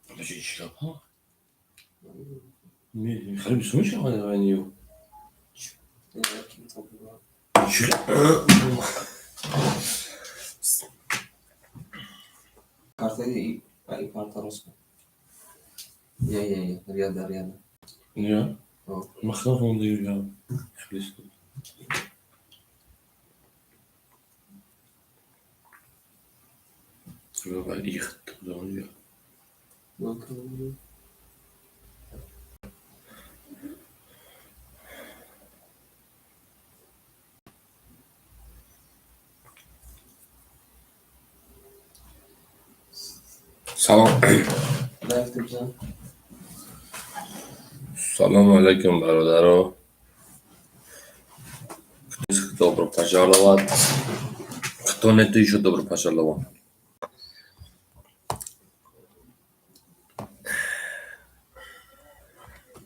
Подожди, чӣ гапа? Хеле бисёр мешавад ю. Чӣ? Я? Махно хонда. Их. Салом. Салому алайкум, бародаро. Добро пожаловать. Кто нету, ещё добро пожаловать.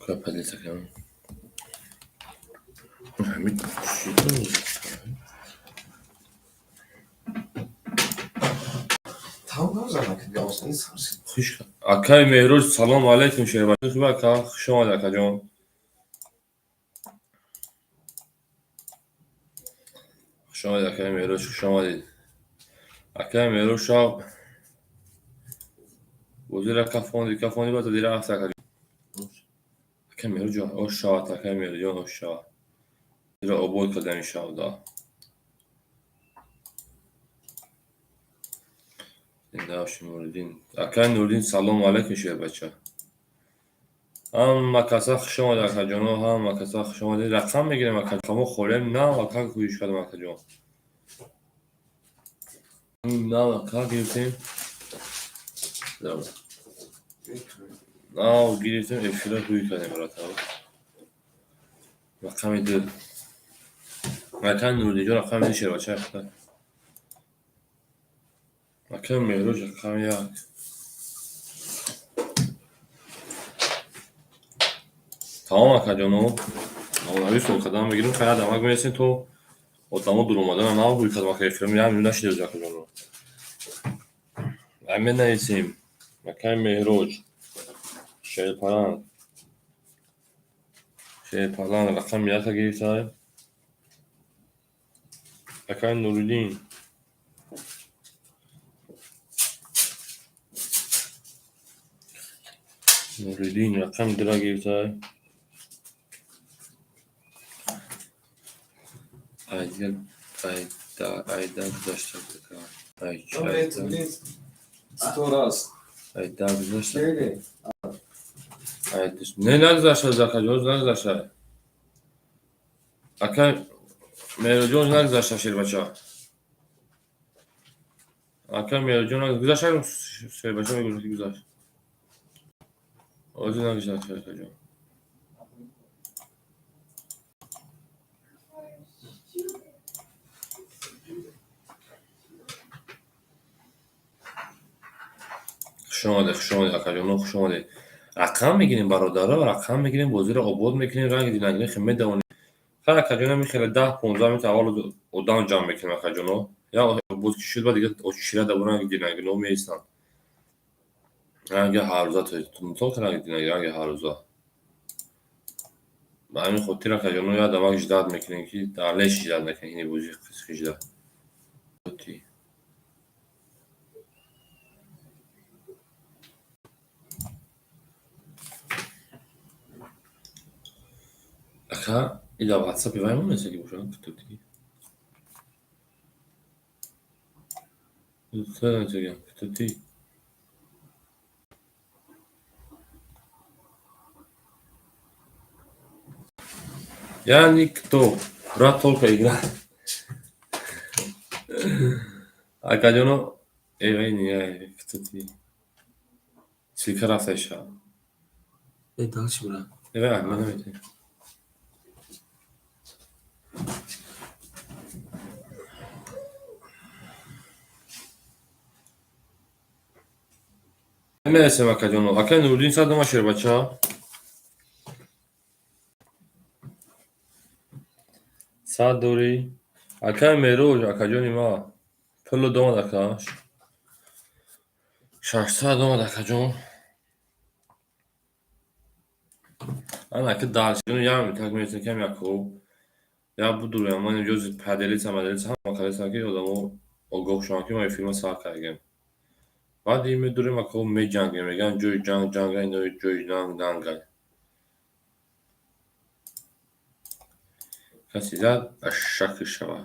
Куда поделиться? Ҳамин. Акай Меҳрӯз, салому алайкум, шербача, хуб, ака, хуш омадед, акаҷон. Хуш омадед, акаи Меҳрӯз, хуш омадед. Акаи Меҳрӯз шаб бозира кафонди, кафонди, баъд задира рафт, акаҷон. Акаи Меҳрӯҷон, ош шавад, акаи Меҳрӯҷон, ош шавад. Зира обод кардем шабда. Зиндаоши, Нуриддин. Акаи Нуриддин, салому алайкум, шербача. Ҳама каса хуш омадед, акаҷоно, ҳама каса хуш омадед. Рақам мегирем, ака, рақамҳо холием, нав ака кӯшиш кардам, акаҷон. Нав ака гирифтем. Нав гирифтем, эфира ҳуй кардем, бародар. Рақами ду. Акаи Нуриддинҷон, рақами ду, шербача. Акаи Меҳрӯз, рақами як. Тамом, акаҷоно. Нависон кардам мегирем, хайр, дамак мерасем, то одамо дур омадана нав ҳуй кардам, ака, эфира як минут нашида, акаҷоно. Ай менависем. Акаи Меҳроҷ. Шерпаланг. Шерпаланг рақами яка гирифтай. Акаи Нуриддин. Нуриддин рақами дура гирифтай. Айда, айда, айда гузашта. Ай, айда. Сто раз. Айда гузашта. Айда. Не, нагузашта, акаҷон, нагузашта. Ака Меҳроҷон, нагузашта, шербача. Ака Меҳроҷон, гузашта, шербача мегӯяд, ки гузашт. Ҳозир нагузашта, акаҷон. Хуш омадед, хуш омадед, акаҷоно, хуш омадед. Рақам мегирем, бародаро, рақам мегирем, бозиро обод мекунем, ранги динагино хел медавонем. Хайр, акаҷоно, хеле 10-15 минут аввал одам ҷамъ мекунем, акаҷоно. Я боз ки шуд, баъд дига очира да ранги динагино меистанд. Ранги ҳаррӯза, то ранги динаги, ранги ҳаррӯза. Ба ҳамин хотир, акаҷоно, як дамак ждать мекунем, ки далеш ждать накунем, ини бози ждать. Ака, и дар ватсапи вай монеста ки бошад, кто ты? Кто ты? Я никто. Брат только игра. Акаҷоно, эй, вай не, кто ты? Ссылка рафта иша. Э, дальше, брат. Э, вай, ман наметавонам. Мерасем, акаҷоно. Акаи Нуриддин, садома, шербача. Сад дорӣ? Акай Мерӯж, акаҷони ма, пулу домад ака. 600 омад, акаҷон. Ана ки дальше як минутак мерасем, кам яко. Як будуруям, ман инҷо поделиться маделиться ҳама кардастам, ки одамо огоҳ шаванд, ки мо эфирма сар кардем. Баъд ин медурем, ако, меҷангем, мегӯянд ҷои ҷанг ҷанга, ино ҷои нанг нанга. Касе зад, ашшаки шава.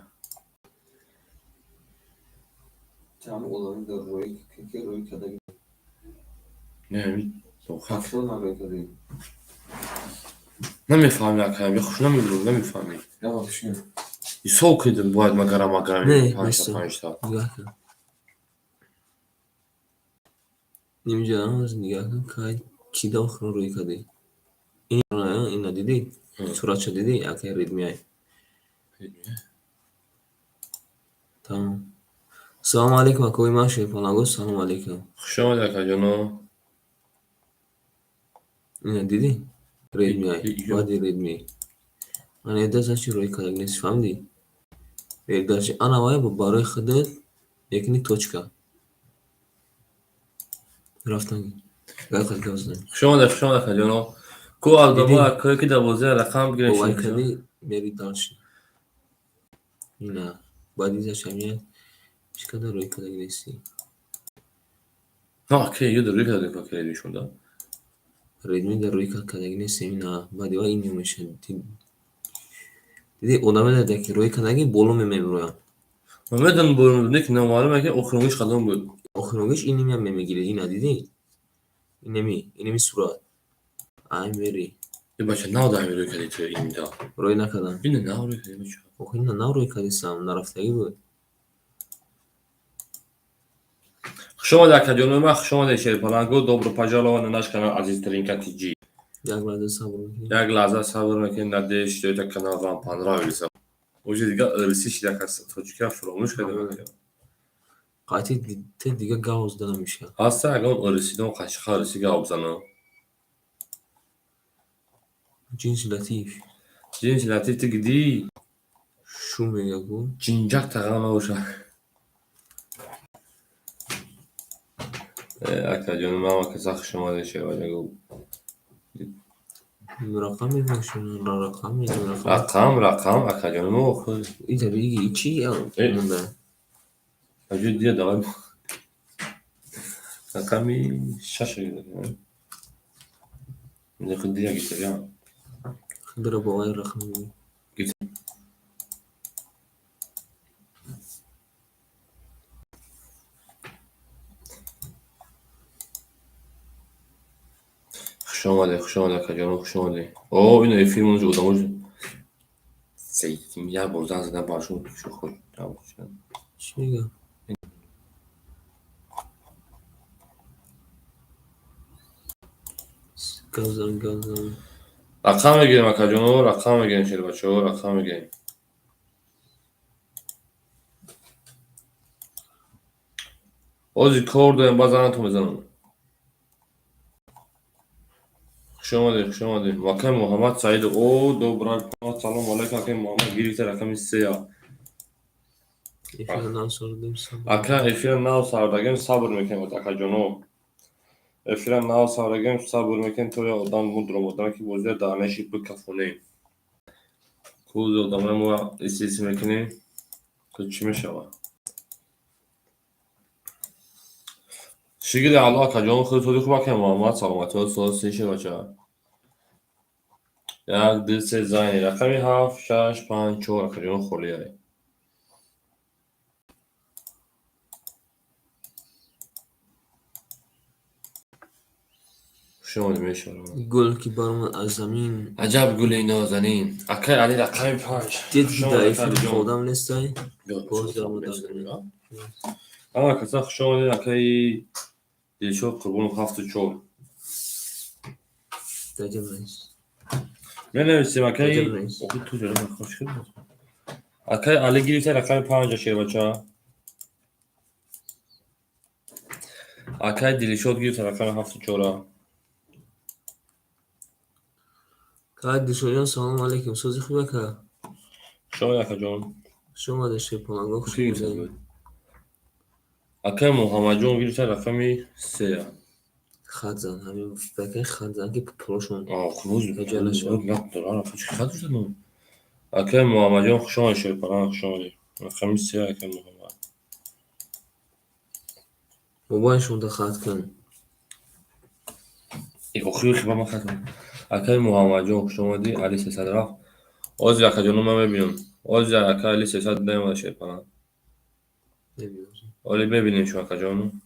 Ҳамин одами дар рӯи ки рӯи кадаги. Не, ҳамин 70 на рӯи кадаги. Намефаҳми, акаям, я хуш намебурам, намефаҳмӣ. Ява пишин. Ҳисоб кардем, бояд магарам магарам Не, панҷта вайсо. панҷта. Нигоҳ кун. Нимҷа нигоҳ кун, кай чӣ да охирон рӯи кардӣ? Ина дидӣ? Суратша дидӣ? Акай редмиай. Тамом. Салому алейкум, акои ман Шерпалангоз, салому алейкум. Хуш омадед, акаҷоно. Ина дидӣ? Редмиай. Баъди редми. Ана эда значит рӯи кардагӣ нест, фаҳмидӣ? Дальше ана вай барои худат якни точка. Рафтан. Гап гап задан. Хуш омадед, хуш омадед, акаҷоно. Ку одамоя акое ки дар бозия рақам бигирем. Бовар кардӣ, мери дальше. Ина баъди значит ҳамия ҳеҷ када рӯи кардагӣ нестӣ. На, ака, ё дар рӯи кардагӣ ака редми шуда. Редми дар рӯи кардагӣ нестем, ина баъди вай ин мешавад. Дидӣ, одаме дар ки рӯи кардагӣ боло мемеброянд. Ман медонам, боло ки номаълум ки охиронгиш қадом буд. Охиронгиш иними мегирӣ, ина дидӣ? Инеми сурат. Ай мери. Э, бача, нав дар ҳамин рӯи кардӣ ту ин да. Рӯй накардам. Ина нав рӯи кардӣ, бача. Охи ина нав рӯй кардистам, нарафтагӣ буд. Хуш омадед, акаҷонои ман, хуш омадед, Шерпаланго, добро пожаловать на наш канал Азизтринка ТЖ. Як лаҳза сабр мекунем. Як лаҳза сабр мекунем, надеюсь, что этот канал вам понравился. Уже дига ырсӣ шида, кас тоҷикия фуромӯш карда. Қайти те дига гав зада намешавад. Ҳаста ягон ырсидон қашиқа ырсӣ гав бизанам. Ҷинси латиф. Ҷинси латиф ту гидӣ? Шу мега ку. Ҷинҷак тағам набошад. Э, акаҷони ман, каса хуш омадед, шерваҷаго. Рақам мегӯшем, рақам мегӯ, рақам. Рақам, рақам, акаҷони мо охир. Ита биги чи монда? Аҷо дия давай. Рақами шаш гирифтем. Инҷа худ дия гирифтем. Худро бо вай рақам мегӯ. Гирифтем. Хуш омадед, хуш омадед, акаҷоно, хуш омадед. О, ина эфир монаш одамош. Як бор занг задам баршон шухо. Чӣ мега? Гап зан, гап зан. Рақам мегирем, акаҷоно, рақам мегирем, шербачаҳо, рақам мегирем. Ҳозир кор дорем, баъд зангатон мезанам. Хуш омадед, хуш омадед. Акай Муҳаммад Саидов. О, добра, салому алайкум, акай Муҳаммад гирифта рақами сея. Эфира нав сардем, сабр. Ака, эфира нав сардагем, сабр мекунем, акаҷоно. Эфира нав сардагем, сабр мекунем, то як одам мудром, одаме ки бозия дар неши бикафонем. Кузи одамои мо иси мекунем, то чӣ мешавад? Шигири Аллоҳ, акаҷон, худ сози хуб, акай Муҳаммад, саломатиҳо, соз сеши бача. Як, ду, се, зайни. Рақами ҳафт, шаш, панҷ, чор, акаҷон, холиай. Хуш омадед, мешавад. Гул ки баромад аз замин. Аҷаб гули нозанин. Акай Али рақами панҷ. Дид Хуш ки дар омадед, эфир акаҷон. одам нестай? Боз дар омад. Ама каса хуш омадед, акаи Дилшод Қурбонов ҳафту чор. Даҷаб раис. Менависем, акаи Даҷаб раис. Охи ту ҷода хуш шуд. Акаи Али гирифта рақами панҷа, шербача. Акаи Дилшод гирифта рақами ҳафту чора. Кай Дилшодҷон, салому алейкум. Сози хуб, ака? Хуш омадед, акаҷон. Хуш омадед, Шерпаланго, хуш омадед. Акай Муҳаммадҷон гирифта рақами сея. Хат зан, ҳамин бакай хат зан, ки пулошон. Акай Муҳаммадҷон, хуш омадед, Шерпаланг, хуш омадед. Рақами се, акай Муҳаммад. Мобайлшонда хат кун. Охири хиба ман хат кунам. Акай Муҳаммадҷон, хуш омадӣ. Али 300 рафт. Ҳозир, акаҷоно, ман мебинам. Ҳозир акай Али 300 наомада, Шерпаланг. Оли мебинем шумо, акаҷон.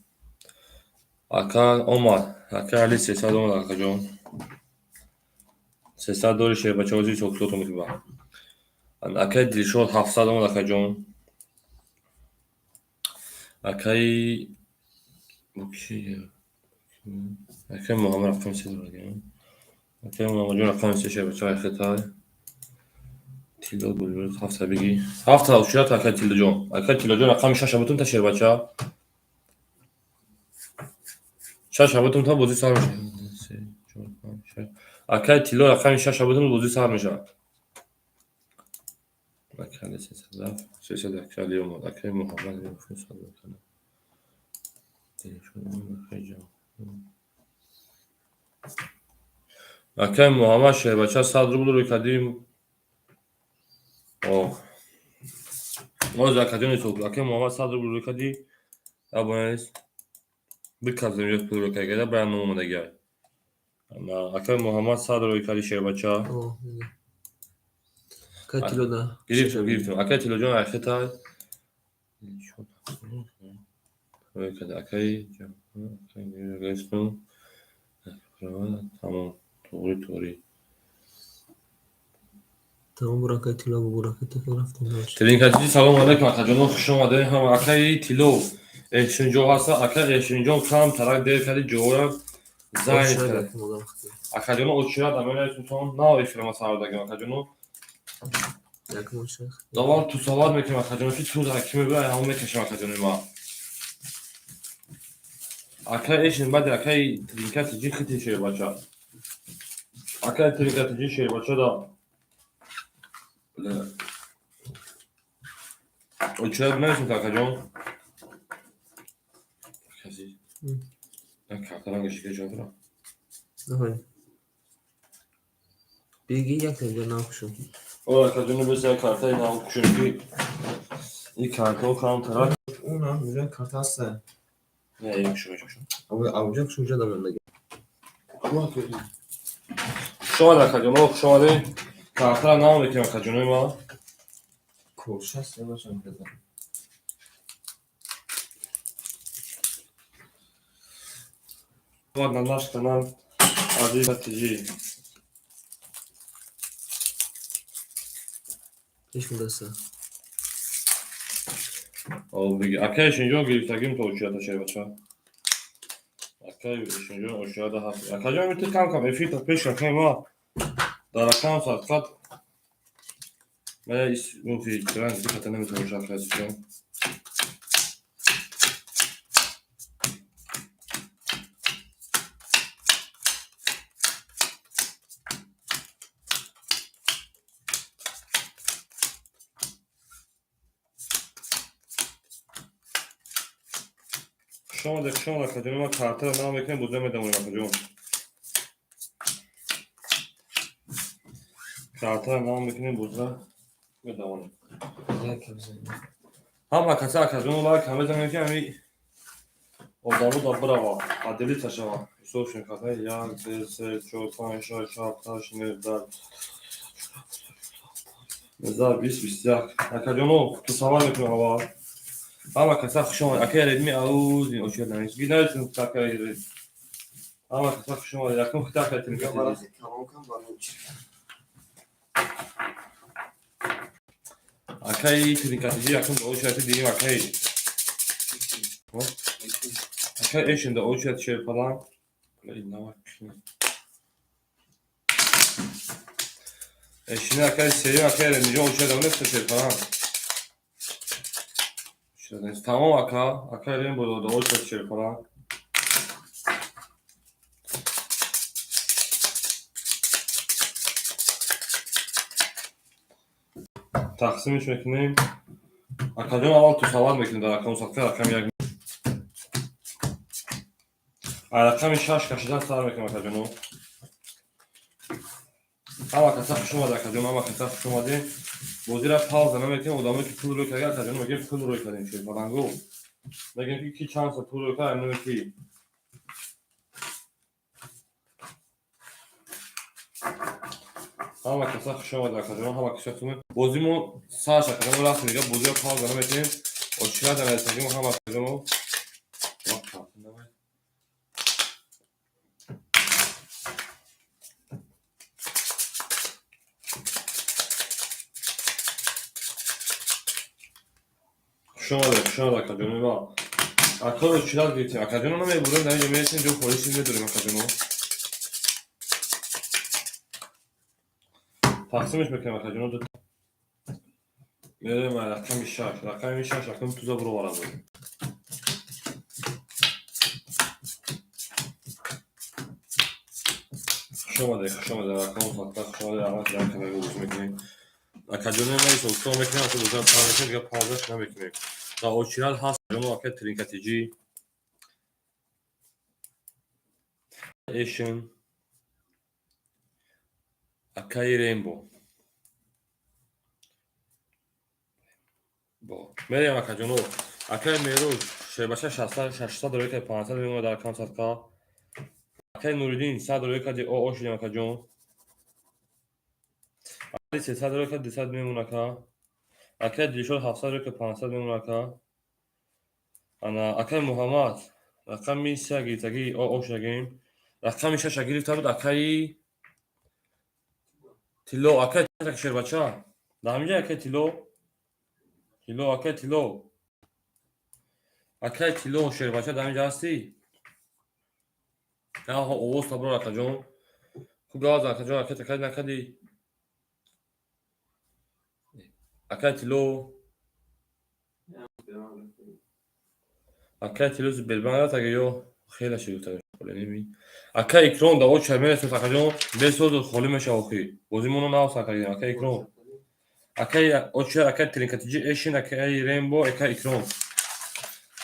Ака омад. Ака Али 300 омад, акаҷон. 300 дори, шербача, ҳозир ҳисобкитобтон мекунам. Акай Дилшод 700 омад, акаҷон. Акай акай Муҳаммад рақами се дорад. Акай Муҳаммадҷон рақами се, шербача, айхетай. Тилло гулмирод ҳафта бигӣ. Ҳафта очират, акай Тиллоҷон. Акай Тиллоҷон, рақами шаша бутун та, шербача. Шаша бутун та, бозӣ сар мешавад. Се, чор, панҷ, шаш. Акай Тилло, рақами шаша бутун, бозӣ сар мешавад. Акай Али 300 рафт. 300 акай Али омад. Акай Муҳаммад акай Муҳаммад, шербача, 100 рубл рӯй кардим. Ҳозир, акаҷон, ҳисоб. Акай Муҳаммад 100 рубл рӯй кардӣ. Абонес. Биказем ё пул рӯй карда, баян ном омадагиай. Акай Муҳаммад 100 рӯй кардӣ, шербача. Акай Тилло да. Гирифтем, гирифтем. Акай Тиллоҷон, айхетай. Рӯй карда. Акай гирифтем. Тамом. Туғри, туғри. Тамом, бур, акай Тилло, бур, акай Тилло, рафтем. Тринкатиҷи, салом алейкум, акаҷоно, хуш омадед. Ҳама акаи Тилло Эҳсинҷон ҳаста. Акай Эҳсинҷон кам тарак дер карди, ҷоя зайн кард. Акаҷоно, очират аменаитутон нав эфирама сардагим, акаҷоно. Давар тусоват мекунем, акаҷоно, ки туз аки мебира, ҳамон мекашем, акаҷони ма. Акай Эшин баъди акаи Тринкатиҷи хити, шербача. Акаи Тринкатиҷи, шербача да. Очират нависем, акаҷон. Карта рангаш ки ҷо дора. Биги, як таҷа нав кушо. О, акаҷоно, бес як картаи нав кушем, ки ин картаҳо кам тарак. Унам уҷа карта ҳаста. Не, ин кушо, кушо. Ауҷа кушо, уҷа дамондаги. Хуш омадед, акаҷоно, хуш омадед. Картаро нав мекунем, акаҷонои ман. Корша себашам каза. На наш канал Азиза ТЖ. Пеш даста. О, биги. Акай Эшинҷон гирифтагим то очирата, шербача. Акай Эшинҷон очирата ҳаст. Акаҷон, миту кам кам эфир та пеш, акай ма дар рақам садқат. Мая ис муфи ранг дихата наметавон, акай Эшинҷон. Хуш омадед, хуш омадед, акаҷон. Ма картаро нав мекунем, бозӣ медамонем, акаҷон. Картаро нав мекунем, бозӣ медамонем. Ҳама каса, акаҷон, лайк ҳам мезанем, ки ҳами одамо да бирава, поделиться шава. Ҳисоб шем карта: як, ду, се, чор, панҷ, шаш, ҳафт, ҳашт, нӯҳ, даҳ, 19, 20, 21. Акаҷоно, тусавар мекунем аввал. Ҳама каса хуш омадед. Акай Редми ауз ин очират навис. Ги нависем, акай Редми. Ҳама каса хуш омадед. Якум хита акай Тринкатиҷи. Акай Тринкатиҷи якум да очирати дигим, акай. Акай Эшин да очирати, шерпалан. Эшин акай сеюм, акай Редмиҷон очират нависта, шерпалан. Тамом, ака. Акай Редми бо да очирати, шерпалан. Тақсимиш мекунем. Акаҷон, аввал тусаввар мекунем дар рақами садқа, рақами як. Ай рақами шаш кашидан сар мекунем, акаҷоно. Ҳама каса хуш омад, акаҷон, ҳама каса хуш омадем. Бозира пауза намекунем, одамое ки пул рӯй карда, акаҷон, мегӯем пул рӯй кардем, шербаланго. Мегӯем ки ки чанд са пул рӯй кард, номи ки. Ҳама каса хуш омад, акаҷон, ҳама каса хуш омад. Бозимо сар шад, акаҷон, рафт мега, бозиро пауза намекунем. Очира данаресагим ҳама акаҷоно. Хуш омадед, хуш омад, акаҷоно. Ва акаро очират гирифтем. Акаҷоно, намебурем, дар инҷо мересем, ҷо холиси медорем, акаҷоно. Тақсимеш мекунем, акаҷоно, ду мерем рақами шаш, рақами шаш, рақами туза буроварад. Хуш омадед, хуш омадед, рақами садқа, хуш омадед, аввал дар канали бозӣ мекунем. Акаҷоно, ма исо мекунем, ака бозиро пауза мекунем, дигар паузаш намекунем. Дар очират ҳаст, акаҷоно, ака Тринкатиҷи. Эшн. Акаи Рембо. Бо. Мерем, акаҷоно. Акаи Мероз, шербача 600 рӯй кард, 500 мемонад дар рақам садқа. Акаи Нуриддин 100 рӯй карди, о шудем, акаҷон. Акаи 300 рӯй кард, 200 мемонад, ака. Акаи Дилшод 700 рӯй кард, 500 мемонад, ака. Ана акаи Муҳаммад рақами се гирифтагӣ, о шудагем. Рақами шаша гирифта буд акаи Тилло, акаи шербача. Дар ҳаминҷа акаи Тилло. Тилло, акаи Тилло. Акаи Тилло, шербача дар ҳаминҷа ҳастӣ? Аҳо, овоз таброр, акаҷон. Хуб гаваз, акаҷон, акай такай накардӣ. Акаи Тилло. Акаи Тилло Сбербанк рафт, ага ё хеле шигифта холӣ неми. Акаи Икром да оча мерасад, акаҷон, бесоз холӣ мешава охи. Бозимоно нав сар кардем, акаи Икром. Акаи оча, акаи Тринкатиҷи Эшин, акаи Рембо, акаи Икром.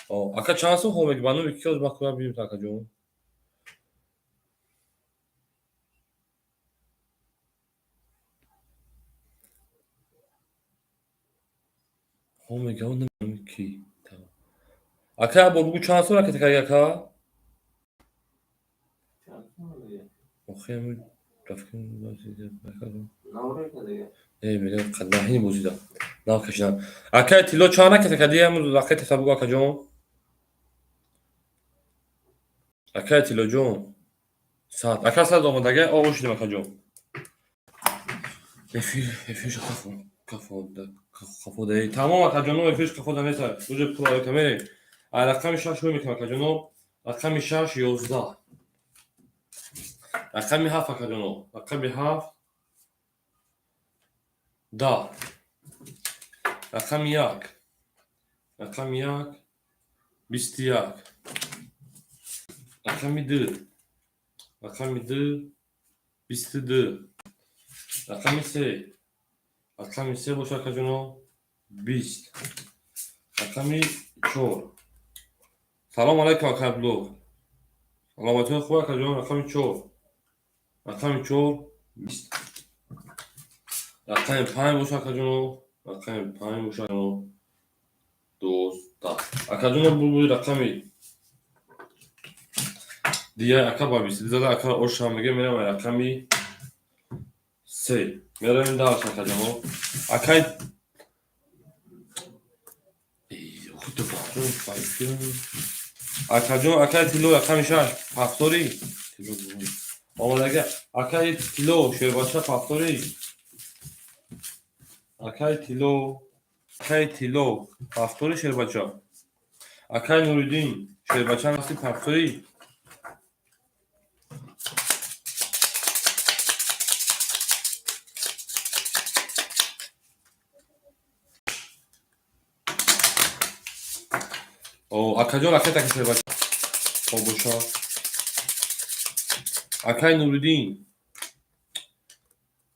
О, ака чанд сум хоб меги? Ба номи ки ҳозир ман бинем, акаҷон. Хоб мега, номи ки? Ака, як бор бугӯ чанд сум ракета карди, ака? Охи ҳамин Э, мегам қаддаҳини бозида. Нав кашидан. Акаи Тилло чанд ракета кардӣ? Ҳамун ракета бугӯ, акаҷон. Акаи Тиллоҷон. 100. Ака 100 омадага, о шудем, акаҷон. Эфир, эфирш кафо, кафо, кафо да. Тамом, акаҷоно, эфирш кафо да нест. Уже пул аёта мерем. Ай рақами шаш рӯй мекунам, акаҷоно. Рақами шаш 11. Рақами ҳафт, акаҷоно. Рақами ҳафт 10. Рақами як. Рақами як 21. Рақами ду. Рақами ду 22. Рақами се. Рақами се боша, акаҷоно, 20. Рақами чор. Салом алайкум, ака Абдулло. Саломатиҳо хуб, акаҷон? Рақами чор. Рақами чор 20. Рақами панҷ боша, акаҷоно. Рақами панҷ боша, 12. Акаҷоно, булбули рақами дигар ака ба 22 зада, ака ошам мега, мерам рақами се. Меравем дальше, акаҷоно. Акай акаҷон, акаи Тилло, рақами шаш пафторӣ. Омадага акаи Тилло, шербача пафторӣ. Акаи Тилло, акаи Тилло, пафторӣ шербача. Акаи Нуриддин, шербача ҳасти пафторӣ. О, акаҷон, акай таки шербача. Хоб боша. Акаи Нуриддин.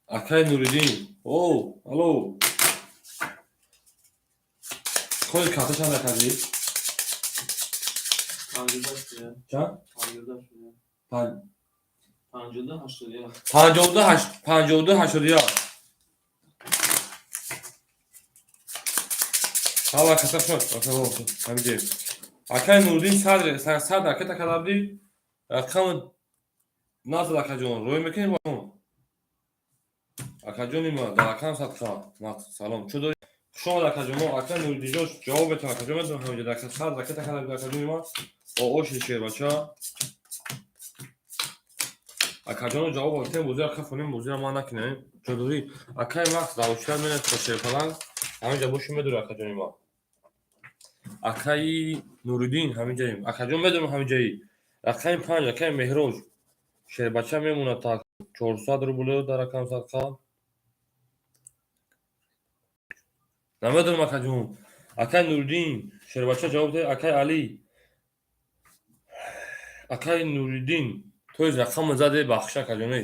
Акаи Нуриддин. О, алло. Коди карта чанд акаҷи? Чанд? 52 52 81. Ҳала каса шуд. Ҳамиҷе. Акай Нуриддин сад ракета кардабудӣ. Рақам назад акаҷон. Рӯй мекунем бо акаҷони ма дар рақам садқа. Салом. Чӣ дорӣ? Хуш омад акаҷоно. Акай Нуриддинҷон ҷавоб метавон акаҷон медонам ҳамиҷа. Дар сад ракета кардабудӣ акаҷони ма. Ооши шербача. Акаҷоно ҷавоб додем, бозиро хафонем, бозиро ман накунем. Чӣ дорӣ? Акай Макс давочият менад то шерпаланг. Ҳаминҷа боши медорӣ акаҷони ма. Акаи Нуриддин ҳаминҷаем. Акаҷон медонам ҳаминҷаи. Рақами 5 акаи Меҳроҷ. Шербача мемонад та 400 рубл дар рақам садқа. Намедонам акаҷон. Акаи Нуриддин шербача ҷавоб дод. Акаи Али. Акаи Нуриддин то есть рақамро заде бахша акаҷоне.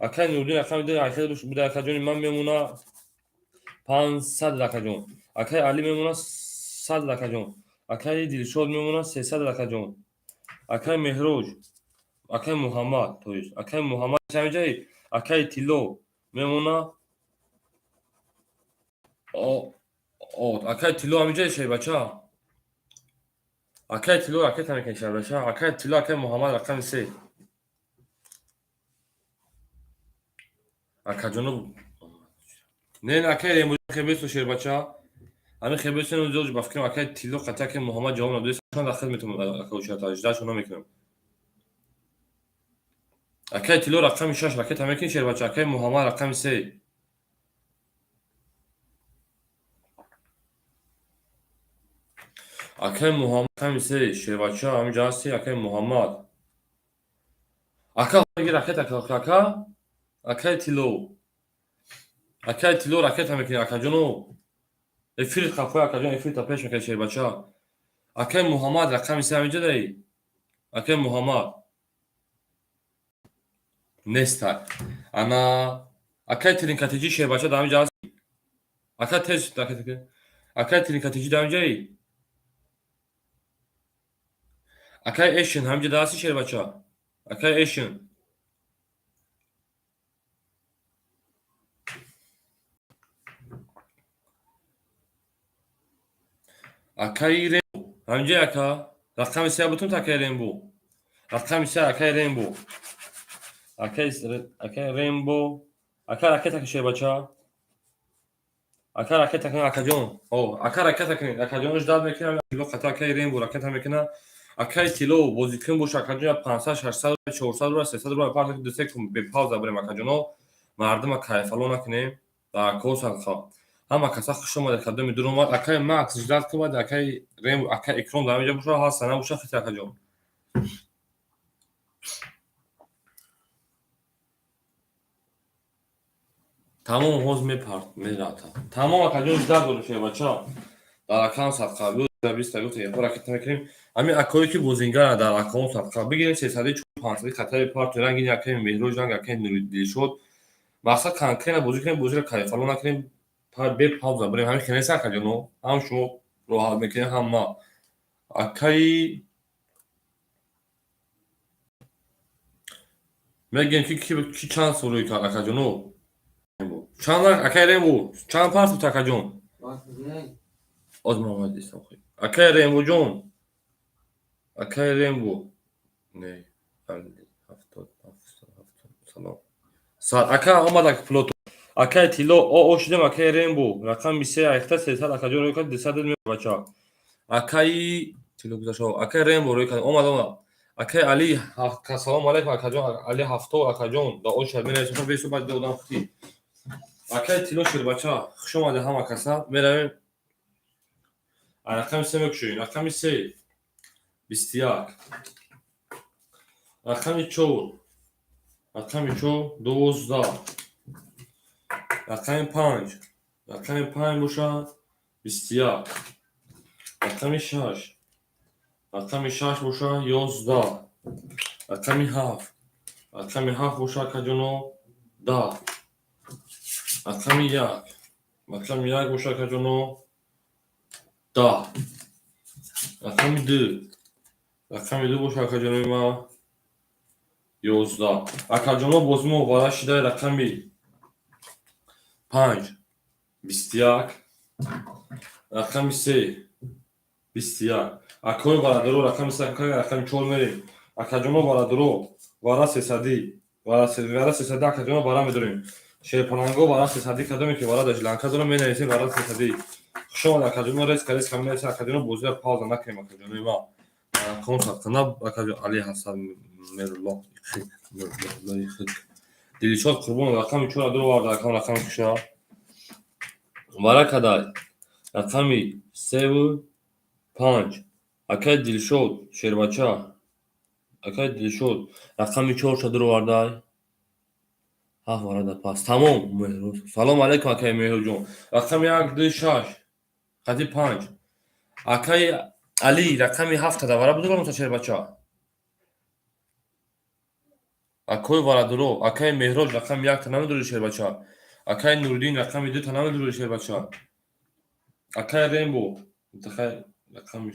Акаи Нуриддин рақами ду акаи буда акаҷони ман мемона 500 акаҷон. Акаи Али мемона 100 акаҷон. Акаи Дилшод мемона 300 акаҷон. Акаи Меҳроҷ, акаи Муҳаммад, то есть акаи Муҳаммад ҳамиҷаи, акаи Тилло мемона акаи Тилло ҳамиҷаи шербача. Акаи Тилло ракета мекунед шербача. Акаи Тилло, акаи Муҳаммад рақами 3. Акаҷоно не акаи Рембо хебесо шербача. Ҳамин хебесо зиёд ба фикрам акаи Тилло қатъи акаи Муҳаммад ҷавоб надодед. Шумо дар хел метавонам акаучата ждашо намекунам. Акаи Тилло рақами 6 ракета мекунед шербача. Акаи Муҳаммад рақами 3. Акаи Муҳаммад рақами 3 шербача ҳаминҷа ҳасти акаи Муҳаммад. Ака ракета ака акаи Тилло. Акаи Тилло ракета мекунед акаҷоно. Эфир қафои акаҷон эфирта пеш мекунед шербача. Акаи Муҳаммад рақами 3 ҳаминҷа даи. Акаи Муҳаммад неста. Ана акаи Тринкатиҷи шербача дар ҳаминҷа ҳаст. Ака тез ракета. Акаи Тринкатиҷи дар ҳаминҷаи. Акаи Эшн ҳаминҷа дар ҳасти шербача. Акаи Эшн. Акаи Рембо ҳаминҷаи ака. Рақами 3 бутун акаи Рембо. Рақами 3 акаи Рембо. Акаи Рембо. Ака ракета ки шербача. Ака ракета кунед акаҷон. О, ака ракета кунед. Акаҷон ждат мекунад. Тилло қата акаи Рембо ракета мекунад. Акаи Тилло бозикун боша акаҷон 500, 600, 400 рубл, 300 рубл парт ду се кун бепауза барем акаҷоно. Мардума кайфало накунем. Дар акаҳо садқа. Ҳама каса хуш омадед кадоми дур омад. Акаи Макс ждат кунад, акаи Рембо, акаи Икром дар ҳаминҷа боша, ҳаста набоша хити акаҷон. Тамом ҳоз мепарт мерата. Тамом акаҷон ждат дорем шербача. Дар акаам садқа биста гуфт яко ракета мекунем. Ҳамин акое ки бозингара дар акаон садқа бигирем 300 500 хатари парти ранги акаи Меҳроҷ ранг акаи Нуриддиншод. Мақсад конкретно бозӣ кунем, бозиро кайфало накунем, бе пауза барем. Ҳамин хеле нест акаҷоно. Ҳам шумо роҳат мекунед, ҳам ма. Акаи мегӯем ки ки чанд сол рӯй кард акаҷоно. Чанд акаи Рембо чанд парт буд акаҷон? Оз ман бояд истам. Акаи Рембоҷон. Акаи Рембо. Не, 70 70 салом. Сад ака омад пулото. Акаи Тилло о шудем акаи Рембо. Рақами 3 айхта 300 акаҷон рӯй кард 200 мебача. Акаи Тилло гузашт. Акаи Рембо рӯй кард. Омад омад. Акаи Али салом алейкум акаҷон Али 70 акаҷон. Да ошад менависам бесу баъд додам хути. Акаи Тилло шербача хуш омадед ҳама каса. Меравем. Рақами 3 мекушоем. Рақами 3 21. Рақами 4. Рақами 4 12. Рақами 5. Рақами 5 боша 21. Рақами 6. Рақами 6 боша 11. Рақами 7. Рақами 7 боша акаҷоно 10. Рақами 1. Рақами 1 боша акаҷоно 10. Рақами 2. Рақами 2 боша, акаҷонои ман, 11. Акаҷоно, бози мо вара шидай. Рақами 5, 21, рақами 3, 21. Акои бародаро, рақами 3, рақами 4 мерем. Акаҷоно, бародаро, вара 300-ӣ, вара 300-ӣ. Акаҷоно, вара медорем, шерпаланго, вара 300-ӣ. Кадоме ки вара дар жиланка дорам, менависем вара 300-ӣ. Хуш омад, акаҷоно. Резко, резко менависем, акаҷоно. Бозиро пауза накунем, акаҷонои ман. Консалтна, акаҷон Али Ҳасан Мерулло. Дилшод Қурбонов рақами чора дуроварда. Акам, рақами куша вара кадай? Рақами севу панҷ. Акай Дилшод, шербача, акай Дилшод рақами чорша дуровардай. Ҳафт варада пас тамом. Меҳрӯз, салом алейкум, акаи Меҳрӯзҷон. Рақами як, ду, шаш, хати панҷ. Акаи Али рақами ҳафтада вара будуромуса, шербача. Акои варадуро, акаи Меҳроҷ рақами якта намедури, шербача. Акаи Нуриддин рақами дута намедури, шербача. Акаи Рембо рақами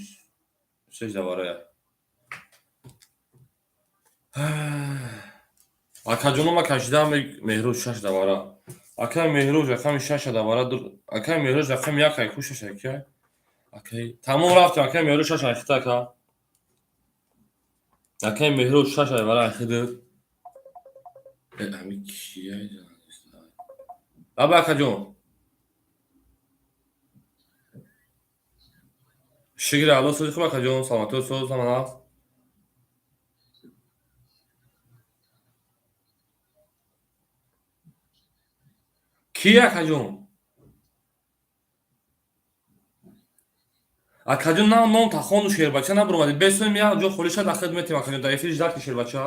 13 варая. Акаҷоно, ма кашидаам. Меҳрӯз шаш давара. Акаи Меҳрӯз рақами шаша давара. Акаи Меҳрӯз рақами як ай ку, шаш ака. Акаи, тамом, рафтем. Акаи Меҳрӯз шаш айхита, ака. Акаи Меҳрӯз шаш ай вара айхиды. Ами кия? Аба, акаҷон, шукри Алло, сози хуб, акаҷон, саломатиё, соз ҳама нафс. Ки, акаҷон? Акаҷон, на ном тахону, шербача, набуромадӣ. Бесоим, як ҷо холӣ шад, ахид метем, акаҷон, дар эфири ждать ки, шербача.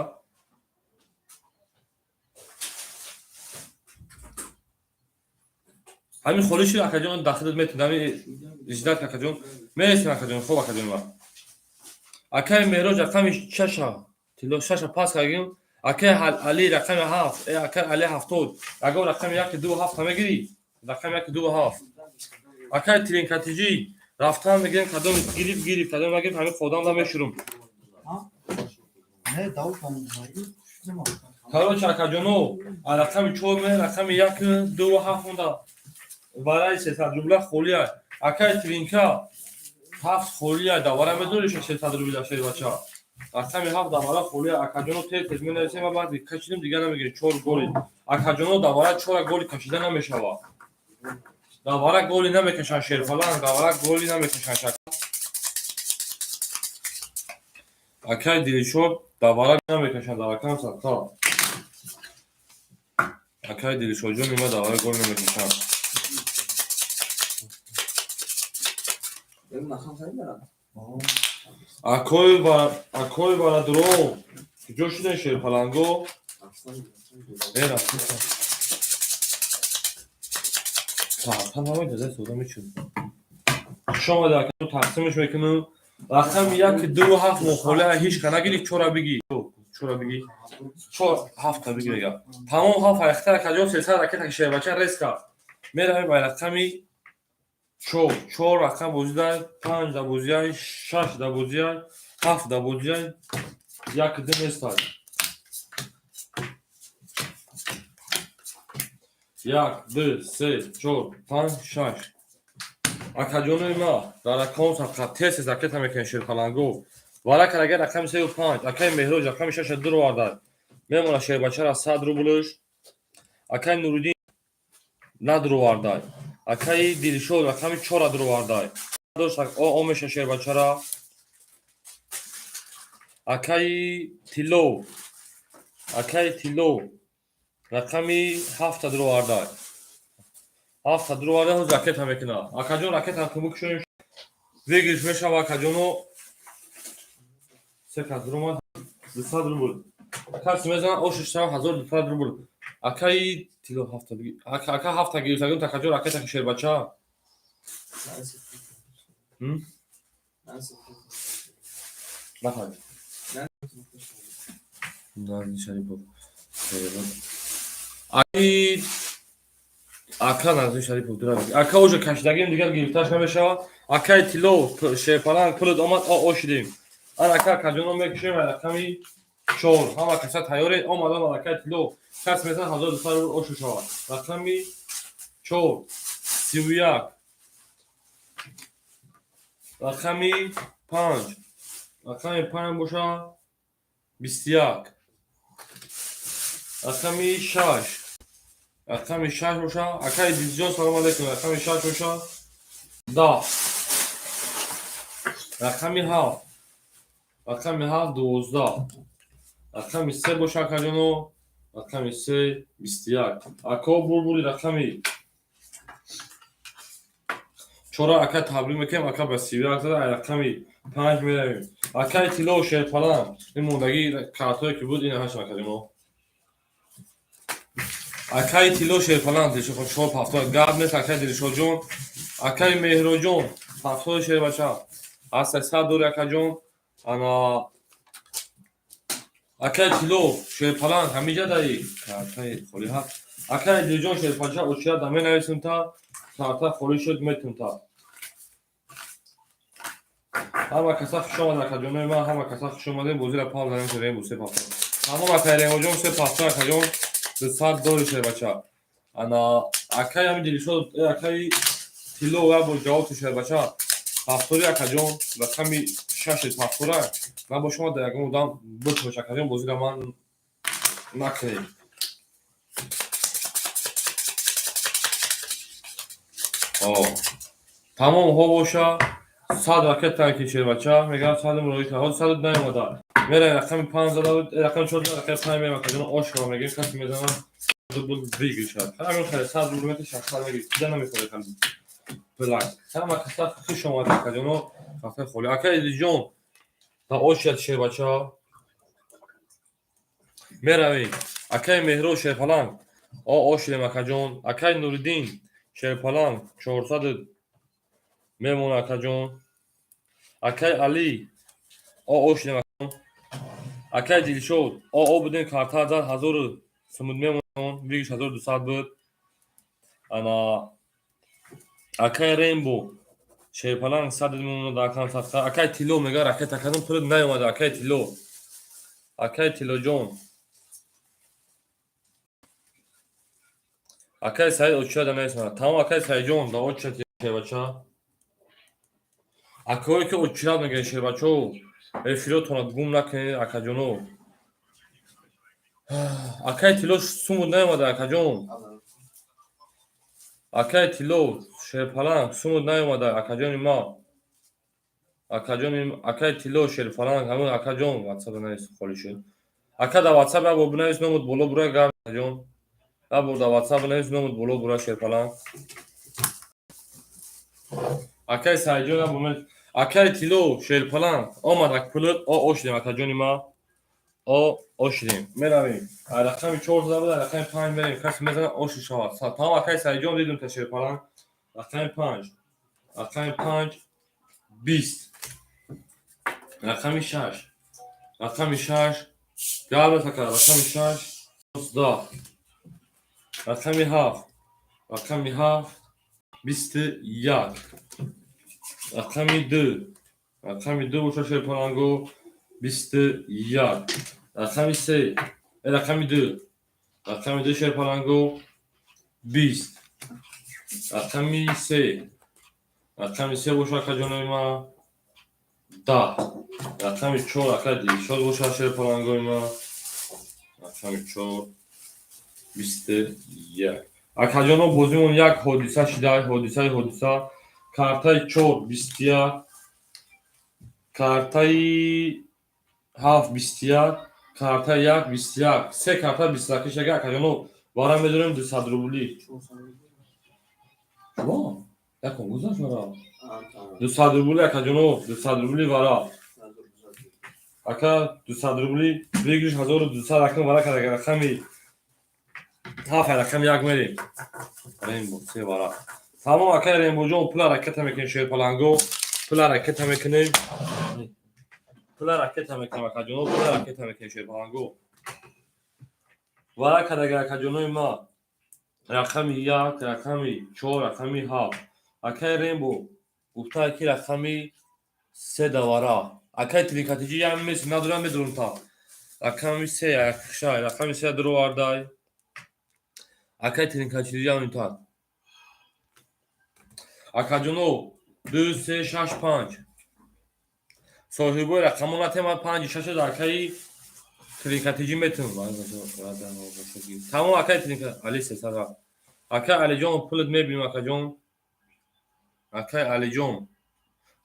Ҳамин холӣ шуд, акаҷон, дахидат метем. Ҳами ждать, акаҷон, мересем, акаҷон. Хоб, акаҷон ма. Акаи Меҳроҷ рақами шаша, тилло шаша пас кардем. Акаи Али рақами ҳафт, акаи Али 70. Ягон рақами яки, ду, ҳафта мегирӣ? Рақами яки, ду, ҳафт. Акаи Тринкатиҷӣ, рафтан мегирем. Кадом гирифт, гирифт, кадом нагирифт, ҳамин қодамда мешурум. Короче, акаҷоно, рақами чор ме, рақами як, ду, ҳафт монда. Вараи 300 рубла холия. Акаи Тринка, ҳафт холия давара медорӣ, 300 рубла, шербача? Рақами ҳафт давара холия. Акаҷоно, тез тез менависем ва баъди кашидем, дигар намегирем. Чор голи, акаҷоно, давара чора голи кашида намешавад. Давара голи намекашанд, шерфаланг, давара голи намекашанд. Акаи Дилшод, давара намекашанд, давакам садқа. Акаи Дилшодҷон, има давара гол намекашанд. Акои барадуро, куҷо шудем, шерпаланго? Э, рафтиса. Та намедада, сода мечун. Хуш омада, ака, тақсимаш мекунам. Рақами як, ду, ҳафт мохола ҳеҷ ка нагирифт. Чора бигӣ, чора бигӣ, чор, ҳафта бигӣ, мега. Тамом, ҳафт айхта, акаҷон, 300 ракета, шербача. Резко меравем ба рақами чор. Чор рақам бозидай, панҷ да бозиай, шаш да бозиай, ҳафт да бозиай, як, ду нестай. Як, ду, се, чор, панҷ, шаш. Акаҷонои ма, дар рақам садқа тез тез ракета мекунем, шерпаланго. Варака агар рақами сею панҷ. Акаи Меҳроҷ рақами шаша дуроварда, мемона шербачара 100 рублш. Акаи Нуриддин надуровардай. Акаи Дилшод рақами чора дуровардай, омеша шербачара. Акаи Тилло, акаи Тилло рақами ҳафта дуровардай. Ҳафта дуроварда, ҳоз ракета мекуна. Акаҷон, ракета кун, бикушоем, выигрыш мешава. Акаҷоно, се кас дуромад, 200 рубл каси мезанад, ошиш 1200 рубл. Акаи Тилло ҳафта биги, ака, ҳафта гирифтагим. Такаҷон, ракета, шербача. Нафаҳмид. Назди Шарипов. Акаи Ака Назир Шарипов дура. Ака уже кашидагим дигар гирифташ намешавад. Акаи Тилло Шерпаланг пулат омад, ошидем. Ан ака акаҷоно мекушем рақами 4. Ҳама каса тайёре омадан акаи Тилло. Кас мезан 1200 рубл ошу шавад. Рақами 4 31. Рақами 5. Рақами 5 боша 21. Рақами 6. Рақами 6 боша. Акаи Дилҷон салом алейкум. Рақами 6 боша 10. Рақами 7. Рақами 7 12. Рақами 3 боша акаҷоно. Рақами 3 21. Ако бурбури рақами 4 ака табрик мекунем. Ака ба 31 зада. Рақами 5 меравем. Акаи Тилло Шерпаланг. Ин мондагии картое ки буд ин ҳашт акаҷоно. Акаи Тилло Шерпаланг Дилшод 4 ҳафтод гап нест акаи Дилшодҷон. Акаи Меҳроҷон 70 шербача. Ҳаста 100 дори акаҷон. Ана акаи Тилло Шерпаланг ҳамиҷа даи картаи холи ҳаст. Акаи Дилҷон Шерпалча очира да менависем та карта холӣ шуд метум та. Ҳама каса хуш омад акаҷонои ман, ҳама каса хуш омадем. Бозиро пауза намекунем, Рембо се ҳафтод. Тамом акаи Ремоҷон се ҳафтод акаҷон 200 дори шербача. Ана акаи ҳами Дилшод, акаи Тилло як бор ҷавоб ту шербача. Ҳафтори акаҷон рақами 6 ҳафтора набошад дар ягон одам бикуш акаҷон бозиро ман накунем. Тамом ҳо боша 100 ракета ки шербача мегӯям 100 муроҷиат кард. Ҳозир 100 наомада. Меравем рақами 5 зада буд, рақами 4 зада, рақами 5 меравем акаҷон ошро мегӯем касе мезанад рубл выигрышад. Ҳамин хеле 100 рубл мети 600 мегирӣ. Кида намехоҳад ҳам блак. Ҳама каса хуш омад акаҷоно. Кафе холӣ. Акаи Илиҷон та ошият шербача. Меравем. Акаи Меҳро Шерпаланг. Ошидем акаҷон. Акаи Нуриддин Шерпаланг 400 мемона акаҷон. Акаи Али ошидем акаҷон. Акаи Дилшод будем карта зад 1000 сумуд мемон, выигрыш 1200 буд. Ана акаи Рембо Шерпаланг 100 мемона дар акам садқа. Акаи Тилло мега ракета кардам пулат наомада акаи Тилло. Акаи Тиллоҷон. Акаи Саид очида намесмана. Тамом акаи Саидҷон да очида шербача. Акое ки очират мегӯянд шербачо, эфиротонро гум накунед акаҷоно. Акаи Тилло сумуд наомада акаҷон. Акаи Тилло Шерпаланг сумуд наомада акаҷони ма. Акаҷони акаи Тилло Шерпаланг ҳамон акаҷон WhatsApp навис холӣ шуд. Ака дар WhatsApp як бор бинавис номуд боло бура гап акаҷон. Як бор дар WhatsApp бинавис номуд боло бура Шерпаланг. Акаи Саидҷон як бор акаи Тилло Шерпаланг омад ак пулат ошидем акаҷони ма. Ошидем. Меравем. Рақами 4 зада буд, рақами 5 меравем. Касе мезанад оши шавад. Тамом акаи Саидҷон дидум та Шерпаланг. Рақами 5. Рақами 5 20. Рақами 6. Рақами 6 гап ака рақами 6 19. Рақами 7. Рақами 7 21. Рақами 2. Рақами 2 боша Шерпаланго 21. Рақами 3. Рақами 2. Рақами 2 Шерпаланго 20. Рақами 3. Рақами 3 боша акаҷонои ма 10. Рақами 4 ака Дилшод боша Шерпалангои ма. Рақами 4 21. Акаҷоно бозимон як ҳодиса шида, ҳодисаи ҳодиса. Картаи 4 21, картаи 7 21, картаи 1 21. Се карта 21 шага акаҷоно вара медорем 200 рубли. Шумо? Якон гузашт вара. 200 рубли акаҷоно, 200 рубли вара. Ака 200 рубли выигрыш 1200 рақам вара карда рақами 7 рақами 1 мерем. Рембо се вара. Тамом акаи Рембоҷон пула ракета мекунем Шерпаланго, пула ракета мекунем. Пула ракета мекунем акаҷоно, пула ракета мекунем Шерпаланго. Вара кардага акаҷонои ма. Рақами 1, рақами 4, рақами 7. Акай Рембо гуфтае, ки рақами 3 давара. Акай Тринкатиҷи як меси надорам, медонам та. Рақами 3 якшай, рақами 3 дуровардай. Акай Тринкатиҷи ҳаминтар. Акаҷоно, 2, 3, 6, 5. Соҳибои рақамон натема, 5, 6 акаи Тринкатиҷи метун. Тамом, акаи Тринка Али 300 рафт. Акай Алиҷон, пулат мебинем, акаҷон. Акай Алиҷон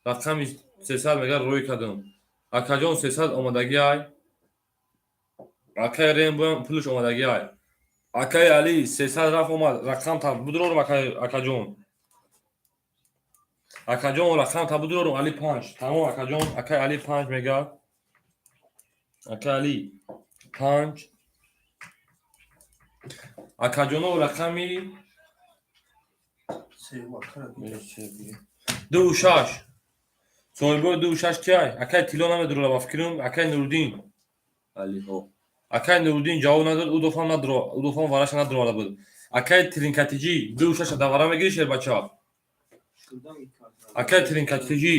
рақами 300 мега рӯй кардам. Акаҷон, 300 омадагӣ ай. Акай Рембо пулаш омадагӣ ай. Акай Али 300 рафт омад. Рақам та будурорум, акаҷон. Акаҷон, рақам та будурорум. Али 5. Тамом, акаҷон, акай Али 5 мега. Акай Али 5. Акаҷоно, рақами 2 6. Соҳибои 2 6 киай? Акай Тилло намедурора, ба фикрам, акай Нуруддин. Алиҳо. Акай Нуруддин ҷавоб надод, ӯ дофам надуро, ӯ дофам вараша надуроварда буд. Акай Тринкатиҷӣ, 2 6 давара мегирӣ, шербача? Акай Тринкатиҷӣ,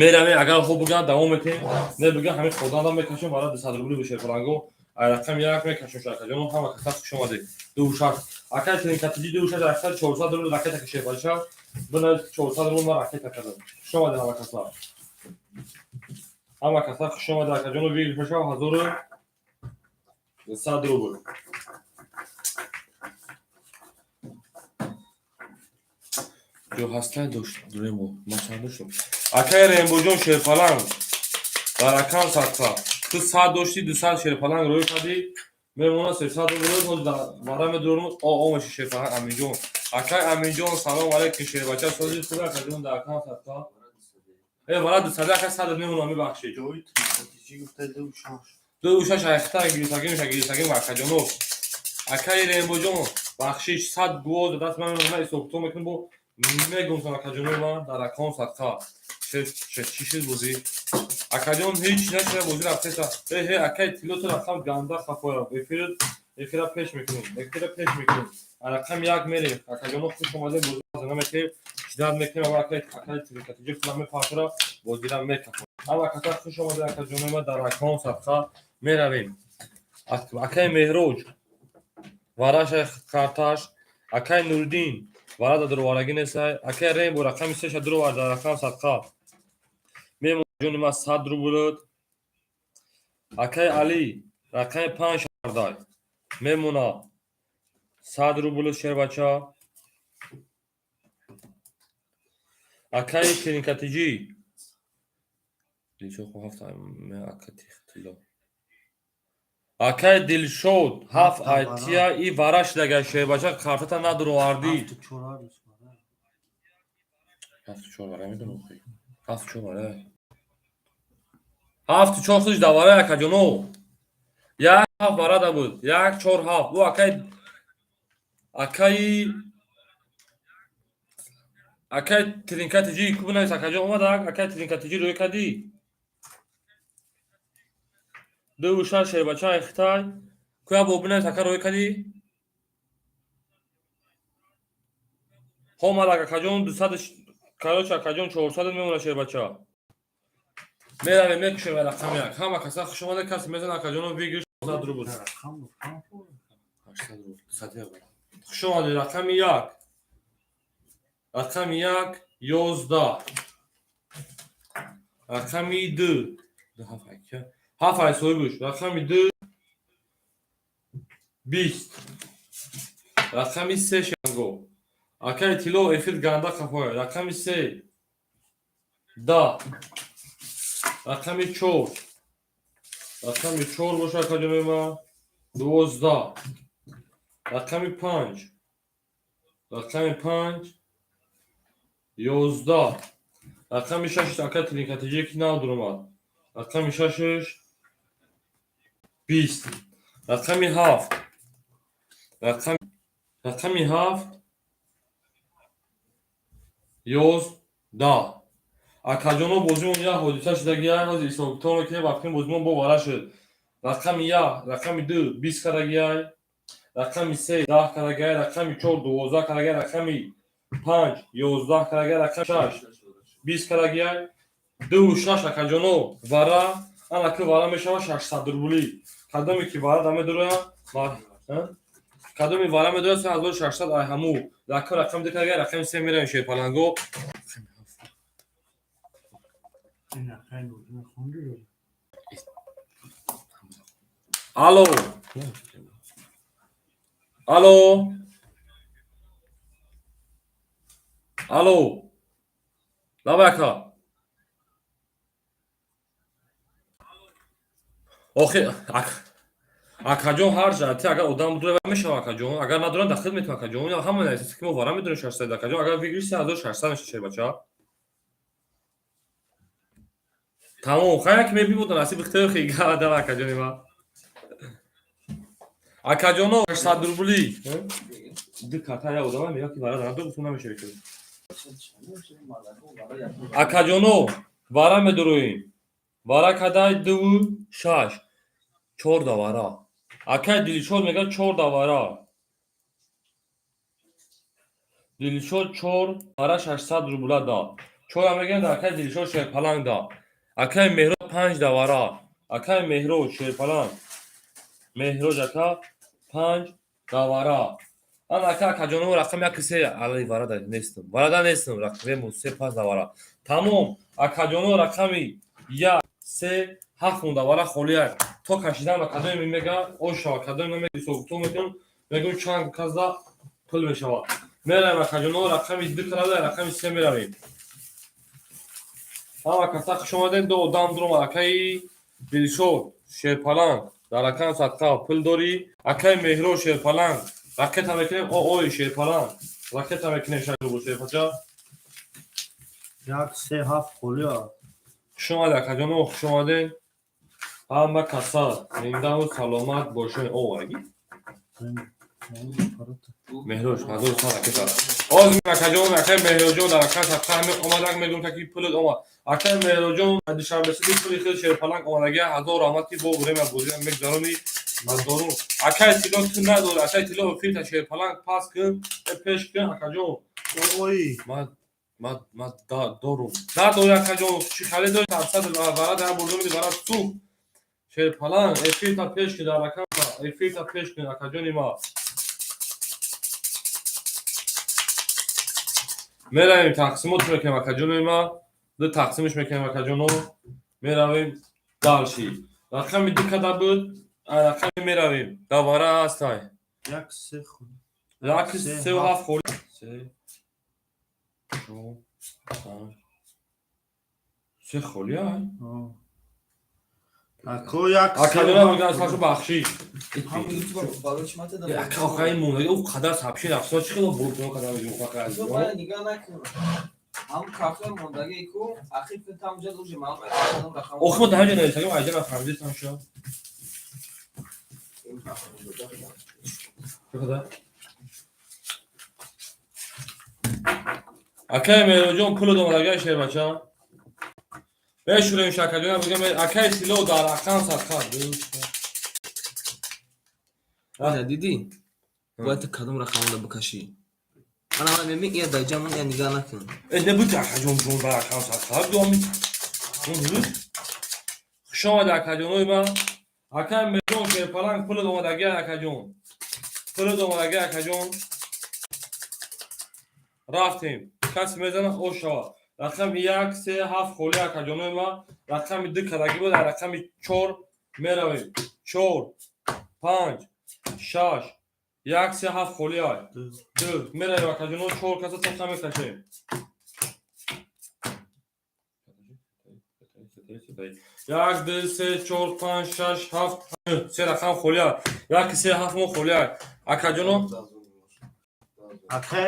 меравем, агар хуб бигӯянд, давом метем, не бигӯянд, ҳамин ходанда мекашем бара 200 рубли бо шерпаланго. Ай рақами 1 мекашем, акаҷоно, ҳама каса хуш омадед. 2 6. Акай Тринкатиҷӣ, 2 6, аксар 400 рубл ракета ки, шербача. Бинавис, 400 рубл ман ракета кардам. Хуш омадед ҳама каса. Ҳама каса хуш омадед, акаҷоно, выигрыш мешава 1100 рубл. Ҷо ҳастай дошт Рембо, ман чанд доштам? Акай Рембоҷон, шерпаланг дар рақам садқа. Ту 100 дошти, 200 шерпаланг рӯй кардӣ, мемона 300 рубл вара медурам, о о меши шерпаланг Аминҷон. Акай Аминҷон, салом алейкум, шербача, сози худ, акаҷон, дар рақам садқа. Э, вара 200, акай 100 мемонам, мебахшид. 2 6 айхта гирифтагӣ меша, гирифтагӣ, акаҷоно. Акай Рембоҷон, бахшиш, 100 гуво даст ман мемонам, ҳисоб мекунам, бо мегумсам, акаҷоно, ман дар рақам садқа. Чӣ шуд бозӣ? Акаҷон, ҳеҷ нашуда, бозӣ рафтеса. Э, ҳе, акай Тилло, ту рақам ганда хафоя. Эфир эфира пеш мекунем. Эфира пеш мекунем. Рақами 1 мерем. Акаҷоно, хуш омадед, бозӣ намекунем. Ждать мекунем, ама акай Тринкатиҷи худам мепартора, бозира мекафам. Ҳама каса хуш омадед, акаҷоно, ма дар рақам садқа меравем. Акай Меҳроҷ вараша карташ, акай Нуриддин варада дуроварагӣ несай. Акай Рембо рақами 3-ша дуровар дар рақам садқа. Мемон, ҷони ман, 100 рублат. Акай Али рақами 5 шардай. Мемона 100 рубл, шербача. Акай Тринкатиҷӣ. Дилшод хо ҳафт ака Тилло. Акай Дилшод ҳафт айтия и вара шидага, шербача, картата надуровардӣ. 7 4 вара медонам, 7 4 вара. 7 4 худиш давара, акаҷоно. 1 7 варада буд. 1 4 7. Ӯ акай Тринкатиҷӣ ку бинавис, акаҷон, омада, акай Тринкатиҷӣ рӯй кардӣ. 2 6, шербача, айхтай. Куя бо бинавис, ака, рӯй кардӣ? Омад, акаҷон, 200, короче, акаҷон, 400 мемона, шербача. Меравем, мекушем рақами 1. Ҳама каса хуш омада, касе мезана, акаҷоно, выигрыш 100 рубл. 800 рубл. 200. Хуш омадед, рақами 1. Рақами 1, 11. Рақами 2. 7 ай соҳибуш. Рақами 2, 20. Рақами 3, шанго. Акай Тилло, эфир ганда қафоя. Рақами 3, 10. Рақами 4. Рақами 4 боша, акаҷонои ман. 12. Рақами 5. Рақами 5, 11. Рақами 6, ака Тринкатиҷӣ, ки нав дуромад. Рақами 6-ш 20. Рақами 7. Рақами 7, 11. Акаҷоно, бозимон як ҳодиса шудагия, ҳозир ҳисобкитоб мекунем, вақти бозимон бо вара шуд. Рақами 1, рақами 2 20 кардагиай. Рақами се 10 кардагиай, рақами чор 12 кардагиай, рақами панҷ 11 кардагиай, рақами шаш 20 кардагиай, дуву шаш. Акаҷоно, вара ана ки вара мешава 600 рублӣ. Кадоме ки вара да медуроя, кадоми вара медуроя, 3600. Ай ҳаму рақам, рақами ду кардагиай, рақами се меравем, шерпаланго. Ин акай хонди. Алло, алло, алло, давай, ака. Охи акаҷон, ҳар ҷати агар одам бидура мешава, акаҷон. Агар надорам, дахил метавон, акаҷон. Ҳама нависаст, ки мо вара медонем 600, акаҷон. Агар выигрыш 3600 меша, шербача. Тамом, хая ки мебибода, насиби хтехи гада, акаҷони ма. Акаҷоно, 600 рубли ду карта я одама мега, ки вара надор, гуфтум, намешава. Акаҷоно, вара медуроем. Вара кадай дуву шаш, чор давара. Акай Дилшод мега, чор давара. Дилшод чор вара 600 рубла да. Чора мегӯянд акай Дилшод шерпаланг да. Акай Меҳрод панҷ давара. Акай Меҳрод шерпаланг, Меҳроҷ ака панҷ давара. Ан ака, акаҷоно, рақам як, се али вара да нестам, варада нестам, рақамему се, панҷ давара. Тамом, акаҷоно, рақами як, се, ҳафт монда, вара холияк. То кашидан ба кадоме мега ош шава, кадоме намега, ҳисобкитоб мекунам, мегӯм, чанд казда пул мешава. Меравем, акаҷоно, рақами ду карада, рақами се меравем. Ҳама каса хуш омадем. Ду одам дуромад. Акаи Дилшод шерпаланг, дар рақам садқа пул дорӣ. Акаи Меҳро шерпаланг, ракета мекунем. О, ой, шерпаланг, ракета мекунем, шаш рубл, шерпача. Як, се, ҳафт холия. Хуш омадед, акаҷоно, хуш омадем ҳама каса, зиндаву саломат бошед. О, аги Меҳроҷ 1100 ракета оз. Акаҷон, акаи Меҳроҷон, дар рақам садқа ҳамин омадак, мегӯм, ки пулат омад. Акаи Меҳроҷон, Душанбесиди, пули хел шерпаланг омадагия. Ҳазор раҳмат, ки бо время бозиам мегзаронӣ. Ҳазорум. Акаи Тилло, ту надорӣ. Акаи Тилло, филта шерпаланг пас кун, пеш кун, акаҷон. Ой. Ма дорум, надорӣ, акаҷон. Чӣ хале дорӣ? 700 вара дар бурда меди, вара сух. Шерпаланг, эфирта пеш кун, дар рақам эфирта пеш кун, акаҷони ма. Меравем, тақсимот мекунем, акаҷони ма. Ду тақсимш мекунем, акаҷоно. Меравем дальше. Рақами ду када буд, рақами меравем, давара ҳастай. Як, се холи. Як, сеу ҳафт холи. Се, чор, панҷ, се холи ай. Ако як Акаҷона, мегӯяд, сашу бахшиш. Ака, охаи мондаги ӯ қадар сабши рафтон, чӣ хело бурбуно када мегӯм, ака. Нигоҳ накун, ҳам кафе мондаги ку ахир тамҷа уже маълум кадом рақам. Охи мо даҳаҷа нависагим, айҷа нафаҳмидистам ша. Чӣ? Акай Меҳроҷон, пулу домадагай, шербача. Бешурем, шакаҷона, бигам, акай Тилло, дар рақам садқа. Ина дидӣ? Бояд ту кадом рақамода бикашӣ? Ана ман мебин, ия дар ҷамон, ия нигоҳ накун. Э, не буд, акаҷон, ҷон, дар рақам садқа. Доми. Хуш омадед, акаҷонои ман. Акай Меҳроҷон шерпаланг, пулу домадагай, акаҷон. Пулу домадагай, акаҷон. Рафтем. Касе мезана, ош шава. Рақами як, се, ҳафт холи, акаҷонои ман. Рақами ду кадаги буд, дар рақами чор меравем. Чор, панҷ, шаш, як, се, ҳафт холи ай. Ду. Меравем, акаҷоно, чор каса тоқа мекашем. Як, ду, се, чор, панҷ, шаш, ҳафт, се рақам холи ай. Як, се, ҳафт мо холи ай. Акаҷоно,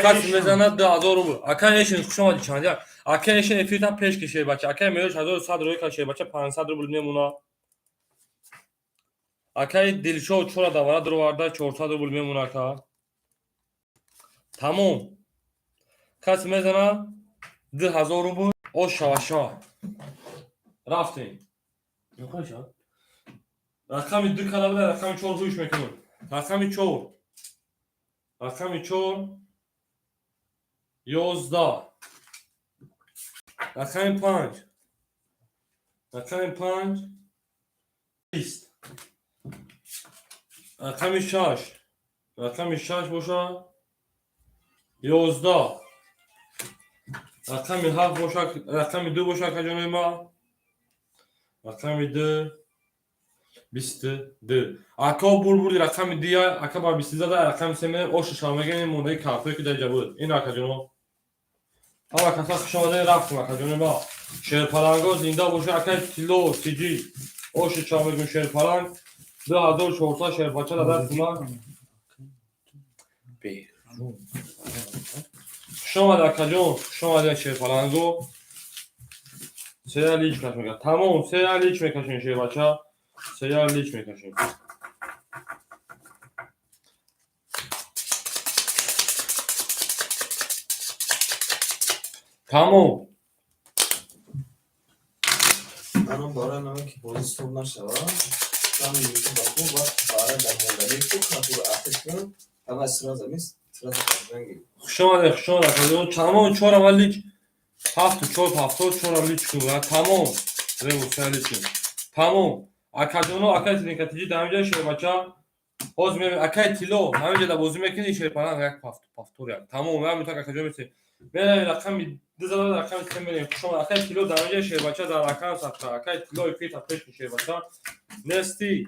касе мезанад, 2000 рубл. Акай Эшин, хуш омадӣ, чанд як. Акай Эшин, эфиртан пеш кишед, бача. Акай Меҳроҷ 1100 рӯй кашед, бача, 500 рубл мемона. Акай Дилшод чора давара дуроварда, 400 рубл мемона, ака. Тамом. Касе мезана, 2000 рубл, ош шава шава. Рафтем. Рақами ду кала буда, рақами чор ҳуш мекунем. Рақами чор. Рақами чор 11. Рақами панҷ. Рақами панҷ 20. Рақами шаш. Рақами шаш боша 11. Рақами ҳафт боша, рақами ду боша, акаҷонои ма. Рақами ду 22. Ако бурбурди рақами дия, ака ба бисту зада, рақами се мерем, ошу шава мегирем, мондаги картое ки дар ҷа буд. Ин, акаҷоно. Ҳама каса хуш омадед, рафтем, акаҷони ма. Шерпаланго зинда боша, акаи Тилло, Тиҷи. Оши чава мегӯем, шерпаланг. 2400 шербача дар дасти ман. Беҳрун. Хуш омад, акаҷон, хуш омадед, шерпаланго. Сея лич каш мекашем. Тамом, сея лич мекашем, шербача. Сея лич мекашем. Тамом. Ана барои наме ки бозӣ стоп нашава, ҳами ютуба ку вақт бара дар мондаги ку картуро ахир кун, ҳама сразу мис сразу кардангӣ. Хуш омадед, хуш омадед, акаҷон. Тамом, чора ва лич. Ҳафту чор, ҳафтод, чора лич кун. Тамом. Рему сея лич кун. Тамом. Акаҷоно, акаи Тринкатиҷи дар ҳаминҷа, шербача. Ҳозир мебинем, акаи Тилло, ҳаминҷа дар бозӣ мекунӣ, шерпаланг як повтор як. Тамом, як минутак, акаҷон, месем. Меравем рақами ду зада, рақами се мерем. Хуш омад, акаи Тилло дар ҳаминҷа, шербача дар рақам садқа. Акаи Тилло эфирта пеш кун, шербача. Нести.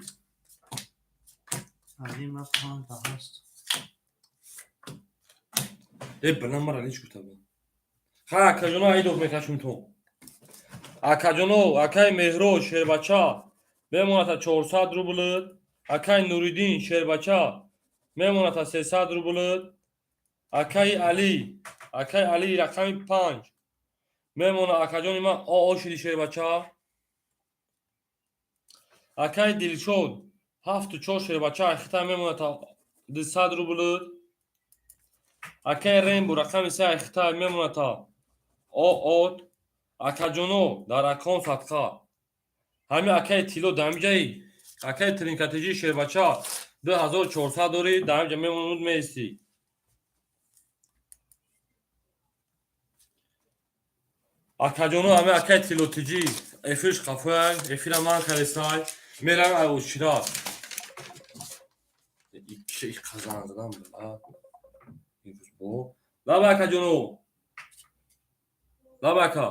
Али ма панҷ да ҳаст. Э, била мара лич гуфта буд. Ха, акаҷоно, айдов мекашем то. Акаҷоно, акаи Меҳро, шербача мемоната 400 рубл. Акаи Нуриддин, шербача мемоната 300 рубл. Акаи Али, акаи Али рақами панҷ мемона, акаҷони ман, ошиди, шербача. Акаи Дилшод ҳафту чор, шербача, айхита мемоната 200 рубл. Акаи Рембу рақами се айхита мемоната от. Акаҷоно, дар акон садқа. Ҳами акаи Тилло дар ҳамиҷаи, акаи Тринкатиҷи, шербача, 2400 дорӣ, дар ҳамиҷа мемонуд, меистӣ. Акаҷоно, ҳами акаи Тиллотиҷӣ эфирш қафояй, эфира ман кардесай, меравем ай очира. Қазан задам. Лаба, акаҷоно. Лаба, ака.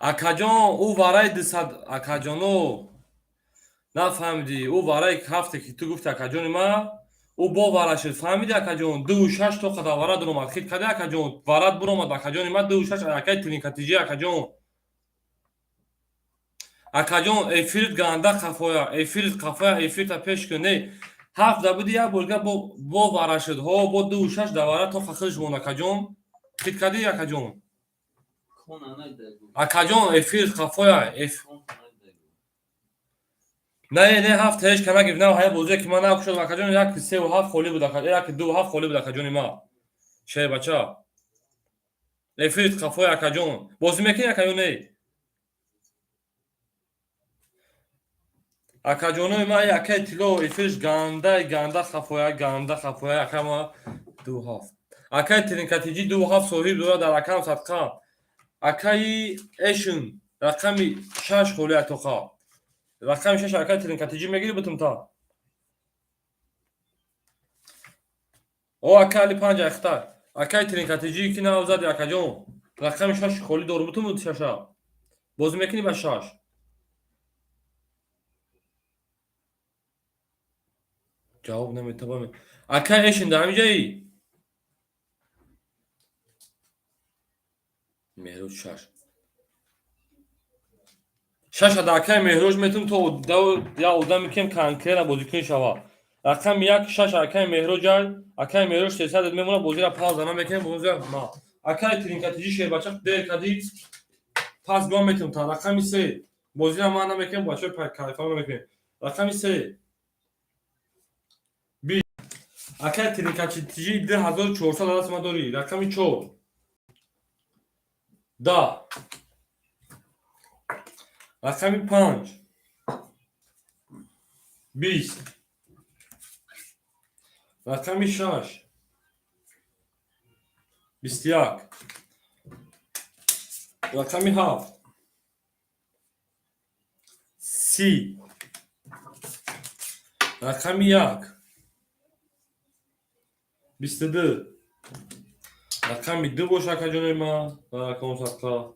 Акаҷон, ӯ вараи 200, акаҷоно, нафаҳмидӣ, ӯ вараи ҳафте ки ту гуфти, акаҷони ма, ӯ бо вара шуд, фаҳмидӣ, акаҷон? Дуву шаш то қадар вара дуромад, хит кади, акаҷон, варат буромад, акаҷони ма, дуву шаш, акаи Тринкатиҷи, акаҷон. Акаҷон, эфирит ганда қафоя, эфирит қафоя, эфирта пеш кун. Не, ҳафт да буди, як борга бо вара шуд, ҳо, бо дуву шаш да вара то хахилш монд, акаҷон. Хит кади, акаҷон? Акаҷон, эфир қафоя, не, не, ҳафт ҳеҷ ка нагирифт, на, ҳая бозие ки ман накушодам, акаҷон, як севу ҳафт холӣ буд, як дуву ҳафт холӣ буд, акаҷони ма. Шербача. Эфирит қафоя, акаҷон. Бозӣ мекунӣ, ака, ё не? Акаҷонои ма, акаи Тилло эфирш гандаи ганда қафоя, ганда қафоя, ака ма, ду ҳафт. Акаи Тринкатиҷи дуву ҳафт соҳиб дорад дар акам садқа. Акаи Эшн рақами шаш холӣ атоқа. Рақами шаш, акаи Тринкатиҷи, мегирӣ бутумта? О, акаи Али панҷ айхта. Акаи Тринкатиҷи ки нав зади, акаҷон. Рақами шаш холӣ дору бутум шаша. Бозӣ мекунӣ ба шаш? Ҷавоб наметавонам. Акаи Эшн дар ҳамиҷаи? Меҳроҷ шаш. Шаша да акаи Меҳроҷ метавон то як одаме кем конкретно бозикунӣ шава. Рақами як шаш акаи Меҳроҷай, акаи Меҳроҷ 300 мемонад, бозиро пауза намекунем, бозира ма. Акаи Тринкатиҷи, шербача, дер кадӣ, пас гом метавон та рақами се. Бозиро ман намекунем, бачаҳои кайфа намекунем. Рақами се. Би. Акаи Тринкатиҷи 2400 даст ма дорӣ. Рақами чор. 10. Рақами 5 20. Рақами 6 21. Рақами 7 30. Рақами 1 22. Рақами 2 боша, акаҷонои ман, рақам садқа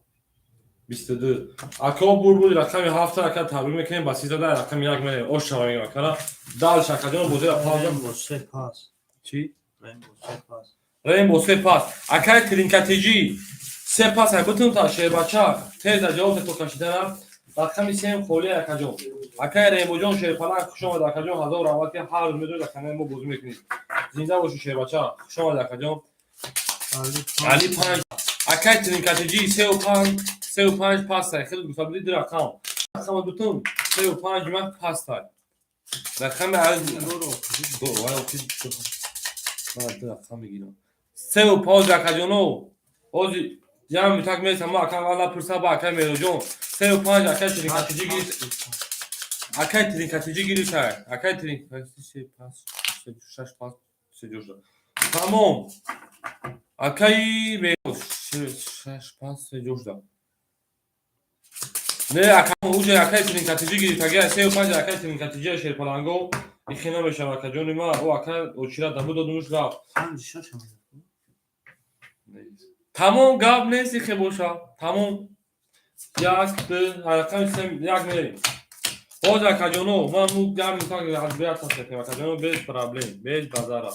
22. Ако бурбуди рақами 7 ака табрик мекунем, ба 13 рақами 1 мерем. Ош шава мегам акара. Дальше, акаҷон, бозира пауза. Рембо се пас. Чӣ? Рембо се пас. Рембо се пас. Акай тринкатиҷи се пас ай бутун та шербача. Тез ҷавоб то кашидана. Рақами 3 холӣ, акаҷон. Акай Рембоҷон шерпаланг, хуш омад, акаҷон, ҳазор раҳмат, ки ҳар рӯз медонед, аканаи мо бозӣ мекунед. Зинда бошӣ, шербача. Хуш омад, акаҷон. Али 5. Акай тринкатиҷи 3 5, 3 5 пастай. Хеле гуфта будӣ ду рақам. Рақама бутун 3 5 ма пастай. Рақами ду рақам мегирам. 3 5, акаҷоно. Ҳозир як митак мерасам, ма акам вала пурса ба акай Меҳроҷон. 3 5 акай тринкатиҷи гирифт. Акай тринкатиҷи гирифтай. Акай тринкатиҷи се пас, шаш пас, се ҷоша. Тамом. Акаи Меҳроҷ шаш пас, се ҷошда. Не, ака уҷа акай тринкатиҷи гирифт. Агар 3 5 акай тринкатиҷи шерпаланго ихе намешава, акаҷони ма, о ака очира даму додумуш рафт. 5 6 ам. Тамом, гап нест, ихе боша. Тамом. Як, ду, рақами се, як мерем. Ҳозир, акаҷоно, ман му як митак аз бият тасекем, акаҷоно, без проблем, без базара.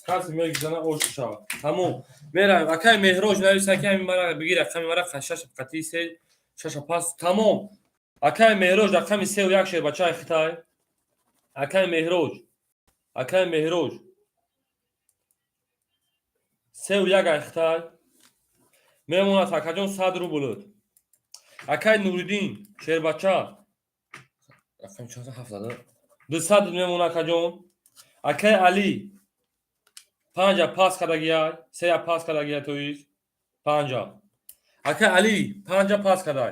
Касе мегизана, ош шава. Тамом. Меравем. Акай Меҳроҷ нависа, ки ҳамин мара бигир, рақами мара шаш қатъи се, шаша пас. Тамом. Акай Меҳроҷ рақами 3 1 шербачаи хитай. Акай Меҳроҷ. Акай Меҳроҷ. 3 1 ай хитай. Мемонад, акаҷон, 100 рубль. Акай Нуриддин шербача. Рақами чанд ҳафт зада? 200 мемонад, акаҷон. Акай Али панҷа пас кардагиай, сея пас кардагиай, то есть панҷа. Акай Али панҷа пас кардай.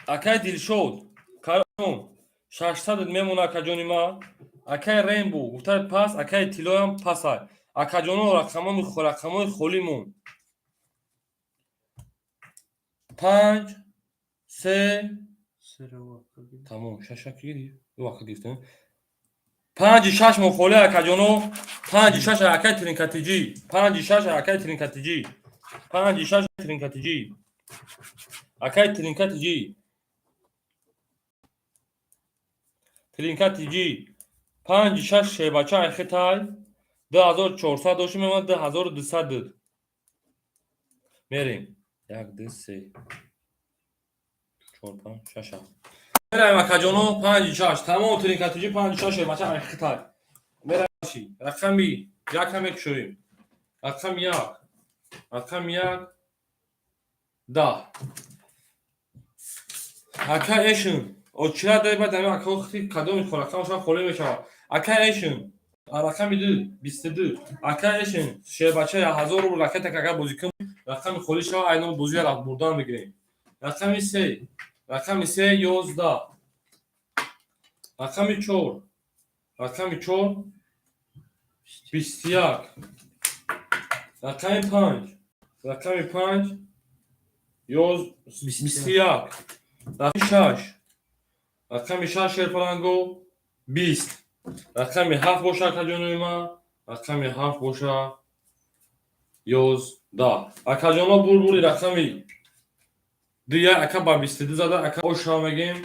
Акай Дилшод карон 600 мемонад, акаҷони ма. Акай Рембо гуфтай пас, акай Тилоям пасай. Акаҷоно, рақамои холимон. Панҷ, се, тамом, шаша ки гирифт? Ду вақт гирифтем. Панҷи шаш мо холӣ, акаҷоно. Панҷи шаш акай тринкатиҷӣ. Панҷи шаш акай тринкатиҷӣ. Панҷи шаш тринкатиҷӣ. Акай тринкатиҷӣ. Тринкатиҷӣ. Панҷи шаш шебача айхитай. 2400 дошти мемонад, 2200 дуд. Мерем. Як, ду, се. Чор, панҷ, шаш, ҳафт. Меравем, акаҷоно, панҷи шаш. Тамом, тринкатиҷӣ панҷи шаш шебача айхитай. Меравем. Рақами якам мекушоем. Рақами як. Рақами як. 10. Ака Эшн. Очира дай баъд ами ака хти кадоми рақамашон холӣ мешавад. Ака Эшн. Рақами ду, 22. Ака Эшн. Шербача 1000 рубл ракета агар бозӣ кун, рақами холӣ шава, айно бозиро бурдан мегирем. Рақами се. Рақами се 11. Рақами чор. Рақами чор 21. Рақами панҷ. Рақами панҷ 21. Рақами шаш. Рақами шаш шерпаланго 20. Рақами ҳафт боша, акаҷонои ман. Рақами ҳафт боша 11. Акаҷоно, бурбури рақами дуя ака ба 22 зада, ака оша мегем.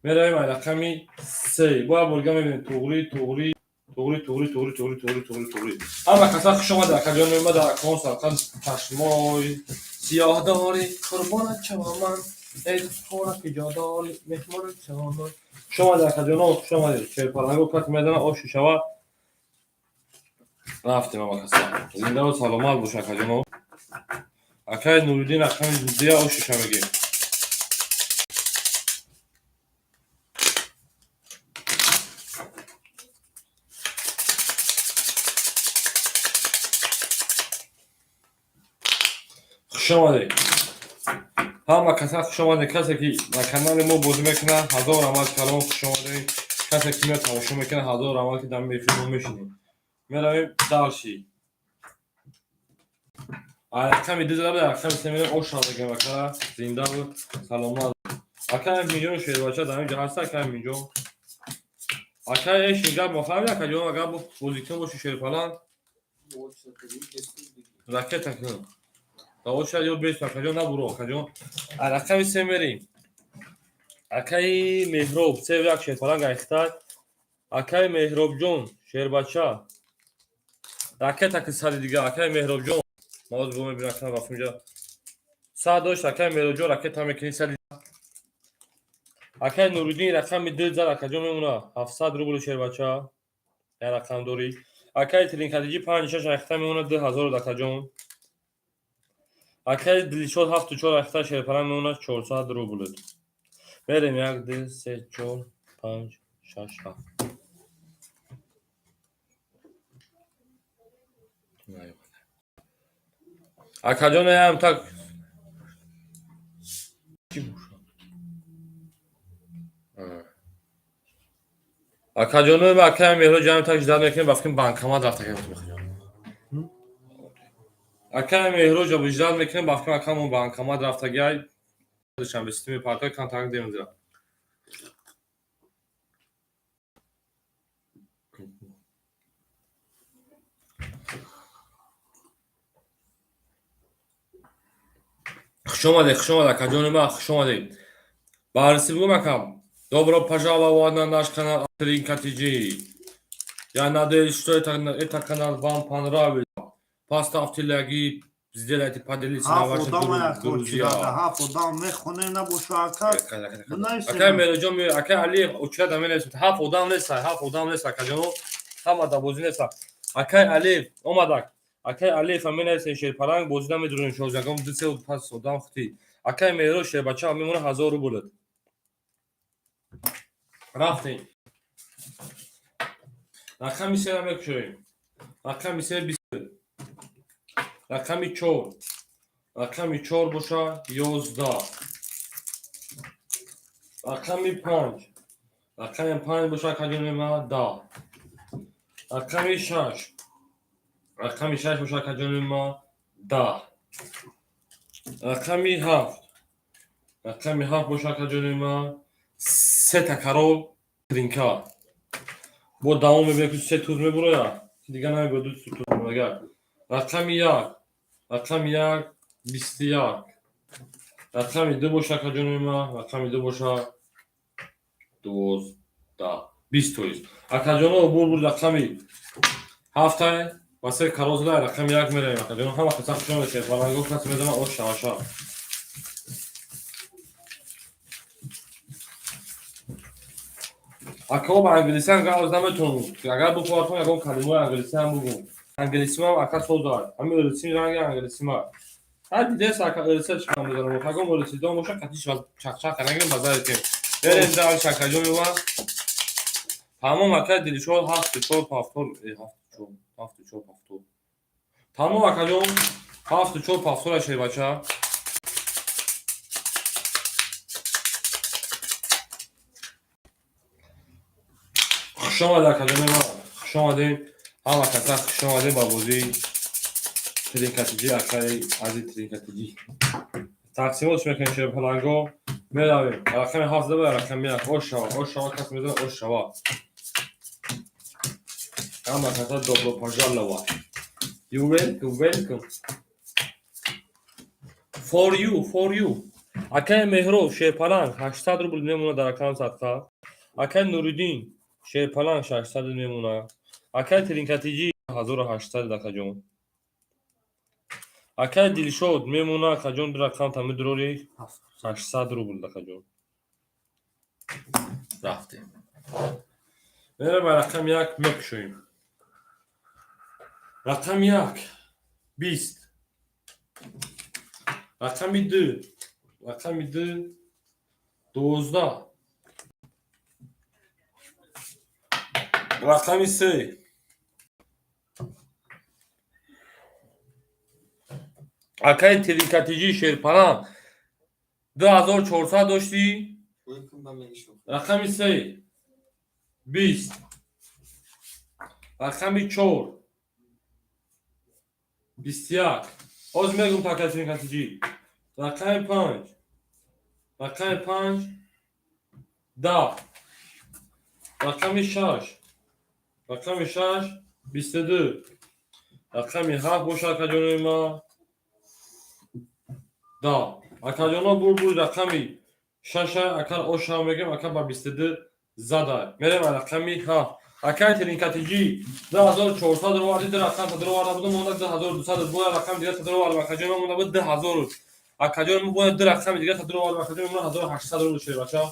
Меравем ай рақами се. Боя борга мебинем туғри, туғри, туғри, туғри, туғри, туғри, туғри, туғри, туғри. Ҳама каса хуш омада, акаҷонои ман, дар акон сарқан чашмой сиёҳ дорӣ, қурбонат шавам ман, эй хора ки ҷо дорӣ, меҳмонат шавам ман. Хуш омадед, акаҷоно, хуш омадед. Шерпаланго кас мезана, оши шава. Рафтем, ҳама каса. Зиндаву саломат бош, акаҷоно. Акай Нуриддин рақами дуя ошиша мегем. Хуш омадед. Ҳама каса хуш омадед, касе ки ба канали мо бозӣ мекунад, ҳазор раҳмат калом, хуш омадед. Касе ки меояд тамошо мекунад, ҳазор раҳмат, ки дар эфир мо мешинем. Меравем дальше. Рақами ду зада, рақами се мерем, оша мегӯем, ака, зиндаву саломат. Ака Миҷон шербача дар инҷа ҳаст, ака Миҷон. Ака эшин гап мохоҳам, ака ҷон, агар бозикун боши шерпаланг, ракета кун. Давошад ё бес, ака ҷон, набуро, ака ҷон. Рақами се мерем. Акаи Меҳроб, се як шерпаланг айхтар. Акаи Меҳробҷон, шербача. Ракета ки сади дига, акаи Меҳробҷон. Ма ҳозир бо мебинам, ака вақт инҷа. Сад дошт, акаи Меҳробҷон, ракета мекунӣ сади. Акаи Нуриддин рақами ду зад, акаҷон, мемона 700 рубли шербача. Як рақам дорӣ. Акаи Тилинкадиҷӣ панҷ шаш айхта мемона 2000, акаҷон. Акаи Дилшод ҳафту чор айхта шерпаланг мемона 400 рубл. Мерем: як, ду, се, чор, панҷ, шаш, ҳафт. Акаҷон, ям так чӣ бошад? Акаҷоно, акаи Меҳро ҷамъ так ждать мекунем, ба фикрам банкомат рафта акаҷон. Акаи Меҳро ждать мекунем, ба фикрам акамон банкомат рафтагиай. Душанбе системи партой контакт демзира. Хуш омадед, хуш омадед, акаҷони ман, хуш омадед. Ба русӣ бигӯм, акам. Добро пожаловать на наш канал Тринка ТЖ. Я надеюсь, что это канал вам понравится. Поставьте лайки, сделайте, поделитесь на Ҳафт ваши одам як друзья. ҳафт одам мехонем, набоша, ака. Акай Меҳроҷон, акай Алиев, очирада менависед. Ҳафт одам нест, ҳафт одам нест, акаҷоно. Ҳама да бозӣ нест. Акай Алиев, омадак. Акай Алиев ам менависед, шерпаланг бозӣ намедурем, шозагом ду се пас одам хути. Акай Меҳро шербача мемона 1000 рубл. Рафтем. Рақами сера мекушоем. Рақами се бист. Рақами чор. Рақами чор боша 11. Рақами панҷ. Рақами панҷ боша, акаҷони ман, 10. Рақами шаш. Рақами шаш боша, акаҷони ман, 10. Рақами ҳафт. Рақами ҳафт боша, акаҷони ман, сета король тринка. Бо давом мебинем, ки се туз мебурояд. Дига намебурояд, ду туз мебурояд. Рақами як. Рақами як 21. Рақами ду боша, акаҷони ман, рақами ду боша 12. 20%. Акаҷоно, бур рақами ҳафтай ва се король зада, рақами як меравем, акаҷоно. Ҳама қисса хуш омадед, шерпаланго касе медонад, ош шаваша. Акао, ба англисиам гап наметавонам. Агар бихоҳад, ягон калимаи англисиам бугӯм. Англисимам, ака, созад. Ҳамин русим ранги англисима. Ҳар дидес, ака, русия чӣ кам мезанам. Ягон русидон боша, қатиш чақчақ нагирем, базари кем. Берем дальше, акаҷони ман. Тамом, акаи Дилшод ҳафту чор пафтор, ҳафту чор, ҳафту чор пафтор. Тамом, акаҷон, ҳафту чор пафтора шербача. Хуш омадед, акаҷони ман. Хуш омадед. Ҳама каса хуш омадед ба бозии Тринка ТЖ, акаи ази Тринка ТЖ. Тақсимот мекунем, шерпаланго. Меравем. Рақами ҳафт зада, рақами як. Ош шава, ош шава, кас мезанад, ош шава. Ҳама каса добро пожаловать. You welcome, welcome. For you, for you. Акаи Меҳроб шерпаланг 800 рубл мемонад дар рақам садқа. Акаи Нуриддин шерпаланг 600 мемонад. Акаи Тринкатиҷӣ 1800, акаҷон. Акаи Дилшод мемонад, акаҷон, ду рақам тамидурори 800 рубл, акаҷон. Рафтем. Меравем ба рақами як мекушоем. Рақами як 20. Рақами ду. Рақами ду 12. Рақами се. Акаи Тринкатиҷӣ шерпаланг. 2400 доштӣ. Бой кун ба мегишо. Рақами се 20, рақами чор 21. Ҳозир мегум такатинкатиҷи. Рақами панҷ, рақами панҷ 10, рақами шаш, рақами шаш 22, рақами ҳафт боша, акаҷонои ма, 10. Акаҷоно, бурбур рақами шаша ака оша мегем, ака ба 22 зада. Мерем рақами ҳафт. Акай тринкатиҷӣ, 2400 роварди, ду рақам тадроварда будам, монда 2200. Боя рақами дигар тадровардам, акаҷон, монда буд 2000. Акаҷон, мо бояд ду рақами дигар тадровардам, акаҷон, монда 1800 рубл шуд, бача.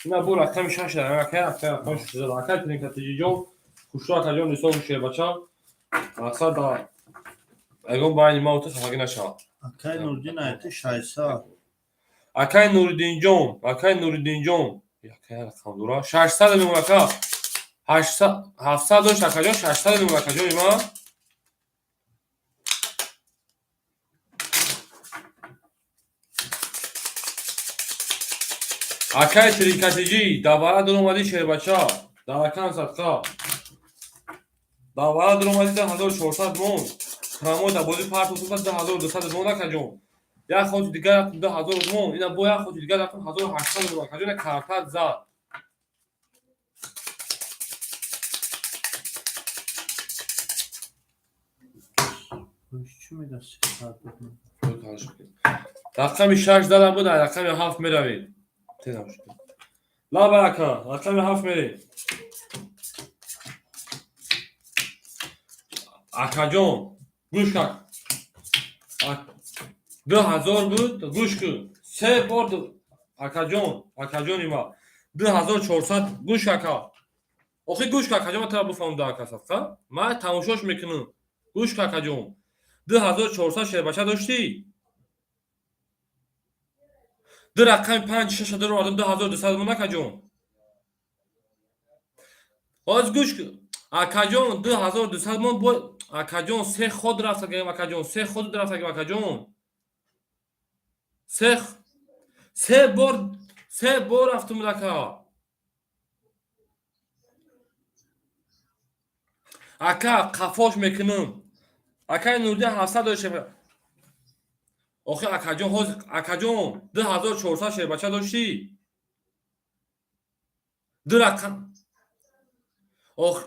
Ина бу рақами шаш, акай, акай рақами шаш зада. Акай тринкатиҷӣ ҷон, хушрӯ, акаҷон, ҳисоб шуд, бача. Мақсад да ягон байни ма ту хафагӣ нашавад. Акай Нурдин айти 600. Акай Нуриддинҷон, акай Нуриддинҷон, акай рақам дора, 600 мемон, ака. 700 дошт, акаҷон, 600 мемон, акаҷони ман. Акай трикатиҷӣ, давара дуромадӣ, шербача, даракан садқа. Давара дуромадӣ, 2400 мон. Прамои да бозӣ партофта, 2200 мон, акаҷон. Як хоти дигар рафтум, 2000 мон. Ина бо як хоти дигар рафтум, 1800 мон, акаҷон, ина картат зад. Чӣ мега 300 буд? Рақами шаш задам буд, рақами ҳафт меравед. Лаба, ака, рақами ҳафт мерем. Акаҷон, гӯш кун. 2000 буд, гӯш кун. Се бор, акаҷон, акаҷони ма. 2400, гӯш, ака. Охи гӯш кун, акаҷон, ман тара бифаҳмда, ака, садқа. Ман тамошош мекунам. Гӯш кун, акаҷон. 2400 шербача доштӣ? Ду рақами панҷ шаша дуровардам, 2200 мон, акаҷон. Ҳоз гӯш кун. Акаҷон, 2200 мон бо, акаҷон, се ход рафтагем, акаҷон, се ход рафтагем, акаҷон. Се бор, се бор рафтум, ака. Ака, қафош мекунам. Акаи Нуриддин 700 дошт. Охи, акаҷон, ҳозир, акаҷон, 2400 шербача доштӣ? Ду рақам. Ох,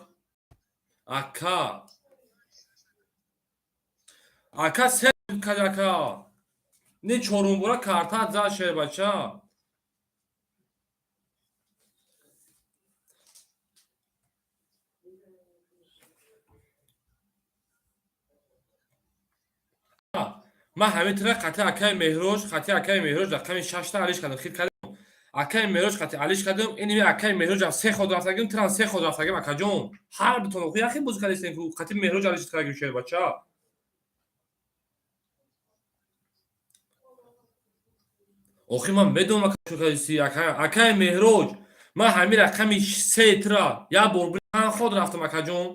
ака. Ака, се кад, ака. Не, чорумбора картат зад, шербача. Ман ҳамин тира қати акаи Меҳроҷ, қати акаи Меҳроҷ рақами шашта алиш кардам, хит кардам. Акаи Меҳроҷ қати алиш кардам, иними акаи Меҳроҷ се ход рафтагим, тирам се ход рафтагим, акаҷон. Ҳар дутон охи яхе бозӣ кардистем, ку қати Меҳроҷ алиш кардагим, шербача. Охи ман медонам, ака, чӣ кардисти, акаи Меҳроҷ. Ман ҳамин рақами се тира як бор чанд ход рафтам, акаҷон.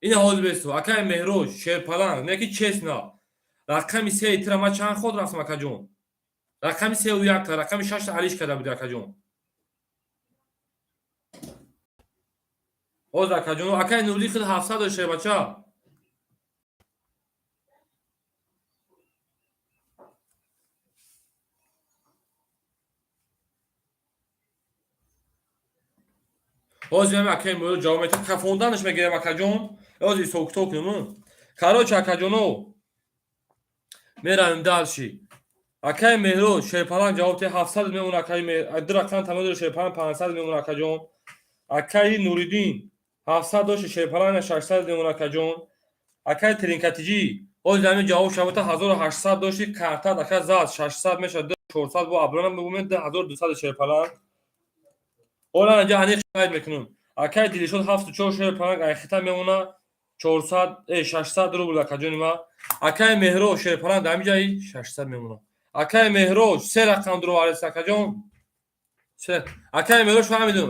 Ина ҳозир бесто, акаи Меҳроҷ, шерпаланг, не ки честно. Рақами се тира ман чанд ход рафтам, акаҷон? Рақами сеу якта, рақами шашта алиш карда буди, акаҷон. Ҳозир, акаҷон, акаи Нуриддин худ 700 дошт, шербача. Ҳозир ҳами акаи Меҳроҷ ҷавоб метиҳад, кафонданаш мегирем, акаҷон. Ҳозир ҳисоб-китоб кунем. Короче, акаҷоно, меравем дальше. Акаи Меҳроҷ, шерпаланг ҷавоб диҳад, 700 мемонад, акаи Меҳ, ду рақам тамом дорад, шерпаланг 500 мемонад, акаҷон. Акаи Нуриддин 700 дошт, шерпаланг 600 мемонад, акаҷон. Акаи Тринкатиҷӣ, ҳозир ҳамин ҷавоб шавад, 1800 дошти, картат, ака, зад, 600 мешавад, 400 бо аброна мебумед, 2200 шерпаланг. Ҳола инҷа аниқ қайд мекунам. Акаи Дилшод 74, шерпаланг айхита мемонад, 400, 600 рубл, акаҷони ман. Акаи Меҳроҷ, шерпаланг дар ҳамин ҷаи 600 мемонад. Акаи Меҳроҷ се рақам дуровардест, акаҷон. Се. Акаи Меҳроҷ, фаҳмидум.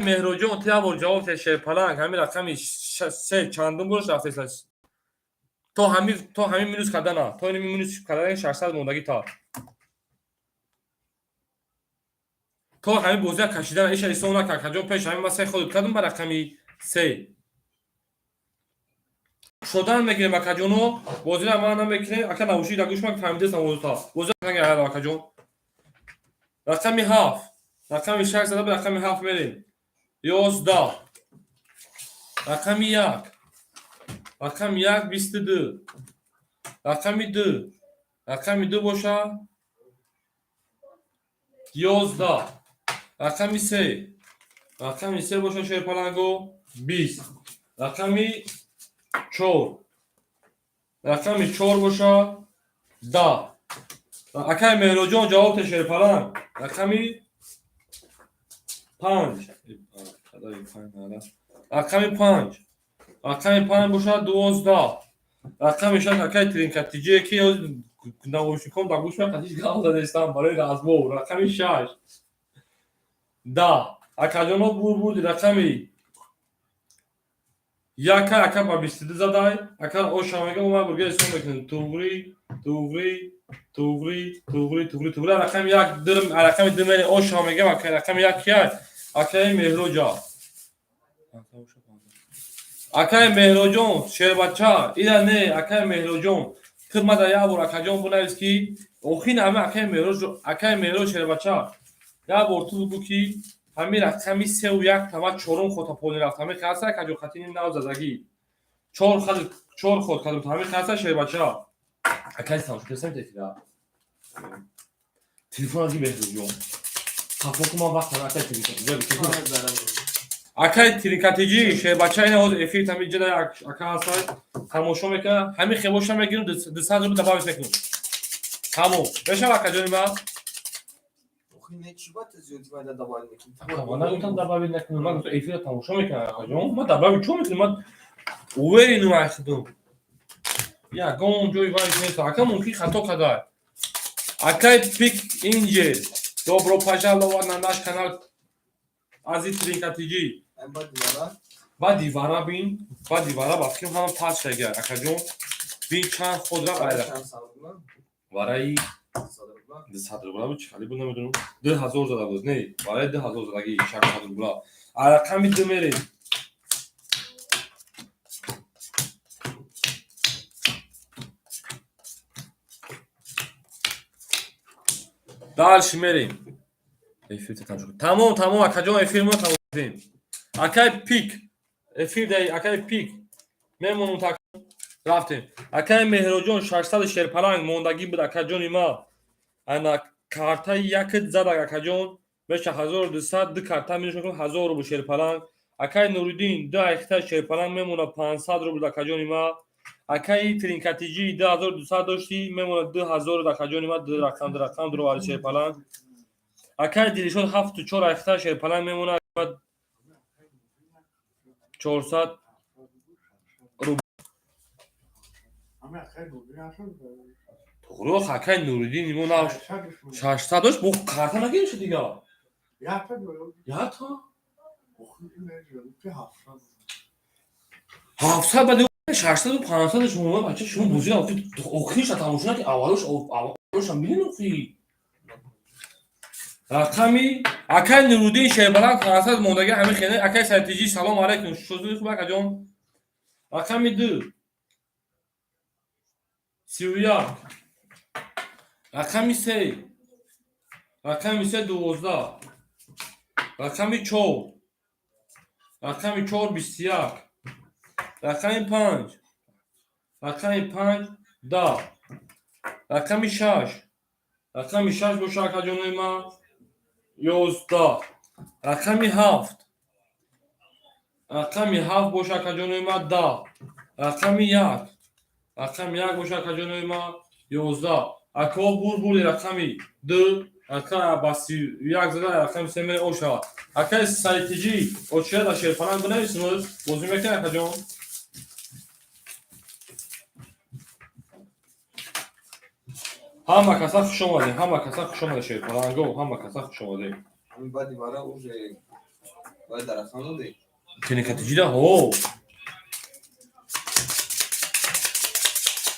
Меҳроҷон, ту як бор ҷавоб диҳ, шерпаланг ҳамин рақами се чандум бораш рафтест? То ҳами минус кардана, то ин минус кардани 600 мондагӣ, то ҳами бозия кашидана иша ҳисоб накард, акаҷон. Пеш ҳами ман се ход кардам ба рақами се шодан мегирем, акаҷоно. Бозира ман намекунем, ака. Навуши да гӯш ман, фаҳмидестам бозита. Бозира акаҷон, рақами ҳафт, рақами шаш зада, ба рақами ҳафт мерем. 11. Рақами як, рақами як 22. Рақами ду, рақами ду боша 11. Рақами се, рақами се боша, шерпаланго, 20. Рақами чор, рақами чор боша 10. Акай Меҳроҷон, ҷавоб те, шерпаланг. Рақами панҷ, рақами панҷ, рақами панҷ бошад 12. Рақами шаш, акай Тринкатиҷие, ки наушником дар гӯш меқатиш, гап задестам барои разбор. Рақами шаш 10. Акаҷоно, бур бурди. Рақами яка, ака, ба 22 задай, ака. Оша мега, ма бурга ҳисоб мекунем: туғри, туғри, туғри, туғри, туғри, туғри. Рақами як, рақами ду мери. Оша мегам, ака. Рақами як кия? Акаи Меҳроҷа, акаи Меҳроҷон, шербача ира не. Акаи Меҳроҷон, ту мада як бор, акаҷон, бинавис, ки охин ҳами акаи Меҳроҷ, акаи Меҳроҷ, шербача, як бор ту бигӯ, ки ҳамин рақами сеу як тама чорум хота пони рафт. Ҳамин хаста, акаҷон, хатини нав задагӣ, чор хад, чор ход кардам. Ҳамин хаста, шербача, акаи тамошо эфира. Телефон аз Меҳроҷон хафо ман вақт, акаи телефон, акаи Тринкатиҷи, шербача, ина ҳозир эфир тамиҷада ака ҳаста, тамошо мекунад. Ҳамин хебоша мегирам, 200 рубл добавить мекунам, тамом мешава, акаҷони ман. Ман нагуфтам добавить накунам, ман гуфтам эфира тамошо мекунам, акаҷон. Ман добавить чо мекунам? Ман уверенум, айхудум, ягон ҷои вайш нест, ака. Мумкин хато карда. Акай Пик Инҷел, добро пожаловать на наш канал. Ази Тринкатиҷи, баъди вара бин, баъди вара ба фикрам ҳама пас шага, акаҷон. Бин, чанд ход рафт. Вараи 200 рубла буд, чӣ хали буд, намедонам. 2000 зада буд, не, вараи 2000 задаги, 600 рубла. А рақами ду мерем. Дальше мерем. Эфир тамом, тамом, акаҷон, эфир мо тамом кардем. Акай Пик, эфир дай, акай Пик мемонум. Так, рафтем. Акай Меҳроҷон, 600 шерпаланг мондагӣ буд, акаҷони ма. Ана картаи якт задак, акаҷон, меша 1200. Ду карта минус мекунам, 1000 рубл, шерпаланг. Акай Нуриддин, ду айхта шерпаланг мемона 500 рубл, акаҷони ма. Акаи Тринкатиҷӣ, 2200 доштӣ, мемона 2000, акаҷони ма. Ду рақам, ду рақам дуровари, шерпаланг. Акаи Дилшод, ҳафту чор айхта шерпаланг мемона 400 рубл. Туғру, акаи Нуриддин имо нав 600 дошт, бо карта нагирифта дига ята 700, баъд 600-у 500. Шумо, бача, шумо бозира охириша тамошо накард, аввалош, аввалошам бинед. Охи рақами акай Нуруддин, шербаланд, 500 мондагӣ, ҳамин хеле. Акай Сайтиҷӣ, салом алайкум, шузуи хуб, акаҷон. Рақами ду 31. Рақами се, рақами се 12. Рақами чор, рақами чор 21. Рақами панҷ, рақами панҷ 10. Рақами шаш, рақами шаш боша, акаҷонои ман, 11. Рақами ҳафт, рақами ҳафт боша, акаҷонои ман, 10. Рақами як, рақами як боша, акаҷонои ман, 11. Акао, бур бурди. Рақами ду, ака, ба 31 зада, рақами се мере. Ошава, акаи Сайтиҷӣ, очия дар шерпаланг бинависим, бозӣ мекунӣ, акаҷон? Ҳама каса хуш омадем, ҳама каса хуш омадем, шерпаланго, ҳама каса хуш омадем. Ҳамин баъди вара уже бояд дар рақам додӣ. Тринкатиҷида, ҳо.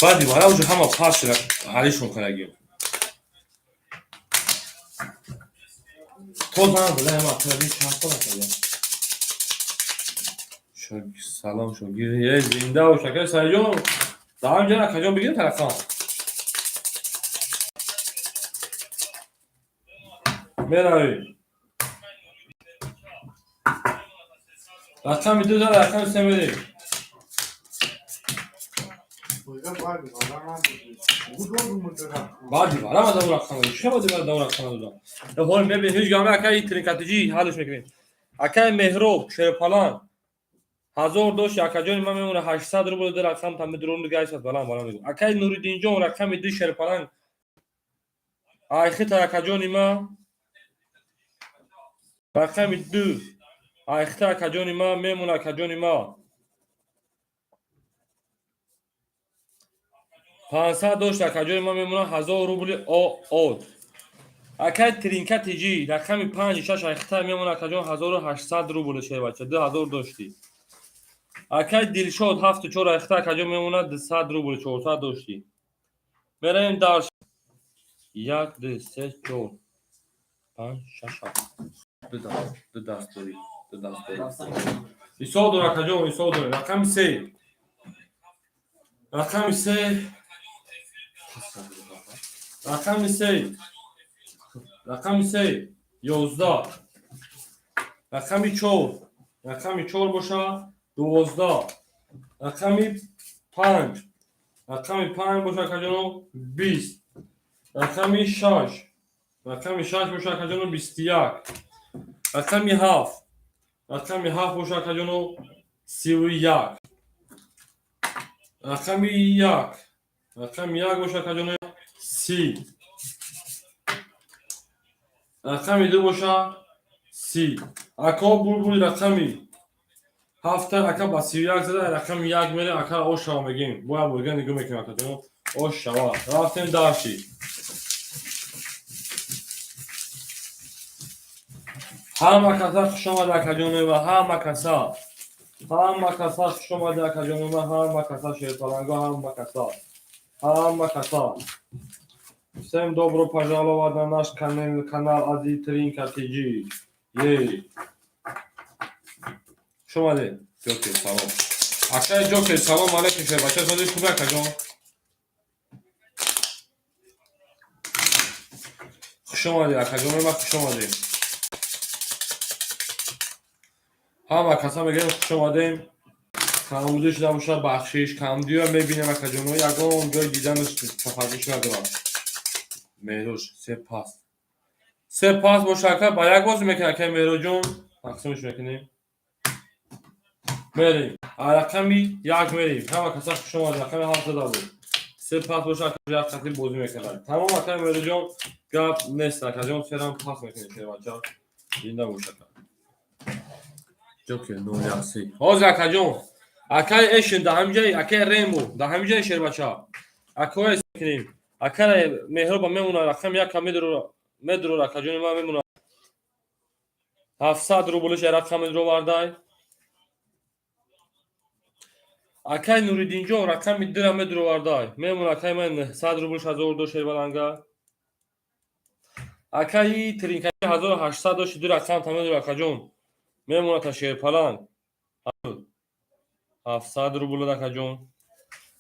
Баъди вара уже ҳама пас шуда, ҳалишон кардагим. То зан зада ҳама акади чанд сол акади. Салом шогир, е зинда бош акаи Саидҷон. Дар ҳамин ҷо акаҷон бигирем тарафам. Меравем. Рақами ду зад, рақами се мерем. Баъди вара ма давр рақам додам. Чӣ баъди вара давр рақам додам? Ҳол мебинем, ҳеҷ гап не, акаи тринкатиҷӣ ҳаллш мекунем. Акаи Меҳроб Шерпаланг 1000 дошт, акаҷони ман мемона 800 рубл ду рақам там медурон гайсат баланд баланд мегӯ. Акаи Нуриддинҷон рақами ду Шерпаланг айхита акаҷони ман рақами ду айхита акаҷони ман мемона акаҷони ман 500 дошт, акаҷони ман мемона 1000 рубли од. Акаи Тринка тиҷӣ рақами 5 6 айхита мемона акаҷон 1800 рубл шербача 2000 доштӣ. Акаи Дилшод 7 4 айхита акаҷон мемона 200 рубл 400 доштӣ. Меравем дар 1 2 3 4 5 6 7. Ду даст, ду даст дорӣ, ду даст дорӣ. Ҳисоб дор акаҷон, ҳисоб дор. Рақами 3. Рақами 3. Рақами 3. Рақами 3 11. Рақами 4. Рақами 4 боша 12. Рақами 5. Рақами 5 боша акаҷоно 20. Рақами 6. Рақами 6 боша акаҷоно 21. Рақами 7. Рақами 7 боша акаҷоно 31. Рақами 1. Рақами 1 боша акаҷоно 30. Рақами 2 боша 30. Ако булбули рақами 7 ака ба 31 зада, рақами 1 мере, ака ош шава мегем. Боя бурга нигоҳ мекунем акаҷоно. Ош шава. Рафтем дальше. Ҳама каса хуш омада акаҷоно ва ҳама каса. Ҳама каса хуш омада акаҷоно ва ҳама каса шерпаланго, ҳама каса. Ҳама каса. Всем добро пожаловать на наш канал Ази Тринка ТЖ. Ей. Хуш омадед. Ҷокер, салом. Акаи Ҷокер, салом алейкум шербача, сози хуб акаҷон. Хуш омадед акаҷон, ма хуш омадед. Ҳама каса мегӯем хуш омадем. Камбудӣ шуда бошад бахшиш, камбудиро мебинем акаҷоно, ягон ҷой диданаш тафаррӯш надорам. Меҳрош се пас. Се пас боша ака, ба як бозӣ мекунем акаи Меҳроҷон, тақсимш мекунем. Мерем. Рақами 1 мерем. Ҳама каса хуш омадед, рақами 7 зада буд. Се пас боша ака, як қатӣ бозӣ мекардам. Тамом акаи Меҳроҷон, гап нест акаҷон, серам пас мекунем шербача. Зинда бош ака. Ҷокер 0 3. Ҳозир акаҷон, акаи Эшин дар ҳамин ҷои акаи Рембо, дар ҳамин ҷои шербача. Акои мекунем. Акаи Меҳроба мемона рақами 1 медурора акаҷони ман мемона. 700 рублиш рақам медуровардай. Акаи Нуриддинҷон рақами 2 медуровардай. Мемона акаи ман 900 рублиш 1000 до шербаланга. Акаи Тринкаи 1800 дошти ду рақам та медура акаҷон. Мемона та шерпаланг. 700 рубл акаҷон.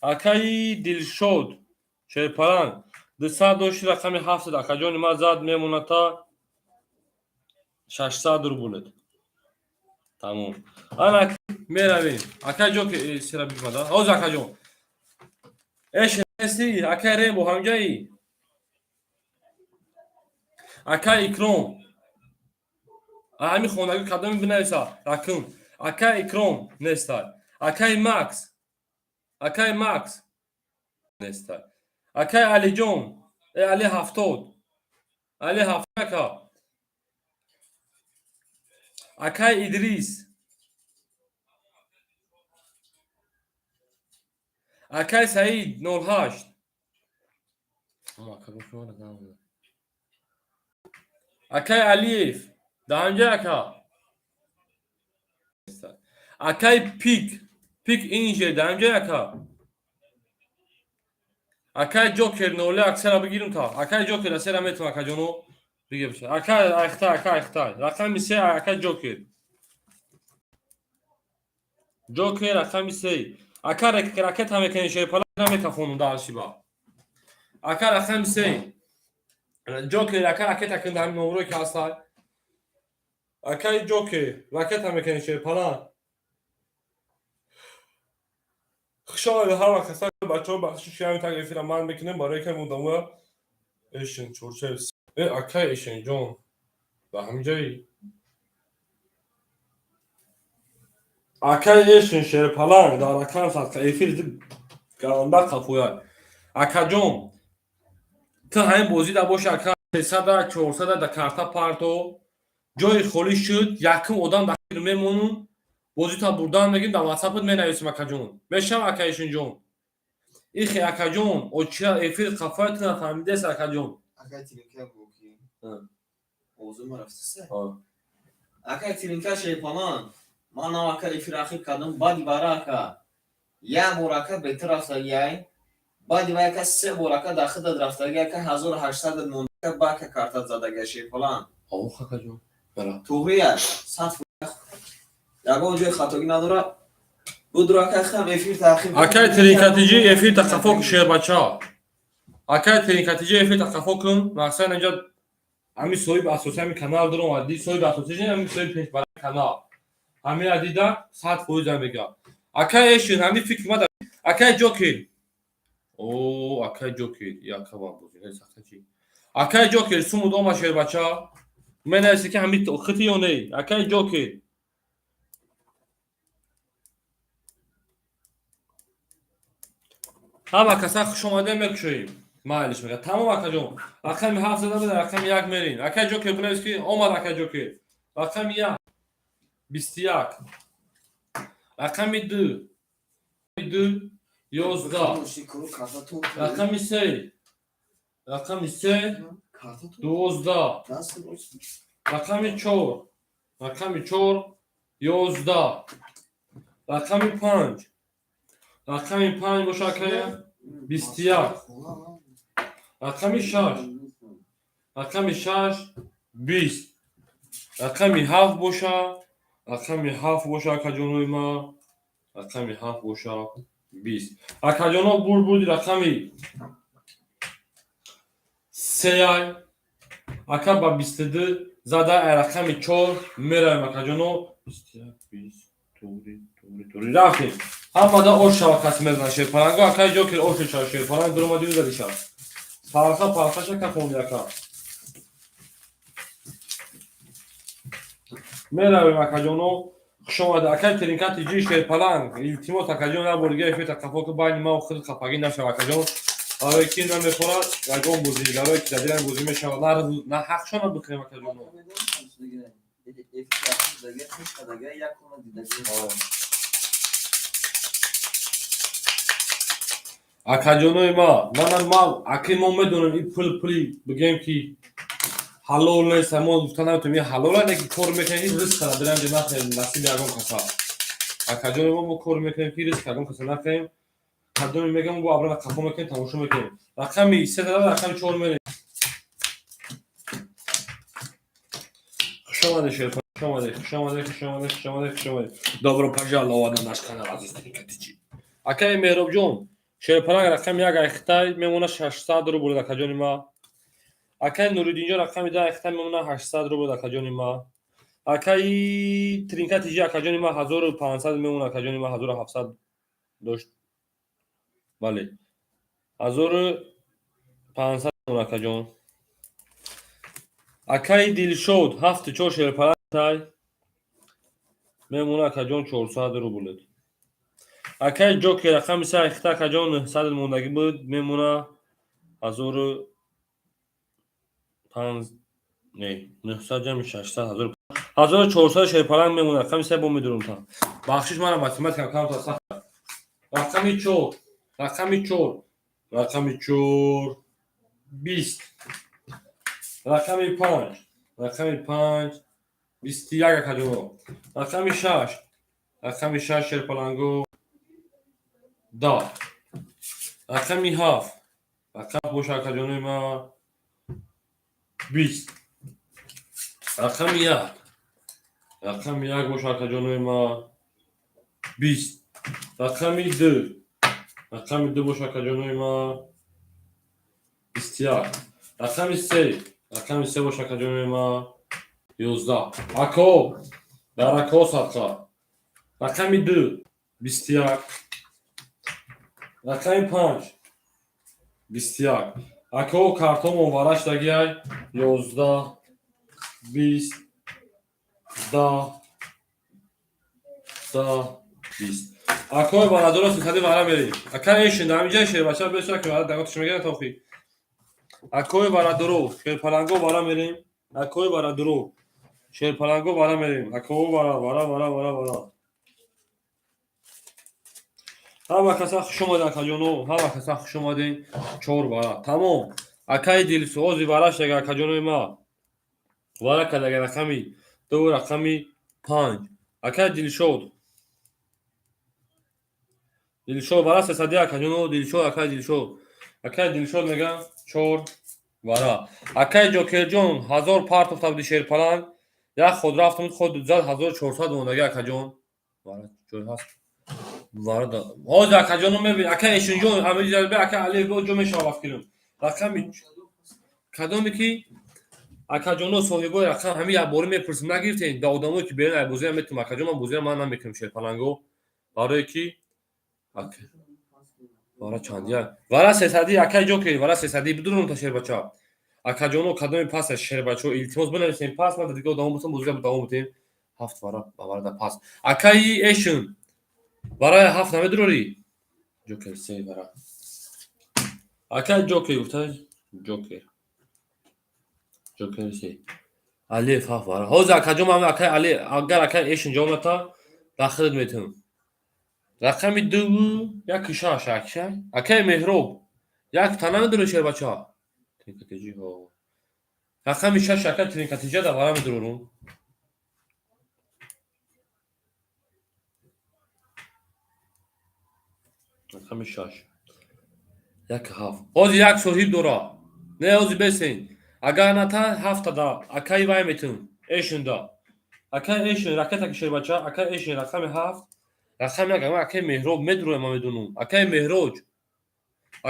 Акаи Дилшод шерпаланг 200 дошти рақами 700 акаҷони ман зад мемона та 600 рублет. Тамом. Ана меравем. Акаи ҷо ки сира бимада. Ҳозир акаҷон. Эш нести, акаи Рембо ҳамҷои. Акаи Икром. Ҳамин хонагӣ кадоми бинависа ракум. Акаи Икром нестай. Акаи Макс. Акаи Макс нестай. Акаи Алиҷон. Али 70. Али 70 ака. Акаи Идрис. Акаи Саид 08. Акаи Алиев. Дар ҳамҷои ака. Акаи Пик. Пик инже дар ҳамҷои ака. Акай Ҷокер 01, сера бигирум та. Акай Ҷокер, сера метум, акаҷоно. Бигир. Акай айхтай, акай айхтай. Рақами се, акай Ҷокер. Ҷокер рақами се. Ака ракета мекунем, шерпала намекафонум даршиба. Ака рақами се. Ҷокер, ака ракета кун дар ҳамин номрое ки ҳастай. Акаи Ҷокер, ракета мекунем, шерпала. Хуш омадед ҳар вақт ҳастан бачаҳо, бахшиш ҳамин так эфира ман мекунем барои ками одамоя. Эшен чорчаи. Э, акай Эшенҷон. Ба ҳамин ҷои. Акай Эшен шерпаланг дар рақам садқа эфир ганда қафояд. Акаҷон, ту ҳамин бозида боши, ака, 300, 400 да карта парто, ҷои холӣ шуд, якум одам дар мемонум, бозита бурдан мегирем, дар ватсапат менависем, акаҷон. Мешава, ака Эшенҷон? Ихе, акаҷон, очира эфир қафоя, ту нафаҳмидест, акаҷон. Акай Тилинка бу ки. Овози ма рафтиса? Акай Тилинка шерпалан. Ман нав ака эфир ахир кардам, баъди бара ака. Як бор ака бетир рафтагиай. Баъди вай ака се бор ака дар худат рафтаги ака, 1800 монда ба ака картат задагия, шерпалан. Ох, акаҷон. Бара. Туғрия 100, ягон ҷои хатогӣ надора. Будро ака хам эфир таъхир. Акай Тринкатиҷи, эфир тақафо кун, шербача. Акай Тринкатиҷи, эфир тақафо кун. Мақсад инҷа ҳамин соҳиби асосии ҳамин канал даромад. Соҳиби асосии ҳамин соҳиби пешбараи канал. Ҳамина дида 100% мега. Акай Эшин, ҳамин фикр мада. Акай Ҷокер. О, акай Ҷокер, яка ба бозӣ, сахта чи. Акай Ҷокер, сумуд ома, шербача. Менависи ки ҳамин хити ё не? Акай Ҷокер. Ҳама каса хуш омадем, мекушоем. Майлиш мега. Тамом, акаҷон. Рақами ҳафт зада буда, рақами як мерем. Акай Ҷокер, бинавис ки омад, акай Ҷокер. Рақами як 21. Рақами ду. Ду 11. Рақами се. Рақами се 12. Рақами чор. Рақами чор 11. Рақами панҷ. Рақами панҷ боша, акая, 21. Рақами шаш. Рақами шаш 20. Рақами ҳафт боша. Рақами ҳафт боша, акаҷонои ма. Рақами ҳафт боша, 20. Акаҷоно, бурд бурди рақами сеяй. Ака ба 22 зада, ай рақами чор меравем, акаҷоно. 21, 20, туғри, туғри, туғри. Рафтем. Ҳамада ош шава, каси мезанад шерпаланго. Акаи Ҷокер, ош шава, шерпаланг дуромади, зади шава. Парха, пархаша кафонди, ака. Меравем, акаҷоно. Хуш омада, акай Тринкати ҷи шерпаланг. Илтимос, акаҷон, як бор дига эфир қафо ки байни ма худ хафагӣ нашава, акаҷон. Барои ки намехӯрад ягон бозигарое ки дар дилам бозӣ мешавад, на ҳақшона бихӯрем, акаҷоно. Эфир таъхир дага. Акаҷонои ма, манам ма аки мо медонем, ин пул пули бигем ки ҳалол нест, мо гуфта наметавонем ин ҳалол не, ки кор мекунем, ин ризқ дилам ҷа нахӯрем, насиби ягон каса. Акаҷони мо, мо кор мекунем ки ризқ ягон каса нахӯрем. Кадоме мегам, бо абрана қафо мекунем, тамошо мекунем. Рақами се зада, рақами чор мерем. Хуш омадед, шерхон, хуш омадед, хуш омадед, хуш омадед, хуш омадед, хуш омадед. Добро пожаловать на наш канал Азиз Тринкатичи. Акаи Меҳробҷон, шерпаланг рақами як айхтай мемона 600 рубл, акаҷони ма. Акаи Нуриддинҷон, рақами ду айхтай мемона 800 рубл, акаҷони ма. Акаи Тринкатиҷи, акаҷони ма, 1500 мемона, акаҷони ма, 1700 дошт. Бале. 1500 мемона, акаҷон. Акаи Дилшод, ҳафту чор шерпаланг мемона, акаҷон, 400 рублет. Акаи Ҷокер, рақами се айхта, акаҷон, 900 мондагӣ буд, мемона ҳазору панҷ, не, 900 ҷамъи 600, 1400 шерпаланг мемона, рақами се бо медурум та. Бахшиш, мана математикам камтар сахт. Рақами чор, рақами чор, рақами чор 20. Рақами панҷ, рақами панҷ 21, акаҷоно. Рақами шаш, рақами шаш шерпаланго 10. Рақами ҳафт. Рақам боша, акаҷонои ман, 20. Рақами 1. Рақами 1 боша, акаҷонои ман, 20. Рақами 2. Рақами 2 боша, акаҷонои ман, 21. Рақами 3. Рақами 3 боша, акаҷонои ман, 11. Ако, дар ако садқа. Рақами 2, 21. Рақами 5, 21. Ако, картомон вараш дагиай, 11, 20, 10, 10, 20. Акои барадора сисади вара мерем. Ака эшин, дар ҳаминҷа шербача беша ки вара даготаш мегирад тохи. Акои барадоро, шерпаланго вара мерем. Акои барадоро, шерпаланго вара мерем. Акои вара, вара, вара, вара, вара. Ҳама каса хуш омаден, акаҷоно, ҳама каса хуш омаден. Чор вара. Тамом. Акаи дилсӯози вараш дага, акаҷонои ма. Вара кардага рақами 2, рақами 5. Акаи Дилшод. Дилшод вара сесади, акаҷоно, Дилшод, акаи Дилшод. Акаи Дилшод мегам 4 вара. Акаи Ҷокерҷон 1000 партофта буди шерпаланг. Як ход рафтам, худ зад 1400 мондаги, акаҷон. Вара ҷой ҳаст. Вара да. Ҳозир акаҷоно мебин, ака Эшинҷон, ҳамиди зарбе, ака Алиев бо ҷо мешава фикрим. Рақами кадоме ки акаҷоно соҳибои рақам ҳамин як бора мепурсим, нагирифтем ба одамое ки берун ай бозиам метум, акаҷон, ман бозиам ман намекунам шерпаланго. Барое ки вара чанд як вара сесади, акаи Ҷокер, вара сесади бидурум та шербача. Акаҷоно, кадоми пас аст шербачо, илтимос бинависем пас, ман дига одамо бошам, бозиам давом битем. Ҳафт вара вара да пас. Акаи Эшин вараи ҳафт намедурорӣ? Ҷокер се вара. Акаи Ҷокер гуфта Ҷокер. Ҷокер се. Алиев ҳафт вара. Ҳозир акаҷон ман акаи Али, агар акаи Эшин ҷавоб ната, дахилат метавам. Рақами 2 як шаш акша. Акаи Меҳроб як та намедурӣ шербача? Тринкатиҷи ҳо. Рақами 6, ака Тринкатиҷа да вара медурорум. Рақами 6. Як ҳафт. Ҳозир як соҳиб дора. Не, ҳозир бесен. Агар ната ҳафта да акаи вай метум. Эшин да. Акаи Эшин ракета ки шербача, акаи Эшин рақами 7. Рақами 1 ама акаи Меҳроб медуроям, ман медонам. Акаи Меҳроҷ.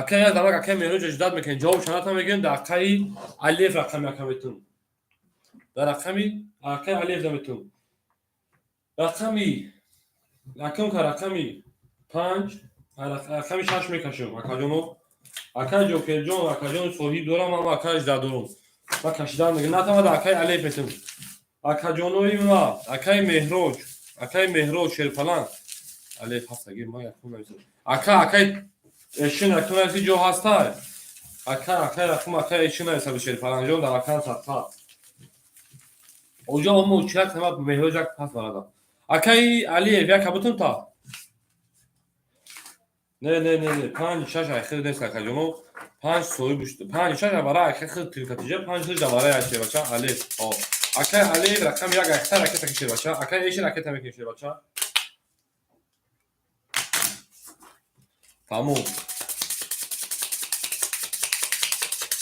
Акаи як дамак акаи Меҳроҷ ждат мекунем. Ҷавобша ната мегӯем, да акаи Алиев рақами яка метум. Да рақами акаи Алиев да метум. Рақами якум ка рақами 5, рақами 6 мекашем, акаҷоно. Акаи Ҷокерҷон, акаҷон соҳиб дорам, ама акаи ждат дорам. Ма кашидан мегӯям, натама да акаи Алиев метум. Акаҷонои ма, акаи Меҳроҷ, акаи Меҳроҷ шерпаланг. Алиев ҳафтаги ма якум нависам. Ака, акаи Эшин якум нависи ҷо ҳастай. Ака, акаи рақам акаи Эшин нависаби шерпалангҷон дар акан садқа. Оҷо омо чак нама Меҳроҷ як пас барада. Акаи Алиев як кабутун та. Не, не, не, не, 5 6 айхир нест, акаҷоно. 5 соҳиб 5 6 бара айхир тринкатиҷа, 5 6 бара ай шербача Алиев. О. Акаи Алиев рақам 1 айхта ракета ки шербача. Акаи Эшин ракета мекунем шербача. Тамом.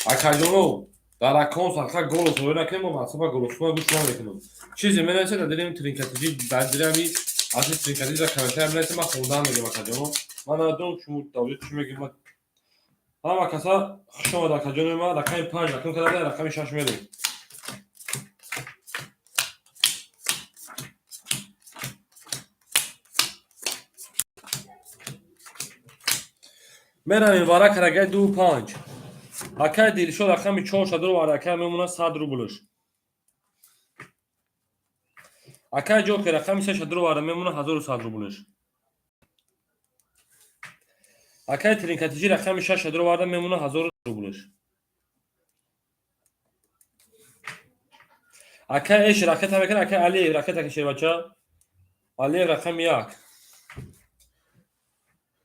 Акаҷоно, дар аккаунт садқа голос роя накунем, мо ватсапа голосума гӯш намекунем. Чизе менависед дар дили тринкатиҷи, дар дили ҳами асли тринкатиҷи дар комментария менависед, ман хондан мегӯям, акаҷоно. Ман намедонам шумо давлат чӣ мегӯед. Ман ҳама каса хуш омад, акаҷонои ман, рақами 5 рақам карда, рақами 6 мерем. Меравем вара карагай 2 5. Акаи Дилшод рақами 4 шадро вара акай мемонад 100 рублш. Акаи Ҷокер рақами 3 шадро вара мемонад 1100 рублш. Акаи Тринкатиҷи рақами 6 шадро варда мемонад 1000 рублш. Акаи Эш ракета мекунад, акаи Алиев ракета ки шербача. Алиев рақами 1.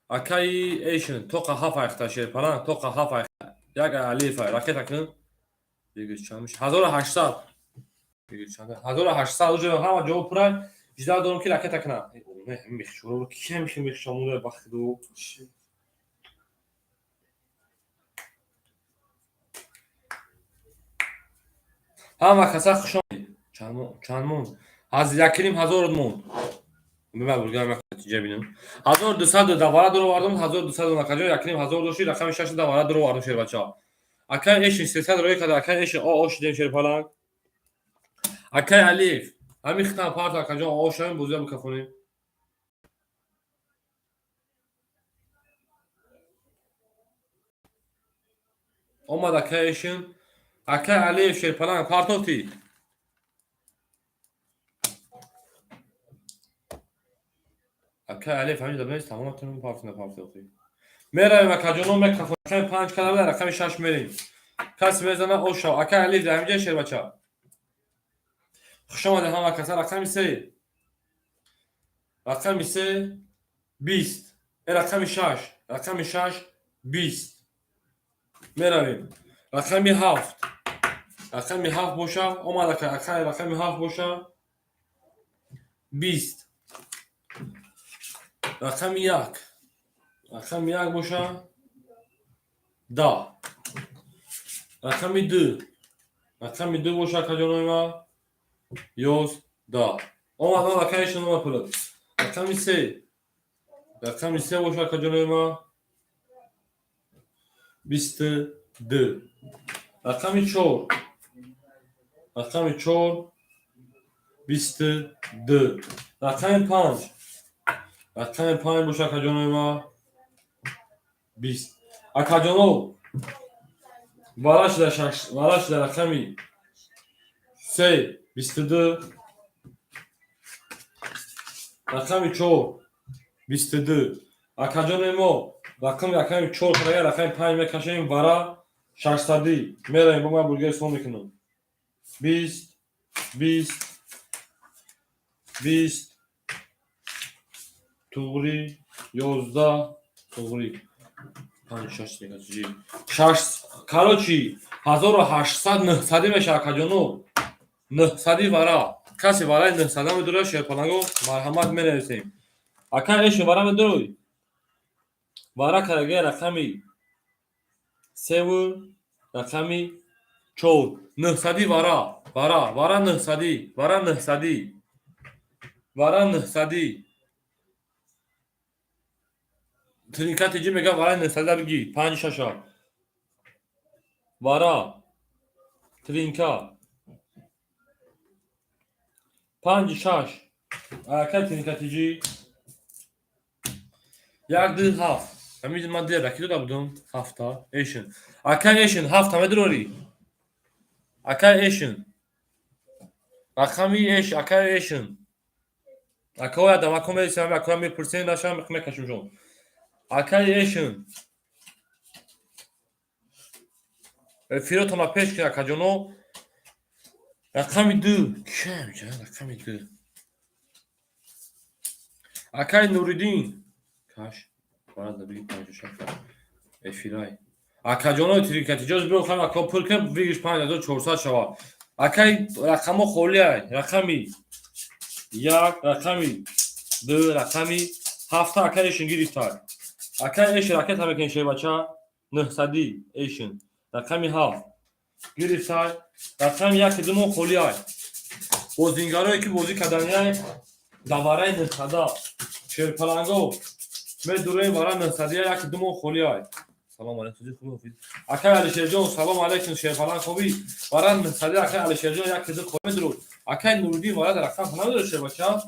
Акаи Эшин тоқа ҳафт айхта шерпаланг, тоқа ҳафт айхта. Як Алиев ракета кун. Бигӯ чанд мешавад? 1800. Бигӯ чанд? 1800 уже ҳама ҷавоб пурай. Ждал дорам ки ракета кунам. Мехшоро ки ҳамихи мехшомуда бахтиду. Ҳама каса хуш омадед. Чанд монд? Аз 1500 монд. Натиҷа бинам. 1200 давара дуровардам, 1200 накаҷо 1500 дошти, рақами 6 давара дуровардам, шербача. Акай Эшин 300 роя карда, акай Эшин о шидем, шерпаланг. Акай Алиев, ҳамин хитам парт, акаҷон, о шавем, бозия бикафонем. Омад акай Эшин. Акай Алиев, шерпаланг партофтӣ. Акай Алиев ҳамин дабнес тамоматон партина партофтӣ. Меравем, акаҷоно, мекафонем. Рақами 5 калама, рақами 6 мерем. Каси мезана, о шав. Акай Алиев дар ҳаминҷа, шербача. Хуш омадед ҳама каса. Рақами 3. Рақами 3 20. Рақами 6. Рақами 6 20. Меравем. Рақами 7. Рақами 7 боша. Омад акай, акай рақами 7 боша. 20. Рақами 1. Рақами 1 боша. 10. Рақами 2. Рақами 2 боша, акаҷонои ман. 11. Омад, омад, акай Эшин омад пулат. Рақами 3. Рақами 3 боша, акаҷонои ман. 22. Рақами 4. Рақами 4 22. Рақами 5. Рақами 5 боша, акаҷонои ман. 20. Акаҷоно, вара шуда шаш, вара шуда рақами 3 22. Рақами 4 22. Акаҷонои мо, рақами 4 карага рақами 5 мекашем, вара 600 меравем, бо ман бургер сон мекунам. 20 20 20 туғри 11 туғри 5 6 мекаши. 6, короче, 1800 900 меша, акаҷоно. 900 вара. Каси вараи 900 медура, шерпаланго, марҳамат, менависем. Ака Эшин вара медурой? Вара карага рақами 3 рақами 4. 900 вара. Вара, вара 900, вара 900. Вара 900. Тринка тиҷи мега, вараи 900 биги 5 6. Вара. Тринка. 5 6. Ака тринка тиҷи. 1 2 7. Ҳамин ман дия раки дода будам ҳафта. Эшин. Ака Эшин ҳафта медурорӣ? Ака Эшин. Рақами Эш, ака Эшин. Акаҳои адамако мересем, акаҳо мепурсем, нашам мекашем шон. Акаи Эшин. Эфиротона пеш кин, акаҷоно. Рақами 2. Киам ҷа рақами 2. Акаи Нуриддин. Каш. Баъд биги 56. Эфирай. Акаҷоно, трикатиҷоз биё, хам ака пул кун, вигиш 5400 шава. Акаи рақамо холиай. Рақами 1, рақами 2, рақами 7 акаи Эшин гирифтай. Акаи Эшин ракета мекунӣ, шербача. 900 Эшин. Рақами 7 гирифтай. Рақами 1 ду мо холиай. Бозингарое ки бозӣ карданиай давараи 900. Шерпаланго медуроем вара 900 1 ду мо холиай. Салом алейкум, хуби ҳофиз. Акай Алишерҷон, салом алейкум, шерпаланг хоби. Вара 900 акай Алишерҷон 1 ду холи медуро. Акай Нуриддин вара дар рақам намедуро, шербача.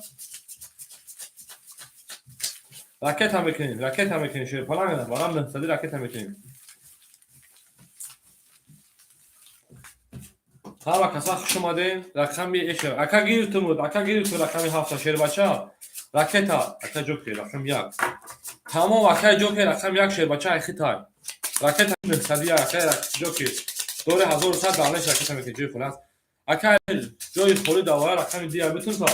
Ракета мекунем, ракета мекунем, шерпаланг вара 900 ракета мекунем. Ҳама каса хуш омадем. Рақами эша. Ака гирифтум, ака гирифтум рақами 7 шербача. Ракета, ака Ҷокер, рақами 1. Тамом, акай Ҷокер, рақами 1 шербача айхитай. Ракета 900 акай Ҷокер. Дори 1100 давлеш ракета мекунем, ҷои холӣ аст. Акай ҷои холӣ давара рақами 2 битун та.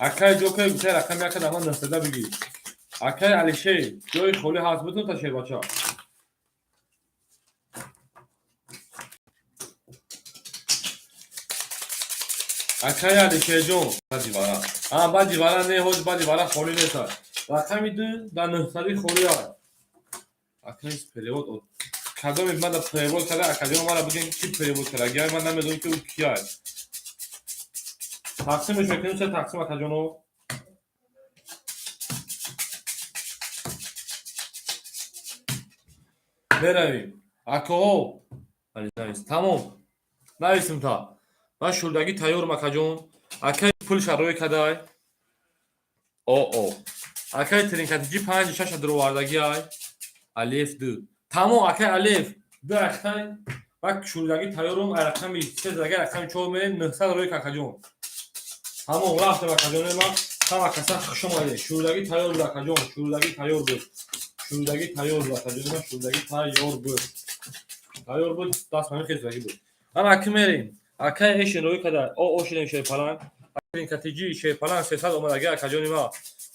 Акай Ҷокер гуфтай рақами 1 даван 900 бигир. Акай Алишер ҷои холӣ ҳаст, битун та, шербача. Акай Алишерҷон, баъди вара. А, баъди вара не, ҳоз баъди вара холӣ нест. Рақами 2 дар 900 холӣ аст. Акай перевод. Кадоме мада перевод карда, акаҷон, мара бигем, ки перевод карда. Агар ман намедонам, ки ӯ кияй. Тақсимеш мекунем, се тақсим, акаҷоно. Меравем, акаҳо. Тамом, нависем та. Ман шурдагӣ тайёрам, акаҷон. Акаи пулша рӯй кадай. О, акаи тринкатиҷи панҷи шаша дуровардагиай. Алеф ду. Тамом, акаи Алеф ду ахтай. Ман шурдагӣ тайёрам. Рақами се задаги, рақами чор мерем. 900 рӯй, акаҷон. Тамом, рафтем, акаҷон. Ман ҳама каса хуш омадед. Шурдагӣ тайёр буд, акаҷон, шурдагӣ тайёр буд, шурдагӣ тайёр буд, акаҷон. Ман шурдагӣ тайёр буд, тайёр буд, даст ҳамин хел шурдагӣ буд. Ана аки мерем. Акаи эшин рӯй када. О шидем, шерпаланг. Тринкатиҷи, шерпаланг 300 омадаги, акаҷони ма.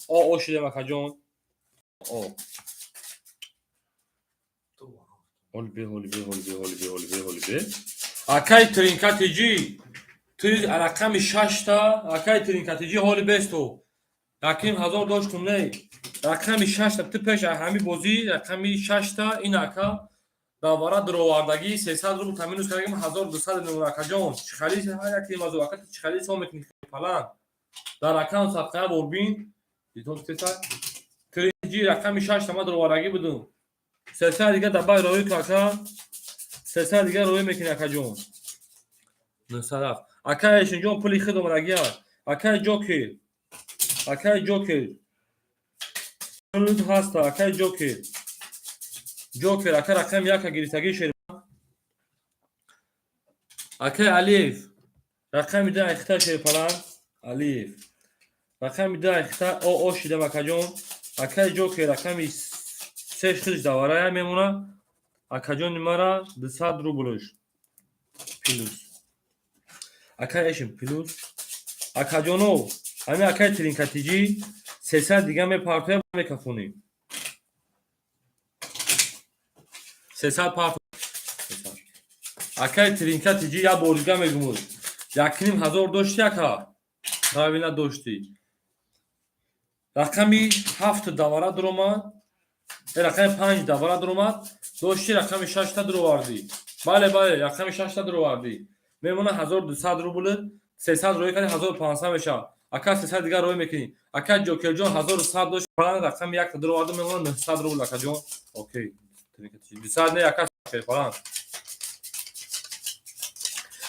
О шидем, акаҷон. О ҳоли бе, ҳоли бе, ҳоли бе, ҳоли бе, ҳоли бе, ҳоли бе. Акаи тринкатиҷи, ту рақами шашта. Акаи тринкатиҷи, ҳоли бесту якним ҳазор доштум, не, рақами шашта ту пеш ҳами бозӣ, рақами шашта ин ака давара дуровардагӣ, 300 рубл таминус кардагим, 1200 мемон, акаҷон. Чихали ҳар якним ҳазор, ака, чихали ҳисоб мекунӣ? Палан дар рақам садқая борбин. Тринҷи, рақами шашта ма дуровардагӣ будум. 300 дига дабай роҳӣ ку, ака, 300 дига роҳӣ мекунӣ, акаҷон. 907. Ака Эшинҷон, пули худ омадагия. Акаи Ҷокер, акаи Ҷокер, пулут ҳаста, акаи Ҷокер. Ҷокер ака рақами яка гирифтагӣ, шер. Акаи Алиев рақами ду айхта, шерпалан. Алиев рақами ду айхта. О шидам, акаҷон. Акаи Ҷокер рақами се худш даварая мемона, акаҷони мара. 200 рублш плюс, акаи Эшин плюс. Акаҷоно, ҳамин акаи тринкатиҷӣ 300 дига мепартоя, мекафонӣ. 300 парт, акаи тринкатиҷӣ. Як бор дига мегумуд, 1500 дошти, ака, правильно доштӣ. Рақами ҳафт давара дуромад, рақами панҷ давара дуромад, дошти, рақами шашта дуровардӣ. Бале, бале, рақами шашта дуровардӣ. Мемона 1200 рубл. 300 роӣ кардӣ, 1500 мешавад, ака. 300 дигар роӣ мекунӣ, ака Ҷокерҷон. 1100 дошт, рақами якта дуровард, мемона 900 рубл, акаҷон. Окей, 200 не, ака, шерпалан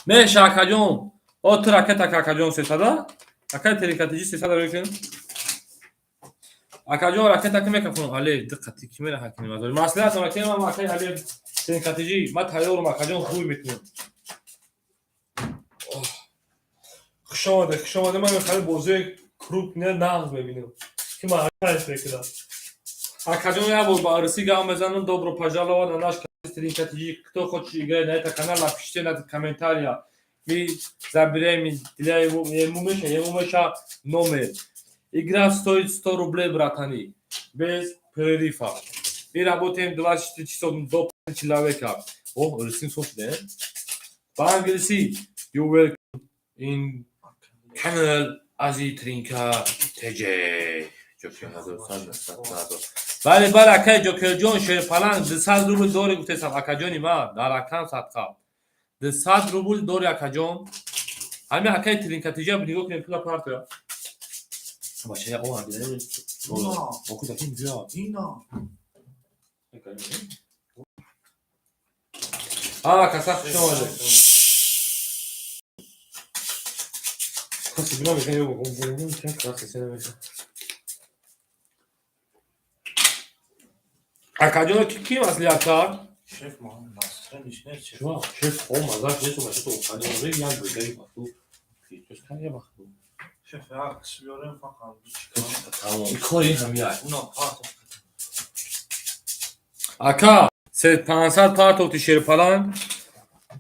меша, акаҷон. О, ту ракета, акаҷон, 300-а. Акаи тринкатиҷи, 300 роӣ кун, акаҷон. Ракета ки мекафонам, але диққати ки мера ҳакини мазори маслиҳатам акем. Акаи али тринкатиҷи, ма тайёрам, акаҷон, хуй мекунем. Хуш омаде, хуш омаде. Ман мехоҳам бозии крупный нағз мебинам, ки ман кайф мекунам, акаҷон. Як бор ба арусӣ гап мезанам. Добро пожаловать на наш тринкатиҷи. Кто хочет играть на это канал, напишите на комментария, мы заберем для его, ему меша номер. Игра стоит 100 рублей, братани, без перерыва. Мы работаем 24 часов до человека. О, русин сошде. По-английски: you welcome in канал Ази Тринка ТЖ. Бале, бале, акай Ҷокерҷон, шерпаланг, 200 рубл дори, гуфтесам, акаҷони ма, дар ракам садқа. 200 рубл дори, акаҷон. Ҳамин акаи тринкатиҷа нигоҳ кунем, пула партоя. Бача, я о, О, куда кин бия? Ина. А, каса хуш омадед. Каси бина мекунем, каси намеша. Акаҷон, ки маслиҳат кард? Шеф, ман настроение нест. Шеф. Шумо шеф, о, мазаш нест, бача, то офарин, як бедаи бахту. Пичос кан я бахту. Шеф, як биёрем фақат. Тамом, кори ҳамяй. Уна парт. Ака, се 500 партофти, шерпаланг.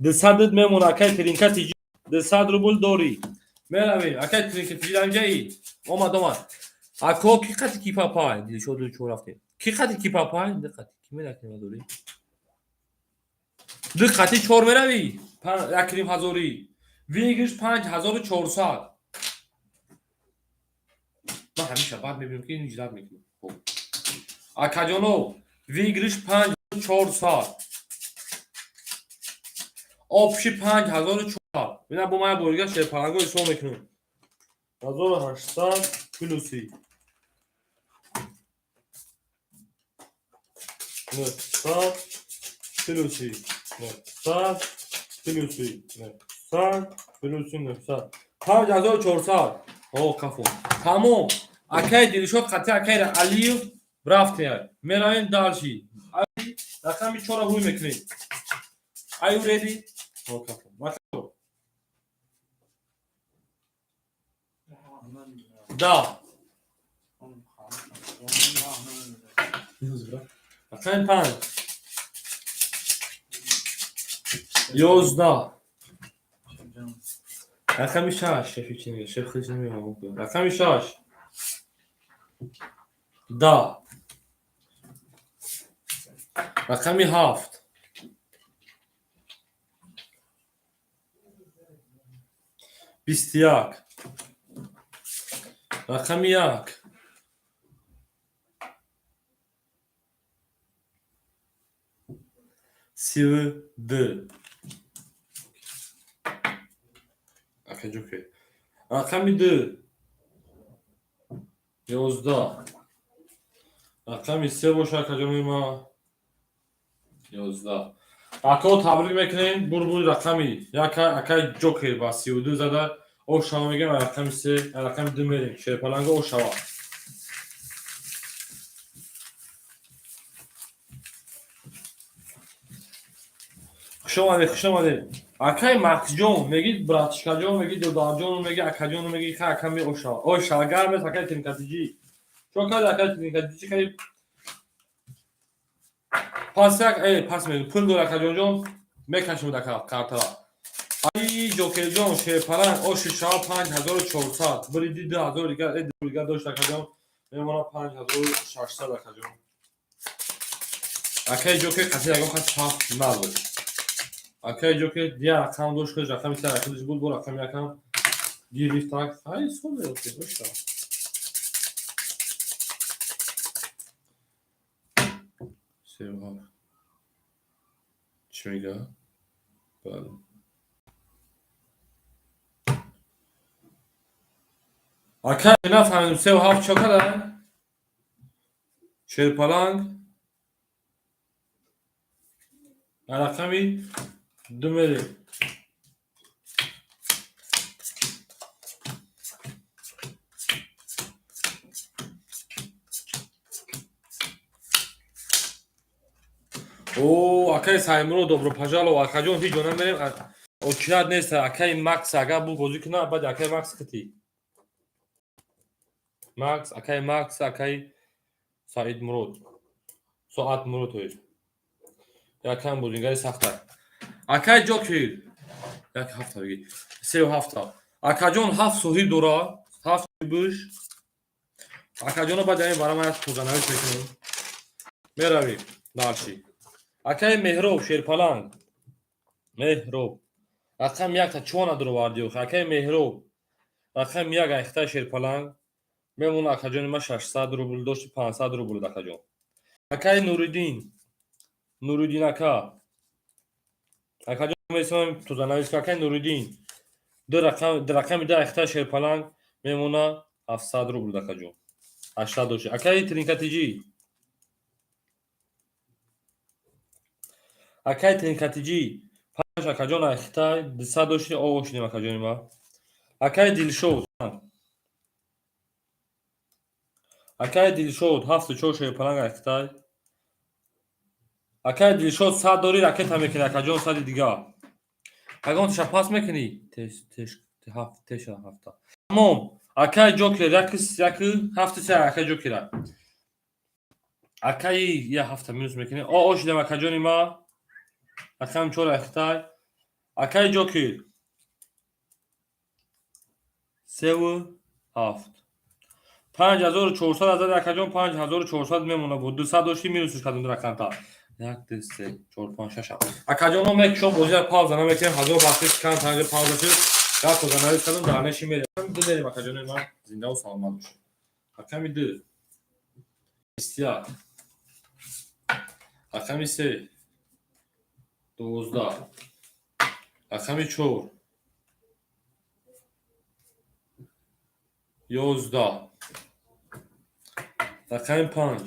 200 мемон, акай тринка тиҷи. 200 рубл дорӣ. Меравем, акай тринка тиҷи ранҷаи. Омад, омад. Ако ки қати ки папай? Дилшод чо рафтем. Ки қати ки папай? Ду қати ки меракем дорӣ? Ду қати чор меравӣ? 1,5 ҳазорӣ. Выигрыш 5400. Ман ҳамеша баъд мебинам, ки ин ҷидат мекунам. Хуб. Акаҷоно, выигрыш 5400. Общий 5400. Бина, бо ман бо дига шерпаланго ҳисоб мекунем. 1800 плюси 900 плюси 900 плюси 900 плюси 900, 5400. О, кафо. Тамом. Акай Дилшод қатъи акай Алиев рафтем. Меравем дальше. Рақами чора ҳуй мекунем. Are you ready? О, кафо. Да. Рақами панҷ. 11. Рақами шаш. Шефи чӣ мегӯяд? Шеф худш намефаҳмад. Рақами шаш. 10. Рақами ҳафт. 21. Рақами як. 32. Акаҷоке. Рақами ду. 11. Рақами се боша, акаҷони ма. 11. Ако, табрик мекунем. Бурбури рақами як акай Ҷокер ба 32 зада. Ошава мегӯем, рақами се, рақами ду мерем. Шерпаланга ошава. Хуш омадед, хуш омадед. Акай Максҷон меги, братишкаҷон меги, додарҷон меги, акаҷон меги, ха ака меошава. Ошава гарм аст, акай Тинкатиҷӣ. Чо карди, акай Тинкатиҷӣ, кади пас як пас мегӯ пул дор, акаҷонҷон, мекашем ака картара. Ай Ҷокерҷон, шерпаланг оши шава 5400. Бириди 2000 дига, дига дошт, акаҷон. Мемона 5600, акаҷон. Акай Ҷокер қатъи ягон кас фарқ надошт. Акай Ҷокер дия рақам дошт, худаш рақами се худаш буд, бо рақами якам гирифт. Так, ай соде окей, дошта. 37. Чӣ мега? Бале. Акай, нафаҳмидем, 37 чо када? Шерпаланг рақами ду мерем. О, акай Саймуро, добро пожаловать, акаҷон, ҳеҷ ҷо намерем. Очират нест, акай Макс агар бу бозӣ кунад, баъд акай Макс хити. Макс, акай Макс, акай Саидмурод. Соат Мурод то есть. Якам бозингари сахта. Акай Ҷокер. Як ҳафта бигӣ. Сею ҳафта. Акаҷон ҳафт соҳиб дора. Ҳафт буш. Акаҷоно баъд ҳамин барама як тозанавис мекунем. Меравем дальше. Акай Меҳроб шерпаланг. Меҳроб. Рақам якта чо надуровардӣ охи. Акай Меҳроб. Рақам як айхта шерпаланг. Мемона, акаҷони ма, 600 рубл дошти, 500 рубл, акаҷон. Акай Нуриддин. Нуриддин ака. Акаҷон, месонам тозанавис, акай Нуриддин. Ду рақам, рақами ду айхта шерпаланг мемона 700 рубл, акаҷон. 800 дошти. Акай Тринкатиҷӣ. Акай Тринкатиҷӣ. Панҷ, акаҷон, айхтай 200 дошти, оғоз шудем, акаҷони ма. Акай Дилшод. Акай Дилшод 74 шерпаланг айхтай. Акай Дилшод, 100 дорӣ, ракета мекунӣ, акаҷон, 100-и дига. Ягон таша пас мекунӣ? Теш теш ҳафт теша ҳафта. Тамом. Акай Ҷокер як як ҳафти се акай Ҷокера. Акаи я ҳафта минус мекунӣ. О, о шудем, акаҷони ма. Рақами чор айхтай. Акай Ҷокер. Севу ҳафт. 5400 азад, акаҷон, 5400 мемона буд. 200 дошти, минусш кардем рақамта. Як, ду, се, чор, панҷ, шаш, ҳафт. Акаҷоно, мекушом, бозиро пауза намекунем. 1000 бахшиш кан танҷа пауза шуд. Як тозанавис кардем, дар неши мерем. Ду мерем, акаҷони ман, зиндаву саломат бошед. Рақами ду. 21. Рақами се. 12. Рақами 4. 11. Рақами 5.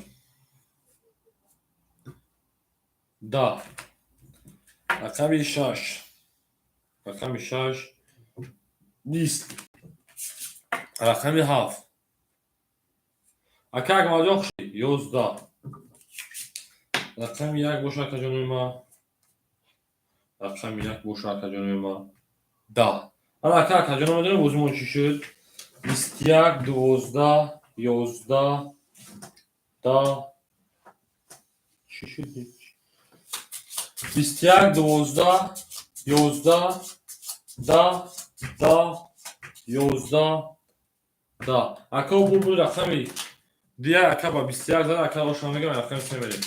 10. Рақами 6. Рақами 6. 20. Рақами 7. Ака Акмалҷон хуш 11. Рақами 1 боша акаҷонои ман. Рақами 1 боша акаҷонои ман. 10. Ана ака акаҷоно медонем бозимон чӣ шуд? 21, 12, 11, 10. Чӣ шуд? 21, 12, 11, 10, 10, 11, 10. Ака буд рақами дия ака ба 21 зада ака ошо мегам рақами 3 мерем.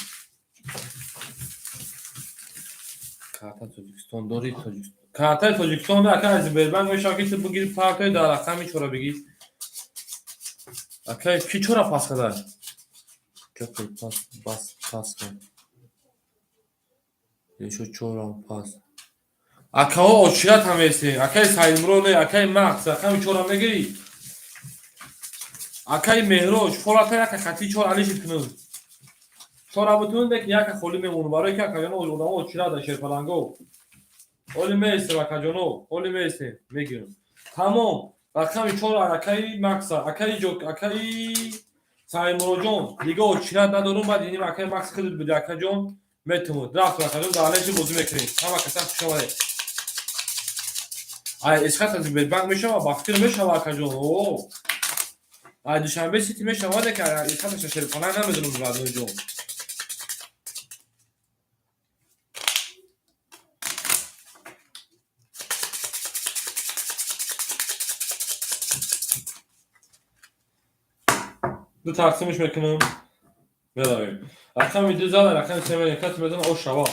Карта Тоҷикистон дори Тоҷикистон. Картаи Тоҷикистон ака аз Сбербанк мешавад ки ту бигири партои дар рақами чора бигир. Ака ки чора пас кадай? Чоқи пас бас пас кун. Ешо чорам пас. Акаҳо очират ҳам ҳестем. Акаи Саидмурод не, акаи Макс рақами чора мегирӣ? Акаи Меҳроҷ фолата яка хати чор алишит кунам. Чора бутун лекин яка холӣ мемонам барои ки акаҷоно одамо очират да шерпаланго. Оли меистем акаҷоно, оли меистем, мегирам. Тамом. Рақами чор акаи Макса, акаи ҷок, акаи Саидмуродҷон. Дига очират надорум, баъд иним акаи Макс худат биди акаҷон. Метавонад. Рафт акаҷон дар алеши бозӣ мекунем. Ҳама каса хуш омадед. Ай исхат аз Сбербанк мешава, ба фикр мешава акаҷон. О. Ай Душанбе Сити мешава, ки исхаташа шерпаланг намедонам радноҷон. Ду тақсимш мекунам. Меравем. Рақами 2 зада, рақами 3 мерем. Касе медона о шава.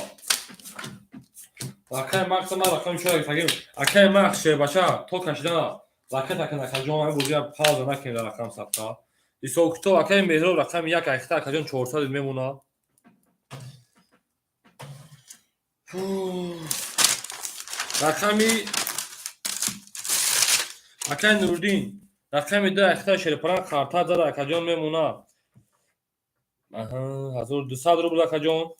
Акаи Макс ман рақами 4 тагим. Акаи Макс шербача то кашидана. Ракет акан акаҷон ай бозия пауза накунем дар рақам сабта. Исокто акаи Меҳроб рақами 1 айхта акаҷон 400 мемона. Рақами акаи Нуриддин рақами 2 айхта шерпаланг карта зада акаҷон мемона. Аҳа, 1200 рубл акаҷон.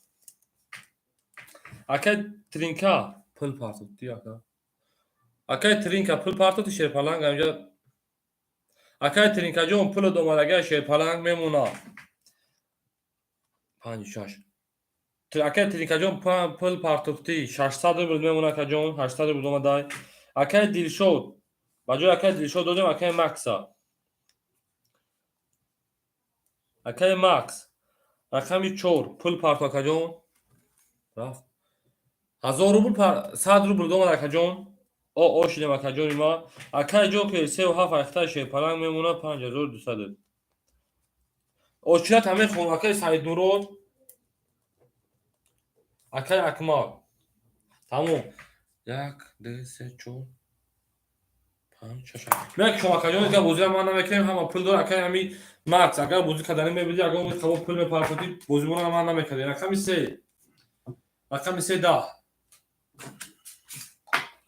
Акаи Тринка пул партофти ака. Акаи Тринка пул партофти шерпаланг инҷа. Акаи Тринкаҷон пул домадагиа шерпаланг мемона. 5 6. Акаи Тринкаҷон пул партофти 600 рубл мемона акаҷон, 800 рубл домадай. Акаи Дилшод ба ҷои акаи Дилшод додем акаи Макса. Акаи Макс рақами 4 пул парто акаҷон. Рафт. 1000 рубл 100 рубл домад акаҷон. О шидем акаҷони ма. Акаи Ҷокер 3.7 айхтаи шерпаланг мемона 5200. Очират ҳамин хон акаи Саидмурод. Акаи Акмал. Тамом. 1 2 3 4 5 6. Мега шумо акаҷон дигар бозиро ман намекунем, ҳама пул дор акаи ҳами Макс агар бозӣ кардани мебуди, агар он қабо пул мепартофти, бозимонро ман намекардем. Рақами 3. Рақами 3 10.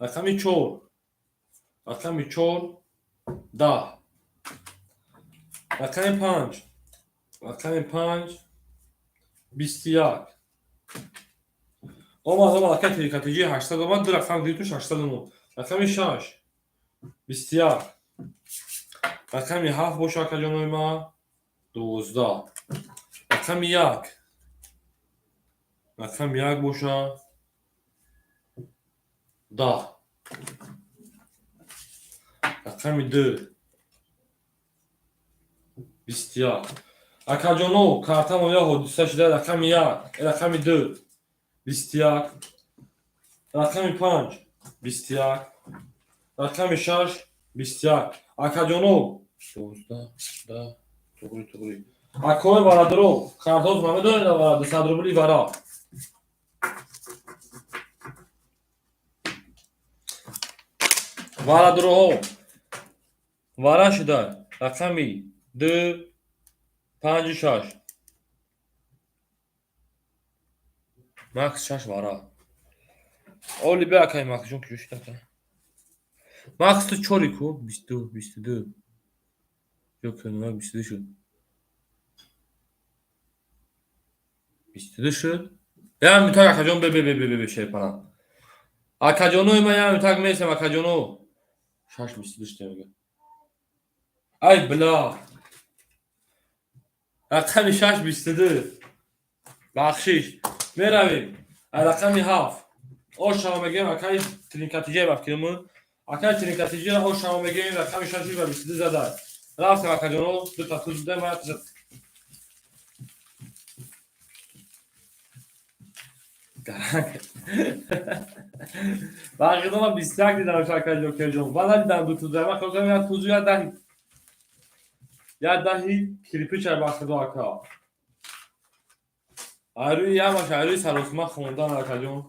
Рақами 4. Рақами 4 10. Рақами 5. Рақами 5 21. Омад акаи Трикатиҷи 800 омад, ду рақам гирифту 609. Рақами 6 21. Рақами 7 боша акаҷонои ман 12. Рақами 1. Рақами 1 боша 10. Рақами 2 21. Акаҷоно картамо я ҳодиса шуда рақами 1, рақами 2 21. Рақами 5 21. Рақами 6 21. Акаҷоно 12 10 туғри туғри. Акои бародаро картотро намедонед вара 200 рубли вара. Бародароҳо вара шуда рақами 2 5 6. Макс 6 вара. Оли бе акай Максҷон куҷо шуд ака? Макс ту чори ку? 22, 22. Ҷокер нурак 22 шуд. 22 шуд. Як минутак акаҷон бе бе бе бе бе шерпалан. Акаҷонои ман як минутак месам акаҷоно. 6 22 шуд мега. Ай бла. Рақами 6 22. Бахшиш. Меравем. Рақами 7. Ошава мегӯем акаи Тринкатиҷа бафкирмун. Акаи Тринкатиҷа ошава мегӯем рақами 6 ва 22 зада. Рафтем акаҷоно, ду та туз буда, ман Бақида ман 21 дидам акаи Ҷокерҷон. Ман надидам ду туза. Ман хостам як тузу як даҳи. Як даҳи кирпича бахидо ака. Айрӯи ямаш айрӯи саросима хондан акаҷон.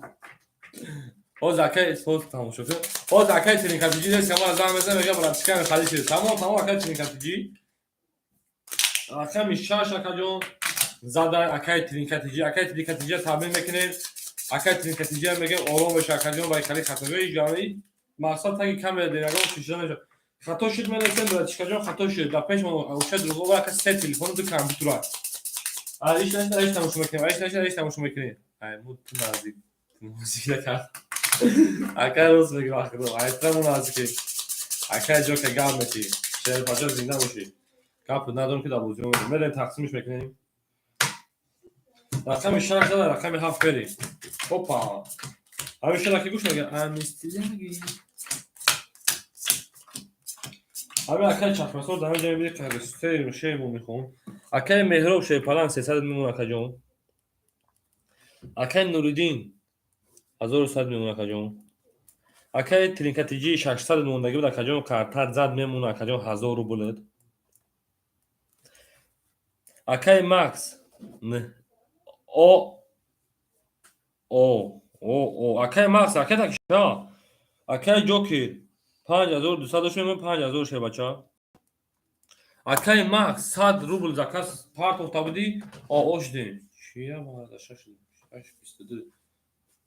Ҳоз акаи соз тамошо кун. Ҳоз акаи Тринкатиҷи нест, ман занг мезанам, мегӯям братчика мехали шид. Тамом, тамом акаи Тринкатиҷи. Рақами 6 акаҷон зада акаи Тринкатиҷи. Акаи Тринкатиҷи таъмин мекунем. Акаи Тринкатиҷи мегӯем ором боша акаҷон ба хали хатои ҷамъӣ. Мақсад таги камера динагон шишида мешавад. Хато шуд менависем братчикаҷон хато шуд. Дар пеш мо оша дурӯғо ака се телефону ду компютер. Иш нашид, иш тамошо мекунем. Иш нашид, иш тамошо мекунем. Ай мо ту наздик. Наздик кард. Акай рост мегӯ ахиро. Айтра мо наздикем. Акай ҷока гап метӣ. Шерпаҷо зинда бошӣ. Гап надорем ки дар бозӣ мерем тақсимиш мекунем. Рақами 6 зада, рақами 7 берем. Опа. Ҳамин шуда ки гӯш мегӯяд амистияги. Ҳамин акай чашмасор дар ҳамин ҷо мебинӣ қабристе шеър мехон. Акай Меҳроб шерпалан 300 мемон акаҷон. Акай Нуриддин 1100 мемон акаҷон. Акай Тринкатиҷи 600 мондаги буд акаҷон картар зад мемон акаҷон 1000 рублет. Акай Макс о о о о акай Макс акай такша акай Ҷокер 5200 дошт мемон 5000 шербача. Акай Макс 100 рубл заказ партофта будӣ о шудем. Чия ма 6 22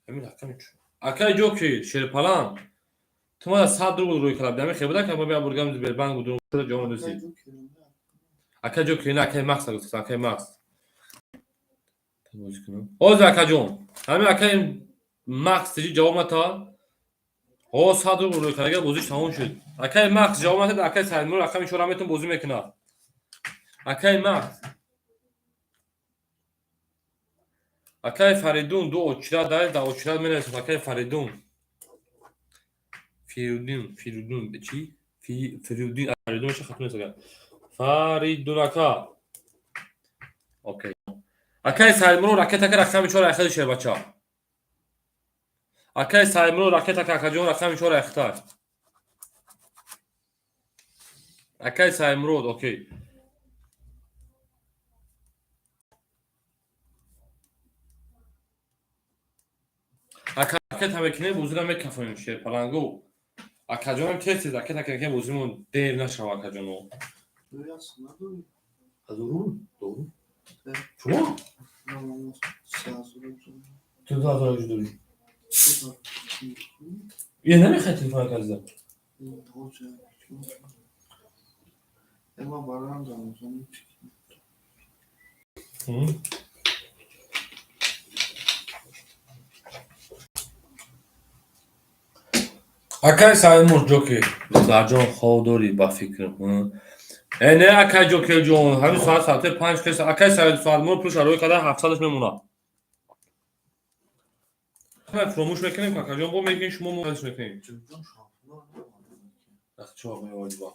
ҳамин рақами чу. Акай Ҷокер шерпалан ту мада 100 рубл рӯй карда будӣ. Ҳамин хел буда ка ма бургам Сбербанк будум ҷавоб додӣ. Акай Ҷокер на акай Макс гуфтам акай Макс. Ҳозир акаҷон ҳамин акай Макс тиҷи ҷавоб ната. Ҳо 100 рубл рӯй карда бозиш тамом шуд. Акай Макс ҷавоб натад акай Саидмурод рақами 4 метон бозӣ мекунад. Акай Макс. Акай Фаридун ду очират дар дар очират менависад акай Фаридун. Фирудин, Фирудун чӣ? Фирудин, Фаридун чӣ хато нест ака. Фаридун ака. Окей. Акай Саидмурод ракета ка рақами 4 айхади шербача. Акай Саидмурод ракета ка акаҷон рақами 4 айхтар. Акай Саидмурод, окей. Ака ракета мекунем, бозиро мекафонем шерпалангу. Акаҷонам тез тез ракета мекунем, бозимон дер нашава акаҷоно. Ҳазор рубл? Дору? Шумо? Ту 2000 рубл дорӣ? Е намехоҳӣ телефон ака азизам? Акай Саидмурод Ҷокер, додарҷон хоб дорӣ ба фикрам. Э не акай Ҷокерҷон, ҳамин соат соати 5 кес акай Саидмурод пулша рӯй карда 700-аш мемонад. Фуромӯш мекунем акаҷон, бо мегӯем шумо мо мекунем. Чо меоварди ба?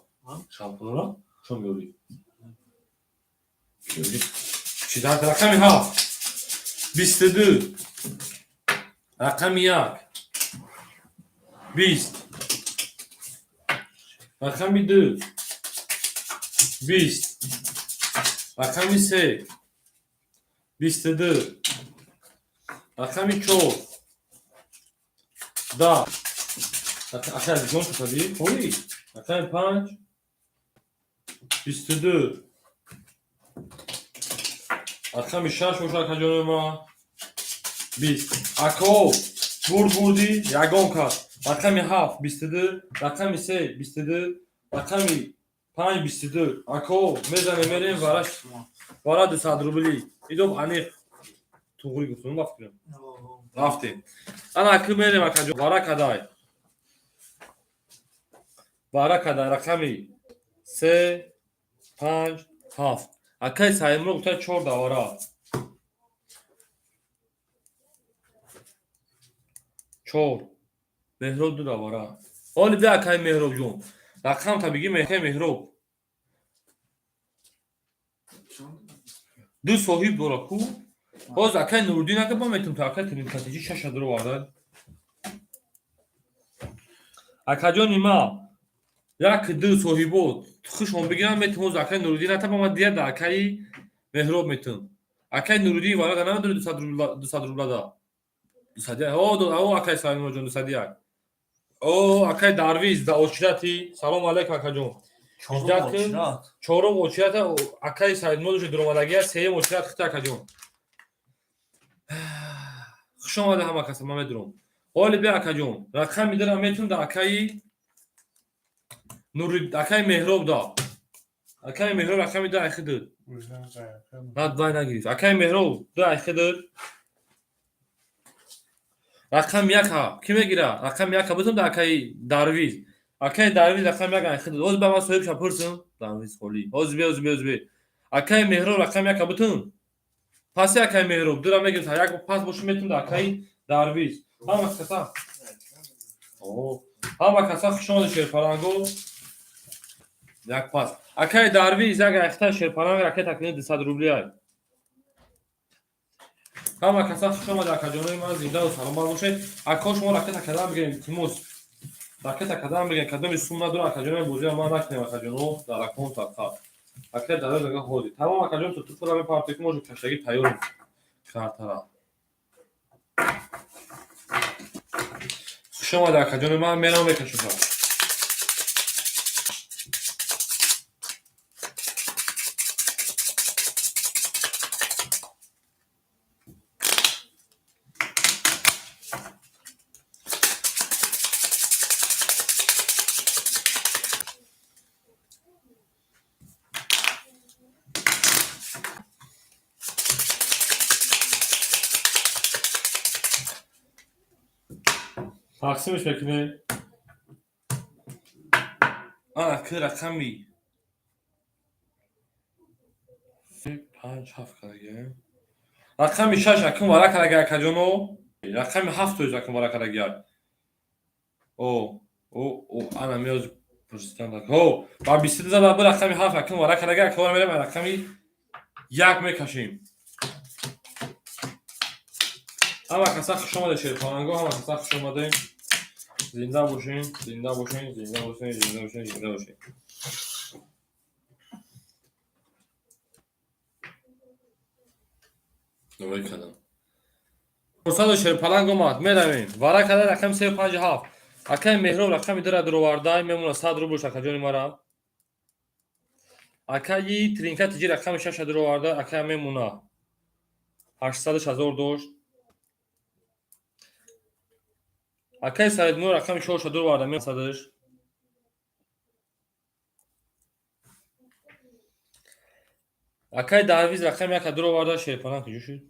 Шампунро? Чо меорӣ? Чӣ дар рақами 7 22 рақами 1 20 рақами 2 20 рақами 3 22 рақами 4 10 акай азизон шудадӣ хоҳӣ рақами 5 22 рақами 6 бошад акаҷони ма 20 ако Бурд бурдӣ, ягон кас. Рақами 7 22, рақами 3 22, рақами 5 22. Ако мезанем мерем вараш вара 200 рубли. Идоб аниқ туғри гуфтум ба фикрам. Рафтем. Ана аки мерем акаҷон. Вара кадай. Вара кадай рақами 3 5 7. Акай Саимро гуфта 4 давара. 4. Меҳроб 2 давара. Оли бия акай Меҳробҷон. Рақам та бигӣ акай Меҳроб. Ду соҳиб дора ку? Боз акай Нуриддин ака ба метум та акай Тринкатиҷи шаша дуро варда. Акаҷони ма як ду соҳибо хушон бигирам метум боз акай Нуриддин ата ба ма дия да акаи Меҳроб метум. Акай Нуриддин варада намедори 200 рубла 200 рубла да. 201. О, акай Салимоҷон 201. О, акай Дарвиз да очирати. Салом алейкум акаҷон. Чорум очирата акай Саидмодоши дуромадагия, сеюм очират хита акаҷон. Хуш омада ҳама каса, ман медурам. Оли бия акаҷон. Рақами дара метум да акаи Нури акаи Меҳроб да. Акаи Меҳроб рақами да айхидуд. Над вай нагирифт. Акаи Меҳроб да айхидуд. Рақами яка кӣ мегира? Рақами яка бизон да акаи Дарвиз. Акаи Дарвиз рақами як айхидуд. Ҳозир ба ман соҳибша пурсам. Дарвиз холӣ. Ҳозир бе, ҳозир бе, ҳозир бе. Акаи Меҳроб рақами яка бутун. Паси акаи Меҳроб дура мегирем. Як пас боши метун да акаи Дарвиз. Ҳама каса. Ҳама каса хуш омадед шерпаланго. Як пас. Акаи Дарвиз як айхта шерпаланг акаи такни 200 рубли ай. Ҳама каса хуш омадед акаҷонои ман, зиндаву саломат бошед. Ако шумо ракета кадам бигирем, илтимос. Ракета кадам бигирем, кадоми сум надора акаҷонои бозиро ман накунем акаҷоно дар акон садқа. Акаи Дарвиз ага ҳозир. Тамом акаҷон то туфра мепартем ки мо каштагӣ тайёрем картара. Хуш омадед акаҷонои ман, мерам мекашам. Тақсимш мекунем. Ана ки рақами 5 7 кардаги. Рақами 6 акун вара кардаги акаҷоно. Рақами 7 тоиз акун вара кардаги. О, о, о, ана меоз пурсидан. Ҳо, ба 22 зада бу рақами 7 акун вара кардаги, акун мерем рақами 1 мекашем. Ҳама каса хуш омадед шерпаланго, ҳама каса хуш омадед. Зинда бошен, зинда бошен, зинда бошен, зинда бошен, зинда бошен. Новой кадам. Фурсаду шерпаланг омад, меравем. Вара када рақами 3 5 7. Акаи Меҳроб рақами 2 дуровардай, мемона 100 рубл акаҷони мара. Акаи Тринка тиҷи рақами 6 дуроварда, акая мемона. 800 ҳазор дошт. Акаи Саидмур рақами 4 дуроварда, мемона 100. Акаи Дарвиз рақами 1 дуроварда, шерпаланг куҷо шуд?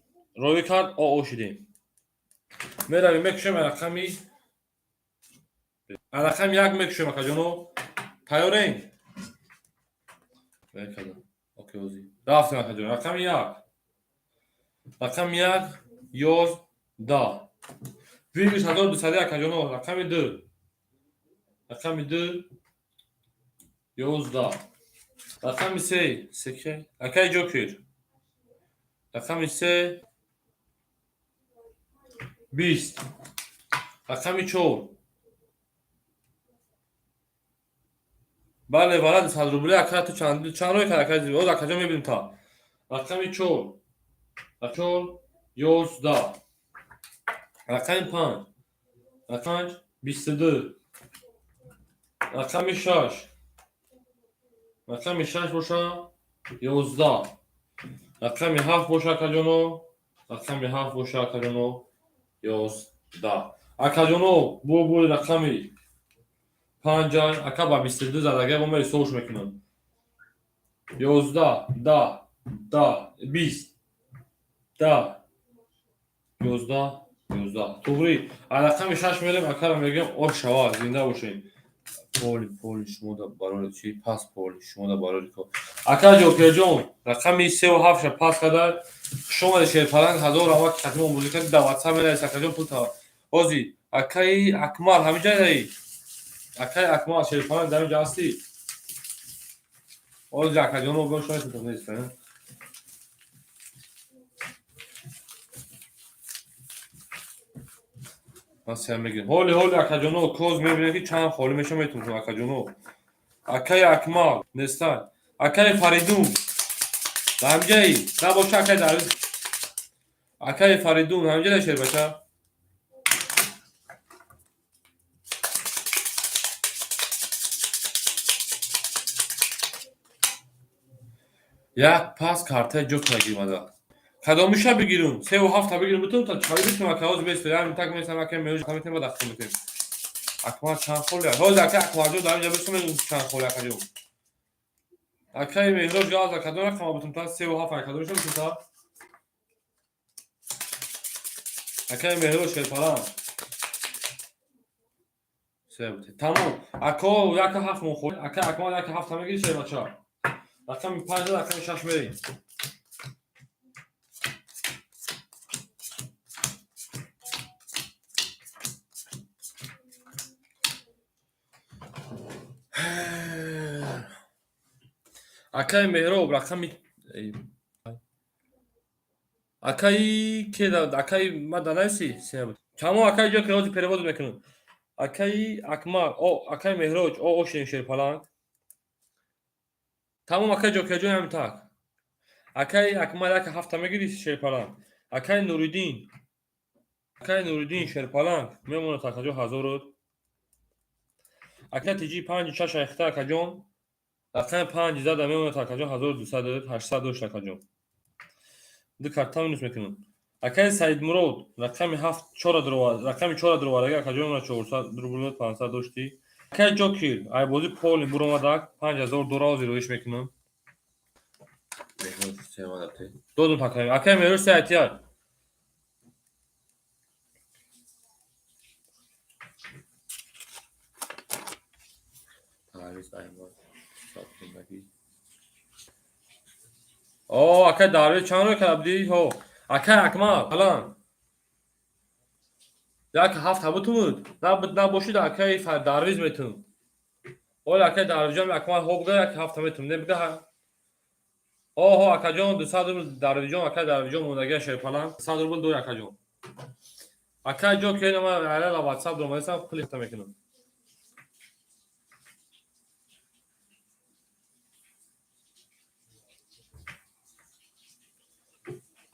Ровӣ кард, о шудем. Меравем мекушем рақами 1 мекушем акаҷоно. Тайёрем? Окей, ҳозир. Рафтем акаҷон. Рақами 1. Рақами 1 11. Вирус 1200 акаҷоно. Рақами 2. Рақами 2 11. Рақами 3 3 акаи Ҷокер. Рақами 3 20. Рақами 4. Бале, вара 200 рубли ака ту чанд рой кард акаи Зиёд акаҷон мебинем та. Рақами 4. 4 11. Рақами 5. Рақами 5 22. Рақами 6. Рақами 6 боша 11. Рақами 7 боша акаҷоно. Рақами 7 боша акаҷоно 11. Акаҷоно, бо рақами 5 ака ба 22 задага бо мери сош мекунам. 11 10 10 20 10 11 11. Туғри, рақами 6 мерем, акара мегӯям ош шава, зинда бошед. Поли, поли, шумо да барори чи? Пас поли, шумо да барори ко. Ака Ҷокерҷон, рақами 3 ва 7 пас карда. Хуш омадед Шерпаланг, ҳазор равад хатимо музика дар WhatsApp менавис акаҷон пул та. Ози, акаи Акмал ҳамин ҷа акаи Акмал Шерпаланг дар инҷа ҳастӣ? Ози акаҷоно бошад нест. Ман сер мегирем. Ҳоли ҳоли акаҷоно коз мебинем ки чанд холӣ меша метавонем акаҷоно. Акаи Акмал нестан. Акаи Фаридун. Дар ҳамҷаи набоша акаи Дарвиз. Акаи Фаридун ҳамҷа да шербача. Як пас картаи ҷо кардагимада. Кадомиша бигирум? 3 ва 7 бигирум битум та чави битум ака ҳоз бест. Як так месам ака меож метем ба дахтум метем. Акмал чанд холи? Ҳоз ака Акмалҷон дар инҷа бисум мегум чанд холи акаҷон. Акаи Меҳроҷ газа кадом рақама битум та 3 ва 7 кадомиша битум та? Акаи Меҳроҷ шерпалан. 3 битем. Тамом. Ако 1 7 мон холи. Ака Акмал 1 7 мегири шербача. Рақами 5 рақами 6 мерем. Акаи Меҳроб рақами акаи ке акаи ма данаси чамо акаи ҷо ки ҳозир перевод мекунам. Акаи Акмал, о акаи Меҳроҷ, о ошин Шерпаланг. Тамом акаи Ҷокерҷон ҳамин так. Акаи Акмал 1 7 мегири Шерпаланг. Акаи Нуриддин, акаи Нуриддин Шерпаланг мемонад акаҷон 1000. Акаи Тиҷи 5 6 айхта акаҷон. Рақами 5 зада мемонад акаҷон 1200 800 дошт акаҷон. Ду карта минус мекунам. Акаи Саидмурод рақами 7 4 дурова, рақами 4 дуроварага акаҷон мемонад 400 рубл 500 дошти. Акаи Ҷокир, ай бозӣ поли буромадак 5000 доллар зироиш мекунам. Додум акаи. Акаи Меҳроҷ се айтияр. О, акаи Дарвиз чанд рӯй карда будӣ? Ҳо. Акаи Акмал, палан. 1 7 бутумуд. Набошид акаи Дарвиз метум. Оли акаи Дарвизҷон Акмал ҳо буга 1 7 метум. Не буга. О, ҳо акаҷон 200 рубл Дарвизҷон, акаи Дарвизҷон мондагия Шерпалан. 100 рубл дой акаҷон. Акаи ҷо ки ма ала WhatsApp домадасам пул мекунам.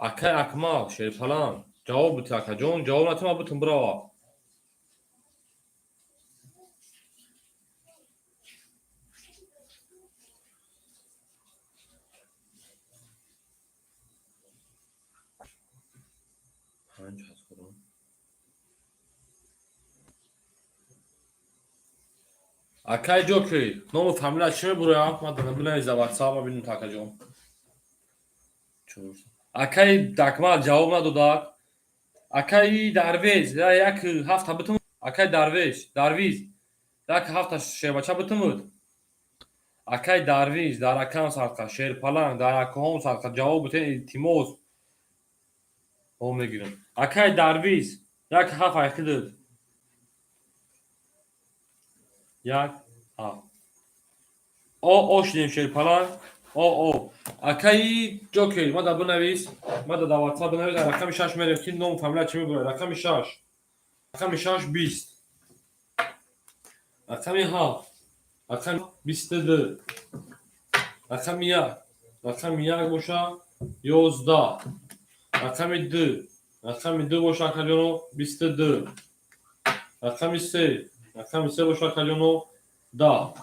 Акаи Акмал Шерпалан ҷавоб бути акаҷон, ҷавоб натим ма бутум бирава. Акаи Ҷокер, ному фамилия чӣ мебуроям? Ман бинавис дар WhatsApp, ма бинам акаҷон. Акаи Акмал ҷавоб надодак. Акаи Дарвез 1 7 битум. Акаи Дарвеш, Дарвиз 1 7 шербача битумуд. Акаи Дарвиз дар акам садқа, Шерпаланг дар акаҳом садқа ҷавоб битен илтимос. Ҳо мегирам. Акаи Дарвиз 1 7 айқидуд. 1 7. О о шидем Шерпаланг. О о. Акаи Ҷокер, ма да бинавис, ма да дар WhatsApp бинавис, рақами 6 мерем ки ному фамилия чӣ мебурад. Рақами 6. Рақами 6 20. Рақами 7. Рақами 22. Рақами 1. Рақами 1 боша 11. Рақами 2. Рақами 2 боша акаҷоно 22. Рақами 3. Рақами 3 боша акаҷоно 10.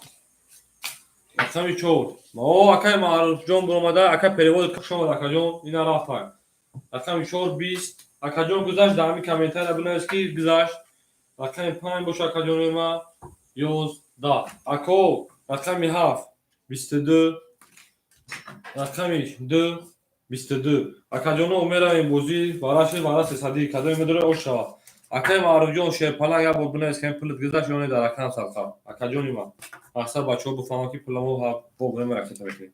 Рақами 4. О, акаи Маъруфҷон буромада, ака перевод хуш омад акаҷон, ина рафт. Рақами 4 20. Акаҷон гузашт, дар ҳамин комментария бинавис ки гузашт. Рақами 5 боша, акаҷони ма, 11. Ако, рақами 7, 22, рақами 2, 22. Акаҷоно, меравем бозӣ, вара шид, вара сесадӣ, кадоме медоред, ош шавад. Акаи Маъруфҷон, Шерпаланг, як бор бинавис, ки пулат гузашт ё не дар рақам садқа. Акаҷони ман, мақсад бачаҳо бифаҳманд, ки пуламо воврема ракета мекунем.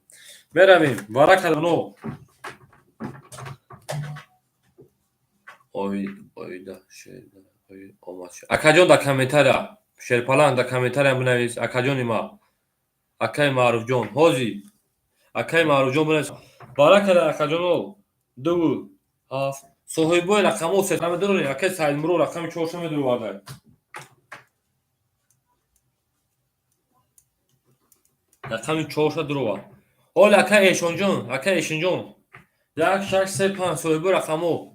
Меравем, вара кадоно. Ой, оида, шеда, ой, омад. Акаҷон, дар комментария, Шерпаланг, дар комментария бинавис, акаҷони ман. Акаи Маъруфҷон, ҳози. Акаи Маъруфҷон бинавис. Вара када, акаҷоно, 2, 7. Соҳибои рақамҳо се намедоред, акаи Саидмурод рақами 4 медуроварда. Рақами 4 дуровард. Ҳоли акаи Эшонҷон, акаи Эшинҷон. 1, 6, 3, 5 соҳибои рақамҳо.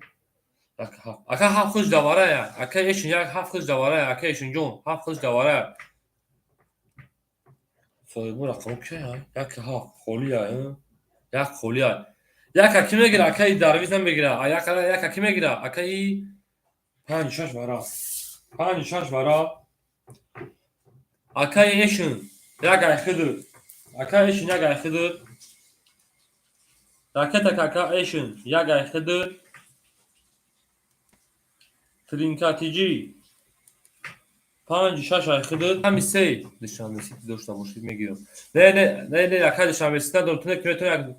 Ака 7 хуш даварая. Ака Эшин 1, 7 хуш даварая. Ака Эшинҷон 7 хуш даварая. Соҳибои рақамҳо кия? 1, 7 холия, 1 холия. Яка ки мегира, акаи Дарвиз намегира. Яка ки мегира, акаи 5, 6 вара. 5, 6 вара. Акаи Эшин як айхидр. Акаи Эшин як айхидр. Ракета ака Эшин як айхидр. Тринкатиҷи 5, 6 айхидр. Ҳами се Душанбе Сити дошта бошед, мегирам. Не, не, не, не, акаи Душанбе Сити надорам. Ту не ки метавонӣ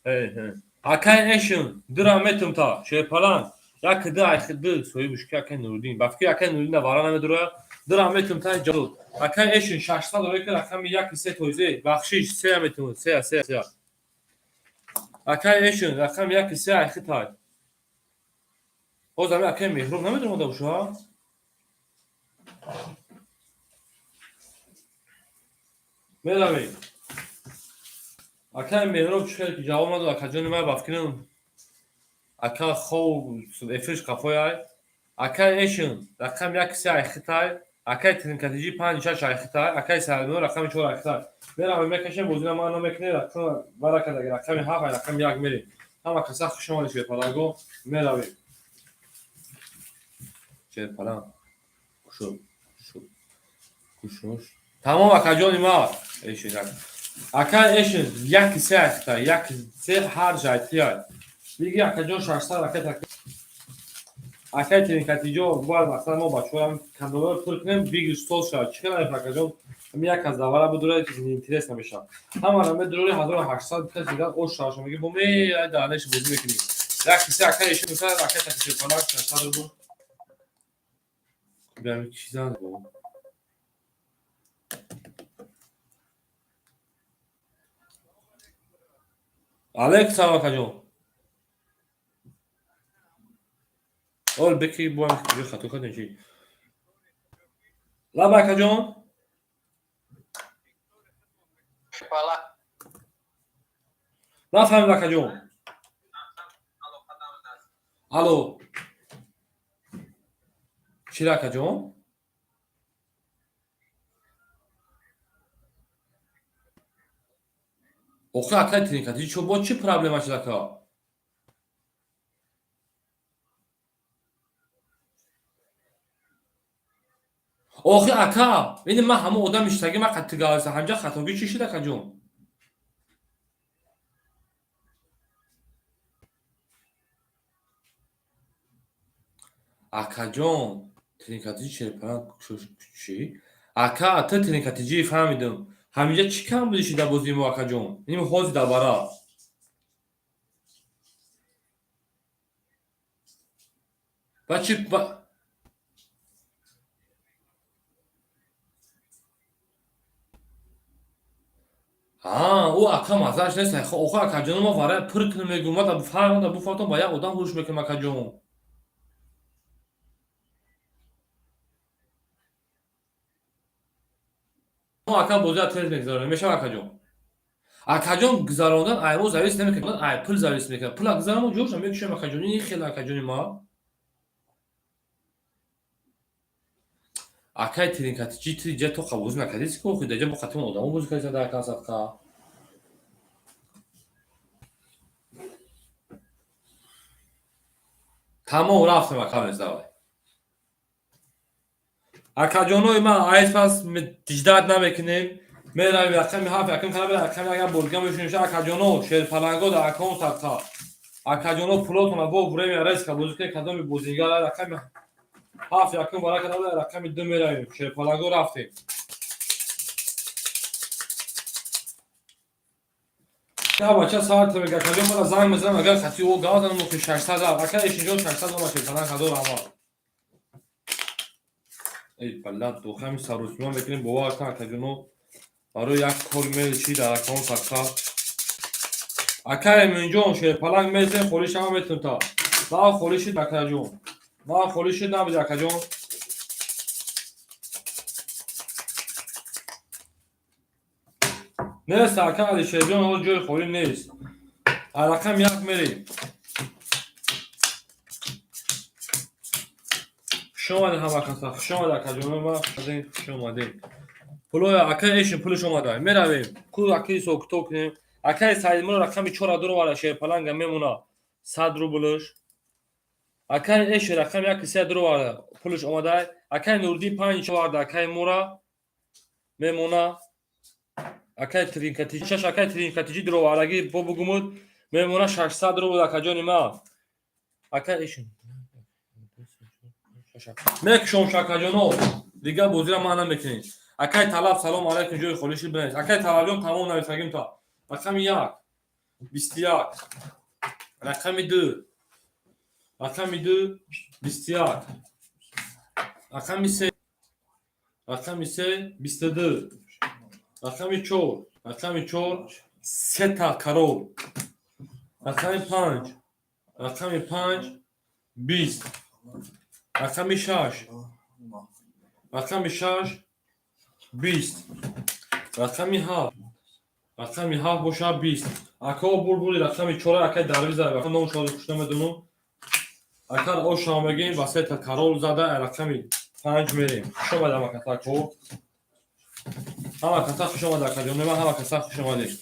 як акаи Эшин дурам метум та Шерпаланг як ду айхи ду соҳибуш ки акаи Нуриддин. Ба фикри акаи Нуриддин вара намедурояд. Дурам метум та ҷалол. Акаи Эшин 600 рой ки рақами 1 3 тойзе бахшиш 3 метум 3 3 3. Акаи Эшин рақами 1 3 айхи тай. Ҳоз ами акаи Меҳроб намедуромада боша? Меравем. Акаи Меҳроб чӣ хеле ки ҷавоб надод, акаҷони ман, ба фикрам ака хов эфирш қафояй. Акаи Эшин рақами 1 3 айхитай. Акаи Тринкатиҷи 5, 6 айхитай. Акаи Саидмурод рақами 4 айхитай. Меравем, мекашем, бозира ман намекунем, рақам вара кадаги рақами 7 ай рақами 1 мерем. Ҳама каса хуш омадед, Шерпаланго, меравем. Шерпаланг. Кушо, кушо, кушош. Тамом, акаҷони ман. Эшин як. Акаи Эшин 1 3 айхитай, 1 3 ҳар жайтияй. Биги акаҷон 600 ракета. Акаи Тринкатиҷо бояд мақсад мо бачаҳоям каналҳоро пур кунем, биги соз шавад. Чӣ хел акаҷон? Ҳами як аз давара бидурад, интерес намешавад. Ҳамаро медурори 1800 кас дигар ош шавад. Меги бо ме ай дарнеш бозӣ мекунӣ. 1 3 акаи Эшин мисал акаи Такишерпаланг 600 рубл. Биям чизан бо. Алейкум салом, акаҷон. Ол беки боам ҷо хато кардем чи? Лаба, акаҷон. Нафаҳмид, акаҷон. Алло. Чира, акаҷон? Охи, акаи Тринкатиҷи чо бо чӣ проблема шуд, ака? Охи, ака, бини, ман ҳама одам иштаги ман қатти галаса, ҳамҷа хатогӣ чӣ шуд, акаҷон? Акаҷон, Тринкатиҷи Шерпаланг чӣ? Ака, ту Тринкатиҷи фаҳмидам. Ҳаминҷа чӣ кам буди шуда бозии мо, акаҷон? Ин ҳози давара. Ба чӣ ба Ҳа, ӯ ака маззааш нест. Охи, акаҷоно, мо вара пур кунем, мегӯм, ма фарқ надорад, буфаҳмам, ба як одам ҳуш мекунем, акаҷон. Ака, бозиро тез мегузаронем, мешавад, акаҷон? Акаҷон, гузарондан ай мо завис намекунад, ай пул завис мекунад. Пула гузарон, мо ҷоша мекушем, акаҷон. Ин хеле, акаҷони ма. Акаи Тринкатиҷи, ти ҷа то бозӣ накардӣ, чӣ охи даҷа бо қатимон одамо бозӣ кардӣ дар акан садқа. Тамом, рафтем, ака, давай. Акаҷонои ман, айс пас тиҷдат намекунем. Меравем рақами ҳафт, якум кана рақами агар бозига мешунем. Акаҷоно, шерпаланго дар акаун садқа. Акаҷоно, пулотона бо время резко бозӣ кунед, кадоми бозингар рақами ҳафт якум вара када, рақами ду меравем. Шерпаланго рафтем. Я бача саат мега, акаҷон, мара занг мезанам, агар хати о гап занам, ки 600. Ака ишинҷон, 600 ома шерпаланг, ҳазор раҳмат. Эй балад, дохами сарусима мекунем, бовар кун, акаҷоно, барои як кор мелчи дар акаун садқа. Ака Эминҷон, шерпаланг мезем, холӣ шава метунта. Ман холӣ шид, акаҷон. Ман холӣ шид набуди, акаҷон. Нест, ака Алишерҷон, ҳоз ҷои холӣ нест. Рақам як мерем. Хуш омадед ҳама каса, хуш омадед, акаҷоно ма, хуш омадед. Пулоя ака эшин пулиш омада. Меравем. Ку аки ҳисоб-китоб кунем. Акаи Саидмуро рақами чора дуроварда, шерпаланга мемона 100 рублш. Акаи эши рақами яки се дуроварда, пулиш омада. Акаи Нурдин панҷ оварда, акаи мура мемона. Акаи Тринкатиҷи шаш, акаи Тринкатиҷи дуровардаги бо бугумуд мемона 600 рубл, акаҷони ма. Акаи эшин мекушом, шакаҷоно, дигар бозира ман намекунем. Акаи Талаб, салом алайкум, ҷои холиши бинавис. Акаи Талабҷон, тамом нависагим та. Рақами як 21, рақами ду, рақами ду 21, рақами се, рақами се 22, рақами чор, рақами чор сета король, рақами панҷ, рақами панҷ 20, рақами шаш, рақами шаш 20, рақами ҳафт, рақами ҳафт бошад 20. Акао бурбури рақами чора, акаи Дарвиза, номшо хуш намедонам. Акар ошава мегӯем ва сета король зада, рақами панҷ мерем. Хуш омадед ҳама каса, ако. Ҳама каса хуш омад, акаҷонема, ҳама каса хуш омадед.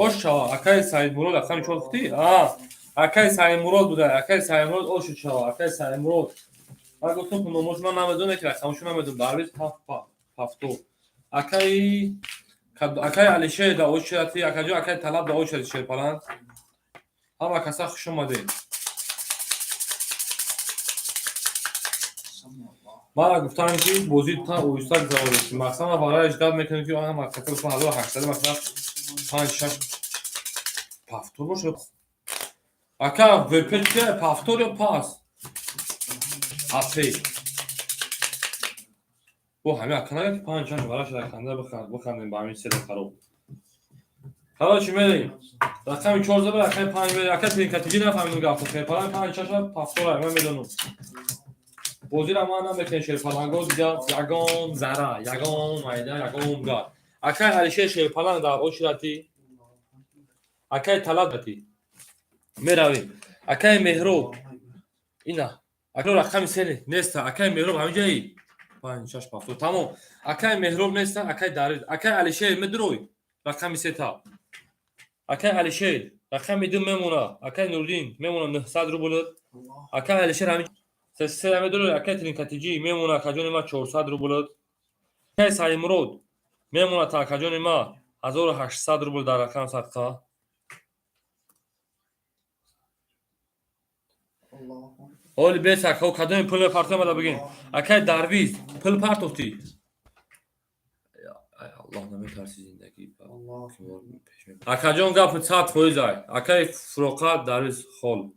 Ош шава, акаи Саидмурод, рақами чор гуфтӣ? А, акаи Саидмурод буда, акаи Саидмурод оши шава, акаи Саидмурод. Ман гуфтам, ки номошо ман намедонам, ки рақамашо намедонам. Дарвиз ҳафт ҳафто. Акаи Алишер да очирати, акаҷон, акаи Талаб да очирати шерпаланг. Ҳама каса хуш омадед. Мара гуфтам, ки бозӣ та оҳиста гузаронед. Мақсад ман барои ждать мекунем, ки ҳама каса 1800, масалан панҷ шаш повтор бошад. Ака ВП чия, повтор ё пас? АП. Бо ҳамин ака нага, ки панҷ шаш вара шуда ханда бихандем ба ҳамин сета хароб. Короче, мерем. Рақами чор зада, рақами панҷ мерем. Ака Тринкатиҷи, нафаҳмидум гапо. Шерпаланг панҷ шаш повтора, ман медонам. Бозира ман намекунем, шерпаланго дига ягон зара, ягон майда, ягон гап. Акаи Алишер, шерпаланг дар очирати. Акаи Талаб дати. Меравем. Акаи Меҳроб. Ина. Ака рақами се неста. Акаи Меҳроб ҳаминҷаи? Панҷ шаш повтор. Тамом. Акаи Меҳроб неста, акаи Дарвиз. Акаи Алишер медурой? Рақами сета. Акаи Алишер рақами ду мемона. Акаи Нурдин мемона 900 рубл. Акаи Алишер ҳамин се медурой? Акаи Тринкатиҷи мемона, акаҷони ма, 400 рубл. Акаи Саидмурод мемона та, акаҷони ма, 1800 рубл дар рақам садқа. Оли бес, акао, кадоми пул мепартоем, ада бигин. Акаи Дарвиз, пул партофтӣ? Аллоҳ, наметарси зиндагӣ. Акаҷон, гапи 100% ай. Акаи Фуроқат, Дарвиз хол.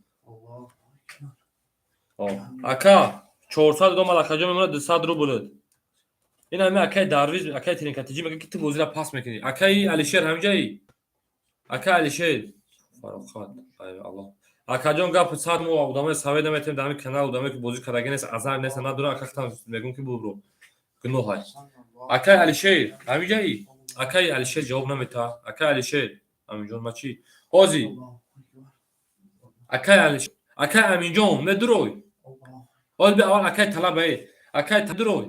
Ака, 400 омад, акаҷон, мемонад 200 рубл. Ин ҳами акаи Дарвиз, акаи Тринкатиҷи мегӯяд, ки ту бозира пас мекунӣ. Акаи Алишер ҳаминҷаи? Акаи Алишер, Фароқат, ай Аллоҳ. Акаҷон, гапи сад, мо одамои совет наметем дар ҳамин канал, одамое ки бозӣ кардаги нест, азар нест, надорам, ака хатам мегӯм, ки бубро. Гуноҳай. Акаи Алишер ҳаминҷаи? Акаи Алишер ҷавоб наметаҳад. Акаи Алишер, Аминҷон, ма чӣ? Ҳози. Акаи Алишер, акаи Аминҷон, медурой? Ҳози би аввал акаи Талаб ае. Акаи дурой?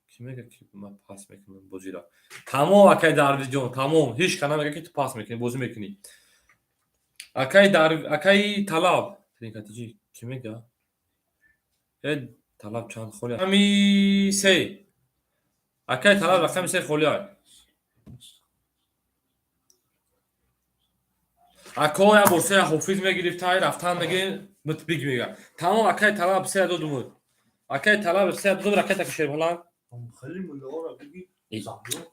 Ки мега, ки ман пас мекунам бозиро? Тамом, акаи Дарвизҷон, тамом. Ҳеҷ кас намега, ки ту пас мекунӣ, бозӣ мекунӣ. Акаи Талаб, Тринкатиҷи, ки мега? Э, Талаб чанд холи? Рақами се. Акай Талаб, рақами се холиай. Ако як бор се ҳофиз мегирифтай, рафтан мегирем, мутбик мега. Тамом, акай Талаб, се додумуд. Акай Талаб, се додум, ракета ки шербаланд. Хеле муллаҳоро биги заблок.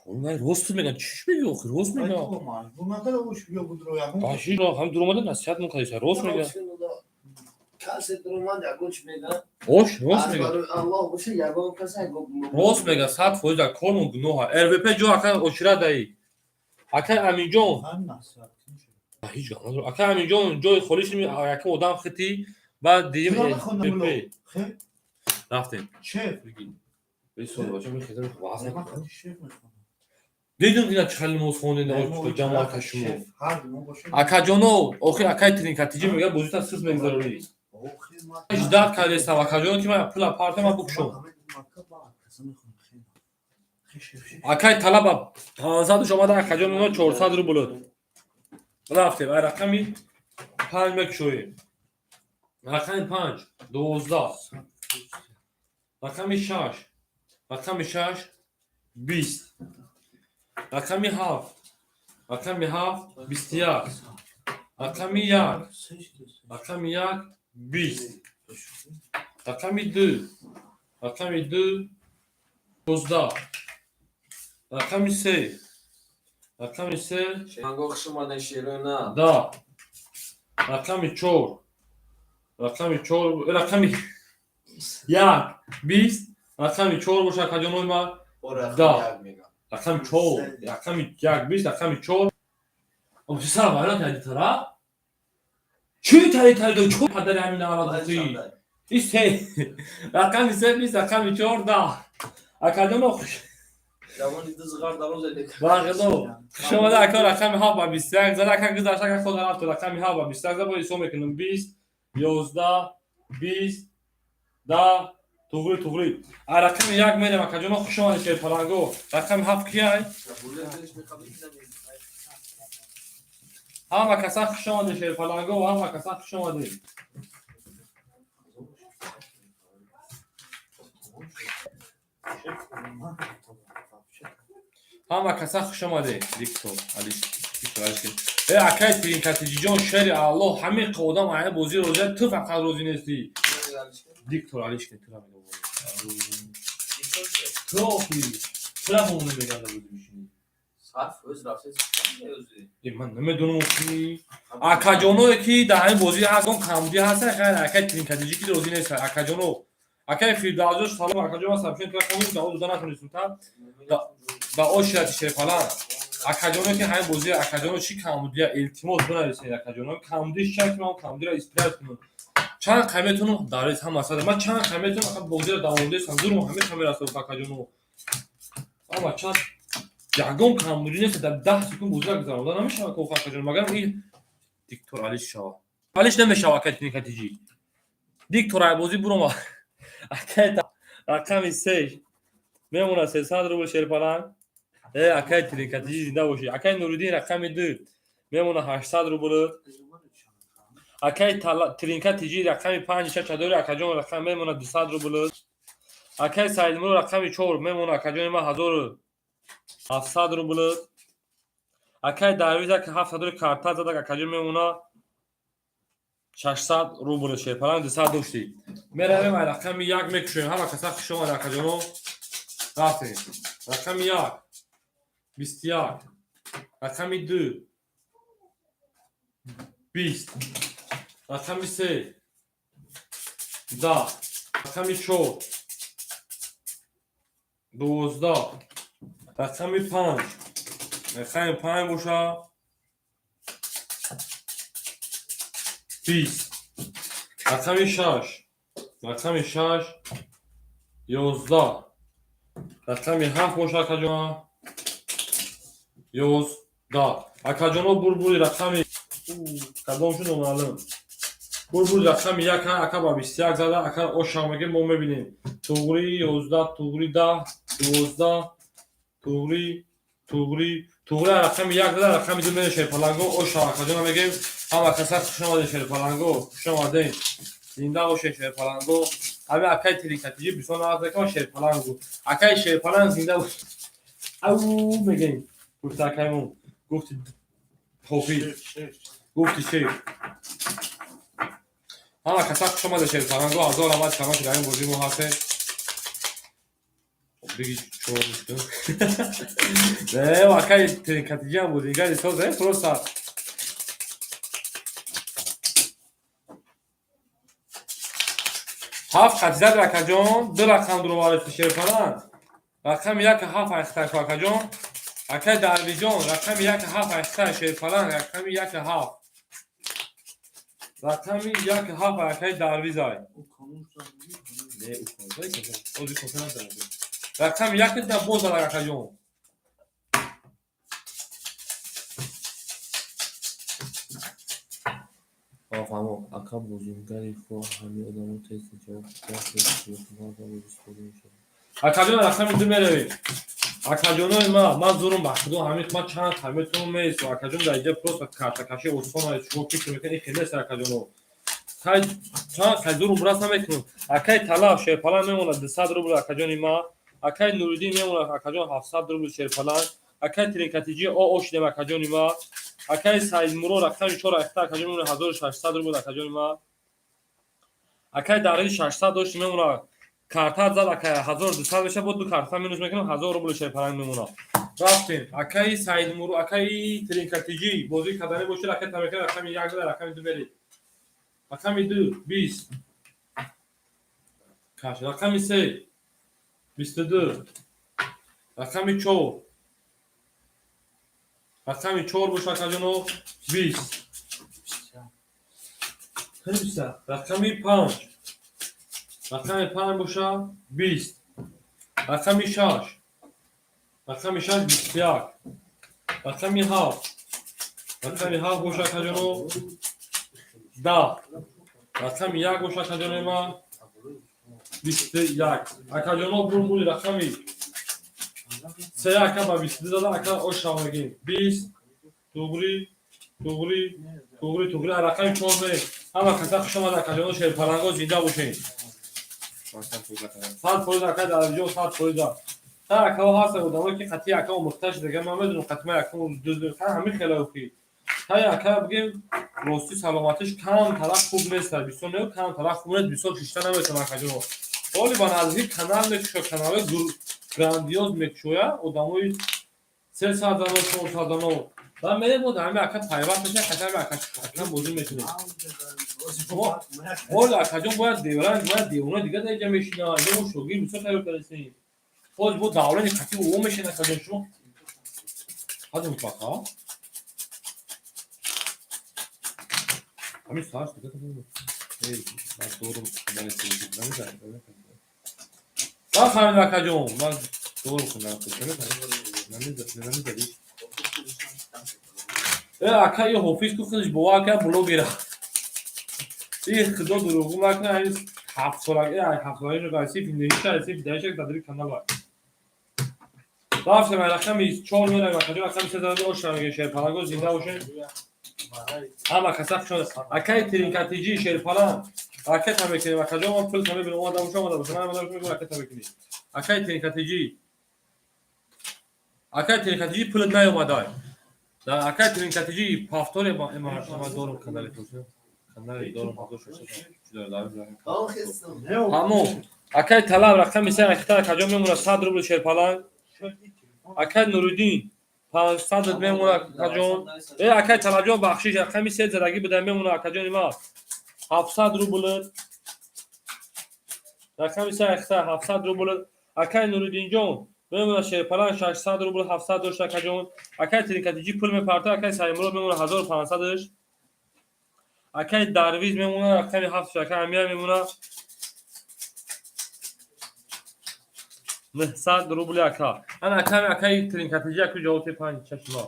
Ман рост мегам, чиш меги охи, рост мегам. Маҷбур накарда бош, биё будро ягон. Баши ҳам дуромада насиҳат мекард, рост мегам. Касе дуромад, ягон чи мега? Ош, рост Аз мега. барои Аллоҳ боша, ягон каса ягон Рост мега, 100% дар кормон гуноҳа. РВП ҷо ака очира даи. Акай Аминҷон, Ҳам насиҳат кунӣ. ҳеҷ гап надорам. Акай Аминҷон, ҷои холиш якум одам хити, баъд дидим Чиро нахондам РВП. мулло? Хе? Рафтем. Шеф. Бисёр бача мехезам, вазн. Ман хати шеф мехонам. Дидум, дина чӣ хеле намоз хондем, ҷамоата шумо. Шеф ҳар ду мо бошем. Акаҷоно, охи акай тринкатиҷи мега, бозита сус мегузаронӣ. Охи ман. Ждат кардестам, акаҷоно, ки ман пула партам, ман букшом. Акай Талаба 500 омада, акаҷон, оно 400 рубл. Рафтем, ай рақами панҷ мекушоем. Рақами панҷ 12, рақами шаш, рақами шаш 20, рақами ҳафт, рақами ҳафт 21, рақами як, рақами як 20, рақами ду, рақами ду 19, рақами се, рақами се Шеранго, хуш омадед, шерои на. 10, рақами чор, рақами чор, рақами як 20, рақами чор боша, акаҷонои ман. Да. Рақами чор, рақами як 20, рақами чор. Сара вайрон карди тара, чӣ тари тари чор падари ҳамин наварадоти и се, рақами се 20, рақами чор 10. Акаҷоно, хуш Ҷавони ду зиғар дароза. Бағдо хуш омада, ака. Рақами ҳафт ба 21 зада, ака, гузашта, ака, худ рафту. Рақами ҳафт ба 21 зада, бо ҳисоб мекунем: 20, 11, 20, 10. Туғри, туғри. А рақами як мерем, акаҷоно, хуш омадед, шерпаланго. Рақами ҳафт кияй? Ҳама каса хуш омадед, шерпаланго, ҳама каса хуш омадед. Ҳама каса хуш омадед. Диктор Алиш, диктор Алиш. Э, акай Тринкатиҷиҷон, шери Аллоҳ, ҳамин одам ая бозӣ розия, ту фақат розӣ нестӣ. Диктор Алиш, тура мегӯям. Ту охи, тура бомон мегӯям, дар бозӣ бишинӣ. Э, ман намедонам ки акаҷоное ки дар ҳамин бозӣ ҳаст, он камбудӣ ҳаст, хайр, акай Тринкатиҷи ки розӣ нест, акаҷоно. Акай Фирдавсҷон, салом, акаҷон, ман сабшин тура хондум, ҷавоб дода натонистум та. Ба оширати шерпаланд. Акаҷоно ки ҳамин бозӣ, акаҷоно, чӣ камбудия, илтимос, бинависед, акаҷоно. Камбудиш чанд ки ман камбудиро исправить кунам. Чанд қай метавонам дар ҳама масъала. Ман чанд қай метавонам бозиро давом десам, зурм ҳамин қай мерасад, акаҷоно. Ама чанд ягон камбудӣ нест, дар 10 секунд бозиро гузаронда намешавад, ко акаҷоно. Магар ин диктор Алиш шавад. Алиш намешавад, акай Тринкатиҷи. Диктор ай бозӣ бурома. Акай, рақами се мемонад 300 рубл, шерпаланг. Э, акай Тринкатиҷи, зинда бошӣ. Акай Нуриддин, рақами ду мемонад 800 рубл. Акай Тринкатиҷи, рақами панҷ шашадори, акаҷон, рақам мемонад 200 рубл. Акай Саидмуро, рақами чор мемонад, акаҷони ман, 1700 рубл. Акай Дарвиз, ак ҳафтсадори карта зада, акаҷон, мемонад 600 рубл. Шерпаланг, 200 доштӣ. Меравем, ай рақами як мекушоем. Ҳама каса хуш омад, акаҷоно. Рафтем. Рақами як 21, рақами ду 20, рақами се 10, рақами чор 12, рақами панҷ, рақами панҷ боша 20, рақами шаш, рақами шаш 11, рақами ҳафт боша, акаҷона, 11. Акаҷоно, бурбури рақами кадом шуд, номаълум. Бурбури рақами як, ака ба 21 зада, ака, ошам мегем, мо мебинем. Туғри 11, туғри 10, 12, туғри, туғри, туғри. Рақами як зада, рақами ду мере, шерпаланго, ошам, акаҷона, мегем. Ҳама каса хуш омадед, шерпаланго, хуш омадед, зинда бошед, шерпаланго. Ҳами акай Тирикатиҷи бисёр нағз мекунад, Шерпаланг гуфт. Акай Шерпаланг зинда буд. Ау мегӯем. Гуфт акаймон. Гуфти ҳофиз. Гуфти шеф. Ҳама каса хуш омада, Шерпаланго, ҳазор раҳмат шама, ки дар ин бозии мо ҳастед. Биги чор. Не, акай Тирикатиҷиам бозигари соз, просто ҳафт қатизад, акаҷон, ду рақам дуровард Шерпаланг. Рақами як ҳафт айхтар, акаҷон. Акай Дарвиҷон, рақами як ҳафт айхтар, Шерпаланг, рақами як ҳафт. Рақами як ҳафт акай Дарвизай. Не, рақами як да боз зад, акаҷон. Фаҳмо, ака, бозингари хо ҳами одамо тез ҷавоб. Акаҷон, рақами ду меравем. Акаҷонои ма, ман зурум, ба худо, ҳамин ман чанд ҳаметон меистам. Акаҷон, дар инҷа просто картакаши осон аст. Шумо фикр мекунед, ин хеле нест, акаҷоно. Чанд хай зурум рас намекунам. Акай Талаб, Шерпаланг мемонад 200 рубл, акаҷони ма. Акай Нуриддин мемонад, акаҷон, 700 рубл Шерпаланг. Акай Тринкатиҷи о ошидем, акаҷони ма. Акай Саидмурод, рақами чор айхта, акаҷон, мемонад 1600 рубл, акаҷони ма. Акай Дарвиз 600 дошти, мемонад, карта зад, акай, 1200 меша, бо ду карта минус мекунам, 1000 рубл Шерпаланг мемонад. Рафтем, акаи Саидмурод, акаи Тринкатиҷӣ бозӣ кардани бошед, акай тамекар, рақами як зада, рақами ду меред. Рақами ду 20 каш, рақами се 22, рақами чор, рақами чор боша, акаҷоно, 20, рақами панҷ, рақами панҷ боша, 20, рақами шаш, рақами шаш 21, рақами ҳафт, рақами ҳафт боша, акаҷоно, 10, рақами як боша, акаҷонои ман, 21. Акаҷоно, бурбури рақами се, ака, ба 22 зада, ака, ошав мегем, 20, туғри, туғри, туғри, туғри, рақами чор мерем. Ҳама каса хуш омад, акаҷоно, Шерпаланго, зинда бошед. 100%, ака Дарвиҷон, 100%. Та акао ҳастанд одамое, ки қатъи ака омӯхта шуда, ман медонам, қатъи ман ака дӯст, ҳамин хеле тай ака бигем, ростӣ саломатиш кам тараф хуб нест, бисёр не, кам тараф хуб нест, бисёр шишта наметавонад, акаҷоно. Оли ба наздики канал мекушояд, каналҳои грандиоз мекушояд, одамои 300 зано, 400 зано. Ва мерем, мо дар ҳами ака пайваст мешавем, қатъи ҳами ака бозӣ мекунем. Оли акаҷон бояд девранг, бояд девона дига дар инҷа мешинад, инҷа мо шогирд бисёр тайёр кардастем. Боз бо даврани қатъи ӯ мешинад, акаҷон, шумо. Ҳадум паха? Ҳамин сар дига. Эй, ман дорум канали намезанам. Ман фаҳмидам, акаҷон, ман дорум канали намезадӣ. Э, ака, и ҳофиз ку худаш бовар кард, блогера. И худо дурӯғгӯ накунад, ҳамин ҳафтсолаги, ҳафтсолагиро сифи ништа, сифи даҳиша дар канал. Рафтем, рақами чор меравем, акаҷон, рақами се зада ошна мегӯем, Шерпаланго, зинда бошед. Ҳама каса хуш омад. Акаи Тринкатиҷи, Шерпаланг, ракета мекунем, акаҷон, ман пул мебинам, омада боша, омада боша, ман омада боша, мегӯям, ракета мекунем. Акаи Тринкатиҷи, акаи Тринкатиҷи, пулат наёмадай. Акаи Тринкатиҷи, повторе ма дорум канали канали дорум. Ҳамо акаи Талаб, рақами се ахта, акаҷон, мемонад 100 рубл Шерпаланг. Акаи Нуриддин, 500 мемонад, акаҷон. Э, акаи Талабҷон, бахшиш, рақами се задагӣ буда, мемонад, акаҷони ма, 700 рубл. Рақами се ахта 700 рубл. Акаи Нуриддинҷон мемонад Шерпаланг 600 рубл, 700 дошт, акаҷон. Акаи Тринкатиҷи пул мепарта. Акаи Саимурод мемонад 1500-ш. Акаи Дарвиз мемонад рақами ҳафт, акаи Амир мемонад 900 рубли, ака. Ана аками акаи Тринкатиҷи, аку ҷавоби панҷ шаш ма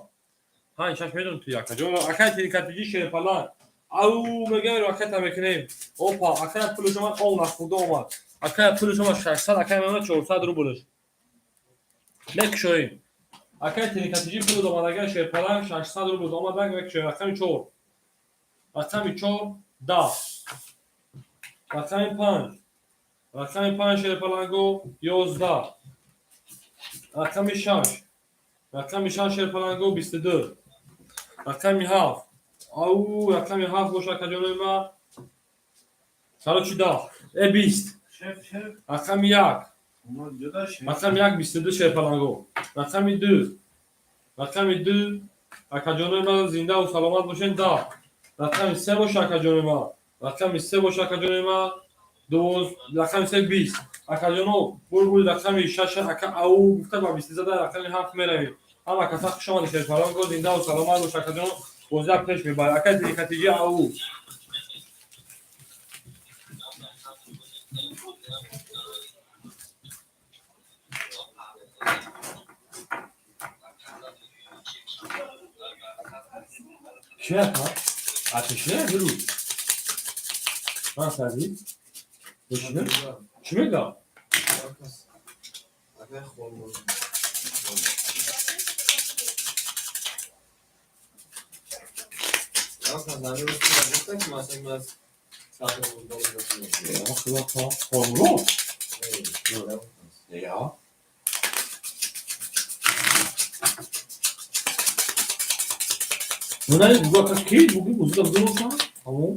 панҷ шаш медонам ту, акаҷон. Акаи Тринкатиҷи, Шерпаланг, ау мегӯям, ракета мекунем. Опа, акая пулаш омад, ов нахӯрда омад. Акая пулаш омад, 600, акая мемонад 400 рублш. Мекушоем. Акаи Тринкатиҷи пул омадага, Шерпаланг 600 рубл омадаг, мекушоем. Рақами чор, рақами чор 10, рақами панҷ. Рақами 5 шерпаланго 11. Рақами 6. Рақами 6 шерпаланго 22. Рақами 7. Ау, рақами 7 боша, акаҷонои ма. Короче, 10. 20. Шеф, шеф. Рақами 1. Омад ҷуда шеф. Рақами 1 22 шерпаланго. Рақами 2. Рақами 2 акаҷонои ма, зиндаву саломат бошен, 10. Рақами 3 боша, акаҷонои ма. Рақами 3 боша, акаҷонои ма. 12, рақами 3 20. Акаҷоно, бурбури рақами 6 ака ау гуфта ба 20 зада рақами 7 меравем. Ҳама каса хуш омадед, шерпаланго, зиндаву саломат бош, акаҷоно, бозия пеш мебарад. Акаи Тирикатиҷи ау. Чи ака? Атишне биру. Ман сази? Бошине? Чӣ мегӯям? Акай хормуз. Я, худо хормуз. Я. Ну, на буга ки буги бузга бузга аммо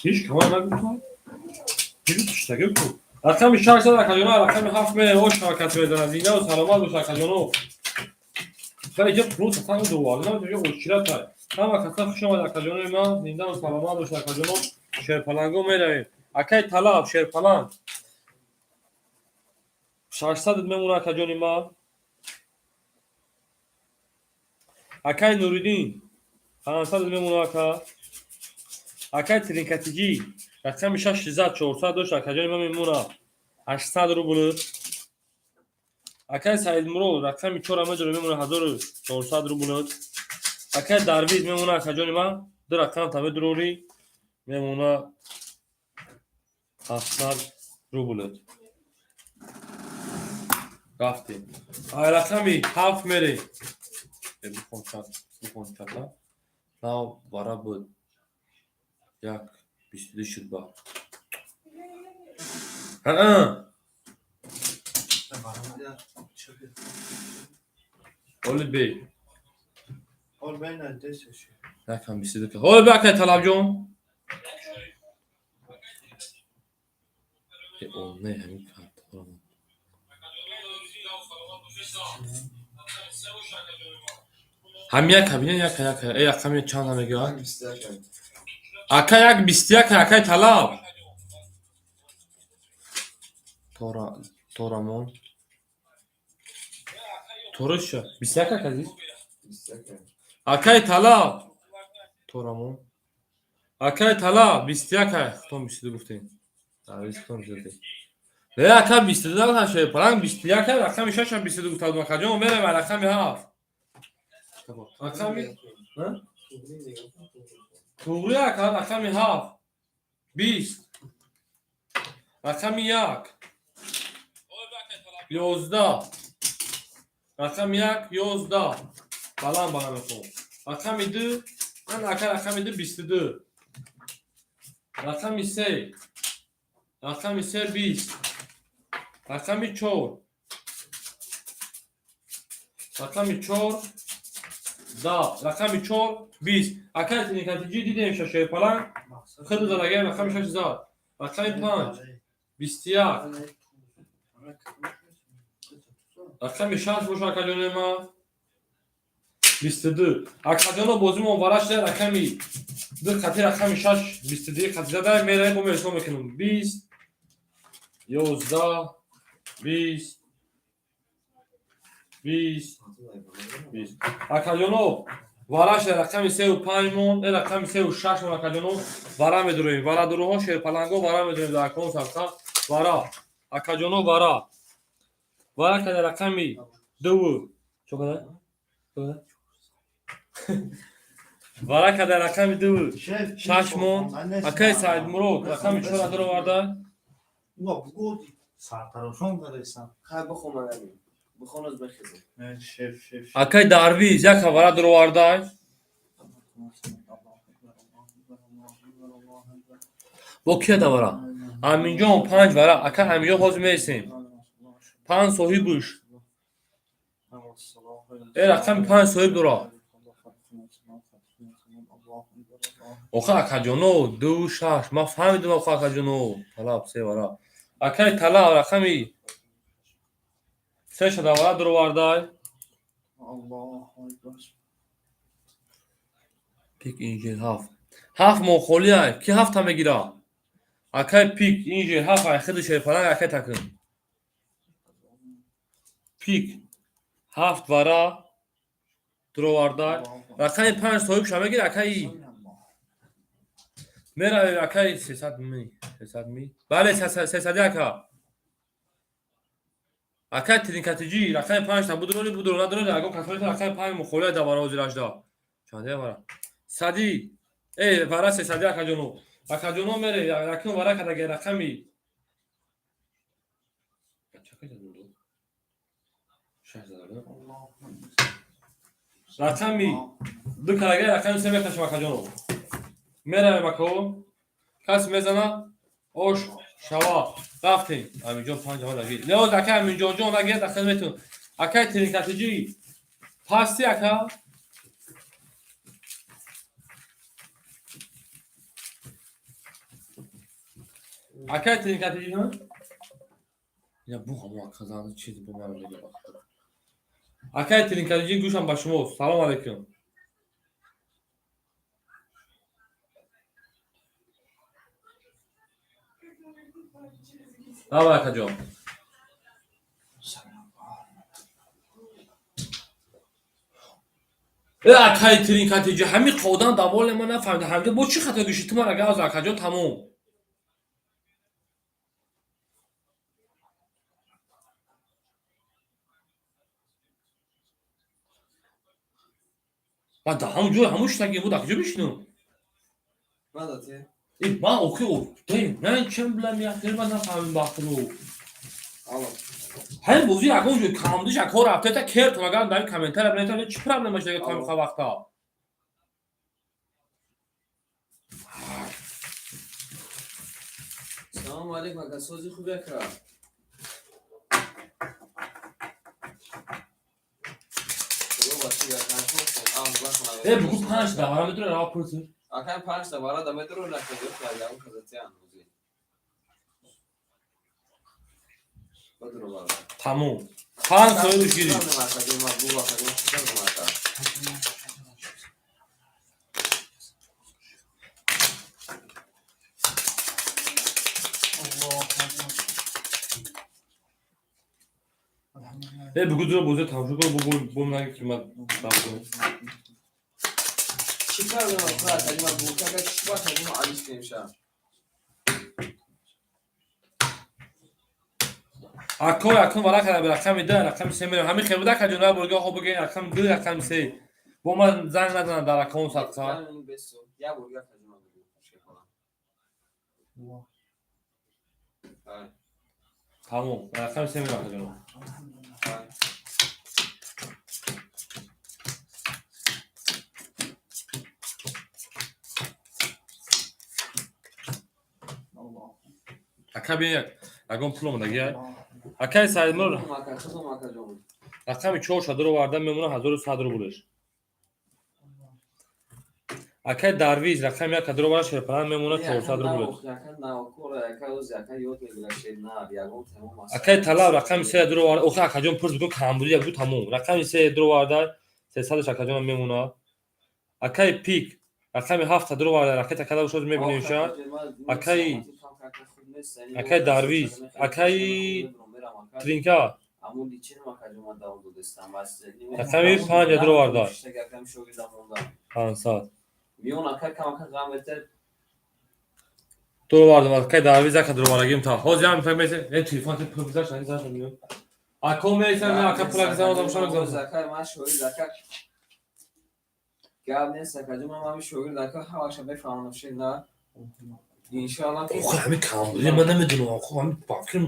ҳеҷ камар нагуфтам. Ҳеҷ тиштаги ку. Рақами 6 зад, акаҷоно, рақами 7 мерем, ош ҳаракат мезанад. Зиндаву саломат бош, акаҷоно. Хеле ҷа пулу татан дувар. Намедонам ҷо очиратай. Ҳама каса хуш омад, акаҷонои ман, зиндаву саломат бош, акаҷоно. Шерпаланго меравем. Акай Талаб, шерпаланг. 600 мемона, акаҷони ман. Акай Нуриддин 500 мемона, ака. Акай Тринкатиҷӣ рақами 6 зад 400 дошт, акаҷони ман мемона 800 рубл. Акай Саидмурод рақами 4 медора мемона 1400 рубл. Акай Дарвиз мемона, акаҷони ман, ду рақам та медурорӣ мемона 700 рубл. Рафтем. Ай рақами 7 мерем. Бихон чат, бихон чата. Нав бара буд. 1 22 шуд ба. Ҳа. Оли бе. Ҳол байн десеш. Якам 22. Ҳоли бе, акай Талабҷон. О, не, ҳамин карта. Ҳам як кабина як як рақами чанд мегӯяд? Ака як 21, акай Талаб. Тора Торамон. Торуша 21 ака азиз? Акай Талаб. Торамон. Акай Талаб 21 ай. Худтон 22 гуфтем. Дарвиз худтон 22. Не, ака 22 нагуфтам, шерпаланг 21 ай, рақами 6 ам 22 гуфта будам, акаҷон, мерем рақами 7. Рақами туғри ака, рақами 7 20. Рақами 1 11. Рақами 1 11. Баланд баланд мехонам. Рақами 2 ман ака рақами 2 22. Рақами 3 рақами 3 20. Рақами 4 рақами 4 10. Рақами 4 20. Ака Тиникатиҷӣ дидем шашои паланг. Худ задагаем рақами 6 зад. Рақами 5 21. Рақами 6 боша, акаҷонои ман. 22. Акаҷоно, бозимон вара шуда рақами 2 қати рақами 6 22 қати зада меравем, бо ҳисоб мекунем. 20 11 20 20 20. Акаҷоно, вара шуда рақами 3 5 мон, рақами 3 6 мон, акаҷоно, вара медуроем. Вара дуруҳо, шерпаланго вара медуроем дар акон сарқа вара. Акаҷоно, вара. Вара када рақами 2 чо када? Вара када рақами 2 6 мон. Акай Саидмурод рақами 4 дуроварда. Ва бугу сартарошон кардасан. Хай бихон манами. Бихон аз бехизм. Шеф, шеф. Акай Дарвиз як вара дуроварда. Бо кия да вара? Аминҷон панҷ вара. Ака Аминҷон, ҳозир мересем. Панҷ соҳибуш. Э, рақами панҷ соҳиб дора. Охи, акаҷоно, ду шаш ман фаҳмидум. Охи, акаҷоно, талаб се вара. Акаи талаб рақами се шада вара дуровардай. Пик инжир ҳафт. Ҳафт мо холиай. Ки ҳафта мегира? Акай пик инжир ҳафт ай хиди шерпаланг акай такун. Пик ҳафт вара дуровардай. Рақами панҷ соҳибша мегира акаи. Меравем акаи 300 ми. 300 ми. Бале, 300 ака. Акай тринкатиҷи рақами панҷта будуроли будуро надуроли ягон касоли рақами панҷ мухолия да вара ҳозирашда. Чанде вара? Сади. Э, вара 300 акаҷоно. Акаҷоно мере, якум вара кадаге рақами. Шаш зада. Рақами ду кадаге рақами се мекашем акаҷоно. Меравем ако. Кас мезана ош шава. Рафтем. Аминҷон панҷ ҳама дагир. Леоз ака Аминҷон ҷон нагирд ахир метун. Акай тринкатиҷи пасти ака. Акай тринкатиҷи ҳа? Я бу ҳамо ака зан чиз бу ман мега. Акай тринкатиҷи, гӯшам ба шумо. Салом алейкум. Давай, акаҷон. Э, акай тринкатиҷи, ҳамин қодам даволе ман нафаҳмида. Ҳамида бо чӣ хато гиши ту ман ага аз акаҷон тамом. Ман да ҳамон ҷой ҳамон шитагим буд, акаҷо бишинам. Мадати? Э, ман охи о, ман чем билам яхир ман нафаҳмим бахтро. Алло. Ҳамин бозӣ ягон ҷой камдиша кор рафта кертон агар дар комментария бинависед чӣ проблема шуда то ҳамин вақта. Салом алейкум, ака, сози хуби ака. Худо бачи ака, Э, бугу панҷ да вара метавонӣ рава пурсӣ. Ака панҷ та вара да метро на кадо ягон казатиан бузи. Бадро вара. Тамом. Панҷ соҳибш гирифт. Ака, ма бу ака, чӣ ака. Э, бугу дуро бозиро тамошо кун, бу бу наги ки ман давом. Чӣ кардам ака, ма бу ака, чӣ ба ма алиш немша. Ако якум вара када ба рақами ду, рақами се мерем. Ҳамин хел буда акаҷон, ра бурга хо буген рақами ду, рақами се. Бо ман занг назанам дар аккаунт садқа. Я бурга ака ма бугу. Тамом. Рақами се мерем акаҷон. Ака бин ягон пул омадагия. Акаи Саидмур рақами чор шадро оварда мемона 1100 рублеш. Акаи Дарвиз рақами як кадро оварда шерпалан мемона 400 рублеш. Акаи Талаб рақами се дро оварда. Охи акаҷон пурс бикун камбуди як ду тамом. Рақами се дро оварда 300 акаҷон мемона. Акаи Пик рақами ҳафт дро оварда ракета када бошад мебинем ша. Акаи Дарвиз, акаи Тринка рақами панҷ дро оварда 500. Дро овардам акаи Дарвиз ака дро овардагим та. Ҳозир ҳам месем. Э, телефон те пул гузашт, нагузашт мебинам. Ако месам, ака пул гузашт, одам шо гузашт. Ака ман шогирд ака. Гап нест ака ҷон, ман ҳамин шогирд ака ҳамаша мефаҳмам ши на. Иншоалло ки Охи ҳамин камбуди ман намедонам. Охи ҳамин бафикр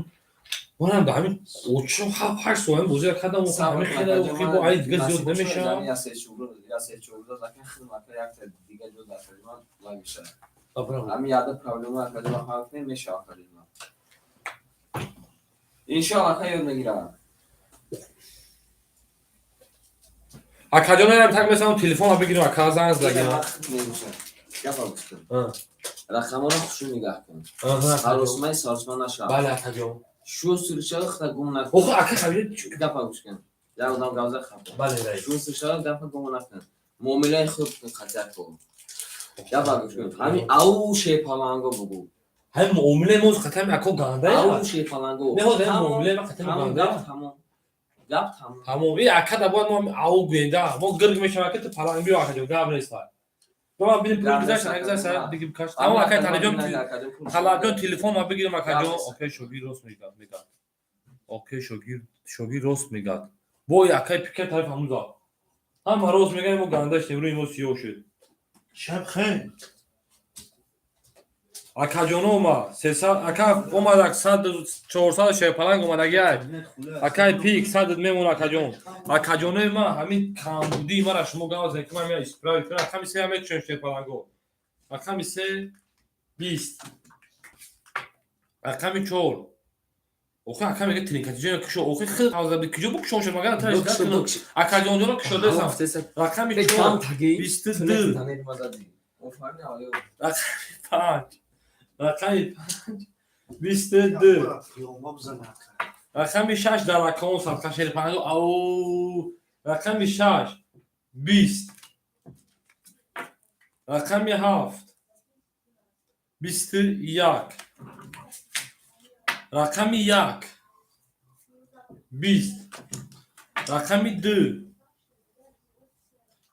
манам да ҳамин очо ҳафт ҳашт сол ҳамин бозиро кардам, охи ҳамин хеле охи бо ай дига зиёд намешавам. Ҳамин яда проблема ака ҷон ҳал кунем мешава ака ҷон. Иншоалло, ака, ёд мегирам. Акаҷон, ам так месам, телефонро бигирем, ака, занг задагим. Гапа гӯш кун. Рақамҳоро хушрӯ нигаҳ кун. Ҳаросмаи саросма нашав. Бале, акаҷон. Шустр шава, худа гум накун. Охи, ака, хабир. Гапа гӯш кун. Як одам гавза хафа. Бале, раис. Шустр шава, гапа гум накун. Муомилаи хуб кун қатияко. Гапа гӯш кун. Ҳамин ау шепаланго бугӯ. Ҳамин муомилаи мо қатами ако ганда. Ау шепаланго. Не, ҳозир ҳамин муомилаи ма қатами Тамом, ганда. гап тамом. Гап тамом. Тамом, и ака да бояд мо ау гӯенда. Мо гирг мешавад, ки ту паланг биё, акаҷон, гап нест. Ба бинем, пул гузашт, нагузашт, бигим каш. Тамом, акай Талабҷон, Талабҷон, телефон ма бигирем, акаҷон. Окей, шогир рост мегӯяд, мегӯяд. Окей, шогир, шогир рост мегӯяд. Бой, акай пика тараф ҳамуза. Ҳама рост мегӯяд, мо ганда шудем, рӯи мо сиёҳ шуд. Шаб хейр. Акаҷоно ма, 300, ака омадак, 100, 400 шерпаланг омадагиай. Акай пик, 100 мемон, акаҷон. Акаҷонои ма, ҳамин камбудии мара шумо гап занед, ки ман мея исправить кунам. Рақами се ҳам мекушем шерпаланго. Рақами се 20. Рақами чор. Охи, ака мега тринкатиҷо кушо, охи хел қавза куҷо букушон шуд, магар акаҷонҷоно кушодасам. Рақами чор 22. Рақами панҷ. Рақами панҷ 22. Рақами шаш дар рақамон садқа шерпаланго ау. Рақами шаш 20. Рақами ҳафт 21. Рақами як 20. Рақами ду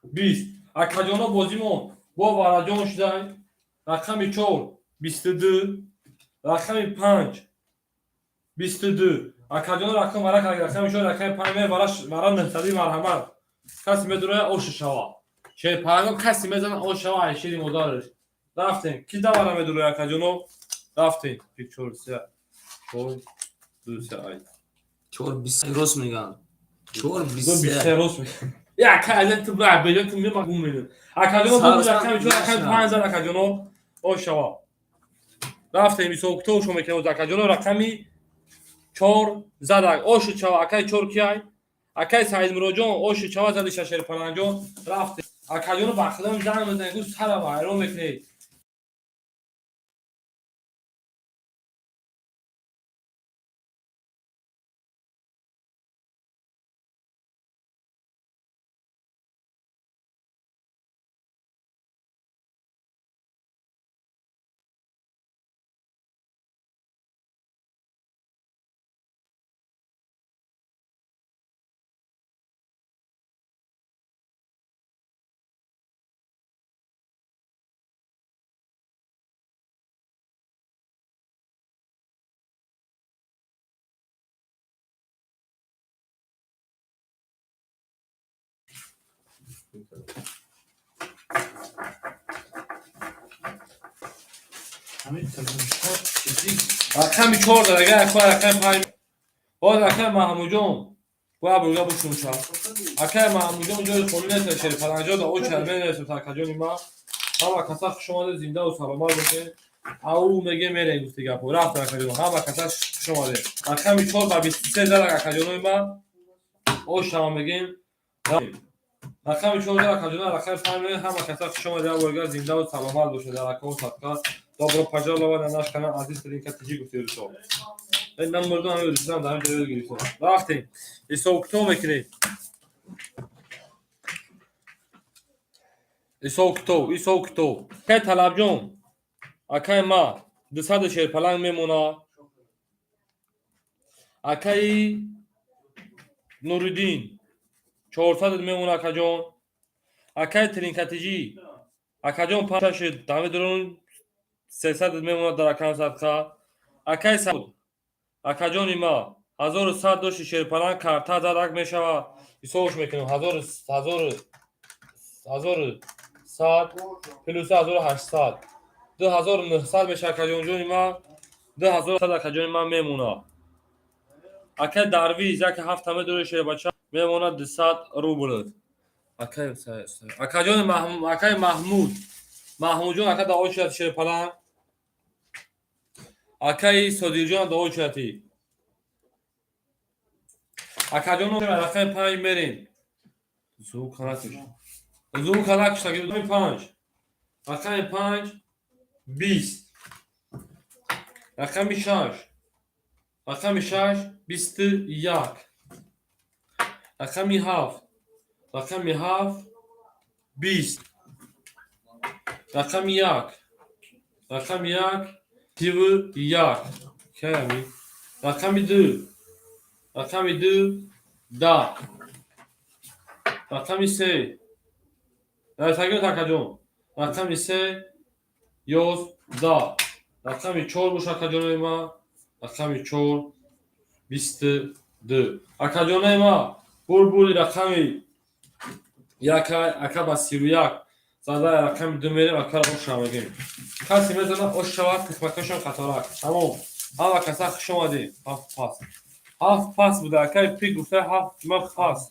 20. Акаҷоно, бозимон бо вараҷон шудай. Рақами чор 22. Рақами панҷ 22. Акаҷоно, рақам вара кард, рақами чор, рақами панҷ ме вара, вара нӯҳсади, марҳамат. Касе медуроя, ошу шава. Шерпаланго касе мезана, ош шава, ай шири модараш. Рафтем. Ки да вара медуроя, акаҷоно? Рафтем. Пик, чор, се, чор, ду, се, ай. Чор бист рост мегӯянд. Чор Ду бист бист се. се рост мегӯянд. Я, ака, азен ту ба беҷон ту мема гум медон. Акаҷоно, бу рақами чор, рақами панҷ зад, акаҷоно. Ош шава. Рафтем, ҳисоб китоб шо мекунем, акаҷоно, рақами чор задак. Ошу чава, акай чор кияй? Акай Саидмуроҷон, ошу чава, зади шашерпаланҷон. Рафтем. Акаҷоно, ба худам занг мезанед, гӯ сара вайрон мекунед. Ҳамин телефон чизи. Рақами чор зад, агар акай рақами панҷ. Боз акай Маҳмудҷон. Бояд бурга бушунша. Акай Маҳмудҷон, ҷои холӣ нест, шерпаланҷо да очар менересем, акаҷони ма. Ҳама каса хуш омадед, зиндаву саломат бошед. Ау меге мерем, гуфти гапо. Рафтем, акаҷон. Ҳама каса хуш омадед. Рақами чор ба 23 зад, акаҷонои ма. Ошама мегем. Рақами чор зад, акаҷоно, рақами панҷ мегем. Ҳама каса хуш омадед, як боргар зиндаву саломат бошед. Дар акаҳо садқа. Добро пожаловать на наш канал Азиз Тринка ТЖ, гуфти русо. Нам мурдум, ҳамин русам дар ҳамин ҷо гирифтем. Рафтем. Ҳисоб китоб мекунем. Ҳисоб китоб, ҳисоб китоб. Акай Талабҷон, акай ма, 200 шерпаланг мемона. Акаи Нуриддин, 400 мемона, акаҷон. Акаи Тринкатиҷӣ, акаҷон, панҷ дамедурон 300 мемонад дар акам садқа. Акаи Сауд, акаҷони ма, 1100 дошти шерпаланг, карта задак мешавад. Ҳисобш мекунем, ҳазору ҳазору 1100 плюс 1800, 2900 мешавад, акаҷонҷони ма, 2100, акаҷони ман, мемонад. Акай Дарвиз, яке ҳафта медори шербача, мемонад 200 рубл. Акай, акаҷони, акаи Маҳмуд, Маҳмудҷон, ака, даъво шуд шерпаланг. Акаи Содирҷон, даъво шудати. Акаҷон, рақами 5 мерем. Звук накиш. Звук накиш, рақами 5. Рақами 5 20. Рақами 6. Рақами 6 21. Рақами 7. Рақами 7 20. Рақами 1. Рақами 1 31. Каями? Рақами 2. Рақами 2 10. Рақами 3. Тагир акаҷон. Рақами 3 11. Рақами 4 бош акаҷонои ман. Рақами 4 22. Акаҷонои ман, бурбури рақами 1 ака ба 31 зада рақами 2 мерем, акаро оша мегем. Касе мезана ош шавад, қисматашон қаторак. Тамом. Ҳама каса хуш омадем. 7 пас. 7 пас буда, акаи пик гуфта 7 ма пас.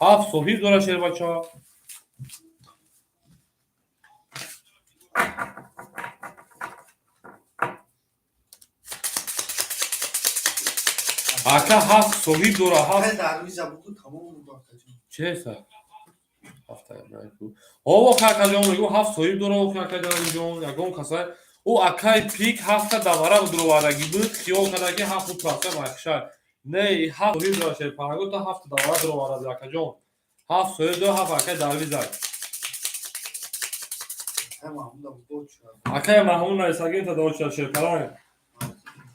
7 соҳиб дора шербача. Ака 7 соҳиб дора, 7. Чеса? 7. Ово акаҷон мегӯ 7 соҳиб дора, акаҷон ягон каса. Ӯ акаи пик 7 давара дуровардагӣ буд, хиёл карда ки 7 ӯ махшар. Не, 7 соҳиб дора шерпаранго, то 7 давара дуроварда акаҷон. 7 соҳиб дора, 7 акаи Дарвизак. Акаи Маҳмуд нависагин та доча шерпаранг.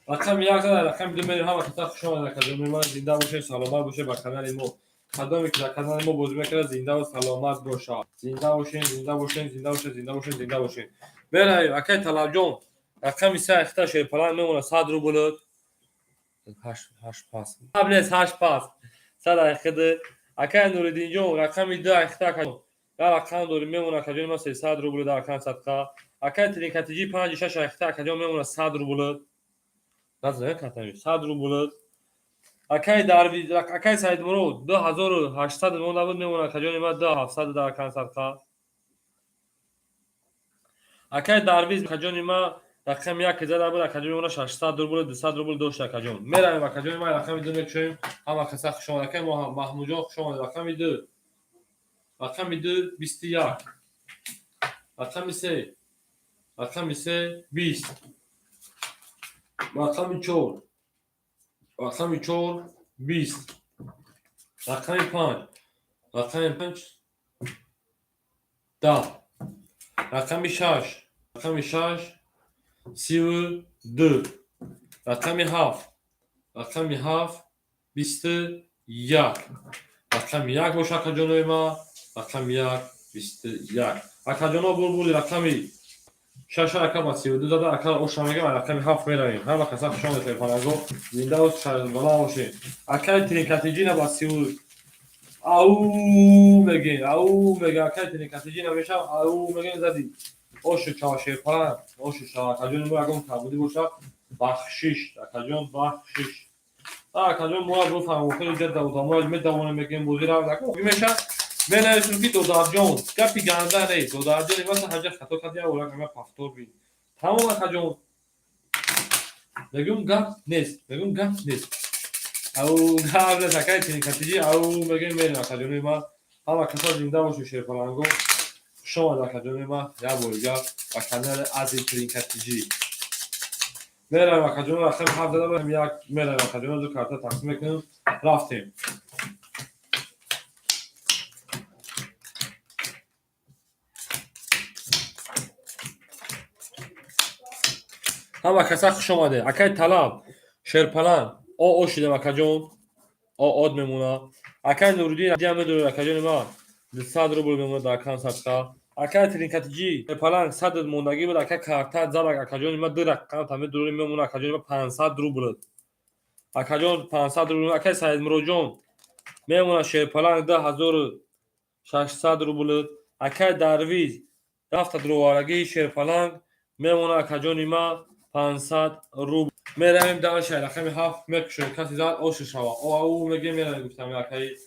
Рақами 1 зада, рақами 2 мерем. Ҳама каса хуш омадед акаҷон. Ман зинда бошед, саломат бошед ба канали мо. Кадоме ки дар канали мо бозӣ мекунад, зинда ва саломат бошад. Зинда бошед, зинда бошед, зинда бошед, зинда бошед, зинда бошед. Меравем, акаи Талабҷон. Рақами 3 ахта шерпаланг мемонад 100 рубл. 8 пас. Қаблес 8 пас. 100 ахида. Акаи Нуриддинҷон, рақами 2 ахта акаҷон. Дар рақам дорим мемонад акаҷон ма 300 рубл дар рақам садқа. Акаи Тринкатиҷи 5 6 ахта акаҷон мемонад 100 рубл. Назар катами 100 рубл. Акаи Дарвиз, акаи Саидмурод 2800 монда буд, мемонад акаҷони ма 2700 дар рақам садқа. Акаи Дарвиз акаҷони ма рақами 1 зада буд, акаҷони мона 600 рубл, 200 рубл дошт акаҷон. Меравем акаҷони ма рақами 2 мекушоем. Ҳама каса хуш омад. Акаи Маҳмудҷон хуш омад. Рақами 2. Рақами 2 21. Рақами 3. Рақами 3 20. Рақами 4. Рақами 4 20. Рақами 5. Рақами 5 10. Рақами 6. Рақами 6 32. Рақами 7. Рақами 7 21. Рақами 1 бош акаҷонои ма. Рақами 1 21. Акаҷоно бурбури рақами 6 ака ба 32 зада, ака оша мегам, рақами 7 меравем. Ҳама каса хуш омадед панаго. Зинда ва саломат бошед. Акаи Тринкатиҷина ба 30 ау мегем, ау мегем, акаи Тринкатиҷина мешав, ау мегем зади. Ошу чава шерпаланг, ошу чава акаҷони мо ягон камбудӣ бошад, бахшиш, акаҷон бахшиш. Акаҷон мо буфаҳмем, хеле ҷадда одамоя медавонем мегем бозӣ равад, ака меша менависем ки додарҷон, гапи ганда нест, додарҷон имаса ҳаҷа хато кард, як бора ама пафтор бин. Тамом акаҷон. Мегӯм гап нест, мегӯм гап нест. Ау гап нест, акаи Тринкатиҷи, ау мегӯем мерем акаҷони ма. Ҳама каса зинда бошед шерпаланго. Хуш омад акаҷони ма, як бори гап ба канали Ази Тринкатиҷи. Меравем акаҷон, рақами 7 зада будем, як меравем акаҷон, ду карта тақсим мекунем, рафтем. Ҳама каса хуш омадед. Акаи Талаб, шерпаланг, о шидем акаҷон, о од мемонад. Акаи Нуриддин диам медоред акаҷони ма, 200 рубл мемонад дар акам садқа. Акаи Тринкатиҷи, шерпаланг 100 мондагӣ буд, ака карта задак акаҷони ма 2 рақам та медорем мемонад акаҷони ма 500 рубл. Акаҷон 500 рубл, акаи Саидмуродҷон мемонад шерпаланг 2600 рубл. Акаи Дарвиз рафта дуроварагии шерпаланг мемонад акаҷони ма 500 рубл. Меравем дальше, рақами 7 мекушоем, касе зад ошу шава. О ау мегем меравем гуфтам акаи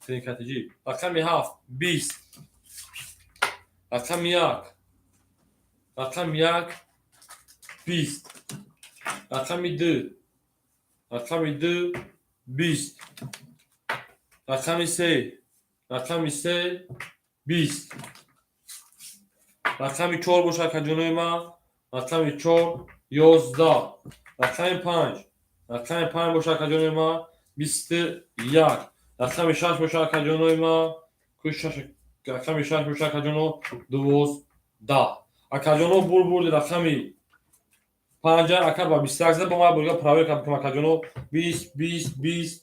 Тринкатиҷи. Рақами 7 20. Рақами 1. Рақами 1 20. Рақами ду, рақами ду, 20. Рақами се, рақами се, 20. Рақами чор боша, акаҷонои ман, рақами чор, 11. Рақами панҷ, рақами панҷ боша, акаҷонои ман, 21. Рақами шаш боша, акаҷонои ман, шаш, рақами шаш боша, акаҷоно, 12. Акаҷоно, бурди рақами панҷа ака ба 21 зада. Бо ман бурга проверка бикунам, акаҷоно: 20, 20, 20,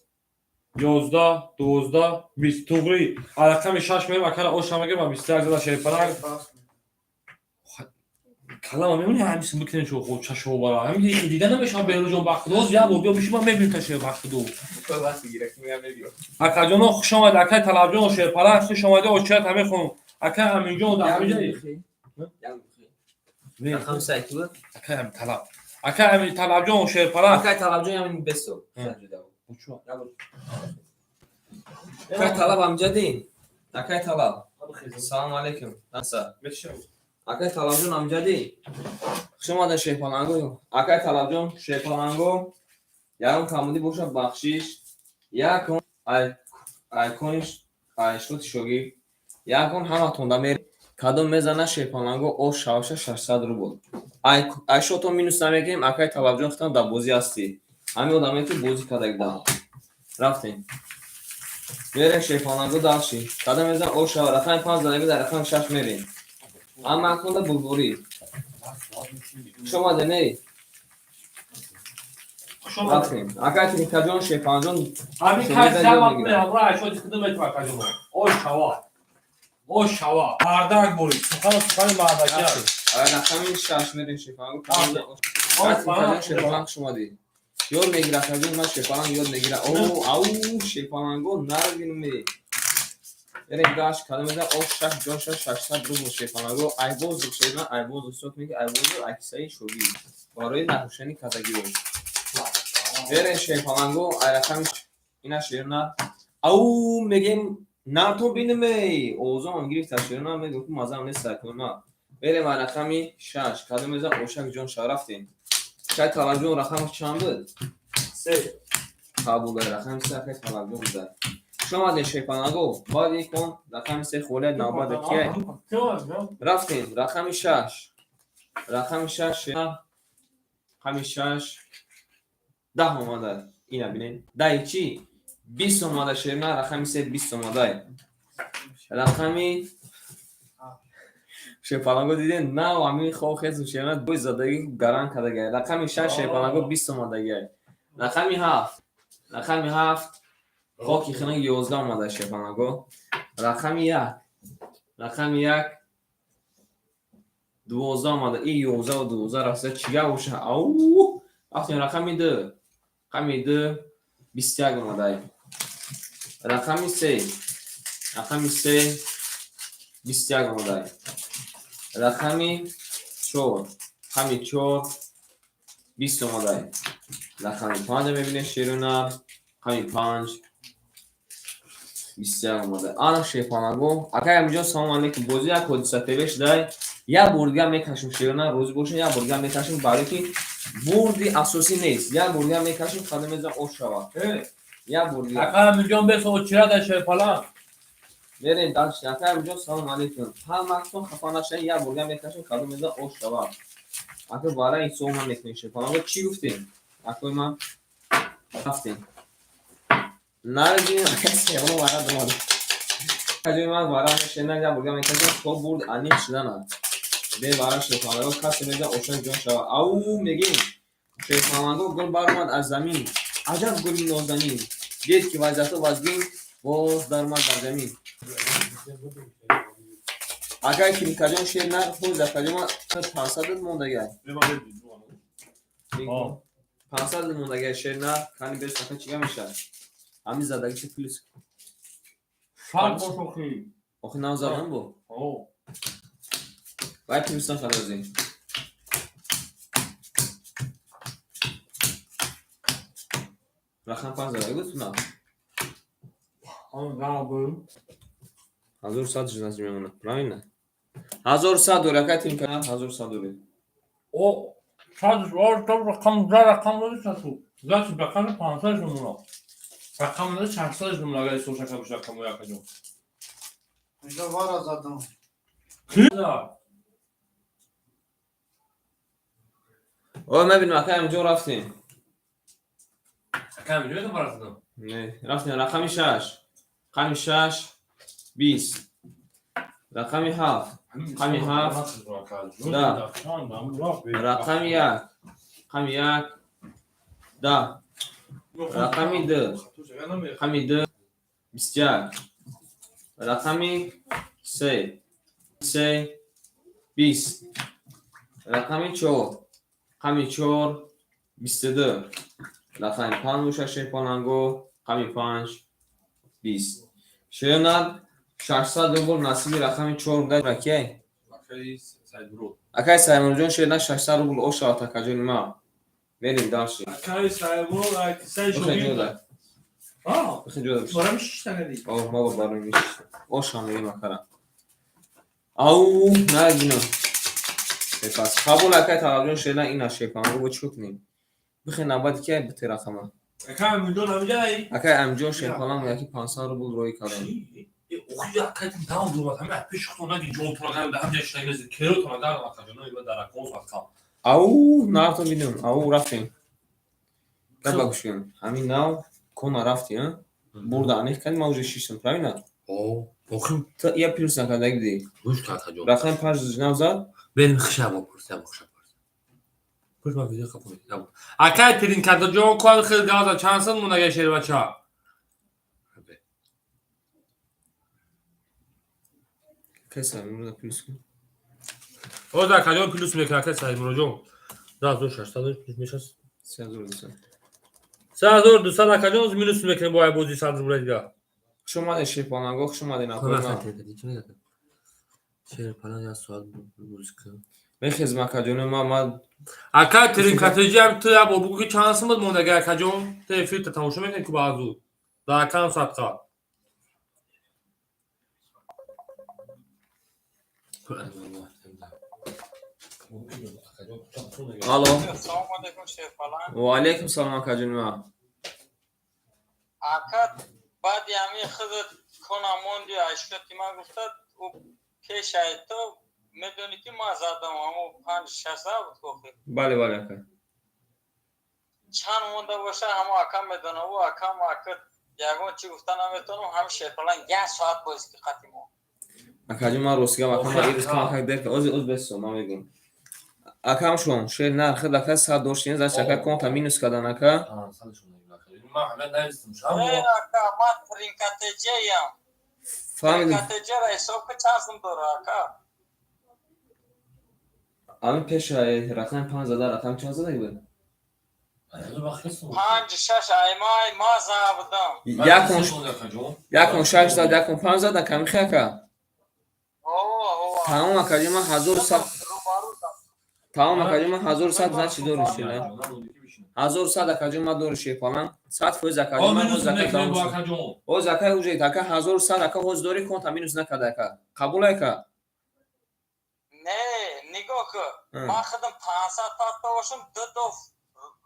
11, 12, 20. Туғри, рақами шаш мерем, акара оша мегирем, ба 21 зада шерпаланг. Калама мемони, ҳамисм бикунем, чо чашобара ҳамин дида намешавам. Беҳрӯҷон, бахудоз, як бор биё биши, ман мебинем та бахудо. Акаҷоно, хуш омад, акай Талабҷон, шерпаланг, хуш омади. Очият ҳамехон, акай Аминҷон, дар ҳамиҷа. Рақами се ки буд? Акай Ами Талаб, акай Ами Талабҷон, шерпаланг. Акай Талабҷон, ҳамин бесо. Акай Талаб амҷадин. Акай Талаб. Салом алейкум. Наса. Акай Талабҷон амҷадин. Хуш омадед, шерпаланго. Акай Талабҷон, шерпаланго. Ягон камбудӣ бошад, бахшиш. Якон айкониш айшоти шогирд. Якон ҳаматонда мер. Кадом мезана, шерпаланго, ош шаваша 600 рубл. Айшото минус намекунем, акай Талабҷон, хитам дар бозӣ ҳастӣ. Ҳамин одаме ки бозӣ кардагида. Рафтем. Мерем, шерпаланго, дальше. Кадом мезан, ош шава, рақами панҷ задаги, дар рақами шаш мерем. Ҳама акунда бурборӣ. Хуш омадед, не? Рафтем. Акай Тирикаҷон, шерпаланҷон. Ҳамин Шумо кас дар ҷамъ ёд кунем, ҳамроҳ айшоти худам метавон, акаҷоно. Ош шава. Ош шава. Мардак борид. Сухану сухани мардаки аст. Ай рақами шаш мерем, шерпаланго. Акай Тирикаҷон, шерпаланг, хуш омадед. Ёд мегира, акаҷон, ман шерпаланг ёд мегира. О, ау, шерпаланго нарбинуме. Мерем дальше, кадом мезан, ош шаш ҷон шаш 600 рубл, шерпаланго. Айбоз шерна, айбоз ҳисоб меки, айбоз аксаи шогирд. Барои нарушени кардагиро. Мерем, шерпаланго, ай рақами ина шерна. Ау, мегем нарто бинеме. Овозам гирифта, шерна, мегӯм ку мазам нест акуна. Мерем ай рақами шаш. Кадом мезан, ошак ҷон ша, рафтем. Кай Талабҷон, рақамаш чанд буд? Се. Қабул, ай рақами се акай Талабҷон буда. Хуш омадед, шерпаланго. Баъд икон рақами се холия, навбата кияй? Рафтем, рақами шаш. Рақами шаш, рақами шаш 10 омада. Ина бинед. Даҳи чӣ? 20 омада, шерна, рақами се 20 омада. Рақами шерпаланго дидем, нав ҳамин хохезу шерна бой задагӣ гаран кардагай. Рақами шаш, шерпаланго, 20 омадагай. Рақами ҳафт. Рақами ҳафт хоки хинак 11 омада, шерпаланго. Рақами як. Рақами як 12 омада. И 11-у 12 рафта чига боша? Ау! Рафтем рақами ду. Рақами ду 21 омадай. Рақами се. Рақами се 21 омадай. Рақами чор. Рақами чор 20 омадай. Рақами панҷа мебинем, шерунар. Рақами панҷ 21 омада. Ана, шерпаланго. Акай Амиҷон, салом алейкум. Бозӣ як ҳодиса ТВ шудай. Як бор дигар мекашем, шерунар, розӣ бошем, як бор дигар мекашем, барои ки бурди асосӣ нест. Як бор дигар мекашем, кадом мезан, ош шавад. Як бор дигар. Акай Аминҷон, бес очират шерпаланг. Мерем дальше. Акай Амиҷон, салом алейкум. Ҳаматон хафа нашавед, як бор дигар мекашем, кадом мезан, ош шавад. Ака барои ҳисоб намекунем, шерпаланго. Чӣ гуфтем? Акои ман рафтем. Нардим, акай сеғно варад омад. Акаҷои ман вара мешена, як бор дигар мекашем, то бурд аниқ шудана. Бевара, шерпаланго, касе мезан, ошак ҷон шавад. Ау, мегем. Шерпаланго, гул баромад аз замин. Аҷаб гули нозанин. Дид ки вазъиятҳо вазгин, боз даромад дар замин. Акай Кирикаҷон, шер нар, ҳоз акаҷон, ман 500 мондагай. 500 мондагай, шер нар, кани бес ака чига мешавад? Ҳамин задагиша плюс. Шак бош охи. Охи нав задам бо. Вай плюс нашад. Рақам панҷ задаги буд на? 1100 значит мемонад. Правильно? 1100 дори, акай Тимка, 1100 дори. О. Рақам рақам доди шату. Значит, рақами 500 мемона. Рақам доди 600 мемона, агар ҳисоб шака боша рақамҳои акаҷон. Инҷа вара задам. Ки зад? О, мебинем, акай, ҳаминҷо рафтем. Ака, ҳаминҷо метон вара задам? Не, рафтем рақами 6. Рақами 6 20. Рақами 7. Рақами 7. Да. Рақами 1. Рақами 1 10. Рақами 2. Рақами 2 21. Рақами 3. 3 20. Рақами 4. Рақами 4 22. Рақами 5 боша, шерпаланго, рақами 5 20. Шернар 600 рубл насиби рақами 4 буда ракияй. Акай Саймонҷон, шернар 600 рубл ошавад, акаҷони ма. Мерим дальше. Акай Саймон, акай. Бихе ҷода. Бихе ҷода. Барам шишта кардӣ. О, ма барои мишишта. Оша мегим акара. Ау, нагино. Пас қабул, акай Талабҷон, шернар ина шерпаланго бо чӣ кунем? Бихе навбати кияй бите рақама. Акай Аминҷон ҳаминҷай? Акай Аминҷон, шерпаланг яки 500 рубл роӣ кардам. Охи, акай даам дурмад, ҳами пеш худтон наги ҷонтона гарм да ҳамҷа шиштагӣ керотона гарм, акаҷон, ива дар рақам садқа. Ау, нафто бидум. Ау, рафтем. Габа гӯш кун. Ҳамин нав кона рафти, а? Бурда аниқ кардӣ, ман уже шиштам, правильно? О, охи. Ту я плюс накардаги будӣ. Гӯш кар, акаҷон. Рақами 5 нав зад? Берим хиша бо пурс, я хиша пурс. Пурс, ма видео қапон. Акай Тринкатоҷон, кор хел газа чанд сум монага шербача? Кай Саймурда плюс кун. Оз акаҷон плюс мекунад, акай Саймурҷон. 2600 плюс мешавад. 3200. 3200, акаҷон, оз минус мекунем бо ай бози 100 рубла дига. Хуш омадед, шерпаланго, хуш омадед, напоина. Шерпаланг як соат музика. Мехезм, акаҷони ма, ма. Акай Тринкатоҷи ҳам ту як бор бугӯ, ки чанд сум буд мондаги, акаҷон? Ту эфирта тамошо мекунӣ ку баъзу. Дар акам садқа. Алло. Салому алейкум, шерпаланг. Ва алейкум салом, акаҷони ма. Ака, баъди ҳамин худат кона монди, айшоти ман гуфтад, ӯ пешай то медонӣ, ки ман задам ҳамо панҷ шаста буд охир. Бале, бале, ака. Чанд монда боша, ҳамо ака медона, ӯ акам ака ягон чӣ гуфта наметавонам, ҳами шерпаланг як соат боз ки қати мо. Акаҷон, ман рости гап, ака, ман ирӯз кам ака дер оз оз бесо, ман мегӯм. Акам шон, шер нар хед ака 100 доштин, значит, ака конта минус кардан, ака. Э, ака, ман тринкатеҷаям. Фаҳмидем. Тринкатеҷара ҳисоб ки чанд сум дора, ака. Ҳамин пеша рақами 5 зада, рақами чанд задаги буд? Панҷ шаш аймай ма забудам. Якон 6 зад, якон 5 зад, ака, михе, ака. О, о. Тамом, акаҷон, ман 1100. Рӯбарӯ. Тамом, акаҷон, ман 1100, значит, дорӣ шина. 1100, акаҷон, ман дорӣ, шерпаланг. 100%, акаҷон, ман ҳоз ака тамом шуд. Ҳоз ака уже ака 1100, ака, ҳоз дорӣ, конта минус накарда, ака. Қабул, ака? Не, нигоҳ кун. Ман худам 500 патта бошам, ду доф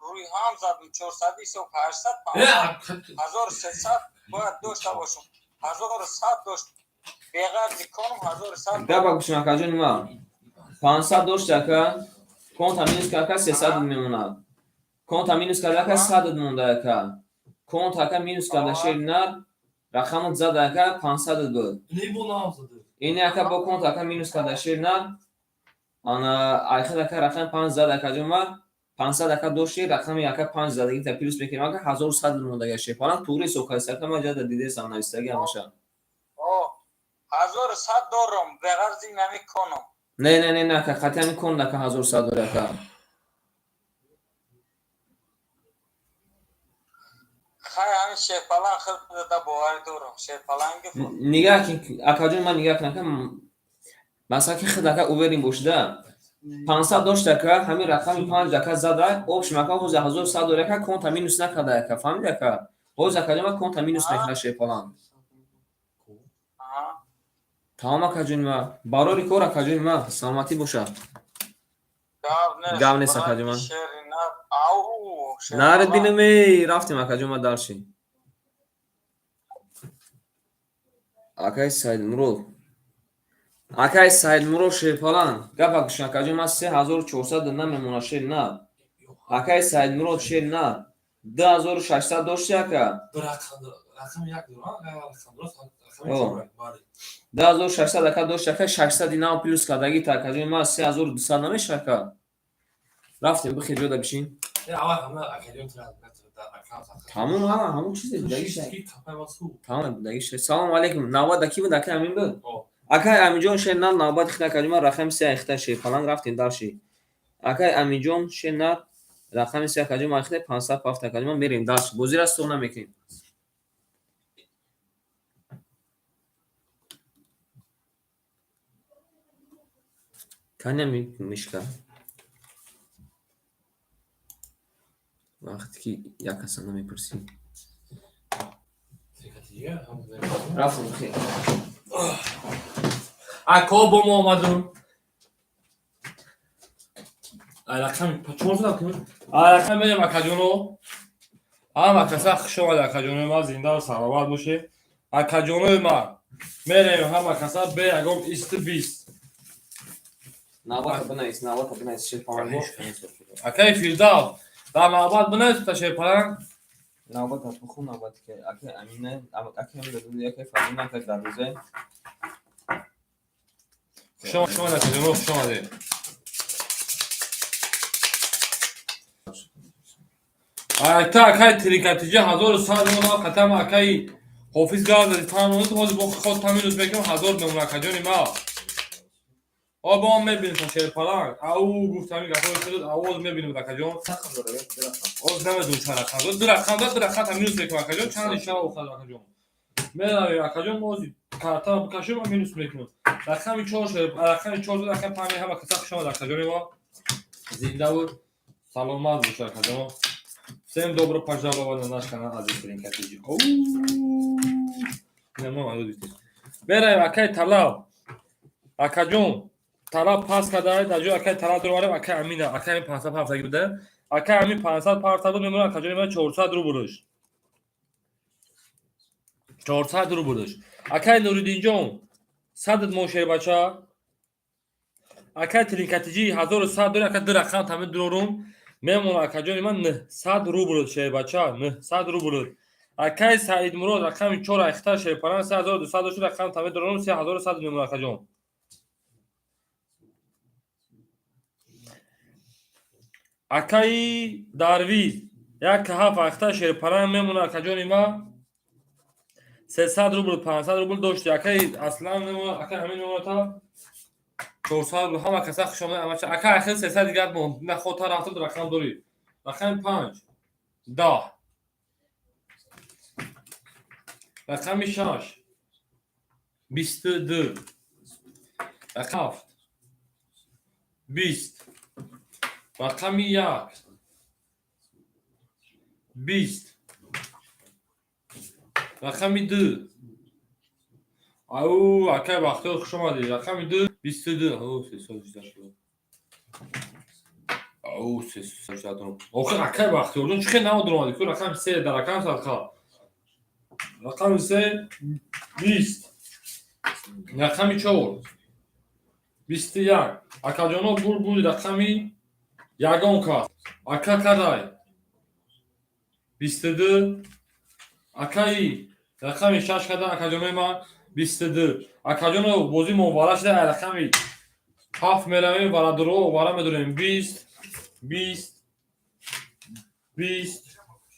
рӯи ҳам задам, 400 ҳисоб, 800, 1300 бояд дошта бошам. 1100 дошт. Беғарзи конум 1100. Габа гӯшем, акаҷони ман. 500 дошт, ака, конта минус кард, ака, 300 мемонад. Конта минус кард, ака, 100 монда, ака. Конта, ака, минус карда, шери нар рақамот зада, ака, 500 буд. Ини, ака, бо конта, ака, минус карда, шери нар ана айхед, ака, рақами 5 зад, акаҷон, ма 500, ака, дошти, рақами, ака, 5 задагӣ та плюс мекунем, ака, 1100 мондага, шерпаланг, туғри ҳисоб кардист, ака, ман ҷада дидесам навистаги ҳамаша. О, 1100 дорам, беғарзи нами конум. Не, не, не, не, ака, қатъи ҳамин кон, ака, 1100 дори, ака. Хай, ҳамин шерпаланг худда боварӣ дорам. Шерпаланги. Нигаҳ кин, акаҷон, ман нигаҳ кун, ака, масалан, ки худ, ака, уверен бошида, 500 дошт, ака, ҳамин рақами 5, ака, зада общем, ака, ҳозир 1100 дори, ака, конта минус накарда, ака, фаҳмиди, ака? Ҳозир, акаҷон, ман конта минус мекунад, шерпаланг. Тамом, акаҷони ма, барори кор, акаҷони ма, саломатӣ бошад. Гап нест, акаҷон. Наре бинам, эй, рафтем, акаҷон, ма дальше. Акай Саидмурод. Акай Саидмурод Шерпалан. Гапа гӯш, акаҷон, ман 3400 намемона, шер на. Акай Саидмурод, шер на. 2600 дошти, ака? 2600, ака, дошти, ака, 600 нав плюс кардагӣ та, акаҷон, ман 3200 намеша, ака. Рафтем, бихел, ҷода бишин. Тамом, ҳама ҳамон чизе будагиша. Тамом, будагиша. Салом алейкум. Навбат ки буд, акай Амин буд? Акай Аминҷон, шер нар, навбати хита, акаҷон, ман рақами се айхта, Шерпаланг, рафтем дальше. Акай Аминҷон, шер нар, рақами се, акаҷон, ман хита 507, акаҷон, ман мерем дальше. Бозира стоп намекунем. Каня мишка? Вақте ки як каса намепурсӣ. Рафтем, хел. Ако бо мо омадум. Рақами чор рақам мерем, акаҷоно. Ҳама каса хуш омад, акаҷонои ман, зиндаву саломат бошед. Акаҷонои ман, мерем ҳама каса бе ягон исту бист. Навбата бинавис, навбата бинавис, Шерпаланг. Акаи Фирдавс, дар навбат бинавис, та Шерпаланг. Навбата бихун, навбати ки акай Амина, акай Амина дадузи, акай Фарина, акай Дарвоза. Хуш омад, акаҷоно, хуш омадед. Айта акаи Трикатиҷа 1100 мона қатам, акаи Ҳофиз гап зади, тамом, ҳозир бо ход та минус мекунам, 1000 мемона, акаҷони ма. О, бо ман мебинем та Шерпаланг. Ау, гуфт ҳамин гапҳои шуд, авоз мебинем, акаҷон. Оз намедонам чанд рақам дод. Ду рақам дод, ду рақам та минус мекунам, акаҷон. Чанд ишара охад, акаҷон. Меравем, акаҷон, ози картаро бикашем, ман минус мекунам. Рақами чор шуд, рақами чор шуд, рақами панҷ, ҳама каса хуш омад, акаҷони мо. Зиндаву саломат бошед, акаҷон. Всем добро пожаловать на наш канал Азиз Тринкатиҷи. Меравем, акаи Талаб. Акаҷон, Талаб пас карда, дар ҷои акаи Талаб дуроварем, акаи Амина, акаи Амин 500 ҳафтагӣ буда. Акаи Амин 500 партаду мемонад, акаҷони ман, 400 рублш. 400 рублш. Акаи Нуриддинҷон, садат мо, шербача. Акаи Тринкатиҷи 1100 дори, ака, ду рақам тами дурорум. Мемонад, акаҷони ман, 900 рубл, шербача, 900 рубл. Акаи Саидмурод рақами чор айхта, Шерпаланг, 3200 дошт, рақам тами дурорум, 3100 мемонад, акаҷон. Акаи Дарвиз як ҳафт айхта, Шерпаланг, мемонад, акаҷони ман, 300 рубл, 500 рубл дошти. Акаи Аслан мемонад, акаи Амин мемонад та 400 рубл. Ҳама каса хуш омад. Амача ака ахир 300 дигар монд. На хотар рафта рақам дорӣ. Рақами панҷ 10, рақами шаш 22, рақами ҳафт 20, рақами як 20, рақами ду. Ау, акай Бахтиёр, хуш омадӣ. Рақами ду 22. Ау, 318. Ау, 318. Охир, акай Бахтиёрҷон, чӣ хел наодир омадӣ? Ку рақами се дар рақам садқа. Рақами се 20, рақами чор 21. Акаҷоно, бур бури рақами ягон кас. Ака кадай 22, акаи рақами шаш када, акаҷонои ман, 22. Акаҷоно, бозӣ мовара шуда, рақами ҳафт меравем, варадуро овара медорем, 20, 20, 20.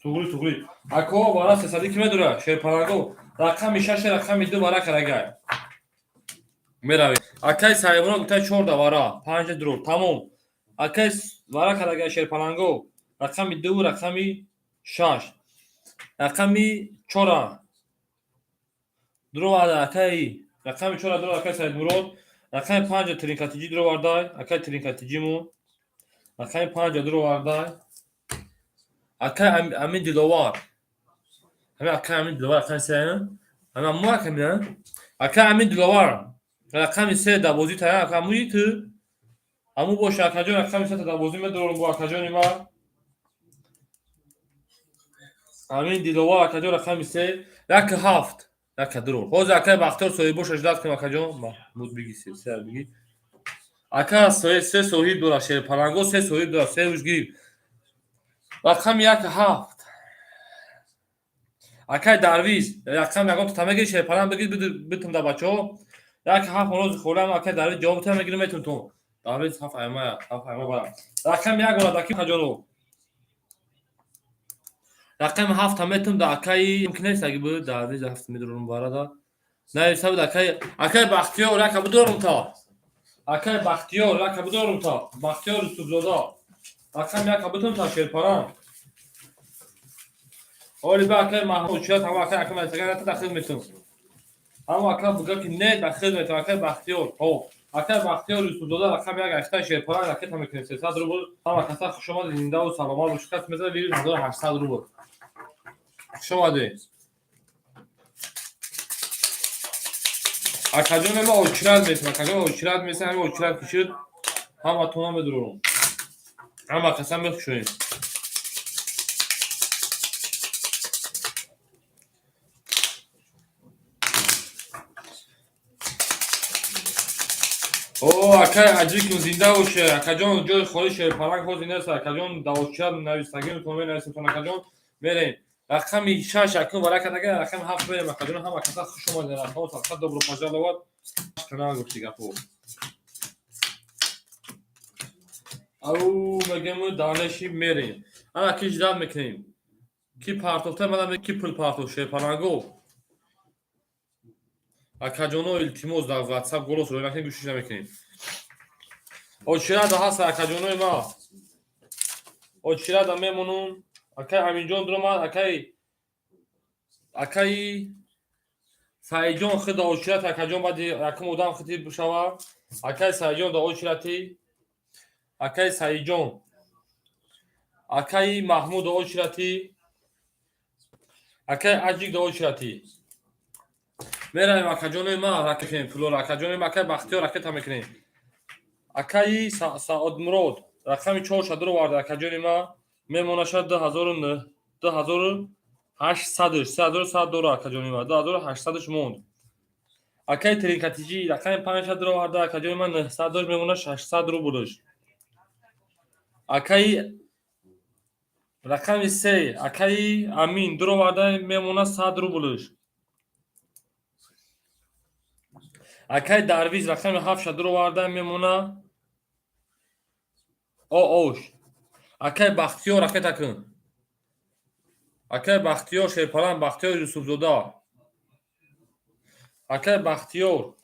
Туғри, туғри, ако, вара сесадӣ ки медора, Шерпаланго, рақами шаше, рақами ду вара карагай. Меравем, акаи Саибро гуфтай чорда вара, панҷа дуро тамом. Акаи вара карагай, Шерпаланго, рақами ду, рақами шаш, рақами чора дуроварда, акаи рақами чора дуро, акаи Саидмурод, рақами панҷа Тринкатиҷӣ дуровардай, акаи Тринкатиҷиму рақами панҷа дуровардай, акаи Амин Диловар, ҳамин акаи Амин Диловар рақами се, ҳамин мо аками, акаи Амин Диловар рақами се дар бозӣ тая, ака муи ту. Ҳамун боша, акаҷон, рақами сета дар бозӣ медорам бо акаҷони ман. Амин Диловар, акаҷон, рақами се, як ҳафт, яка дурур. Ҳозир акаи Бахтиёр соҳибоша ждать кунем, акаҷон. Маҳмуд, биги, се биги. Ака се соҳиб дора, шерпаланго се соҳиб дора, се уж гирифт. Рақами як ҳафт. Акай Дарвиз, рақам ягон та мегири, шерпаланг бигир, битум да бачаҳо. Як ҳафт рози холиам, акай Дарвиз ҷавоб та мегирим, метум ту. Дарвиз ҳафт айма, ҳафт айма бара. Рақами як орад аки хаҷоро. Рақами ҳафта метум да акаи мумкин нест, аги буд Дарвиз ҳафт медорум барада. Нависа буд акаи Бахтиёр, яка бидорум та. Акаи Бахтиёр, яка бидорум та. Бахтиёр Юсуфзода. Рақами яка битум та, шерпаланг. Оли ба акаи Маҳмуд чият ҳама акаи акаи Майсаган ята дахил метум. Ҳама ака буга ки не дахил метум, акаи Бахтиёр. Ҳо. Акаи Бахтиёр Юсуфзода рақами як айхта шерпаланг ракета мекунем 300 рубл. Ҳама каса хуш омадед, зиндаву саломат бошед. Кас мезанад вирус 1800 рубл. Хуш омадед. Акаҷоне ма очират месем, акаҷон очират месем, ҳами очират кишид, ҳаматона медурорум. Ҳама каса мехушоем. О, акай аҷикум, зинда боше. Акаҷон, ҷои холи шерпаланг ҳозир нест. Акаҷон, да очират нависагиметон менависемтон, акаҷон. Мерем. Рақами шаш акун варака нага, рақами ҳафт мерем, акаҷон. Ҳама каса хуш омадед. Рақами садқа добро пожаловать. Канал гуфти гапо. Ау, мегему данеши мерем. Ана ки ждать мекунем. Ки партофта мана ки пул партофт шерпаланго. Акаҷоно, илтимос, дар WhatsApp голос рӯй накунед, гӯшиш намекунем. Очирада ҳаст, акаҷонои ма. Очирада мемонум. Акай Аминҷон дуромад, акаи Саидҷон хид да очират, акаҷон, баъди якум одам хити бишава. Акаи Саидҷон да очирати. Акаи Саидҷон. Акаи Маҳмуд да очирати. Акаи Аҷик да очирати. Меравем, акаҷонои ма, ракетем пулоро, акаҷонои ма, акаи Бахтиёр ракета мекунем. Акаи Саодмурод рақами чорша дуроварда, акаҷони ма, мемонашад 2800, 3100 дора, акаҷони ма, 2800 монд. Акаи Тринкатиҷӣ рақами панҷша дуроварда, акаҷони ма, 900 дошт, мемона 600 рублш. Акаи рақами се, акаи Амин дуроварда, мемона 100 рублш. Акаи Дарвиз рақами ҳафтша дуроварда, мемона оош. Акаи Бахтиёр ракета кун. Акаи Бахтиёр шерпалан, Бахтиёр Юсуфзода. Акаи Бахтиёр.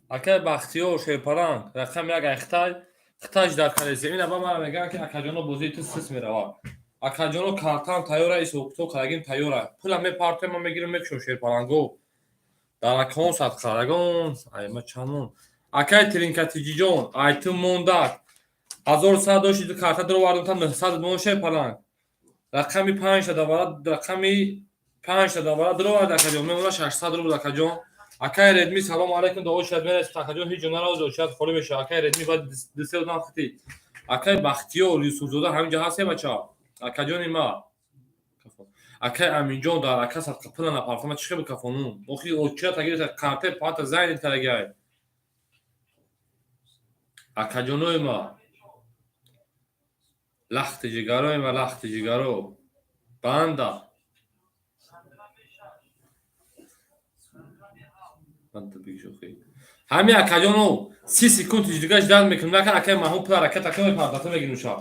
Акаи Бахтиёр шерпалан рақами як айхтай хиташ дар калесем. Ина ба мара мегӯянд ки акаҷоно, бозии ту сис меравад. Акаҷоно, картам тайёра, исоқито карагим тайёра. Пула мепартоем, ман мегирам, мекушам шерпаланго. Дар акаон садқа ягон айма чанд мон. Акаи Тринкатиҷиҷон, ай ту мондак. 1100 дошти, ду карта дуровардам та 900 мон, шерпаланг. Рақами панҷта давара, рақами панҷта давара дуровард, акаҷон, мемона 600 рубл, акаҷон. Акаи Редми, салому алайкум, дуо шуд мерасид, акаҷон, ҳеҷ ҷо наравед, шояд холӣ мешавад. Акаи Редми баъд ду се одам хити. Акаи Бахтиёр Юсуфзода ҳаминҷо ҳаст, бача. Акаҷони ма. Акаи Аминҷон дар ака садқа пула напартама, чӣ хел кафонум? Охи оча тагирита карте пата зайнит карагай. Акаҷонои ма. Лахти ҷигарои ма, лахти ҷигаро. Банда. Ҳами акаҷоно, 30 секунд дига ждать мекунем. Нака акаи Маҳмуд пула ракета кун мепартата мегирем шав.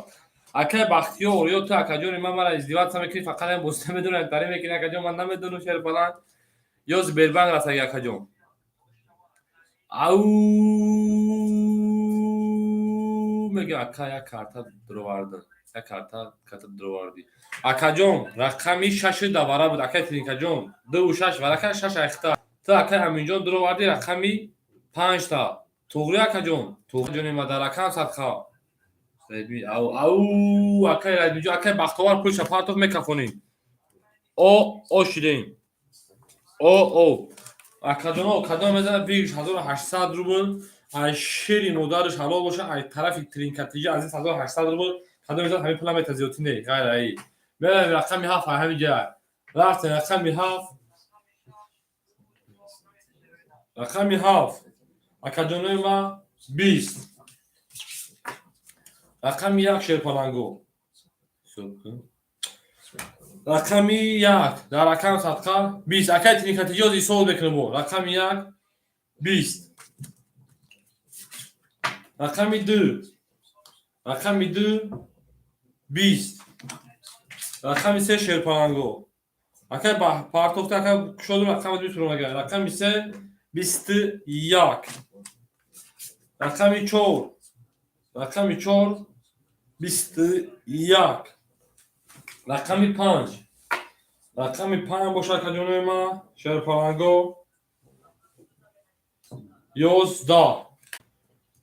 Акаи Бахтиёр, ё ту, акаҷони ман, мара издеваться мекунӣ, фақат ҳам бозита медонам, тари мекунӣ, акаҷон, ман намедонам, шерпаланг. Ё Сбербанк расаги, акаҷон. Ау мега, ака, як карта дуроварда. Як карта дуровардӣ. Акаҷон, рақами шаши давара буд, акаи Тринкаҷон. Дуву шаш варака, шаш айхта. Ту, акаи Аминҷон, дуровардӣ рақами панҷта. Туғри, акаҷон? Туғри, ҷони ма, дар ракам садқа. Редми, ау, ау, акаи Радмиҷон, акаи Бахтовар пулша партоф, мекафонем. О, о шидем. О, о. Акаҷоно, кадом мезанад выигрыш 1800 рубл. Ай шири модараш ҳалол боша, ай тарафи Тринкатиҷи азиз 1800 рубл. Кадом мешавад ҳамин пула мета зиёдтӣ не, ғайр аи. Меравем рақами 7 ай ҳамин ҷа. Рафтем рақами 7. Рақами 7. Акаҷонои ма 20. Рақами 1 шерпаланго. Рақами 1 дар рақам садқа 20. Акай Тринкатиҷи ҳозир ҳисоб мекунем мо. Рақами 1 20. Рақами 2. Рақами 2 20. Рақами 3 шерпаланго. Акай партофта акай кушодум рақами 2 туро нагар. Рақами 3 21. Рақами 4. Рақами 4 21. Рақами 5. Рақами 5 бошад акаҷонои ма шерпаланго 11.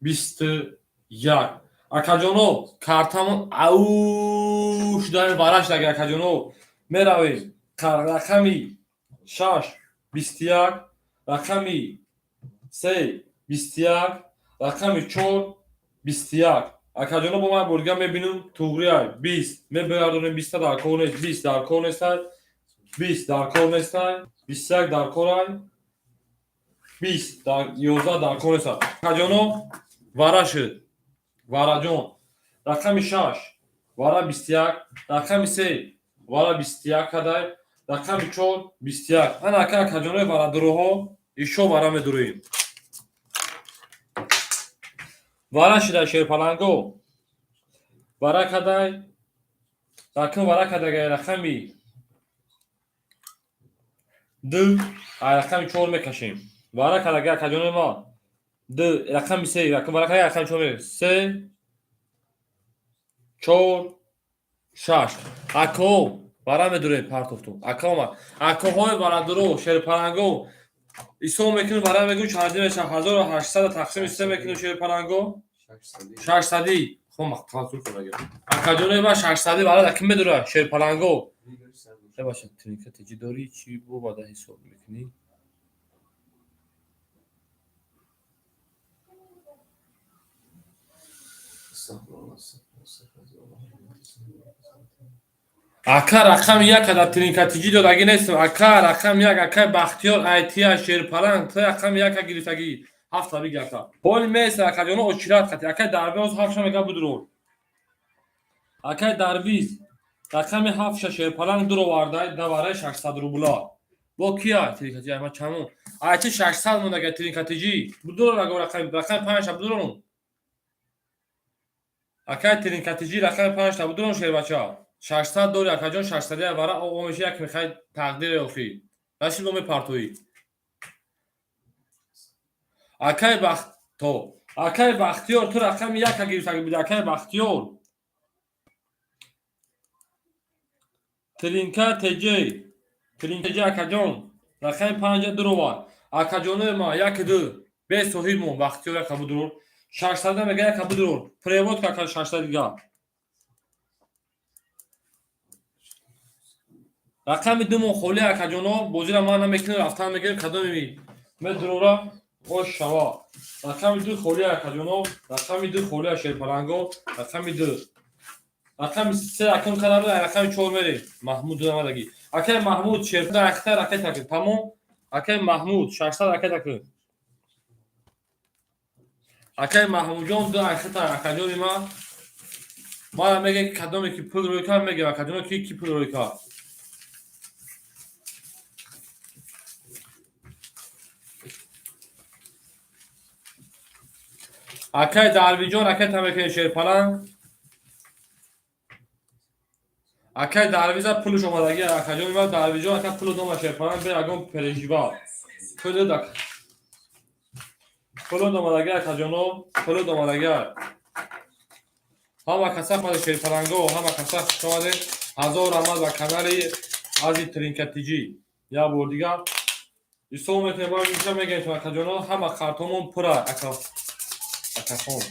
21. Акаҷоно картамон ау шудани бараш дага акаҷоно. Меравем рақами 6 21, рақами 3 21, рақами 4 21. Акаҷоно бо ман бурга мебинум туғрия 20. Мебардонем 20 дар кор нест, 20 дар кор нестай, 20 дар кор нестай, 21 дар корай, 20 дар 11 дар кор нестай. Акаҷоно вара шуд. Вараҷон. Рақами 6 вара 21, рақами 3 вара 21 кадай, рақами 4 21. Ана ака акаҷонои варадуруҳо ишо вара медуруем. Вара шуда шерпаланго. Вара кадай. Рақам вара кадагай рақами 2, ай рақами 4 мекашем. Вара кадагай акаҷонои ма 2, рақами 3, рақам вара кадагай рақами 4 мекашем. 3 4 6. Ако вара медурем партофту. Ака омад. Акоҳои варадуру шерпаланго ҳисоб мекунем вара мегӯем чанд мешавад 1800 тақсими 3 мекунем шерпаланго 600. Хо мақтал зур кунага. Акаҷонои ма 600 вара даки медура шерпаланго. Бабахшед, Тринка теҷи дорӣ чӣ бо бада ҳисоб мекунӣ? Ака рақами 1 дар Тринкатиҷи додагӣ нестам. Ака рақами 1 акай Бахтиёр айтия шерпаланг ту рақами 1 гирифтагӣ. 7 таби гирифта. Ҳоли места акаҷоно очират қати. Акай Дарвиз 7 мега будуро. Акай Дарвиз рақами 7 шерпаланг дуровардай давараи 600 рубла. Бо кия Тринкатиҷи ама чамон. Айти 600 мондага Тринкатиҷи. Будуро рақами 5 будуро. Акай Тринкатиҷи рақами 5 та будуро шербача. 600 дори акаҷон 600 вара оғо меши як мехай тақдире охи. Рашид бо мепартоӣ. Акай Бахт то. Акай Бахтиёр ту рақами 1 гирифтагӣ буди акай Бахтиёр. Тринка ТЖ. Тринка ТЖ акаҷон рақами 5 дуровар. Акаҷонои ма 1 2 бе соҳиб мон Бахтиёр яка будурур. 600 мега яка будурур. Превод кака 600 дига. Рақами 2 мон холӣ акаҷоно бозира ман намекунем рафтан мегирем кадоми медурора ош шава. Рақами 2 холӣ акаҷоно, рақами 2 холӣ шерпаланго, рақами 2. Рақами 3 акам кадам рақами 4 мерем. Маҳмуд намадаги. Акай Маҳмуд шерпаланг ахта ракета кун. Тамом. Акай Маҳмуд 600 ракета кун. Акай Маҳмудҷон 2 ахта акаҷони ма. Мара меге кадоме ки пул рӯй кард мегем акаҷоно ки пул рӯй кард. Акай Дарвиҷон ракета мекунем шерпаланг. Акай Дарвиза пулш омадагӣ акаҷони ма Дарвиҷон ака пул дома шерпаланг бе ягон пережива. Пул дак. Пул омадагӣ акаҷоно, пул омадагӣ. Ҳама каса омада шерпаланго, ҳама каса хуш омадед. 1000 раҳмат ба канали Ази Тринка ТЖ. Як бор дигар ҳисоб мекунем, бо инша мегӯем акаҷоно ҳама қартомон пура ака. Акахон.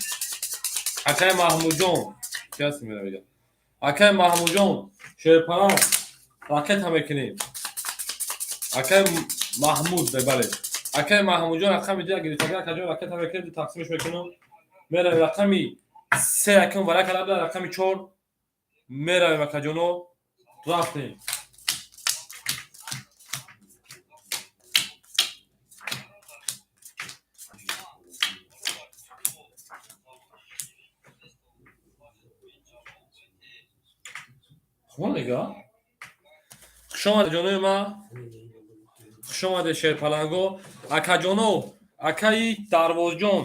Акай Маҳмудҷон, ки ҳасти меравида. Акай Маҳмудҷон, шерпаланг ракета мекунем. Акай Маҳмуд, бале. Акаи Маҳмудҷон рақами ду гирифтага, акаҷон, ракета мекунем, тақсимш мекунам. Меравем рақами се, якум варака рабда, рақами чор меравем, акаҷоно, рафтем. Хуб, нега? Хуш омадед, ҷонои ма. Хуш омадед, шерпаланго. Акаҷоно, акаи Дарвозҷон.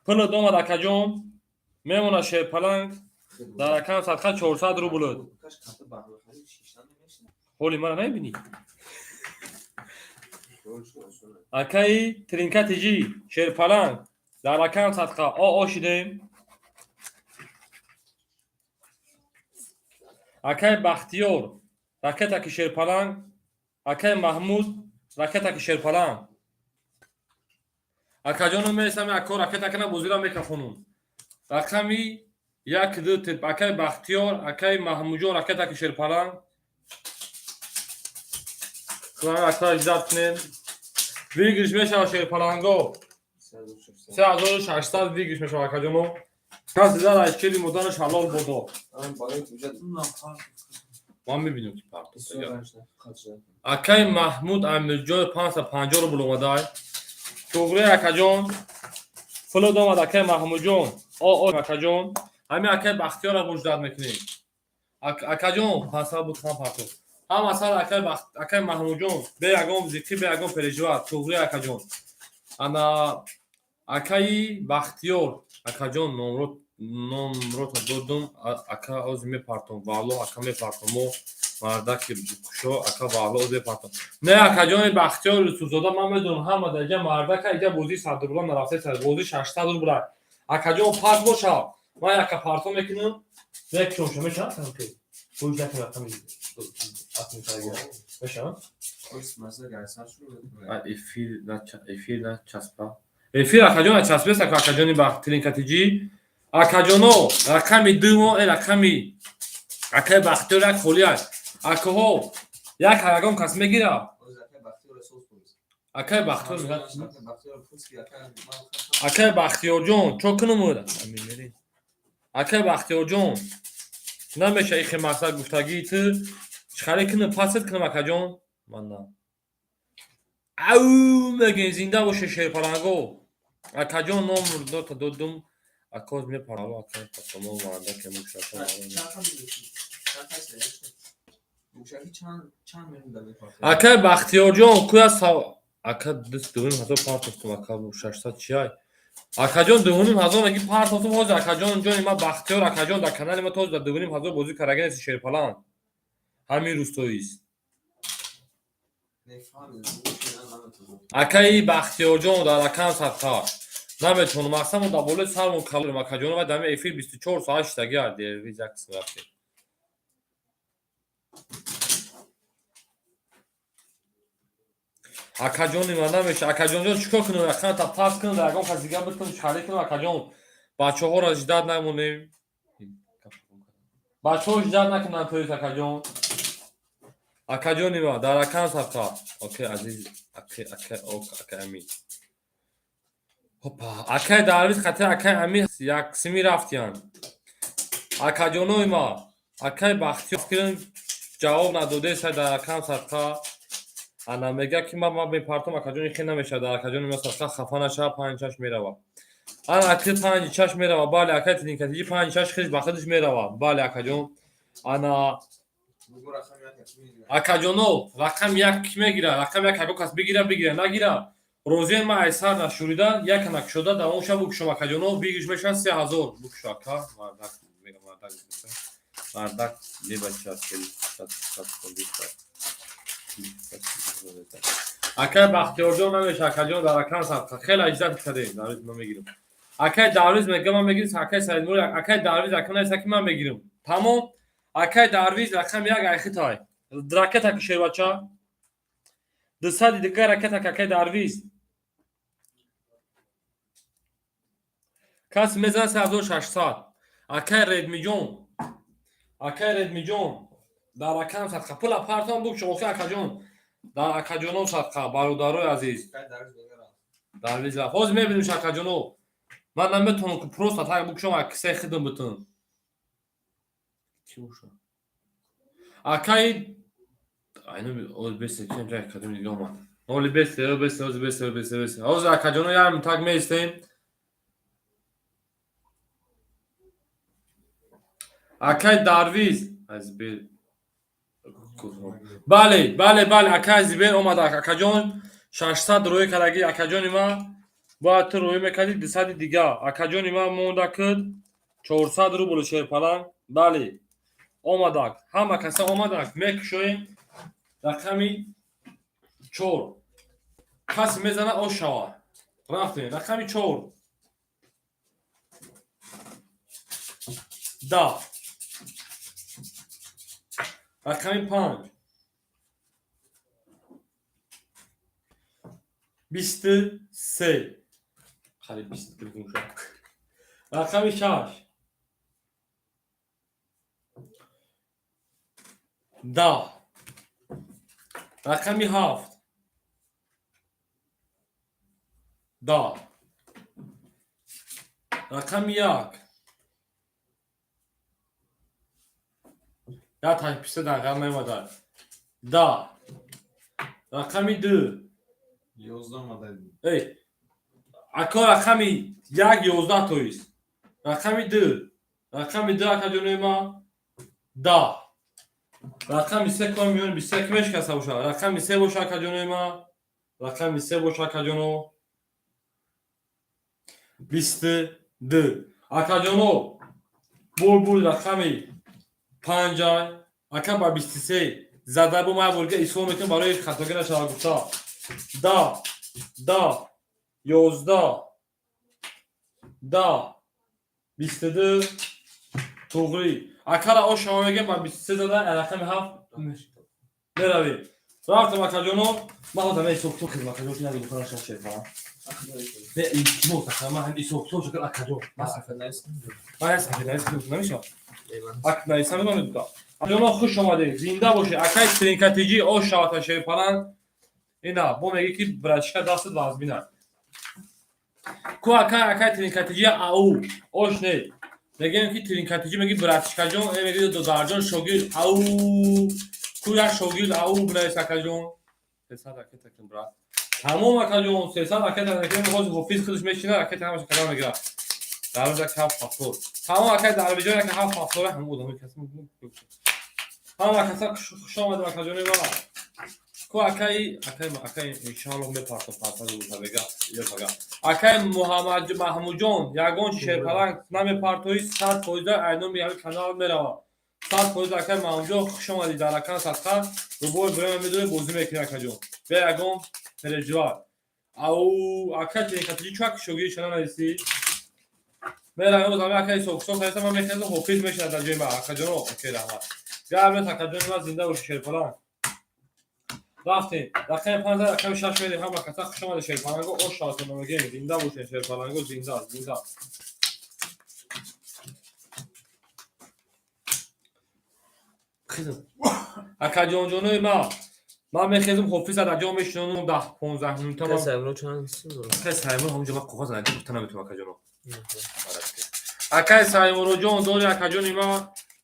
Пулат омад, акаҷон. Мемонад шерпаланг. Дар акам садқа 400 рубл. Ҳоли мара намебинӣ? Акаи Тринка тиҷи, шерпаланг. Дар акам садқа о шидем. Акаи Бахтиёр, ракетаки шерпаланг. Акаи Маҳмуд, ракетаки шерпаланг. Акаҷоно, месами ако ракета кана, бозира мекафонум. Рақами як, ду, теп, акаи Бахтиёр, акаи Маҳмудҷон, ракетаки шерпаланг. Ака, ждать кунем. Выигрыш мешава, шерпаланго. 3600 выигрыш мешава, акаҷоно. Кас дидар аз чили модараш ҳалол бодо. Ман мебинам, ки партофта. Акаи Маҳмуд Амирҷон 550 рубл омадай. Туғри, акаҷон. Фулод омад, акаи Маҳмудҷон. О, о, акаҷон. Ҳамин акаи Бахтиёрро муждат мекунем. Акаҷон, 500 буд, хан партоф. Ҳам асал акаи Маҳмудҷон, бе ягон зиқӣ, бе ягон переживать. Туғри, акаҷон. Ана акаи Бахтиёр, акаҷон, номрота додум, ака, ози мепартом. Валло, ака, мепартом. Мо мардаки кушо, ака, валло, ози мепартом. Не, акаҷони Бахтиёр Юсуфзода, ман медонам, ҳама дар иҷа мардака, иҷа бозии 100 рубла нарафта, бозии 600 рубла. Акаҷон, пас боша. Ман яка парто мекунам. Мекушам, мешавад? Пуш накун, рақами мешавад? Эфир начаспа. Эфир, акаҷон, начаспест, акаҷони Бахтилинкатиҷӣ. Акаҷоно, рақами думо, э рақами акаи Бахтиёр як холӣ аст. Акаҳо, як ягон кас мегира. Акаи Бахтиёр, акаи Бахтиёрҷон, чо кунум? Акаи Бахтиёрҷон, намеша ихе мақсад гуфтагии ту чӣ кунам, пасет кунам, акаҷон? Ман на. Ау мегем, зинда боше, шерпаланго. Акаҷон, ном дота додум. Акоз мепарало, ака, пасомо мардаке мушака. Акаи Бахтиёрҷон, куя ака, 2500 партофтум, ака, 600 чиай? Акаҷон, 2500 меги партофтум ҳозир, акаҷон, ҷони ма Бахтиёр, акаҷон, дар канали ма този дар 2500 бозӣ кардаги нест, шерпаланг. Ҳамин рӯстоист. Акаи Бахтиёрҷон, дар акам садқа. Наметавонам, мақсадмо дар болои сармон калорем, акаҷоно, ва дар эфир 24 соат шидаги дервиз як қисм рафтем. Акаҷони ман, намеша, акаҷонҷон, чӣ кор кунам? Рақамта пас кунам, дар ягон кас дига бикунам, чӣ кунам, акаҷон? Бачаҳоро ждать намонем. Бачаҳо ждать накунанд, тоис, акаҷон. Акаҷони ман, дар акам садқа. Окей, азиз, акай, акай, ок, акай Амин. Хопа, акай Дарвиз хати акай Амин як сими рафтиянд. Акаҷонои ма, акай Бахтиёр ҷавоб надодеса дар акам садқа. Ана мега, ки ман мепартом, акаҷони, хел намешавад. Дар акаҷони ма садқа хафа нашава, панҷ чаш мерава. Ана аки панҷи чаш мерава, бале, акай Тинкатиҷи панҷи чаш хеш ба худаш мерава. Бале, акаҷон. Ана акаҷоно, рақам як ки мегира? Рақам як ягон кас бигира, бигира, нагира. Розиен, ман айсар нашурида, як накушода, давом ша букушом, акаҷоно, выигрыш мешавад 3000. Букушо, ака, мардак, мега, мардак, мардак, мебача, акай Бахтиёрҷон, намеша, акаҷон, дар акам садқа. Хеле иҷзат кардем, Дарвиз, ман мегирам. Акай Дарвиз мега, ман мегирам, акай Саидмур, акай Дарвиз, ака неста, ки ман мегирам. Тамом, акай Дарвиз, рақами як айхитай. Ракета ки шербача. 200 дига ракета, акай Дарвиз. Кас мезанад 3600. Акай Редмиҷон. Акай Редмиҷон. Дар акам садқа. Пула партон букшо, охи, акаҷон. Дар акаҷоно садқа, бародарои азиз. Дарвиз рафт. Ҳозир мебинем, акаҷоно. Ман наметавонам ки просто так бикушам, а кисаи хидм битун. Ки боша? Акаи айно оз бесе кем ҷай кадом дига омад. Оли бесе, бесе, оз бесе, бесе, бесе. Ҳозир акаҷоно як так меистем. Акай Дарвиз аз бер. Бале, бале, бале, акай Зибер омад, акаҷон 600 рӯй кардаги, акаҷони ман бояд ту рӯй мекардӣ 200 дига. Акаҷони ман монда куд 400 рубл шерпаланг. Бале, омадак. Ҳама каса омадак. Мекушоем рақами 4. Касе мезана ош шава. Рафтем. Рақами 4. 10. Рақами 5. 23. Қариб 22 гум шуд. Рақами 6. 10. Рақами 7. 10. Рақами 1. Я ташписа дақиқа наомада. 10. Рақами 2. 11 омада. Эй, ака рақами 1 11 тоист. Рақами 2. Рақами 2 акаҷонои ман 10. Рақами 3 кор миёни 21 мешикаста бошад. Рақами 3 боша акаҷонои ман. Рақами 3 боша акаҷоно. 22. Акаҷоно булбул рақами 5 ака ба 23 зада бо ман борга ислом мекунам барои хатогӣ нашава гуфта. 10, 10, 11, 10, 22 туғри. Акара ош шава мегем ба 23 зада рақами 7 меравем. Рафтам акаҷоно, ман ҳозир ҳамин исоқсо кардам акаҷон, ки наги бухора шав шерфа. Не, илтимос ака, ман ҳамин исоқсо шакар акаҷон. Ман як сафед наис кардам, намешавад. Ак наиса медонед буда. Акаҷоно хуш омадед, зинда бошед. Акай тринкатиҷи ош шавата шерпаланг. Ина, бо мегӣ ки братишка дастат вазбина. Ку акай, акай тринкатиҷи ау, ош не. Мегӯем ки тринкатиҷи меги братишкаҷон, меги додарҷон шогирд ау. Ку як шогирд ау бинавис акаҷон. 300 ракета кун брат. Тамом акаҷон, 300 ракета мекунем, ҳозир ҳофиз худаш мешина, ракета ҳамаша кадам мегирад. Дарвоза як 7 70. Тамом акай дарвиҷон як 7 70 ҳам одамои каси ҳама каса хуш омадем акаҷони ман. Ку акай, акай, акай иншоаллоҳ мепартом 500 рубл бега, ё пага. Акай Муҳаммад Маҳмудҷон, ягон шерпаланг намепартои 100% айноми ҳамин канал меравад. 100% акай Маҳмудҷон хуш омадӣ дар акан садқа. Рубои бирема медонӣ бозӣ мекунӣ акаҷон. Бе ягон переживай. Ау акай тринкатиҷи чӯ аки шогирди шана нависӣ? Меравем боз ҳамин акай соксок хариста ман мехезам ҳофиз мешинад дар ҷои ман акаҷоно. Окей, раҳмат. Гап нест акаҷони ман, зинда бошӣ шерпаланг. Рафтем. Рақами 5 рақами 6 мерем. Ҳама каса хуш омадед шерпаланго, ош шаватон мегӯем. Зинда бошед шерпаланго, зинда, зинда. Акаҷонҷонои ман, ман мехезам ҳофиза дар ҷо мешинонам 10-15 минута. Акай Саймуро чанд сум дорад? Акай Саймуро ҳамонҷо ман коғаз нади гуфта наметавонам акаҷоно. Акай Саймуроҷон дори акаҷони ман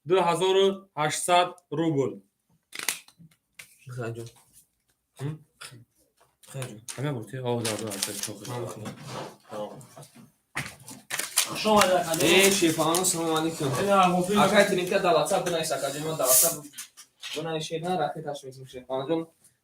2800 рубл. Хайҷон. Хайҷон. Ҳамин бурти? О, да, да, да, чоқ. Хуш омадед акаҷон. Э, шерпаланго салом алейкум. Акай тринка дар WhatsApp бинавис акаҷон, ман дар WhatsApp бинависед, на ракеташ мекунем шерпаланҷон.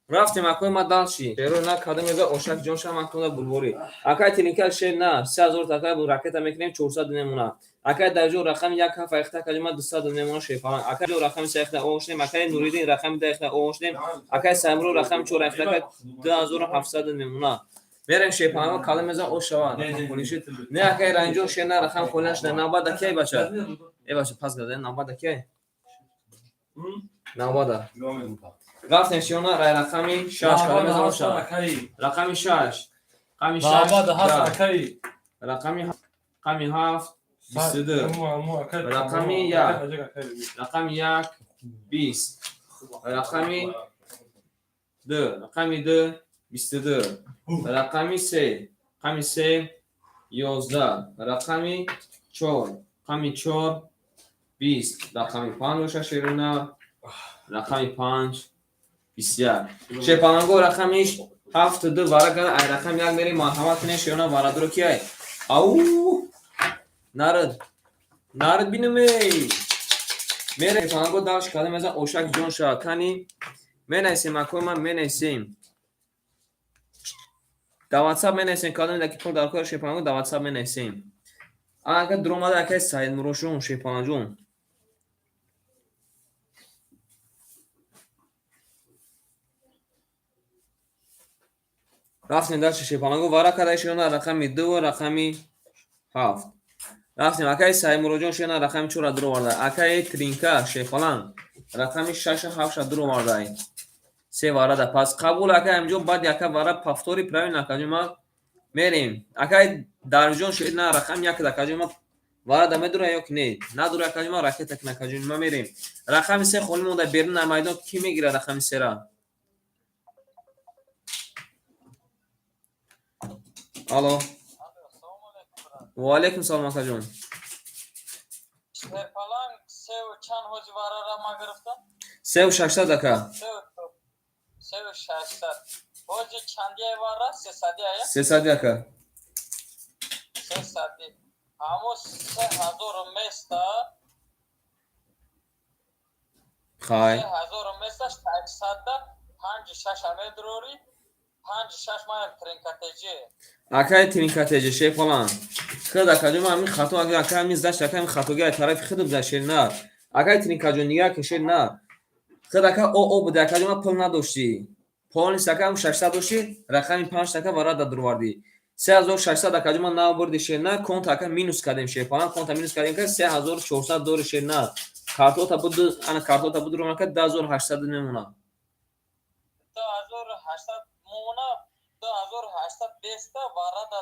Рафтем акои ма далши. Шеро на кадом мега ошак ҷон шам аконда булбори. Акай тринка шер на 3000 такай бу ракета мекунем 400 немона. Акай дарҷо рақами 1 7 8 акаҷон ма 200 немона шерпаланг. Акай ҷо рақами 3 8 оғошнем, акай Нуриддин рақами 10 8 оғошнем, акай Саймуро рақами 4 8 акай 2700 немона. Мерем шерпаланго кадом меза ош шава. Не акай ранҷо шер на рақам холӣ нашуда. Навбат акай бача. Э бача пас газа навбат акай. Навбата. Рафтем шиёна рай рақами 6 кадом меза ош шава. Рақами 6. Рақами 6. Навбат ҳаст акай. Рақами 7 22. Рақами 1. Рақами 1 20. Рақами Ду, рақами ду, 22, рақами се, рақами се, 11, рақами чор, рақами чор, 20, рақами панҷ боша, шерона, рақами панҷ, 21. Шерпаланго, рақами ҳафту ду вара када, ай рақами як мерем. Марҳамат кунед, шерона, варадуро ки ай. Ау, нарад, нарад, бинумей. Мерем, паланго, давш када мезан, ошак ҷон шава. Кани, менависем, акои ман, менависем. Дар WhatsApp менависем, кадоме ки пул дар кор, шерпаланго, дар WhatsApp менависем. Ака дуромада, акаи Саидмурошон, шерпаланҷон. Рафтем дашти, шерпаланго, вара када, шерона, рақами ду ва рақами ҳафт. Рафтем, акаи Саидмуроҷон, шерона, рақами чора дуроварда. Акаи Тринка, шерпаланг, рақами шашу ҳафтша дуровардай. Се варада. Пас қабул, акай амҷон, баъди ака вара повтори правильно, акаҷон, ма мерем. Акай Дарвиҷон, шерна, рақами як, акаҷон, ма варада медура ё ки не? Надура, акаҷон, ма ракета кина, акаҷон, ма мерем. Рақами се холӣ монда берун дар майдон, кӣ мегирад рақами сера? Алло. Ва алайкум салом, акаҷон. Шерпаланг, севу чанд ҳози варара ма гирифтам? 3600, ака. 3600. Ҳози чандияй вара? Сесадияя? Сесади, ака. Сесади. Ҳамо 3000 места. Хай. 3000 места, 600-да панҷу шаша медурорӣ. Панҷу шаш маям тринкатеҷи. Акаи тринкатеҷи, шерпаланг. Хид, акаҷон, ман ҳамин хато, ака, ҳамин зашт, ака, ҳамин хатоги ай тарафи хид буда, шер на. Акаи Тринкаҷон, нигаҳ ки, шер на. Хид, ака, о о буда, акаҷон, ман пул надоштӣ. Полнис, ака, ҳам 600 доштӣ, рақами панҷ, ака, варада дурвардӣ. 3600, акаҷон, ман набурди, шер на, конта, ака, минус кардем, шерпаланг, конта минус кардем, ка 3400 дори, шер на. Картота буд, ана картота буд, ака, 2800 мемона. 2800 мемона, 2800 беста варада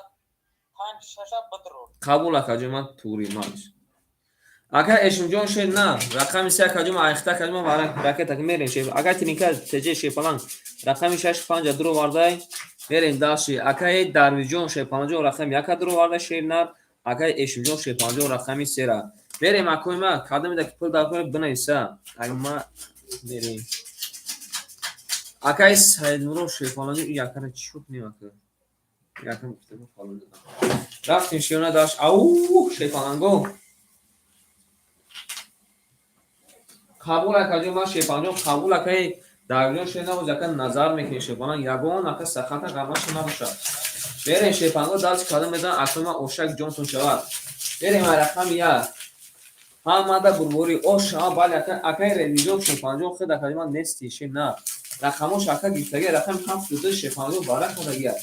панҷ шаша бидур. Қабул, акаҷон, ман туғри малиш. Ака Эшимҷон, шер на, рақами се, акаҷон, ман айхта, акаҷон, ман ракета мерем, шер. Ака Тринка теҷе, шерпаланг, рақами шаш панҷа дуровардай, мерем даши. Акаи Дарвиҷон, шерпаланҷон, рақами яка дуровардай, шер нар. Акаи Эшимҷон, шерпаланҷон, рақами сера. Мерем, акои ма, кадомеда ки пул дар кор, бинависа. Ма мерем. Акаи Саидмурод, шерпаланҷон, ин якара чӣ шуд, нем, ака? Якам гуфтам, фалон додам. Рафтем, шиёна, даш. Ау, шерпаланго. Қабул, акаҷон, ман, шерпаланҷон, қабул, акаи Дарвиҷон, шер набоз, ака назар мекунем, шерпаланг, ягон ака сахата ғамаша набошад. Мерем, шерпаланго, дарси кадом мезан, акои ман, ошак ҷонтон шавад. Мерем ай рақами як. Ҳамада бурборӣ ош шава, бале, ака, акаи Ремиҷон, шерпаланҷон, хед, акаҷон, ман нести, шер на. Рақамош, ака, гирифтагӣ, рақами ҳафту ду, шерпаланҷон, вара кардагия.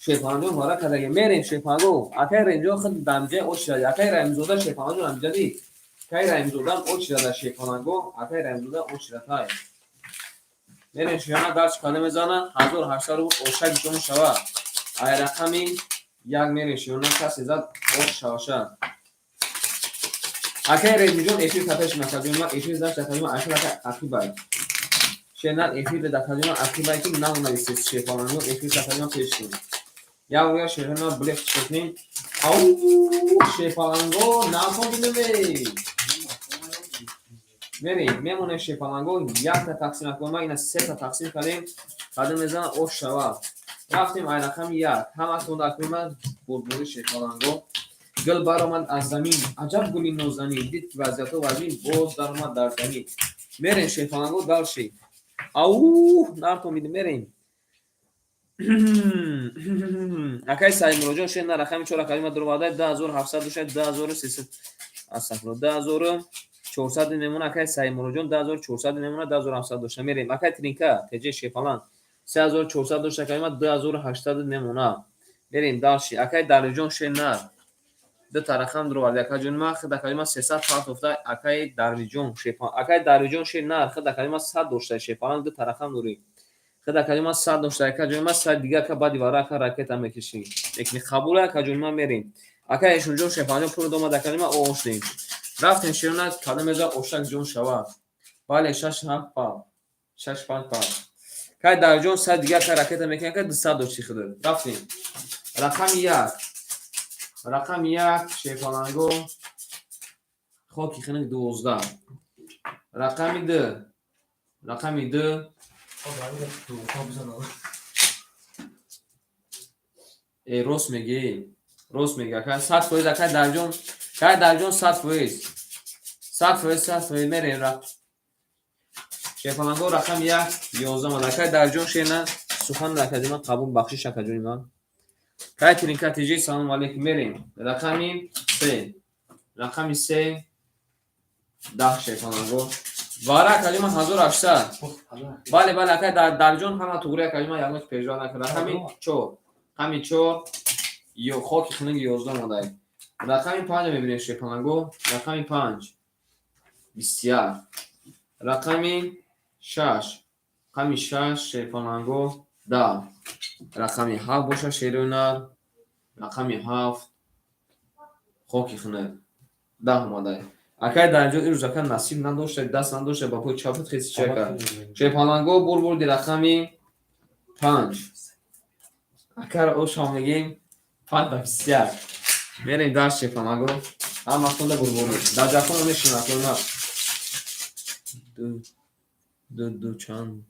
Шерпаланҷон, вара кардагия. Мерем, шерпаланго, акаи Ремиҷон худ дамҷаи ош шуда. Акаи Раимзода, шерпаланҷон, амҷади. Акаи Раимзодам ош шуда, шерпаланго, акаи Раимзода ош шуда тай. Мерем, шиёна, дарс када мезана, 1800 рубл, ошак ҷон шава. Ай рақами як мерем, шиёна, касе зад, ош шаваша. Акаи Ремиҷон, эфир капеш накардем, ман эфир зашт, акаҷон, ака ака ақибай. Шернар, эфир дакаҷон, ақибай ки нав нависед, шерпаланго, эфир капаҷон пеш кун. Як бор шерна блеф чекнем. Ау, шерпаланго, нахон бинаме. Мерем, мемонем, шерпаланго, якта тақсим акун, ма ина сета тақсим кардем, кадом мезана, ош шава. Рафтем ай рақами як. Ҳаматон акун ман бурбури, шерпаланго. Гул баромад аз замин, аҷаб гули нозанин, дид ки вазъиятҳо вазин, боз даромад дар замин. Мерем, шерпаланго, дальше. Ау, нартон биди, мерем. Акаи Саидмуроҷон, шер на, рақами чор, акаи ма дуровардай, 2700 дошад, 2300, астағфирулло, 2400 мемона, акаи Саидмуроҷон, 2400 мемона, 2700 дошта. Мерем, акаи Тринка теҷе, шерпаланг, 3400 дошта, акаи ма, 2800 мемона. Мерем дальше. Акаи Дарвиҷон, шер на, дута рақам дуровард, акаҷон, ма худ, акаи ма, 300 партофта, акаи Дарвиҷон, шерпаланг, акаи Дарвиҷон, шер на, худ, акаи ма, 100 дошта, шерпаланг, дута рақам дорӣ. Худ, акаҷон, ма, 100 дошта, акаҷон, ма, 100 дига, ака, баъди вара, ака, ракета мекишӣ. Лекин қабул, акаҷон, ма, мерем. Ака Эшунҷон, шерпаланҷон, пул домад, акаҷон, ма, оштем. Рафтем, шерона, кадом меза, ошак ҷон шава. Бале, шаш ҳафт па. Шаш панҷ па. Кай Дарҷон 100 дигар кай ракета мекунад, кай 200 дошти худат. Рафтем. Рақами 1. Рақами 1 шерпаланго хоки хунук 12. Рақами 2. Рақами 2. Э, рост мегӣ. Рост мегӣ. Акай 100% акай Дарҷон, кай Дарҷон 100%. 100% 100% мерем ра. Шерпаланго рақами 1 11 омад. Акай Дарҷон шена сухан акаҷи ман қабул бахшиш акаҷони ман. Кай Тринка ТЖ салом алейкум мерем. Рақами 3. Рақами 3 10 шерпаланго. Вара акаҷи ман 1800. Бале, бале, акай Дарҷон ҳама туғри акаҷи ман ягон пежва накард. Рақами 4. Рақами 4 ё хоки хунук 11 омадай. Рақами 5 мебинем шерпаланго. Рақами 5 21. Рақами 6. Рақами 6 шерпаланго 10. Рақами 7 боша шерӯнар. Рақами 7 хоки хунук 10 омадай. Акай Дарҷон имрӯз ака насиб надошта, даст надошта, ба пои чапат хеси чака. Шерпаланго бурбурди рақами 5. Акар ошам мегем 5 ба 21. Мерем дар шерпаланго. Ҳама хонда бурбурди. Дар ҷафон мешинам акои Ду ду ду чанд.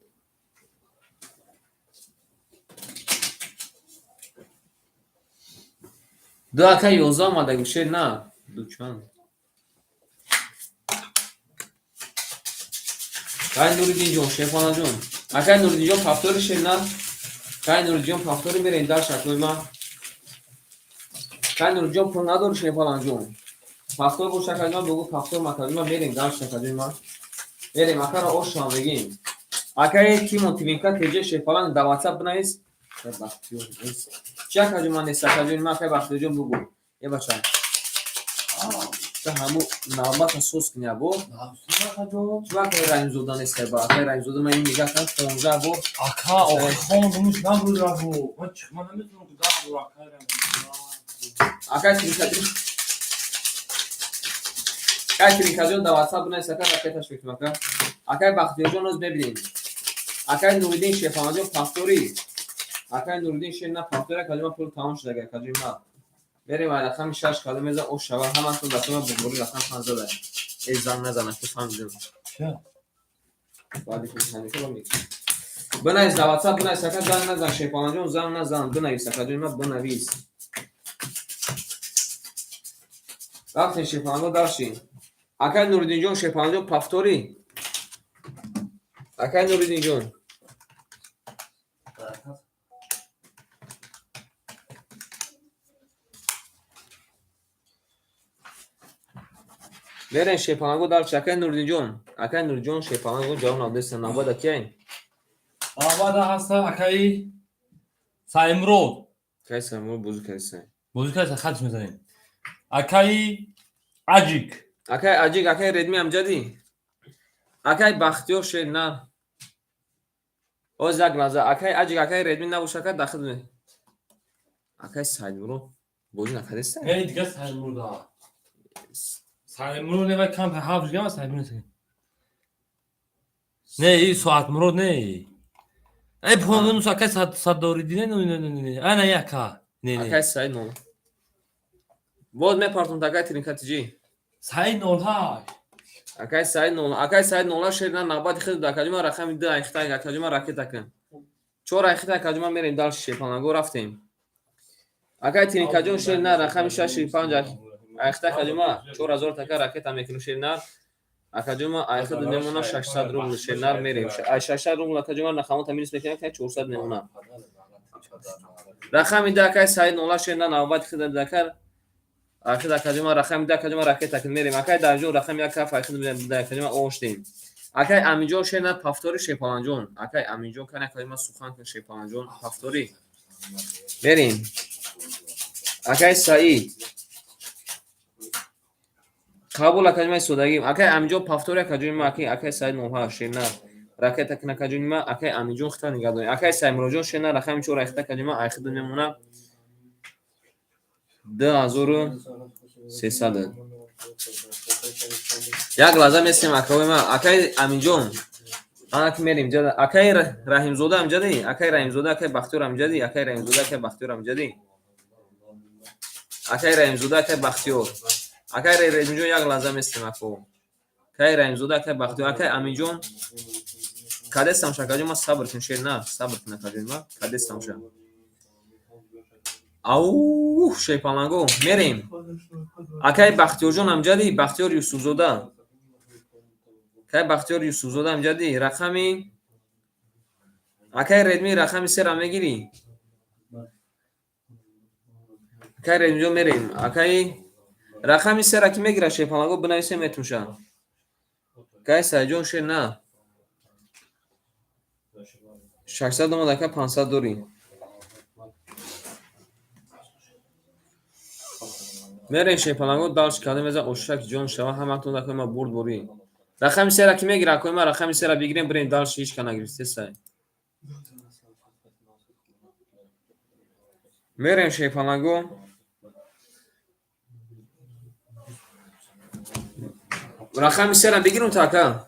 Ду ака 11 омада гӯше на. Ду чанд. Кай Нуриддинҷон, Шерпаланҷон. Акай Нуриддинҷон пафтори шер на. Кай Нуриддинҷон пафтори мерем дар шаклои ман. Кай Нуриддинҷон пул надори Шерпаланҷон. Пафтор бош акаҷи ман бугу пафтор макаҷи ман мерем дар шакаҷои ман. Мерем акаро ошам бегим. Акай Тимон Тивинка ТЖ Шерпаланг дар WhatsApp бинавис. Чи акаҷи ман нест акаҷони ман акай Бахтиёрҷон бугу. Е бача. Та ҳаму навбата соз кунӣ або. Чӣ акай Раҳимзода нест ба акай Раҳимзода ман ин нигаҳ кардам 15 бор. Ака Оғайхон гумуш набуд рабу. Ман чӣ ман наметавонам ки 10 бор акай Раҳимзода. Акай Тивинка Кай Тивинкаҷон дар WhatsApp бинавис ака ракеташ мекунам ака. Акай Бахтиёрҷон оз мебинем. Акай Нуриддин Шерпаланҷон пафторӣ. Акай Нуриддин шер на пафтори акаҷи ман пул тамом шуда акаҷои ман. Мерем ай рақами 6 кадом мезан ош шава ҳаматон дастона бурбури рақам 5 зада. Э занг назан аку фаҳмидам. Баъди ҳамиша мекунам. Бинавис дар WhatsApp бинавис ака занг назан Шерпаланҷон занг назан бинавис акаҷои ман бинавис. Рафтем Шерпаланго дарши. Акай Нуриддинҷон Шерпаланҷон пафторӣ. Акай Нуриддинҷон. Мерем Шерпаланго дарчи. Акай Нуриддинҷон. Акай Нуриддинҷон Шерпаланго ҷавоб надоста. Навбат акай. Навбат ҳаста акаи Саймурод. Акай Саймурод бозӣ кардиса. Бозӣ кардиса хатш мезанем. Акаи Аҷик. Акай Аҷик, акай Редми амҷадӣ. Акай Бахтиёр шер на. Оз як лаҳза. Акай Аҷик, акай Редми набоша ака дахил ме. Акай Саймурод бозӣ накардиста? Не, дигар Саймурод. Саймурод не вай кам ҳафт гама Саймурод. Не, и Соатмурод не. Эй понздаҳ нус акай Саддориддин не не не не. Ана яка. Не не. Акай Саид нол. Боз мепартум акай Тринка ТЖ. Саид 08. Акай Саид нол. Акай Саид нол шер на навбати худ акаҷи ман рақами 2 айхта акаҷи ман ракета кун. 4 айхта акаҷи ман мерем дальше Шерпаланго рафтем. Акай Тринкаҷон шер на рақами 6 5 айхта акаҷи ман 4000 така ракета мекунем шер на. Акаҷи ман айхта мемона 600 рубл шер нар мерем. Ай 600 рубл акаҷи ман рақамота минус мекунем акай 400 мемона. Рақами 2 акай Саид нол шер на навбати худ акай Ахир акаҷи ман рақами 2 акаҷи ман ракета кун мерем. Акай Дарҷон рақами 1 каф айхта акаҷи ман оштем. Акай Аминҷон шер на пафтори Шерпаланҷон. Акай Аминҷон кан акаҷи ман сухан кун Шерпаланҷон пафтори. Мерем. Акай Саид. Қабул акаҷи ман истодагим. Акай Аминҷон пафтори акаҷони ман акай Саид 08 шер на. Ракета кун акаҷони ман акай Аминҷон хита нигаҳ дорем. Акай Саймуродҷон шер на рақами 4 айхта акаҷи ман айхта мемона 2300. Як лаҳза месем акаҳои ман. Акай Аминҷон Ана ки мерем ҷада. Акаи Раҳимзода амҷади, акаи Раҳимзода, акаи Бахтиёр амҷади, акаи Раҳимзода, акаи Бахтиёр амҷади. Акаи Раҳимзода, акаи Бахтиёр. Акаи Раҳимҷон, як лаҳза местем, ако. Акаи Раҳимзода, акаи Бахтиёр, акаи Аминҷон. Кадестам ша, акаҷон, ма сабр кун, шер на, сабр кун, акаҷон, ма кадестам ша. Ау, шерпаланго, мерем. Акаи Бахтиёрҷон амҷади, Бахтиёр Юсуфзода. Акаи Бахтиёр Юсуфзода амҷади, рақами акаи Редми, рақами сера мегирӣ? Акаи Редмиҷон, мерем. Акаи рақами сера ки мегира, шерпаланго, бинависем, метумша. Акаи Саидҷон, шер на. 600 омад, ака, 500 дорӣ. Мерем, шерпаланго, дальше кардем, меза ошак ҷон шава, ҳаматон, акои ма, бурд борӣ. Рақами сера ки мегира, акои ма, рақами сера бигирем, бирем дальше, ҳеч ка нагирифтесай. Мерем, шерпаланго. Рақами сера бигирум та, ака.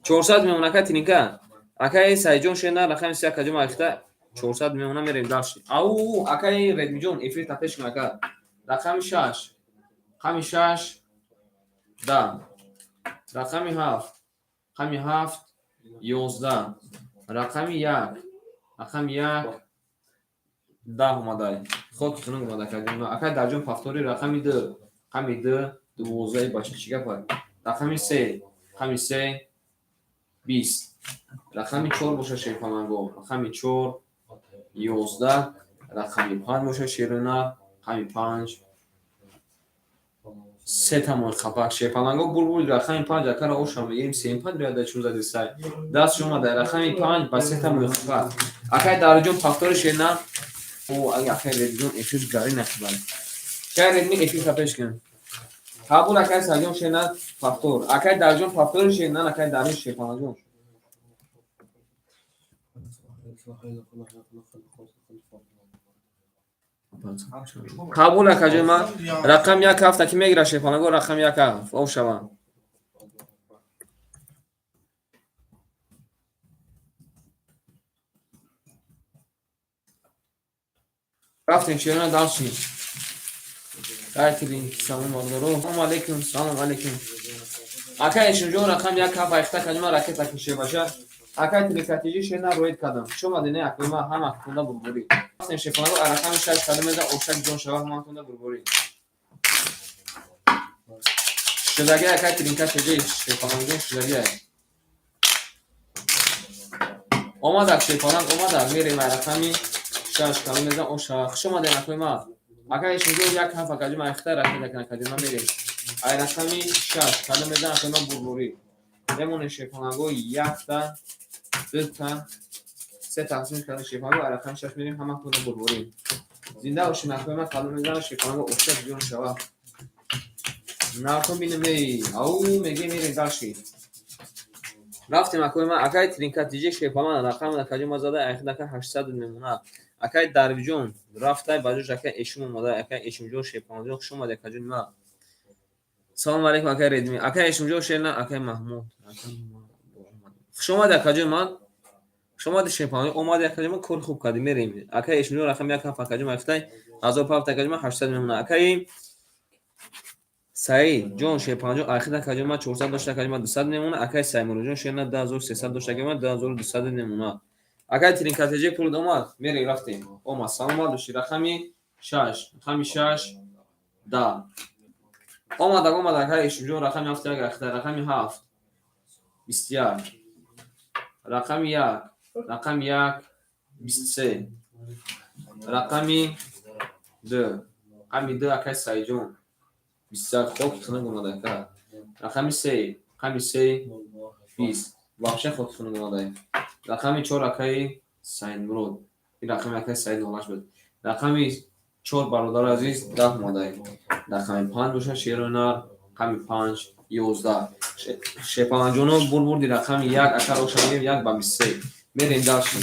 400 мемон, ака Тиника. Акаи Саидҷон, шер на, рақами се, акаҷон, айхта 400 мемона, мерем дальше. Ау, акаи Редмиҷон, эфир та пеш кун, ака. Рақами шаш. Рақами шаш 10. Рақами ҳафт. Рақами ҳафт 11. Рақами як. Рақами як 10 омадай. Хоки хунук омада, акаҷон. Акаи Дарҷон, повтори рақами ду. Рақами ду 12, бача, чӣ гапа? Рақами се. Рақами се 20. Рақами чор боша, шерпаланго. Рақами чор 11. Рақами панҷ боша, шерона. Рақами панҷ се тамои қапак, шерпаланго, булбул, рақами панҷ, акара оша мегирем, сем панҷ ряда чун зади сай. Даст шумо дар рақами панҷ ба се тамои қапак. Акай Дарҷон, повтори, шерна. О, акай Редҷон, эфир гари нахибад. Акай Редми, эфир та пеш кун. Қабул, акай Саҷон, шерна, повтор. Акай Дарҷон, повтори, шерна, акай Дарҷон, шерпаланҷон. Қабул, акаҷон, ма рақам як ҳафта ки мегира, шерпаланго, рақами як ҳафт ов шава. Рафтем, шерона, дальше. Дайтирин, салом, бародаро. Салом алейкум, салом алейкум. Акай Эшимҷон, рақам як ҳафт айхта калима ракета ки шебаша. Акай Тиликатиҷи, шерна, роид кардам. Хуш омадед, не, акои ма, ҳама хонда бурбурӣ. Рафтем, шерпаланго, рақами шаш калима ошак ҷон шава, ҳама хонда бурбурӣ. Шудаги, акай Тилинка теҷи, шерпаланго, шудаги. Омадак, шерпаланг, омадак, мерем, рақами шаш калима оша. Хуш омадед, акои ма. Акай Эшимҷон, як ҳафт, акаҷон, айхта ракета кана, акаҷон, ма мерем. Ай рақами шаш калима акои ма, бурбурӣ. Мемонем, шерпаланго, якта, дута, се тақсим карда, шерпаланго, ай рақами шаш мерем, ҳама хонда бурбурӣ. Зинда бошем, акои ма, калима мезанам, шерпаланго, ошак ҷон шава. Нархо бинем, эй, ау, мегем, мерем дальше. Рафтем, акои ма, акай Тринка тиҷи, шерпалан, рақам акаҷон ма зада, айхдака 800 мемона. Акай Дарвиҷон рафтай, ба ҷош акай Эшим омада, акай Эшимҷон, шерпаланҷон, хуш омадед, акаҷони ма. Салом алейкум, акай Редми. Акай Эшимҷон, шерна, акай Маҳмуд. Хуш омадед, акаҷон ман. Хуш омадед, шерпаланҷон, омадед, акаҷон ман, кори хуб кардем, мерем. Акай Эшимҷон, рақами як ҳафт, акаҷон, айхтай 1007, акаҷон ман, 800 мемона. Акай Саид ҷон, шерпаланҷон, айхид, акаҷон ман, 400 дошта, акаҷон ман, 200 мемона. Акай Саймуродҷон, шерна, 2300 дошта, акаҷон ман, 2200 мемона. Акай Тринкатеҷи, пул омад, мерем, рафтем. Омад, саломат бошӣ. Рақами шаш, рақами шаш 10. Омадак, омадак, акай Эшимҷон, рақами ҳафт як айхта, рақами ҳафт 21. Рақами як, рақами як 23. Рақами ду, рақами ду, акай Саидҷон, 21, хоки хунук омада, ака. Рақами се, рақами се 20. Вообще хоки хунук омада. Рақами чор, акаи Саидмурод. Ин рақами акаи Саид нолаш буд. Рақами чор, бародари азиз, 10 омада. Рақами панҷ боша, шерои нар, рақами панҷ 11. Шерпаланҷоно, бурбурди, рақами як, ака роша мегирем, як ба 23. Мерем дальше.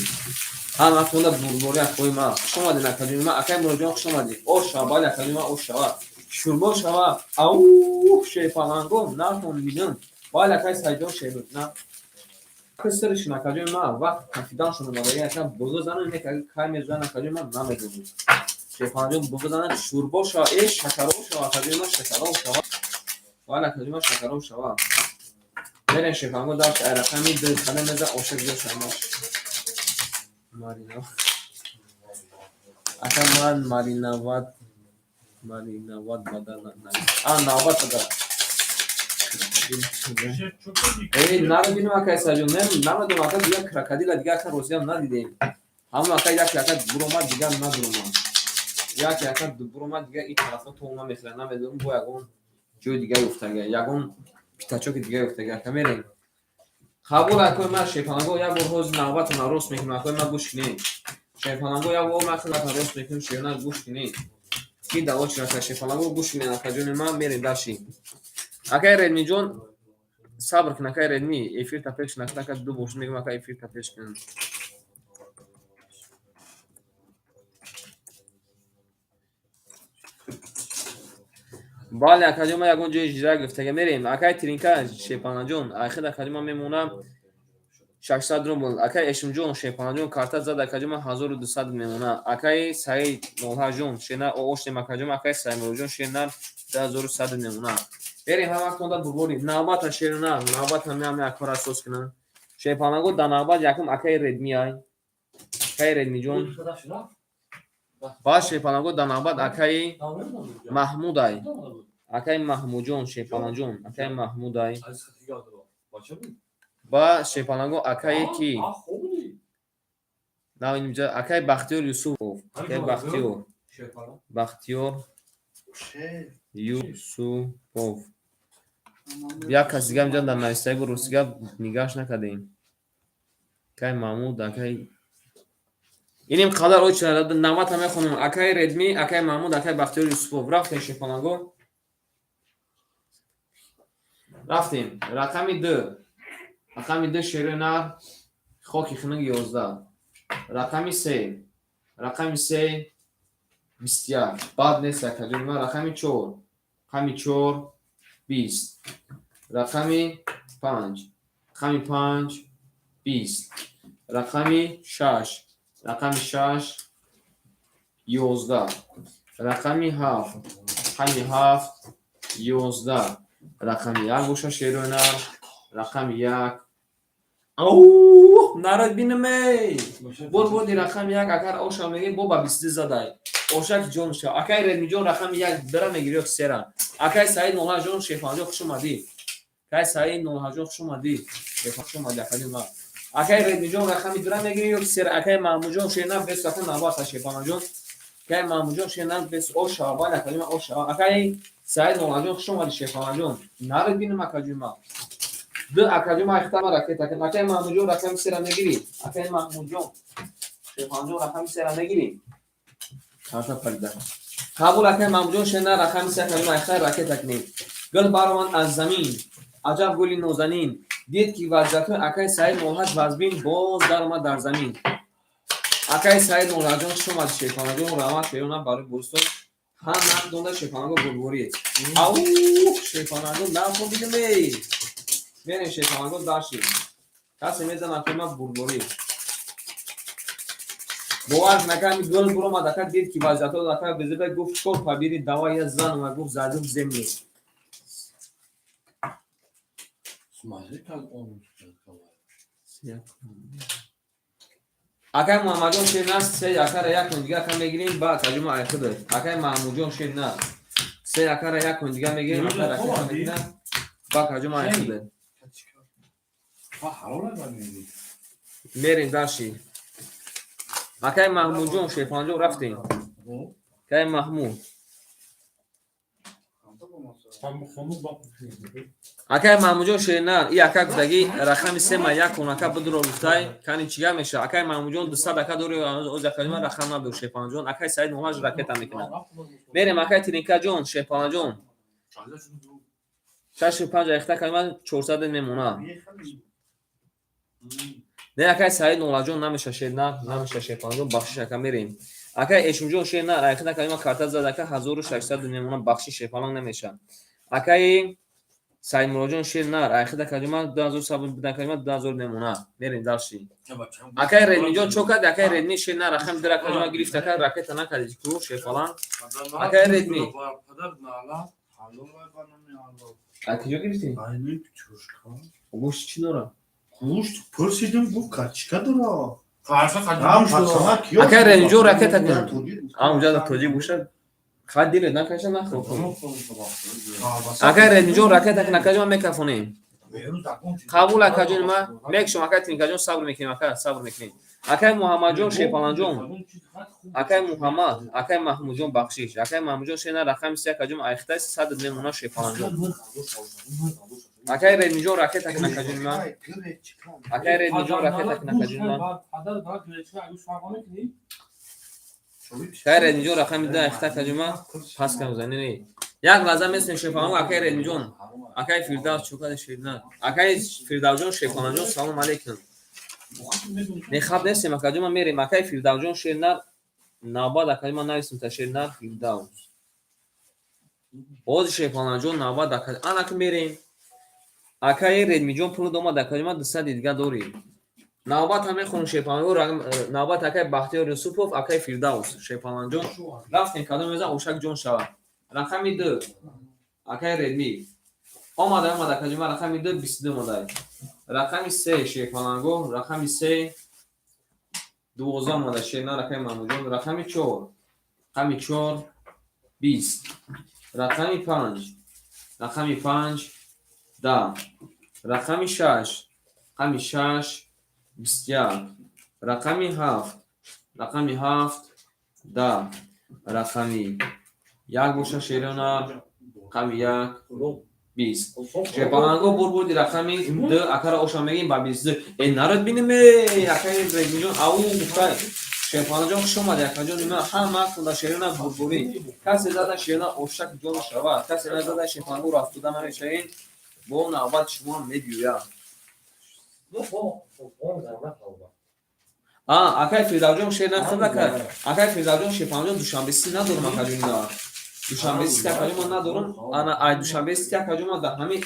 Ҳама хонда бурбори, акои ма. Хуш омадед, акаҷони ма. Акаи Муроҷон, хуш омадед. Ош шава, бале, акаҷони ма, ош шава. Шӯрбо шава. Ау, шерпаланго, нархон бинам. Бале, акаи Саидҷон, шер на. Саришин, акаҷои ман, вақт кафиданшон омада, ака буғӣ занам, не кай мезанам, акаҷои ман, намедонам. Шерпаланҷон, буғӣ занад, шӯрбо шава, э, шакароб шава, акаҷои ман, шакароб шава. Вале, акаҷои ман, шакароб шава. Мерем, шерпаланго, дарш ай рақами ду када меза ошак ҷо шамаш. Марина. Ака, ман маринават маринават бада а навбат бада. Э, намебинем, акай Саҷон, намедонам, ака, дига крокодила, дига, ака, росиям надидем. Ҳамон, ака, яке, ака, буромад, дига надуромад. Яке, ака, буромад, дига и тарафо то намехӯрад, намедонам, бо ягон ҷои дига ёфтага, ягон пятачоки дига ёфтага. Ака, мерем. Қабул, акои ман, шерпаланго, як бор ҳозир навбатона рост мекунем, акои ман, гӯш кунед. Шерпаланго, як бор ман хидматон рост мекунем, шерна, гӯш кунед. Ки даво чи ака, шерпаланго, гӯш кунед, акаҷони ман, мерем даши. Акай Редмиҷон, сабр кун, акай Редми, эфир та пеш накун, ака, ду бош мегӯм, ака, эфир та пеш кун. Бале, акаҷон, ман ягон ҷои жира гирифтага, мерем. Акай Тиринка, шерпаланҷон, айхел, акаҷон, ман мемонам 600 рубл. Акай Эшимҷон, шерпаланҷон, карта зад, акаҷон, ман 1200 мемонам. Акай Саид Нолҳаҷон, шернар, оштем, акаҷон, акай Саидмуроҷон, шернар, 2100 мемонам. Берем, ҳаматонда бурбори. Навбата, шернар, навбата меам, як кор асос кунам. Шерпаланго, дар навбат якум акай Редми ай. Акай Редмиҷон. Баъд, шерпаланго, дар навбат акаи Маҳмуд ай. Акаи Маҳмудҷон, шерпаланҷон, акаи Маҳмуд ай. Ба, шерпаланго, акае ки? На, инҷа акаи Бахтиёр Юсупов. Акаи Бахтиёр. Бахтиёр Юсупов. Як кас дига инҷа дар навистаи бу, рости гап, нигаҳш накардем. Акаи Маҳмуд, акаи иним қадар оча навбата мехонам. Акаи Редми, акаи Маҳмуд, акаи Бахтиёр Юсупов. Рафтем, шерпаланго. Рафтем. Рақами ду. Рақами ду, шерои нар, хоки хунук, 11. Рақами се. Рақами се, 21. Бад нест, акаҷони ман. Рақами чор. Рақами чор, 20. Рақами панҷ. Рақами панҷ, 20. Рақами шаш. Рақами шаш, 11. Рақами ҳафт. Рақами ҳафт, 11. Рақами як боша, шерои нар. Рақами як. Ау, народ, бинаме. Бор боди рақами як, акар оша мегӣ, бо ба 22 задай. Ошак ҷон ша. Акай Редмиҷон, рақами як бира мегирӣ ё сера. Акай Саид Нолҳаҷон, шерпаланҷон, хуш омадӣ. Акай Саид Нолҳаҷон, хуш омадӣ. Хуш омадӣ, акаҷон ман. Акай Редмиҷон, рақами дура мегирӣ ё сера. Акай Маҳмудҷон, шерна, бес ака, навбат, шерпаланҷон. Акай Маҳмудҷон, шерна, бес оша, бале, акаҷон ман, оша. Акай Саид Нолҳаҷон, хуш омадӣ, шерпаланҷон. Народ, бинам, акаҷон ман. Ду, акаҷон ман, ихтама ракета. Акай Маҳмудҷон, рақами сера мегирӣ. Акай Маҳмудҷон, шерпаланҷон, рақами сера мегирӣ. Карта парида. Қабул, акай Маҳмудҷон, шерна, рақами се, акаҷон ман, ихтар ракета кунем. Гул баромад аз замин. Аҷаб гули нозанин. Дид ки вазъиятҳои акаи Саид Нолҳаҷ вазбин, боз даромад дар замин. Акаи Саид Нолҳаҷон, хуш омадӣ, шерпаланҷон, раҳмат, шерона, барои бостон. Ҳам нақдонда, шерпаланго, бурборӣ. Ау, шерпаланҷон, нафон бидиме. Мерем, шерпаланго, даши. Касе мезанад, ки ман бурборӣ. Бовар накард, гул буромад, ака, дид ки вазъиятҳо, ака, безебе, гуфт: «Чор побери, давай я заново», гуфт, «зайду в землю». Смотри, как он разговаривает. Акай Муҳаммадҷон, шер на, се акара як кун дига, ака, мегирем, ба акаҷума айхудо. Акай Маҳмудҷон, шер на, се акара як кун дига мегирем, ака ракета мекунад, ба акаҷума айхудо. А, ҳалол мегирӣ. Мерем даши. Акай Маҳмудҷон, шерпанҷон, рафтем. Акай Маҳмуд. Акай Маҳмудҷон, шерна, и ака гуфтагӣ рақами сема як кун, ака, бидуро гуфтай, кани чига меша. Акай Маҳмудҷон, 200 ака дори, оз акаҷума рақам надор, шерпанҷон. Акай Саид Муҳаммад ракета мекунад. Мерем, акай Тиринкаҷон, шерпанҷон. Шашу панҷ айхта калима, 400 мемонад. Не, акай Саид Нолаҷон, намеша, шер на, намеша, шерпанҷон, бахшиш, ака, мерем. Акай Эшумҷон, шер на, айхта калима, карта зад, ака, 1600 мемонад, бахшиш, шерпаланг, намеша. Акаи Саидмуроҷон, шер нар айхида каҷума 2000 сабр бидан, каҷума 2000 мемона. Мерем дальше. Акай Редмиҷон, чо карди, акай Редми? Шер нар рақами дира каҷума гирифт, акай, ракета накарди ку, шерфалан. Акай Редми, а куҷо гирифтӣ? Гӯшт чӣ дора? Гӯшт пурсидим, гуфт, качка дора. Акай Редмиҷон, ракета кун. А унҷа тоҷик бошад, хай дилет накаша, нахӯр. Акай Редмиҷон, ракета кун, акаҷон, мекафонем. Қабул, акаҷони ма, мекшом. Акай Тинкаҷон, сабр мекунем, ака, сабр мекунем. Акай Муҳаммадҷон, шерпаланҷон, акай Муҳаммад, акай Маҳмудҷон, бахшиш, акай Маҳмудҷон, шена рақами се, акаҷон, айхта 100 мемона, шерпаланҷон. Акай Редмиҷон, ракета кун, акаҷони ма. Акай Редмиҷон, ракета кун, акаҷони ма. Акай Редмиҷон, рақами ду айхта, акаҷони ма, пас кам зани. Як лаҳза месем, шерпаланҷон. Акай Редмиҷон, акай Фирдавс, чокади ширна. Акай Фирдавсҷон, шерпаланҷон, салом алейкум. Не, хаб нестем, акаҷон, ма мерем. Акай Фирдавсҷон, шернар, навбат, акаҷон, ма нависем та шернар Фирдавс. Бози, шерпаланҷон, навбат, ака, анаки мерем. Акаи Редмиҷон, пул омад, акаҷон, ма 200 дига дорӣ. Навбат ҳам мехонем, шерпаланҷон. Навбат акай Бахтиёр Юсупов, акай Фирдавс, шерпаланҷон. Рафтем, кадом мезан, ошак ҷон шавад. Рақами ду, акай Редми, омада, омада, акаҷон, ма рақами ду 22 омада. Рақами се, шерпаланго, рақами се 12 омада, шернар, акай Маҳмудҷон. Рақами чор, рақами чор 20, рақами панҷ, рақами панҷ 10, рақами шаш, рақами шаш 21, рақами ҳафт, рақами ҳафт 10, рақами як боша, шерона, рақами як 20. Шерпаланго, бурбурди рақами д, акара оша мегим ба 22. Э, народ, бинеме, акаи Редмиҷон, ау гуфта. Шерпаланҷон, хуш омади, акаҷон. Има ҳама кунда, шерона, бурбурӣ. Касе зада, шерона, ошак ҷон шавад. Касе назада, шерпаланго, рафтуда намешавем. Бо навбат шумо мебиёяд. А, акай Фирдавҷон, шер нахӯрд, акай. Акай Фирдавҷон, шерпаланҷон, Душанбеси надорам, акаҷон, ина. Душанбеси, акаҷон, ман надорам. Ана ай Душанбеси, акаҷон, ман дар ҳамин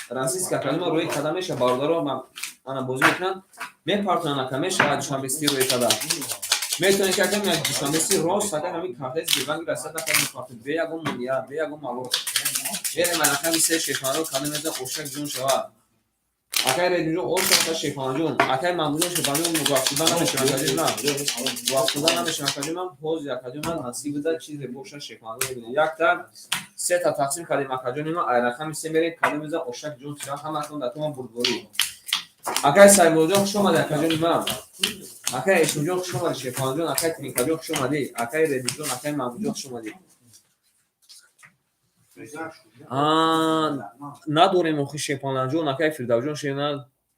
российский, акаҷон, ман рӯи када меша, бародаро ана бозӣ мекунанд, мепартонанд, ака, меша Душанбеси рӯи када. Метавонед ки, ака, Душанбеси рост, ака, ҳамин картаи Сбербанки Россия, ака, мепартонед бе ягон монеа, бе ягон мавод. Мерем рақами се, шерпаланҷон, кадом мезан, ошак ҷон шавад. Акай Редмиҷон, ош ака, шерпаланҷон. Акай Маҳмудҷон, шерпаланҷон, вақтуда намешавад, акаҷон, на. Вақтуда намешавад, акаҷон, ман ҳозир, акаҷон, ман насиб буда чизе боша, шерпаланҷон, мебинем. Якта сета тақсим кардем, акаҷони ман, ай рақами се мерем, кадом мезан, ошак ҷон шавад. Ҳаматон дар томан бурдборӣ. Акай Саймуроҷон, хуш омадӣ, акаҷони ман. Акай Эшмиҷон, хуш омадӣ, шерпаланҷон. Акай Тинкаҷон, хуш омадӣ. Акай Редмиҷон, акай Маҳмудҷон, хуш омадӣ. Надорем охи, шерпаланҷон. Акай Фирдавсҷон, шер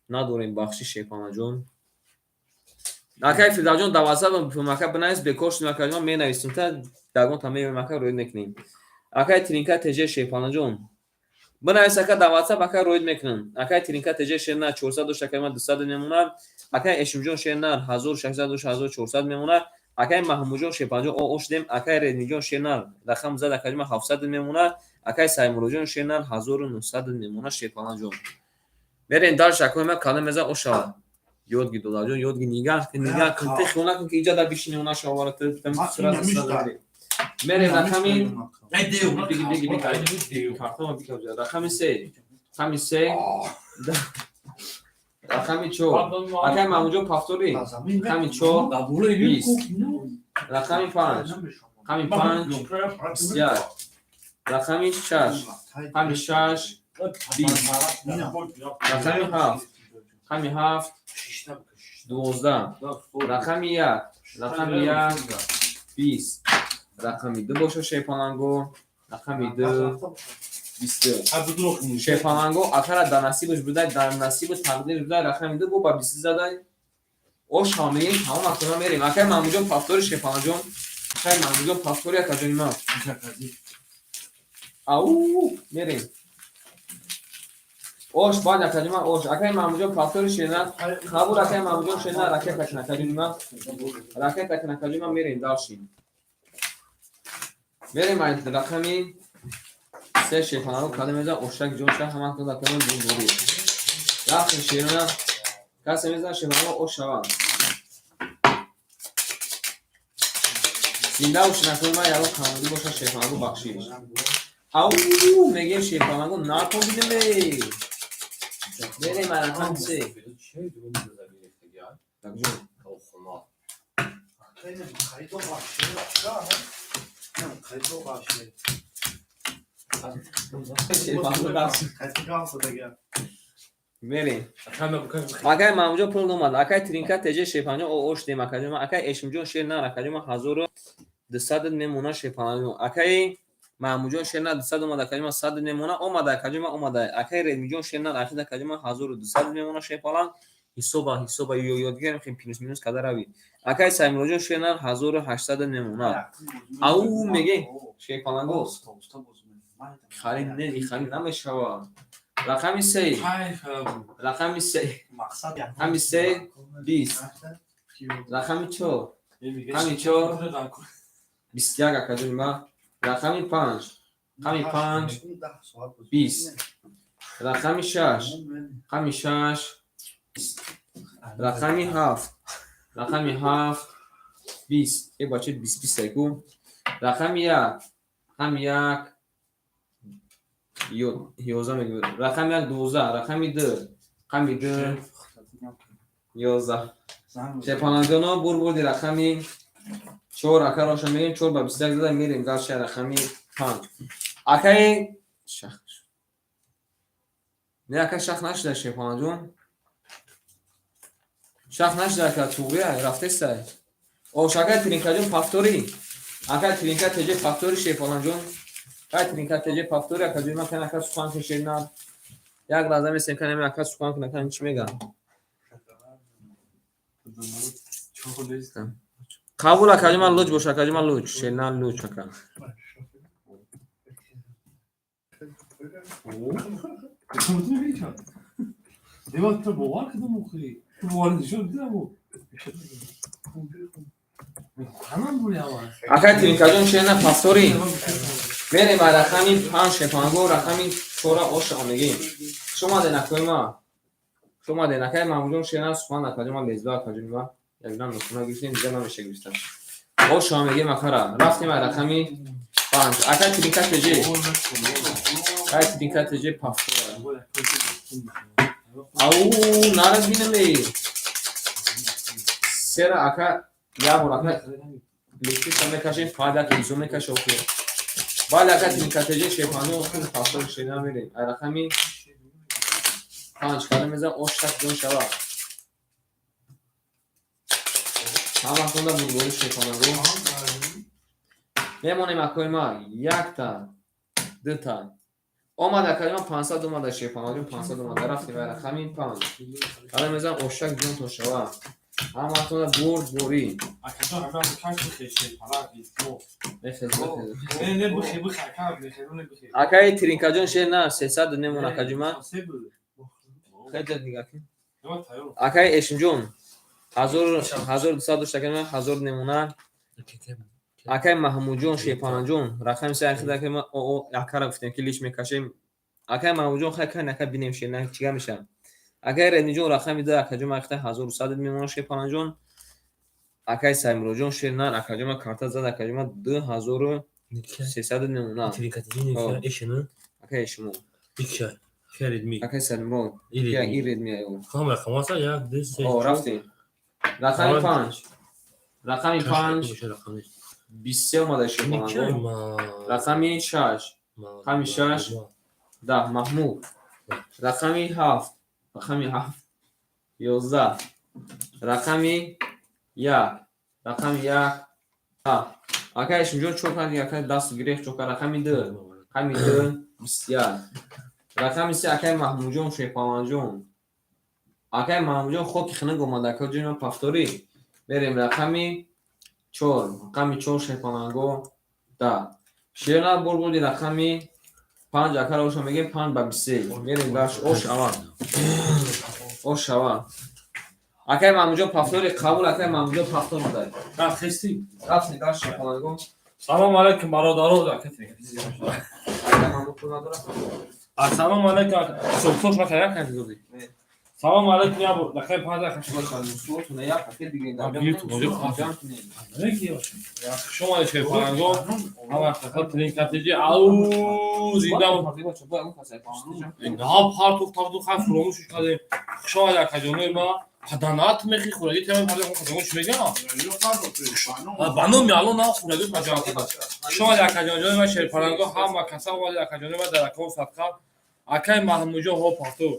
надорем, бахши, шерпаланҷон. Акай Фирдавсҷон, дар ватсап ака бинавис, бекор шудем, акаҷон, менависем та дагонта меоем, ака, рӯид мекунем. Акай Тиринка теҷ, шерпаланҷон, бинавис, ака, дар ватсап, ака, рӯид мекунам. Акай Тиринка теҷ, шер на 400 дошт, акай ман 200 мемонад. Акай Эшимҷон, шер нар 1600 дошт, 1400 мемонад. Акай Маҳмудҷон, шерпаланҷон, о шудем. Акай Редмиҷон, шер нар рақам зад, акаҷон, ман 700 мемонад. Акай Саймуроҷон, шер нар 1900 мемонад, шерпаланҷон. Мерем дальше, акои ман, кадом мезан, о шавад. Ёд гир, додарҷон, ёд гир, нигаҳ кун, нигаҳ кун, ти хиёнат кун, ки иҷа да бишини, нашавара. Мерем рақами биги, биги, биги, картома бика. Рақами се, рақами се, рақами чор. Акай Маҳмудҷон, повтори. Рақами чор 20, рақами панҷ, рақами панҷ 21, рақами шаш, рақами шаш 20, рақами ҳафт, рақами ҳафт 12, рақами як, рақами як 20, рақами ду боша, шерпаланго, рақами ду 22. Шерпаланго, акара дар насибаш будай, дар насибу тақдираш будай, рақами ду бо ба 20 задай. Ош ҳам мегем, тамом, акуна мерем. Акай Маҳмудҷон, повтори, шерпаланҷон. Акай Маҳмудҷон, повтори, акаҷони ман. Ау, мерем. Ош баъд, акаҷони ман, ош. Акай Маҳмудҷон, повтори, шерна. Қабул, акай Маҳмудҷон, шерна, ракета кун, акаҷони ман. Ракета кун, акаҷони ман, мерем дальше. Мерем ай рақами се. се шерпаланго када мезан, ошак ҷон ша, ҳаматон дакамон бурбурӣ. Рафтем, шерона касе мезан, шерпаланго ош шава. Зинда бошед, акои ман, ягон камбудӣ боша, шерпаланго, бахшиш. Ау, мегем, шерпаланго, натобидем. Берем рақами се. Такҷон. Харидо бахши. Харидо бахши. Шерпаланго рафт. Харидо дага. Мерем. Акай Маҳмудҷон пул омад. Акай Тринка теҷе шерпаланҷон ош дем, акаҷон. Акай Эшимҷон шер нар, акаҷон, 1200 мемона, шерпаланҷон. Акаи Маҳмудҷон шер нар, 200 омад, акаҷон, 100 мемона, омада, акаҷон, омада. Акаи Редмиҷон шер нар, ахид, акаҷон, 1200 мемона, шерпаланг. Ҳисоба, ҳисоба ёдгирем, хем плюс минус када рави. Акаи Саймуроҷон шер нар, 1800 мемона. Ау, меге, шерпаланго. Харид не, харид намешава. Рақами се. Рақами се. Рақами се, 20. Рақами чор. Рақами чор, 21, акаҷони ма. Рақами панҷ. Рақами панҷ, 20. Рақами шаш. Рақами шаш, 20. Рақами ҳафт. Рақами ҳафт, 20. Э, бача, 20 20 айку. Рақами як. Рақами як, 11 мегӯ. Рақами як, 12. Рақами ду. Рақами ду, 11. Шерпалангоно, бурбурди рақами чор, акароша мегем, чор ба 21 зада мерем дальше, рақами панҷ. Акаи шах. Не, ака, шах нашуда, шерпаланҷон. Шах нашуда, ака, туғрия рафтестай. Ош, акай Тринкаҷон, повтори. Акай Тринка теҷе, повтори, шерпаланҷон. Акай Тринка теҷе, повтори, акаҷон, ман кан ака сухан ки шерна. Як лаҳза месем, кан ака сухан кунад, кан чӣ мегӯям. Қабул, акаҷон, ман луҷ боша, акаҷон, ман луҷ. Шерна луҷ, ака. Дева, ту бовар кардам охи. Ту бовар нишон дидам. Ҳаман були аввал. Акай Тринкаҷон, шерна, повтори. Мерем ба рақами панҷ, шерпаланго, рақами чора оша мегем. Хуш омадед, акои ма. Хуш омадед, акай Маҳмудҷон, шерна сухан, акаҷон, ман лезба, акаҷон, ма. Якдам нохуна гирифтем, дига намеша гирифтан. Оша мегем, акара. Рафтем ба рақами панҷ. Акай Тринка теҷе. Акай Тринка теҷе, повтора. Ау, нараз бинаме. Сера, ака, як бор ака лифтиша мекашем, фақат як изо мекаше охир. Бале, ака Тринка теҷе, шерпанҷо, охир повтор шерна мерем. Ай рақами панҷ када мезан, ош так ҷон шава. Ҳаматонда бурбори, шерпананго. Мемонем, акои ма, якта, дута. Омад, акаи ма, 500 омада, шерпананҷон, 500 омада, рафтем ба рақами панҷ. Када мезан, ошак ҷон то шава. Ҳаматонда бурдборӣ. Акаҷон, ҳамин каш бихе, шерпалак, илтимо. Мехез, мехез. Не, не, бихе, бихе, ака, бихе, не бихе. Акаи Тринкаҷон, шер на, 300 немон, акаҷума. Се буд. Хеле нигоҳ кун. Нема тайёр. Акаи Эшимҷон, 1200 дошт, акаи ман, 1000 немона. Акаи Маҳмудҷон, шерпаланҷон, рақами се ахид, акаи ма, о, акара гуфтем ки лиш мекашем. Акаи Маҳмудҷон, хай кай нака бинем, шер на чига меша. Акаи Редниҷон, рақами ду, акаҷон, ман ахида 1100 мемона, шерпаланҷон. Акаи Саймуроҷон, шер нар, акаҷон, ман карта зад, акаҷон, ман 2300 мемона. Акаи Эшимо. Акаи Саймурод. Я ин Редми аё. О, рафтем. Рақами панҷ. Рақами панҷ, 23 омада, шерпаланго. Рақами шаш. Рақами шаш, 10, Маҳмуд. Рақами ҳафт. Рақами ҳафт, 11. Рақами як. Рақами як, 10. Акаи Эшимҷон чор кард, акаи даст гирехт, чор кард. Рақами ду. Рақами ду, 21. Рақами се, акаи Маҳмудҷон, шерпаланҷон. Акаи Маҳмудҷон, хоки хинак омада, акаҷон, ман повтори. Мерем рақами чор. Рақами чор, шерпаланго, 10. Шерна бурбуди рақами панҷ, акара оша мегем, панҷ ба 23. Мерем даш, ош аввал. Ош шава. Акаи Маҳмудҷон, повтори қабул, акаи Маҳмудҷон, повтор омада. Рафт хести. Рафтем даш, шерпаланго. Салом алейкум, бародаро, ака. Ассалому алайкум. Субҳ ма кая кай додӣ. Салом алайкум я бу. Рақами 5 Шумо шерпаланго ҳама хат тринкатиҷи ау зинда на партух тавду хай фуромӯш кардем. Хуш омадед акаҷонои ма. Паданат мехи хӯрагӣ тема пардем хӯрагӣ чӣ мегам? Ба номи Алло на хӯрагӣ паҷам кардам. Хуш омадед акаҷонои ма шерпаланго ҳама каса омадед акаҷонои ма дар акон садқа. Акай Маҳмудҷон ҳо парту.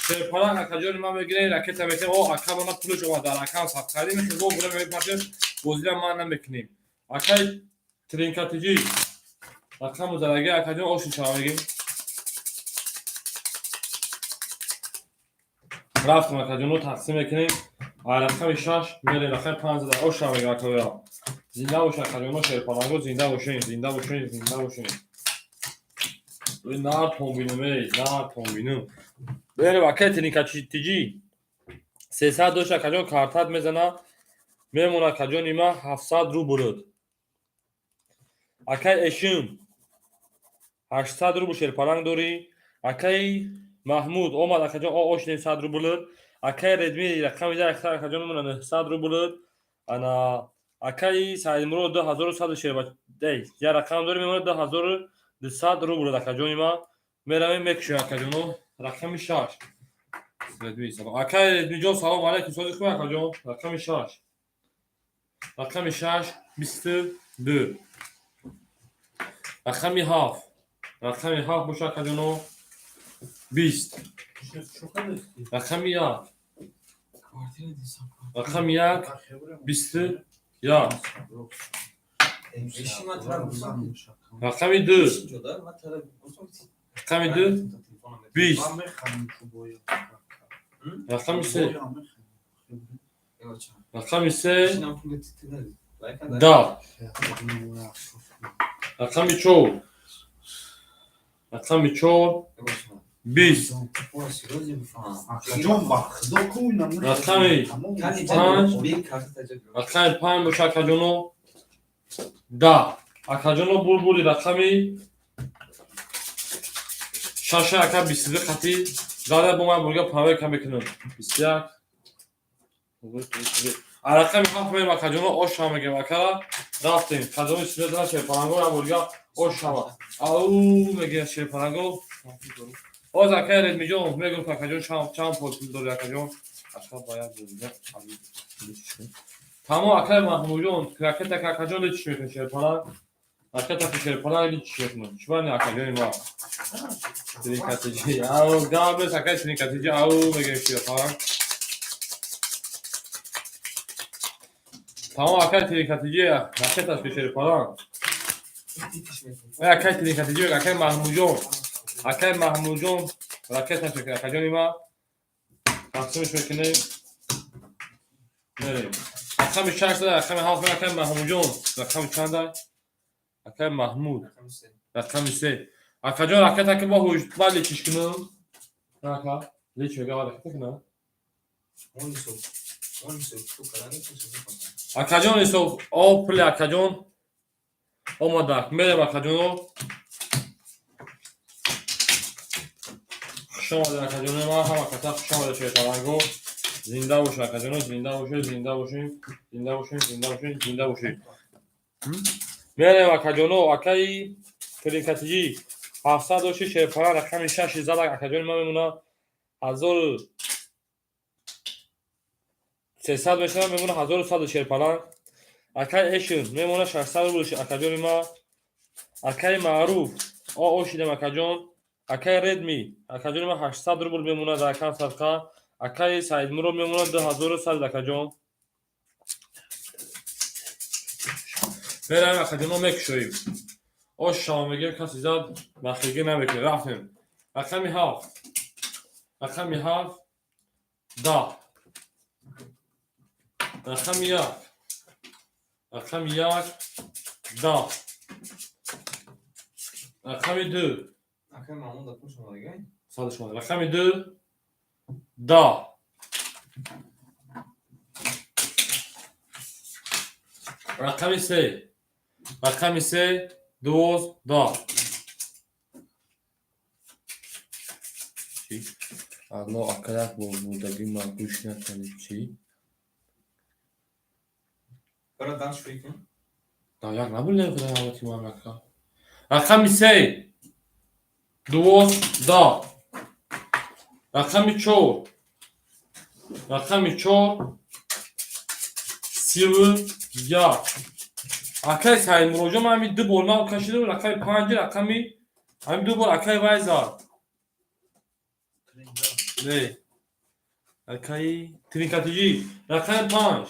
Шерпаланг акаҷони ман мегирем ракета мекунем. О ака мана пулаш омад дар акам садқари мехи во бура мепартем бозира ман намекунем. Акай тринкатиҷи рақаму зараги акаҷон ошин шава мегим. Рафтем акаҷоно тақсим мекунем. Рақами 6 мерем рақами 5 зада ош шава мегим акаёя. Зинда бошед акаҷоно шерпаланго зинда бошед, зинда бошед, зинда бошед. На томбинум эй, на томбинум. Берем акай тринкатиҷи 300 дошт акаҷон картат мезана мемона акаҷони ма 700 рубл. Акай Эшим 800 рубл шерпаланг дорӣ. Акай Маҳмуд омад акаҷон о ош 900 рубл. Акай Редми рақами 1 акаҷон мемона 900 рубл. Ана акай Саидмурод 2100 шерба эй я рақам дорӣ мемона 2200 рубл акаҷони ма. Меравем мекушем акаҷоно рақами 6. Редми салом. Акай Редмиҷон салом алайкум. Сози хуб акаҷон. Рақами 6. Рақами 6 22. Рақами 7. Рақами 7 боша акаҷоно 20. Рақами 1. Рақами 1 21. Рақами 2. Рақами 2 20. Рақами 3. Рақами 3 10. Рақами 4. Рақами 4 20. Рақами 5. Рақами 5 боша акаҷоно 10. Акаҷоно булбули рақами 6 ака 22 қати зада бо ман бурга проверка мекунам. 21. Рақами 7 мерем акаҷоно ош шава мегем акара. Рафтем. Кадоми симезана шерпаланго я бурга ош шава. Ау мегем шерпаланго. Оз акай Редмиҷон мегум акаҷон чанд пол пул дори акаҷон. Ака бояд бурга. Тамом акай Маҳмудҷон ракета акаҷон личиш мекунад шерпаланг. Ракета шерпаланг личиш мекунад. Чӣ акаҷони ма? Тринкатиҷи. Ау габес акай тринкатиҷи ау мегем шерпаланг. Тамом акай тринкатиҷи ракеташ ки шерпаланг. Акай тринкатиҷи акай Маҳмудҷон. Акай Маҳмудҷон ракеташ мекунад акаҷони ма. Тақсимаш мекунем. Мерем. Рақами 6 рақами 7 акай Маҳмудҷон. Рақами чанда? Акай Маҳмуд. Рақами 3. Акаҷон ракета ки бо ҳуш ба личиш кунам. Ака, лич мега ракета кунам. Акаҷон ҳисоб о пули акаҷон омада. Мерем акаҷоно. Хуш омадед акаҷоно ма ҳама каса хуш омадед шерпаланго. Зинда бошед акаҷоно, зинда бошед, зинда бошед, зинда бошед, зинда бошед, зинда бошед. Мерем акаҷоно, акаи тринкатиҷи 700 дошти шерпаланг рақами 6 зада акаҷони ман мемона 1300 мешава мемона 1100 шерпаланг. Акаи Эшин мемона 600 рубл акаҷони ма. Акаи Маъруф о ошидем акаҷон. Акаи Редми акаҷони ма 800 рубл мемона дар акам садқа. Акаи Саидмурод мемона 2100 акаҷон. Меравем акаҷоно мекушоем. Ош шава мегем каси зад бахилгӣ намекунем. Рафтем. Рақами 7. Рақами 7 10. Рақами 1. Рақами 1 10. Рақами 2. Рақами 2 10. Рақами 3. Рақами 3 12. Чӣ? Алло, ака, як бор бурдагӣ ма гӯш накардӣ, чӣ? Бара дальше фикр. Да, як набурдем, худо раҳмати ман, ака. Рақами се 12. Рақами чор. Рақами чор 31. Акай Саидмуроҷон, ман ҳамин ду бор нав кашидам, рақами панҷ, рақами ҳамин ду бор акай вай зад. Не. Акаи Тринкатиҷӣ. Рақами панҷ.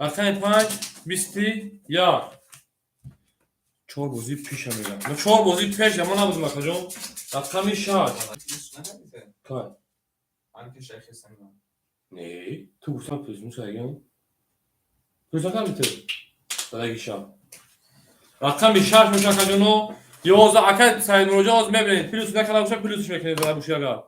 Рақами панҷ 21. Чор бозӣ пеша мегам. Ма чор бозӣ пеша, ма набудем, акаҷон. Рақами шаш. Кай? Анки шайхи санга. Не, ту гуфтам плюс минус агам. Плюс накардӣ ту? Задаги шаб. Рақами шаш меша, акаҷоно. 11, акай Саидмуроҷон, ҳозир мебинед. Плюс накарда боша, плюсш мекунед, зада боши агар.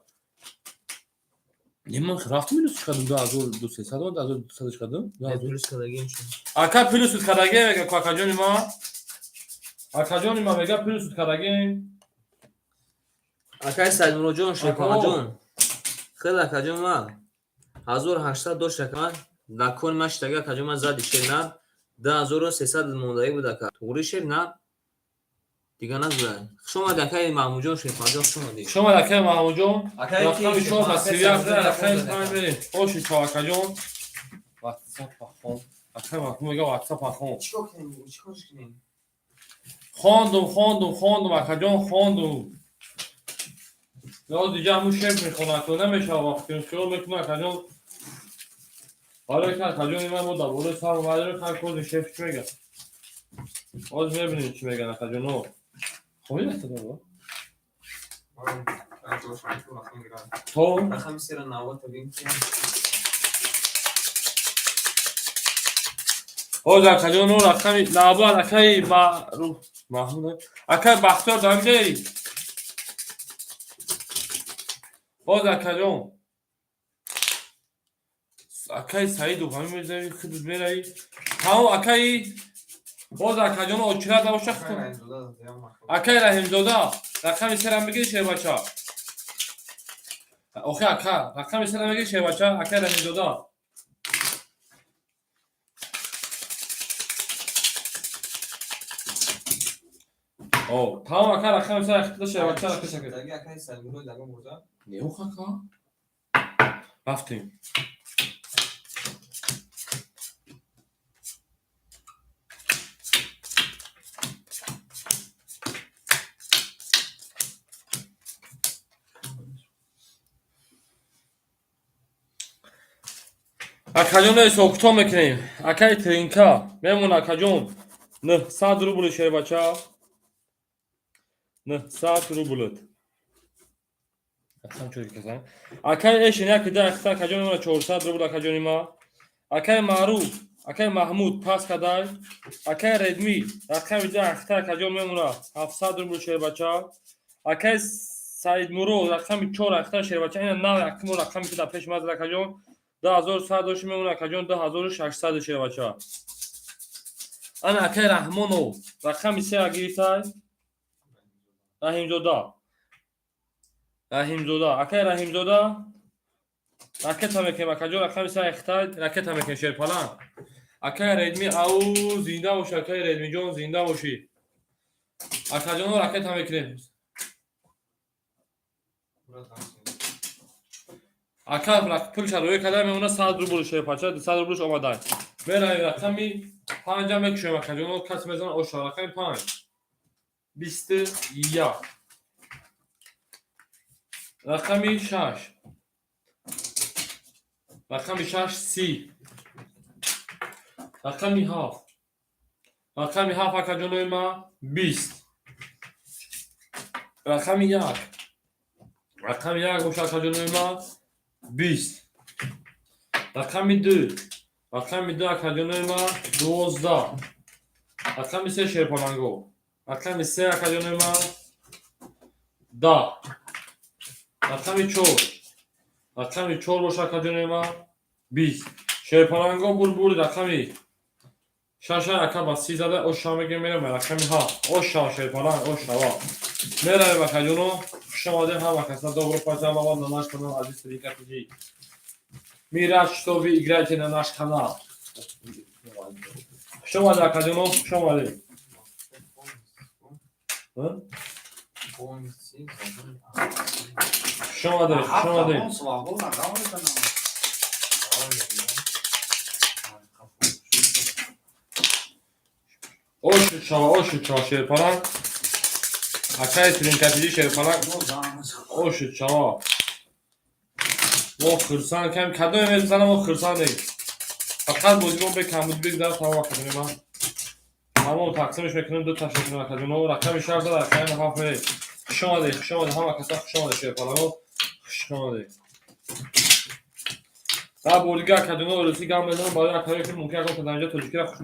Не, ман рафтам, минусш кардам, 2200, 2200 кардам. Плюс кардагим шуд. Ака, плюсут кардагем, мега ку акаҷони ма. Акаҷони ма мега, плюсут кардагем. Акай Саидмуроҷон, Шерпалаҷон. Хеле, акаҷон, ма 1800 дошт, ака, дар кони ма шитага, акаҷон, ма зади шер на 2300 мондагӣ буд, ака. Туғри шер на дига назуда. Хуш омадӣ, акаи Маҳмудҷон, Шерпалаҷон, хуш омадӣ. Хуш омад, акаи Маҳмудҷон. Акаи Рақами чор ба 31, рақами панҷ мерем. Оши чо, акаҷон. Ватсап хон. Акаи Маҳмуд мега, ватсап хон. Чикор кунем? Чикор кунем? Хондум, хондум, хондум, акаҷон, хондум. Ё дига ҳамун шеф мехонад, то намешава вақти хиёл мекунад, акаҷон. Ҳоло ки акаҷони ман мо дар болои сар омадем, ҳар кози шеф чӣ мега? Ҳозир мебинем, чӣ меган, акаҷоно. Хонӣ аст баба? То Рақами сера навбат бин ки. Ҳозир, акаҷоно, рақами навбат акаи Маъруф Маҳмуд, акаи Бахтиёр дамҷаи. Ҳозир, акаҷон. Акаи Саидов ҳамин мезави, худат мерави. Тамом, акаи ҳозир, акаҷоно, очират набоша. Акаи Раҳимзода, рақами сера мегири, шербача? Охи, ака, рақами сера мегири, шербача? Акаи Раҳимзода. О, тамом, ака, рақами сера хита, шербача, ракета. Акаи Саидмурод ягон бурда? Не, ох, ака. Рафтем. Акаҷон, ҳисобкитоб мекунем. Акаи Тринка мемона, акаҷон, 900 рубли, шербача. 900 рублит. Акаи Эшин яки да ахта, акаҷон, мемона 400 рубл, акаҷони ма. Акаи Маъруф, акаи Маҳмуд пас кадай. Акаи Редми рақами да ахта, акаҷон, мемона 700 рубл, шербача. Акаи Саидмурод рақами чор ахта, шербача. Ина нав якмо рақами ки дар пеши ма зад, акаҷон. 2100 дошти, мемона, акаҷон, 2600, шербача. Ана акаи Раҳмонов рақами сера гирифтай. Раҳимзода. Раҳимзода. Акаи Раҳимзода ракета мекунем, акаҷон, рақами сера ихтай ракета мекунем, шерпалан. Акаи Редми, ау, зинда боши, акаи Редмиҷон, зинда бошӣ. Акаҷоно, ракета мекунем. Ака пулша рӯя карда, мемона 100 рубл, шерпача, 100 рублш омадай. Меравем, рақами панҷам мекушоем, акаҷоно, кас мезанад оша, рақами панҷ. 21. Рақами шаш. Рақами шаш 30. Рақами ҳафт. Рақами ҳафт, акаҷонои ма, 20. Рақами як. Рақами як боша, акаҷонои ма, 20. Рақами ду. Рақами ду, акаҷонои ма, 12. Рақами се, шерпаланго. Рақами се, акаҷонои ма, 10. Рақами чор. Рақами чор боша, акаҷонои ма, 20. Шерпаланго бур рақами шаша, ака ба 30 зада, оша мегирем, мерем рақами ҳафт. Оша, шерпаланг, ошава. Меравем, акаҷоно. Хуш омадем ҳама каса. Добро пожаловать на наш канал Азиз Тринка ТВ. Мы рад, что вы играете на наш канал. Хуш омадед, акаҷоно, хуш омадед. А? Хуш омадед, хуш омадед. Свободно, гавритана. Ошуд шава, ошуд шава, шерпаланг. Акаи Тринкатиҷи, шерпаланг. Ошуд шава. Мо хурсанд кам кадоме мезанам, мо хурсандем. Фақат бозӣ мо бекамбуд бигзарад, тамом, акаҷони ман. Тамом, тақсимш мекунем, ду таш мекунем, акаҷоно. Рақами шаш зад, рақами ҳафт мерем. Хуш омадед, хуш омадед, ҳама каса хуш омадед, шерпаланго. Хуш омадед. Дар бори акаҷоно русӣ гап мезанам барои акаё, ки мумкин ягон кас инҷо тоҷикиро хуш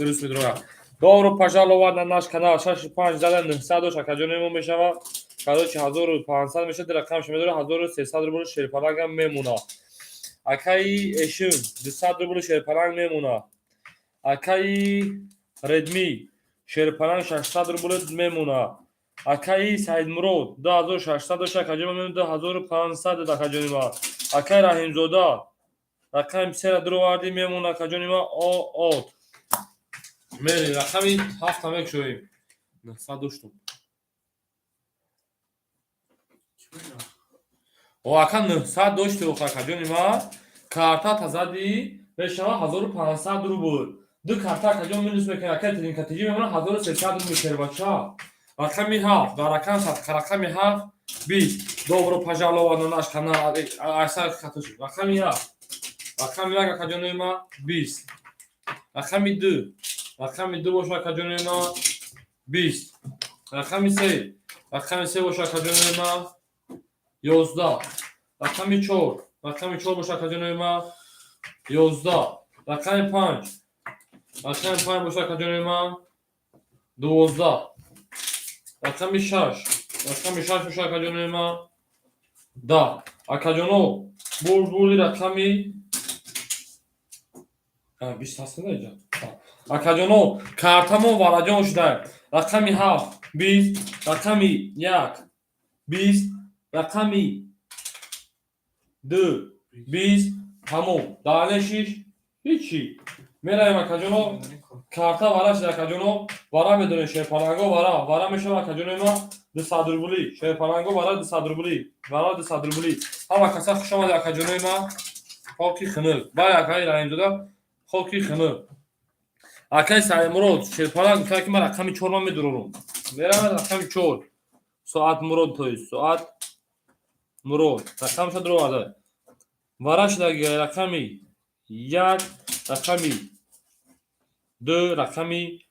рус медорад. Добро пожаловать на наш канал. Шаши панҷ зада, 900 дошт, акаҷони мо, мешава. Короче, 1500 мешавад, рақамш медора, 1300 рубл шерпалангам мемона. Акаи Эшим, 200 рубл шерпаланг мемона. Акаи Редми, шерпаланг 600 рубл мемона. Акаи Саидмурод, 2600 дошт, акаҷони ма, 2500, акаҷони ма. Акаи Раҳимзода, рақами сера дуровардӣ, мемона, акаҷони ма, от. Мерем, рақами ҳафта мекушоем. 900 доштум. О, ака, 900 дошти, ох, акаҷони ма, картата задӣ, мешава 1500 рубл. Ду карта, акаҷон, минус мекунӣ, акаи Тринкатиҷӣ, мемона 1300 рубл, шербача. Рақами ҳафт, дар рақам садқа, рақами ҳафт, 20. Добро пожаловать на наш канал. Айсар хатоши. Рақами ҳафт. Рақами як, акаҷони ма, 20. Рақами ду. Рақами ду боша, акаҷони ма, 20. Рақами се. Рақами се боша, акаҷони ма, 11. Рақами чор. Рақами чор боша, акаҷони ма, 11. Рақами панҷ. Рақами панҷ боша, акаҷони ма, 12. Рақами шаш. Рақами шаш боша, акаҷони ма, 10. Акаҷоно, бурд бурди рақами 20 ҳаст инҷа. Акаҷоно, картамо вараҷон шуда. Рақами ҳафт, 20, рақами як, 20, рақами ду, 20, тамом. Дальше ҳичи. Меравем, акаҷоно, карта вара шуда, акаҷоно, вара медонем, шерпаланго, вара, вара мешава, акаҷоно ма, 200 рубли, шерпаланго, вара 200 рубли, вара 200 рубли. Ҳама каса хуш омадед, акаҷонои ма, хоки хунук. Бале, акаи Раҳимзода, хоки хунук. Акаи Саидмурод, шерпаланг гуфта, ки ман рақами чор ман медурорум. Меравад рақами чор. Соат Мурод, то есть соат Мурод. Рақамша дуроварда. Вара шудаги рақами як, рақами ду, рақами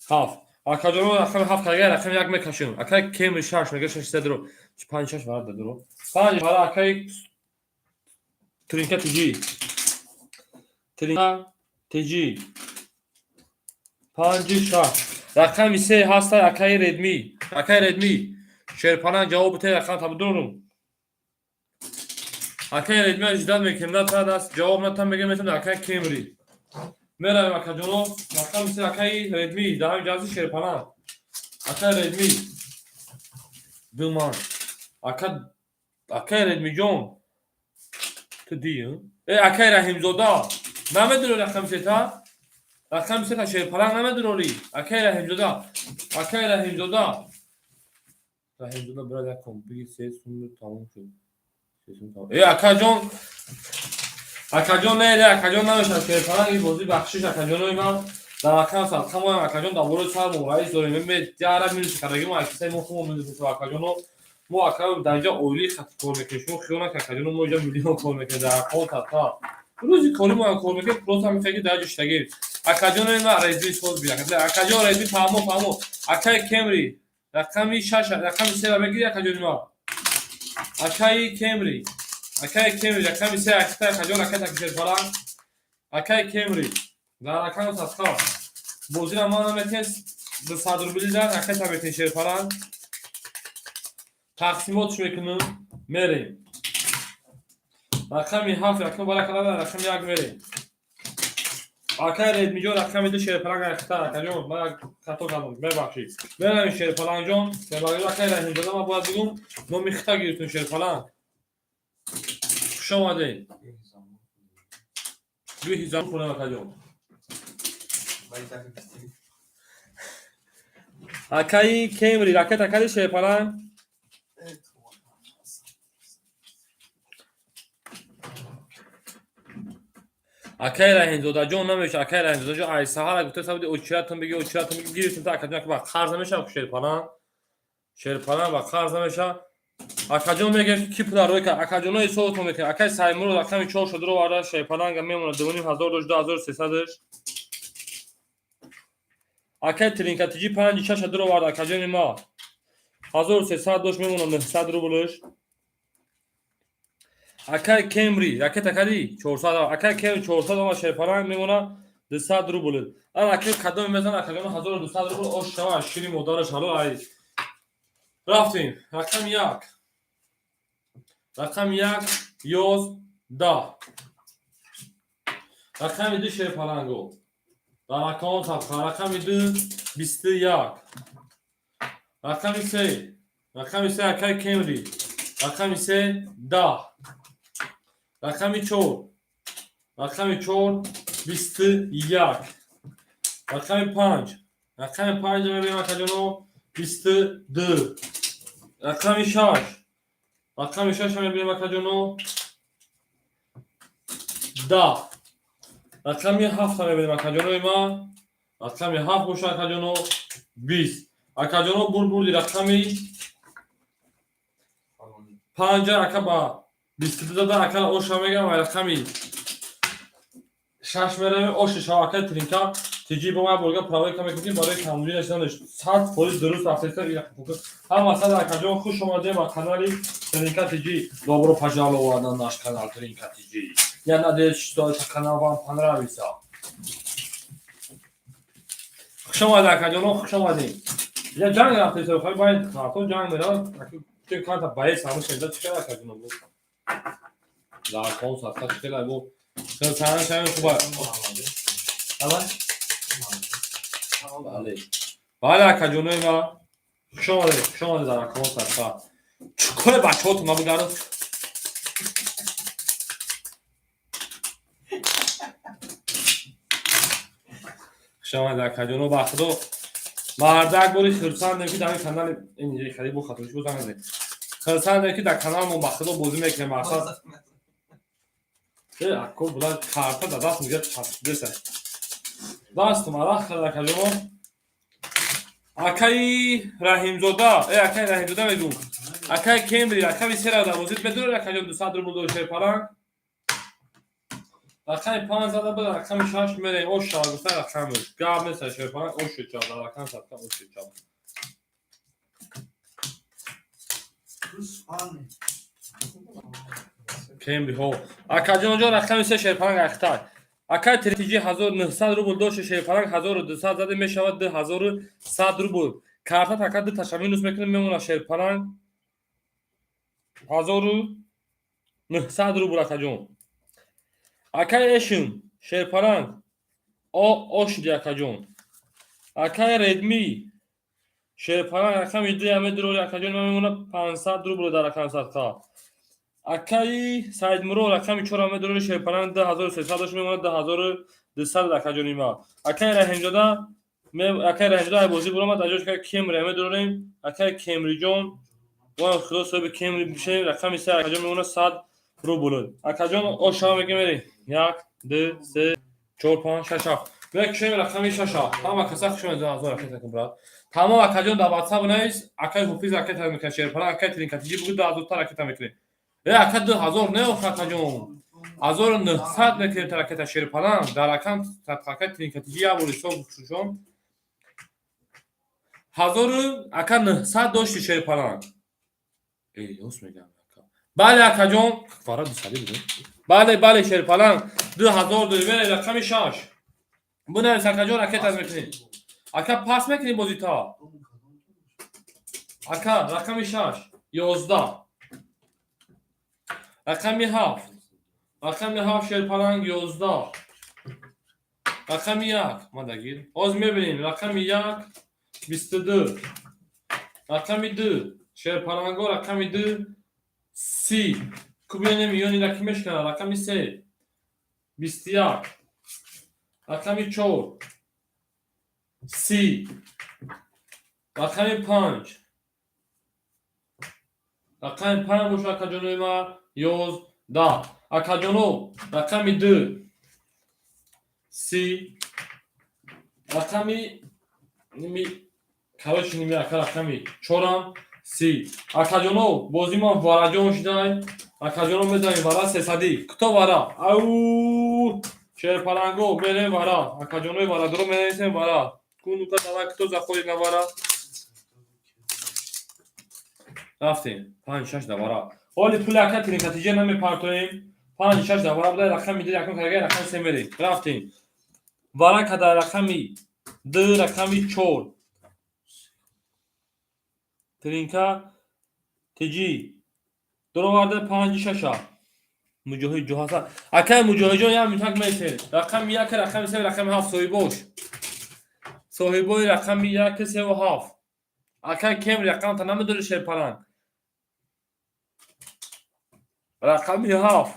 ҳафт. Акаҷоно, рақами ҳафт карга, рақами як мекашем. Акаи Кемри, шаш мега, шаш дуро. Панҷ, шаш вара дуро. Панҷ вара, акаи Тринка Тиҷи. Тринка Тиҷи. Панҷи шаш. Рақами се ҳаста, акаи Редми. Акаи Редми. Шерпаланг ҷавоб бите, рақам табдурум. Акаи Редми ждать мекунем, натад аст, ҷавоб натам мегем, метавонем акаи Кемри. Меравем, акаҷоно, рақами се, акаи Редми, дар ҳамин ҷалси шерпаланг. Акаи Редми. Ду ман. Ака, акаи Редмиҷон. Ту ди, э? Акаи Раҳимзода. Намедуни рақами сета? Рақами сета шерпаланг намедурорӣ? Акаи Раҳимзода. Акаи Раҳимзода. Раҳимзода, брат, як ком биги, се сум тамом шуд. Се сум тамом. Э, акаҷон, акаҷон, не, не, акаҷон, намешавад шерпаланг ин бозӣ, бахшиш, акаҷонои ман, дар рақам садқа моем, акаҷон, дар бораи сар мо раис дорем. Яра минус кардагӣ мо, акисаи мо хумо минус мешавад, акаҷоно. Мо, ака, дар инҷа оилӣ хати кор мекунем. Шумо хиёл накунед, акаҷоно, мо инҷа миллион кор мекунем, дар рақам садқа. Рӯзи кори мо кор мекунем, просто ҳамин ки дар ҷо шитагӣ. Акаҷонои ман, Резви соз бия. Акаҷон Резви, фаҳмо, фаҳмо. Акаи Кемри, рақами шаш, рақами сера мегири, акаҷони ман. Акаи Кемри. Акаи Кемри, рақами се, акаи акаҷон, акаи такишерпаланг. Акаи Кемри. Дар рақами садқа. Бозира ман наметен, 200 рубли дар акаи таметен шерпаланг. Тақсимотш мекунем, мерем. Рақами ҳафт, рақами бара карда, рақами як мерем. Акай Редмиҷон, рақами ду, Шерпаланг айхта. Акаҷон, ман як хато кардам, мебахшид. Меравем, Шерпалангҷон. Шерпалангҷон, акай Раҳимзода, ман бояд бигум, номи хита гирифтум. Шерпаланг, хуш омадед. Гӯҳи зан хӯрем, акаҷон. Акаи Кемри, ракета кади, Шерпаланг. Акай Раҳимзодаҷон, намеша. Акай Раҳимзодаҷон, ай саҳара гуфта сабди очиратон биги, очиратон биги, гирифтем та, акаҷон. Ба қарз намеша, Шерпаланг. Шерпаланг ба қарз намеша. Акаҷон мегӯяд, ки пула рӯй кард. Акаҷоно ҳисобтон мекунад. Акай Саймурод рақами чор шудро варда, Шерпаланга мемонад, 2500 дошт, 2300-ш. Акай Тринкатиҷи панҷи шаша дуро варда, акаҷони ма. 1300 дошт, мемонад 900 рублш. Акай Кемри, ракета кади? 400. Акай Кемри 400 омад, Шерпаланг мемонад 200 рубл. Ана акай кадоме мезана, акаҷоно, 1200 рубл ош шава, шири модараш ҳало ай. Рафтем. Рақами як. Рақами як, 11. Рақами ду, Шерпаланго. Дар рақамон сабқа. Рақами ду, 21. Рақами се. Рақами се, акай Кемри. Рақами се, 10. Рақами чор. Рақами чор, 21. Рақами панҷ. Рақами панҷ мебинем, акаҷоно, 22. Рақами шаш. Рақами шаш мебинем, акаҷоно, 10. Рақами ҳафта мебинем, акаҷонои ман. Рақами ҳафт боша, акаҷоно, 20. Акаҷоно, бурди рақами панҷа, ака ба 22 дада, ака оша мегам ва рақами шаш меравем. Оши шава, акай Тринка тиҷи, бо ман борга проверка мекунем барои камбудӣ нашиданаш. 100% дуруст рафтеста. Ҳама сад, акаҷон, хуш омадем ба канали Тринка тиҷи. Добро пожаловать на наш канал Тринка тиҷи. Я надеюсь, что этот канал вам понравится. Хуш омадед, акаҷоно, хуш омадем. Я ҷанг рафтеста, хай байни карто ҷанг меравад. Канта баес ҳамун шеда чӣ кара, акаҷоно, дар кон садқа чӣ кара бо сана шами хуба. Ава? Бале. Бале, акаҷонои ма. Хуш омадед, хуш омадед дар акон садқа. Чӣ коре бачаҳотон набударо? Хуш омадед, акаҷоно, ба худо. Мардак бори хурсандем, ки дар ин канали ин хеле бо хатош бо занг. Хурсандем, ки дар каналмон ба худо бозӣ мекунем, мақсад. Э, ако буда карта дар даст мегирад, часпидеса. Дастум арах кард, акаҷон. Акаи Раҳимзода, э, акаи Раҳимзода мегӯм. Акаи Кембри, рақами сера дар бозид медонед, акаҷон, 200 рубл дошт, Шерпаланг. Рақами панҷ зада буд, рақами шаш мерем, ош шава гуфта рақамаш. Гап нест, Шерпаланг ош шуд, дар рақам садқа ош шуд. Гӯсфанд. Кембри ҳо. Акаҷонҷон, рақами се, Шерпаланг ахтар. Акай Триҷи 1900 рубл дошт, Шерпаланг, 1200 заде мешавад 2100 рубл. Карта така ду таша минус мекунем, мемонад Шерпаланг 1900 рубл, акаҷон. Акай Эшин, Шерпаланг о ошиди, акаҷон. Акай Редми, Шерпаланг рақами ду яме дуроли, акаҷон, мемонад 500 рубл дар рақам садқа. Акаи Саидмурод рақами чор аме дуроли, Шерпаланг, 2300 дошт, мемонад 2200, акаҷони ма. Акаи Раҳимзода, акаи Раҳимзода ай бозӣ буромад, аҷош акаи Кемри аме дурорем. Акаи Кемриҷон, мо худо соҳиби Кемри бишем, рақами се, акаҷон, мемонад 100 рубл. Акаҷон, ошава мегем, мерем. Як, ду, се, чор, панҷ, шаш, ҳафт. Мекушем рақами шаша. Ҳама каса хуш омадед, ҳазор ракета кун, брат. Тамом, акаҷон, дар WhatsApp навис, акаи Ҳофиз ракета мекунад, Шерпаланг, акаи Тринкатиҷи бугӯ, 2000 та ракета мекунем. Э, ака, 2000 не, охи, акаҷон. 1900 мекунем та ракета, Шерпаланг, дар рақам акаи Тринкатиҷи як бор ҳисоб шушон. Ҳазору ака нӯҳсад дошти, Шерпаланг. Э, рост мегам, ака. Бале, акаҷон, фара дусадӣ буд. Бале, бале, Шерпаланг, 2000 дорӣ, мере рақами шаш. Бунавис, акаҷон, ракета мекунем. Ака, пас мекунем бозита. Ака, рақами шаш, 11. Рақами ҳафт. Рақами ҳафт, Шерпаланг, 11. Рақами 1 мадагир. Ҳозир мебинем, рақами 1 22. Рақами 2 шерпаланго, рақами 2 30. Ку бинем, миёни раки мешканад. Рақами 3 21. Рақами 4 30. Рақами 5. Рақами 5 боша, акаҷонои ма, 11. Акаҷоно, рақами 2 30. Рақами ними, короче, ними ака, рақами чорам 30. Акаҷоно, бозӣ ман вараҷон шудай. Акаҷоно, мезанем вара сесадӣ. Кто вара? Ау, шерпаланго, мерем вара. Акаҷонои варадоро, менависем вара. Ку, ну-ка, давай, кто заходит на вара? Рафтем, панҷ шаш да вара. Ҳоли пули ака тиринкатиҷа намепартоем. Панҷ шаш да вара буда, рақами 2 якум карга, рақами 3 мерем. Рафтем. Вара када рақами 2, рақами 4. Тринка тиҷи дуроварда панҷи шаша. Муҷоҳид ҷоҳаса. Акай Муҷоҳидҷон, як минутак месел. Рақами 1, рақами 3, рақами 7 соҳибош. Соҳибои рақами 1, севу ҳафт. Акай кем рақамта намедори, шерпаланг. Рақами 7.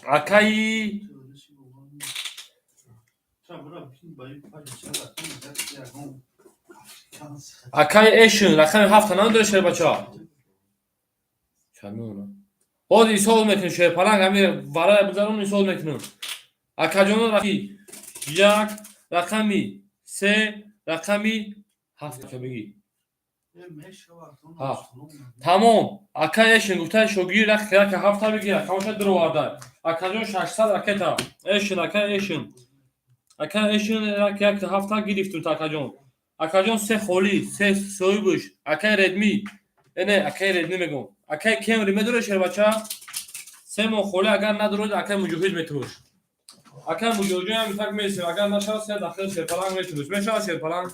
Акаи акаи Эшн, рақами ҳафта намедори, шербача. Чамеона. Ҳозир ҳисоб мекунем, шерпаланг, ҳами варая бизарон, ҳисоб мекунем. Акаҷоно, рақами 1, рақами 3, рақами ҳафт бигӣ. Тамом. Ака Эшн гуфта, шогир як як ҳафта бигир, рақамоша дуроварда. Акаҷон, 600 ракета. Эшн, ака Эшн. Ака Эшн як як ҳафта гирифтум та, акаҷон. Акаҷон, се холӣ, се соҳибуш. Акаи Редми. Эне, акаи Редми мегӯм. Акаи Кемри медорӣ, шербача? Се моҳ холӣ агар надоред, акаи Муҷоҳид метурӯш. Акаи Муҷоҳидҷон, ҳам так месем. Агар нашавад, се дахил шерпаланг метурӯш. Мешавад, шерпаланг?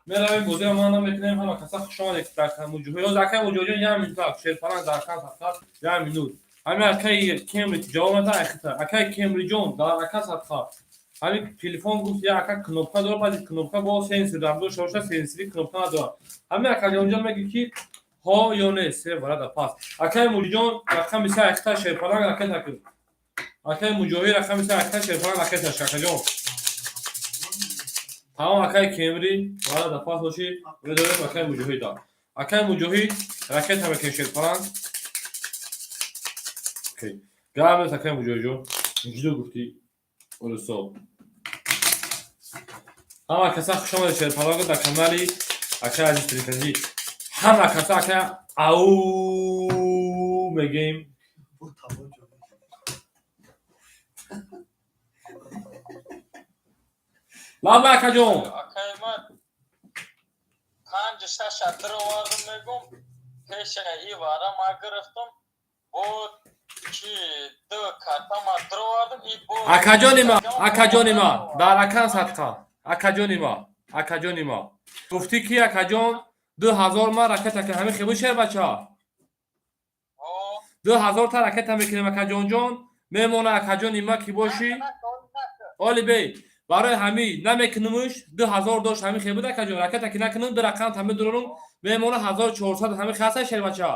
Меравем, бозиро ман намекунем. Ҳама каса хуш омадед дар Муҷоҳид. Ҳозир акаи Муҷоҳидҷон, як минута, шерпаланг дар кан садқа, як минут. Ҳамин акаи Кемри ҷавоб нада, айхита. Акаи Кемриҷон, дар ака садқа. Ҳамин телефон гуфт, як ака кнопка дорад, баъди кнопка бо сенсор дар дошта боша, сенсори кнопка надорад. Ҳамин акаҷонҷон мегӯ, ки ҳо ё не, се варада пас. Акаи Муҷоҳидҷон, рақами 3 айхита, шерпаланг ракета кун. Акаи Муҷоҳид, рақами 3 айхита, шерпаланг ракеташ, акаҷон. Тамом, акаи Кемри, варада пас бошӣ, медорем акаи Муҷоҳида. Акаи Муҷоҳид ракета мекунем, шерпаланг. Окей. Гап нест, акаи Муҷоҳидҷон. Ҷудо гуфтӣ. Урусо. Ҳама каса хуш омадед, шерпаланго, дар канали акаи азиз Тринкаҷӣ. Ҳама каса ака ау мегем. Лаба, акаҷон. Акай, ман панҷ шаша даровардам, мегум, пеша и вара ма гирифтам, бо чи ду карта ма даровардам и бо Акаҷони ма, акаҷони ма, дар акан садқа. Акаҷони ма, акаҷони ма. Гуфтӣ ки, акаҷон, 2000 ма ракета ки ҳамин хебу, шербача. 2000 та ракета мекунем, акаҷонҷон. Мемона, акаҷони ма, ки бошӣ. Оли бей. Барои ҳамин намекунумуш, 2000 дошт, ҳамин хебуд, акаҷон. Ракета ки накунум, ду рақам та медурорум, мемона 1400, ҳамин хаста, шербача.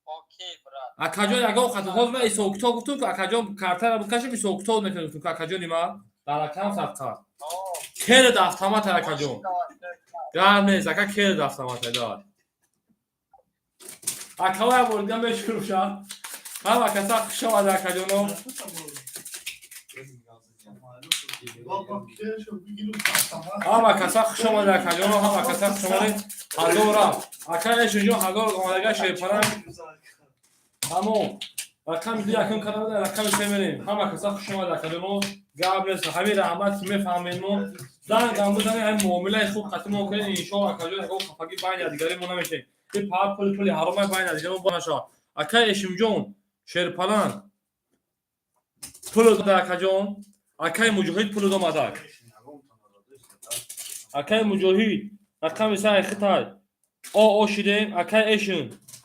Окей, брат. Акаҷон, ягон хато ҳозир ман ҳисоб китоб гуфтум, ки акаҷон картаро бикашем, ҳисоб китоб мекунем, гуфтум, ки акаҷони ма дар акам садқа. Керед автомата, акаҷон. Гап нест, ака, керед автомата давай. Акава як бор дига мешурӯша. Ҳама каса хуш омада, акаҷоно. Ҳама каса хуш омада, акаҷоно, ҳама каса хуш омадед. 1000 рафт. Ака Эшинҷон, 1000 омадага, шерпаланг. Тамом. Рақами 2 якум карда, рақами 3 мерем. Ҳама каса хуш омада, акаҷоно. Гап нест. Ҳамин раҳмат, ки мефаҳмед мо. Зангам бизанед, ҳамин муомилаи хуб қатъи мо кунед, иншоалло, акаҷон, ягон хафагӣ байни якдигари мо намешавем. Ин пар пули ҳаромай байни якдигари мо нашавад. Акаи Эшимҷон, шерпаланг. Пул дода, акаҷон. Акаи Муҷоҳид пул омадак. Акаи Муҷоҳид, рақами 3 айхитай. О о шидем, акаи Эшин.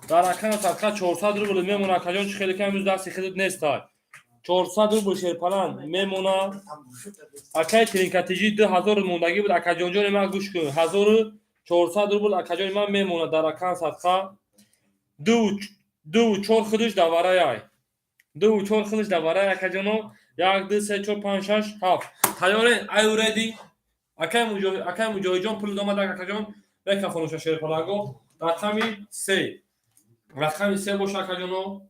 Дар акана садқа 400 рубл мемона, акаҷон, чӣ хеле ки ҳамрӯз дасти худат нестай. 400 рубл шерпаланг мемона. Акаи Тринкатиҷи 2000 мондагӣ буд. Акаҷонҷони ман, гӯш кун, 1400 рубл, акаҷони ман, мемона дар акан садқа. Дуву чор худиш давараяй, дуву чор худиш даварай, акаҷоно. Як, ду, се, чор, панҷ, шаш, ҳафт. Тайёрен? Are you ready? Акаи Муҷоҳидҷон, пул омад, акаҷон, мекафонуша. Шерпаланго, рақами се, рақами се боша, акаҷоно,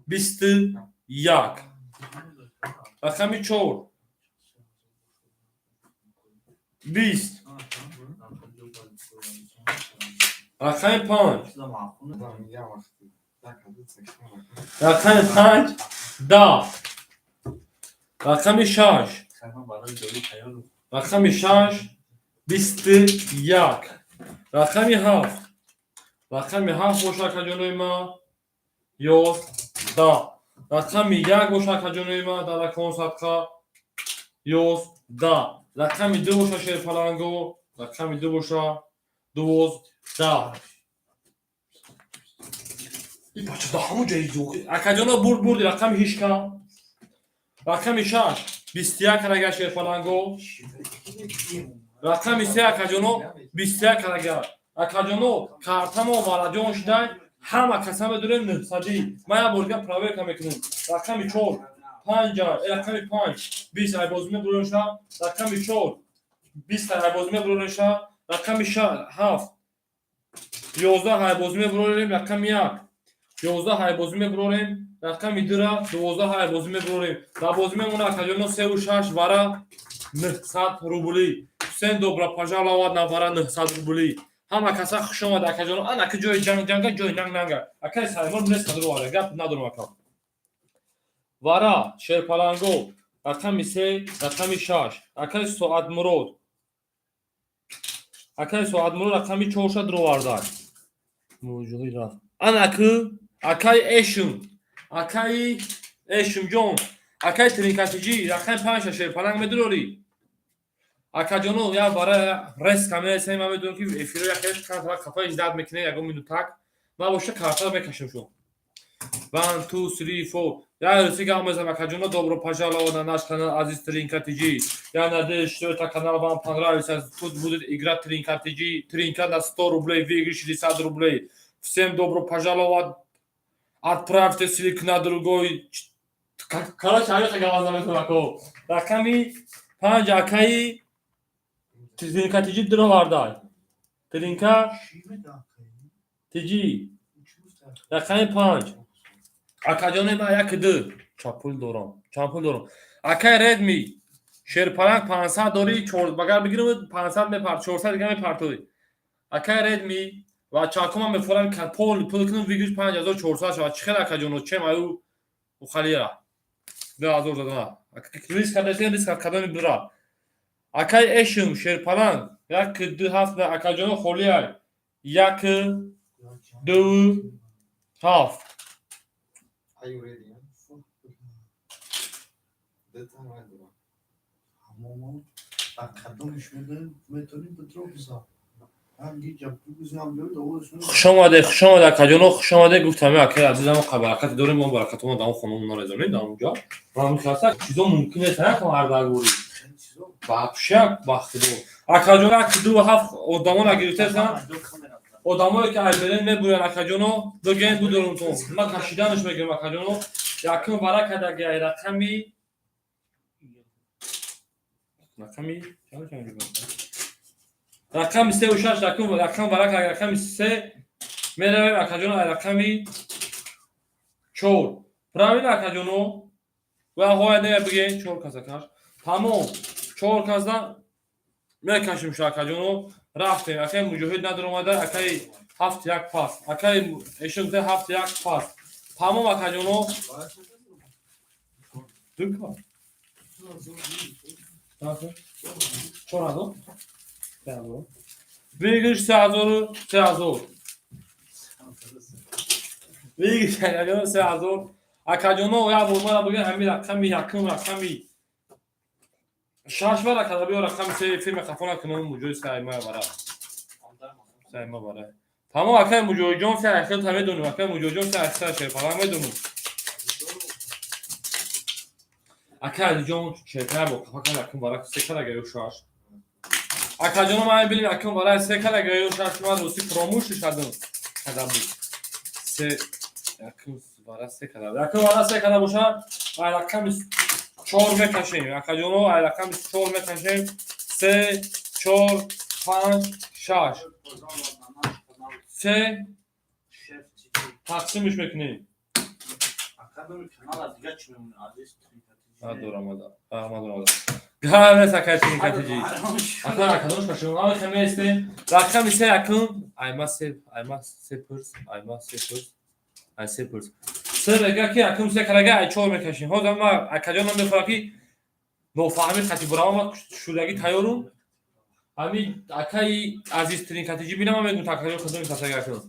21. Рақами чор, 20. Рақами панҷ, рақами панҷ, 10. Рақами шаш, рақами шаш, 21. Рақами ҳафт, рақами ҳафт боша, акаҷонои ман, 11. Рақами як боша, акаҷонои ман, дар акон садқа, 11. Рақами ду боша, шерпаланго, рақами ду боша, 12. И бача да ҳамон ҷои. Акаҷоно, бурд, бурди. Рақами ҳишка, рақами шаш, 21 карага, шерпаланго. Рақами се, акаҷоно, 21 карага. Акаҷоно, картамо вараҷон шудай, ҳама каса медурем нӯҳсадӣ. Ман як бор дига проверка мекунем. Рақами чор, панҷа, рақами панҷ, 20 айбозӣ мебуронша. Рақами чор, 20 айбозӣ мебуронша. Рақами ҳафт, 11 айбозӣ мебурорем. Рақами як, 11 айбозӣ мебурорем. Рақами дура, 12 айбозӣ мебурорем. Дар бозӣ мемона, акаҷоно, севу шаш вара 900 рублӣ. Всем добро пожаловать на вара 900 рублӣ. Ҳама каса хуш омад, акаҷоно. Ана ки ҷои ҷанг ҷанга, ҷои нанг нанга. Акаи Саймон нестадровара, гап надорам, ака. Вара шерпаланго, рақами се, рақами шаш. Акаи Соатмурод, акаи Соатмурод, рақами чорша дровардай. Муҷоҳид рафт. Ана ки акаи Эшм, акаи Эшмҷон, акаи Тринкатиҷӣ, рақами панҷша шерпаланг медурорӣ, акаҷоно. Як бара резко мересем. Ман медонам, ки эфиро якеш камтара қафаи ждать мекунем, ягон минутак. Ман боша картаро мекашем шо. One, two, three, four. Я русӣ гап мезанам, акаҷоно. Добро пожаловать на наш канал, азиз Тринка ТЖ. Я надеюсь, что этот канал вам понравится. Тут будет игра Тринка ТЖ, Тринка на 100 рублей, выигрыш 60 рублей. Всем добро пожаловать. Отправьте ссылку на другой. Короче, аёта гап наметонам, ако. Рақами панҷ, акаи Тринка ТЖ дуровардай. Тринка ТЖ. Рақами панҷ. Акаҷони ман, як, ду. Чанд пул дорам? Чанд пул дорам? Акаи Редми, шерпаланг 500 дорӣ, багар бигирам, 500 мепар, 400 дига мепартоӣ. Акаи Редми ва чакума мефорам, пол пул кунам, выигрыш 5400 шавад. Чӣ хел, акаҷоно, чем аю ухалира? 2000 задана. Риск кардасен, риск кадоми бира. Акаи Эшм, шерпаланг, як, ду, ҳафт, акаҷоно, холиай. Як, ду, ҳафт. Are you ready? Huh? That time I don't. Ҳамон дар кадомиш метавонӣ битро бизан. Хуш омаде, хуш омаде, акаҷоно, хуш омаде. Гуфтам, акаи азизам, баракате дорем, мо баракатомо дар он хонамон нарезонем, дар онҷо ҳамихаста чизо мумкин нест, якам ҳардагурӣ вообще, бахтидор, акаҷон. Як, ду, ҳафт одамона гирифтасан, одамое ки айберен мебурян, акаҷоно, бигӯен, будорумтон, ман кашиданаш мегирам, акаҷоно. Якум вара кардагиай, рақами сеу шаш. Рақам вара кард, рақами се меравем, акаҷоно, ай рақами чор. Правильно, акаҷоно? Ва ҳоя не бигӯен, чор каса каш, тамом, чор каса мекашем шу, акаҷоно. Рафтем. Акаи Муҷоҳид надаромада. Акаи ҳафт як пас, акаи эшон гуфта ҳафт як пас. Тамом, акаҷоно, ду кас, 4000, 3000, выигрыш 3000, 3000 выигрыш, акаҷоно, 3000. Акаҷоно, як бор мара бигӯ, ҳамин рақами якум, рақами шаш вара када биё, рақами се филме хафо накунам. Муҷоҳид сайма вара, сайма вара. Тамом, акаи Муҷоҳидҷон, се айхел та медонем. Акаи Муҷоҳидҷон, се айхел шерпаланг медонем. Ака Алиҷон шеркара бо қафа кан, акун вара се калага ё шаш. Акаҷоно, ман билим, акун вара се калага ё шаш, ман рости фуромӯш шудам. Када буд. Се, акун вара се када. Акун вара се када боша, ай рақами чор мекашем. Акаҷоно, ай рақами чор мекашем. Се, чор, панҷ, шаш. Се тақсимш мекунем. Надорамада. Надорамада. Гап нест, акай Тринкатиҷи. Ака, акадош кашем. Ама хеместе. Рақами се акун. Айма се, айма се пурс, айма се пурс. Ай се пурс. Се мега ки акун се карага ай чор мекашем. Ҳозир ма акаҷонам мехоҳам ки нофаҳмӣ қати буравам, шудаги тайёрум. Ҳами акаи Азиз Тринкатиҷи бинам, мегӯм такаҷон кадоми касага акун.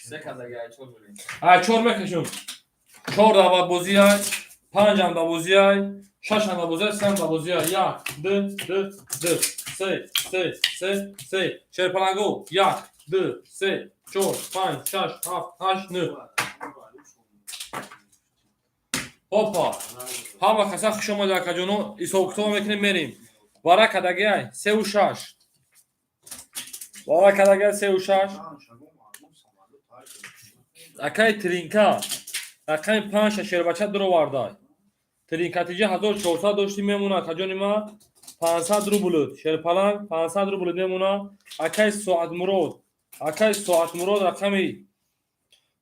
Се кадаги ай чор бурем. Ай чор мекашем. Чор даватбозӣ ай, панҷ андабозӣ ай, шаш андабозӣ ай, се андабозӣ ай. Як, ду, ду, ду, се, се, се, се. Шерпаланго, як, ду, се, чор, панҷ, шаш, ҳафт, ҳашт, нӯҳ. Опа, ҳама каса хуш омадед, акаҷоно. Ҳисобкитоб мекунем, мерем. Вара кадаги ай сеу шаш. Вара кадаги ай сеу шаш. Акаи Тринка рақами панҷ шербача дуровардай. Тринкатиҷа 1400 дошти, мемона, акаҷони ма, 500 рубл. Шерпаланг 500 рубл мемона. Акаи Соатмурод, акаи Соатмурод рақами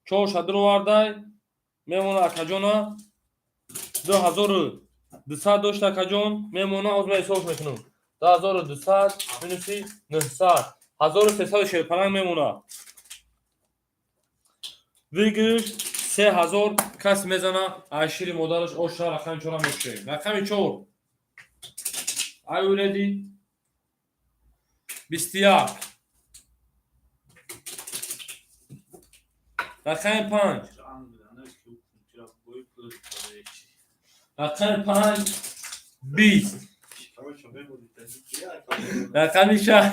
чорша дуровардай, мемона, акаҷона, 2200 дошт, акаҷон, мемона. Ҳозир ман ҳисоб мекунам: 2200 минуси 900, 1300 шерпаланг мемона. Выигрыш 3000, кас мезана, аз шири модараш оша. Рақами чора мекушем. Рақами чор. Are you ready? 21. Рақами панҷ. Рақами панҷ 20. Рақами шаш.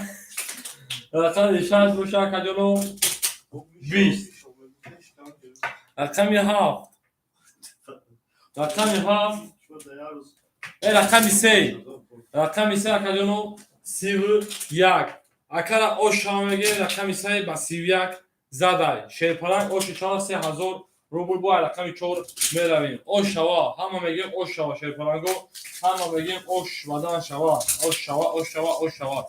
Рақами шаш боша, акаҷоно, 20. Рақами ҳафт. Рақами ҳафт. Э, рақами се. Рақами се, акаҷоно, 31. Акара ош шава мегирем, рақами се ба 31 задай. Шерпаланг оши шава, 3000 рубл. Бо рақами чор меравем. Ош шава, ҳама мегӯем ош шава, шерпаланго, ҳама мегӯем ош бадан шава, ош шава, ош шава, ош шава.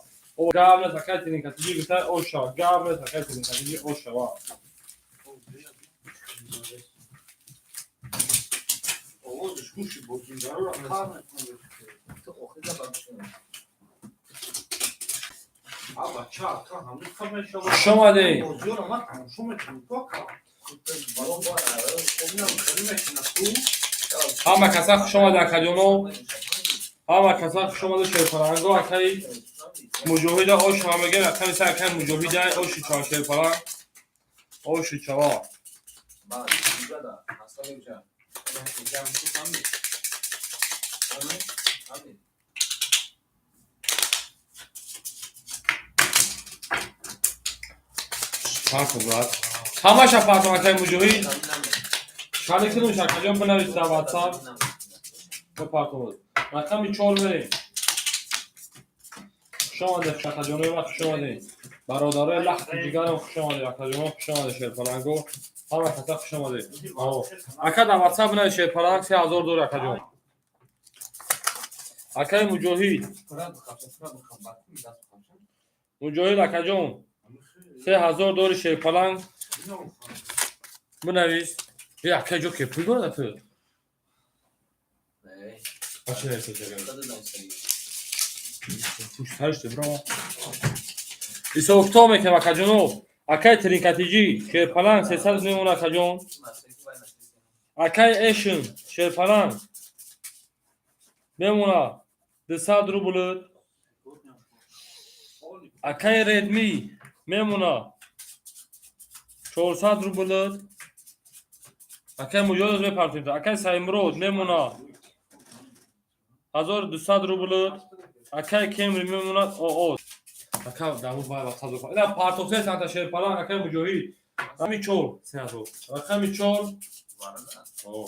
Гап нест, акай Тринкатиҷи гуфта, ош шава. Гап нест, акай Тринкатиҷи, ош шава. Овозиш гӯши бозингароро қар мекунад. Ту охирда ба гӯш. Аба ча, ака, ҳамин ка мешавад. Хуш омадед. Бозиёро ман тамошо мекунам, ку ака. Балон бояд Хобинам хеле мекунад ку. Ҳама каса хуш омадед, акаҷоно. Ҳама каса хуш омадед, шерпаланго. Акаи Муҷоҳида ош шава мегӯем, рақами се акаи Муҷоҳида оши чава, шерпаланг. Оши чава. Баъд иҷода аслан меҷа. Ҷам ту фаҳмид. Фаҳмид? Фаҳмид. Парту, брат. Ҳамаша парту, акаи Муҷоҳид. Шали кунум, акаҷон, бинавис дар WhatsApp. Бипарту. Рақами чор мерем. Хуш омадед, акаҷонои ма, хуш омадед. Бародарои лахти ҷигарам, хуш омадед, акаҷоно, хуш омадед, шерпаланго. Ҳама каса хуш омадед. Ака, дар WhatsApp бинавис, шерпаланг 3000 дори, акаҷон. Акаи Муҷоҳид. Муҷоҳид акаҷон, 3000 дори, шерпаланг бинавис. Е, акаи ҷо ке пул дорад ту? Ачи нависа чага? Пуштариш браво. Ҳисоб-китоб мекунем, акаҷоно. Акаи Тринкатиҷӣ, шерпаланг 300 мемона, акаҷон. Акаи Эшн, шерпаланг мемона 200 рубл. Акаи Редми мемона 400 рубл. Акаи Муҷоҳид мепартем. Акаи Саймурод мемона 1200 рубл. Акаи Кемри мемонад ОО. Ака даму бай ватсап. Ина партофсе санта, шерпаланг, акаи Муҷоҳид. Рақами чор 3000. Рақами чор. О.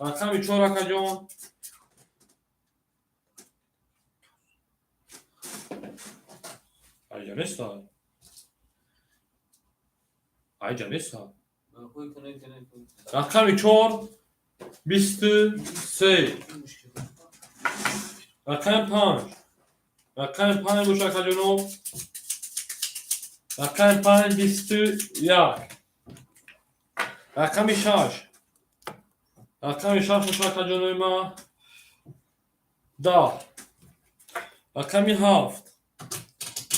Рақами 4, акаҷон. Айҷа неста. Айҷа неста. Рақами 4, 23. Рақами 5. Рақами 5 боша, акаҷоно. Рақами 5, 21. Рақами 6. Рақами 6 боша, акаҷонои ман. 10. Рақами 7.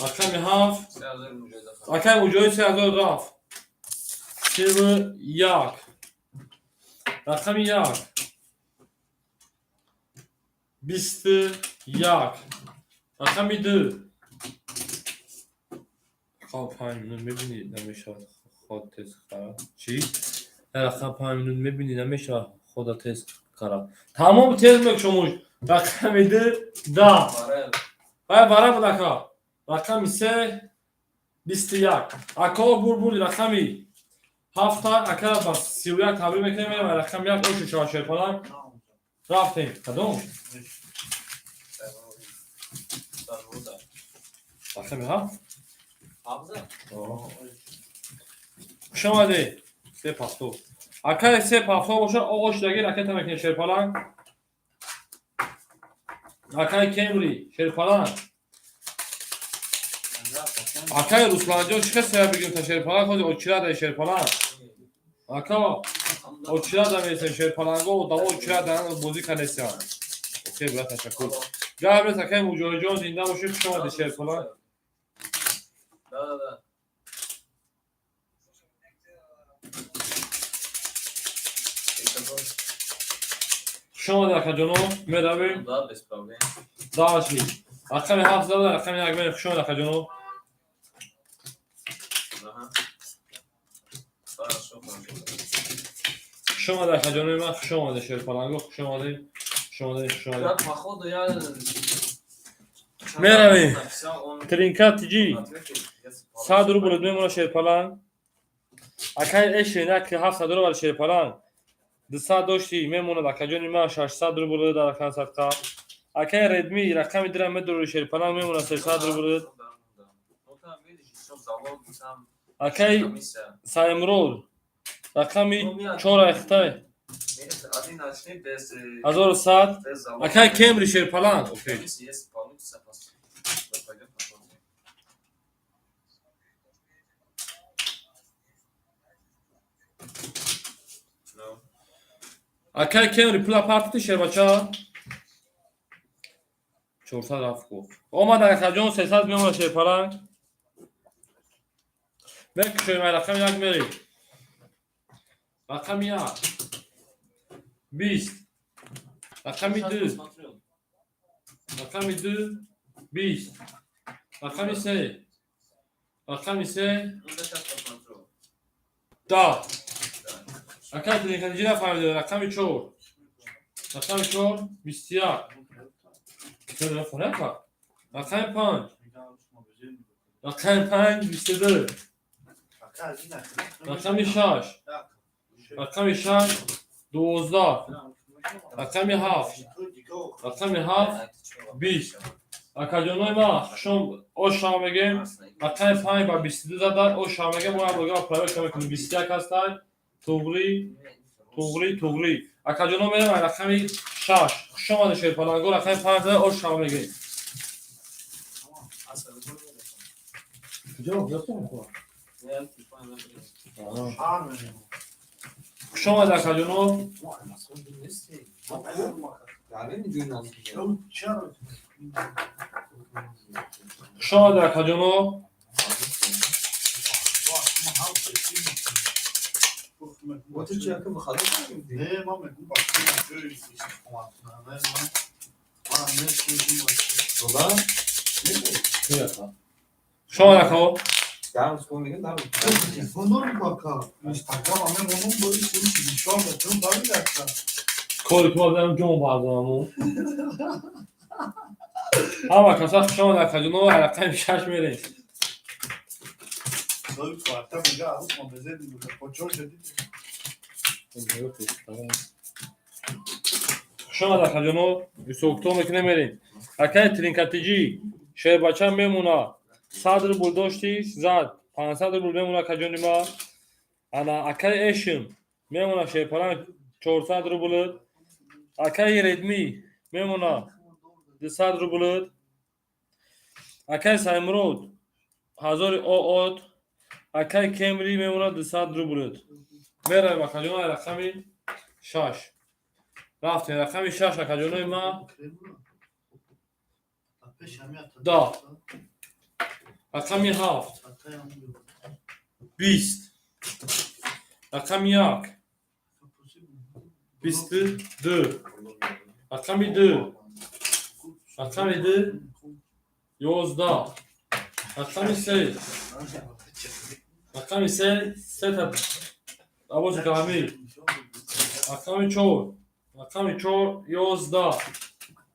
Рақами 7. Акаи Муҷоҳид 3000 рафт. 31. Рақами 1. 21. Рақами 2. Рақами 5 минут мебинӣ, намешавад ход тез кара. Чӣ? Рақами 5 минут мебинӣ, намешавад хода тез кара. Тамом тез мекушомуш. Рақами 2, 10. Вай вара буд, ака. Рақами 3, 21. Ако бурбури рақами 7, ака, ба 31 табрик мекунем. Мерем рақами 1, ошу шава, шерпаланг. Рафтем. Кадом? Рақами 7? Хуш омадед. Се пафто. Акаи се пафто боша, оғош даги ракета мекунем, шерпаланг. Акаи Кемри, шерпаланг. Акаи Русланҷон, чӣ хел сея бигирем та шерпаланг? Ҳозир очирада, шерпаланг. Ака, очирада мересем, шерпаланго, одамо очирада бозӣ кардесиан. Окей, брат, ташаккур. Гап нест, акаи Муҷоҳидҷон, зинда бошӣ, хуш омадед, шерпаланг. Да. Хуш омадед, акаҷоно, меравем. Да, без проблем. Даши. Рақами 7 зада, рақами 1 мерем. Хуш омадед, акаҷоно. Ага. Хорошо, хорошо. Хуш омадед, акаҷонои ман, хуш омадед, шерпаланго, хуш омадед. Хуш омадед, хуш омадед. Брат, походу я Меравем. написал, он Тринка тиҷи. ответил. Я 100 рубл мемона, шерпаланг. Акаи эшен як 700 рубл, шерпаланг. 200 дошти, мемонад, акаҷони ман, 600 рубл дар рақами садқа. Акаи Редми рақами дира медори, шерпаланг, мемонад 300 рубл. Да. Ну там, видишь, еще залог, там Акаи комиссия. Саймрод рақами 4 айхтай. Нет, один начни без, 1100. без залога. Акаи Кемри, шерпаланг. Окей. Комиссия, если получится, пойдем посмотрим. Ну. Акаи Кемри, пула партити, шербача. 400 рафт гуфт. Омад, акаҷон, 300 мемонад, шерпаланг. Мекушоем, ай рақами 1 мерем. Рақами 1. 20. Рақами Сейчас 2. посмотрю. Рақами 2, 20. Рақами 3. Рақами 3, Ну, да, сейчас посмотрю. 10. Акаи Тринкатиҷи нафаҳмида. Рақами 4. Рақами 4, 21. Чора хона ака? Рақами 5. Рақами 5, 22. Рақами 6. Рақами 6, 12. Рақами 7. Рақами 7, 20. Акаҷонои ман, хушом ошам мегем. Рақами 5 ба 22 зада, ошам мегем, мо як проверка мекунем. 21 ҳастай. Туғри, туғри, туғри. Акаҷоно, мерем ай рақами 6. Хуш омадед, шерпаланго, рақами 5 зада, ошам мегем. Куҷо? Куҷо? Я телефон наберу. Хуш омадед, акаҷоно. Да, не Хуш омадед, акаҷоно. Вот ты человека выходил? Не, мама, губа, Ну да. Хуш омадед, акао. Да, вспомни, да. Телефон дорем пока. Инстаграм аме монум дори син нишон метун дори ака. Кори ки ман ҷон бардораму. Ҳама каса хуш омадед, акаҷоно, рақами 6 мерем. Дори кварта мега арус ма безе бо чор шди. Хушомад, акаҷоно. Ҳисобкитоб мекунем, мерем. Акаи Тринкатиҷӣ, шербача мемона, 100 рубл дошти, зад, 500 рубл мемона, акаҷони ма. Ана акаи Эшм мемона, шерпаланг, 400 рубл. Акаи Редми мемона, 200 рубл. Акаи Саймурод ҳазори оот. Акаи Кемри мемона, 200 рубл. Меравем, акаҷоно, рақами шаш рафтем. Рақами шаш, акаҷонои ма, да. Рақами ҳафт, 20. Рақами як, 22. Рақами ду, рақами ду, 11. Рақами се, рақами се, сета абоси калами. Рақами чор, рақами чор, 11.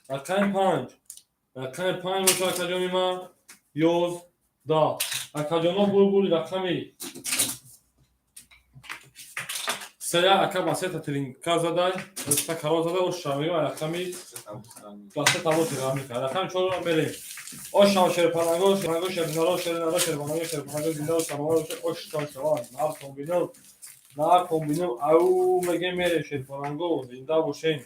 Рақами панҷ, рақами панҷ боша, акаҷони ман, 11. Акаҷоно, бурбури рақами сея. Ака ба сета тринка задай, са каро зада, оша мегӯ, рақами ба се таботи ғамика. Рақами чорро мерем. Ошам, шерпаланго, шерпаланго, шернаро, шернаро, шерпаланго, шерпаланго, зинда саломат бошед. Ошам шавад, нархон бинам, нархон бинам, ау мегем, мерем, шерпаланго, зинда бошем.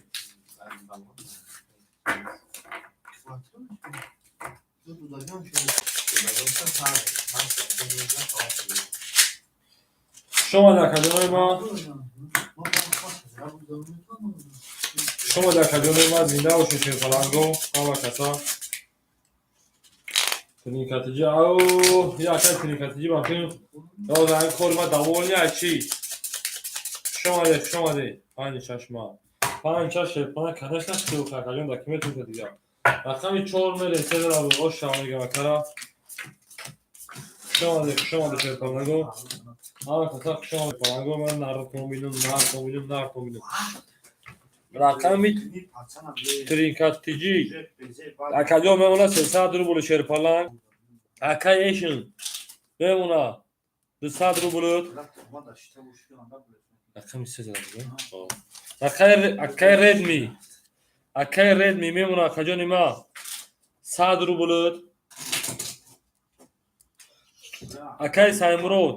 Хуш омадед, акаҷонои ман. Хуш омадед, акаҷонои ман, зинда бошед, шерпаланго, ҳама каса. Тринкатиҷи, ау, я акай Тринкатиҷи, ба филм ин кори ма довольный ай чӣ? Хуш омадед, хуш омадед. Панҷ шаш ма. Панҷ шаш шерпаланг, конечно, хеле, акаҷон, дар ки метавонед дигар. Рақами чор мерем, седра оша мегам, акара. Хуш омадед, хуш омадед, шерпаланго. Ҳама каса хуш омадед, паланго, ман нархтон бинам, нархтон бинам, нархтон бинам. Рақами Тринкатиҷи. Акаҷон мемона, 300 рубл, шерпаланг. Акай Эшн мемона, 200 рубл. Рақами се зада. Акай Редми. Акай Редми мемона, акаҷони ма, 100 рубл. Акай Саймурод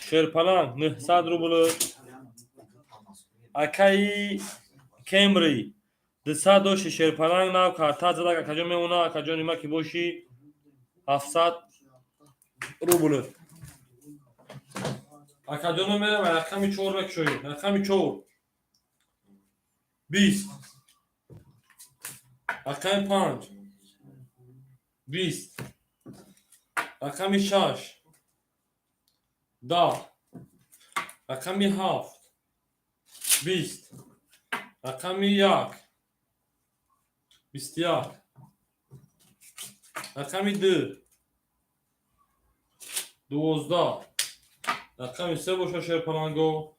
шерпаланг, 900 рубл. Акаи Кемри 200 дошти, шерпаланг, нав карта задак, акаҷон мемона, акаҷони ма ки бошӣ, 700 рубл. Акаҷоно, мерам, рақами чор мекушоем. Рақами чор, 20. Рақами панҷ, 20. Рақами шаш, 10. Рақами ҳафт, 20. Рақами як, 21. Рақами ду, 12. Рақами се боша, шерпаланго,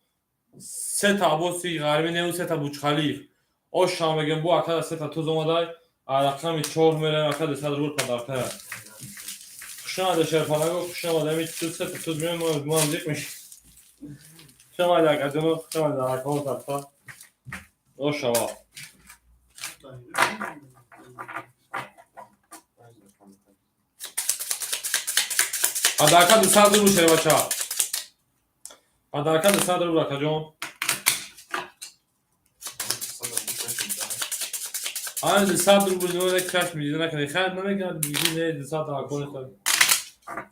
сета абоси ғарбӣ неу, сета Буҷхалиф. Ошам мегем, бу акада сета туз омадай. А рақами чор мерем, ака 200 рубл подарка. Хуш омадед, шерпаланго, хуш омадед. Ами туз, сета туз меем, мо зиқ мешем. Хуш омадед, акаҷоно, хуш омадед, акаҳо сарфа. Ошава. Подарка 200 рубл, шербача. Подарка 200 рубл, акаҷон. Ана 200 рубл нима як чашм дида накунед. Хайр намекунад, биги не 200 акони.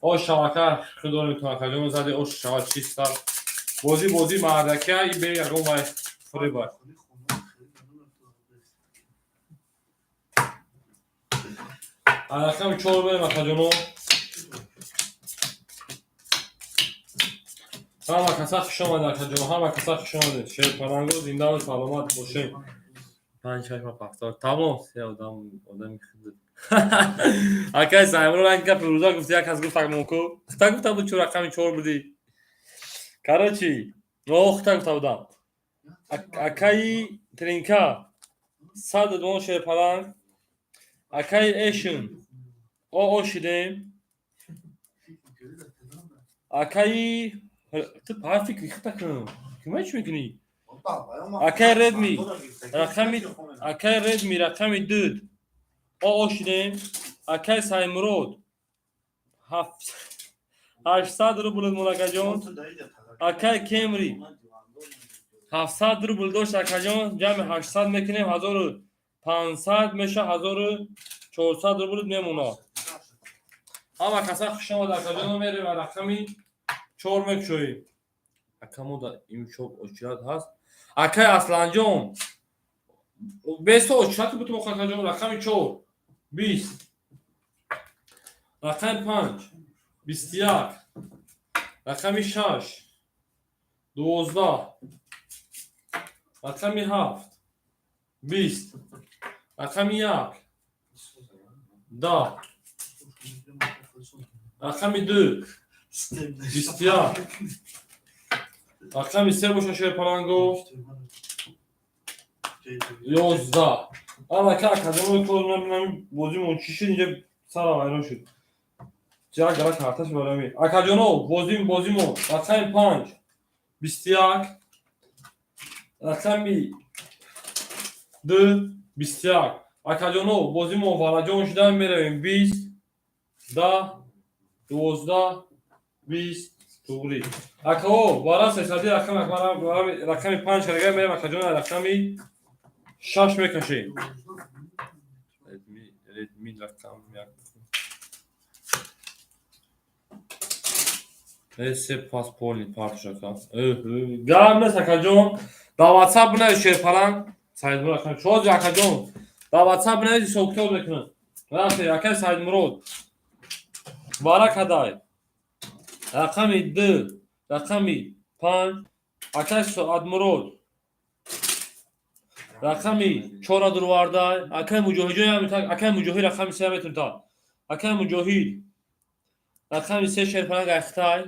Ош шавака худо метавон, акаҷон, зади ош шава чиста. Бозӣ, бозӣ мардака и бе ягон вай фреба. Рақами чор берем, акаҷоно. Ҳама каса хуш омадед, акаҷоно, ҳама каса хуш омадед. Шерпаланго, зиндаву саломат бошед. Панҷ шаш ма пахтор. Тамом, се одам одами худ. Акай Саймур, ранг гапи рӯза гуфти, як кас гуфт акмонку. Хта гуфта буд, чу рақами чор будӣ. Короче, о, хта гуфта будам. Акаи Тринка 100 дон шерпаланг. Акаи Эшн о ошидем. Акаи ту ҳар фикри хита кун. Кимай чӣ мекунӣ? Акай Редми, рақами, акай Редми, рақами 2 ошидем. Акай Саймурод, 800 рубл мулакаҷон. Акай Кемри 700 рубл дошт, акаҷон, ҷамъи 800 мекунем, 1500 меша, 1400 рубл мемонад. Ҳама каса хуш омад, акаҷон. Мерем, рақами 4 мекушоем. Акамо да имшоб очират ҳаст. Акай Асланҷон, бесто очират бутум, акаҷон. Рақами 4 20, рақами 5 21, рақами 6 12, рақами 7 20, рақами 1 10, рақами 2 21, рақами 3 боша, шерпаланго, 11. Анака, акаҷоно, кор наминам, бозимон чӣ шуд, инҷа сара вайрон шуд. Як гара карташ барами. Акаҷоно, бозим, бозимон рақами 5 21, рақами 2 21. Акаҷоно, бозимон вараҷон шуда меравем. 20, 10, 12, 20, туғри. Акао, вара сесади, рақами 5 карга мерем, акаҷоно, рақами 6 мекашем. Редми, рақам 1, се пас полный партушака. Гап нест, акаҷон. Дар ватсап бинавис, шерпаланг Саидмурод, акаҷон. Шози, акаҷон, дар ватсап бинавис, ҳисобкитоб мекунад. Рафте, акай Саидмурод, вара кадай рақами 2, рақами 5. Акай Соатмурод рақами 4-а дурвардай. Акай Муҷоҳидҷон, акай Муҷоҳид рақами 3 метунта. Акай Муҷоҳид рақами 3, шерпаланг айхтай.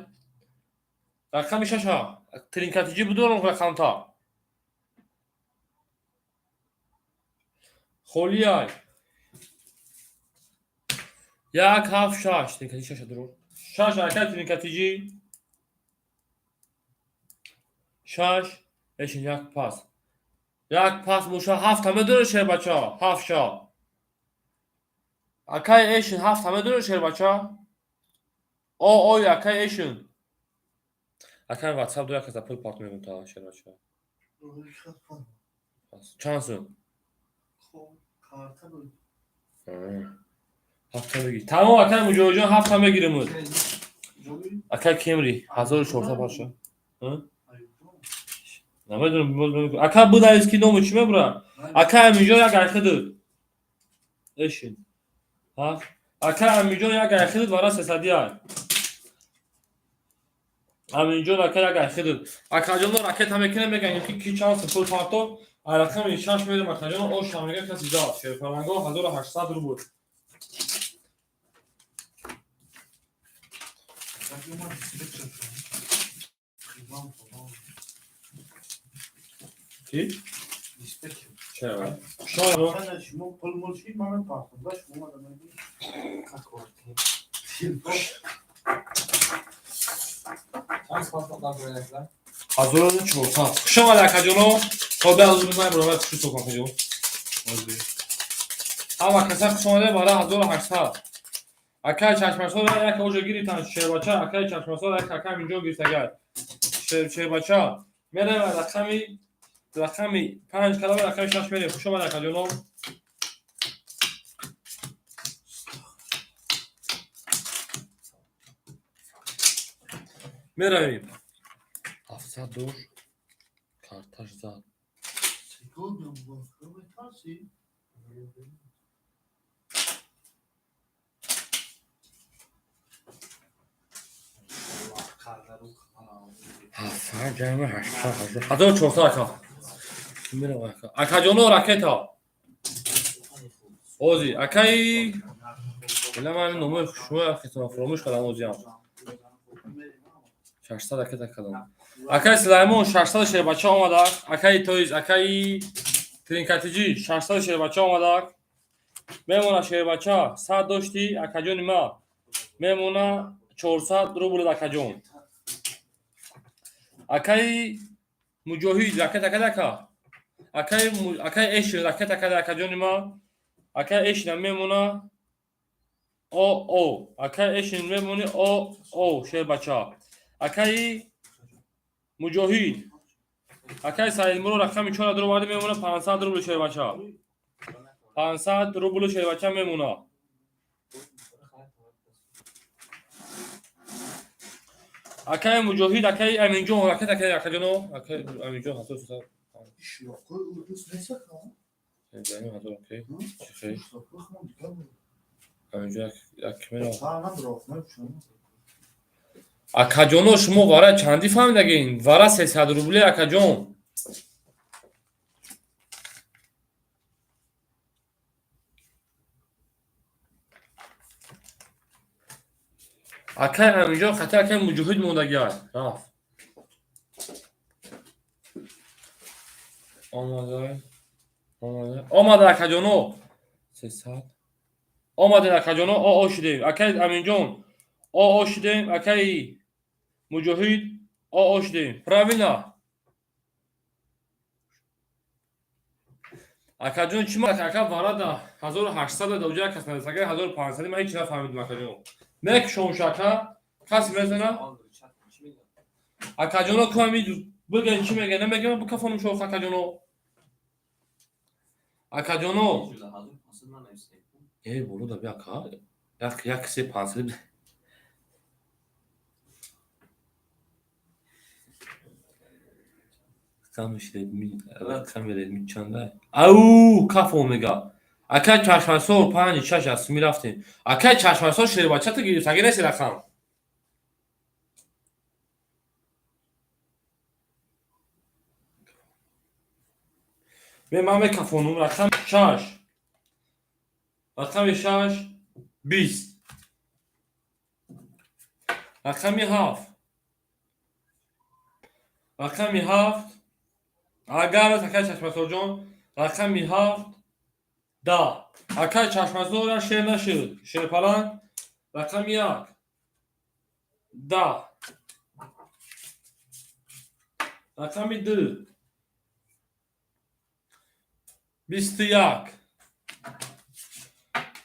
Рақами 6-а тринкатиҷӣ будорам, рақамта холиай. 1, 7, 6, тринкатиҷи 6-а дурур. 6, акай тринкатиҷӣ 6, эшин як пас, як пас боша, ҳафта медорӣ, шербача, ҳафт ша. Акай эшин, ҳафта медорӣ, шербача? О, ой, акай эшин, акай ватсап дора, каса пул парт мегум та, шербача. Чанд сум? Ҳафта мегир, тамом. Акай Муҷоҳидҷон, ҳафта мегирем. Акай Кемри, 1400 баша. Намедонам, ака, будаист ки ному чӣ мебура. Акай Аминҷон, як айхидуд эшин. Акай Аминҷон, як айхидуд, вара сесадиай. Аминҷон ака, як айхидуд. Акаҷоно, ракета мекунем, мегӯем ки ки чанд сум пул парто. Рақами 6 мерем, акаҷоно, оша мега, каси зад. Шерпаланго, 1800 рубл. Ки? Чаро? Шоро? Шумо пул мулшид, ман мепартам. Шумо мада. Чанд паспорт доред? 1400. Хуш омадед, акаҷоно. То бе аз ман баромад хуш то, акаҷон. Ҳама каса хуш омадед барои 1800. Акай Чашмасор як оҷа гирифтан, шербача, акай Чашмасор як, акай инҷо гирифтагай. Шербача. Мерем, рақами 5 калама, рақами 6 мерем. Хуш омадед, акаҷоно. Меравем. 700 дошт. Карташ зад. Сегодня метарси? 700 ҷамъи 800, 1400, ака. Меравем, ака. Акаҷоно, ракета. Ози, акаи Била, ман номои шумо хитон фуромӯш кардам, озиам. 600 ракета кардам. Акаи Сулаймон, 600 шербача омадак. Акаи Тоиз, акаи Тринкатиҷӣ, 600 шербача омадак. Мемона, шербача, 100 дошти, акаҷони ма. Мемона 400 рубл, акаҷон. Акаи Муҷоҳид ракета кадака. Акай Эшин ракета када, акаҷони ма. Акай Эшина мемона о о. Акай Эшин мемони о о шербача. Акаи Муҷоҳид. Акай Саидмурод рақами 4 дуроварди, мемона 500 рубл, шербача. 500 рубл шербача мемона. Акай Муҷоҳид, акай Аминҷон ракета када, акаҷоно. Акай Аминҷон 1300. Шлопкои урдус несака? Ҳазор, окей. Хей. Шлопкои хумон дигар буд. Аминҷон як мера. Фарқ надорад, мепӯшам. Акаҷоно, шумо вара чандӣ фаҳмидагин? Вара 300 рубле, акаҷон. Акай Аминҷон хати акай Муҷоҳид мондагиай. Рафт. Омада. Омада. Омада, акаҷоно. 300. Омадем, акаҷоно, о о шудем. Акай Аминҷон о о шудем, акай Муҷоҳид о о шудем. Правильно? Акаҷон, чӣ ма ака варада 1800 да уҷа кас надест. Акай 1500, ман ҳеҷ нафаҳмидам, акаҷон. Мекушонш, ака? Касе мезана? Акаҷоно, ку ҳами бигӯен, чӣ мегӯен, намегӯен, бикафонум шох, акаҷоно. Акаҷоно. Э, боло да би, ака. Як як се 500. Рақами редми чанда? Ау, кафон мега. Акай Чашмасор панҷ шаш аст, мирафтем. Акай Чашмасор, шербачата гирифт, аги неси рақам. Ме ман мекафонум рақами шаш. Рақами шаш 20. Рақами ҳафт. Рақами ҳафт. Агар акай Чашмасорҷон, рақами ҳафт 10. Акай Чашмасор шер нашуд. Шерпаланг, рақами 1 10. Рақами 2 21.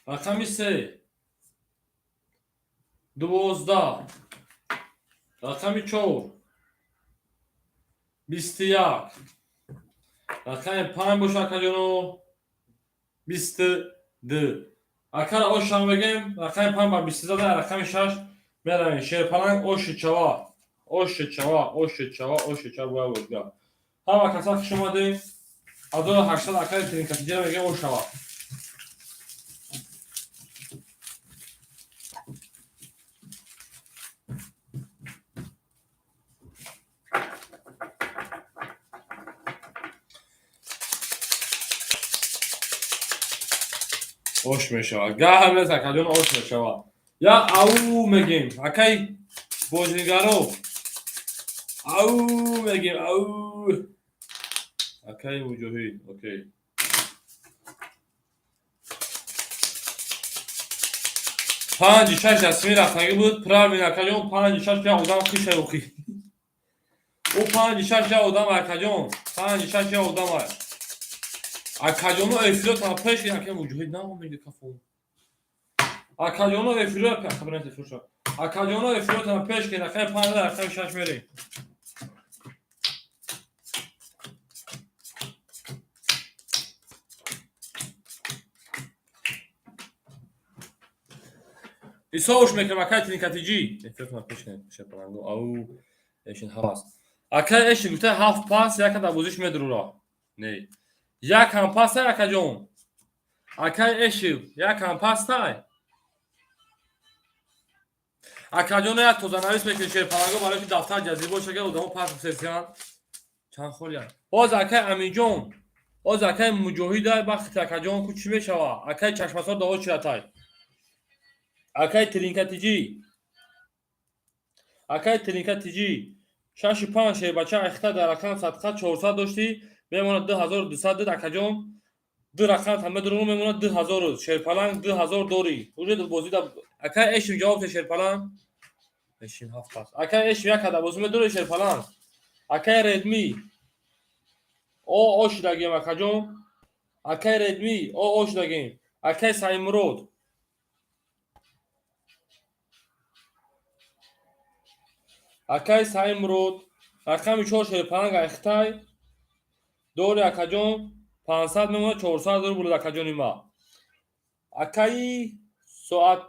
Рақами 3 12. Рақами 4 21. Рақами 5 боша, акаҷоно, 22. Акара ошам бегем, рақами 5 ба 22 зада, рақами 6 меравем. Шерпаланг, оши чава. Оши чава, оши чава, оши чава бояд буд. Ҳама каса хуш омадем. 1800 акаи тринкатиҷа мегем, ошава. Ош мешавад. Гаҳ нест, акаҷон, ош мешавад. Я ау мегем. Акай бозигаро. Ау мегем, ау. Акай Муҷоҳид, окей. Панҷи шаш дастми рафтагӣ буд. Правильно, акаҷон, панҷи шаш я одам хиша охи. Ӯ панҷи шаш я одам, акаҷон. Панҷи шаш я одам. Акаҷоно, эфиротан пеш акай Муҷоҳид наомеди кафон. Акаҷоно, эфиро хабар эфирша. Акаҷоно, эфиротан пеш ки рақами панҷ, рақами шаш мерем. Исоуш мекунам, акай Тинкатиҷи. Эфиротан пеш кунем, шепаланго. Ау, эшин ҳаст. Акай эшин гуфта ҳафт пас яка дар бозиш медурура. Не. Як ҳам пастай, акаҷон. Акай эшив, як ҳам пастай. Акаҷоно, як тозанавис мекунем, шерпаланго, барои ки дафтар ҷазир боша, ки одамо пас сесиян. Чанд холиян. Ҳозир акай Аминҷон, ҳозир акай Муҷоҳидай бахти, акаҷон, ку чӣ мешава? Акай Чашмасор даво чиратай. Акай Тринкатиҷи. Акай Тринкатиҷи. Шаши панҷ шербача ахта дар рақам садқа 400 доштӣ, мемонад 2200 дид, акаҷон. Ду рақам та медуру, мемонад 2000. Шерпаланг, 2000 дорӣ. Уже бозида акай Эшим ҷавоб те, шерпаланг. Эшим ҳафт пас. Акай Эшим як ҳада бозӣ медури, шерпаланг. Акай Редми. О о шудагем акаҷон. Акай Редми о о шудагем. Акай Саимурод. Акай Саимурод рақами 4 шерпаланг айхтай дори акаҷон 500 мемонад, 400 рубл акаҷони ма. Акаи соат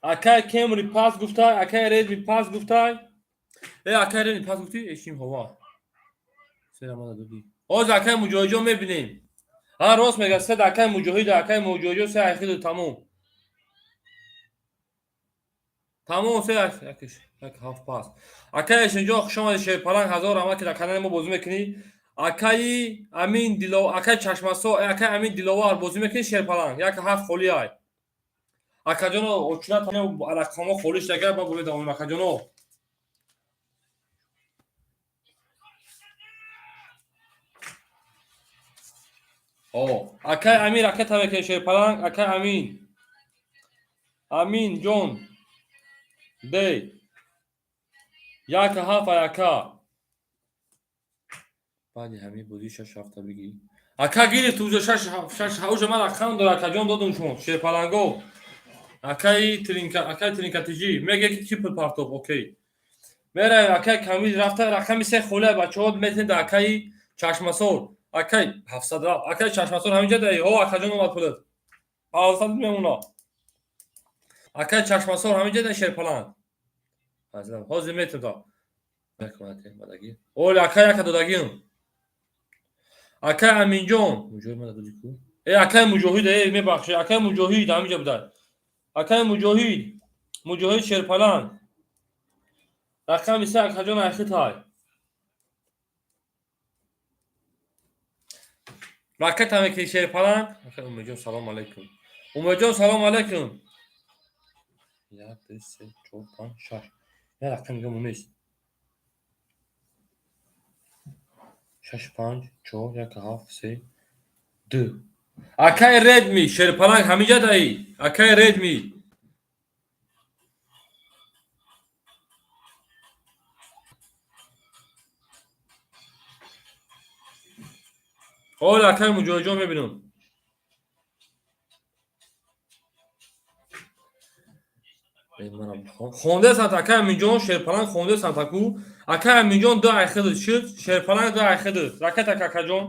акай Кемри пас гуфтай, акай Редми пас гуфтай. Э акай Редми пас гуфтӣ? Эшим ҳова. Серамада додӣ. Ҳозир акай Муҷоҳидҷон мебинем. Ҳа рост мега, сед акай Муҷоҳид, акай Муҷоҳидҷон се айхиду тамом. Тамом се як ҳафт пас. Акай Эшинҷон хуш омадед шерпаланг ҳазор раҳмат ки дар канали мо бозӣ мекунӣ. Акаи Амин Дило, акай Чашмасо, акай Амин Диловар бозӣ мекунӣ шерпаланг. Як ҳафт холӣ ай. Акаҷоно очунат рақамҳо холӣ шудага ба болои давом акаҷоно. О, акай Амин ракета мекунӣ шерпаланг, акай Амин. Амин ҷон. Д. Як ҳафт ака. Баъди ҳамин бозӣ шаш ҳафта бигӣ. Ака гирифт уже шаш шаш уже ман рақам дора акаҷон додум шумо шерпаланго. Акаи Тринка, акаи Тринка тиҷи мега ки ки пул партоб, окей. Мераем акаи Камил рафта рақами се холия бачаҳо метавонед акаи Чашмасор. Акаи 700 рафт. Акаи Чашмасор ҳаминҷа даи. О акаҷон омад пулат. 500 мемона. Акаи Чашмасор ҳаминҷа даи шерпаланг. Ҳозир метавонам. Оли акай яка додагим. Акай Аминҷон. Муҷоҳид мана доди ку? Э акай Муҷоҳид, э мебахшед, акай Муҷоҳид ҳаминҷа будай. Акай Муҷоҳид, Муҷоҳид шерпаланг. Рақами се акаҷон айхитай. Ракета мекунӣ шерпаланг? Акай Умедҷон салом алейкум. Умедҷон салом алейкум. 1 2 3 4 5 6. Я рақам дига нест. 6 5 4 1 7 3 2. Акай Редми шерпаланг ҳаминҷа даи. Акай Редми. Ҳол акай Муҷоҳидҷон мебинам. Хондесанд акай Аминҷон шерпаланг хондесанд аку. Акай Аминҷон ду айхидид шуд, шерпаланг ду айхидид. Ракета какаҷон.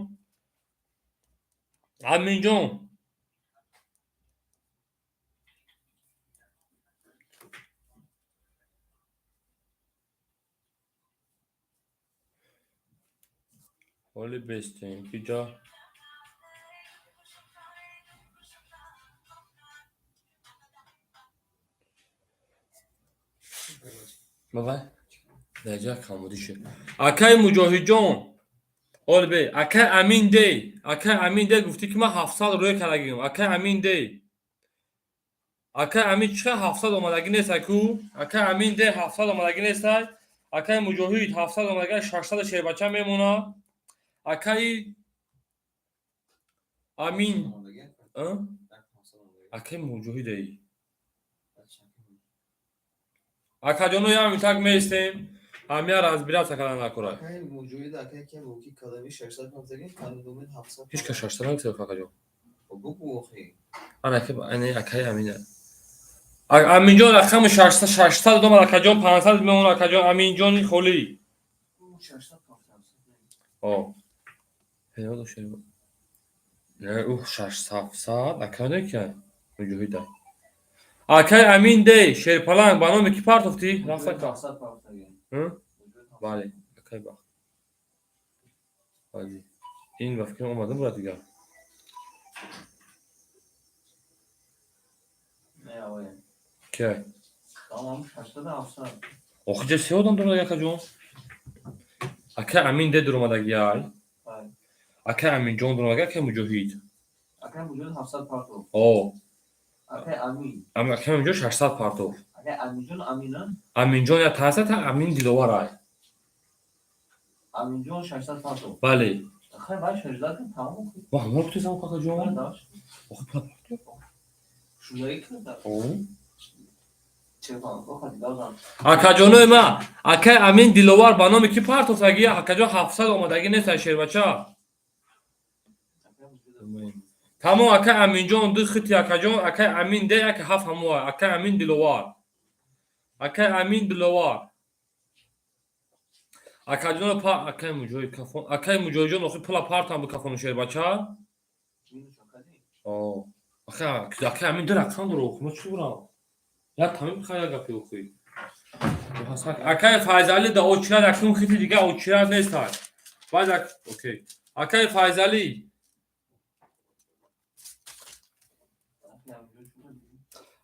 Аминҷон. Ҳоли бестем биҷа. Бабай. Даҷа камбудӣ шуд. Акай Муҷоҳидҷон. Ҳоли бе, акай Амин дей. Акай Амин дей гуфтӣ ки ман 700 рӯя кардагим. Акай Амин дей. Акай Амин чӣ 700 омадагӣ нестай ку? Акай Амин дей 700 омадагӣ нестай. Акай Муҷоҳид 700 омадагӣ 600 шербача мемона. Акай Амин, акай Муҷоҳид эй. Акаҷоно як митак меистем. Ҳамия разбираться кардан накурай. Акай Муҷоҳид акай ки муки кадами 600 пафтагин, кадами 700. Ҳеч кас 600 нагуфта акаҷон. Бугу охи. Ана ки ана акай Амин. Аминҷон рақами 600 600 додам акаҷон 500 мемона акаҷон Аминҷони холӣ. 600 пафтагин. О. Ҳеё шер. Не, ух 600 акай не ки Муҷоҳид. Акай Амин дей шерпаланг ба номи ки партофтӣ? Рафта ка. 700 пафтагин. Бале, акай бахт. Бале. Ин ба фикрам омадам брат дигар. Не, авай. Кай? Тамом 600 700. Охиҷа се одам дорад акаҷон. Акай Амин дей дуромадаги ай. Акай Аминҷон дуромадаги, акай Муҷоҳид. Акай Муҷоҳид 700 партоф. О. Акай Амин. Акай Аминҷон 600 партоф. Акай Аминҷон Амина? Аминҷон я таъса та Амин Диловар ай. Аминҷон 600 партоф. Бале. Хай вай 600 кун тамом. Ва ҳамон гуфтесам какаҷон. Охи партоф. Акаҷонои ма, акай Амин Диловар ба номи ки партофтаги? Акаҷон, 700 омадагӣ нест, шербача. Тамом, акай Аминҷон, ду хити, акаҷон. Акай Амин де як ҳафт ҳамуа. Акай Амин Диловар, акай Амин Диловар, акаҷон, па акай Муҷоҳид кафон, акай Муҷоҳидҷон, охи пула партам бикафону, шербача. Акай Амин ду рақам дора, охи ма чӣ бурам, як тамим бихай, як гапи охи. Акай Файзалӣ да очират, акун хити дига очират нестай. Баъд окей, акай Файзалӣ.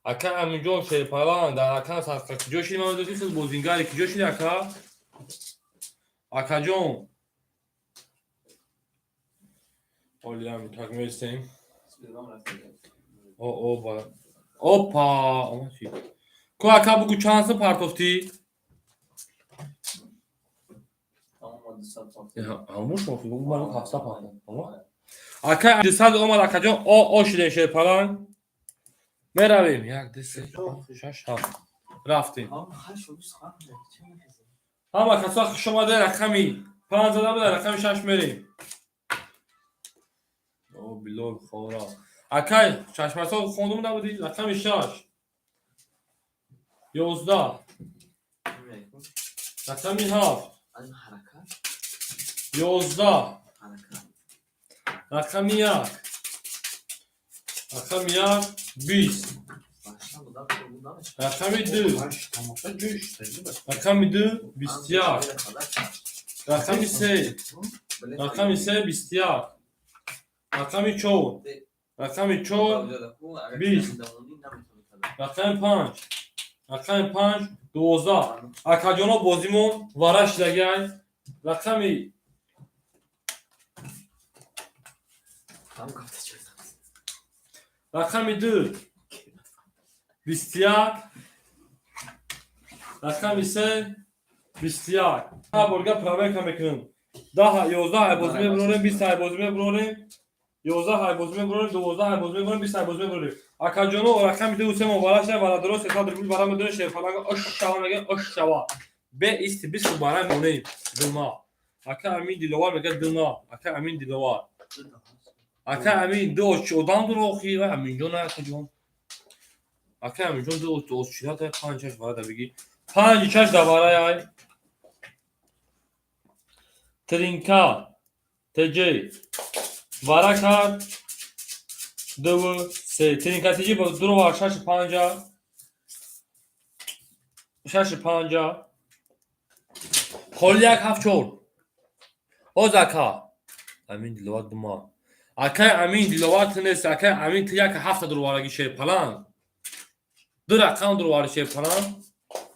Ака Аминҷон шерпалан дар ака садқа куҷо шиди? Ман медонам, хел бозингари куҷо шиди, ака? Акаҷон, олиам так местем. Опа, омад чи? Ку, ака, бугу, чанд сум партофтӣ? Ҳамуш 700 партофт. Ака, 200 омад, акаҷон, о шидем, шерпалан. Меравем: як, ду, се, чор, шаш, ҳафт, рафтем. Ҳама касо хуш омада. Рақами панҷ зада буда, рақами шаш мерем. О, Билол хора, акай чашмасо хондум набудӣ. Рақами шаш, 11, рақами ҳафт, 11, рақами як, рақами як, 20, рақами ду, рақами ду, 21, рақами се, рақами се, 21, рақами чор, рақами чор, 20, рақами панҷ, рақами панҷ, 12. Акаҷоно, бозимон вара шидагиай. Рақами ду, 21, рақами се, 21. Борга проверка мекунем. 10, 11 ҳайбозӣ мебурорем, 20 ҳайбозӣ мебурорем, 11 ҳайбозӣ мебурорем, 12 ҳайбозӣ мебурорем, 20 ҳайбозӣ мебурорем. Акаҷоно, рақами ду, се мобара шуда, бародаро, 300 рубл бара медонем. Шерфаланга ош шава мегӯям, ош шава. Бе исти бист бара мемонем. Дума, ака Амин Диловар мегӯяд, дума. Ака Амин Диловар, ака Амин, ду одам дуро охи ва Аминҷон. Акаҷон, ака Аминҷон, ду очирата, панҷ, шаш варада бигӣ, панҷ, шаш даварай. Тринка тж вара кард, дуву се. Тринка тж дуро, шашу панҷа, шашу панҷа, холи, як, ҳафт, чор. Ҳоз ака Амин Диловар, дума. Акай Амин Диловар, ту нест. Акай Амин, ту як ҳафта дурвараги, шерпаланг. Ду рақам дурвари, шерпаланг.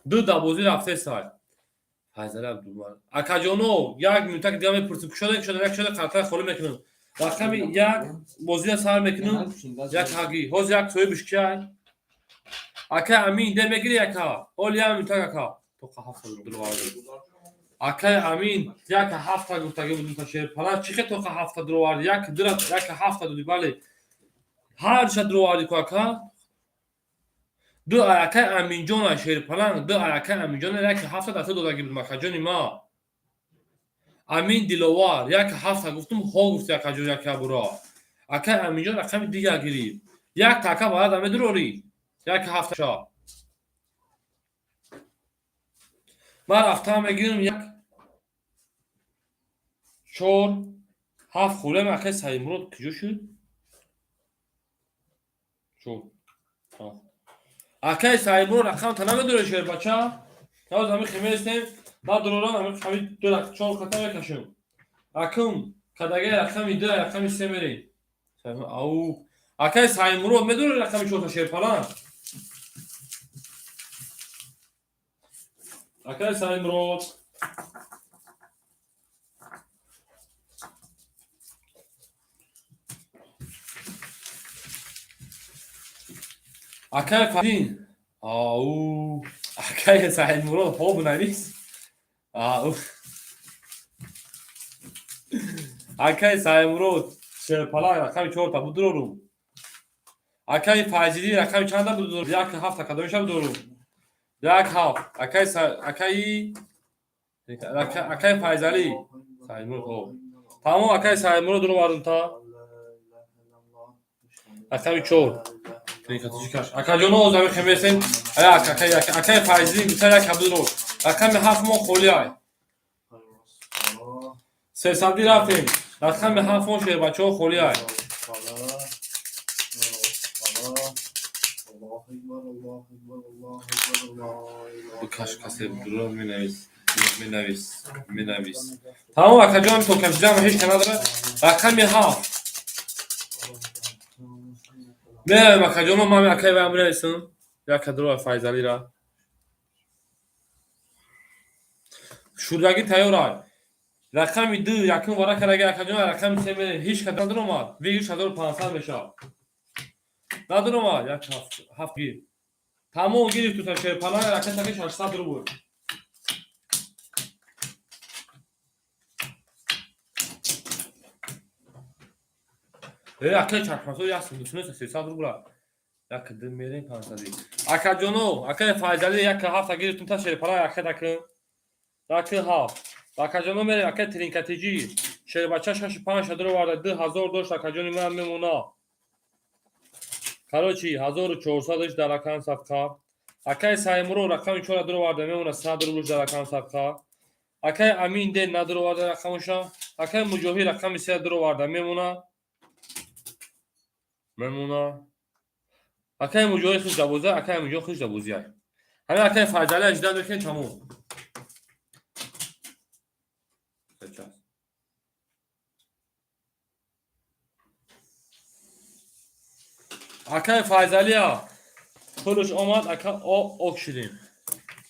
Ду дабозӣ рафтесай. Файзали Абдумар, акаҷоно, як минутак дига мепурсим. Кушода, кушода, як кушода, қартаи холӣ мекунам. Рақами як бозия сар мекунам. Як ҳаги ҳоз, як соҳибиш киай? Акай Амин, де мегири, ака? Ҳоли як минутак, ака, тоқа ҳафта дурвараги. Акай Амин, як ҳафта гуфтаги будум та, шерпаланг. Чӣ хел тоқа ҳафта дурварди? Як дура, як ҳафта дуди, бале, ҳарша дурварди ку, ака. Ду акай Аминҷона, шерпаланг, ду акай Аминҷона, як ҳафта даста додаги будум. Акаҷони ма, Амин Диловар, як ҳафта гуфтум, ҳо гуфти, акаҷон, як буро. Акай Аминҷон рақами дигар гирифт. Як така варада медурорӣ, як ҳафта ша. Ман рафтам мегирам, як, чор, ҳафт хӯрем. Акай Саидмурод куҷо шуд? Чор, ҳафт. Акай Саидмурод, рақамта намедорӣ, шербача? Ҳоз ҳами хеместем, ман дурорам, ҳами ду чор хата мекашам. Акум кадагаи рақами ду, рақами се мерем. Ау, акай Саидмурод, медорӣ рақами чорта, шерпаланг? Акай Саидмурод. Акай Фарин. Ау. Акай Саидмурод, хоб навис. Ау. Акай Саидмурод, шерпаланг, рақами чорта будурорум. Акаи Файзиддин рақами чанда буд? Як ҳафт акадомиша будору. Як ҳафт. Акаи акаи Файзалӣ. Саймур хоб. Тамом акаи Саймурро дуровардум та. Рақами чор. Акаҷоно озами хемесем. Як акаи акаи Файзиддин гуфта як ҳабдуро. Рақами ҳафт мо холӣ ай. Сесадӣ рафтем. Рақами ҳафт мо шербачаҳо холӣ ай. Бикаш касе дуро менавис. Менавис. Менавис. Тамом акаҷон то кашидам ҳеҷ ка надорад. Рақами ҳафт. Меравем акаҷоно ман акаи ваям менависам. Як кадро Файзалира. Шурдагӣ тайёр ай. Рақами ду якум вара кардаги акаҷон рақами се мерем. Ҳеҷ ка надоромад. Вигиш 1500 мешавад. Надоромад. Як ҳафт ҳафт гир. Тамом гирифту та шерпаланг ракетаки 600 рубл. Акаи чашмасо як сумдусунеса 300 рубла. Як ду мерем 500. Акаҷоно, акаи Файзалӣ як ҳафта гирифтум та шерпаланг ракетакун. Як ҳафт. Акаҷоно мерем акаи Тринкатиҷӣ. Шербача 6 5 шадро варда 2000 дошт акаҷони ман мемона. Короче, 1400 дар рақам садқа. Акаи Саймуро рақами 4 дуроварда мемона 100 рублш дар рақам садқа. Акаи Амин ден надуроварда рақамоша. Акаи Муҷоҳид рақами 3 дуроварда мемона. Мемона. Акаи Муҷоҳид хуш дабоза, акаи Муҷоҳид хуш дабозия. Ҳамин акаи Файзалӣ ажда мекунем тамом. Акаи Файзалия пулш омад, ака ок шидем.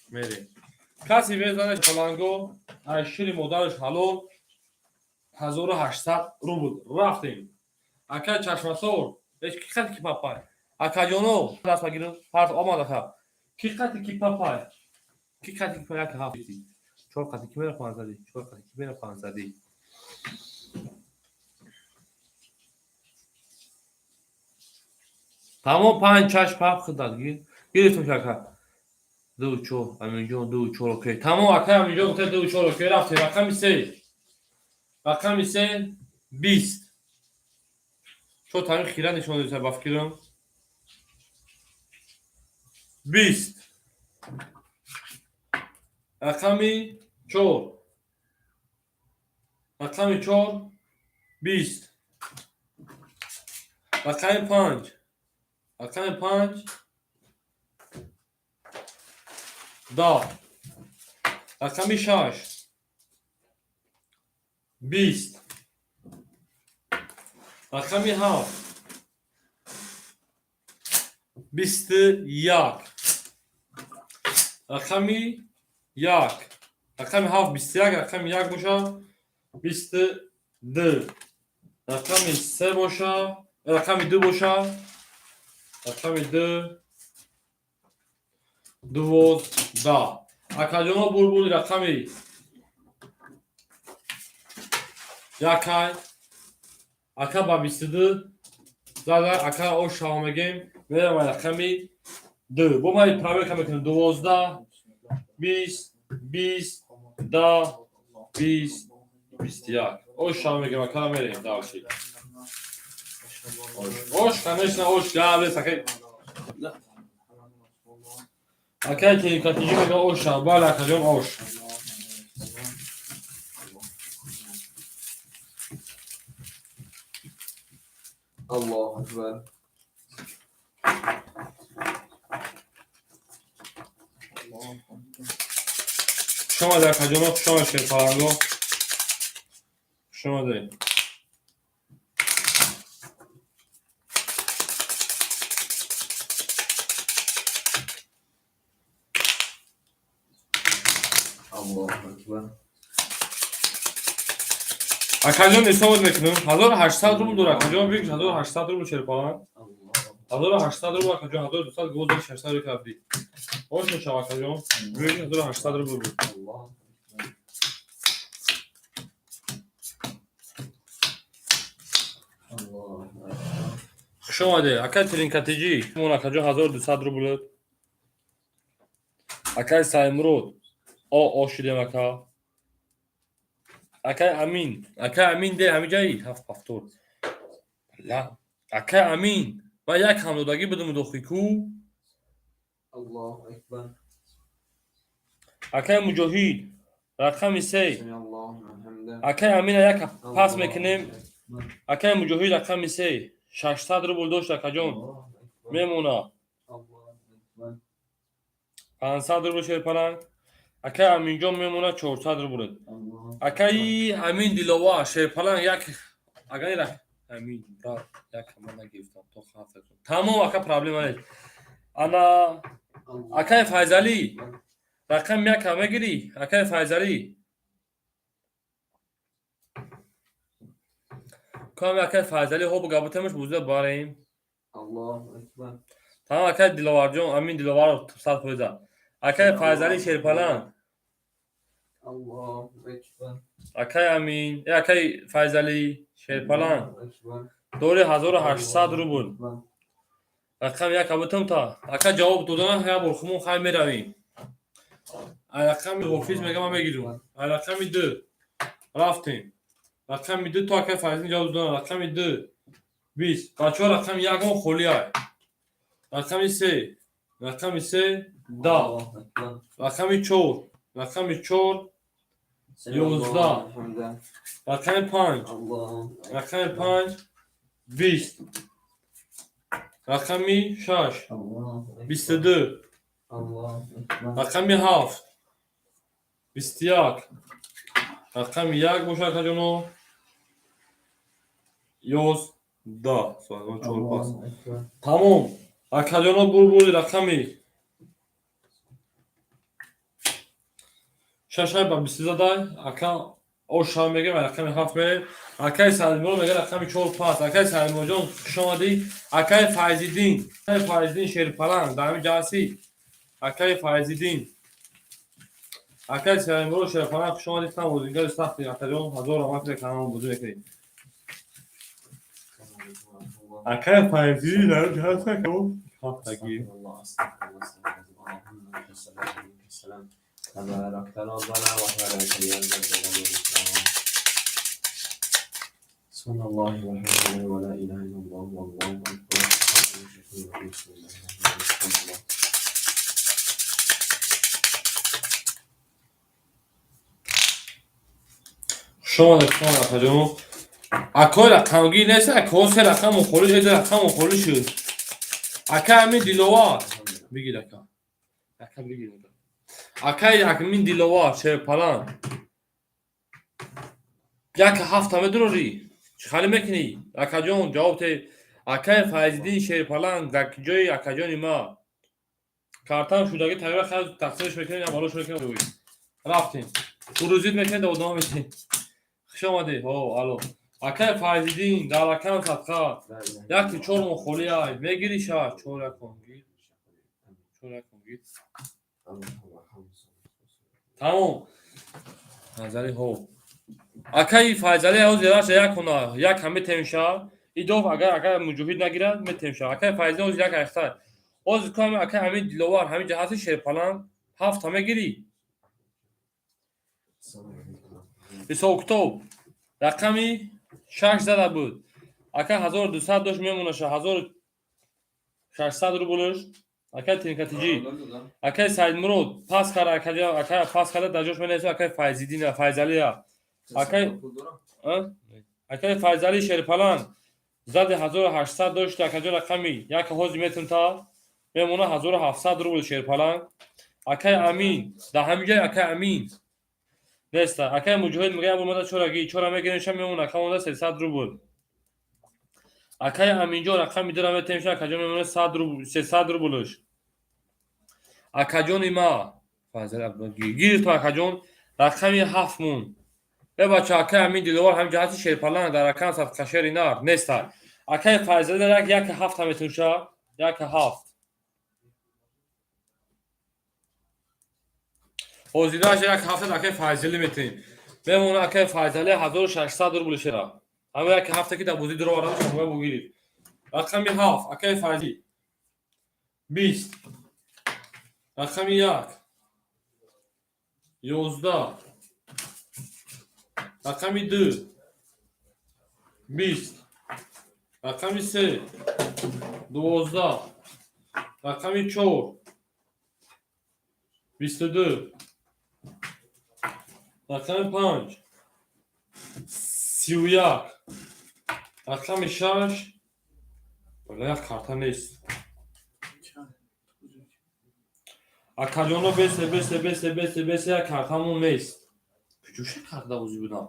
Мерем. Каси безанаш паланго, аз шири модараш ҳалол 1800 рубл. Рафтем. Акаи Чашмасор, ки қати ки папай? Акаҷоно, даст багирам, парт омад ака. Ки қати ки папай? Ки қати ки як ҳафт? Чор қати ки мера 500? Чор қати ки мера 500? Тамом панҷ чаш пап хидат гир. Гирифтум шака. Ду чор, Аминҷон ду чор окей. Тамом акай Аминҷон гуфта ду чор окей. Рафтем рақами се. Рақами се 20. Чо тамин хира нишон додиса ба фикрам. 20. Рақами чор. Рақами чор 20. Рақами панҷ. Рақами панҷ 10. Рақами шаш 20. Рақами ҳафт 21. Рақами як. Рақами ҳафт 21, рақами як боша 22. Рақами се боша, рақами ду боша, рақами ду 12. Акаҷоно бурбули рақами якай. Ака ба 22 зада, ака ош шава мегем, мерам рақами ду. Бо ман проверка мекунем 12, 20, 20, 10, 20, 21. Ош шава мегем, ака мерем дальше. Ош, ош, конечно, ош, гап акай. Акай Тринкатиҷӣ мега ош шава, бале акаҷон ош. Аллоҳу акбар. Хуш омадед акаҷоно, хуш омадед шерпаланго. Хуш омадед. Аллоҳу акбар. Акаҷон ҳисобот мекунем. 1800 рубл дорад акаҷон, бигир 1800 рубл шерпаланг. 1800 рубл акаҷон, 1200 гол 600 рубл кардӣ. Ош мешава акаҷон. Бигир 1800 рубл буд. Аллоҳ. Аллоҳ. Хуш Хуш омадед, акай Тринкатиҷӣ. Мон, акаҷон, 1200 рубл. Акай Саймурод, о о шудем, ака. Акай Амин, акай Амин, де ҳамиҷаи ҳафт ҳафтод. Ла, акай Амин, ман як ҳамдодагӣ будум дохи ку. Аллоҳу акбар. Акай Муҷоҳид, рақами се. Акай Амина як пас мекунем. Акай Муҷоҳид, рақами се, 600 рубл дошт, акаҷон, мемона 500 рубл. Шерпаланг, акай Аминҷон, мемона 400 рубл. Акаи Амин Диловар, Шерпаланг, як агар Амин як ман нагирифтам то тамом, ака, проблема нест. Ана, акаи Файзалӣ, рақами яка мегирӣ, акаи Файзалӣ? Кам, акаи Файзалӣ, ҳо, габутамаш буза барем. Тамом, акаи Диловарҷон, Амин Диловаров, 100%. Акаи Файзалӣ, Шерпаланг, акаи Амин, акаи Файзалӣ, Шерпаланг, дори 1800 рубл. Рақами як абутам та ака ҷавоб додана, як бор хумон хай меравем. Рақами ҳофиз мега, ман мегирам. Рақами ду рафтем, рақами ду то акаи Файзалӣ ҷавоб додана. Рақами ду 20, бачаҳо, рақами ягон холиай. Рақами се, рақами се 10, рақами чор, рақами чор 11, рақами панҷ, рақами панҷ 20, рақами шаш 22, рақами ҳафт 21, рақами як бошад, акаҷоно, 11, чор пас. Тамом, акаҷоно, бурбури рақами шашай ба бисту задай, ака, оша мегем. Рақами ҳафт мерем. Акаи Салимро мега, рақами чор пас. Акаи Салимроҷон, хуш омадӣ. Акаи Файзиддин, акаи Файзиддин, Шерпаланг, дар ҳамин ҷалси, акаи Файзиддин. Акаи Салимро, Шерпаланг, хуш омадӣ. Там бозигари сахти, акаҷон, ҳазор раҳмат, ки каналмо бозӣ мекунӣ. Акаи Файзиддин дар ҳамин ҷалса ҳафтагӣ. تبارك ربنا وتعالى يا ذا الجلال والإكرام. سبحان الله والحمد لله ولا إله إلا الله والله أكبر. بسم الله الرحمن الرحيم. Хуш омадед, хуш омадед, акаҷон. Акои рақамгир нест, акоҳо се рақаму холӣ, эз рақаму холӣ шуд. Ака Амин Диловар, бигир, ака, ака, бигир, ака. Акаи Амин Диловар, Шерпаланг, як ҳафта медурорӣ, чӣ хали мекунӣ, акаҷон? Ҷавоб те. Акаи Файзиддин, Шерпаланг, дар ҷои акаҷони ма картам шудагӣ тайёра, хай, тақсимш мекунем, я балош мекунем. Рафтем, урузид мекунем, да одама метем. Хуш омадӣ. Ҳо, алло, акаи Файзиддин, дар ракам садқа яки чор моҳ холӣ ай, мегирӣ? Шаш чор якон гир, чор якон гир. Тамом, Файзалӣ, ҳо, акаи Файзалӣ, ҳозир раша якона як ҳам метемша идоф. Агар акай Муҷоҳид нагирад, метемша. Акаи Файзалӣ, ҳозир як айхта, ҳозир ку акаи Ҳамин Диловар ҳамин ҷаҳати. Шерпаланг, ҳафта мегирӣ? Ҳисобкитоб, рақами шаш зада буд, ака, 1200 дошт, мемонаша 1600 рублш. Акаи Тинкатиҷӣ, акаи Саидмурод пас карда, ака пас карда, дар ҷош менависам. Акаи Файзиддина, Файзалия, акаи Файзалӣ, Шерпаланг, зади 1800 дошт, акаҷон, рақами як ҳозир метун та мемона 1700 рубл. Шерпаланг, акаи Амин дар ҳамин ҷой, акаи Амин неста. Акаи Муҷоҳид мега, як омада чораги чора мегирем, мемона, ака, монда 300 рубл. Акаи Аминҷон, рақами дура метемша, акаҷон, мемона 100 рубл, 300 рублш. Акаҷони ма гирифтам, акаҷон, рақами ҳафт мун. Э, бача, акаи Амин Диловар ҳамин ҷаҳати. Шерпаланг, дар ракам садқашери нар неста. Акаи Файзалӣ, як як ҳафта метунша, як ҳафт. Ҳозираш як ҳафта акаи Файзалӣ метунем, мемона, акаи Файзалӣ, 1600 рубл шера. Ҳама як ҳафта ки дар бозӣ дуровардам, шумо бугирифт. Рақами 7 акаи Файзӣ 20. Рақами 1 11. Рақами 2 20. Рақами 3 12. Рақами 4 22. Рақами 5 31. Рақами 6 вале як карта нест. Акаҷоно, бесе, бесе, бесе, бесе, бесе, як картамон нест. Куҷоша карта бозӣ будам?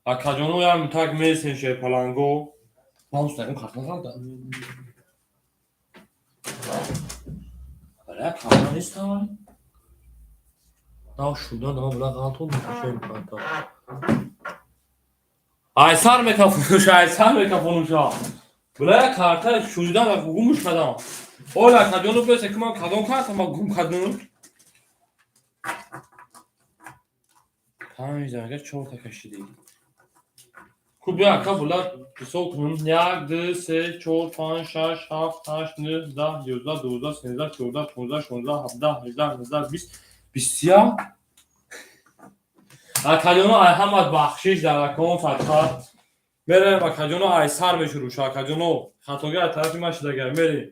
Акаҷоно, як мутак месен, шерпаланго. Ман ягон карта накарда. Вале як карта нест авай. На шудан дама була ғалтон мекашем карта. Айсар мекафонуша, айсар мекафонуша. Була як карта шудан гумуш кардам. Ола, акаҷоно, бесе ки ман кадом карта ма гум кардам? 5 дақиқа чорта кашидӣ. Ку бия, ака, була ҳисоб кунем. Як, ду, се, чор, панҷ, шаш, ҳафт, ҳашт, нӯҳ, 10, 11, 12, 13, 14, 15, 16, 17, 18, 19, 20, 21. Акаҷоно, ай ҳамат бахшиш дар акон фатха. Мерем, акаҷоно, ай сар мешуруша, акаҷоно. Хатогӣ аз тарафи ман шидагар. Мерем.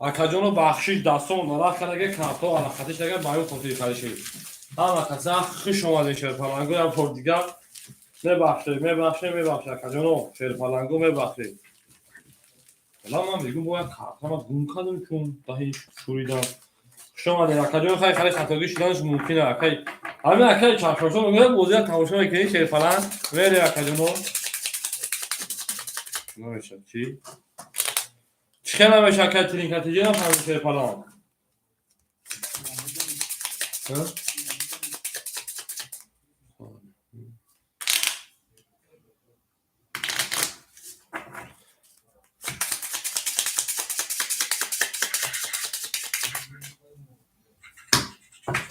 Акаҷоно, бахшиш, дастон нарах кардаге, карто алақатиш агар ба ё хотири хариши. Ҳама каса хуш омадем, шерпаланго, як бор дигар. Мебахшед, мебахшед, мебахшед, акаҷоно, шерпаланго, мебахшед. Вала ман мегӯм, бояд картама гум кардам, чун даҳи шуридам. Хуш омадем, акаҷон, хай хари хатогӣ шуданаш мумкин акай. Ҳамин акай чархошо мегӯяд, бозия тамошо мекунӣ, шерпаланг. Мерем, акаҷоно. Намешад чӣ? Чӣ хел намеша, акай Тилинкатиҷи нафаҳмид, шерпаланг? Ҳа?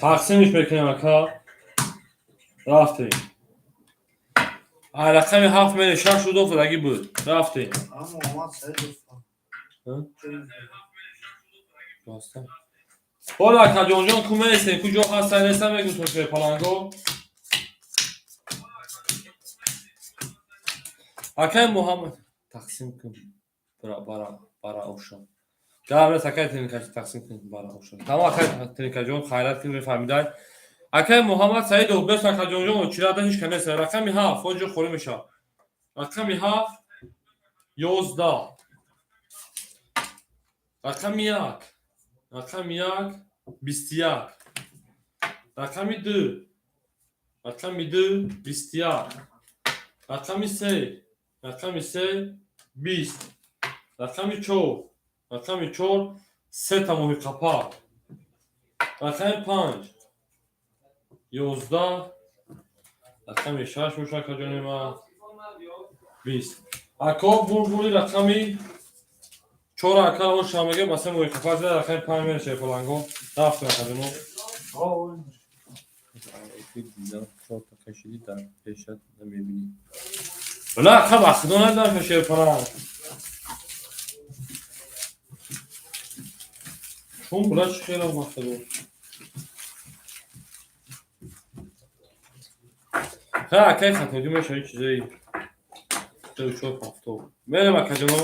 Тақсимиш мекунем, ака. Рафтем. Ай рақами 7 мерем, шаш рӯз офтадагӣ буд. Рафтем. Ама омад Саидов. Ҳа? Баста. Ҳола, акаҷонҷон, ку местем, куҷо ҳастан, нестан, мегӯм то шерпаланго. Акай Муҳаммад тақсим кун. Бара бара бара оша. Гап нест, акай Тилинкаҷи, тақсим кун бара оша. Тамом, акай Тилинкаҷон, хайрат ки мефаҳмидай. Акай Муҳаммад Саидов бес, акаҷонҷон, чирада ҳеч ка нест. Рақами 7 оҷо холӣ мешавад. Рақами 7 11. Рақами 1. Рақами 1 21. Рақами 2. Рақами 2 21. Рақами 3. Рақами 3 20. Рақами 4. Рақами 4 сета моҳи қапақ. Рақами 5 11. Рақами 6 боша, акаҷони ман, 20. Ако бурбури рақами 4, ака оша мега, ба се моҳи қапақ зада, рақами 5 мере, шерпаланго. Рафтем, акаҷоно. Чорта кашидӣ, дар пешат намебинӣ. Вала, ака, ба худо надидам, шерпаланг. Чун була чӣ хелам, ба худо. Ха, акай, хатогӣ мешавӣ чизои. Ду, чор, ҳафто. Мерем, акаҷоно.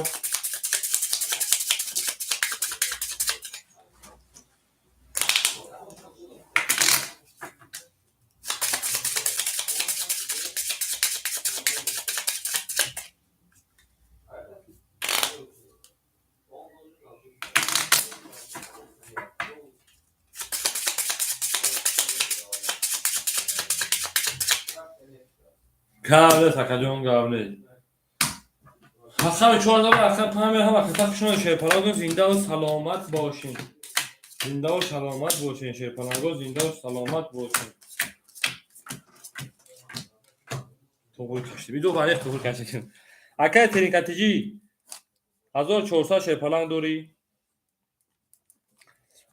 Гап нест, акаҷон, гап нест. Рақами 4, рақами 5 ҳама каса хуш омадед, шерпаланго, зиндаву саломат бошин. Зиндаву саломат бошин, шерпаланго, зиндаву саломат бошин. Туғри кашди. Бидо вариқ туғри кашди. Акай Тилинкатиҷи 1400 шерпаланг дорӣ.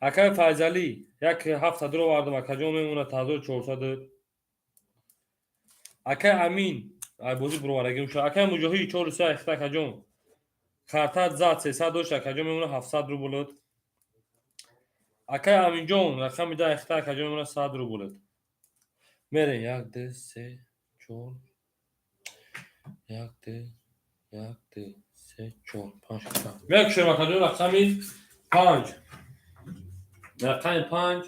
Акай Файзалӣ, як ҳафта дуро овардам, акаҷон, мемонад 1400. Акай Амин, ай бозӣ буроварагӣ мешавад. Акай Муҷоҳид, чору се айхта, акаҷон. Картат зад, 300 дошт, акаҷон, мемонад 700 рублт. Акай Аминҷон, рақами да айхта, акаҷон, мемонад 100 рублт. Мерем, як, ду, се, чор, як, ду, як, ду, се, чор, панҷ, шаш, ҳафт. Мекушем, акаҷон, рақами панҷ. Рақами панҷ.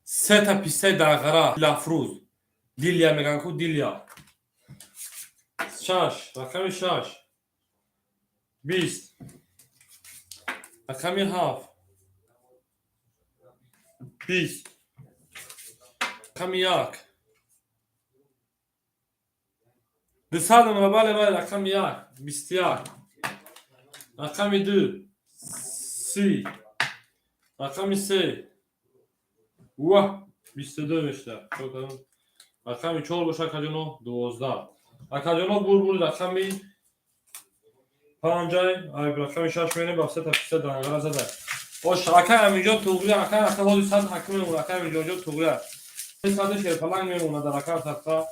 Сета пистаи дағара, Дилафрӯз. Дилия меган ку, Дилия. Шаш, рақами шаш. 20. Рақами ҳафт. 20. Рақами як. 200 мемона, бале, бале, рақами як. 21. Рақами ду. 30. Рақами се. Ва, 22 мешуда. Рақами чор боша, акаҷоно, 12. Акаҷоно, бурбури рақами панҷай, ай рақами шаш мерем, ба сета писа дангара задай. Ош, акай Аминҷон туғри, акай, ака ҳози сад ҳаким мемона, акай Аминҷонҷон туғри. Сади шерпаланг мемона дар акай тахта.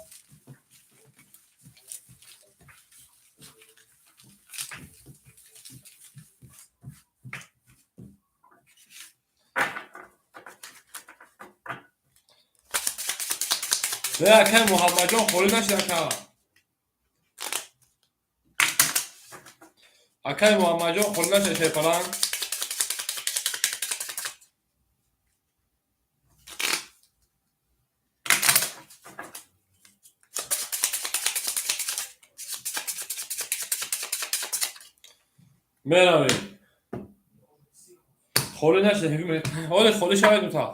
Не, акай Муҳаммадҷон, холӣ нашид, ака. Акай Муҳаммадҷон, холӣ нашид, шерпаланг. Меравем. Холӣ нашид, ҳоле холӣ шавед мутақ.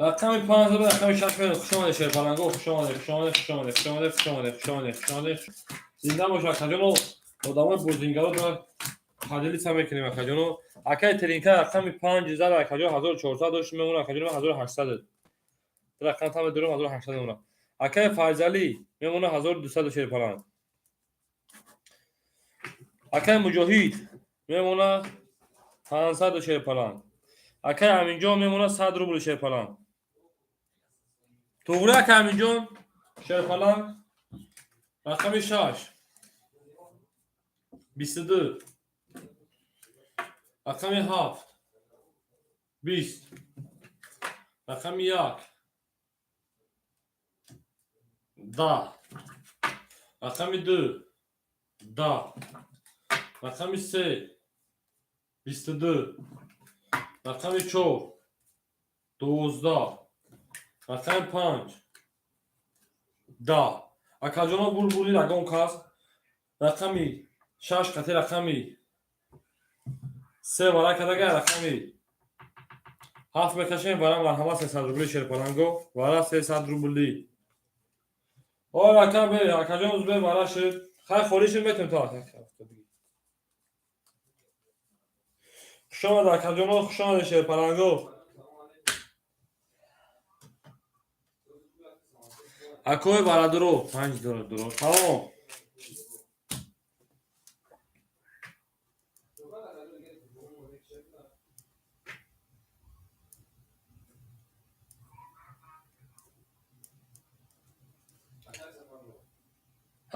Рақами панҷ зада, рақами шаш мерем. Хуш омадед, шерпаланго, хуш омадед, хуш омадед, хуш омадед, хуш омадед, хуш омадед, хуш омадед, хуш омадед. Зинда бошед, акаҷоно, одамои бозингаро дорад поделиться мекунем, акаҷоно. Акаи Теринка рақами панҷ зада, акаҷон, 1400 дошт, мемона, акаҷоно, 1800. Рақам тама дурум 1800 мемона. Акаи Файзалӣ мемона 1200, шерпаланг. Акаи Муҷоҳид мемона 500, шерпаланг. Акаи Аминҷон мемона 100 рубл, шерпаланг. Туғри, акаи Аминҷон, шерпаланг. Рақами шаш. 22. Рақами ҳафт. 20. Рақами як. 10. Рақами ду. 10. Рақами се. 22. Рақами чор. 12. Рақами панҷ. 10. Акаҷоно, булбули ягон кас. Рақами шаш қати рақами се вара кардага, рақами ҳафт мекашем, вара марҳамат, 300 рубли, шерпаланго, вара 300 рубли. Ой, ака, бе, акаҷон, бе, вара шуд. Хай, холӣ шуд, метем то. Хуш омад, акаҷоно, хуш омадед, шерпаланго. Акои барадуро, панҷ дора дуро. Тамом.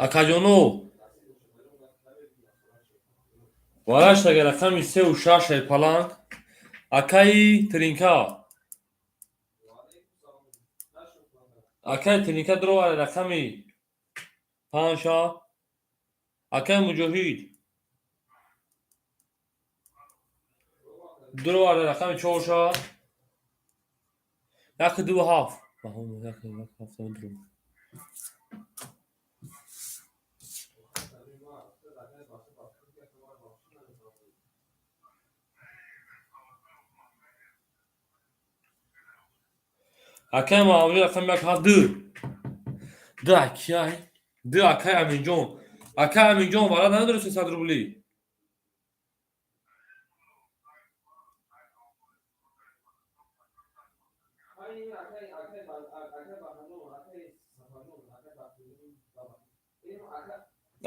Акаҷоно, вараштага рақами сеу шаш, шерпаланг. Акаи Тринка. Акаи Тринка дуроваре рақами панҷша. Акаи Муҷоҳид дуроваре рақами чорша. Як ду ҳафт. Як ҳафт дуру. Акаи Муҳаммадҷон рақами як ҳафт ду. Ду акай. Ду акаи Аминҷон. Акаи Аминҷон вара надори 300 рубли.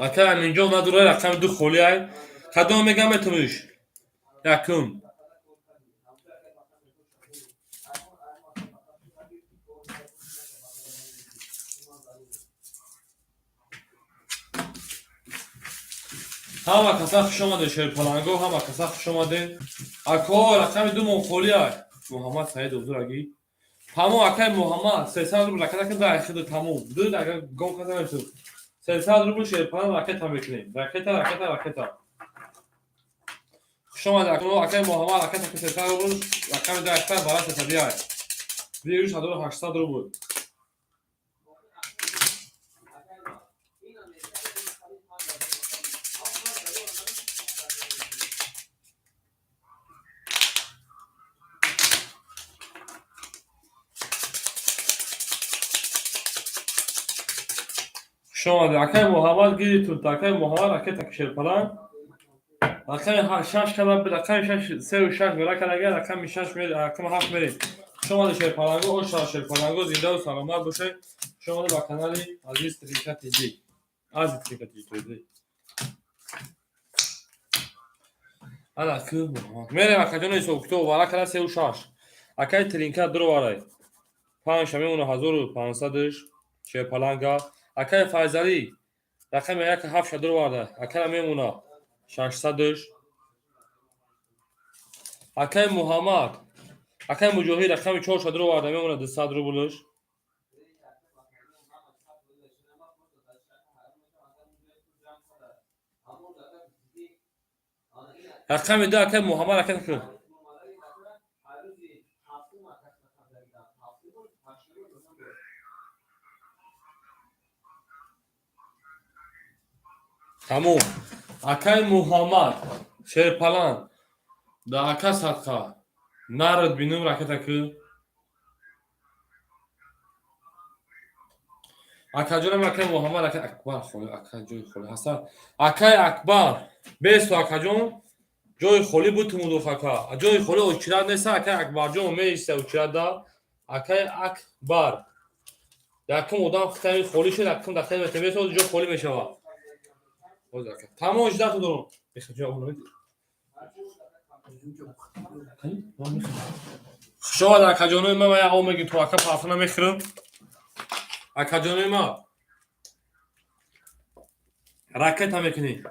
Акаи Аминҷон надора, рақами ду холиай. Кадом мегам метавониш? Якум. Ҳама каса хуш омадед, шерпаланго, ҳама каса хуш омадед. Ако, рақами ду мон холӣ ай. Муҳаммад Саидов дураги. Тамом, акай Муҳаммад, 300 рубл ракета кун, дай хиду тамом. Ду агар гом каса намешуд. 300 рубл шерпаланг ракета мекунем. Ракета, ракета, ракета. Хуш омадед, акай Муҳаммад, ракета ки 300 рубл, рақами ду акай бара 300 ай. Вирус 1800 рубл. Хуш омадед, акай Муҳаммад, гиритун, акай Муҳаммад, ракета ки шерпаланг. Рақами шаш кала, рақами шаш, сеу шаш бера калага, рақами шаш мер, рақами ҳафт мерем. Хуш омадед, шерпаланго, оша шерпаланго, зиндаву саломат бошед. Хуш омадед ба канали Азиз Тринка ТЖ. Азиз Тринка ТЖ. Ана ку Муҳаммад. Мерем, акаҷони ҳисобкитоб, вара кала сеу шаш. Акай Тринка дуроварай. Панҷ мемона 1500-ш шерпаланга. Акай Файзалӣ рақами як ҳафт ша дуроварда. Акара мемона 600-ш. Акай Муҳаммад, акай Муҷоҳид рақами чор ша дуроварда, мемона 200 рублш. Рақами ду акай Муҳаммад ракета кун. Тамом. Акай Муҳаммад шерпаланг да ака садқа нарад бинум ракета ку. Акаҷонам акай Муҳаммад, акай Акбар холи, ака ҷои холи ҳасан. Акай Акбар бесто акаҷон ҷои холӣ буд тумудуф ака. Ҷои холӣ очират неста, акай Акбарҷон меиста очират да. Акай Акбар. Якум одам хитаи холӣ шуд, якум дақиқа метебесо ҷо холӣ мешавад. Тамом ждату дорум. Хуш омад, акаҷонои ман, ман як об мегирам, то ака парфуна мехӯрам. Акаҷонои ман, ракета мекунӣ.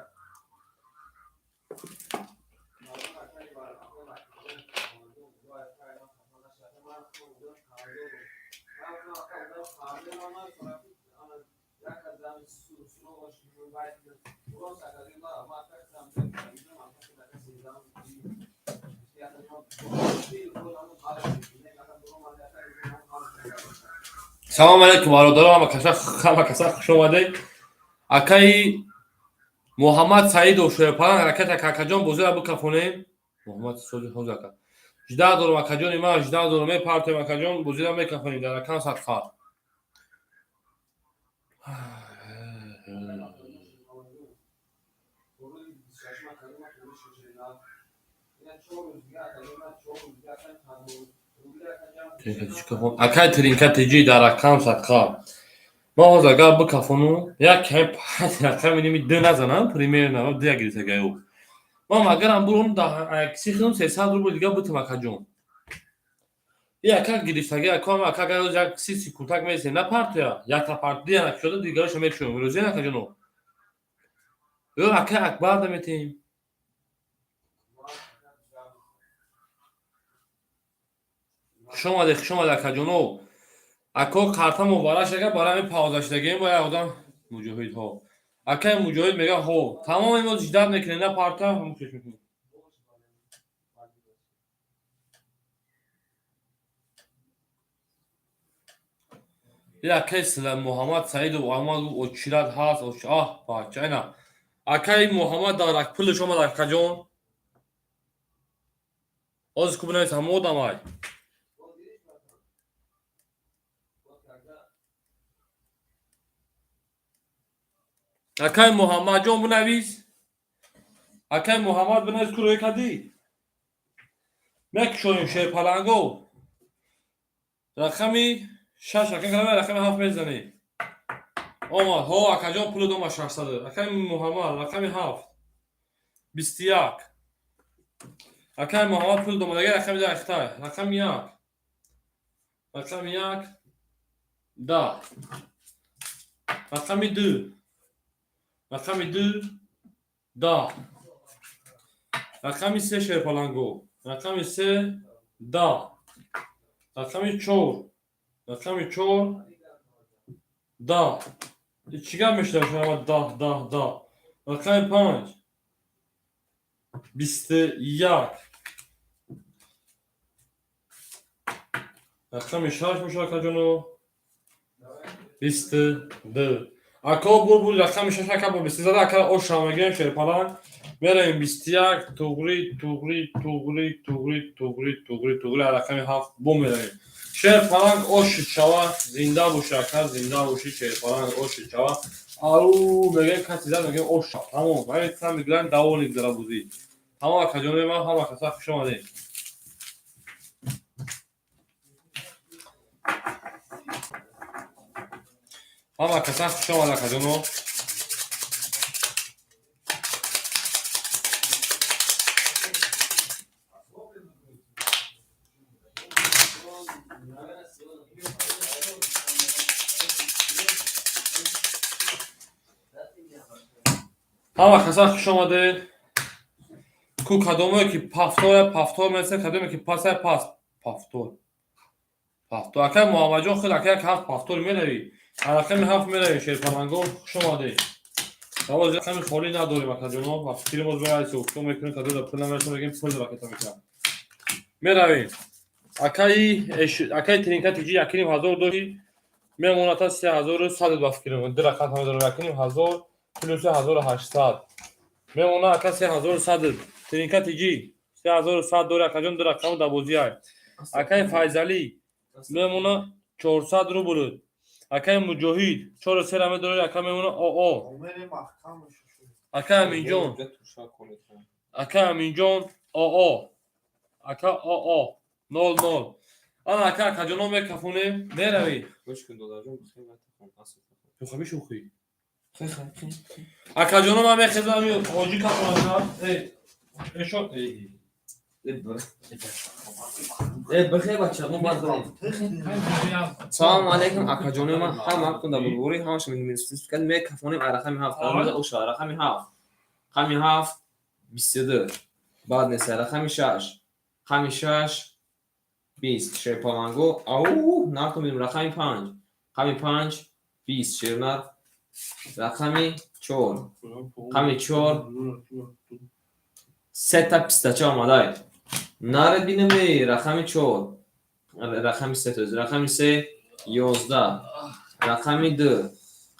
Салом алейкум, бародаро, ҳама каса хуш омадед. Акаи Муҳаммад Саидов шерпаланг ракета какаҷон бозира бикафонем. Муҳаммад сози ҳозир ака. Жда дорум, акаҷони ман, жда дорум, мепартем, акаҷон, бозира мекафонем дар ракам садқа. Акай Тринка ТЖ дар рақам садқа. Ман ҳозир агар бикафону як ками панҷ рақами ними ду назанам, примерно ду як гирифтагаю. Ман агарам бурам да акси худам 300 рубл дига бутам, акаҷон. И ака гирифтага, ака ака агар як си секундак месем на партия, якта партия накушода дигароша мекушоем. Рӯзе акаҷоно. Ё ака Акбар да метем. Хуш омадед, хуш омадед, акаҷоно. Ако карта мубарак шага, барои ҳамин пауза шудагем бо як одам муҷоҳидҳо. Акай Муҷоҳид мега ҳо, тамом имрӯз ждат мекунем, на парта, ҳамон кӯш мекунем. Ин акай Муҳаммад Саидов омад, гуфт очират ҳаст, аҳ бача, ина. Акай Муҳаммад дар пулаш омад, акаҷон. Ҳозир ку бинавис ҳама одамай. Акай Муҳаммадҷон бинавис. Акай Муҳаммад бинавис, ку рӯй кардӣ? Мекушоем шерпаланго. Рақами шаш ака калама, рақами ҳафт мезанӣ. Омад, ҳо акаҷон пулат омад 600. Акай Муҳаммад рақами ҳафт. 21. Акай Муҳаммад пул домадаги рақами даҳ ихтай. Рақами як. Рақами як. 10. Рақами ду. Рақами ду. 10. Рақами се шерпаланго. Рақами се 10. Рақами чор. Рақами чор. 10. Чӣ гап мешуда шумо 10 10 10. Рақами панҷ. 21. Рақами шаш боша акаҷоно. 22. Ако бур рақами шаш ака бо бист зада ака оша мегирем шерпаланг. Меравем 21 туғри туғри туғри туғри туғри туғри туғри рақами ҳафт бо меравем. Шерпаланг ошид шава, зинда боши ака, зинда боши шерпаланг ошид шава. Ару мегӯем каси зад мегӯем оша. Тамом. Ҳамин сам мегӯям давоним дара бозӣ. Ҳама акаҷонои ман, ҳама каса хуш омадед. Ҳама каса хуш омад акаҷоно. Ҳама каса хуш омадед. Ку кадомое ки пафтора пафтор меса, кадоме ки паса пас пафтор. Пафтор. Акай Муҳаммадҷон хел акай як ҳафт пафтор меравӣ. Рақами ҳафт меравӣ шерпалангон хуш омадед. Давоз рақами холӣ надорем акаҷоно. Ва фикри мо бояд ҳисоб мекунем кадом пул намерасем мегем пул ракета мекунам. Меравем. Акаи тринка тиҷи 1500 дошти мемонад та 3100 ба фикрем. Ду рақам ҳам дорем 1500 плюс 1800. Мемона ака 3100. Тринка тиҷи 3100 дори акаҷон ду рақам дар бозӣ ай. Акаи Файзалӣ мемона 400 рубл. Акаи Муҷоҳид 4 сера медорад ака мемона ОО. Акаи Аминҷон. Акаи Аминҷон ОО. Ака ОО 00. Ана ака акаҷоно мекафонем меравӣ. Гӯш кун додарҷон, бихел асл. Шӯхӣ шӯхӣ. Акаҷоно ман мехезам ҳоҷӣ кафонаша. Эшо Бихел бача, мо баъд дорем. Салому алейкум акаҷонои ман, ҳама ҳақтон дар бурбурӣ, ҳамаша мекардем, мекафонем ай рақами ҳафт. Оша рақами ҳафт. Рақами ҳафт 22. Баъд нест рақами шаш. Рақами шаш 20. Шерпаланго. Ау, нартон бинем рақами панҷ. Рақами панҷ 20. Шернар. Рақами чор. Рақами чор сета пистача омадай. Наред бинем рақами чор. Рақами се то рақами се 11. Рақами ду.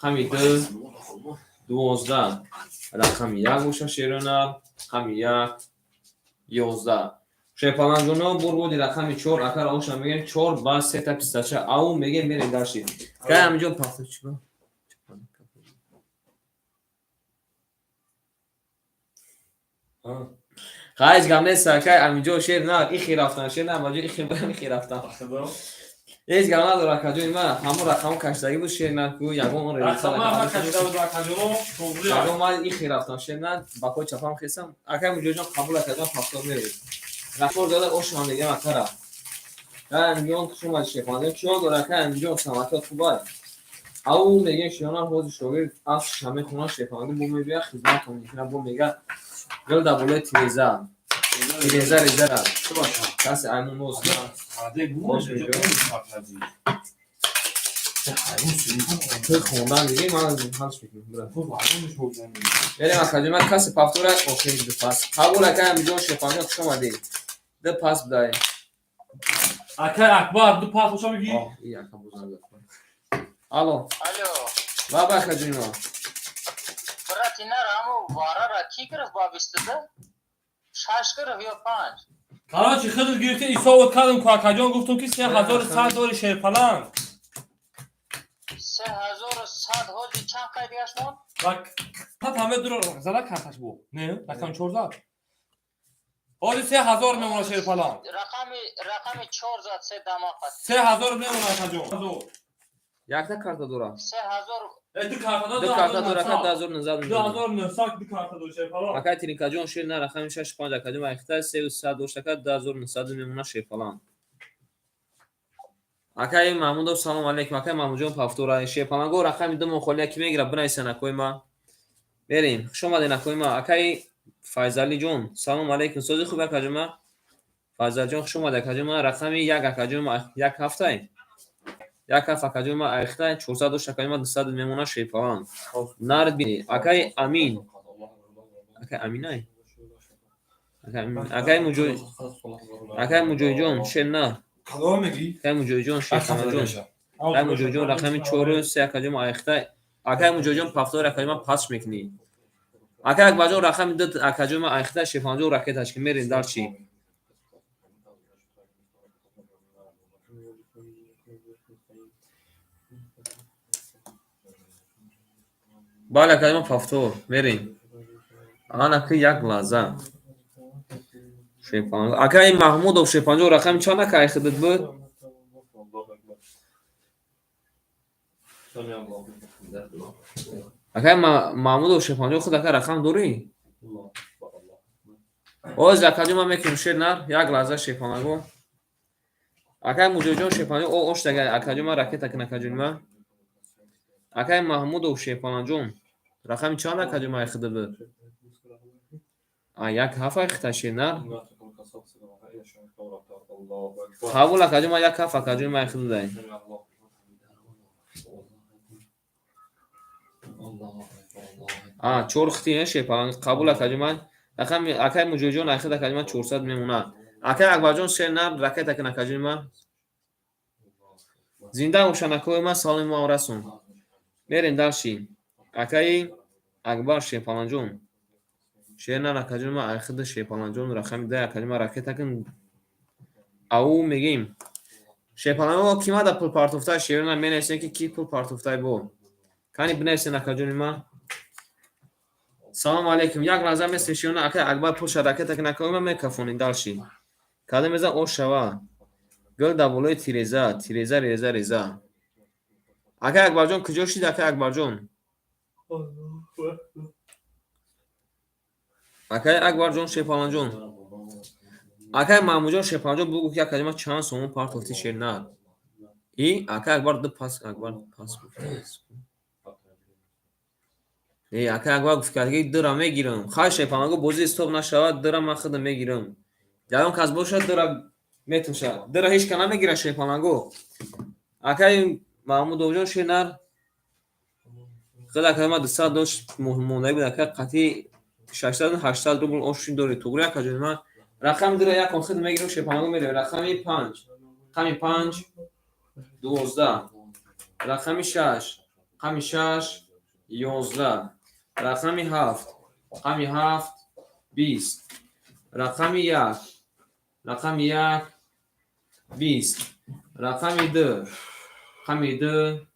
Рақами ду 12. Рақами як боша шеронар. Рақами як 11. Шерпаланҷоно бурбуди рақами чор акар оша мегем чор ба сета пистача. Ау мегем мерем даши. Кай ҳаминҷо пафта чӣ? Ҳеҷ гап нест акай ҳаминҷо шер на ихи рафтан шер на маҷо ихи барам ихи рафтан. Ҳеҷ гап надор акаҷони ман ҳамон рақамо каштагӣ буд шер на ку ягон он ягон ман ихи рафтам шер на ба пои чапам хестам акай муҷоҷон қабул акаҷон пафтор меред. Рафтор дада ошам мегам акара. Кай ҳаминҷон хуш омад шерпаланг чиё дор акай ҳаминҷон саматот хуб ай. Ау мегем шиёнам ҳозир шогирд асрша мехонад шерпаланг бо мебия хизматон мекунад бо мега гил дар болои тиреза. Тиреза резара. Касе аймон ноз. Ту хондан диги ман ҳалш мекунам. Мерем акаҷон ман касе пафтора охири ду пас. Қабул акай ҳаминҷон шерпаланг хуш омадед. Ду пас бидай. Акай Акбар ду пас боша мегӣ? Оҳ, и ака бузанг. Алло. Алло. Баба акаҷони ман. Брат, инар ҳамо варара ки гирифт ба 22? Шаш гирифт ё панҷ? Короче, худат гирифти ҳисобот кардам ку акаҷон гуфтам ки 3100 дори шерпаланг. 3100 ҳози чанд қай дигаш монд? Та ҳаме дуро зада карташ бу. Не, рақам чор зад. Ҳози 3000 мемона шерпаланг. Рақами чор зад се дамақат. 3000 мемона акаҷон. Якта карта дорам. 3000. Ду карта Ду карта дора ака, 2900 мемона. 2900 ду карта дошт, шерпалан. Акай Тиринкаҷон, шер на, рақами 6 5, акаҷон, айхта 300 дошт, ака, 2900 мемона шерпалан. Акай Маҳмудов, салом алейкум. Акай Маҳмудҷон, повтора шерпаланго, рақами 2 мо холия ки мегира, бинависен, акои ма. Мерем. Хуш омаден, акои ма. Акай Файзалиҷон, салом алейкум. Сози хуб, акаҷон ма? Файзалҷон, хуш омад, акаҷон ма. Рақами 1, акаҷон ма, 1 ҳафтай. 1 ҳафт, акаҷон ма, айхта 400 дошт, акаҷон ма, 200 мемона шерпалан. Нар бини. Акай Амин. Акай Аминай? Акай Амин. Акай Муҷоҳид. Акай Муҷоҳидҷон, шер на. Кадом мегӣ? Акай Муҷоҳидҷон, шерпаланҷон. Акай Муҷоҳидҷон, рақами 4 3, акаҷон ма, айхта. Акай Муҷоҳидҷон, повтор, акаҷон ма, пасш мекунӣ. Акай Акбарҷон, рақами 2, акаҷон ма, айхта шерпаланҷон, ракеташ ки мерем дальше. Бале, акаҷон ма, повтор мерем. Ана ки як лаҳза. Шерпаланҷон. Акай Маҳмудов, шерпаланҷон, рақами чанд, акай худат буд? Акай Маҳмудов, шерпаланҷон, худ, ака, рақам дорӣ? Оз, акаҷон, ман мекунем шер нар, як лаҳза, шерпаланго. Акай Муҷоҳидҷон, шерпаланҷон, о оштага, акаҷон ман, ракета кун, акаҷон ман. Акай Маҳмудов, шерпаланҷон, рақами чанд, акаҷон ман, худат буд? А 1 ҳафт айхта шер нар? Қабул, акаҷон ман, 1 ҳафт, акаҷон ман, худат. А 4 хити шерпаланг, қабул, акаҷон ман. Рақами акай Муҷоҳидҷон, айхид, акаҷон ман, 400 мемонад. Акай Акбарҷон, шер нар, ракета кун, акаҷон ман. Зинда бошанд, акои ман, саломи мо расон. Мерем дальше. Акаи Акбар, шерпаланҷон. Шер нар, акаҷон ман, айхид шерпаланҷон, рақами 10, акаҷон ман, ракета кун. Ау мегим. Шерпаланго ки мада пул партофтай, шер нар, менависем ки ки пул партофтай бо. Кани бинависен, акаҷони ман. Салом алейкум. Як лаҳза месем, шер нар, акай Акбар пулша ракета кун, акои ман, мекафонем дальше. Кадом мезан ош шава. Гул дар болои тиреза, тиреза реза реза. Акай Акбарҷон, куҷо шид, акай Акбарҷон? Акай Акбарҷон, шерпаланҷон. Акай Маҳмудҷон, шерпаланҷон, бугӯ ки, акаҷон ман, чанд сомон партофти шер нар. И акай Акбар ду пас, Акбар пас гуфт. Э, акай Акбар гуфт ки дура мегирам. Хай, шерпаланго, бозӣ стоп нашавад, дура ман худам мегирам. Ягон кас бошад, дура метушад. Дура ҳеч ка намегирад, шерпаланго. Акай Маҳмудовҷон, шер нар. Худ, акай ман, 200 дошт мондаги буд, акай, қатъи 600 800 рубл оши дорӣ. Туғри, акаҷони ман. Рақами дура якон худ мегирам, шерпаланго, мерем. Рақами 5. Рақами 5 12. Рақами 6. Рақами 6 11. Рақами 7. Рақами 7 20. Рақами 1. Рақами 1 20. Рақами 2. Рақами 2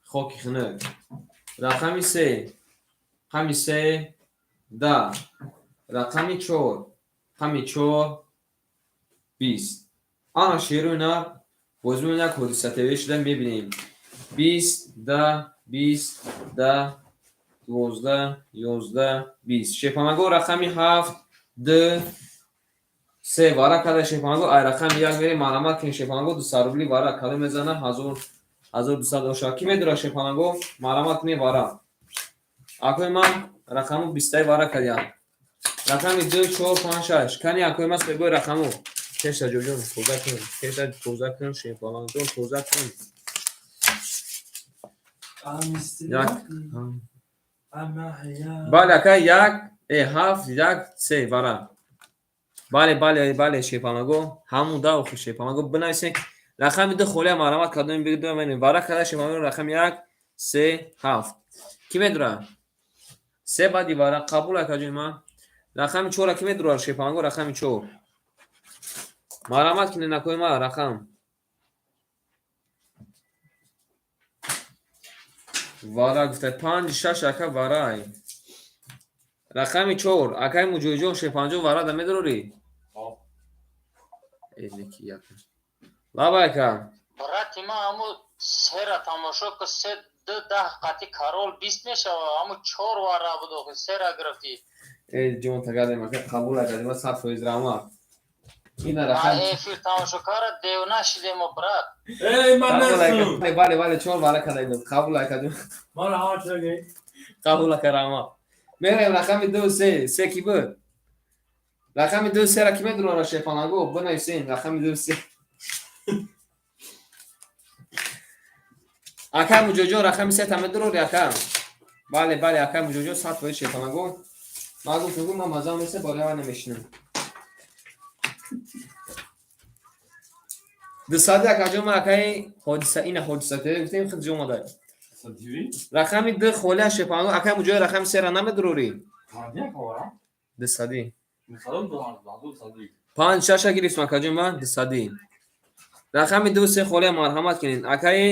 хоки хунук. Рақами 3. Рақами 3 10. Рақами 4. Рақами 4 20. Ана, шеруи нар, бозимон як ҳодиса ТВ шуда мебинем. 20, 10, 20, 10, 12, 11, 20. Шерпаланго, рақами 7, 2, 3 вара када, шерпаланго, ай рақами 1 мерем, маълумот кунем, шерпаланго, 200 рубли вара када мезана, 1000 1200 оша. Ки медора, шерпаланго? Маълумот кунем вара. Акои ман, рақаму 20 вара кадям. Рақами 2, 4, 5, 6. Кани, акои ман, себои рақаму. Пеша ҷоҷон, тоза кун. Пеша тоза кун, шерпаланҷон, тоза кун. Як. Бале, акай, як, ҳафт, як, се вара. Бале, бале, бале, шерпаланго. Ҳамун да охир, шерпаланго, бинависен. Рақами 2 холия, маълумот кардем, бидонем. Вара када, шерпаланго, рақами 1, 3, 7. Ки медора? Се баъди вара, қабул, акаҷони ман. Рақами 4 ки медора, шерпаланго, рақами 4. Маълумот кунед, акои ман, рақам. Вара гуфта 5 6, ака, варай. Рақами 4, акай Муҷоҳидҷон, шерпаланҷон, вара да медорӣ? Э, неки як. Лабай, ака. Брати ман, ҳаму сера тамошо ки, се Ду даҳ қати корол 20 мешава, ҳамун чор вара буд охи, сера гирифтӣ. Э, ҷон тагардем, ака, қабул академ, 100% раҳмат. Ина рақам. Эфир тамошо кара, дев нашидемо, брат. Эй, ман нестам. Бале, бале, чор вара кардем. Қабул академ. Мара ҳама чиз гей. Қабул ака, раҳмат. Мерем рақами ду се, се ки буд? Рақами ду сера ки медурора шефанаго, бинависем рақами ду се. Ака Муҷоҷон, рақами сета медурори, ака? Бале, бале, ака Муҷоҷон, 100% шефанаго. Ман гуфтам, ман мазам нест, болои ман намешинам. Дусади акаҷон, ман акаи ҳодиса, ина ҳодиса гуфтем, худ ҷо омада. Рақами ду холия шефанаго, ака Муҷоҷон, рақами сера намедурори? Дусади. Панҷ шаша гирифтам, акаҷон, ман дусади. Рақами ду се холия, марҳамат кунед. Акаи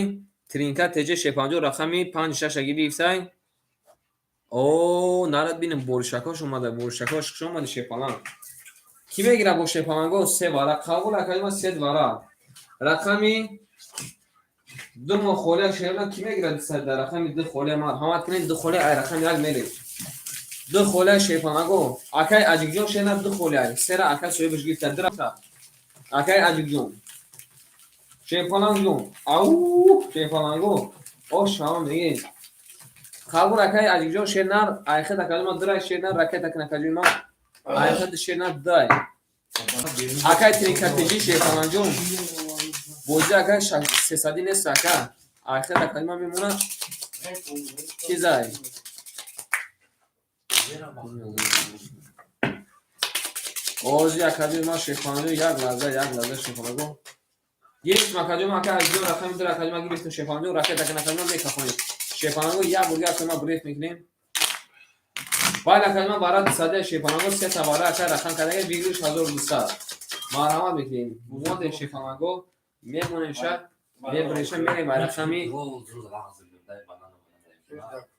Тринка теҷе шепанҷо рақами панҷ шаша гирифтай. О, нарад бинем, боришакош омада, боришакош, хуш омади, шепаланг. Кӣ мегира бо шепаланго се вара? Қабул, акаи ман, се вара. Рақами ду мо холия шерна кӣ мегира дар рақами ду холия, марҳамат кунед, ду холия ай рақами як мерем. Ду холия шепаланго. Акаи Аҷикҷон шена ду холия. Сера ака соҳибаш гирифта. Ду акаи Аҷикҷон. Шепалангҷон. Ау, шепаланго. О, шама мегӣ. Қабул, акаи Аҷикҷон, шернар, айхед акаҷон ман дурай шернар ракета кун, акаҷон ман. Айхед шернар дай. Акаи Тринкатежи шепаланҷон. Бозӣ акаи сесадӣ нест, ака. Айхед акаҷон ман мемона. Чизай? Ози акаҷон ман шепаланҷон, як лаҳза, як лаҳза, шепаланго. Гирифтем, акаҷон ман, ака Аҷикҷон, рақами ду акаҷон ман гирифтем, шепаланҷон, ракета кун, акаҷон ман мекафонем. Шепаланго як бор як ма бреф мекунем. Бале, акаҷон ман бара дусади шепаланго, сета вара ака рақам кардага, выигрыш 1200. Марҳамат мекунем. Бумодем шепаланго, мемонем ша, мебуреша, мерем ба рақами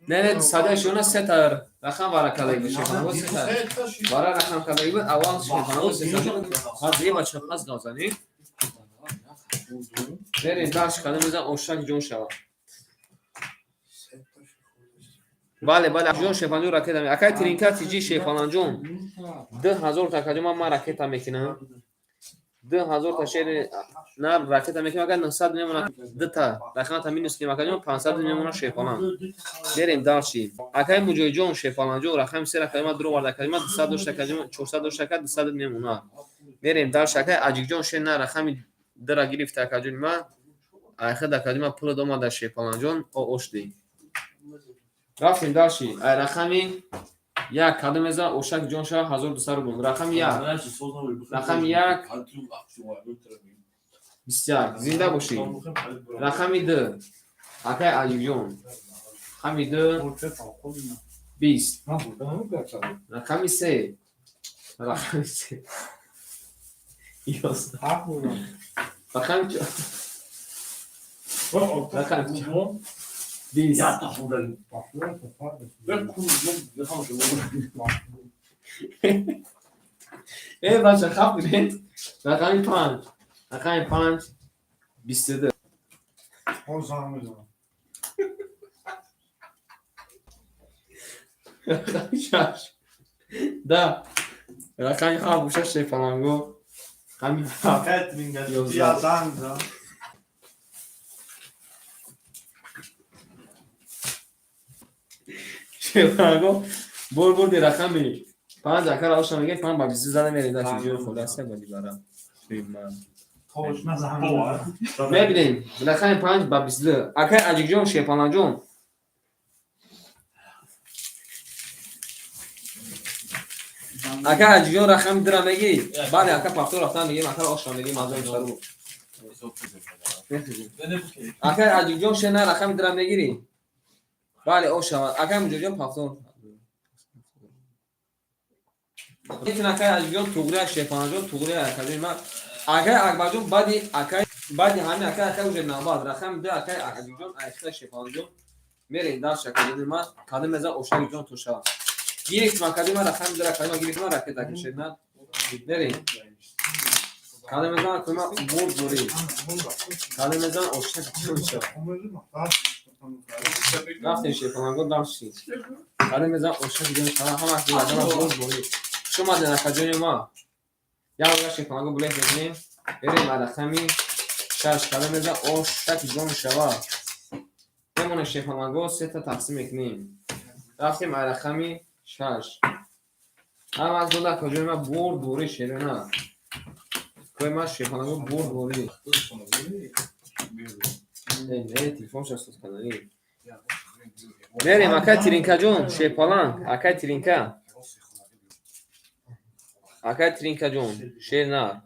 не, не, дусади шона сета рақам вара кардаги, шепаланго сета вара рақам кардаги буд, аввал шепаланго сета. Ҳазр бача пас гавзани. Мерем дальше, кадом мезан ошак ҷон шава. Бале, бале, ҷон шефанҷон ракета. Акай Тринка тиҷи шефаланҷон. 2000 та акаҷон ман ракета мекунам. 2000 та шери на ракета мекунам, агар 900 мемона, дута рақамата минус кунем, акаҷон, 500 мемона, шефалан. Мерем дальше. Акай Муҷоиҷон шефаланҷон рақами се рақами ман дуровард, акаҷон ман 200 дошта, акаҷон 400 дошта, ака 200 мемона. Мерем дальше, акай Аҷикҷон шер на рақами дра гирифта, акаҷон ман. Айхед акаҷон ман пул омада, шефаланҷон, о ошди. Рафтем дальше. Ай рақами як кадом мезан ошак ҷон шава 1200 рубл. Рақами як. Рақами як. 21. Зинда бошӣ. Рақами ду. Акай Аҷибҷон. Рақами ду. 20. Рақами се. Рақами се. 11. Рақами чор. Рақами чор. 20. Э, бача, хаф кунед. Рақами панҷ. Рақами панҷ. 22. Рақами шаш. Да. Рақами ҳафт боша, шефаланго. Рақами ҳафт. 11. Шефаланго. Бор бурди рақами панҷ ака равша мегӯяд, панҷ ба бисту зада мерем дашти ҷои холаса ба дибара. Мебинем рақами панҷ ба 22. Акай Аҷикҷон шефаланҷон. Ака Аҷикҷон рақами дура мегӣ? Бале, ака, пафто рафтан мегем, ака ошра мегем, 1200 рубл. Акай Аҷикҷон шена рақами дура мегирӣ? Бале, оша. Акай Муҷоҷон пафто. Лекин акай Аҷикҷон туғрия шефаланҷон туғрия акаҷон ман. Акай Акбарҷон баъди акай баъди ҳамин акай акай уже навбат рақами ду акай Аҷикҷон айхта шефаланҷон мерем дальше, акаҷони ман кадом мезан ошаки ҷон то шава. Гирифтем, акаҷон ман, рақами ду рақами ман гирифтем, ракета кашед на. Мерем. Кадом мезан акаҷон ман бурд бурӣ. Кадом мезан ошаки ҷон шава. Рафтем шерпаланго дальше. Қадам мезан оша ҷон шава ҳама ки боз борӣ. Хуш омадед акаҷони ма. Як бор шерпаланго булек мекунем. Берем ба рақами 6 қадам мезан оша ки ҷон шава. Мемонем шерпаланго сета тақсим мекунем. Рафтем ба рақами 6. Ҳама аз дода акаҷони ма бурд борӣ шерона. Кои ма шерпаланго бурд борӣ. Не, телефон шастос канали. Мерем, акай Тиринкаҷон, шерпаланг, акай Тиринка. Акай Тиринкаҷон, шер нар.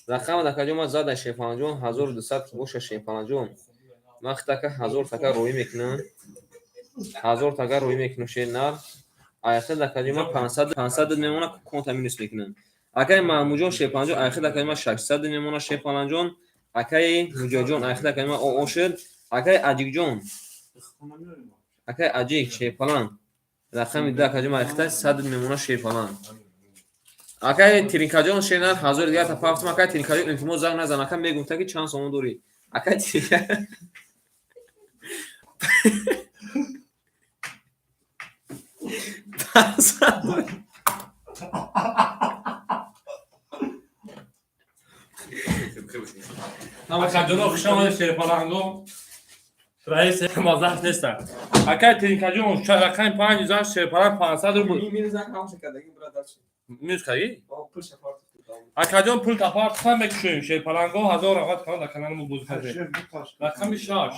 Рақамат акаҷон ма зада шерпалангҷон 1200 ки боша шерпалангҷон. Ман хитака 1000 така роӣ мекунам. 1000 така роӣ мекунам шер нар. Айхед акаҷон ма 500 500 мемона конта минус мекунам. Акай Маҳмудҷон шерпалангҷон айхед акаҷон ма 600 мемона шерпалангҷон. Акай Муҷоҳидҷон айхед акаҷон ма ошед. Акай Аҷикҷон акай Аҷик шерпаланг рақами 2 акаҷон ма айхеда 100 мемона шерпаланг. Акай Тиринкаҷон шернар 1000 дигар та пафтам. Акай Тиринкаҷон илтимос занг назан. Ака мегуфта ки чанд сомон дорӣ. Акай Тиринка Акаҷоно хуш омадед шерпаланго. Раис мазах нестан. Акай Тиринкаҷон рақами 5 зан шерпаланг 500 рубл. Минус кардӣ? Акаҷон пул тапарт мекушоем шерпаланго 1000 равад калон дар канали мо бозӣ кардем. Рақами 6.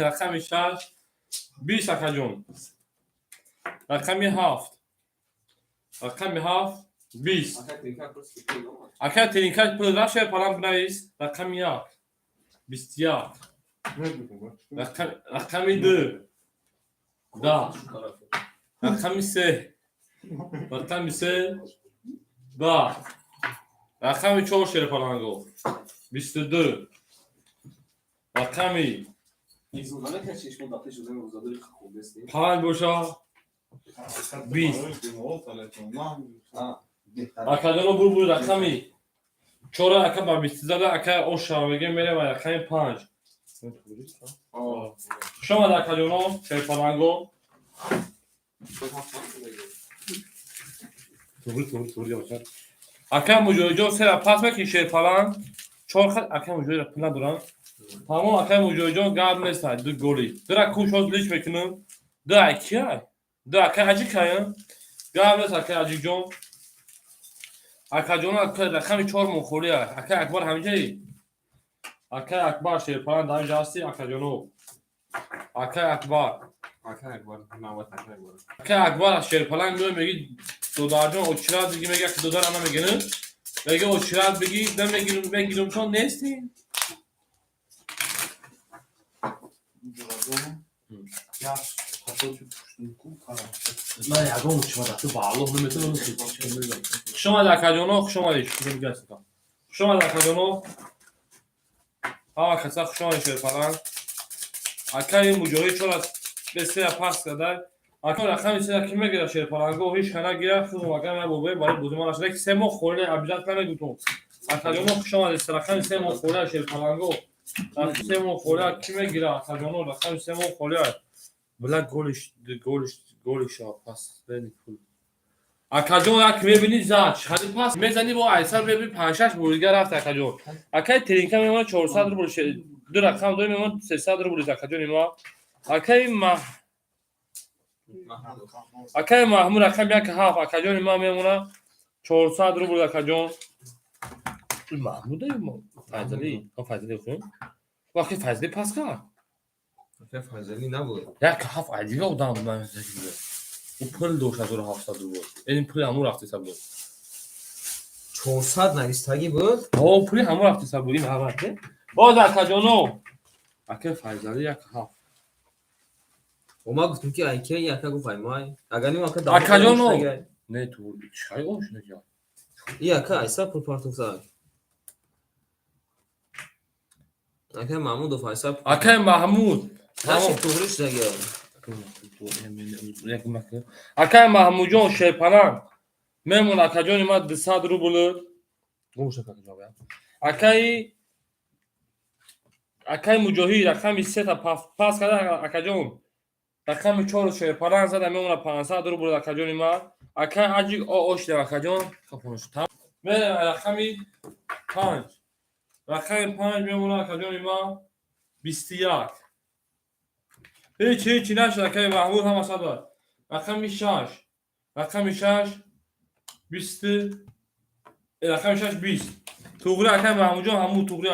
Рақами 6 20 акаҷон. Рақами 7. Рақами 7 20. Акай Тиринка пул рафт шерпаланг бинавис. Рақами 1 21. Рақами 2 10. Рақами 3. Рақами 3 10. Рақами 4 шерпаланго 22. Рақами 5 боша 20. Акаҷоно бур бур рақами 4 ака ба 20 зада ака оша мегем мерем рақами 5. Хуш омад акаҷоно шерпаланго. Ака Муҷоҳидҷон сера пас мекунӣ шерпаланг. 4 хат ака Муҷоҳидро пул надорам. Тамом ака Муҷоҳидҷон гап нест ду голи. Дура куш ҳоз лич мекунам. Ду ай кияй? Ду ака Аҷик кая? Гап нест ака Аҷикҷон. Акаҷон рақами 4 мухоли ай. Ака Акбар ҳаминҷаи? Акай Акбар шерпаланг дар инҷа ҳасти акаҷоно. Акай Акбар. Акай Акбар, навбат акай Акбар. Акай Акбар шерпаланг меояд меги додарҷон очират биги мега ки додар ана мегирам. Мега очират биги намегирам мегирам чон нести. Ман ягон чима ту ба Аллоҳ наметавонам. Хуш омадед акаҷоно, хуш омадед. Хуш омадед акаҷоно. Ҳама каса хуш омадед шерпаланг. Акаи Муҷоҳид чора бесера пас карда. Ака рақами сера ки мегирад шерпаланго ҳеҷ ка нагирад. Худам ака ман бобои барои бозӣ ман нашуда ки 3 моҳ холӣ обязательно мегутум. Акаҷоно хуш омадед. Рақами 3 моҳ холӣ шерпаланго. Рақами 3 моҳ холӣ ки мегирад акаҷоно рақами 3 моҳ холӣ. Била голиш голиш голиша пас бени пул. Акаҷон як мебини зад хали пас мезани бо айсар мебини 5-6 бор дигар рафт акаҷон. Акай Тиринка мемонад 400 рубл ду рақам дорем мемонад 300 рубл акаҷони ма. Акай Маҳмуд рақами 1 7 акаҷони ма мемонад 400 рубл акаҷон. Маҳмуд Файзали, Файзали хун. Вақти Файзали пас кард. Акай Файзали набуд. 1 7 айдига одам буд ман ӯ пул дошт 1700 рубл. Ин пули ҳамун рафтиса буд. 400 навистагӣ буд? Ҳо, пули ҳамун рафтиса буд. Ин ҳамат. Боз акаҷоно. Акай Файзали 1 7. Ма гуфтем ки ай ки ака гуфт ай май. Агар ни ака Акаҷоно. Не ту чай ош нагя. И ака айса пул партофта. Акай Маҳмудов айса. Акай Маҳмуд. Тамом туғри шудагӣ. Акай Маҳмудҷон шерпаланг мемон акаҷони ма 200 рубл. Гумша акаҷон. Акай Акаи Муҷоҳид рақами сета пас карда, акаҷон. Рақами чору шерпаланг зада мемона 500 рубл, акаҷони ман. Акаи Аҷик ошидам, акаҷон. Мерем рақами 5. Рақами 5 мемона, акаҷони ман, 21. Ҳеҷ ҳеҷи нашуд, акаи Маҳмуд, ҳама сада. Рақами 6. Рақами 6 20, рақами 6 20. Туғри, акаи Маҳмудҷон, ҳамун туғри.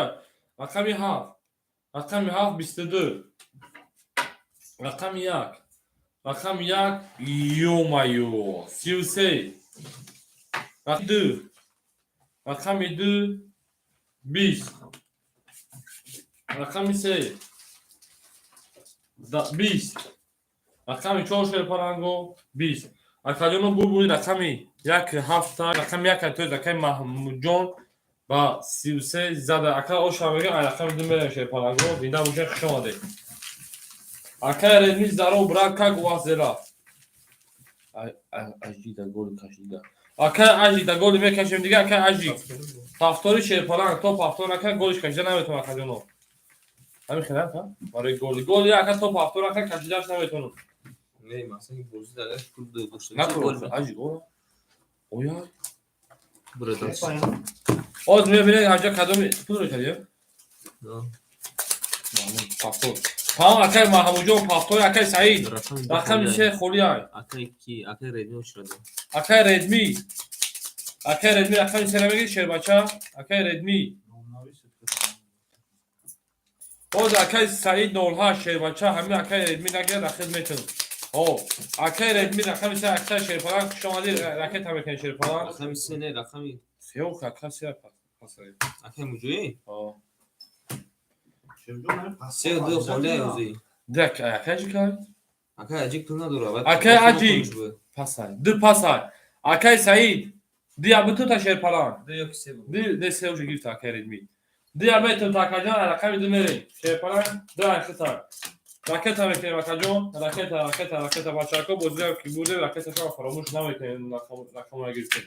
Рақами 7. Рақами 7 22. Рақами 1. Рақами 1, ё-моё, 33. Рақами 2. Рақами 2 20. Рақами 3 20. Рақами 4, шерпаланго, 20. Акаҷоно, бурбури рақами 1 7, рақами 1 то акаи Маҳмудҷон ба 33 зада. Ака оша мега, рақами 2 мерем, шерпаланго. Зинда бошед, хуш омадед. Акаи Редми, здоров, брат, как у вас дела? Ажида голи кашида. Акаи Ажида голи мекашем дига, акаи Ажик. Повтори шерпаланг, то повтор нака голиш кашида наметавонам, акаҷоно. Ҳамин хеле ака? Барои голи. Голи ака то повтор нака кашидаш наметавонам. Не, масалан, бозӣ дар пул дошта. Накун, Ажик, о. Оя. Бурадас. Оз мебинед аҷа кадоми пулро кардӣ? Повтор. Тамом, акаи Маҳмудҷон, повтор, акаи Саид. Рақами се холи ай. Акаи ки, акаи Редми оширада. Акаи Редми. Акаи Редми рақами се намегири, шербача? Акаи Редми. Боз акаи Саид 08, шербача, ҳамин акаи Редми нагирад, ахир метавон. О, акаи Редми рақами се, акаи шерпаланг, хуш омадӣ, ракета мекунӣ, шерпаланг. Рақами се не, рақами Се ака се пас. Акаи Муҷоҳид? О. Се ду холи ай ӯзи. Дак, акаи чӣ кард? Акаи Аҷик пул надора. Акаи Аҷик. Пасай. Ду пасай. Акаи Саид. Ду я буту та шерпаланг. Ду ёки се. Ду не, се уже гирифта акаи Редми. Ду я метавон та акаҷон, рақами ду мерем. Шерпаланг ду айхита. Ракета мекунем, акаҷон. Ракета, ракета, ракета, бачако, бозиам ки бурдем, ракеташро фаромӯш намекунем, рақамро гирифтем.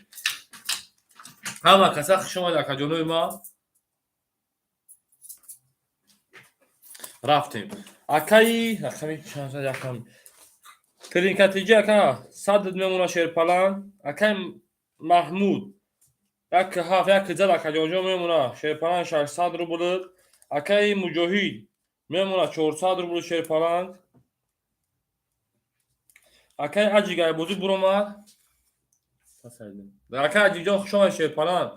Ҳама каса хуш омадед, акаҷонои ман. Рафтем. Акаи рақами чанд якам. Тринкатиҷи ака сад мемона, шерпаланг. Акаи Маҳмуд як ҳафт як зад, акаҷонҷон, мемона шерпаланг 600 рубл. Акаи Муҷоҳид мемона 400 рубл, шерпаланг. Акаи Аҷик ай бозӣ буромад. Акаи Аҷикҷон, хуш омадед, шерпаланг.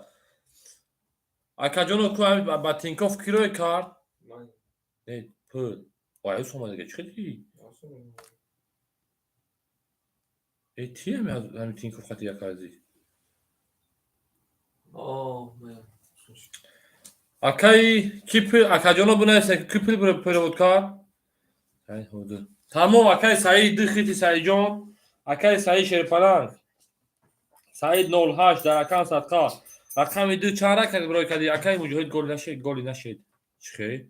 Акаҷоно, ку ба Тинкоф кироя кард? Не, пул. Ой, омада чӣ хеле? Э, ти ҳами Тинкоф хати як азиз. Акаи ки пул, акаҷоно, бинависед, ки пул перевод кард? Тамом, акаи Саид, ду хити Саидҷон. Акаи Саид, шерпаланг. Саид 08 дар акам садқа. Рақами ду чанд ракат бирой кардӣ? Акаи Муҷоҳид голи нашед, голи нашед. Чӣ хел?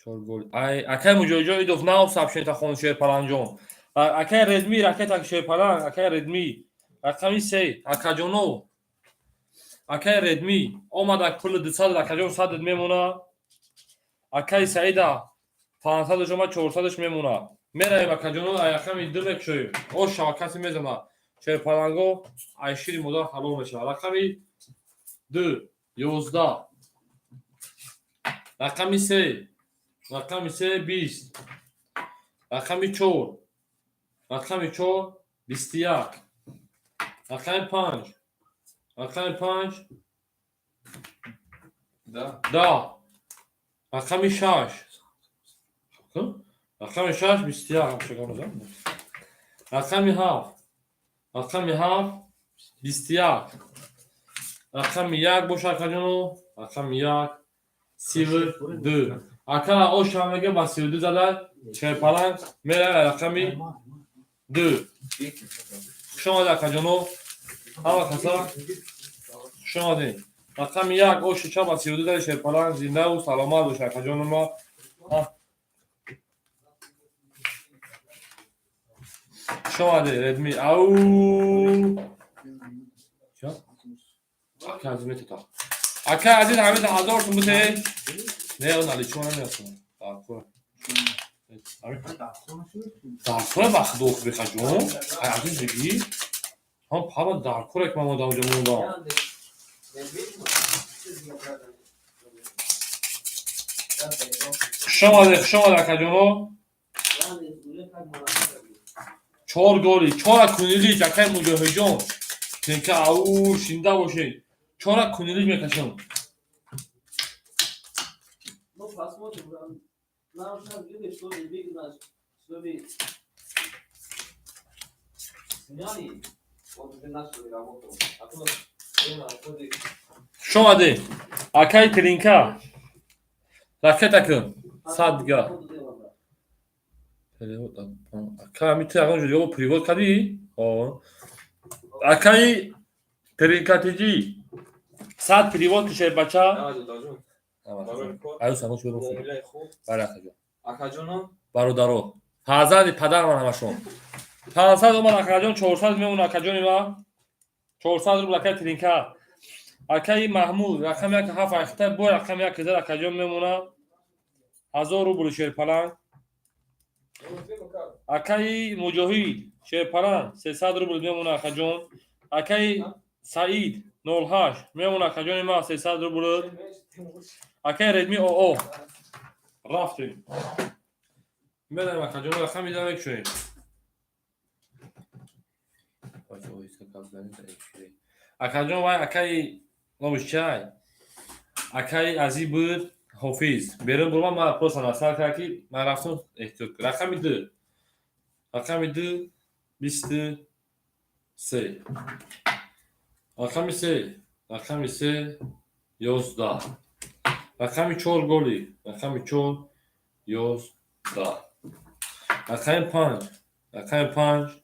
Чор гол. Ай, акаи Муҷоҳидҷон идов нав сабшента хон, шерпалангҷон. Акаи Редми ракета, шерпаланг, акаи Редми. Рақами се, акаҷоно. Акаи Редми омада пули 200, акаҷон, садат мемона. Акаи Саида 500-аш омад, 400-аш мемона. Меравем, акаҷоно, ай рақами ду мекушоем. Ош шава, касе мезана. Шерпаланго ай шири модар ҳалол мешавад. Рақами ду 11. Рақами се. Рақами се 20. Рақами чор. Рақами чор 21. Рақами панҷ. Рақами панҷ 10. Рақами шаш. Рақами шаш 21. Рақами ҳафт. Рақами ҳафт 21. Рақами як боша, акаҷоно. Рақами як 32. Ака оша мега ба 32 зада, шерпаланг мерава рақами ду. Хуш омадед, акаҷоно. Ҳама каса хуш омадед. Рақами як оши ча ба 32 зада, шерпаланг, зиндаву саломат боша, акаҷоно ма. Хуш омадед, Редми. Ау. Ака Азиз метата. Ака Азиз ҳамида 1000 сум бите. Не, он наличо намерасонам. Даркора. Даркора ба худо бехаҷон. Ай азиз бигӣ. Ҳам паба даркора ки ман одам ҷо мондам. Хуш омадед, хуш омадед акаҷоно. Чор голи, чора кунилич акай Муҷоҳидҷон. Тинка ау шинда бошед. Чора кунилич мекашам. Ну, посмотрим. Нам сейчас видишь, что не видно, чтобы сняли, вот уже начали работу. А то время уходит. Хуш омадед. Акай Тринка. Ракета кун. Сад дига. Ака ами ту ягон ҷо привод кардӣ? Акаи Тринкатиҷӣ. 100 привод кишед бача. Аю само чӯро. Бале акаҷон. Акаҷоно? Бародаро. Фарзанди падар ман ҳамашон. 500 омад акаҷон, 400 мемонад акаҷони ман. 400 рубл акаи Тринка. Акаи Маҳмуд рақами 1 7 ахта бо рақами 1 зад акаҷон мемонад. 1000 рубл шерпаланг. Акаи Муҷоҳид шерпаланг 300 рубл мемонад акаҷон. Акаи Саид 08 мемонад акаҷони ман 300 рубл. Акаи Редми ОО. Рафтем. Меравем акаҷон, рақам ида мекушоем. Акаҷон вай акаи номиш чай? Акаи Азиз буд Ҳофиз. Берун бурман ман просто насар кард ки ман рафтам эҳтиёт. Рақами 2. Рақами 2 23. Рақами 3. Рақами 3 11. Рақами 4 голи. Рақами 4 11. Рақами 5. Рақами 5.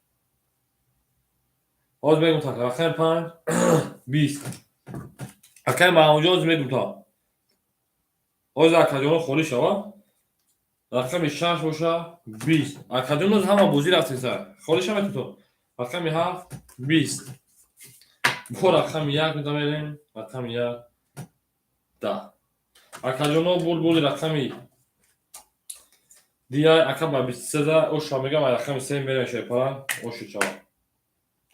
Ҳоз мегум та. Рақами 5 20. Акаи Маҳмудҷон ҳоз мегум та. Ҳоз акаҷоно холӣ шава. Рақами 6 боша 20. Акаҷон ҳоз ҳама бозӣ рафтеса. Холӣ шава то. Рақами 7 20. Бо рақами 1 медамерем. Рақами 1 10. Акаҷоно булбули рақами дия ака ба 23 да оша мегам рақами 3 мерем шерпара оши чава.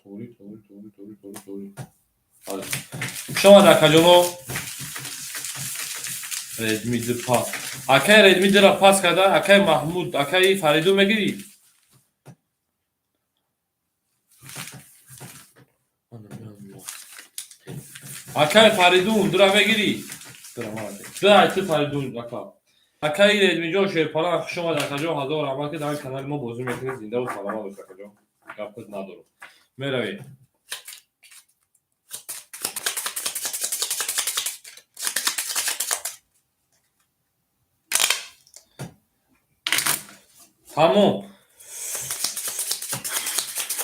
Тори тори тори тори тори тори. Хуш омад акаҷоно. Редми 2 пас. Акаи Редми 2 ра пас карда, акаи Маҳмуд, акаи Фаридун мегирӣ? Акаи Фаридун 2 ра мегирӣ? 2 ай ту Фаридун ака. Акаи Редмиҷон шерпалан хуш омад акаҷон, ҳазор раҳмат ки дар канали мо бозӣ мекунед, зинда ва саломат бош акаҷон. Гапат надорам. Меравем. Тамом.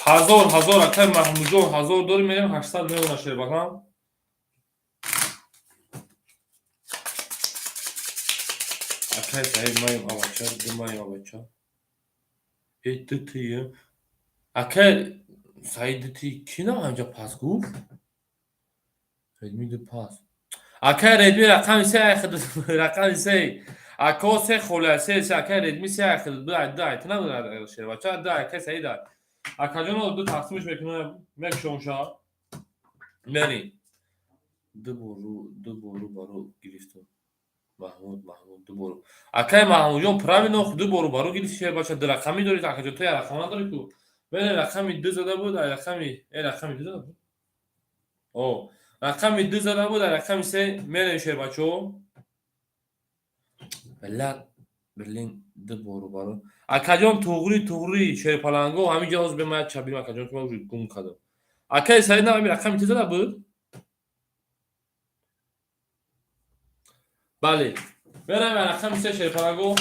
1000 1000 акаи Маҳмудҷон 1000 дорим, мерем 800 мемонад шербакам. Акаи Саид маем авача, ду маем авача. Э ду тием. Акаи Саид ду ти ки на анҷа пас гуфт? Редми ду пас. Акаи Редми рақами 3 айхид рақами 3. Ако се хола се се акаи Редми 3 айхид ду ай ду ай ту набуд шербача ду акаи Саид ай. Акаҷоно ду тақсимиш мекунам мекушонша. Мерим. Ду бору ду бору баро гирифтам. Маҳмуд Маҳмуд ду бору. Акаи Маҳмудҷон правильно ду бору баро гирифти шербача ду рақами дорӣ акаҷон ту як рақам надорӣ ку. Мерем рақами 2 зада буд ай рақами рақами 2 зада буд. О рақами 2 зада буд ай рақами 3 мерем шербачо. Биллат блин ду бору баро. Акаҷон туғри туғри шерпаланго ҳамин ҷо ҳоз бемая чабирим акаҷон ки ман уже гум кардам. Акаи Саид на ҳамин рақами 3 зада буд? Бале. Мерем рақами 3 шерпаланго.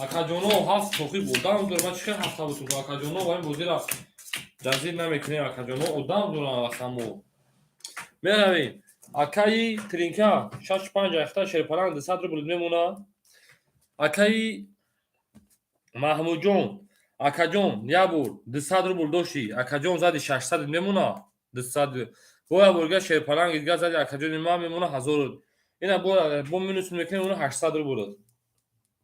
Акаҷоно 7 тоқи одам дорам. Ман чӣ хел 7 буд акаҷоно ва ин бозиро ҷазир намекунем акаҷоно одам дорам рақамо. Меравем. Акаи Тринка 6 5 ахта шерпаланг 200 рубл мемонад. Акаи Маҳмудҷон акаҷон як бор 200 рубл дошти акаҷон зади 600 мемонад. 200 Бо як борга шерпаланг дигар зади, акаҷони ман, мемона 1000. Ина бо минус мекунем, уна 800 рубл.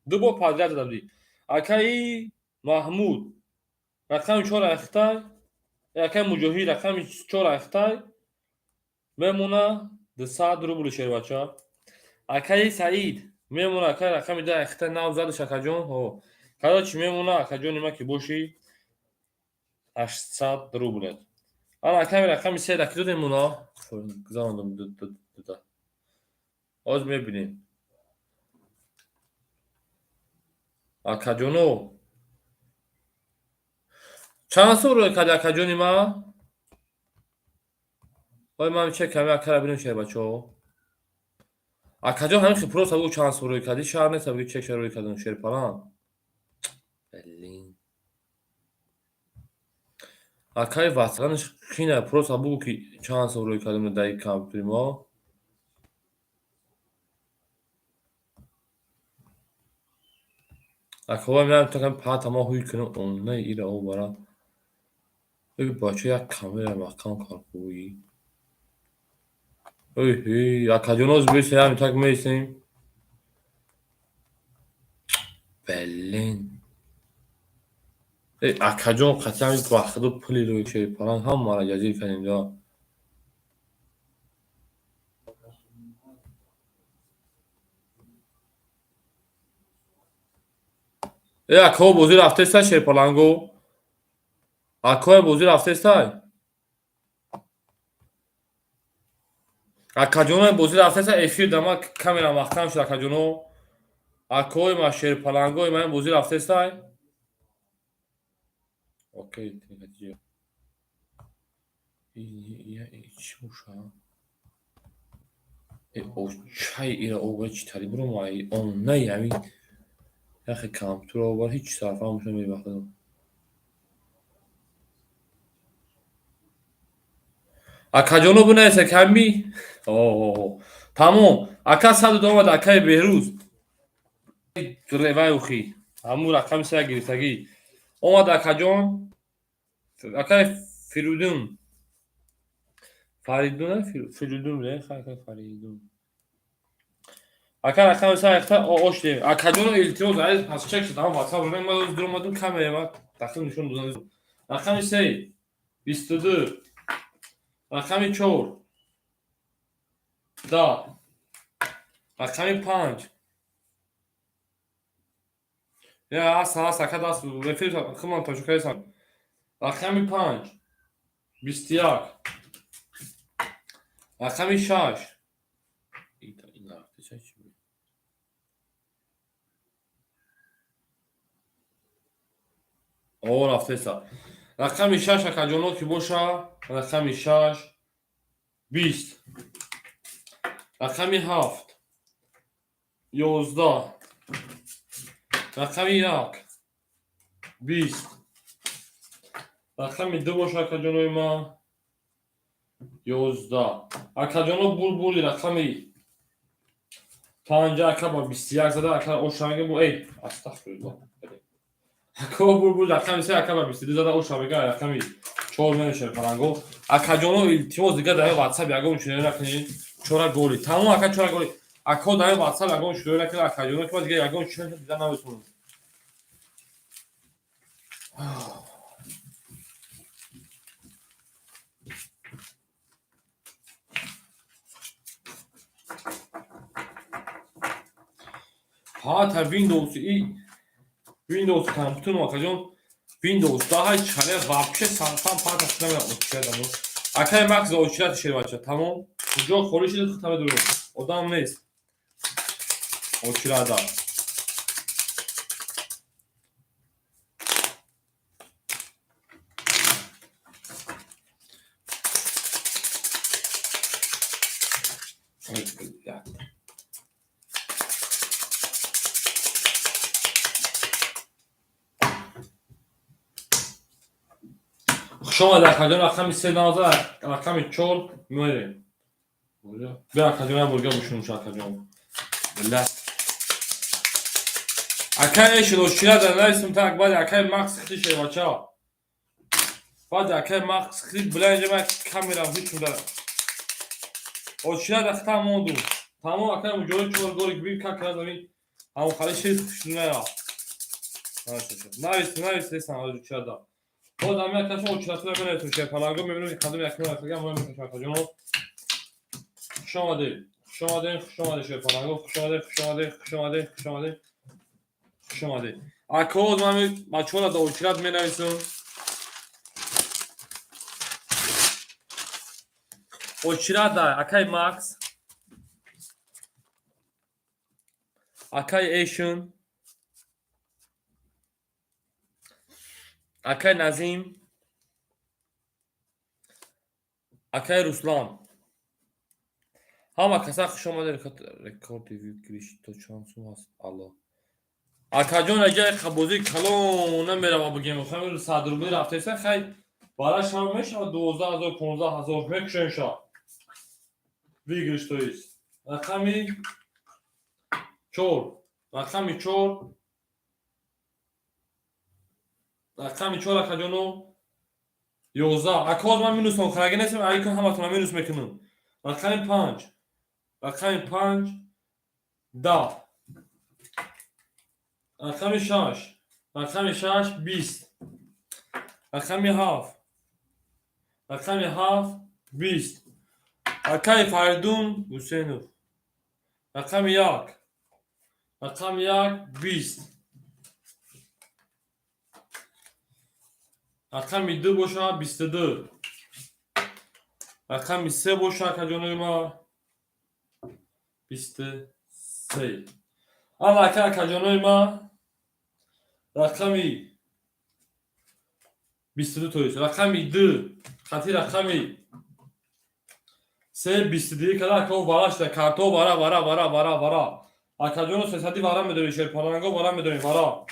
Ду бор подряд зада будӣ. Акаи Маҳмуд рақами чор айхтай, акаи Муҷоҳид рақами чор айхтай мемона 200 рубли, шербача. Акаи Саид мемона, акаи рақами ду айхтай нав задаш, акаҷон. Короче, мемона, акаҷони ман, ки бошӣ, 800 рублет. Ана акаи рақами се даки додем, уна гузарондам. Ҳозир мебинем, акаҷоно, чанд сум рӯй карди, акаҷони ман. Ой, ман че ками акара бинем, шербачаҳо. Акаҷон, ҳамин хел просто бугу, чанд сум рӯй кардӣ, шаҳр нест, буги чекша рӯй кардам, шерпалан. Блин, акаи ватанаш қина, просто бугу, ки чанд сум рӯй кардем дар компютери мо. Акова меам такам пата ма ҳуй кунам, онаи ира обара. Ой, бача, як камера маҳкам кард, ой ҳей, акаҷон, оз беса ям так меистем. Блин, э акаҷон, қатъиан вақту пули рӯи шерпалан ҳамаро ҷазир кардем да. Э акао, бозӣ рафтеста, шерпаланго? Акое, бозӣ рафтестай? Акаҷоно, бозӣ рафтеста? Эфир дама камера маҳкам шуд, акаҷоно. Акои ма, шерпалангои ма, бозӣ рафтестай? Окей, чӣ боша? Очай ира ова чӣ тари буромай, онаи ҳамин яхе компютер овар, ҳеҷ сарфаҳмаш намебахшад. Акаҷоно, бинависа ками. Тамом, ака, саду омад, акаи Беҳрӯз ревай ухи ҳамун рақами сая гирифтагӣ омад, акаҷон. Акаи Фирудун, Фаридун, Фирудун, Фаридун, ака, рақами сая ихта оштем. Акаҷоно, илтимос, пас чек шуд ҳама ватсап. Ма дуромадум, камера ма тақрибан нишон додан. Рақами се 22, рақами чор 10, рақами панҷ. Я аст, аст, ака, даст эфир худман тамошо кардесам. Рақами панҷ 21, рақами шаш. О, рафтеса. Рақами шаш, акаҷоно, ки боша, рақами шаш 20, рақами ҳафт 11, рақами як 20, рақами ду боша, акаҷонои ман, 11. Акаҷоно, булбули рақами панҷа, ака, ба 21 зада, ака, ошамега бо. Эй, астағфируллоҳ, ака, булбул рақами се, ака, ба 22 зада, ошамега рақами чор мемешавад паранго. Акаҷоно, илтимос, дигар дар ватсап ягон чунин накунед. Чора голи тамом, ака, чора голи. Ако, дар ватсап ягон чунин накунед, акаҷоно, ки дигар ягон чунин дида наметавонам. Ҳата Windows и Windows компютер, акаҷон, Windows 10 чале вообще сарфам пата шуда очирадам. Акай Макс, очирати, шербача, тамом. Куҷо холӣ шуда, хитаме дурум. Одам нест. Очирада. Ой, блядь. Хуш омадед, акаҷон, рақами се навза, рақами чор меоем. Бия, акаҷон, як борга бушунуш, акаҷон. Бля. Акай эшил очирада нависм так, баъди акай Макс хити, шербача. Баъди акай Макс хити, бля, инҷа ман камерам ҳеч да. Очират ахта монду. Тамом акай муҷоҳид чор гори бир как раз ами ҳамон хали шир хушная. Навис, навис, нестам аз очирата. Боз ами акашо очиратро менависем шерпаланго мебинем ки кадом якум рафтага мо мекашем акаҷоно. Хуш омадед. Хуш омадед, хуш омадед шерпаланго, хуш омадед, хуш омадед, хуш омадед, хуш омадед. Хуш омадед. Ако ман бачаҳоро да очират менависам. Очират да акай Макс, акай Эшн, акай Назим, акай Руслан. Ҳама каса хуш омадед. Рекорди выигрыш то чанд сум аст? Алло. Акаҷон, аҷай бозии калон намерава бигем. Хай 100 рубли рафтеса, хай бараш ҳам мешавад 12 000, 15 000 мекушем ша. Выигрыш то есть. Рақами 4, рақами 4, рақами 4 акаҷоно 11. Ака ҳозир ман минус охираги нестам, айкун ҳаматона минус мекунам. Рақами 5, рақами 5, 10. Рақами 6, рақами 6, 20. Рақами 7, рақами 7, 20. Акай Фаридун Ҳусейнов. Рақами 1, рақами 1, 20. Рақами 2 бошад 22. Рақами 3 бошад акаҷонои ма 23. Ана ака акаҷонои ма рақами 22 то есть рақами 2 хати рақами 3 22 када ака вара шуда карто вара вара вара вара вара. Акаҷоно сесади вара медорем шерпаланго вара медорем вара.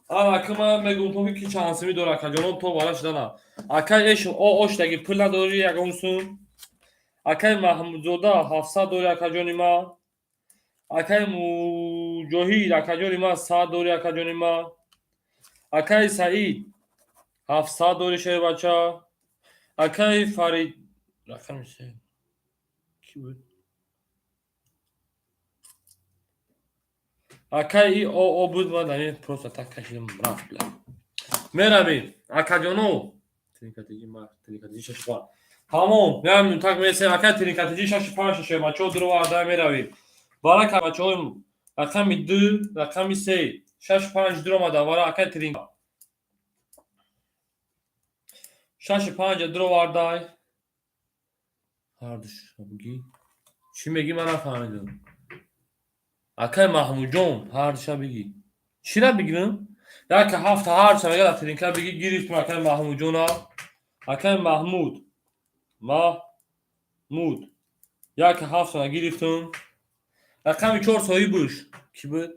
Ана ака ман мегӯм то ки чанд сими дора акаҷоно то вара шудана. Акай эш о оштаги пул надори ягон сум. Акай Маҳмудзода 700 дори акаҷони ма. Акай Муҷоҳид акаҷони ма 100 дори акаҷони ма. Акай Саид 700 дори шербача. Акай Фарид рақами се ки буд? Акай и о о буд ман дар ин просто так кашидам рафт бля. Меравем акаҷоно. Тринкатиҷи ма тринкатиҷи шаш панҷ. Тамом, як минут так месем акай тринкатиҷи шаш панҷ шербачаҳо дуроварда меравем. Барака бачаҳо рақами 2, рақами 3, 6 5 дуромада вара акай тринка. 6 5 дуровардай. Ҳардуш бигӣ. Чӣ мегӣ ман нафаҳмидам. Акай Маҳмудҷон ҳардуша бигӣ. Чира бигирам? Яке ҳафта ҳардуша мега тринка бигӣ гирифтем акай Маҳмудҷона. Акай Маҳмуд. Маҳмуд. Яке ҳафта гирифтам. Рақами 4 соҳибуш ки буд?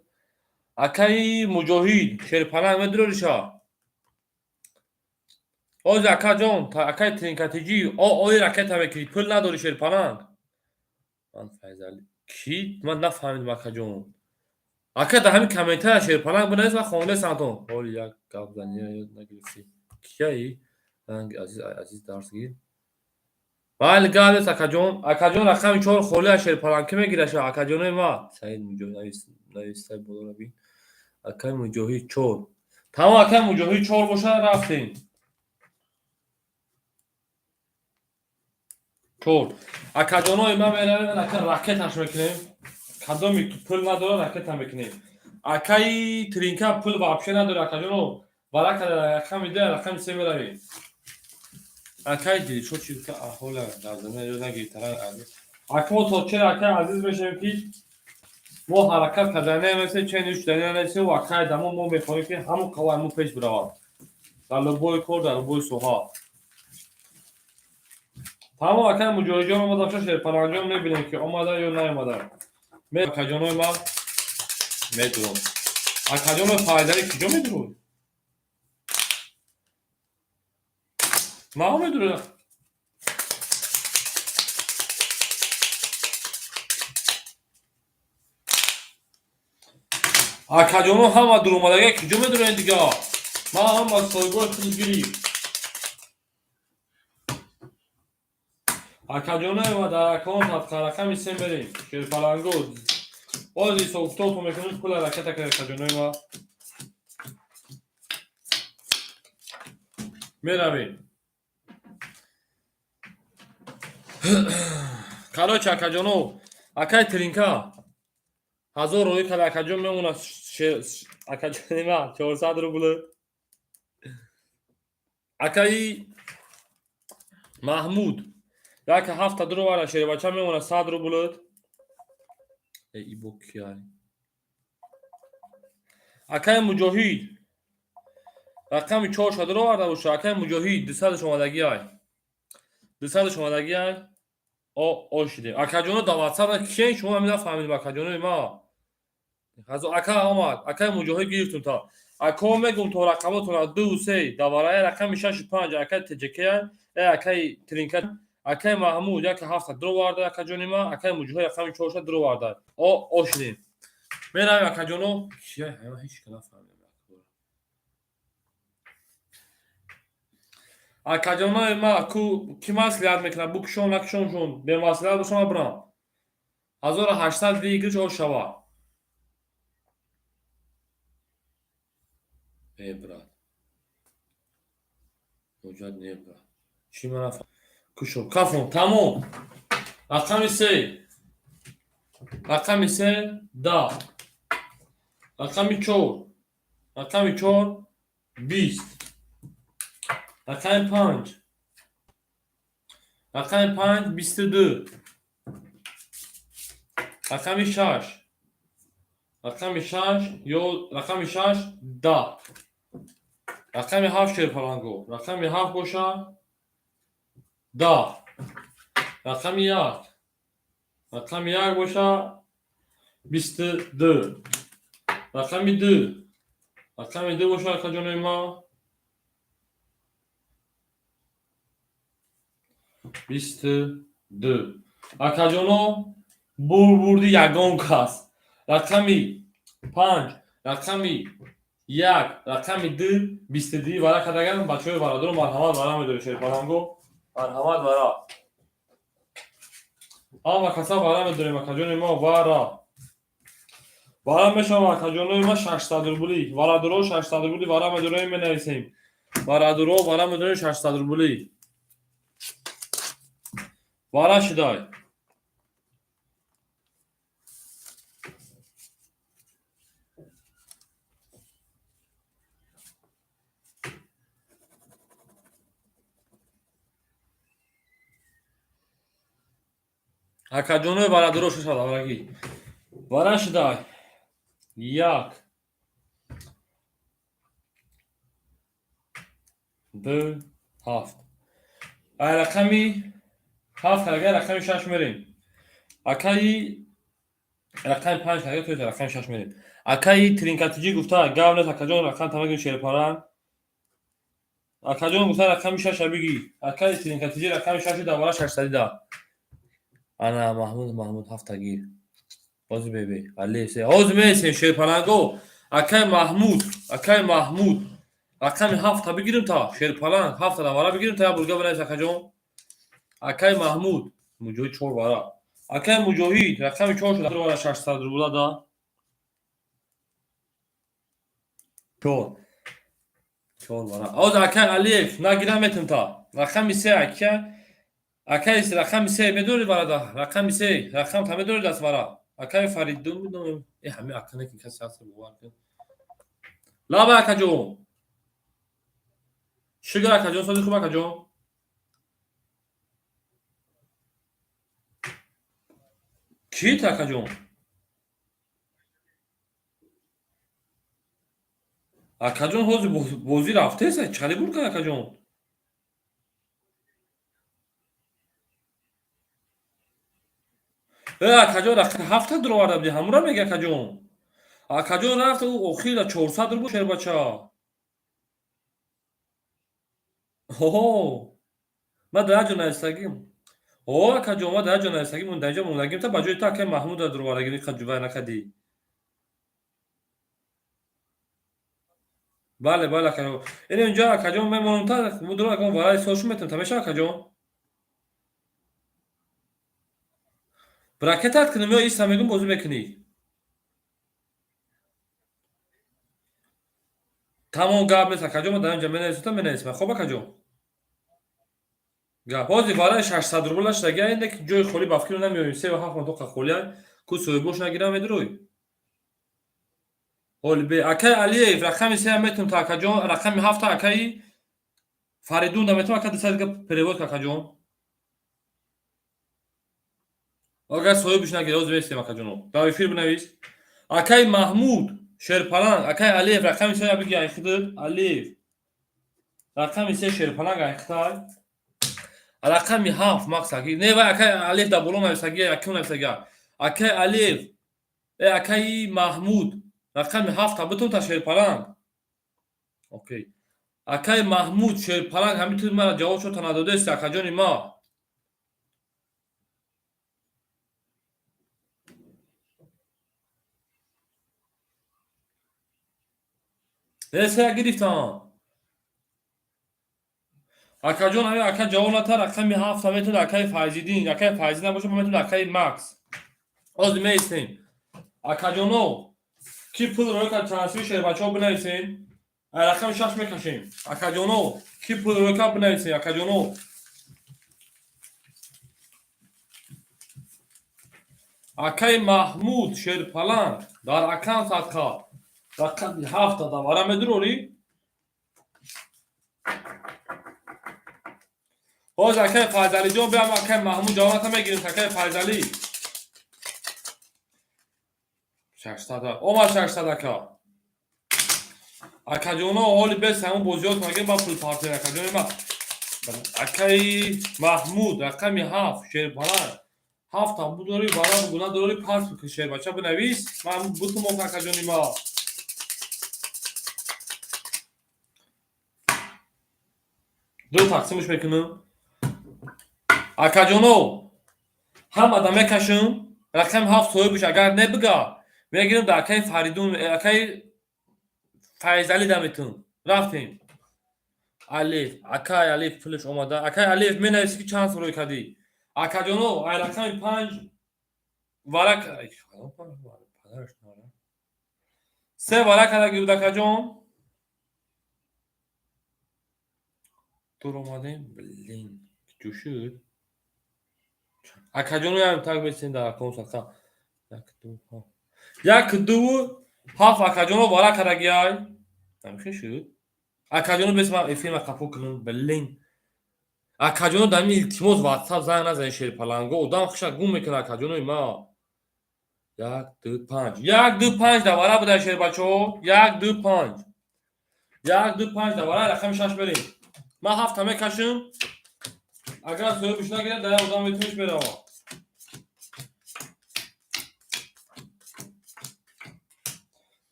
Акаи Муҷоҳид шерпаланг медурориша. Ози акаҷон, акаи тринкатиҷӣ, о ои ракета мекунӣ, пул надори шерпаланг. Ман Файзали. Ки? Ман нафаҳмидам акаҷон. Ака дар ҳамин комментария шерпаланг бинавис, ман хондастам то. Ҳоли як гап зани ёд нагирифтӣ. Кияи? Ранги азиз, азиз дарс гир. Бале гап нест акаҷон. Акаҷон рақами 4 холӣ аз шерпаланг ки мегираша акаҷонои ма? Саид Муҷоҳид навис, навистай болоро бин. Акаи Муҷоҳид 4. Тамом акаи Муҷоҳид 4 бошад рафтем. 4. Акаҷонои ма меравем, ака ракеташ мекунем. Кадоме ки пул надора ракета мекунем. Акаи Тринка пул вообще надора акаҷоно. Барака рақами 2, рақами 3 меравем. Акаи Дилшод чӣ гуфта? Аҳола дар замина ёд нагирифта. Ака мо то чера акаи азиз мешавем ки мо ҳаракат карда намерасем, чен шуда намерасем ва акаи дамо мо мехоҳем ки ҳамон қавай мо пеш биравад. Дар любой кор, дар любой соҳа. Тамом акаи Муҷоҳидҷон омада шо шерпаланҷон мебинем ки омада ё наомада. Акаҷонои ман медурам. Акаҷонои Файзалӣ куҷо медурад? Ма медурад. Акаҷоно ҳама дуромадага куҷо медуранд дига? Ман ҳама соҳибои худ гирифт. Акаҷонаи ма дар аккаунт рақами се мерем. Шерпаланго. Боз ҳисобкитобтон мекунем, пул ҳараката кард акаҷонаи ма. Меравем. Короче, акаҷоно, акай Тринка 1000 роӣ кард, акаҷон мемонад акаҷони ма 400 рубл. Акаи Маҳмуд як ҳафта дуровара шербача мемонад 100 рубл. Ибо кияй? Акаи Муҷоҳид рақами 4 дуроварда боша, акаи Муҷоҳид 200 омадагиай. 200 омадагиай. О шидем. Акаҷоно дар WhatsApp киен шумо ҳамин нафаҳмидем акаҷонои ма. Ака омад, акаи Муҷоҳид гирифтум та. Ако мегум то рақамотона 2 3 давараи рақами 6 5 акаи ТJK, акаи Тринка, акаи Маҳмуд як ҳафта дуроварда акаҷони ма, акаи Муҷоҳид рақами 4 дуроварда. О шидем. Меравем акаҷоно. Кия ҳама ҳеч ка нафаҳмидем. Акаҷонои ма ку ки маслиҳат мекунад, букушон накушоншон, бемаслиҳат бошам ма бирам. 1800 выигрыш о шава. Э брат. Ҳуҷҷат не брат. Чӣ ма нафаҳмидам? Кушо, кафон, тамом. Рақами се. Рақами се 10. Рақами 4. Рақами 4 20. Рақами 5. Рақами 5 22. Рақами 6. Рақами 6 ё рақами 6 10. Рақами 7 шерпаланго. Рақами 7 боша 10. Рақами 1. Рақами 1 боша 22. Рақами 2. Рақами 2 боша акаҷонои ма 22. Акаҷоно бурбурди ягон кас. Рақами 5, рақами 1, рақами 2, 22 вара кардаган бачаҳои бародаро марҳамат вара медоред шерпаланго. Марҳамат вара. Ҳама каса вара медорем акаҷони ма вара. Вара мешавам акаҷонои ма 600 рубли. Варадуро 600 рубли вара медорем менависем. Варадуро вара медорем 600 рубли. Вара шидай. Акаҷонои варадуро шашад аврагӣ. Вара шидай. 1 2 7. Ай рақами 7 агар рақами 6 мерем. Акаи рақами 5 агар то рақами 6 мерем. Акаи Тринкатиҷӣ гуфта гап нест акаҷон рақам тамагим шерпаран. Акаҷон гуфта рақами 6 бигӣ. Акаи Тринкатиҷӣ рақами 6 давара 610. Ана Маҳмуд ҳафтагӣ. Ҳозир бебе. Али се. Ҳозир месем шерпаланго. Акаи Маҳмуд. Рақами 7 бигирим та шерпаланг 7 давара бигирим та я бурга бинавис акаҷон. Акаи Маҳмуд Муҷоҳид 4 вара. Акаи Муҷоҳид рақами 4 шуда вара 600 рубла да. 4. 4 вара. Ҳозир акаи Алиев нагирам метим та. Рақами 3 ака. Акаи рақами 3 медори варада. Рақами 3 рақам та медори даст вара. Акаи Фаридун медонам. Э ҳами ака не ки касе ҳаст бовар кун. Лаба акаҷон. Шукр акаҷон, сози хуб акаҷон. Кит акаҷон? Акаҷон ҳозир бозӣ рафтеса, чӣ бурд кард акаҷон? Э акаҷон рақами 7 дуроварда будӣ, ҳамура меги акаҷон. Акаҷон рафт ӯ охир 400 рубл шербача. Оҳо. Ман дар ҷо нависагим. О акаҷон, ман дар ҷо нависагим, дар инҷо мондагим та ба ҷои ту акаи Маҳмуда дуровардагим, иқа ҷувай накардӣ. Бале, бале акаҷон. Ин инҷо акаҷон мемонам та мудро акон вараи сошу метам та мешава акаҷон? Бракетат кунем ё иста мегум бозӣ мекунӣ? Тамом, гап нест, акаҷон, ман дар инҷа менависам, менависам. Хоб, акаҷон. Гап. Ҳозир вараи 600 рубл шудагия, инде ки ҷои холӣ ба фикр намеоем. 3 ва 7 тоқа холия. Ку соҳибош нагирам медурӯй. Ҳоли бе акаи Алиев рақами сеам метум та акаҷон, рақами ҳафта акаи Фаридун да метум, ака 200 дига перевод акаҷон. Агар соҳибш нагира, ҳозир вестем, акаҷоно. Дар эфир бинавис. Акаи Маҳмуд Шерпаланг, акаи Алиев рақами сея биги айхидир. Алиев рақами се Шерпаланг айхитай. Рақами ҳафт Макс аки. Не, вай акаи Алиев дар боло нависагия, якум нависагия. Акаи Алиев, акаи Маҳмуд рақами ҳафта битун та Шерпаланг. Окей. Акаи Маҳмуд Шерпаланг, ҳамин ту мара ҷавоб шо та надодест, акаҷони ма. Не, сея гирифтам. Акаҷон, ҳамин ака ҷавоб ната, рақами ҳафта метавонад акаи Файзиддин, акаи Файзиддин набошад, метавонад акаи Макс. Ҳозир меистем. Акаҷоно, ки пул рӯй кард трансфери шербачаҳо бинависен. Рақами шаш мекашем. Акаҷоно, ки пул рӯй кард бинависен, акаҷоно. Акаи Маҳмуд Шерпаланг дар акам садқа рақами ҳафта давара медурорӣ? Ҳозир акаи Файзалиҷон биям, акаи Маҳмуд ҷавобата мегирем, акаи Файзалӣ. 600 омад, 600 ака. Акаҷоно, ҳоли бес ҳамун бозиёт мегирем, ба пул партер, акаҷони ма. Акаи Маҳмуд рақами ҳафт Шерпаланг ҳафта будори бара бугуна дорӣ пас шербача бинавис. Ман бутум ох, акаҷони ма. Ду тақсимш мекунам. Акаҷоно, ҳамада мекашам, рақами ҳафт соҳибш агар небига, мегирам да акаи Фаридун, акаи Файзалӣ да метун. Рафтем. Алиф, акаи Алиф пулш омада. Акаи Алиф менависӣ ки чанд рӯй кардӣ. Акаҷоно, ай рақами панҷ варак се варак карда гирд, акаҷон. Тур омадем, блин, чӯ шуд? Акаҷоно, як так бесен дар акон сақа. Як ду ҳафт. Як ду ҳафт, акаҷоно, варак кардагиай. Намихе шуд? Акаҷоно, бес ман эфирма қафо кунам, блин. Акаҷоно, дар ин илтимос ватсап занг назанед, шерпаланго, одам хиша гум мекунад, акаҷонои ма. Як ду панҷ. Як ду панҷ да вара буда, шербачаҳо. Як ду панҷ. Як ду панҷ да вара, рақами шаш берем. Ман ҳафта мекашам. Агар соҳибш нагирад, дар як одам метуниш мерава.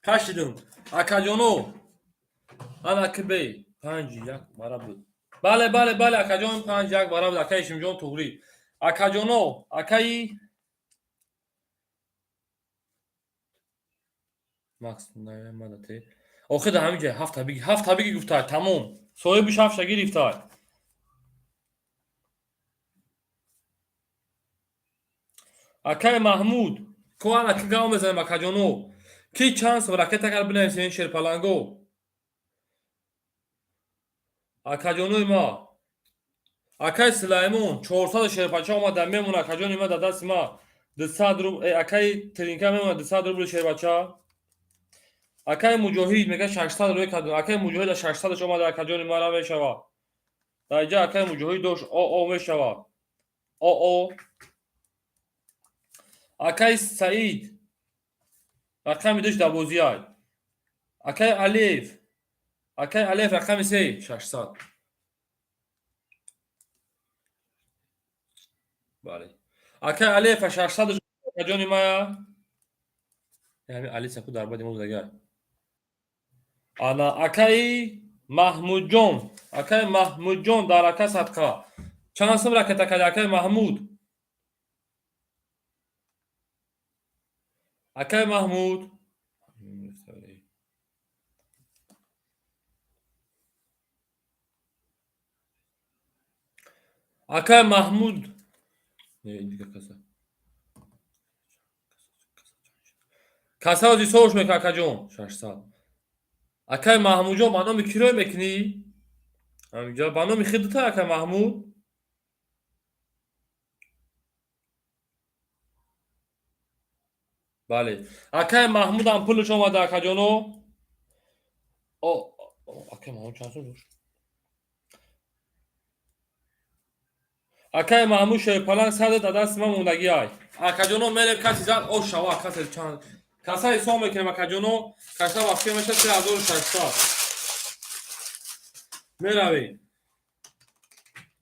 Кашидим. Акаҷоно, ана ки бе панҷ як вара буд. Бале, бале, бале, акаҷон, панҷ як вара буд, акаи Ишимҷон туғрӣ. Акаҷоно, акаи Макс наямадате. Охир дар ҳамин ҷай ҳафта биги, ҳафта биги гуфтай, тамом. Соҳибиш ҳафта гирифтай. Акаи Маҳмуд, ко ана ки гав мезанем, акаҷоно. Ки чанд сом ракета кард бинависен, шерпаланго. Акаҷонои ма. Акаи Сулаймон 400 шерпача омада мемона, акаҷони ма, дар дасти ма. 200 рубл, акаи Тринка мемона 200 рубли шербача. Акаи Муҷоҳид мега 600 рӯй кардем. Акаи Муҷоҳид 600 омада, акаҷони мара мешава. Дар инҷа акаи Муҷоҳид дошт ОО мешава. ОО. Акаи Саид рақами душ дар бозиай. Акаи Алиев, акаи Алиев рақами се 600. Бале. Акаи Алиев 600, акаҷони мая. Ҳамин Алиса ку дар бади мо дагар. Ана акаи Маҳмудҷон, акаи Маҳмудҷон дар ака садқа. Чанд сум ракета карди, акаи Маҳмуд? Акаи Маҳмуд. Акаи Маҳмуд. Не, дигар каса. Касаро ҳисобш мекунад, акаҷон, 600. Акай Маҳмудҷон, ба номи кӣ рой мекунӣ? Ҳаминҷа ба номи худата, акай Маҳмуд? Бале. Акай Маҳмудам пулаш омада, акаҷоно. Акай Маҳмуд чанд сол дошт? Акай Маҳмуд шерпаланг садо дар дасти ман мондагӣ ай. Акаҷоно, мерем, каси зад ош шава, касе чанд каса ҳисоб мекунем, акаҷоно, каса вақте меша 3600. Меравем.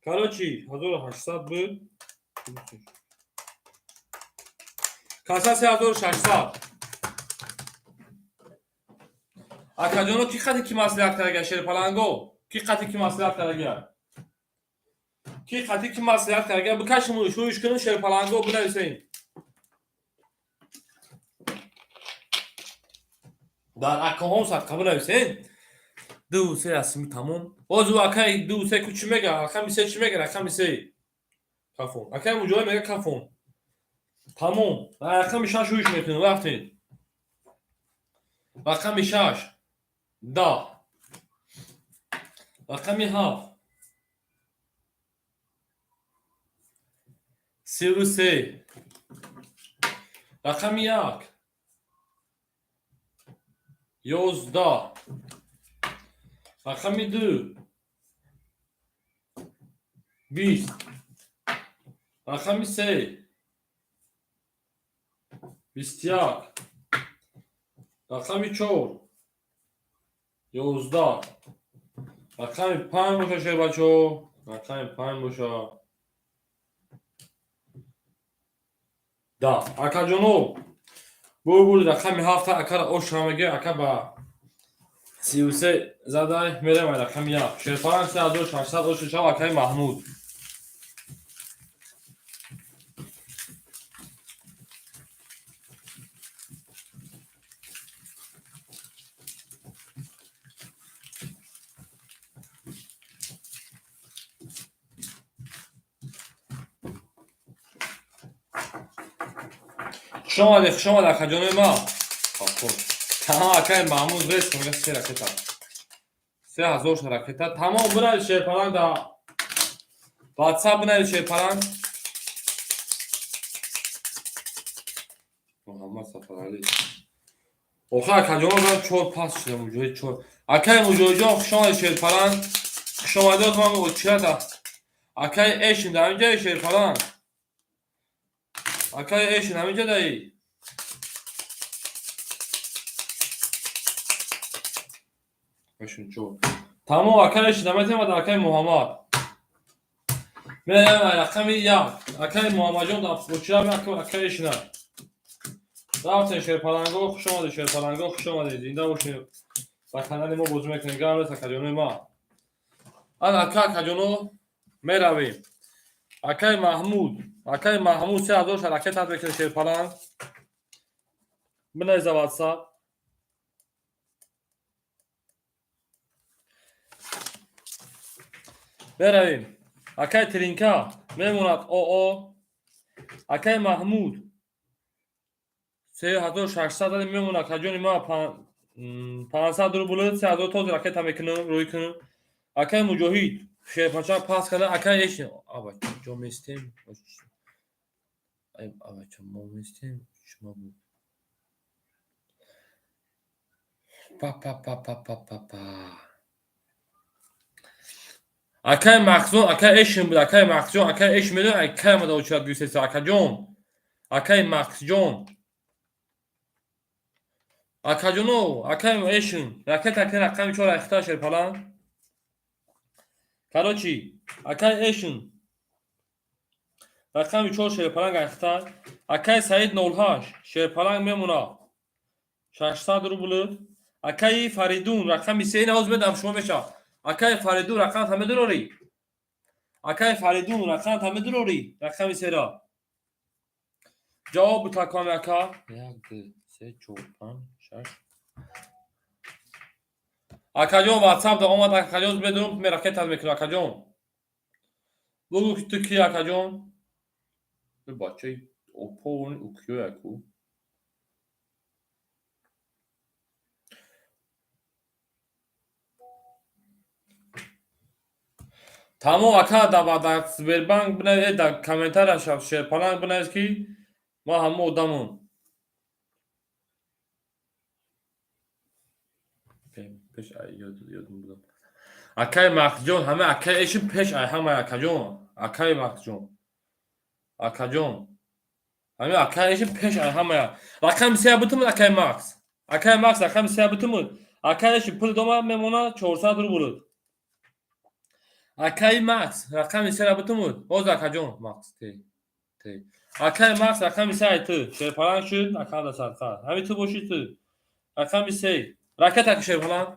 Короче, 1800 буд. Каса 3600. Акаҷоно, ки қати ки маслиҳат кардага шерпаланго? Ки қати ки маслиҳат кардага? Ки қати ки маслиҳат кардага? Бикашим, шӯиш кунем, шерпаланго, бинависем. Дар акаҳом садқа бинависем. Ду се расми тамом. Боз ӯ акаи ду се ку чӣ мега? Рақами се чӣ мега? Рақами се. Кафон. Акаи Муҷоҳид мега кафон. Тамом. Рақами шаш шӯиш мекунем. Рафтем. Рақами шаш. 10. Рақами ҳафт. 33. Рақами як. 11. Рақами ду. 20. Рақами се. 21. Рақами чор. 11. Рақами панҷ боша, шербачо. Рақами панҷ боша. 10. Акаҷоно, бурбур рақами ҳафта акара оша меге, ака ба 33 задай, мерем ай рақами як. Шерпаланг 3600 оша шав, акаи Маҳмуд. Хуш омадед, хуш омадед, акаҷонои ма. Хоб. Тамом, акаи Маҳмуд рес мега се ракета. 3000 ракета. Тамом, бинавис шерпаланг да WhatsApp, бинавис шерпаланг. Муҳаммад Сафаралӣ. Охир акаҷоно ман чор пас шудам, Муҷоҳид чор. Акаи Муҷоҳидҷон, хуш омадед, шерпаланг. Хуш омадед, ман очирата. Акаи Эшин дар инҷа шерпаланг. Акаи Эшин ҳаминҷа даи. Эшин чор. Тамом, акаи Эшин наметем, акаи Муҳаммад. Мерем рақами як. Акаи Муҳаммадҷон дар очира, акаи Эшина. Рафтем шерпаланго, хуш омадед, шерпаланго, хуш омадед. Зинда бошед. Ба канали мо бозӣ мекунем. Гап нест, акаҷонои ма. Ана ака, акаҷоно, меравем. Акаи Маҳмуд, акаи Маҳмуд 3000 ракета мекунем, шерпаланг. Бинависа WhatsApp. Меравем. Акаи Тринка мемонад ОО. Акаи Маҳмуд 3600 дадем, мемонад, акаҷони ма, 500 рубл, 3000 този ракета мекунам, рӯй кунам. Акаи Муҷоҳид шерпача пас карда, акаи Эшин. Аба ҷо местем. Абача мо местем. Шумо буд. Па па па па па па па. Акаи Махзун, акаи Эшин буд, акаи Махзун, акаи Эшин медон, акаи омада очират гирифтеса, акаҷон. Акаи Махсҷон. Акаҷоно, акаи Эшин, ракета ки рақами чор айхта шерпаланг. Короче, акаи Эшин рақами чор шерпаланг айхта. Акаи Саид 08 шерпаланг мемона 600 рубл. Акаи Фаридун рақами се навоз медам шумо меша. Акаи Фаридун рақам та медурорӣ? Акаи Фаридун рақам та медурорӣ? Рақами сера. Ҷавоб бутаками ака. 1 2 3 4 5 6. Акаҷон, WhatsApp да омад, акаҷон, медонам ме ракета мекунам, акаҷон. Бугу ки ту ки, акаҷон? Бачаи опони укиё яку. Тамом, ака, дар Сбербанк бинавис, дар комментария Шерпаланг бинавис, ки ман ҳама одамам. Пеш ёдум будам. Акаи Махҷон, ҳама акаи эшин пеш ай ҳама акаҷон, акаи Махҷон. Акаҷон. Ҳама акаи эшин пеш ай ҳама. Рақами се бутумуд акаи Макс. Акаи Макс рақами се бутумуд. Акаи эшин пул дома мемона 400 рубл. Акаи Макс рақами се бутумуд. Ҳозир акаҷон Макс те. Те. Акаи Макс рақами се ай ту. Шерпаланг шуд, ака да садқа. Ҳами ту боши ту. Рақами се. Ракета ки Шерпаланг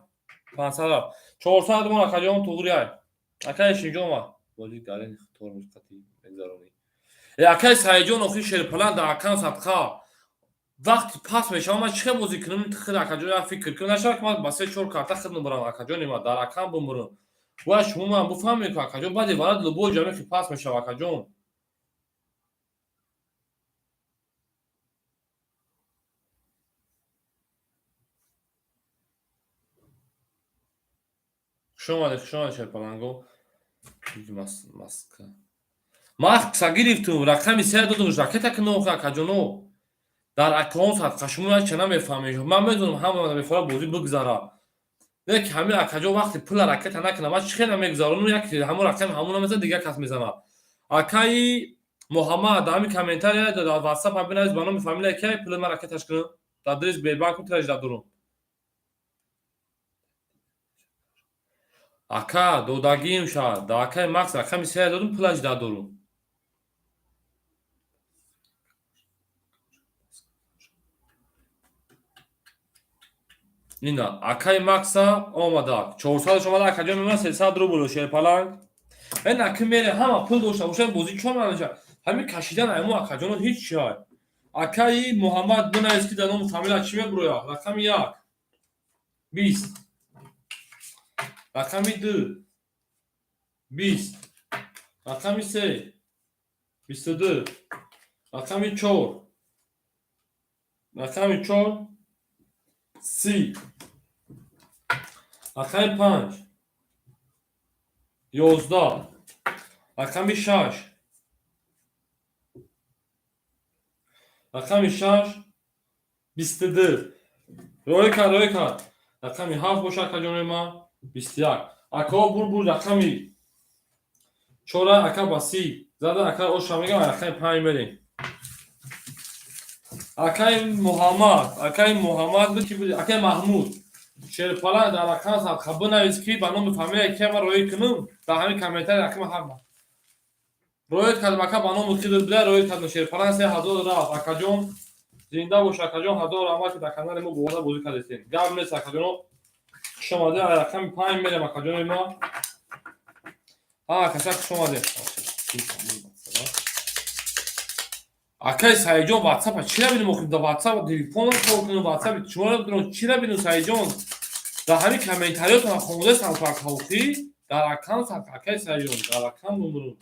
500 рафт. 400 рубл акаҷон туғри ай. Акаи Эшинҷон ма. Бозӣ гарин тормоз қатӣ мегзаронӣ. Акаи Саидҷон, охи Шерпаланг дар акам садқа. Вақти пас мешавам, ман чӣ хел бозӣ кунам? Хел акаҷон, як фикр кунам. Нашавад ки ман ба се-чор карта хел бимурам, акаҷони ман, дар акам бимурам. Бояд шумо ман буфаҳмед, ки акаҷон, баъди варад любой ҷо мехи пас мешава, акаҷон. Хуш омадед, хуш омадед, Шерпаланго. Маска. Макса гирифтум, рақами се додум, ракета ки нохи акаҷоно. Дар акаон садқа шумо як ча намефаҳмед. Ман медонам, ҳама намефаҳмад, бозӣ бигзара. Лекин ҳамин акаҷон вақти пула ракета накунам, ман чӣ хел намегузаронам, як ҳамон рақами ҳамона мезанад, дигар кас мезанад. Акаи Муҳаммад, дар ҳамин комментария дар WhatsApp ҳам бинавис ба номи фамилия кай пули ман ракеташ кунам. Дар адрес Сбербанк тираж дорум. Ака, додагиим шад. Дар акаи Макс рақами се додум, пулаш дорум. Ина, акаи Макса омада. 400 омада, акаҷон мемона 300 рубл Шерпаланг. Эн аки мере ҳама пул дошта бошад, бозӣ чон намешавад. Ҳамин кашидан айму акаҷоно ҳеҷ чи ай. Акаи Муҳаммад бинавис, ки дар номи фамилия чӣ мебурояд? Рақами як. 20. Рақами ду. 20. Рақами се. 22. Рақами чор. Рақами чор. 30. Рақами панҷ. 11. Рақами шаш. Рақами шаш. 22. Роӣ кард, роӣ кард. Рақами ҳафт боша, акаҷони ман. 21. Акао бур рақами чора, ака ба 30. Зада ака оша мегам, рақами панҷ мерем. Акаи Муҳаммад, акаи Муҳаммад буд, ки буд? Акаи Маҳмуд. Шерпаланг дар рақам садқа бинавис, ки ба номи фамилия ки ман роӣ кунам, дар ҳамин комментария рақами ҳафт. Роид кардам, ака, ба номи хидр буда, роид кардам. Шерпаланг 3000 рафт. Акаҷон, зинда бош, акаҷон, ҳазор раҳмат, ки дар канали мо боварда бозӣ кардастем. Гап нест, акаҷоно. Хуш омадед, рақами панҷ мерем, акаҷони ма. Ҳа, каса хуш омадед. Акаи Саидҷон, WhatsApp чӣ набинем охир? Дар WhatsApp телефонам кор кунем, WhatsApp шумо набинем, чӣ набинем, Саидҷон? Дар ҳамин комментариётон хондаистам, ку акаохӣ, дар аккаунт акаи Саидҷон, дар аккаунт бумурум.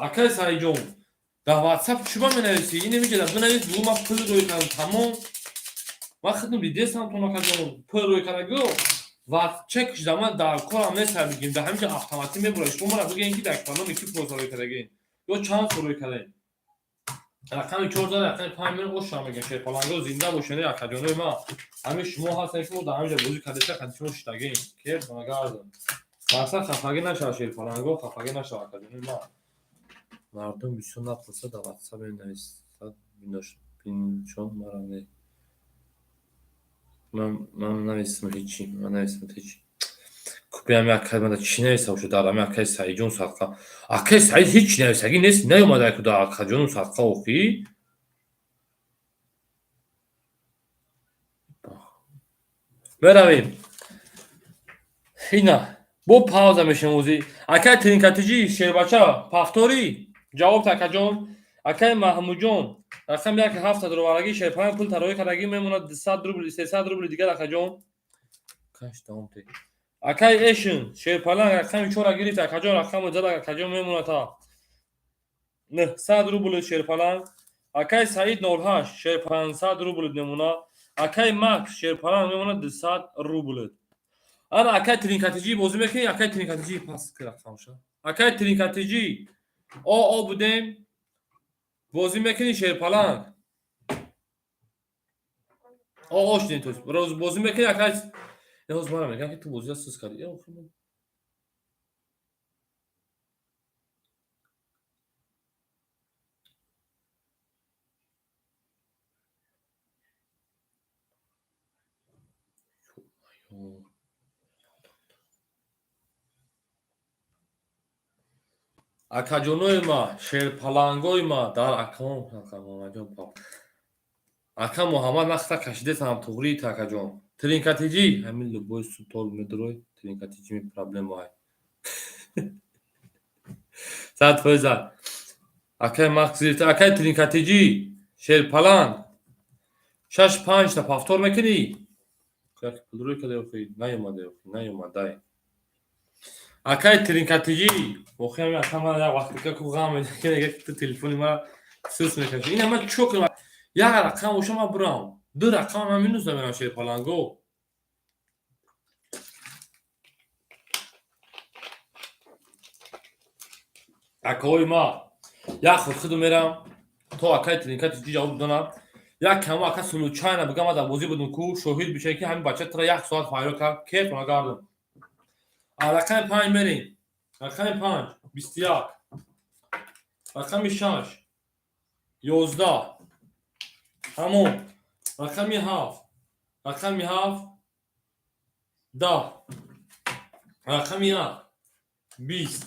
Акаи Саидҷон, дар WhatsApp чӣ ба менависӣ? Ин намеҷада бинавис, бугӯ ман пул рӯй кардам, тамом. Ман худам дидестам тон, акаҷон, пул рӯй кардаго ва чекш дар ман дар корам нест, бигем, дар ҳамин ҷо автоматӣ мебурад. Шумо мара бигӯем, ки дар номи ки пул рӯй кардагем ё чанд сол рӯй кардем. Рақами чор зада, рақами панҷ мерем, оша мегем. Шерпаланго, зинда бошед, акаҷонои ман. Ҳамин шумо ҳастем, ки мо дар ҳамин ҷо бозӣ кардаста, қади шумо шиштагем. Кеп нагардам. Мақсад хафагӣ нашавад, Шерпаланго, хафагӣ нашавад, акаҷонои ман. Мардум бисёр напурсад, дар WhatsApp менависад, биншон мара не. Ман нависам ҳечи, ман нависам ҳечи. Купи ҳами акаи ман чӣ нависа бошад дар ҳами акаи Саидҷон садқа. Акаи Саид ҳеҷ чӣ нависагӣ нест, наёмада ку дар акаҷону садқа охӣ. Меравем. Ина, бо пауза мешем ӯзи. Акаи Тринкатиҷӣ, шербача, повтори. Ҷавоб акаҷон. Акаи Маҳмудҷон, рақами як ҳафта дуроварагӣ, Шерпаланг пул тароӣ кардагӣ мемонад 200 рубл, 300 рубли дигар, акаҷон. Каш давом те. Акаи Эшин, Шерпаланг рақами чора гирифт, акаҷон, рақами зада, акаҷон мемонад та 900 рубл Шерпаланг. Акаи Саид 08, Шер 500 рубл мемонад. Акаи Макс, Шерпаланг мемонад 200 рубл. Ана акай тринкатиҷӣ бозӣ мекунӣ, акай тринкатиҷӣ пас рақамша. Акай тринкатиҷӣ о будем бозӣ мекунӣ шерпаланг. О шудем то бозӣ мекунӣ акай. Ҳоз мара мегӯям ки ту бозиро сус кардӣ. Акаҷонои ма, шерпалангои ма дар акаон ака Муҳаммад нахта кашидесам туғри акаҷон. Тринкатиҷӣ ҳамин любой сутол медурой тринкатиҷӣ ми проблема ай. 100%. Акай Макс акай тринкатиҷӣ шерпаланг 6-5 та повтор мекунӣ? Пулрӯй каде охи наёмаде охи наёмадай. Акай тринкатиҷӣ охи ҳамин ака мара як вақт ку ғам мекунад ки ту телефони мара сус мекашӣ. Ина ман чӣ кунам? Як рақам боша ман бурам. Ду рақам ман минус намерам шерпаланго. Акаҳои ма як худ худу мерам то акай тринкатиҷӣ ҷавоб донам. Як камо ака случайно бигам ман дар бозӣ будум ку шоҳид бишавӣ ки ҳамин бача тура як соат файро кард кеф нагардам. Рақами 5 мерем. Рақами 5 21. Рақами 6 11. Ҳамон. Рақами 7. Рақами 7 10. Рақами 1 20.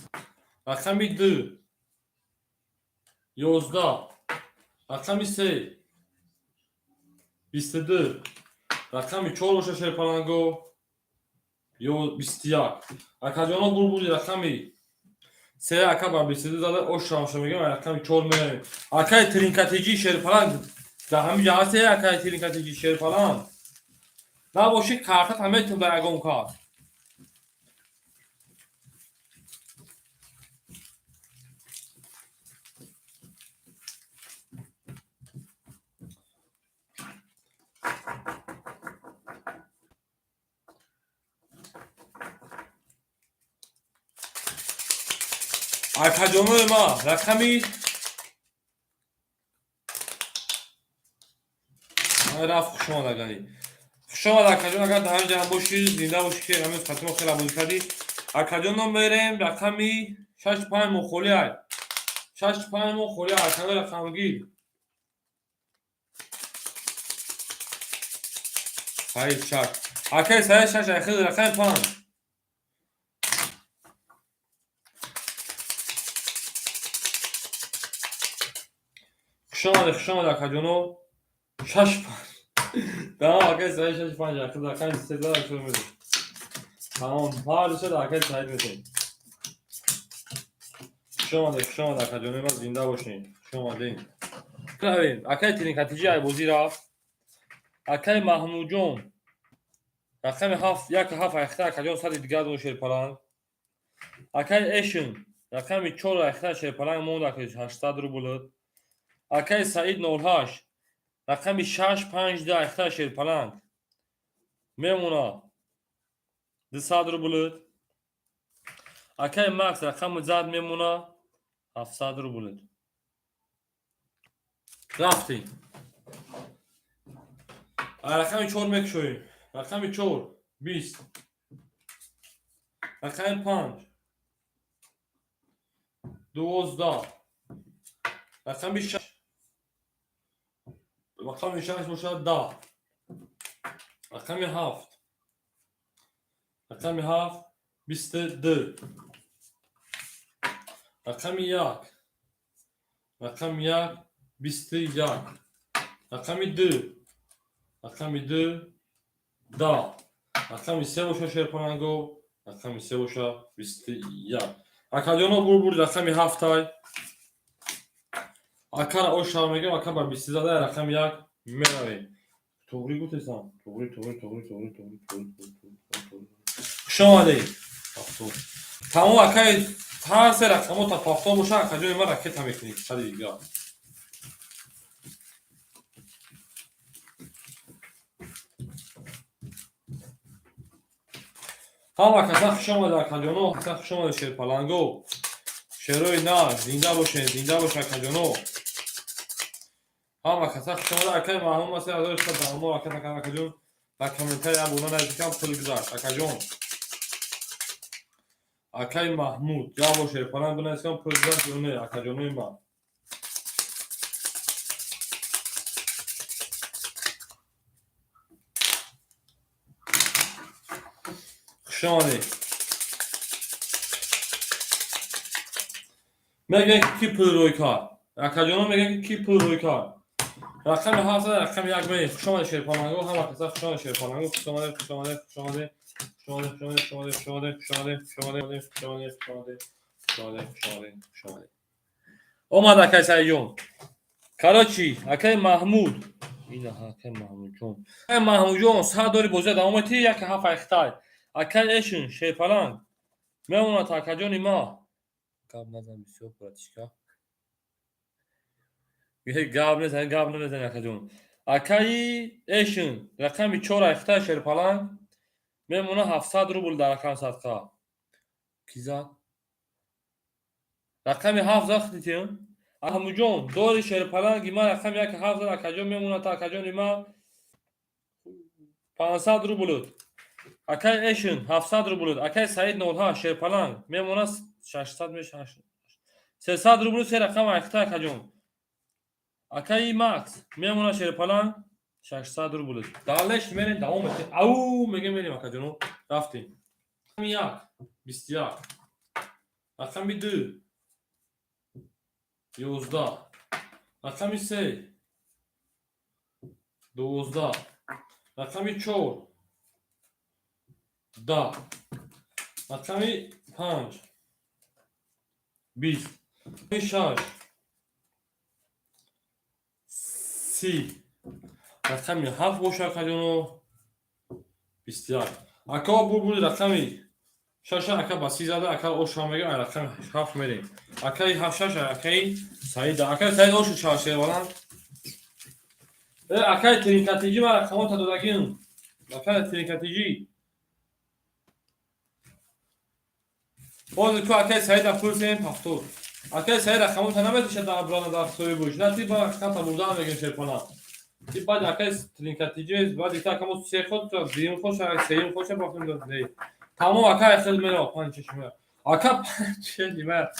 Рақами 2 11. Рақами 3 22. Рақами 4 боша шерпаланго 21. Акаҷоно бурбури рақами 3 ака ба 22 зада ошрамша мегӯям рақами 4 меравем. Акай тринкатиҷӣ шерпаланг дар ҳамин ҷо ҳасте акай тринкатиҷӣ шерпаланг. Набоши картат ҳам метавон дар ягон кас. Акаҷонои ма рақами рафт хушомад агани. Хушомад акаҷон агар дар ҳамин ҷаҳон бошӣ зинда бошӣ ки ҳамин хатимо хеле бозӣ кардӣ. Акаҷоно мерем рақами 6-5 мо холӣ ай. 6-5 мо холӣ ай акаҷон рақамгир. Саид 6. Акай Саид 6 ай хел рақами 5. Хушомад акаҷоно 6-5. Тамом акай Саид 6-5 акай рақами 3 зада шуд медем. Тамом ҳар шуд акай Саид метем. Хушомад акаҷоно ма зинда бошед. Хушомадед. Равем акай тринкатиҷӣ ай бозӣ рафт. Акай Маҳмудҷон рақами 7 1 7 айхта акаҷон сади дигар дон шерпаланг. Акай Эшн рақами 4 айхта шерпаланг монд акай 800 рубл. Акай Саид 08 рақами 6-5 2 айхта шерпаланг мемона 200 рубл. Акай Макс рақами зад мемона 700 рубл. Рафтем. Рақами 4 мекушоем. Рақами 4 20. Рақами 5 12. Рақами 6 рақами 6 бошад 10. Рақами 7 рақами 7 22. Рақами 1 рақами 1 21. Рақами 2 рақами 2 10. Рақами 3 боша шерпаланго рақами 3 боша 21. Акаҷоно бурбур рақами 7 ай. Акара ошар мегӯям ака ба 20 зада рақами 1 меравем. Туғри гуфтесам. Туғри. Хушомадед. Тамом акай ҳар се рақамо та повтор боша акаҷони ман ракета мекунӣ сади дигар. Ҳама каса хуш омада, акаҷоно, каса хуш омада, шерпаланго. Шерои нар, зинда бошед, зинда бош, акаҷоно. Ҳама каса хуш омада, акаи Маҳмуд ма 3699, ака акаҷон, дар комментария як бора нависикам, пул гузашт, акаҷон. Акаи Маҳмуд, як бор шерпаланг бинависикам, пул гузашт ё не, акаҷонои ман. Хуш омадед. Мегӯянд, ки пул рӯй кард. Акаҷоно мегӯянд, ки пул рӯй кард. Рақами ҳафт, рақами як мерем. Хуш омадед, шерпаланго, ҳама каса хуш омадед, шерпаланго, хуш омадед, хуш омадед, хуш омадед, хуш омадед, хуш омадед, хуш омадед, хуш омадед, хуш омадед, хуш омадед, хуш омадед, хуш омадед, хуш омадед, хуш омадед. Омад акай Саидҷон. Короче, акай Маҳмуд. Ина акай Маҳмудҷон. Акай Маҳмудҷон, 100 дори бозия давом метиҳӣ, як ҳафт айхтай. Акай Эшин, шерпаланг. Мемонад, акаҷони ма. Гап назан бисёр, братишка. Гап незан, гап намезани, акаҷон. Акаи Эшин, рақами чор айхтай, шерпаланг. Мемона 700 рубл дар рақам садқа. Ки зад? Рақами ҳафт зад худитем? Аҳмуҷон, дори шерпаланги ман рақами як ҳафт зад, акаҷон мемонад, акаҷони ман 500 рубл. Акай Эшин 700 рубл. Акай Саид 08 шерпаланг мемонад 600 меша 300 рубл, се рақам айхта, акаҷон. Акаи Макс мемонад, шерпаланг 600 рубл. Далеш мерем, давом метем. Ау мегем, мерем, акаҷоно. Рафтем. Рақами як 21. Рақами ду 11. Рақами се 12. Рақами чор 10. Рақами панҷ 20. Рақами шаш 30. Рақами ҳафт боша, акаҷоно, 21. Ака бурбури рақами шаша, ака ба 30 зада, ака оша мега, ай рақами ҳафт мерем. Акаи ҳафт шаш, акаи Саида. Акаи Саид ошу шербаланд. Акаи Тринкатиҷи, ман рақамота додагим. Акаи Тринкатиҷи. Ҳозир ку акаи Саида пурсем 70. Акаи Саид рақамота наметиша дар брана дар соҳибуш. На ти ба рақамта бурдан мегем, шерпана. Ти баъд акаи Тринкатиҷи, баъд ита акамо се ход, дуюм ход, сеюм ход ша бахтем не. Тамом, акаи хел мера панҷ шаш мера. Ака панҷ шаш мера.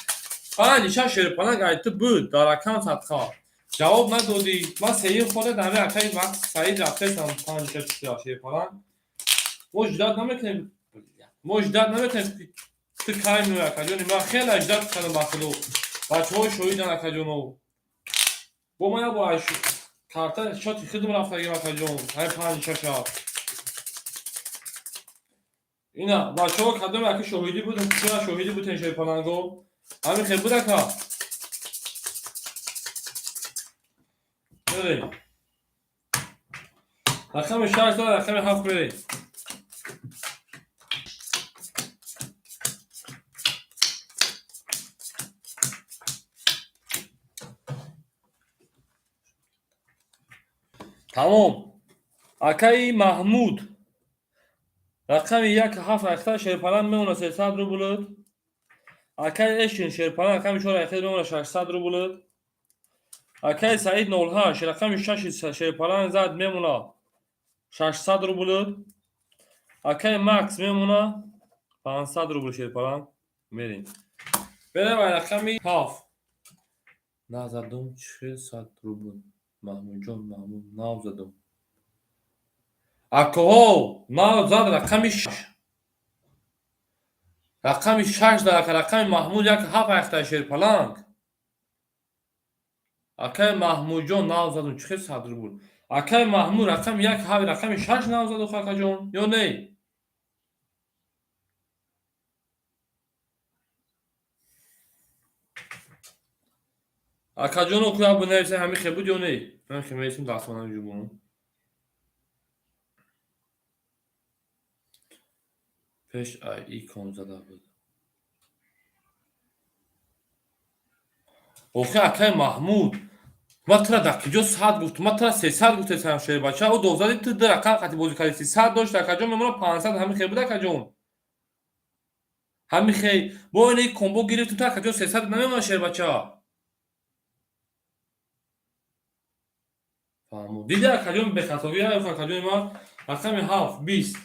Панҷ шаш шерпана гайти буд дар рақам садқа. Ҷавоб надодӣ. Ман сеюм хода дар акаи вақт Саид рафтесам панҷ шаш шерпана. Мо ждать намекунем. Мо ждать намекунем. Ту кай меояй, акаҷони ман хеле ждать кардам ба худо. Бачаҳо шоҳидан, акаҷоно. Бо ман як бор карта шоти хидм рафтагим, акаҷон. Ҳай панҷ шаша. Ина бачаҳо кадоме ака шоҳидӣ буд, чира шоҳидӣ буден, шерпаланго? Ҳамин хел буд, ака? Мерем. Рақами шаш дора, рақами ҳафт мерем. Тамом. Акаи Маҳмуд. Рақами як ҳафт айхта шерпаланг мемонад 300 рубл. Акаи Эшин шерпаланг рақами чор айхта мемонад 600 рубл. Акаи Саид 08 рақами шаши шерпаланг зад мемонад 600 рубл. Акаи Макс мемонад 500 рубл, шерпаланг. Мерем. Берем ай рақами ҳафт. Назадум 400 рубл. Маҳмудҷон, Маҳмуд нав задум. Акоҳо нав зад рақами шаш. Рақами шаш дар ака рақами Маҳмуд як ҳафт айхта шерпаланг. Акаи Маҳмудҷон нав задум чӣ хел сад рубл. Акаи Маҳмуд рақами як ҳафт рақами шаш нав заду, акаҷон, ё не? Акаҷоно ку як бинависем, ҳамин хел буд ё не? Ман хел менависем дастмонам ҷубонам. Пеш ай икон зада буд. Охи акаи Маҳмуд, ман тура дар куҷо 100 гуфтум? Ман тура 300 гуфтесам, шербача. Ӯ дов зади, ту ду рақам қати бозӣ кардӣ. 300 дошт, акаҷон, мемонад 500, ҳамин хел буд, акаҷон? Ҳами хел бо ин комбо гирифтум, та акаҷон 300 намемонад шербача. Фаҳмо. Диди акаҷон бехатогӣ, акаҷони ман рақами 7 20.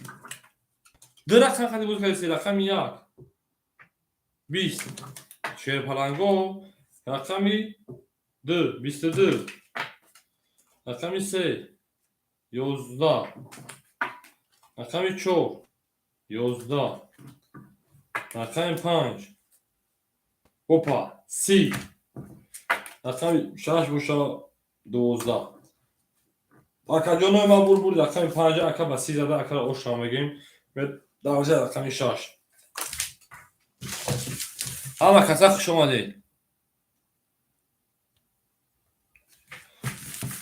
Ду рақам хади боз кардиси, рақами 1 20. Шерпаланго рақами 2 22. Рақами 3 11. Рақами 4 11. Рақами 5 опа 30. Рақами 6 боша 12. Акаҷонои ман бур рақами 5 ака ба 30 зада, акара ошро мегирем. Дараҷа рақами 6. Ҳама каса хуш омадед.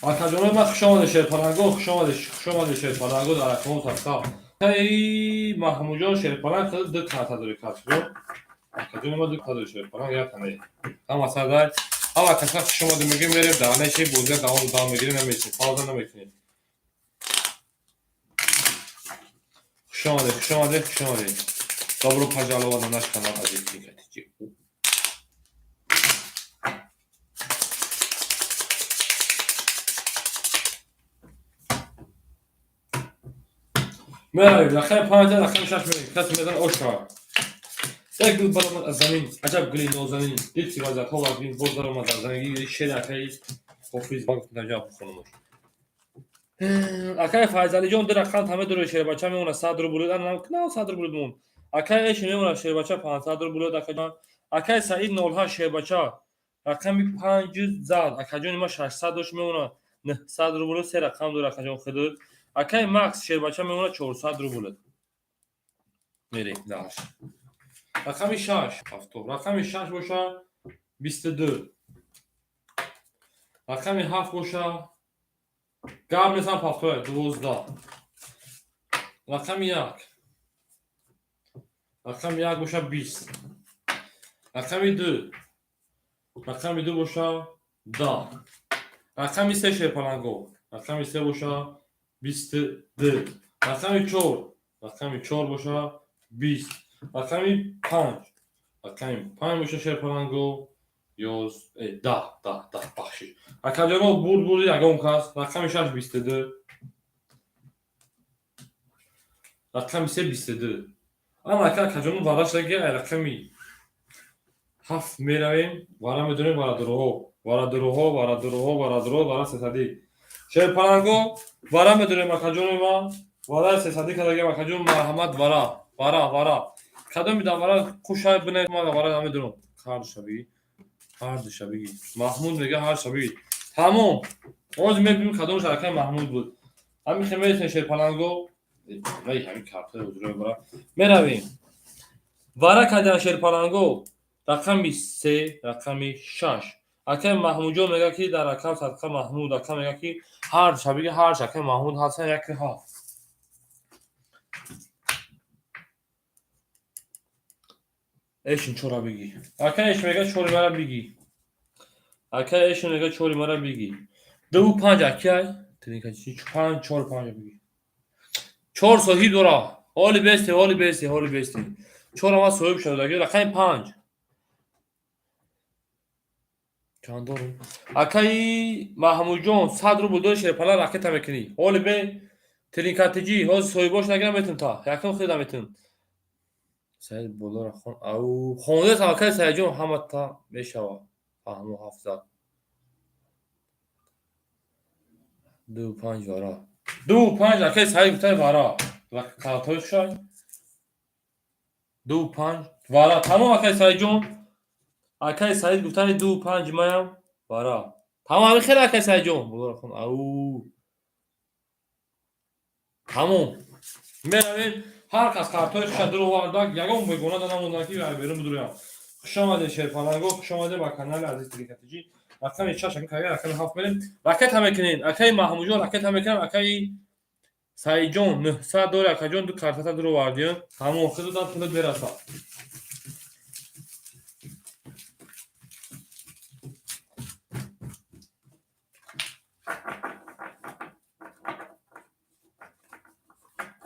Акаҷонои ман хуш омадед, шерпаланго хуш омадед, хуш омадед шерпаланго дар рақамон садқа. Акаи Маҳмудҷон шерпаланг хеле ду карта дори картҷон. Акаҷони ман ду карта дори шерпаланг, як тане. Ҳама садай. Ҳама каса хуш омадед мегӯем, мерем дар нечи бозия давом мегирем, намесем, пауза намекунем. Хуш омадед, хуш омадед, хуш омадед. Добро пожаловать на наш канал Азиз Тинка. меравем рақами 5 рақами 6 меравем. Касе мезанад оша. Як гул баромад аз замин, аҷаб гули нозанин. Дид си вазиятҳо вазмин, боз даромад аз замин. Шери акаи Ҳофиз ҷавоб бихонамош. Акаи Файзалиҷон ду рақам таме дорад шербача мемонад 100 рубл, на 100 рубл мемон. Акаи Эши мемонад шербача 500 рубл, акаҷон. Акаи Саид 08 шербача рақами 5 зад. Акаҷони ма 600 дошт мемонад 900 рубл, се рақам дорад акаҷон худат. Акаи Макс шербача мемонад 400 рубл. Мерем даш. Рақами 6 7. Рақами 6 боша 22. Рақами 7 боша гап несам повторяю 12. Рақами 1. Рақами 1 боша 20. Рақами 2. Рақами 2 боша 10. Рақами 3 шерпаланго. Рақами 3 боша 22. Рақами 4. Рақами 4 боша 20. Рақами 5. Рақами 5 боша шерпаланго 10 10 бахшиш. Акаҷоно бурд ягон кас. Рақами 6 22. Рақами 3 22. Ана ака акаҷоно вараш даги ай рақами 7 меравем, вара медонем варадуроҳо, варадуроҳо, варадуроҳо, варадуроҳо, вара 300. Шерпаланго вара медонем акаҷони ман, вара 300 кардагиам акаҷон марҳамат вара, вара, вара. Кадоми дар вара хушай бинед, ман вара намедонам. Ҳар шабиги, ҳар шабиги. Маҳмуд мега ҳар шабиги. Тамом. Ҳозир мебинем кадомаш акаи Маҳмуд буд. Ҳамин хел мересем шерпаланго. Ай ҳамин картаи ҳузуро мебарам. Меравем. Вара кардам шерпаланго. Рақами 3, рақами 6. Акаи Маҳмудҷон мега ки дар рақам садқа Маҳмуд, ака мега ки ҳар шабиги ҳар акаи Маҳмуд ҳасан 1 7. Эшин чора биги. Ака эш мега чори мара биги. Ака эш мега чори мара биги. 2 5 акай. Тринка чи 5 4 5 биги. 4 соҳиб дора. Ҳоли бести, ҳоли бести, ҳоли бести. 4 ама соҳиб шуда. Рақами 5. Чанд дорум? Акаи Маҳмудҷон 100 рубл дори шерпала ракета мекунӣ. Ҳоли бе тринкатиҷи, ҳозир соҳибош нагирам метун та. Якум хида метун. Саид болора хон. Ау, хондасам акаи Саидҷон ҳама та мешава. Фаҳмо 700. 2 5 вара. 2 5 акаи Саид гуфтай вара. Картои хушай. 2 5 вара. Тамом акаи Саидҷон. Акаи Саид гуфтани 2 5 маям вара. Тамом ҳамин хел акаи Саидҷон. Болора хон. Ау. Тамом. Меравем. Ҳар кас картои хуша дур овардак, ягон бегона да намонда ки берун бидурям. Хуш омадед шерпаланго, хуш омадед ба канали Азиз Трикатиҷи. Рақами 6 акаи кага, рақами 7 мерем. Ракета мекунем. Акаи Маҳмудҷон ракета мекунам, акаи Саидҷон 900 дори, акаҷон ду картата дур овардиён. Тамом, худатон пулат мерасад.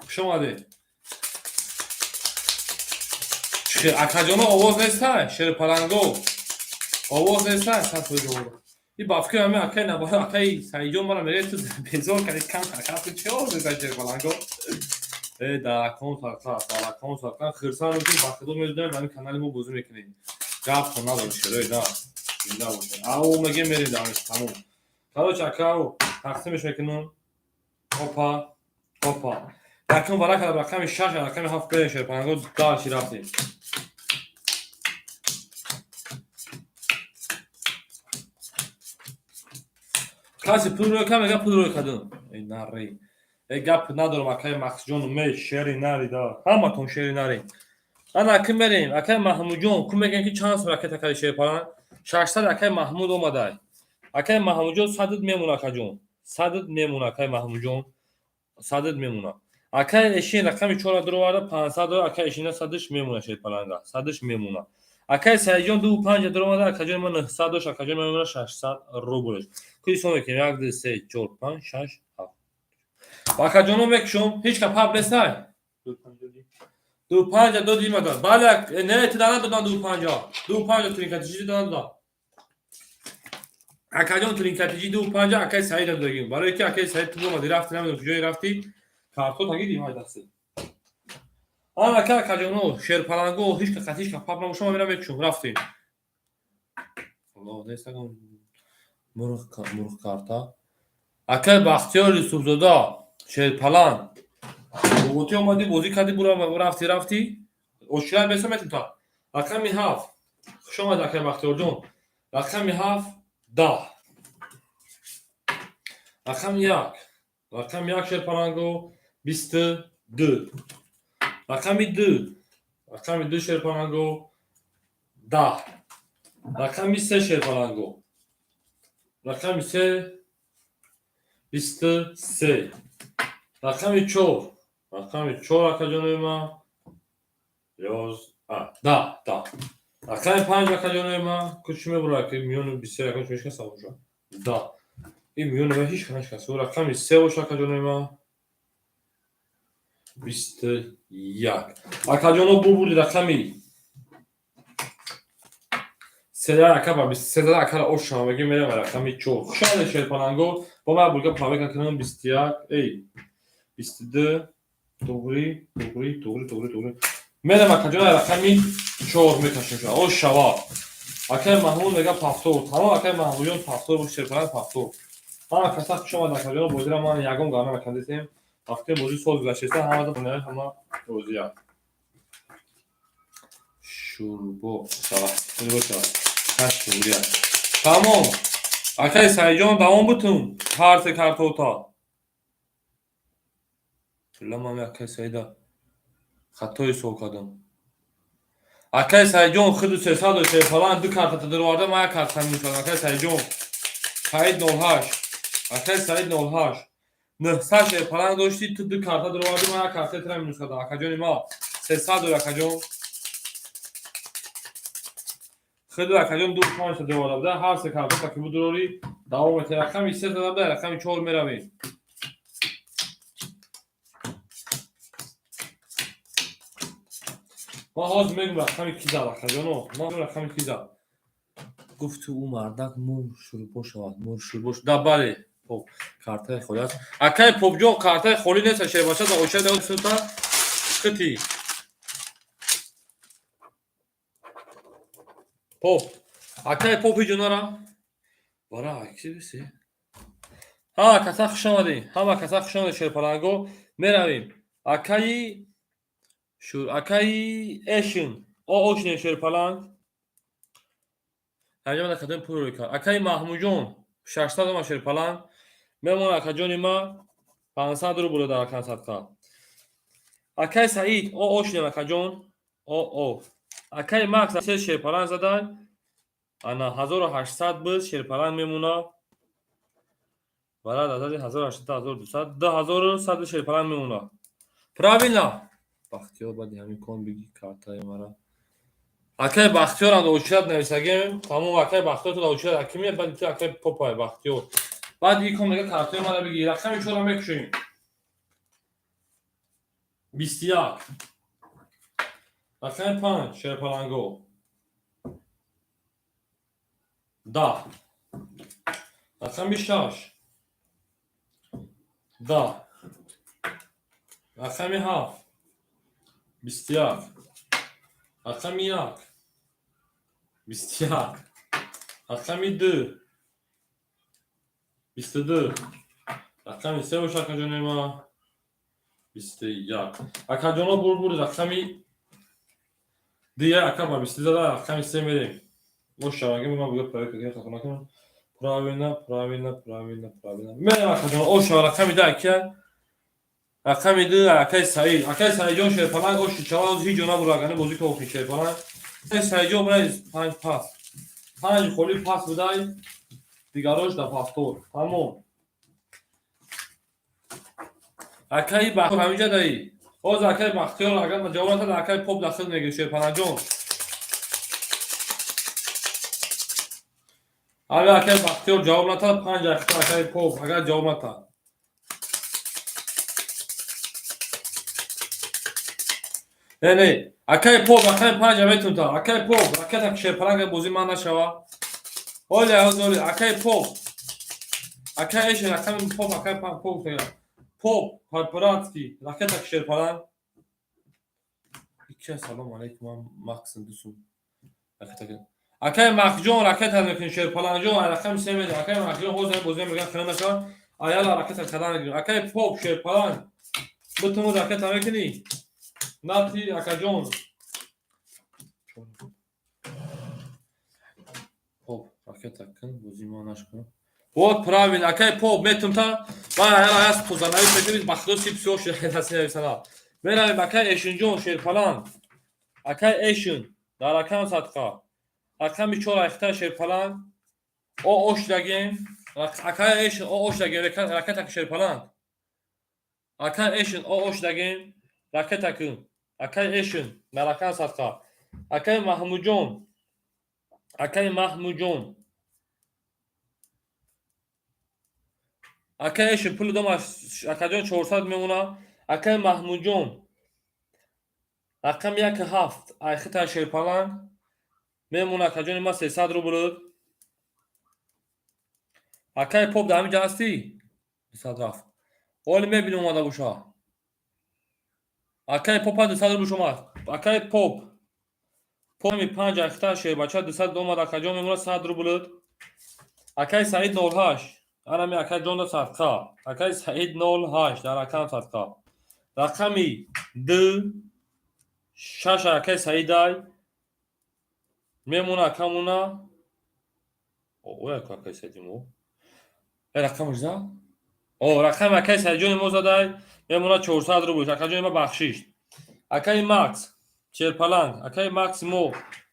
Хуш омадед. Акаҷоно, овоз нестай, шерпаланго, овоз нестай, 100% овоз. И ба фикри ҳами акай набара, акаи Саидҷон мара мере, ту безор кардӣ, кам кард, чӣ овоз нестай, шерпаланго? Э, даракон сарқа, даракон сарқа, хирсанд ки ба худо медонем, ҳамин канали мо бозӣ мекунем. Гап надорем, шерои да. Зинда бошед. Ау мегем, мерем дар тамом. Короче, акау, тақсимеш мекунам. Опа, опа. Якум варака рақами 6, рақами 7 берем, шерпаланго, дальше рафтем. Каси пул рӯй кам мега, пул рӯй кардам. Эй нари. Эй, гап надорам, акаи Мақсуҷон, ме шери нари да. Ҳаматон шери нари. Ана ки мерем, акаи Маҳмудҷон, ку мегӯям ки чанд сум ракета кади, шерпаланг? 600 акаи Маҳмуд омадай. Акаи Маҳмудҷон, 100-ат мемона, акаҷон. 100-ат мемона, акаи Маҳмудҷон. 100-ат мемона. Акаи Эшин рақами чора дуроварда, 500 дора, акаи Эшина 100-аш мемона, шерпаланга. 100-аш мемона. Акаи Саидҷон ду панҷа дуромада, акаҷони ман 900 дошт, акаҷони ман мемона 600 рублш. Ку ҳисоб мекунем: як, ду, се, чор, панҷ, шаш, ҳафт. Ба акаҷоно мекушом, ҳеҷ ка паб нестай? Ду панҷа доди мада. Бале, не, ту надодам ду панҷа. Ду панҷа тринкатиҷи надодам. Акаҷон, тринкатиҷи ду панҷа акаи Саида додагим. Барои ки акаи Саид ту омади, рафти, намедонам куҷое рафти, карто тагиди ҳай дасти. Ан ака, акаҷоно, шерпаланго, ҳеҷ ка қатиш ка паб набошам, ман мерам мекушом, рафтем. Аллоҳ, нестагон мурғ, мурғ карта. Акаи Бахтиёр Юсуфзода, шерпаланг. Бугути омадӣ, бозӣ кардӣ, бура рафти, рафти. Ошира бесо метим та. Рақами 7. Хуш омадӣ, акаи Бахтиёрҷон. Рақами 7, 10. Рақами 1. Рақами 1, шерпаланго, 22. Рақами 2. Рақами 2, шерпаланго, 10. Рақами 3, шерпаланго. Рақами 3, 23. Рақами 4. Рақами 4, акаҷонои ман. 11, 10, 10. Рақами 5, акаҷонои ман. Ку чӣ мебурад, ки миёни 23 рақам чӣ мешкаса боша? 10. Ин миёни ман ҳеҷ нашкаст. Рақами 3 боша, акаҷонои ман. 21. Акаҷоно, бубуди рақами се, ака ба 23 зада, акара ошам мегим, мерам рақами 4. Хуш омадед, шерпаланго. Бо ман бурга проверка кунам: 21, эй, 22, туғри, туғри, туғри, туғри, туғри. Мерам, акаҷон, рақами 4 мекашем. Ош шава. Акаи Маҳмуд мега повтор. Тамом, акаи Маҳмудҷон, повтор бош, шерпаланг, повтор. Ҳама каса хуш омад, акаҷон, бозира ман ягон гап намекардесем. Вақте бозӣ соз гузаштеста, ҳама ҳама розия. Шурбо шава. Шурбо шава. Ҳашт туғрия. Тамом. Акаи Саидҷон, давом бутун. Ҳар се картота. Ман акаи Саида хато ҳисоб кардам. Акаи Саидҷон, худу 300 шерпаланг, ду картата дуроварда, ман як карта мекардам. Акаи Саидҷон. Саид 08. Акаи Саид 08. 900 шерпаланг дошти, ту ду карта дуровардӣ, ман як картаи тура минус кардам. Акаҷони ма, 300 дор, акаҷон. Худу акаҷон ду панҷта дуроварда буда, ҳар се картата ки будурорӣ, давом метиҳ. Рақами 3 зада буда, рақами 4 меравем. Ман ҳозир мегӯм рақами ки зад, акаҷоно. Ман рақами ки зад. Гуфти ӯ мардак мур шурбо шавад, мур шурбо. Да, бале. Поп картаи холӣ аст. Акаи Попҷон, картаи холӣ нест, шербача да оча да сута хити. Поп. Акаи Поп ҳеҷ нара. Бара, ки биси? Ҳама каса хуш омадед. Ҳама каса хуш омадед, шерпаланго. Меравем. Акаи шур, акаи Эшин. О, ошне, шерпаланг. Ҳамҷа ман акаҷон пул рӯй кард. Акаи Маҳмудҷон, 600 ома, шерпаланг. Мемон, акаҷони ма, 500 рубл дар акан садқа. Акаи Саид, о ошнем, акаҷон. О, о. Акаи Макс се шерпаланг задан. Ана 1800 буд, шерпаланг мемона. Барад адади 1800, 1200, 2100 шерпаланг мемона. Правильно? Бахтиёр, баъди ҳамин кон биги картаи мара. Акаи Бахтиёрам да очират нависагем. Тамом, акаи Бахтиёр, ту да очират аки меяд, баъди ту акаи Попай Бахтиёр. Баъди ин кон мега картаи мара биги. Рақами чора мекушем. 21. Рақами 5 шерпаланго. 10. Рақами 6. 10. Рақами 7. 21. Рақами 1. 21. Рақами 2. 22. Рақами 3 боша, акаҷони ма. 21. Акаҷоно, бурбур, рақами 2 ака ба 22 зада, рақами 3 мерем. Мо шаванги ма буга проверка кунем, хато накунам. Правильно, правильно, правильно, правильно. Мерем, акаҷоно, о шава рақами 2 акия. Рақами 2 акаи Саид. Акаи Саидҷон шерпаланг оши чава ҳеҷ ҷо набура, агар бозӣ ки шерпаланг. Акаи Саидҷон брай 5 пас. 5 холи пас будай, дигарош да повтор. Тамом. Акаи Бахтиёр ҳаминҷа даи. Ҳозир акаи Бахтиёр агар ҷавоб натад, акаи Поп дахил мегирад шерпаланҷон. Агар акаи Бахтиёр ҷавоб натад, 5 дақиқа акаи Поп агар ҷавоб натад. Не, не, акаи Поп рақами 5 метунта. Акаи Поп, ракета шерпаланг бозӣ ман нашава. Оли, оли, акаи Поп. Акаи Эшен, рақами Поп, акаи Поп. Поп, по-братски, ракета шерпаланг. Икки салом алейкум, ман Максим дусум. Ракета. Акаи Махҷон ракета мекунӣ шерпаланҷон, рақами 3 медиҳ. Акаи Махҷон ҳозир бозӣ меган хира нашава. Аяла ракета кардан мегирем. Акаи Поп шерпаланг. Бутуму ракета мекунӣ? Нати акаҷон. Поп ракета кун, бозӣ ма нашкун. Вот правильно, акаи Поп метунта. Ман аяла яс тозанавис мекунӣ, ба худо сип сиёҳ шуда нависана. Меравем акаи Эшинҷон шерпаланг. Акаи Эшин дар рақам садқа. Рақами 4 айхта шерпаланг. О ош дагем. Акаи Эшин о ош дагем, ракета шерпаланг. Акаи Эшин о ош дагем, ракета кун. Акаи Эшин дар рақам садқа. Акаи Маҳмудҷон. Акаи Маҳмудҷон. Акаи Эшин пули домаш акаҷон 400 мемона. Акаи Маҳмудҷон. Рақами 1 7 айхита шерпаланг. Мемона акаҷони ма 300 рубл. Акаи Поп дар ҳамин ҷа ҳастӣ? 200 рафт. Оли мебинем омада боша. Акаи Поп 200 рубл омад. Акаи Поп. Поп 5 айхита шербача 200 омад, акаҷон мемона 100 рубл. Акаи Саид 08. Анами акаи ҷон да садқа. Акаи Саид 08 дар рақам садқа. Рақами 2 6 акаи Саидай. Мемона акамуна. Оя акаи Саиди мо. Рақамаш зад? О, рақами акаи Саидҷони мо задай. Мемона 400 рубл. Акаҷони ма бахшиш. Акаи Макс шерпаланг. Акаи Макс мо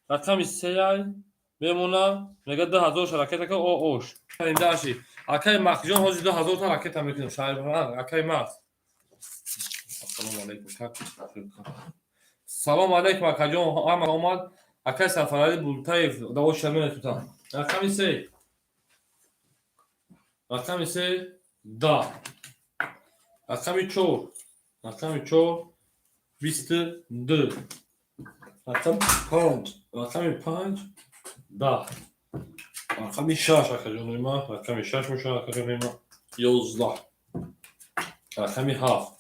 рақами 3 мемона мега 2000 ракета ка о ош. Даши. Акаи Максҷон ҳозир 2000 та ракета мекунем. Шерпаланг акаи Макс. Ассалому алайкум. Салом алайкум акаҷон. Ҳама омад. Акаи Сафарали Бултаев давош шамена тута. Рақами 3. Рақами 3 10. Рақами 4. Рақами 4 22. Рақами 5. Рақами 5 10. Рақами 6 акаҷони ма. Рақами 6 боша акаҷони ма. 11. Рақами 7.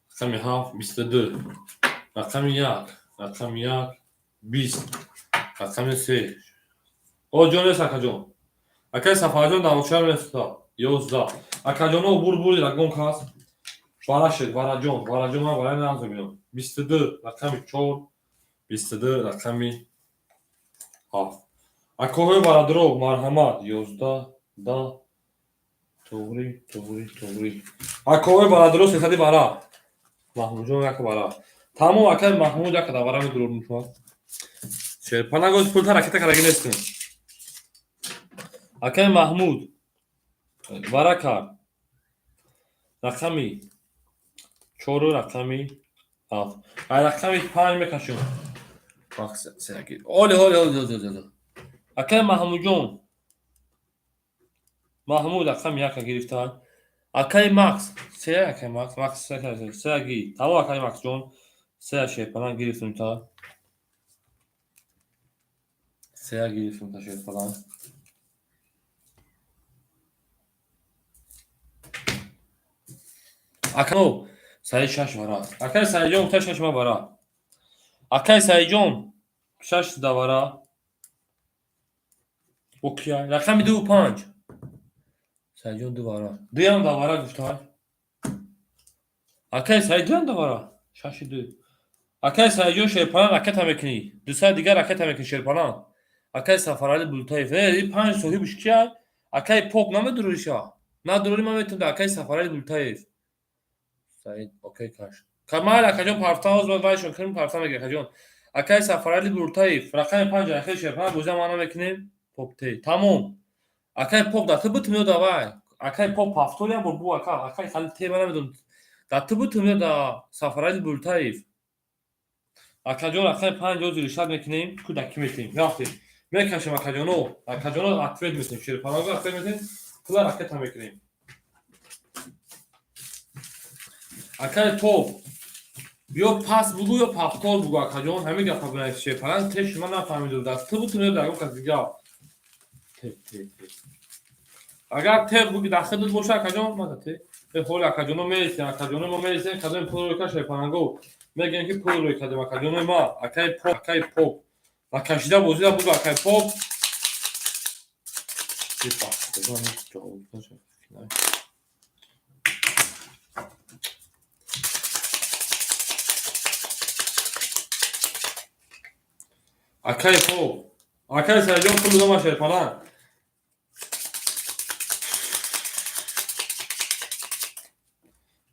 Рақами 7 22. Рақами 1. Рақами 1 20. Рақами 3. О ҷон нест акаҷон. Акаи Сафарҷон дар нест 11. Акаҷоно бур-бур ягон кас. Варашед, Вараҷон, Вараҷон ман вара нағз мебинам. 22 рақами 4, 22 рақами 7. Акоҳои барадров марҳамат 11 10 туғри, туғри, туғри. Акоҳои барадров 300 бара. Маҳмудҷон як бара. Тамом акаи Маҳмуд як да бара медурор мешавад. Шерпанагоз пулта ракета кардаги нестем. Акаи Маҳмуд вара кард. Рақами 4 рақами 7. Ай рақами 5 мекашем. Оли, оли, оли, оли, оли. Акаи Маҳмудҷон. Маҳмуд рақами 1 гирифтан. Акаи Макс, се акаи Макс, Макс се ги. Тамом акаи Максҷон. Сея Шерпаланг гирифтум та. Сея гирифтум та Шерпаланг. Акано Саид шаш вара. Акай Саидҷон гуфта шаш ма вара. Акай Саидҷон шаш да вара. Окей. Рақами дуву панҷ. Саидҷон ду вара. Дуям да вара гуфта. Акай Саид дуям да вара. Шаши ду. Акай Саидҷон Шерпаланг ракета мекунӣ. Дусаи дигар ракета мекунӣ Шерпаланг. Акай Сафарали Бултаев. Э, панҷ соҳибш кия? Акай Поп намедуриша? Надурӣ ман метавонам акай Сафарали Бултаев. Саид окей каш. Камал акаҷон парфта ҳоз бояд вайшон кунем парфта мегирад акаҷон. Акай Сафарали Бултаев рақами панҷ ахир Шерпаланг бозиам ман намекунем. Поп те. Тамом. Акай Поп да ту бутум ё давай. Акай Поп ҳафтор як бор бу ака. Акай Халил те ман намедонам. Да ту бутум ё да Сафарали Бултаев. Акаҷон рақами панҷ ҳозир решат мекунем. Ку да ки метем. Рафтем. Мекашем акаҷоно. Акаҷоно ответ метем. Шерпаланго ответ метем. Пула ракета мекунем. Акай Поп ё пас бугӯ ё пафтор бугӯ акаҷон. Ҳамин гапа бинавис Шерпаланг те шума нафаҳмиду. Да ту бутум ё да ягон кас дигар. Те те те. Агар те буги дар хидмат боша акаҷон, мада те. Э ҳоли акаҷоно мересем, акаҷоно мо мересем, кадоми пул рӯй кард Шерпаланго. Мегӯем ки пул рӯй кардем акаҷонои ма. Акай Поп, акай Поп. Ва кашида бозида бугӯ акай Поп. Акай Поп. Акай Саидҷон пул додам Шерпаланг.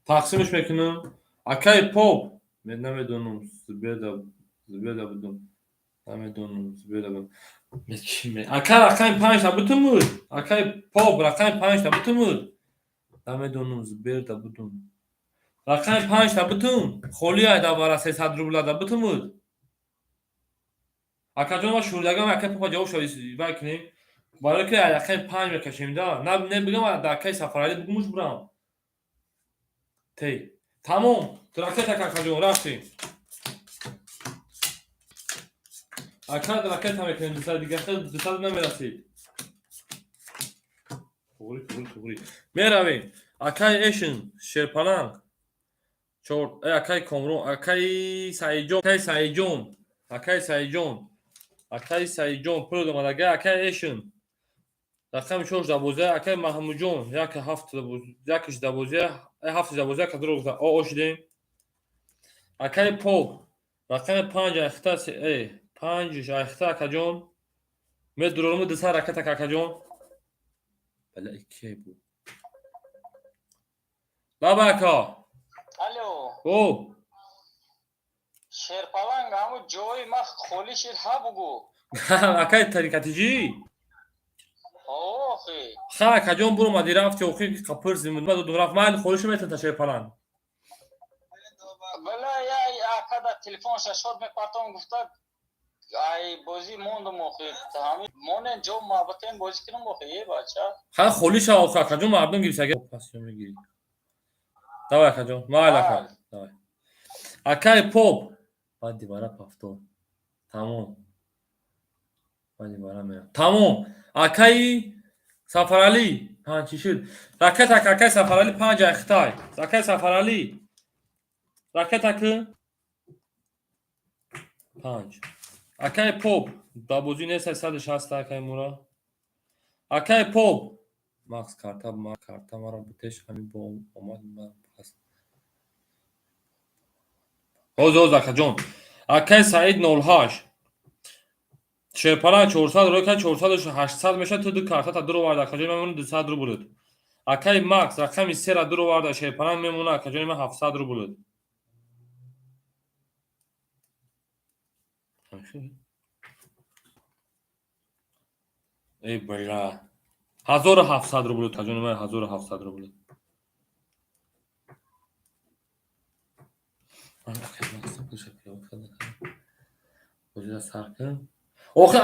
Тақсимш мекунам. Акай Поп. Мен намедонам Зубеда, Зубеда будум. Намедонам Зубеда будум. Акай рақами панҷта бутумуд. Акай Поп рақами панҷта бутумуд. Намедонам Зубеда будум. Рақами панҷта бутум. Холӣ айда бара 300 рубла да бутумуд. Акаҷон ма шурдагам акай Попа ҷавоб шавӣ вай кунем. Барои ки рақами панҷ мекашем да. На не бигам да акай Сафарали бугумуш бурам. Те. Тамом. Ракета акаҷон рафтем. Ака ракета мекунем дусад дигар хел дусад намерасид. Туғри туғри туғри. Меравем. Акай Эшин Шерпаланг. Чор акай Комрон, акай Саидҷон, акай Саидҷон, акай Саидҷон. Акай Саидҷон пул додам акай Эшин. Рақами чор дабозия акай Маҳмудҷон як ҳафт якш дабозия ҳафт дабозия ка дурӯғ о шудем. Акай Поп рақами панҷ айхта панҷ айхта акаҷон. Медуроруму дусад ракета акаҷон. Бала икки бу. Лаба ака. Алло. О. Шерпаланг ҳамун ҷои ма холӣ шид ҳа бугӯ. Акай тарикатиҷӣ? Охи. Ха акаҷон буромади рафти охи қапирзи додум рафт майли холишу метан Шерпаланг. Бала я ака да телефонша шод мепартом гуфта ай бозӣ мондум охи. Ҳамин монен ҷо мабатен бозӣ кунам охи е бача. Ха холӣ шава охи акаҷон мардум гирифт ага пас мегирӣ. Давай акаҷон, майли ака. Давай. Акай Поп баъди вара пафтор. Тамом. Баъди вара мерам. Тамом. Акаи Сафаралӣ панҷ чӣ шуд? Ракета акаи Сафаралӣ панҷ айхтай. Акаи Сафаралӣ ракета ки панҷ. Акаи Поп дар бозӣ нест 160 акаи мура. Акаи Поп Макс карта карта маро бутеш ҳамин бо омад ман пас. Ҳоз ҳоз акаҷон. Акаи Саид 08. Шерпаланг 400 рӯй кард 400 800 мешавад ту ду картата дур оварда акаҷони ман мемонад 200 рубл. Акаи Макс рақами сера дур оварда Шерпаланг мемонад акаҷони ман 700 рубл. Эй бля. 1700 рубл акаҷони ман 1700 рубл. Сар кун. Охи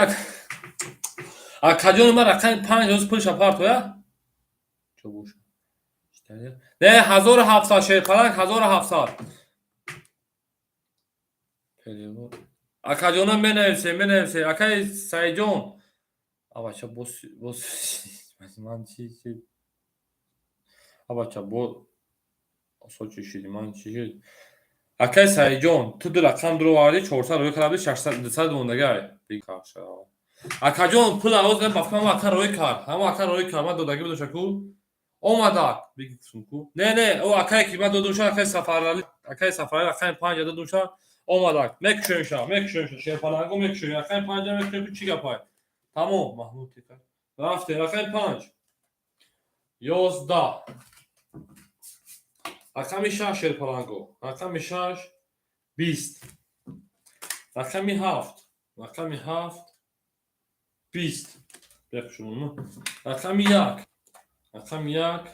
акаҷони ман рақами панҷ ҳоз пулша партоя? Чо боша? Не, 1700 Шерпаланг 1700. Перевод. Акаҷона, менависе, менависе. Акаи Саидҷон. Абача, бос бос, ман чи чи, абача, бо осо чи шуди, ман чи шуд? Акаи Саидҷон, ту ду рақам дуровардӣ, 400 рӯй кард, 600, 200 мондагай. Акаҷон, пул авоз ба фикрам, ака рӯй кард, ҳама ака рӯй кард, ман додагӣ будам, ку омадак бигифтум ку. Не, не, о акае ки ман додумша, акаи Сафарали, акаи Сафарали рақами панҷа додумша, омадак. Мекушоимша, мекушоимша, шерпаланго мекушоем, рақами панҷа мекушоем, ку чӣ гапай? Тамом, Маҳмуд тика. Рафтем, рақами панҷ. 11. Рақами шаш, шерпаланго. Рақами шаш, 20. Рақами ҳафт. Рақами ҳафт, 20. Бехушумон. Рақами як. Рақами як,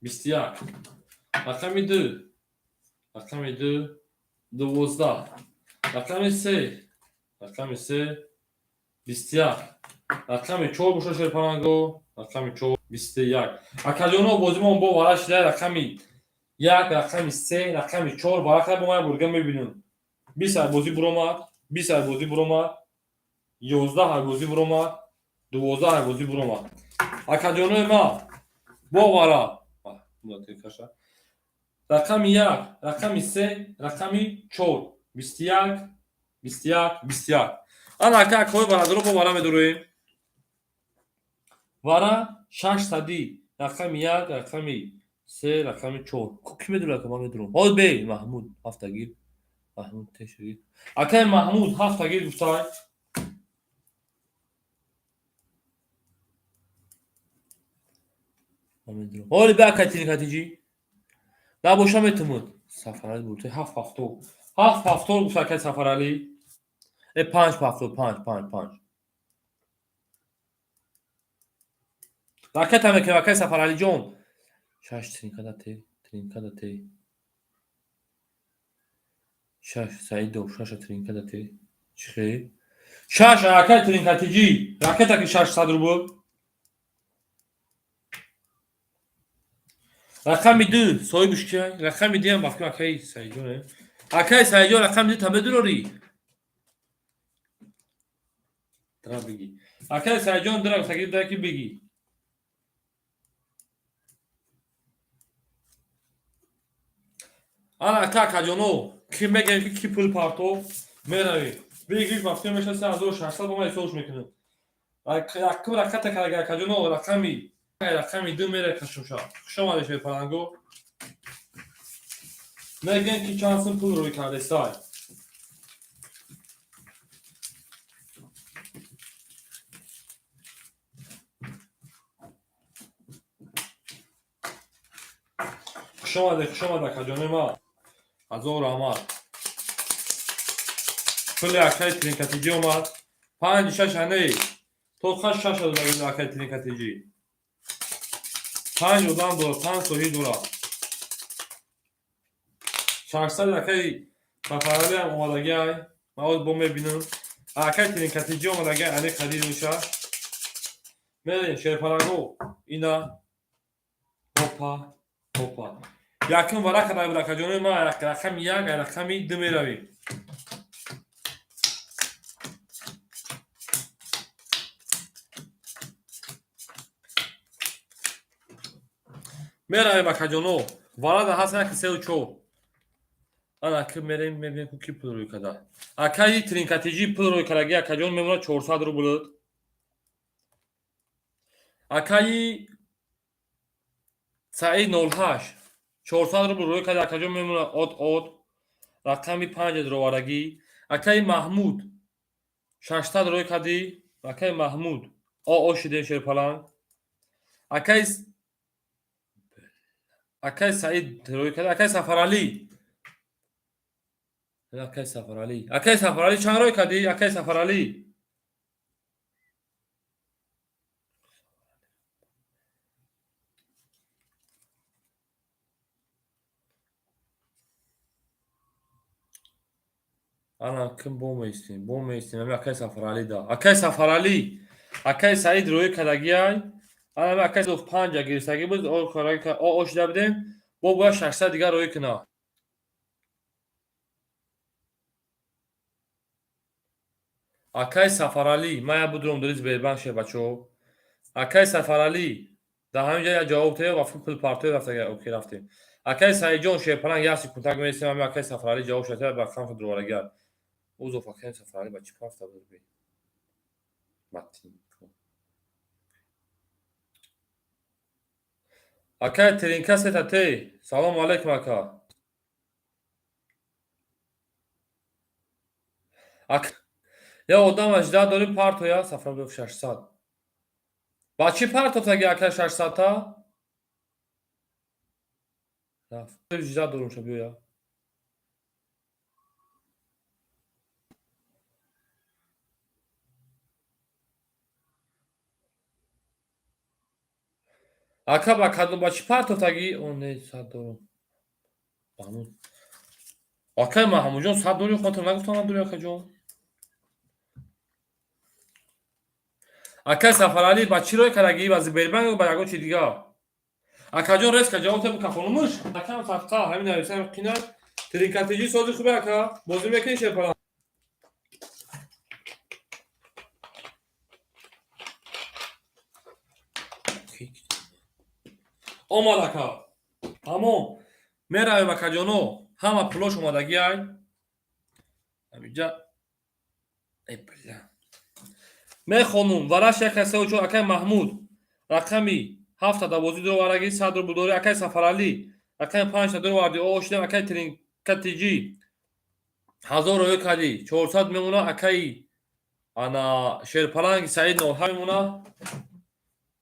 21. Рақами ду. Рақами ду, 12. Рақами се. Рақами се, 21. Рақами чор боша, шерпаланго. Рақами чор, 21. Акаҷоно, бозимон бо вара шида, рақами як, рақами се, рақами чор варақа бо ман бурга мебинем. 20 ай бозӣ буромад, 20 ай бозӣ буромад, 11 ай бозӣ буромад, 12 ай бозӣ буромад. Акаҷонои ма, бо вара. Рақами як, рақами се, рақами чор, 21, 21, 21. Ана ака, акҳои бародаро, бо вара медуроем. Вара шашсадӣ, рақами як, рақами се, рақами чор. Ки медурад? Ман медурам. Ҳоз бе, Маҳмуд, ҳафтагир. Маҳмуд тешагир. Акаи Маҳмуд ҳафтагир гуфтай. Ҳоли бе, акай тиникатиҷӣ. Набоша метумуд. Сафарали бурта ҳафт ҳафтор. Ҳафт ҳафтор гуфт акай Сафарали. Э, панҷ ҳафтор, панҷ, панҷ, панҷ. Ракета мекунем, акай Сафаралиҷон. Шаш тринкада те, тринкада те. Шаш, Саидов, шаша тринкада те. Чихе? Шаш, акай тринкатиҷӣ. Ракета ки 600 рубл. Рақами ду, соҳибш кия? Рақами дуям ба фикрам акаи Саидҷон. Акаи Саидҷон, рақами ду та медурорӣ? Дра бигӣ. Акаи Саидҷон дра сагир да ки бигӣ. Ана ака, акаҷоно, ки мегӯем ки ки пул партов, меравем. Бигӣ, ба фикрам меша 3600, ба ман ҳисобш мекунам. Якум раката карага, акаҷоно, рақами ду мере кашумша. Хуш омадед, шерпаланго. Мегӯем ки чанд сум пул рӯй кардесай. Хуш омадед, хуш омад, акаҷонои ман. Ҳазор раҳмат. Пули акаи тринкатиҷӣ омад. Панҷ шаш ане. То ха шаш додагӣ акаи тринкатиҷӣ. Панҷ одам дорад, панҷ соҳиб дорад. 600 акаи Сафаралиам омадагиай. Ман ҳоз бо мебинам. Акаи тринкатиҷӣ омадагиай, ане қадир меша. Мерем, шерпараго. Ина. Опа, опа. Якум варақа дар акаҷонои ман, рақами як, рақами ду меравем. Меравем, акаҷоно. Варада ҳаст яки сеу чор. Ана ки мерем, мебинем ку ки пул рӯй карда. Акаи тринкатиҷӣ пул рӯй кардаги, акаҷон, мемонад 400 рубл. Акаи Саид 08 400 рубл рӯй карда, акаҷон, мемонад от от. Рақами панҷ дроварагӣ. Акаи Маҳмуд 600 рӯй кардӣ. Акаи Маҳмуд оо шидем, шерпаланг. Акаи Саид рӯй карда, акаи Сафаралӣ. Акаи Сафаралӣ. Акаи Сафаралӣ чанд рӯй кардӣ? Акаи Сафаралӣ. Ана ким бо меистем, бо меистем, ами акаи Сафаралӣ да. Акаи Сафаралӣ, акаи Саид рӯй кардагиай. Ана ами акаи панҷа гирифтагӣ буд, о шида будем, бо бояд 600 дигар рӯй кунад. Акай Сафаралӣ, ман як будурам дори Сбербанк ше бачаҳо. Акай Сафаралӣ, дар ҳамин ҷо як ҷавоб теё ва пул партоё рафта окей рафтем. Акай Саидҷон Шерпаланг як секундак мересем, ҳамин акай Сафаралӣ ҷавоб шатая ба рақам дурварагар. Узоф акай Сафаралӣ ба чӣ пафта буд би? Акай Теринка сета те. Салому алайкум ака. Я одам ажда дорим партоя Сафаралӣ 600. Ба чӣ партофтаги акай 600-та? Рафт. Жда дорум ша биёя. Ака ба кадом ба чӣ партофтаги? О не, 100 дорум. Маҳмуд. Акай Маҳмудҷон 100 дорӣ, хотир нагуфтам надорӣ акаҷон. Акай Сафаралӣ ба чӣ рой кардаги? Ба Сбербанк ё ба ягон чи дигар? Акаҷон резка ҷавоб тебу кафонумуш. Акам садқа ҳамин нависам қинат. Тринкатиҷи сози хубе ака. Бозӣ мекунӣ Шерпаланг? Омад ака. Тамом. Меравем акаҷоно. Ҳама пулош омадагӣ ай. Ҳаминҷа. Эй бля. Мехонум. Вараш як се чор акай Маҳмуд. Рақами 7 да бозӣ дуровардаги 100 рубл дорӣ. Акай Сафаралӣ. Рақами 5 та дуроварди. О шидам акай Тринкатиҷи. 1000 роё кардӣ. 400 мемона акай ана Шерпаланг Саид 07 мемона.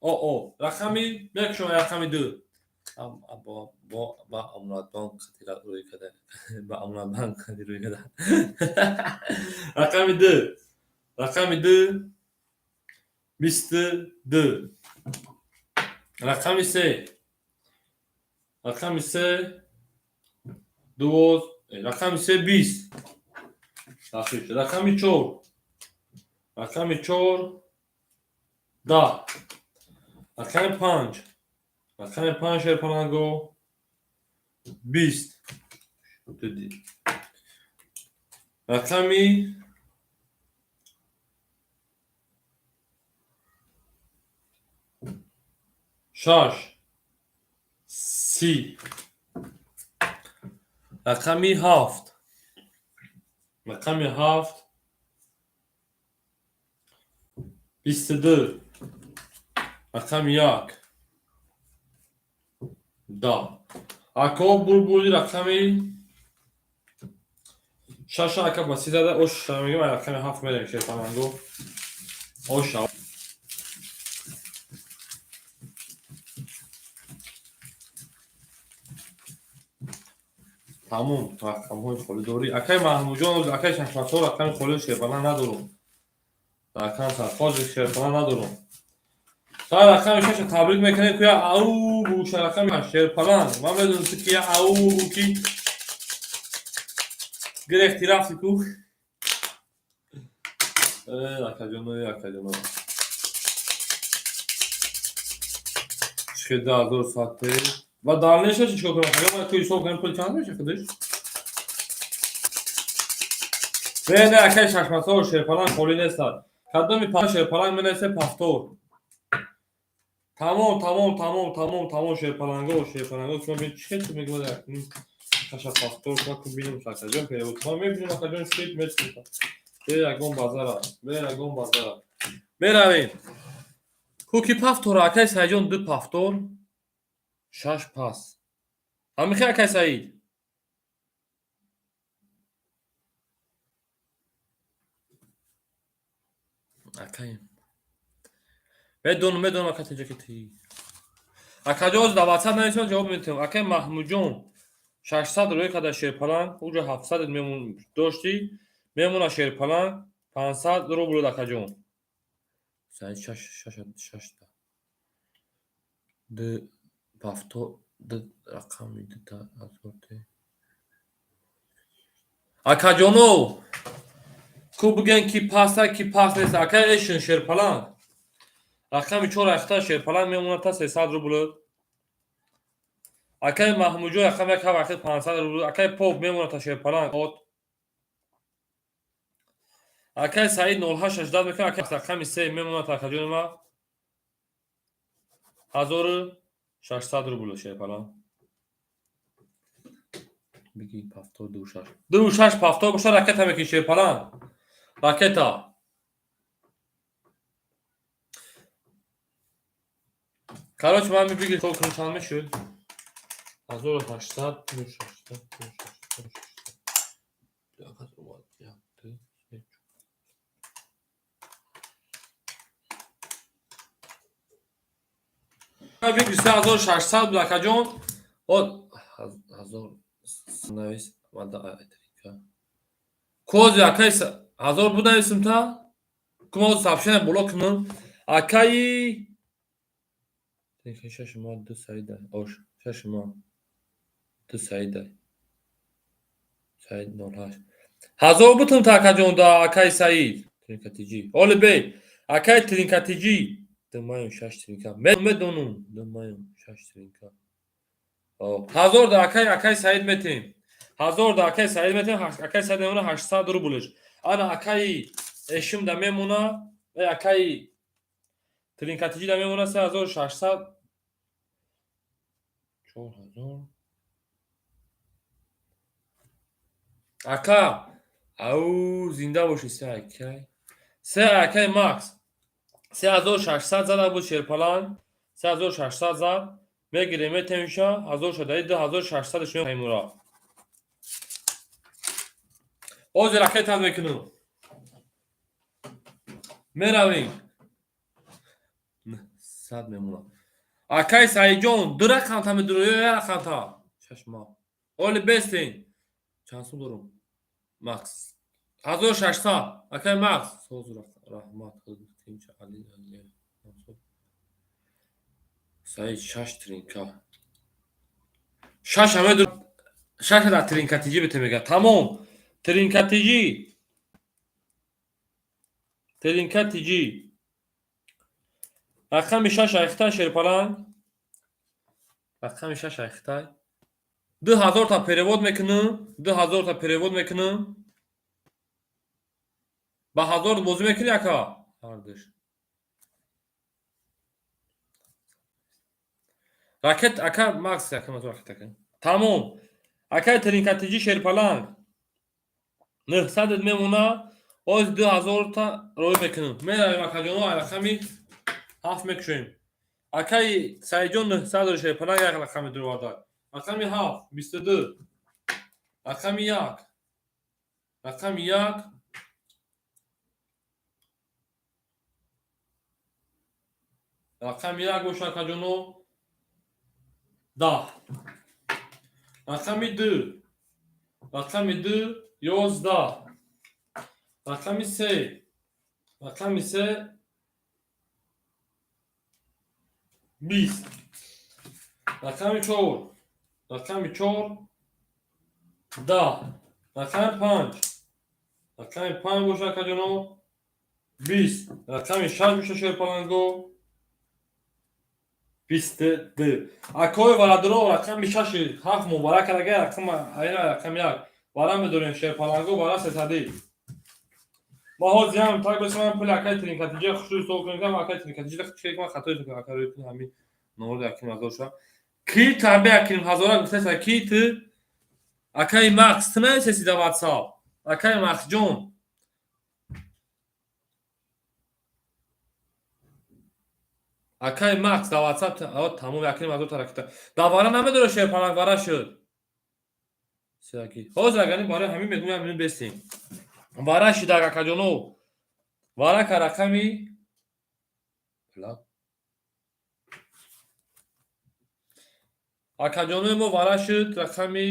О рақами мекушам рақами 2. Ба Амонатбанк рӯй карда. Ба Амонатбанк рӯй карда. Рақами 2. Рақами 2 22. Рақами 3. Рақами 3 12. Рақами 3 20. Рақами 4. Рақами 4 10. Рақами 5. Рақами 5 Шерпаланго 20. Рақами 6 30. Рақами 7. Рақами 7 22. Рақами 1 10. Ако бурбури рақами 6 ака ба си зада ош мегӯям рақами 7 мерем Шерпаланго. Ош тамом рақамҳои холӣ дорӣ. Акай Маҳмудҷон акай Шашматҳо рақами холӣ Шерпаланг надорум. Рақам сархози Шерпаланг надорум. Та рақами 6 табрик мекунем ки ау буша рақами Шерпаланг. Ман медонам ки ау ки гирехти рафти ку. Акаҷоно, акаҷоно. Чӣ 2100 те. Ва дальнейшее чӣ кор кунам? Агар ман ту ҳисоб кунам пул чанд меша худаш? Не, не, акай Шашматҳо Шерпаланг холӣ нестад. Кадоми Шерпаланг менависе пафтор. Тамом, тамом, тамом, тамом, тамом Шерпаланго, Шерпаланго шумо бин чӣ хел мегӯяд акнун каша пафтор ка бинем акаҷон перевод. Ман мебинем акаҷон шит метсута. Бе ягон базара, бе ягон базара. Меравем. Ку ки пафтора акай Саидҷон 2 пафтор, 6 пас. Ҳамихе акай Саид? Акай. Медонам, медонам ака теҷа ки ти. Акаҷон дар WhatsApp нависам ҷавоб медиҳам. Акай Маҳмудҷон 600 рӯй карда Шерпаланг, уҷо 700 мемон доштӣ, мемона Шерпаланг 500 рубл акаҷон. Саид 6 6 6 та. 2 пафто 2 рақами 2 та азор те. Акаҷоно ку бигӯен ки паста ки паст нест. Акай эшин Шерпаланг. Рақами 4 ахта Шерпаланг мемонад та 300 рубл. Акай Маҳмудҷон рақами 1 вақт 500 рубл. Акай Поп мемонад та Шерпаланг от. Акай Саид 08 18 мекунад, акай рақами се мемонад, акаҷони ма. 1600 рубл, шерпалан. Биги повтор ду шаш. Ду шаш повтор боша, ракета мекунӣ, шерпалан. Ракета. Короче, ман биги кор кунам, чанд мешуд? 1800, 600, 600, 600. Бигир, 3600 буд, акаҷон. Ҳазор навис. Кози акаи ҳазор буд, нависим та кума сообщение боло кунам. Акаи шашма ду саида ош шашма ду саида саид 08 ҳазор бутум та, акаҷон, да акаи Саид тринкатиҷи оли бей, акаи тринкатиҷи думаю шаш тринка медонум, думаю шаш тринка ҳазор да акаи Саид метем, ҳазор да акаи Саид метем. Акаи Саид мемона 800 рублш. Ана акаи эшим да мемона, акаи тринкатиҷи да мемона 3600, 4000. Ака, ау, зинда бошӣ. Се акай, се акай Макс 3600 зада буд, шерпалан 3600 зад. Мегирем, метемша ҳазор шадаи 2600 шумора. Ҳозир ракетат мекунам, меравем, сад мемонад. Акай Саидҷон, ду рақамта медуро ё як рақамта? Шашма оли бестен. Чанд сум дорум, Макс? 1600, акай Макс. Соз, раҳмат. Саид шаш тринка шаш ҳаме шаша дар тринкатиҷӣ бите мега. Тамом, тринкатиҷӣ, тринкатиҷӣ, рақами шаш айхтай, шерпаланг, рақами шаш айхтай. 2000-та перевод мекунам, 2000-та перевод мекунам. Ба ҳазор бозӣ мекунӣ, ака? Ҳардуш ракет, ака Макс, ракет ака. Тамом, акай тринкатиҷӣ, шерпаланг, 900-ат мемона. Оз 2000-та роӣ мекунам. Меравем, акаҷоно, рақами ҳафт мекушоем. Акаи Саидҷон 900 шерпаланг, як рақами дурварда. Рақами ҳафт 22, рақами як, рақами як, рақами як боша, акаҷоно, 10, рақами ду, рақами ду 11, рақами се, рақами се 20, рақами чор, рақами чор 10, рақами панҷ, рақами панҷ боша, акаҷоно, 20, рақами шаш боша, шерпаланго, 22. Акои варадуро, рақами шаши ҳафт муборак. Ага рақами айна, рақами як вара медорем, шерпаланго, вара сесадӣ. Ма ҳозирам так бесамам пули акаи тринкатиҷа хушрӯ ҳисоб кунем. Акаи тринкатиҷа чӣ хато ҳисоб кунем, акаи пули ҳами номери яким ҳазор ша. Ки таби яким ҳазора гуфтеса, ки ту, акаи Макс, ту нависеси да Ватсап, акаи Максҷон. Акаи Макс да Ватсап тамом яким ҳазор таракита да вара намедора, шерпаланг, вара шуд. Ҳозир агани барои ҳамин мегӯям, ҳамин бестем. Вара шидак, акаҷоно, варака рақами акаҷонои мо вара шуд рақами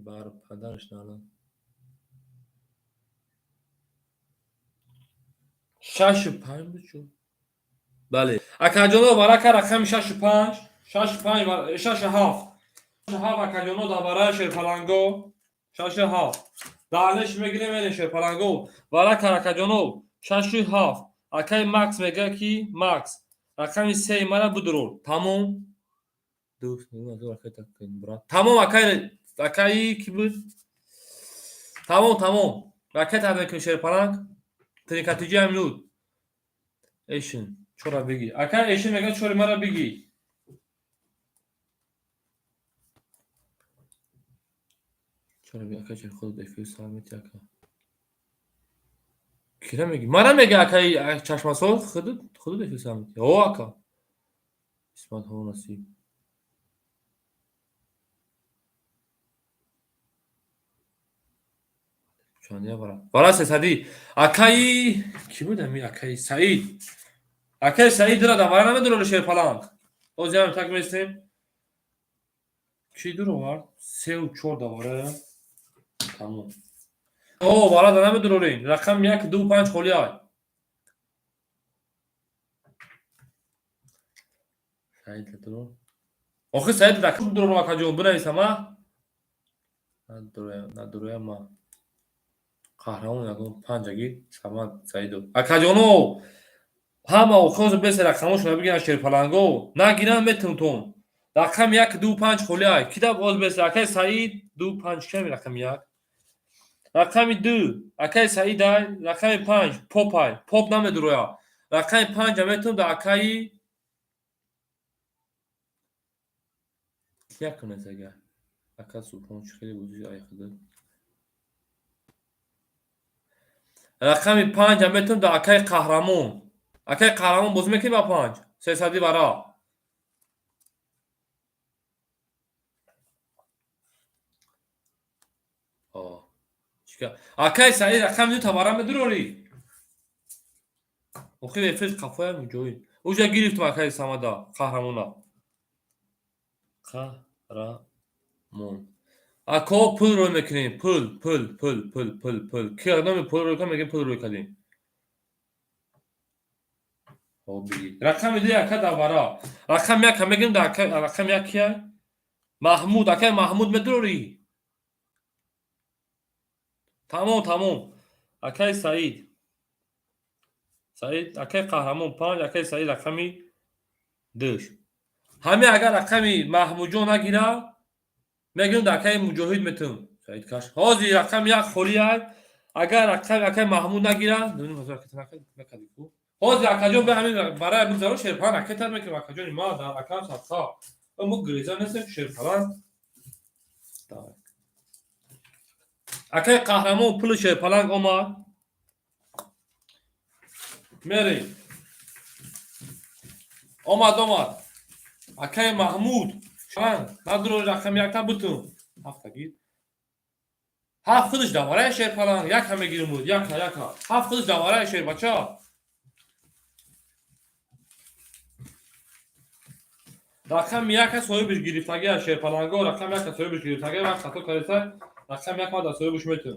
бар падараш налам шашу панҷ буд шуд. Бале, акаҷоно, варака рақами шашу панҷ, шашу панҷ, шашу ҳафт, ҳафт, акаҷоно, дар вараи шерпаланго шашу ҳафт даҳлеш мегирем, эне шерпаланго, варака, акаҷоно, шашу ҳафт. Акаи Макс мега, ки Макс рақами сеи мара будурор. Тамом, тамом, акаи ки буд? Тамом, тамом, ракета мекунӣ, шерпаланг. Трикатиҷи ҳам минут. Эшин, чора бигӣ. Ака Эшин мегӯяд чори мара бигӣ. Чора бигӣ, ака чор худат эфир сар мети ака. Кира мегӣ? Мара мега акаи чашмасоз худат худат эфир сар мети. О ака. Исмат ҳо насиб. Чандия бара? Бара сесадӣ. Акаи кӣ буд ами акаи Саид. Акаи Саид дура да вара намедурори шерпаланг. Ҳозир ҳам так местем. Кӣ дур овард? Сеу чор да вара. Тамом. О, вара да намедурорем. Рақам як, ду, панҷ холӣ ай. Саид да дур. Охи Саид да куҷо дурорам акаҷон? Бинависам, а? Надуроям, надуроям ма. Қаҳрамон ягон панҷаги Самад Саидов. Акаҷоно, ҳама охози бесе рақамошона бигиран шерпаланго. Нагиран метунтон. Рақам як, ду, панҷ холӣ ай. Ки да боз бесе? Акаи Саид, ду, панҷ ками рақами як. Рақами ду, акаи Саид ай, рақами панҷ, поп ай. Поп намедуроя. Рақами панҷа метун да акаи як кунед ага. Ака Субҳон чӣ хеле бозӣ ай худат. Рақами панҷа метун да акаи Қаҳрамон. Акаи Қаҳрамон бозӣ мекунӣ ба панҷ? Сесадӣ вара. Акаи Саид рақами ду тавара медурорӣ? Охир эфир қафоям ҷои. Уҷа гирифтум акаи Самада, Қаҳрамона. Қаҳрамон. Ако пул рӯй мекунем. Пул, пул, пул, пул, пул, пул. Ки номи пул рӯй кунем, мегӯем пул рӯй кардем. Хоб бигӣ. Рақами ду ака давара. Рақами як мегӯем да ака рақами як кия? Маҳмуд, акаи Маҳмуд медурорӣ? Тамом, тамом. Акаи Саид. Саид, акаи Қаҳрамон панҷ, акаи Саид рақами душ. Ҳамин агар рақами Маҳмудҷон нагира, мегӯем да акаи Муҷоҳид метун. Саид каш. Ҳозир рақами як холӣ ай. Агар рақами акаи Маҳмуд нагира, ҳозир акаҷон ба ҳамин барои бигзаро шерпалан ракета мекунем акаҷони ма дар акам садқа. Мо гиреза нестем шерпалан. Акаи Қаҳрамон пули шерпаланг омад. Мерем. Омад, омад. Акаи Маҳмуд. Надуро рақами якта бутун. Ҳафта гир. Ҳафт худаш давараи шерпаланг, яка мегирим буд, яка, яка. Ҳафт худаш давараи шер, бача. Рақами яка соҳибиш гирифтагӣ аз шерпаланго, рақами яка соҳибиш гирифтагӣ, вақт хато кардиса, рақами як ма дар соҳибиш метун.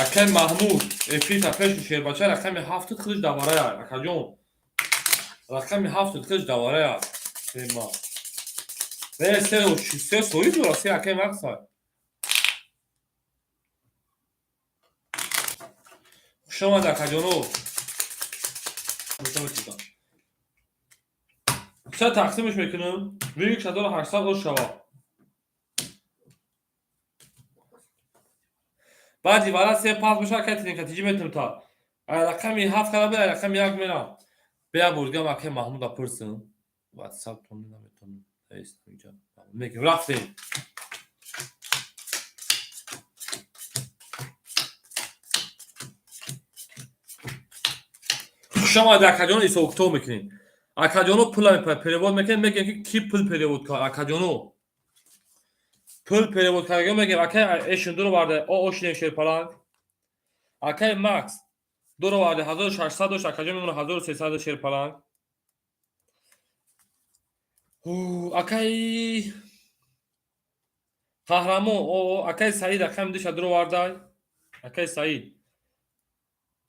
Акаи Маҳмуд, эфирита пеши шербача, рақами ҳафтут худаш даварая, акаҷон. Рақами ҳафтут худаш даварая. Сема. Не, се, се соҳиб дора, се акаи Максай. Хуш омад, акаҷоно. Се тақсимаш мекунам, вик 1800 ош шава. Баъди вара се пас боша, акаи тринкатиҷӣ метунам та. Ай рақами ҳафт кара бе, ай рақами як мерам. Бея бурдигам акаи Маҳмуда пурсим. WhatsApp тон наметонам. Нест инҷа. Мегим рафтем. Хуш омад акаҷон, ҳисоб-китоб мекунем. Акаҷоно пул перевод мекунем, мегӯем ки ки пул перевод кард акаҷоно. Пул перевод кардагиҳо мегӯем акаи Эшин дур оварда, о ошинем шерпаланг. Акаи Макс дур оварда 1600 дошт, акаҷон мемона 1300 шерпаланг. Акаи Қаҳрамон, о акаи Саид рақами душа дур оварда. Акаи Саид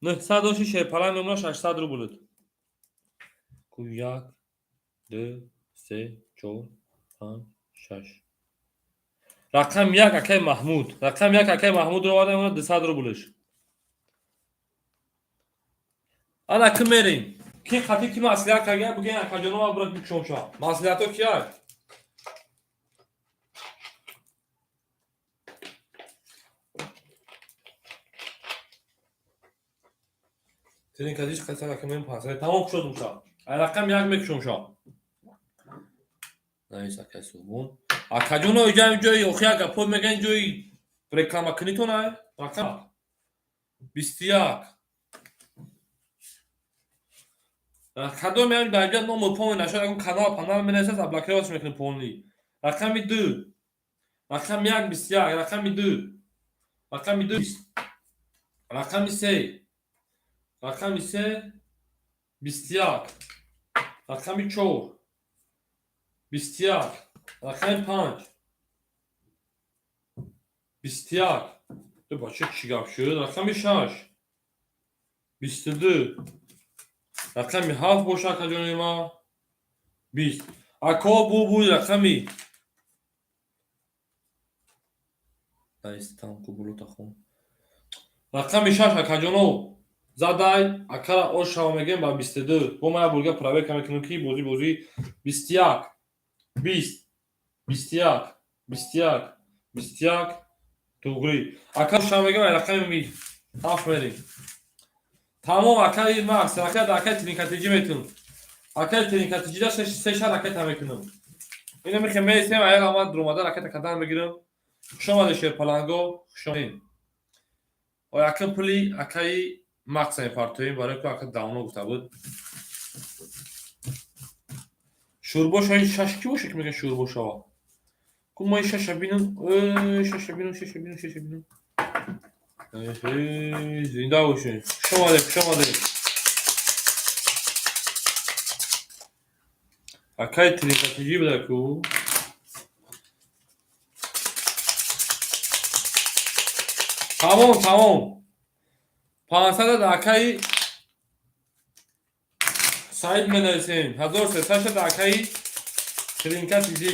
900 дошти шерпаланг мемона 600 рубл. Ку як, ду, се, чор, панҷ, шаш. Рақам як акаи Маҳмуд. Рақам як акаи Маҳмуд ро оварда мемона 200 рублш. Ана ки мерем. Ки қати ки маслиҳат карда буген акаҷоно ва бурак бикшомша. Маслиҳато ки ай? Тринкадиш қисса рақами 500 тамом шуд муша. Ай рақам як мекушум ша. Наис акай субун. Акаҷоно иҷа ҷои охи гапо меган ҷои реклама кунитон ай. Рақам 21. Кадом ям дар ҷа ному поми нашад, ягон канал панал менависад, заблокировать мекунем полный. Рақами 2. Рақами 1 21, рақами 2. Рақами 2. Рақами 3. Рақами 3 21. Рақами 4 21. Рақами 5 21. Бача чӣ гап шуд? Рақами 6 22. Рақами 7 боша акаҷони ма 20. Ако бу буд рақами наистам кубулута хон. Рақами 6 акаҷоно задай акара ош шава мегем ба 22. Бо ма як бурга проверка мекунем ки бозӣ бозӣ 21 20 21 21 21 туғри. Ака шава мегем ай рақами 7 мерем. Тамом акаи Макс, ака да акаи тринкатиҷӣ метунам. Акаи тринкатиҷида се ша ракета мекунам. Ина мехем меистем, аяр ама дуромада ракета кадан мегирам. Хуш омадед шерпаланго, хуш омадед. Ой ака пули акаи Макса мепартоем, барои ки ака давно гуфта буд. Шӯрбо шои шаш ки боша ки мегӯяд шӯрбо шава. Ку мо шаша бинам, шаша бинам, шаша бинам, шаша бинам. Зинда бошед. Хуш омадед, хуш омадед. Акаи тринкатиҷӣ буда ку. Тамом, тамом. 500 акаи Саид менависем. 1300 шад акаи тринкатиҷӣ.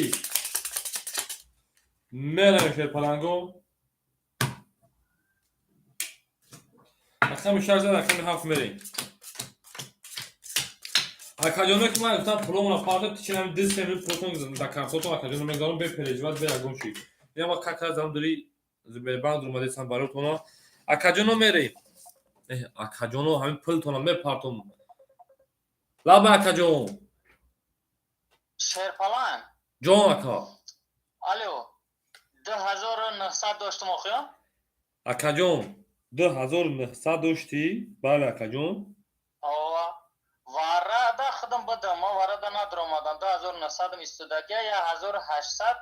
Меравем шерпаланго. Рақами 6 зад, рақами 7 мерем. Акаҷоно ки ман гуфтам пуломона парто тичинам 2-3 минут пулотон дар консолтон акаҷоно мегзарам бе переживать бе ягон чӣ. Ина ма как раз дори Сбербанк омадесам баротона. Акаҷоно мерем. Акаҷоно ҳамин пултона мепартом. Лаба акаҷон. Шерпалан. Ҷон ака. Алло. 2900 доштум охиё? Акаҷон, 2900 доштӣ? Бале акаҷон. Ова. Варада худам будам, ма варада надромадам. 2900 истодагия, 1800,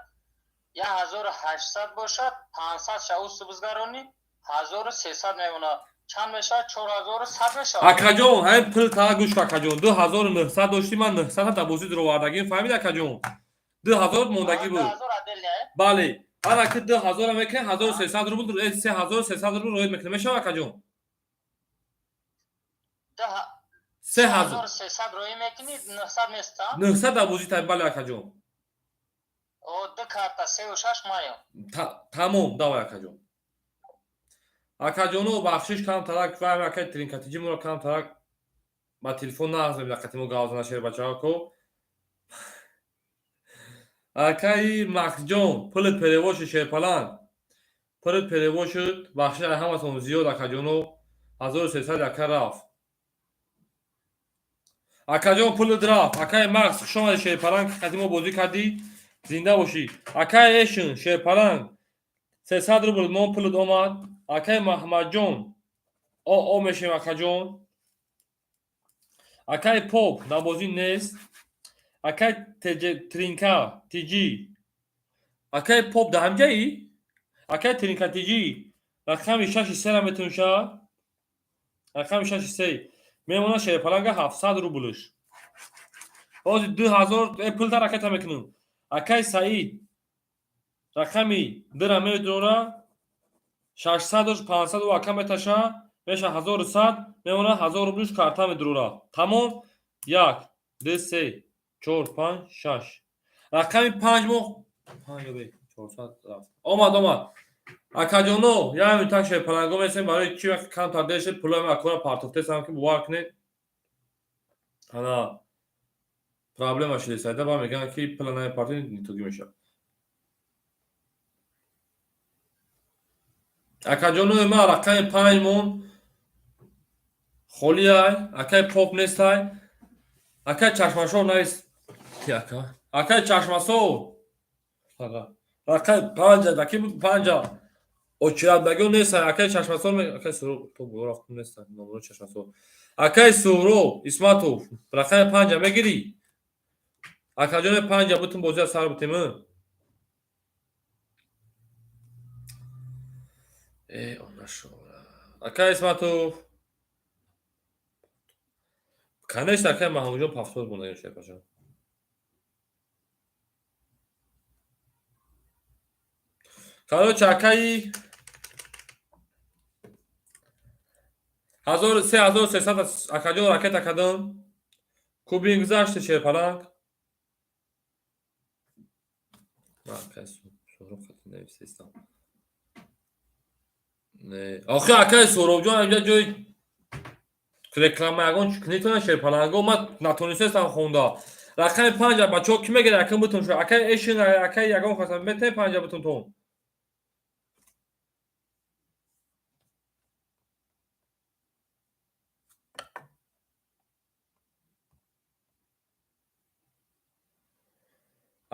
1800 бошад, 500 шаус бизгаронӣ, 1300 мемонад. Чанд мешавад? 4100 мешавад. Акаҷон, ҳамин пул та гӯш кун акаҷон. 2900 доштӣ, ман 900 дар бозӣ дуровардагим, фаҳмид акаҷон? 2000 мондагӣ буд. Бале. Ҳар аки 2000 мекунем, 1300 рубл, 3300 рубл роид мекунем. Мешавад акаҷон? 3300 роӣ мекунӣ, 900 нест, а? 900 дар бозӣ тай, бале акаҷон. О, ду карта, 3 6 маё. Тамом, давай акаҷон. Акаҷоно бахшиш камтарак, фаҳм акай тринкатиҷи моро камтарак ба телефон нағз мебинад, қати мо гап зана шербачаҳо. Акаи Максҷон, пулит перевод шуд шерпаланг. Пулит перевод шуд, бахшиш ай ҳаматон зиёд акаҷоно. 1300 ака рафт. Акаҷон пулит рафт. Акаи Макс, хуш омадӣ шерпаланг, қати мо бозӣ кардӣ. Зинда бошӣ. Акаи Эшн, шерпаланг, 300 рубл мон пулит омад. Акаи Маҳмадҷон, о мешем акаҷон. Акаи Поп дар бозӣ нест. Акаи Тринка Тиҷӣ. Акаи Поп дар ҳамҷаӣ? Акаи Тринка Тиҷӣ рақами 6 3 метунша. Рақами 6 3 мемонад шерпаланга 700 рублш. Ҳозир 2000 пулта ракета мекунам. Акаи Саид рақами 2 медора 600 500 ака меташа меша 1100 мемонад 1000 рублш карта медурора. Тамом 1 2 3 4 5 6. Рақами 5 мо 5 400 рафт. Омад, омад. Акаҷоно, як минута шерпаланго месем барои чӣ вақт камтар дер шуд пулои акора партофтесам ки бовар кунед. Ана проблема шудесайда ба мегӯянд ки пула намепартои нитогӣ мешавад. Акаҷонои ман рақами 5 мон. Холиай, акай поп нестай. Акай чашмашов навис. Ки ака? Акай чашмасов. Рақами панҷа, даки панҷа. Очирадбагиҳо нестай. Акай чашмасов, акай Суҳроб, то боло рафтум нестай. Номро чашмасов. Акай Суҳроб Исматов, рақами панҷа мегирӣ? Акаҷони панҷа бутун бозиа сар бутем. Э, онашора. Акай Исматов. Конечно, акай Маҳмудҷон повтор мондаги шепаҷон. Короче, акаи 3300 акаҷон ракета кардам. Кубин гузашти шерпаланг. Акай Суҳроб хати нависестам. Не, охи акай Суҳробҷон инҷа ҷои реклама ягон чӣ кунитона шерпаланго ман натонистестам хонда. Рақами панҷа бачаҳо ки мегирад якм бутун шуд. Акай эшин акай ягон хаса метавонед панҷа бутун тон.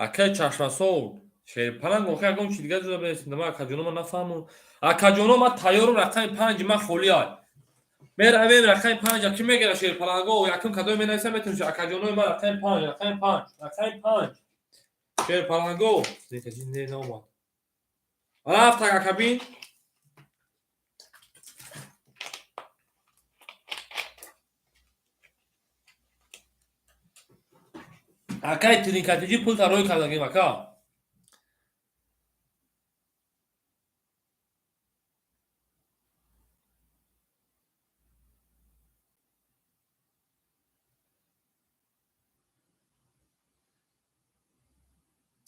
Акай чашмасов шерпаланг охи ягон чи дигар ҷуда бинависед. Ман акаҷоно ман нафаҳмам. Акаҷоно ман тайёрам рақами панҷи ман холиай. Меравем рақами панҷа ки мегирад шерпаланго якм кадоме менависам метавонед акаҷонои ман рақами панҷ, рақами панҷ, рақами панҷ. Шерпаланго. Не наомад. Рафт акабин. Акай тринкатиҷӣ пул тарой кардагим ака.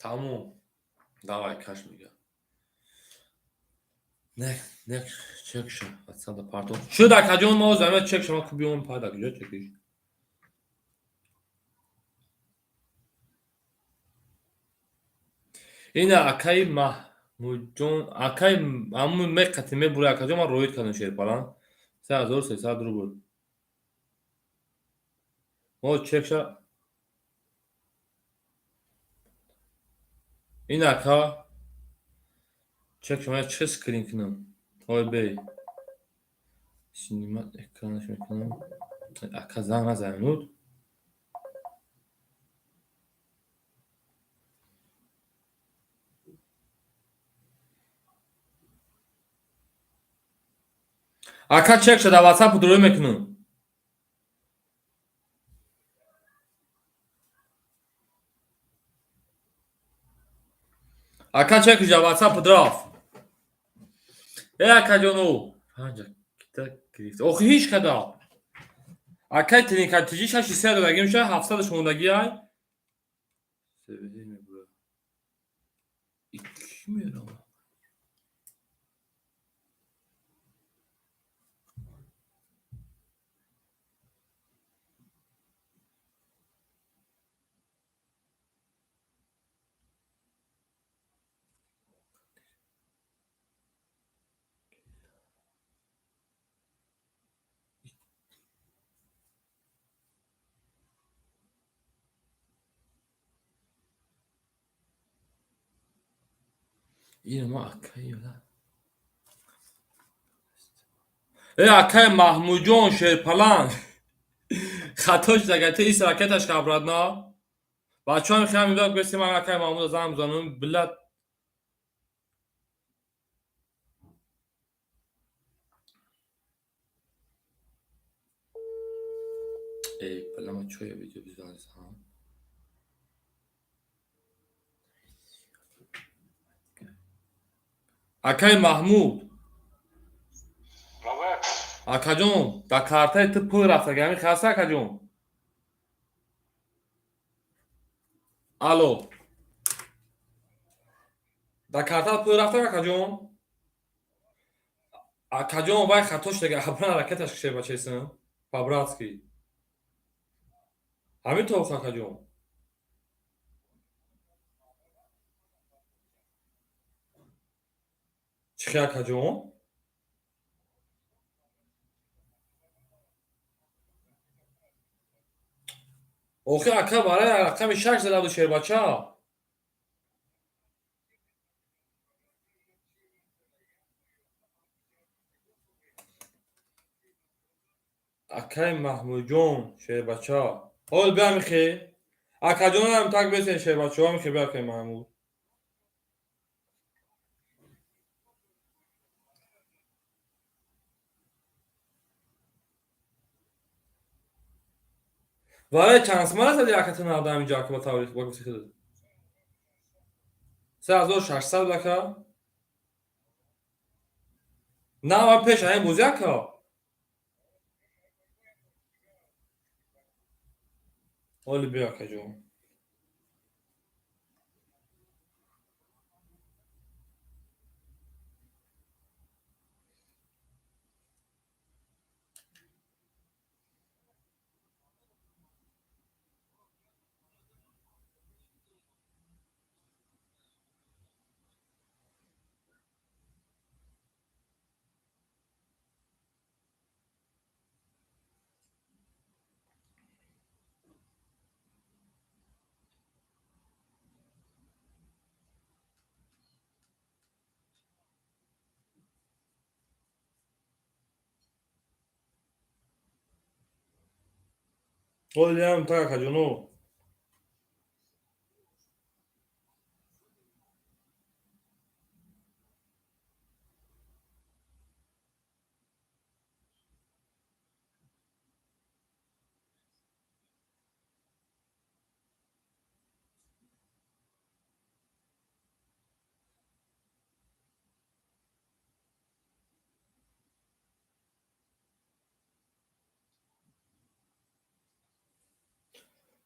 Тамом. Давай, каш мега. Не, не, чек ша. Отсада пардон. Шуд акаҷон мо замин чек шама кубион пайда куҷо чекиш? Ина акаи Маҳмудҷон, акаи ҳамун меқати мебура акаҷон ман роид кардам шерпалан. 3300 рубл. Мо чек ша. Ин ака чек шума чӣ скрин кунам? Ой бей. Синимат экранаш мекунам. Ака занг назануд. Ака чек ша дар WhatsApp рӯй мекунам. Ака чек ша WhatsApp рафт. Э акаҷону панҷа кита гирифт. Охи ҳеҷ када. Акай тринкатиҷӣ шаши се додагим ша ҳафтсаду шондагӣ ай. Ки мерава? Ина ма акай ла. Э акай Маҳмудҷон шерпаланг. Хатош дагате ис ракеташ обратно. Бачаҳо хеле мегӯянд гӯсти ман акай Маҳмуд занг бизанам билат. Эй, била ма чоя видео бизанам. Акай Маҳмуд. Акаҷон, дар картаи ту пул рафтаги, ҳамин хаста акаҷон? Алло. Дар картаат пул рафта акаҷон? Акаҷон, вай хато шудаги, абран ракеташ кише бачаисм. По-братски. Ҳамин то акаҷон? Чӣ акаҷон? Охи ака барои рақами 6 зада буд шербача. Акай Маҳмудҷон шербача. Ҳол биа михе. Акаҷонам так бесен шербачаҳо михе биа акай Маҳмуд. Варай чанд сумара зади акатон авда ҳаминҷо ака ба таври ба гуфти худат? 3600 ака? На, ман пеш ҳамин бозӣ ака. Ҳоли биё акаҷон. Ҳолиам так акаҷоно.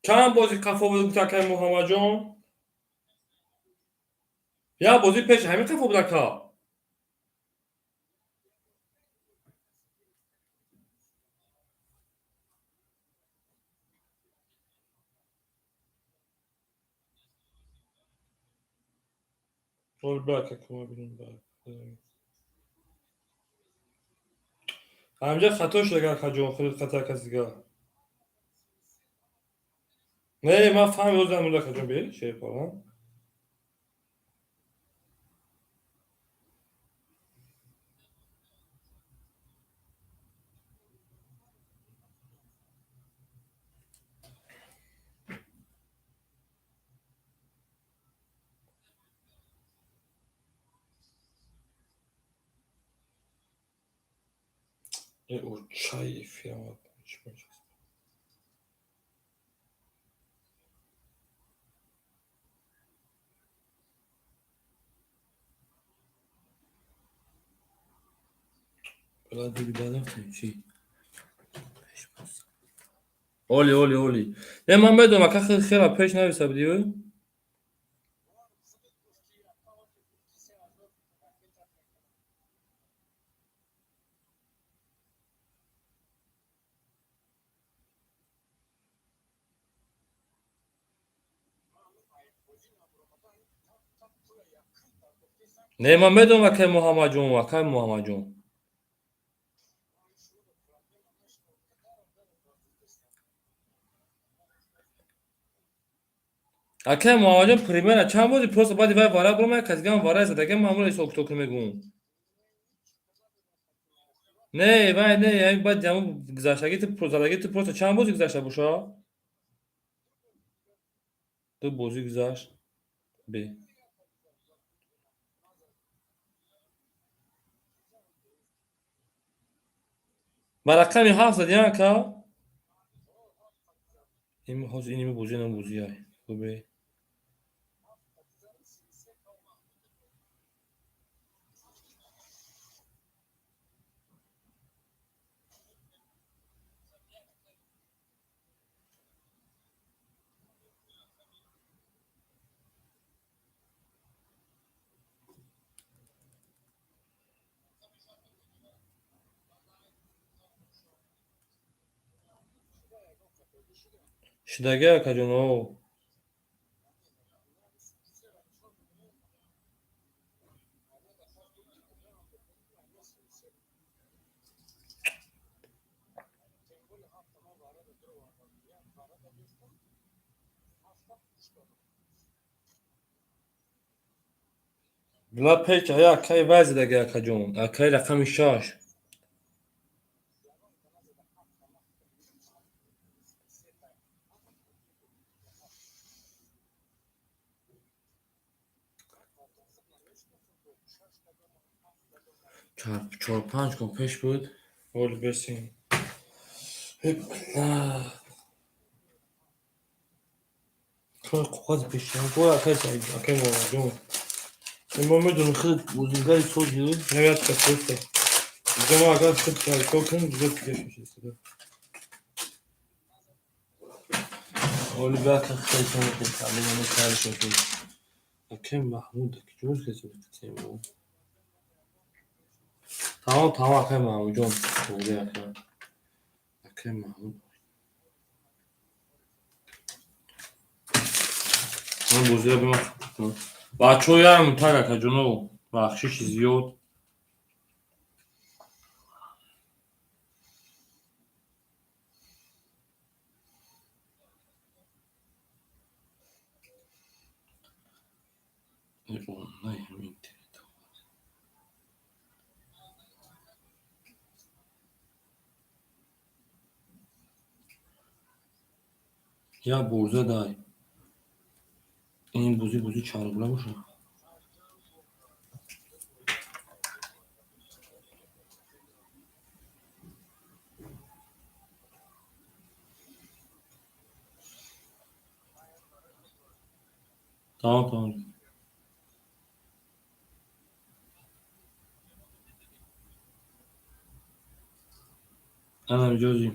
Чанд бозӣ қафо буд гуфт акай Муҳаммадҷон? Як бозӣ пеш ҳамин қафо буд ака. Ҳол биё ака кӯма бинем. Ҳаминҷа хато шуда акаҷон, худат хато каси дигар. Не, ман фаҳмидам акаҷон, бе шерпалан. Э, чай эфирам чӣ мечаспад? Оли, оли, оли. Не, ман медонам, ака хела пеш нависа будӣ? Не, ман медонам акай Муҳаммадҷон, акай Муҳаммадҷон. Акай Муҳаммадҷон примерно чанд бозӣ просто баъди вай вара буромад, як каси дигар варай задаги ман ҳамонро ҳисоб китоб кунем мегӯм. Не, вай не, ҳамин баъди ҳамон гузаштагӣ ту задаги ту просто чанд бозӣ гузашта боша? Ду бозӣ гузашт. Бе. Ба рақами 7 задӣ ака? Ин ҳозир иними бозӣ нам бозӣ ай. Хубе. Шудаги акаҷон, о. Била пеш ая акаи вай задаги, акаҷон, акаи рақами 6. Чор панҷ кун пеш буд. Оли бесин. Коғаз пешам. Акай Саид, акай Муҳаммадҷон. Мо медонем худ бозингари сози, навяд ка просто. Дига мо агар худ кор кунем, дига пеш мешид. Оли бака хеле таълим кард. Акай Маҳмуд, куҷо хеле Тамом, тамом, акай Маҳмудҷон. Туғри ака. Акай Маҳмуд. Ман бозиро биман. Бачаҳо, як мутак, акаҷоно, бахшиши зиёд. Як бор задай. Ин бозӣ бозии чандгуна бошад? Тамом, тамом. Анам ҷози.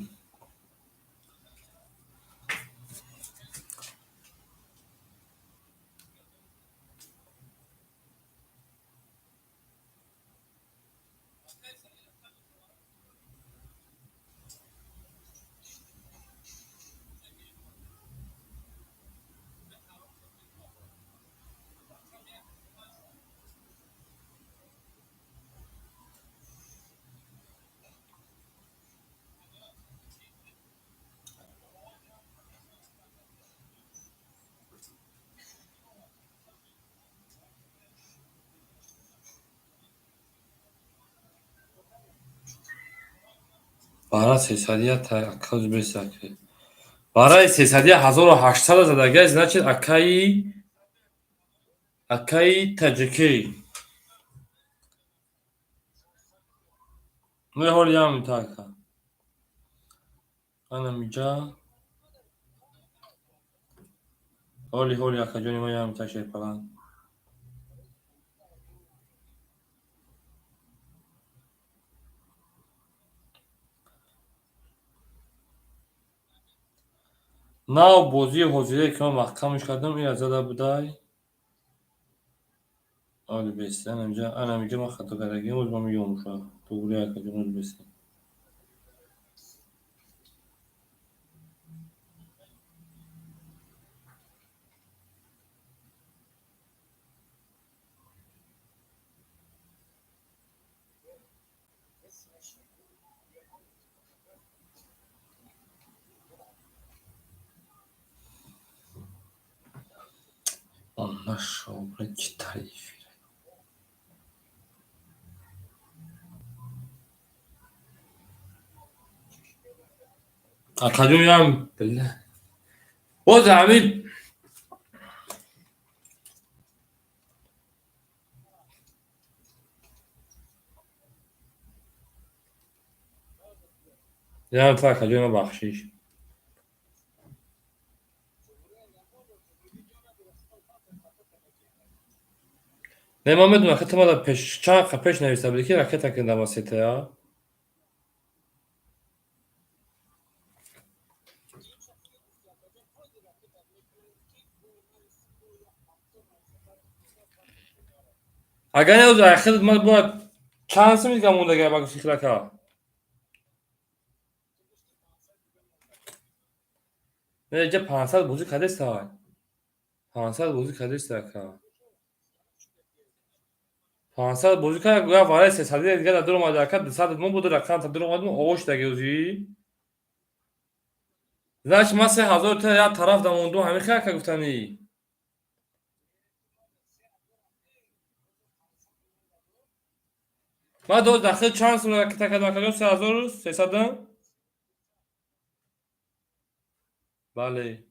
Бара сесадия аказ бесаки. Бараи сесадия 1800 задагай, значит, акаи таҷикӣ. Ну ҳоли ям така. Ана миҷа. Ҳоли ҳоли акаҷони ма ям та шерпалан. Нав бозии ҳозирае ки ман маҳкамаш кардам, ира зада будай. Оли бест, анамиҷа, анамиҷа ман хато кардагим, оз ман меём уша. Туғри, акаҷон, оз бест. Нашо, блядь, читай эфир. Акаҷон, ям, бля. Боз ҳамин ям та, акаҷон, бахшиш. Не, ман медонам, ракета мада пеш чанд қа пеш нависта буди, ки ракета кардам сетая. Агар не, ӯз ахир ман бояд чанд сум дига мондага ба гуфти хилака. Не, иҷа 500 бозӣ кардеста. 500 бозӣ кардеста, ака. 500 бозӣ кард, гӯя вараи сесадия дига дар дур омада, ака, 200 мо буд, рақам та дур омадем, овоз шудаги ӯзи. Значит, ман 3000 та як тараф дамондум, ҳамин хел ака гуфтанӣ. Ман дод дахил чанд сум ракета кардам акаҷон? 3300? Бале.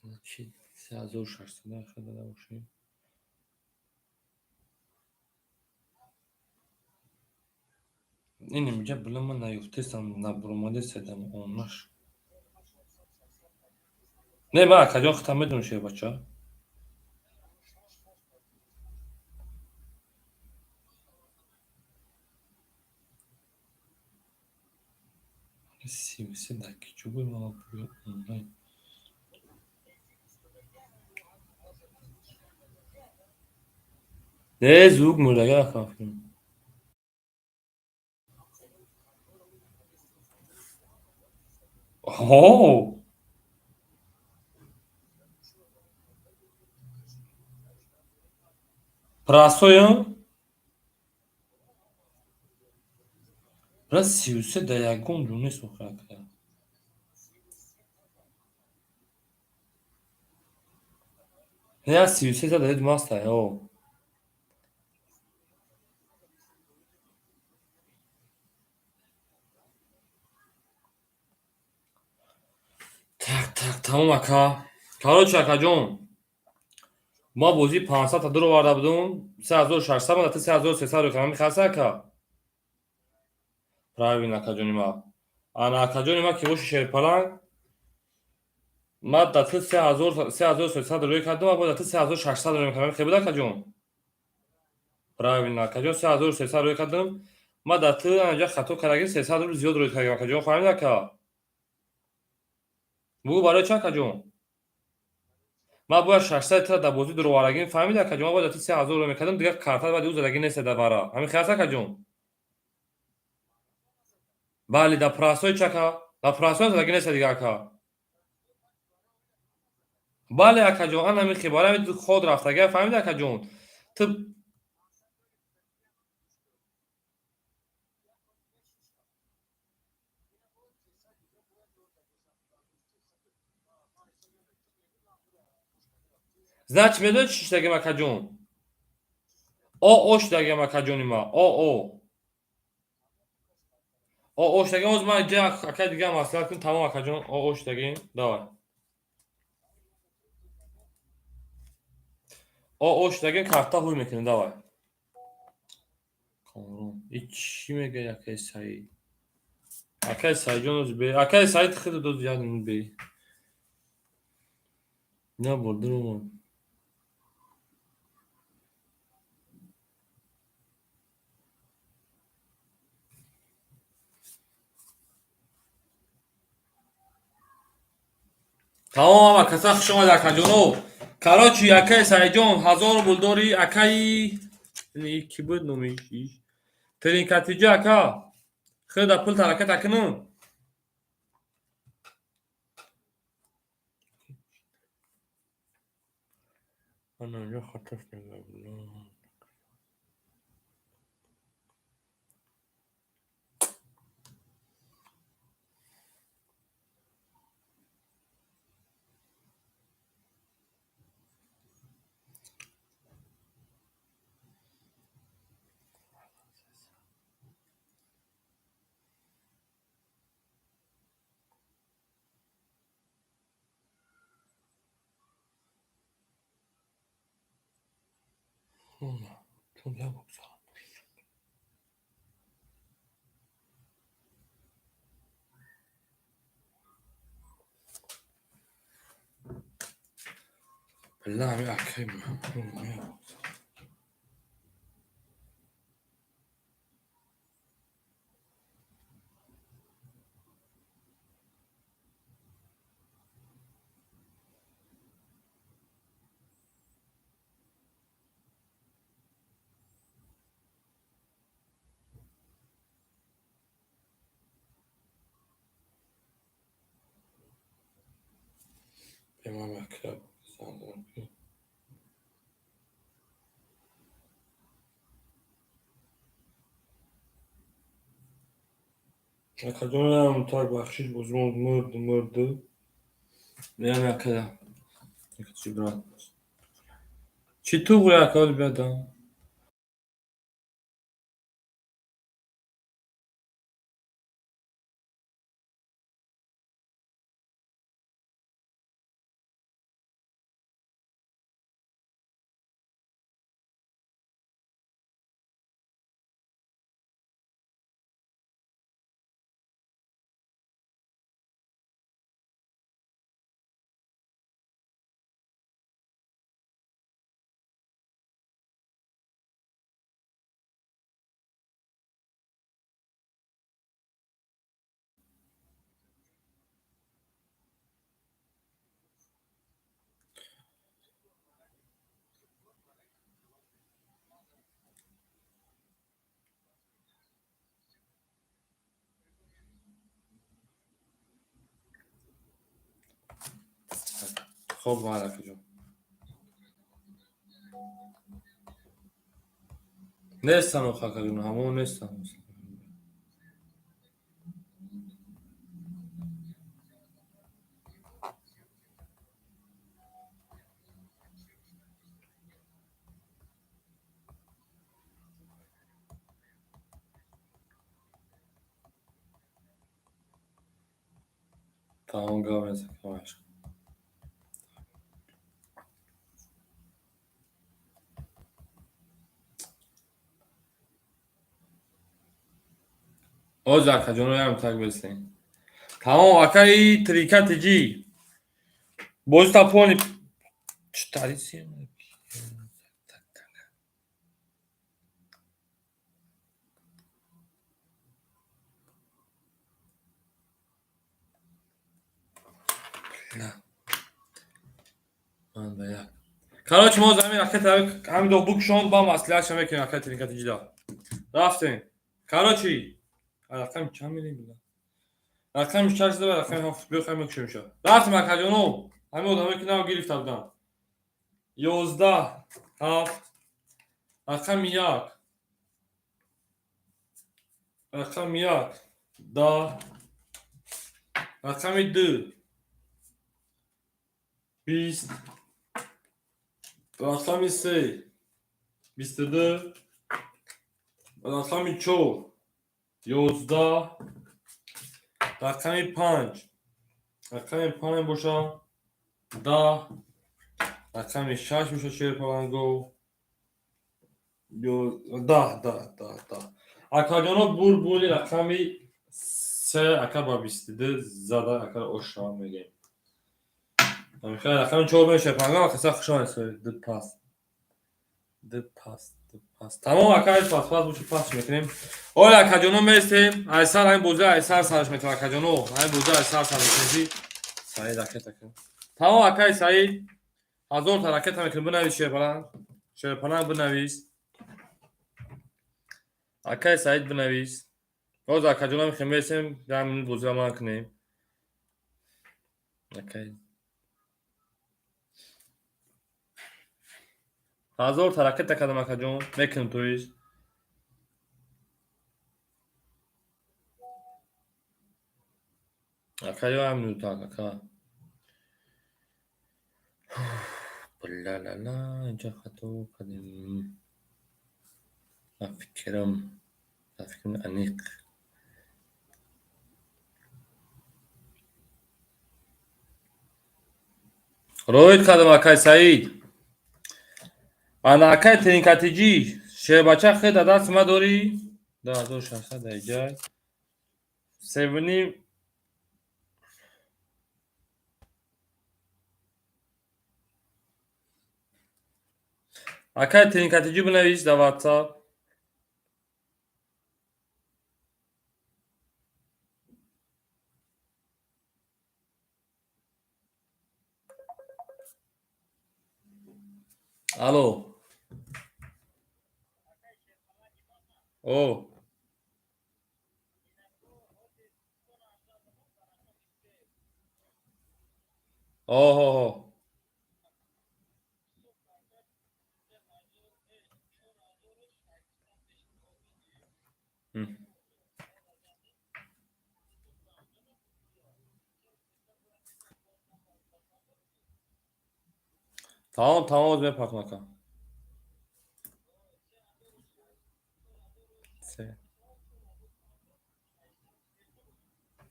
Значит, 3600 ака дада бошем. Ин инҷа била ман наёфтесам, набуромадесадам онаш. Не, ман акаҷон худам медонам шербача. 33 дар киҷо буд ман онлайн. Не, звук мурдага ака филм. Ҳо. Прасоям? Брат, 33 дар ягон ҷо нест охир ака. Не, 33 дар ед маста, ҳо. Так, так, тамом ака. Короче, акаҷон, ма бозии 500 та дуроварда будум, 3600 ма 3300 рӯй кардам, мехаста ака? Правильно, акаҷони ма. Ана акаҷони ма ки боши шерпаланг, ма да ту 3300 рӯй кардам, ма бояд да ту 3600 рӯй мекардам, хел буд акаҷон? Правильно, акаҷон, 3300 рӯй кардам, ма да ту анҷа хато кардагим, 300 рубл зиёд рӯй кардагим, акаҷон, фаҳмид ака? Бугӯ барои чӣ акаҷон? Ман бояд 600 тра дар бозӣ дуроварагим, фаҳмид акаҷон? Ман бояд да ту 3000 рӯй мекардам, дигар карта баъди ӯ задагӣ нест дар бара. Ҳамин хел аст акаҷон? Бале, дар прасои чӣ ака? Дар прасои задагӣ нест дигар ака. Бале акаҷон, ан ҳамин хел, барои ҳамин ход рафтагӣ, фаҳмид акаҷон? Ту Значит, медонӣ чӣ шудагим акаҷон? О шудагим акаҷони ма, О. О шудагим, ҳозир ман инҷа акаи дига маслиҳат кунам, тамом акаҷон, О шудагим, давай. О шудагим, карта ҳуй мекунем, давай. Комрон, и чӣ мегӯяд акаи Саид? Акаи Саидҷон ҳозир бе, акаи Саид хеле дод як минут бе. На бурдум. Тамом ама каса хуш омад акаҷоно. Короче, акаи Саидҷон 1000 рубл дори, акаи ки буд номи иш? Тринкатиҷа ака. Хеле пул ҳаракат акунам. Ана инҷо хатош мегӯям. Акаҷонам так бахшиш бозимон мурд мурд. Меям якада. Чӣ брат. Чӣ туғри ака биядам? Хоб ман акаҷон. Нестам охо акаҷон, ҳамон нестам. Тамом гап нест акамаш. Оз акаҷоно ям так бесен. Тамом акаи трикати ҷи. Бози тапони чӣ тари? Ман ба як. Короче, мо замин ракета ҳамин до букшон ба маслиҳатша мекунем акаи трикати ҷида. Рафтем. Короче, рақами чанд милим буда? Рақами шаш зада, рақами ҳафт бихоҳем мекушем ша. Рафтем акаҷоно. Ҳамин одамое ки нав гирифта буданд. 11 7 рақами 1 рақами 1 10 рақами 2 20 рақами 3 22 рақами 4 11 рақами 5 рақами 5 боша 10 рақами 6 боша шерпаланго 10 10 10 10. Акаҷоно бур бури рақами 3 ака ба 22 зада ака ошава мегем. Хай рақами 4 мешерпаланго акаса хушон аст ду пас. Ду пас ду пас. Тамом акай пас пас боши пас мекунем. Оля акаҷоно местем. Айсар ҳамин бозӣ айсар сараш метавад акаҷоно. Ҳамин бозӣ айсар сар мекунем. Саид ракета кун. Тамом акай Саид. 1000 та ракета мекунем. Бинавис шерпаланг. Шерпаланг бинавис. Акай Саид бинавис. Боз акаҷоно мехоҳем местем, ҳамин бозиро ман кунем. Акай 1000 та ракета кардам акаҷон, мекунем тоист. Ака ё ҳам минутак ака. Ла-ла-ла, инҷа хато кардем. Ба фикрам, ба фикрам аниқ. Роид кардам акай Саид. Ана акай тринкатиҷӣ, шербача хеда даст ма дорӣ? 2600 даиҷай. Севним акай тринкатиҷӣ бинавис дар WhatsApp. Алло. О. Оҳо. Тамом, тамом, оз мепахм ака. Се.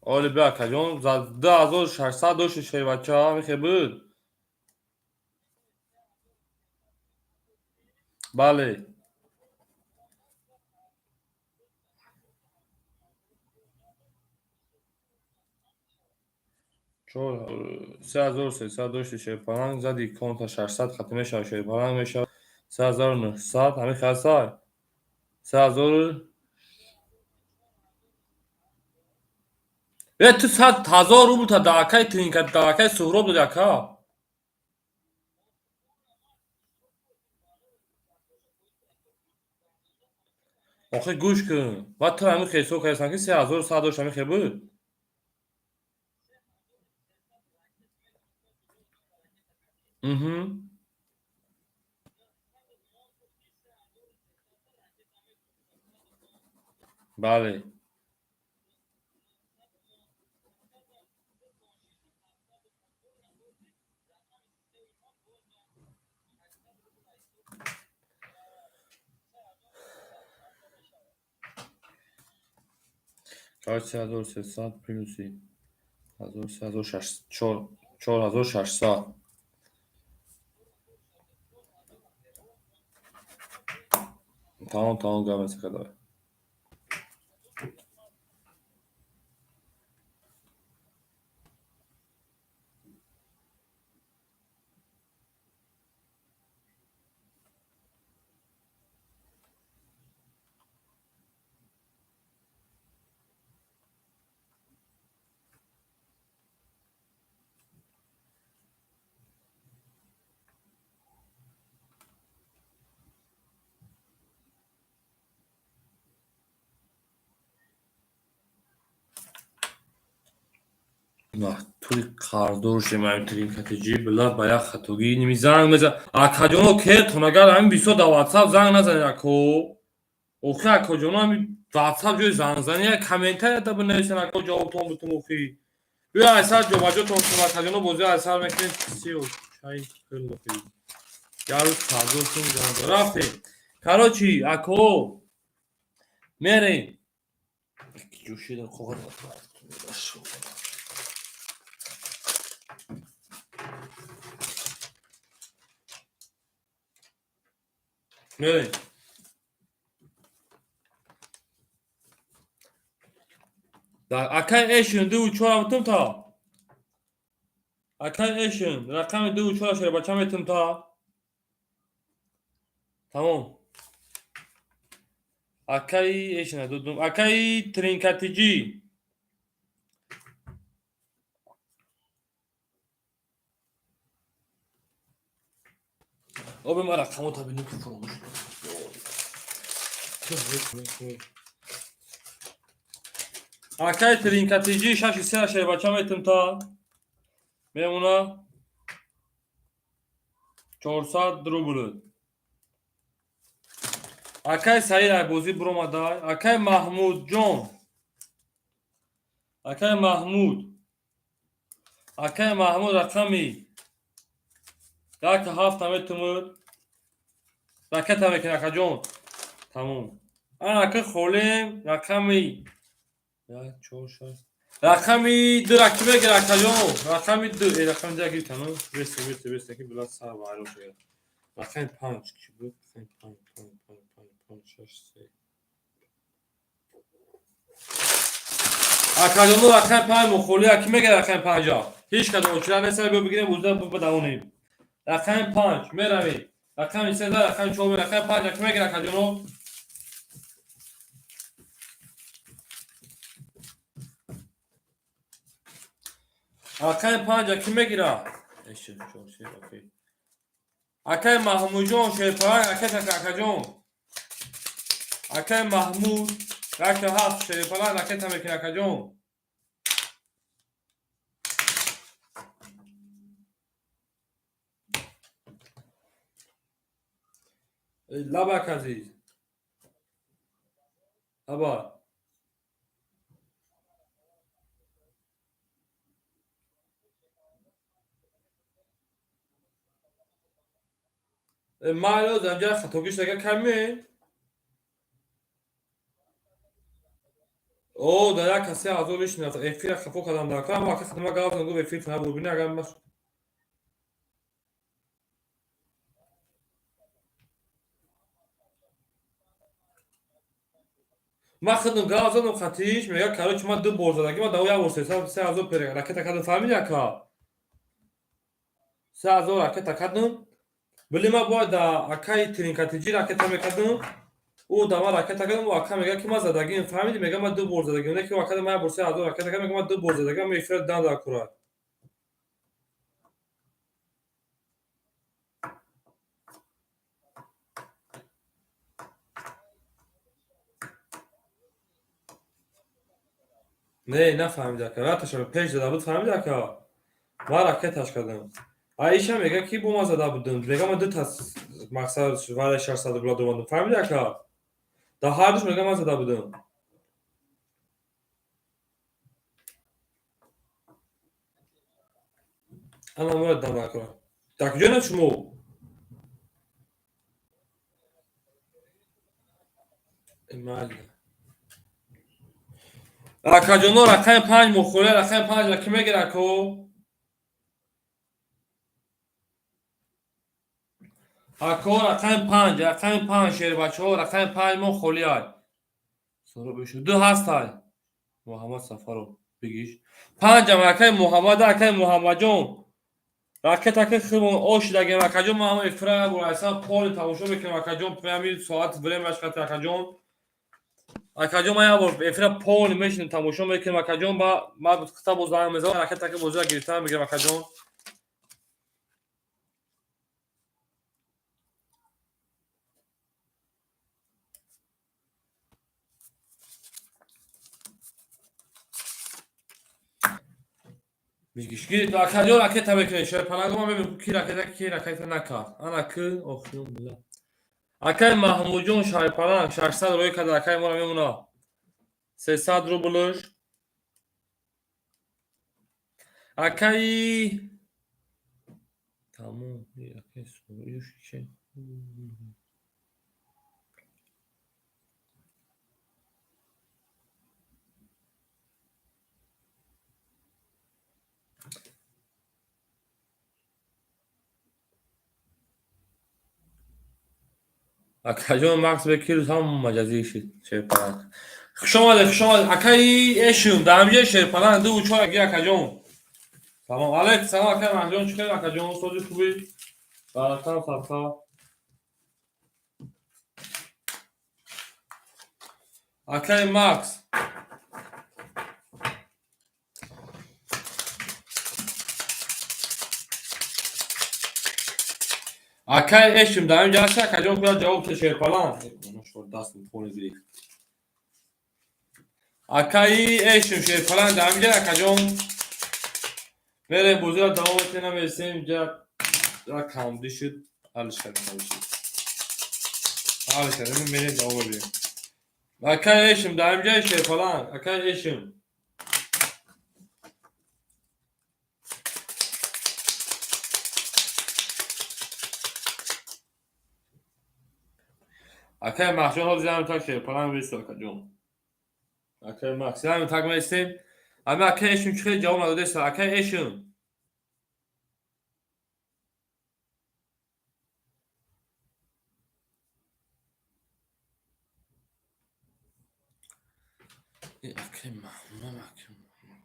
Оли бия акаҷон, 2600 дошти шербача, мехе буд? Бале. Чор 3300 дошти шерпаланг, зади конта 600 хати мешавад, шерпаланг мешавад 3900, ҳамин хасай. 3000. Э, ту 100,000 рубл та даакаи тринка, даакаи Суҳроб доди ака. Охи гӯш кун. Ва ту ҳамин ҳисоб кардасан ки 3100 дошт, ҳамин хел буд? Угу. Бале. Короче, 3300 плюси 1600, 4600. Тамом, тамом, гап нест, давай. Тури қарздор шудем ҳамин тринкатиҷӣ, била ба як хатогӣ ними занг мезан. Акаҷоно кертон, агар ҳамин бисёр дар ватсап занг назанед ако. Охи акаҷоно, ҳамин ватсап ҷои зангзанӣ, як комментарията бинависен ако, ҷавобтон бутум охи. Биё айсар ҷобаҷотон кунем акаҷоно, бозӣ айсар мекунем. Сиё чай хел охи. Як рӯз қарздор шудем, занг рафтем. Короче, ако мерем. Ҷӯшидам коғаз. Мерем. Акай Эшн ду чора метум та. Акай Эшн рақами ду чора шербача метум та. Тамом. Акай Эшн дудум. Акай Тринкатиҷӣ. Оби ман рақамота бинем ки фуромӯш шудам. Акай Тринкатиҷӣ шаши се шербача метум та. Мемона 400 рубл. Акай Саид ай бозӣ биромадай. Акай Маҳмудҷон. Акай Маҳмуд. Акай Маҳмуд рақами 1 7 метумуд. Ракета мекунӣ акаҷон. Тамом. Ана ака холем рақами 1 4 6 рақами 2 ки мегир акаҷон? Рақами 2, э рақами 2 гирифтан. Бесе, бесе, бесе ки билад сар вайрон шуд. Рақами 5 ки буд? Рақами 5, 5, 5, 5, 5, 6, 3. Акаҷоно рақами 5 мухоли ки мегир рақами 5? Ҳеҷ кадом очира нест, биё бигирем, бузда бидавонем. Рақами 5 меравем. Рақами 3, рақами 4, рақами 5 ки мегир акаҷоно? Рақами 5 ки мегира? Эши, 4, 3, окей. Акай Маҳмудҷон шерпарак, акай акаҷон. Акай Маҳмуд 1 7 шерпарак ракета мекунӣ акаҷон. Лабак азиз. Лаба. Майло занҷа хатогиш дага каме. О, да як касе азор лиш нафт. Эфира хафо кардам дар кам ака хидма гап зан гуфт эфир тана бурбини агар ма ман хидм гап задам хатиш мега короче ман ду бор задаги ман да як бор се ҳазор пер ракета кардам фаҳмиди ака? 3000 ракета кардам. Вале ман бояд да акаи тринкатиҷи ракета мекардам. Ӯ да ман ракета кардам, ӯ ака мега ки ман задагим, фаҳмиди? Мега ман ду бор задагим. Не ки ӯ ака ман як бор 3000 ракета кардам, мега ман ду бор задагим, ман эфира дан дар кура. Не, нафаҳмиди ака. Раташа пеш зада буд, фаҳмиди ака? Ман ракеташ кардам. Аиша мега ки бо ман зада будам. Мега ман ду та мақсад вараи 600 рубла домадам. Фаҳмиди ака? Да ҳардуш мега ман зада будам. Ана мурад дам акра. Дар куҷо на шумо? Майли. Акаҷоно рақами 5 мухолия рақами 5 ра ки мегира ако? Ако рақами 5, рақами 5 шербачаҳо рақами 5 мо холиай. Соробишу ду ҳастай. Муҳаммад Сафаров бигиш. 5 акаи Муҳаммад, акаи Муҳаммадҷон. Ракета ки химон ош дагем акаҷон, мо ҳама эфира бурайсан поли тамошо мекунем акаҷон, ҳамин соат времяш қати акаҷон. Акаҷон ман як бор эфира поли мешинем тамошо мекунем акаҷон, ба ман хита боз занг мезанам, ракета ки бозиро гирифтан мегирам акаҷон. Бигиш. Акаҷон ракета мекунем. Шерпаланго ман мебинам ки ракета ки ракета накард. Ана ки охирон била. Акаи Маҳмудҷон Шайпаланг 600 рӯй карда акаи моро мемона. 300 рублш. Акаи тамом акаи суюш чи акаҷон Макс Бекирус ҳам маҷазӣ шид Шерпаланг. Хуш омадед, хуш омадед. Акаи Эшум, дар ҳамҷои Шерпаланг ду чор аги акаҷон. Салом алейкум, салом акаи Маҳҷон, чӣ хел акаҷон, сози хубӣ? Баракам садқа. Акаи Макс. Акаи Эшум, дар ҳамин ҷо ҳасти акаҷон, куя ҷавоб те Шерпаланг. Дастам хони зирих. Акаи Эшум Шерпаланг дар ҳамин ҷо акаҷон. Мерем бозиро давом метем, намересем инҷа як камдӣ шуд, ҳалш кардем. Ҳалш кардем, мерем давом медиҳем. Акаи Эшум дар ҳамин ҷои Шерпаланг, акаи Эшум. Акаи Маҳҷон ҳозир ҳамин так Шерпаланг бисо акаҷон. Акаи Макс ҳамин так меистем. Ами акаи Эшум чӣ хел ҷавоб надодеста? Акаи Эшум. Акаи Маҳмад, акаи Маҳмад.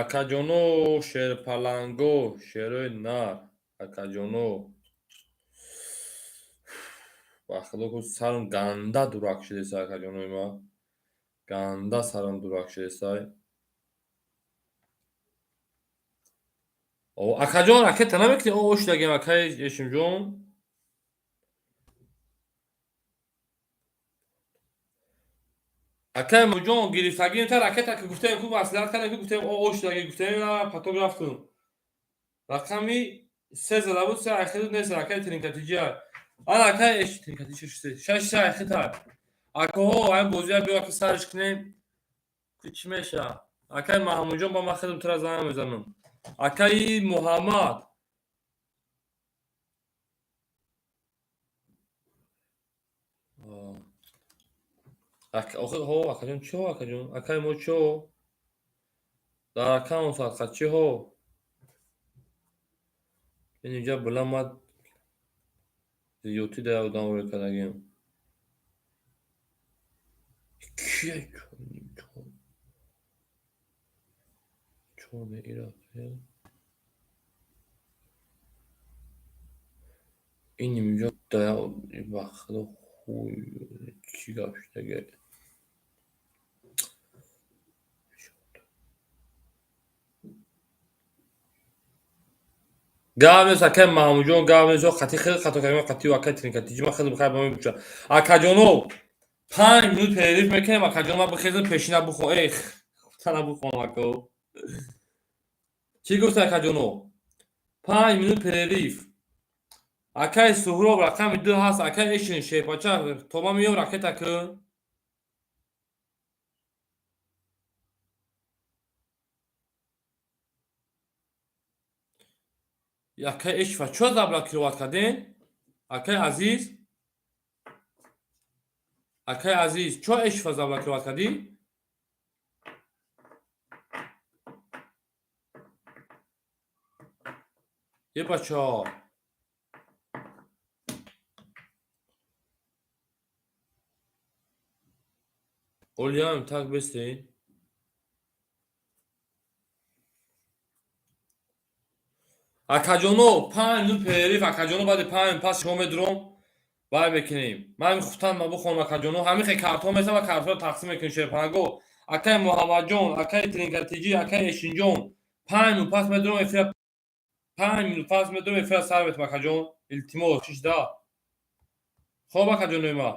Акаҷоно шерпаланго, шерои нар, акаҷоно. Ба худо ку сарам ганда дурак шудеса акаҷонои ман. Ганда сарам дурак шудесай. О, акаҷон ракета намекунӣ? О, шудагем акаи Эшимҷон. Акаи Муҷон гирифтагим та ракета ки гуфтем ку маслиҳат кардем ки гуфтем о шудаги гуфтем на потом рафтум. Рақами Се зада буд, се айхид нест, акай тринкатиҷи. Ана акай эш тринкатиҷи 6 6 се айхид ҳай. Акоҳо, ай бозия биё ака сариш кунем. Чӣ меша? Акай Маҳмудҷон ба ман хидм тура занг мезанам. Акаи Муҳаммад. Охир ҳо, акаҷон чӣ ҳо, акаҷон? Акаи мо чӣ ҳо? Дар акаун садқа чӣ ҳо? Ин инҷа билам ман зиёдтӣ дар одам рӯй кардагиам. Кия чор ира ин инҷо дар ба худо хуй чӣ гап шудаги. Гап нест, акай Маҳмудҷон, гап нест, қати хеле хато кардем, қати акай тринкатиҷи ман хеле бихай ба ман буча. Акаҷоно, 5 минут перерыв мекунем, акаҷон, ман бихезам пешина бухо, эх, хутана бухонам ако. Чӣ гуфт акаҷоно? 5 минут перерыв. Акай Суҳроб рақами 2 ҳаст, акай Эшин шерпача, то ман меём ракета кун. Акай Эшфа чо заблокировать кардем? Акай Азиз? Акай Азиз, чо Эшфа заблокировать кардӣ? Е бачаҳо. Олиям так бестен. Акаҷоно, 5 минут перерыв, акаҷоно, баъди 5 минут пас шумо медуром, бай мекунем. Ман хутан ма бухонам акаҷоно, ҳамин хел картҳо месам ва картҳоро тақсим мекунем шерпанаго. Акай Муҳаммадҷон, акай Тринкатиҷӣ, акай Эшинҷон, 5 минут пас медуром эфира, 5 минут пас медуром эфира сар метам акаҷон. Илтимос, 6. Хоб акаҷонои ман.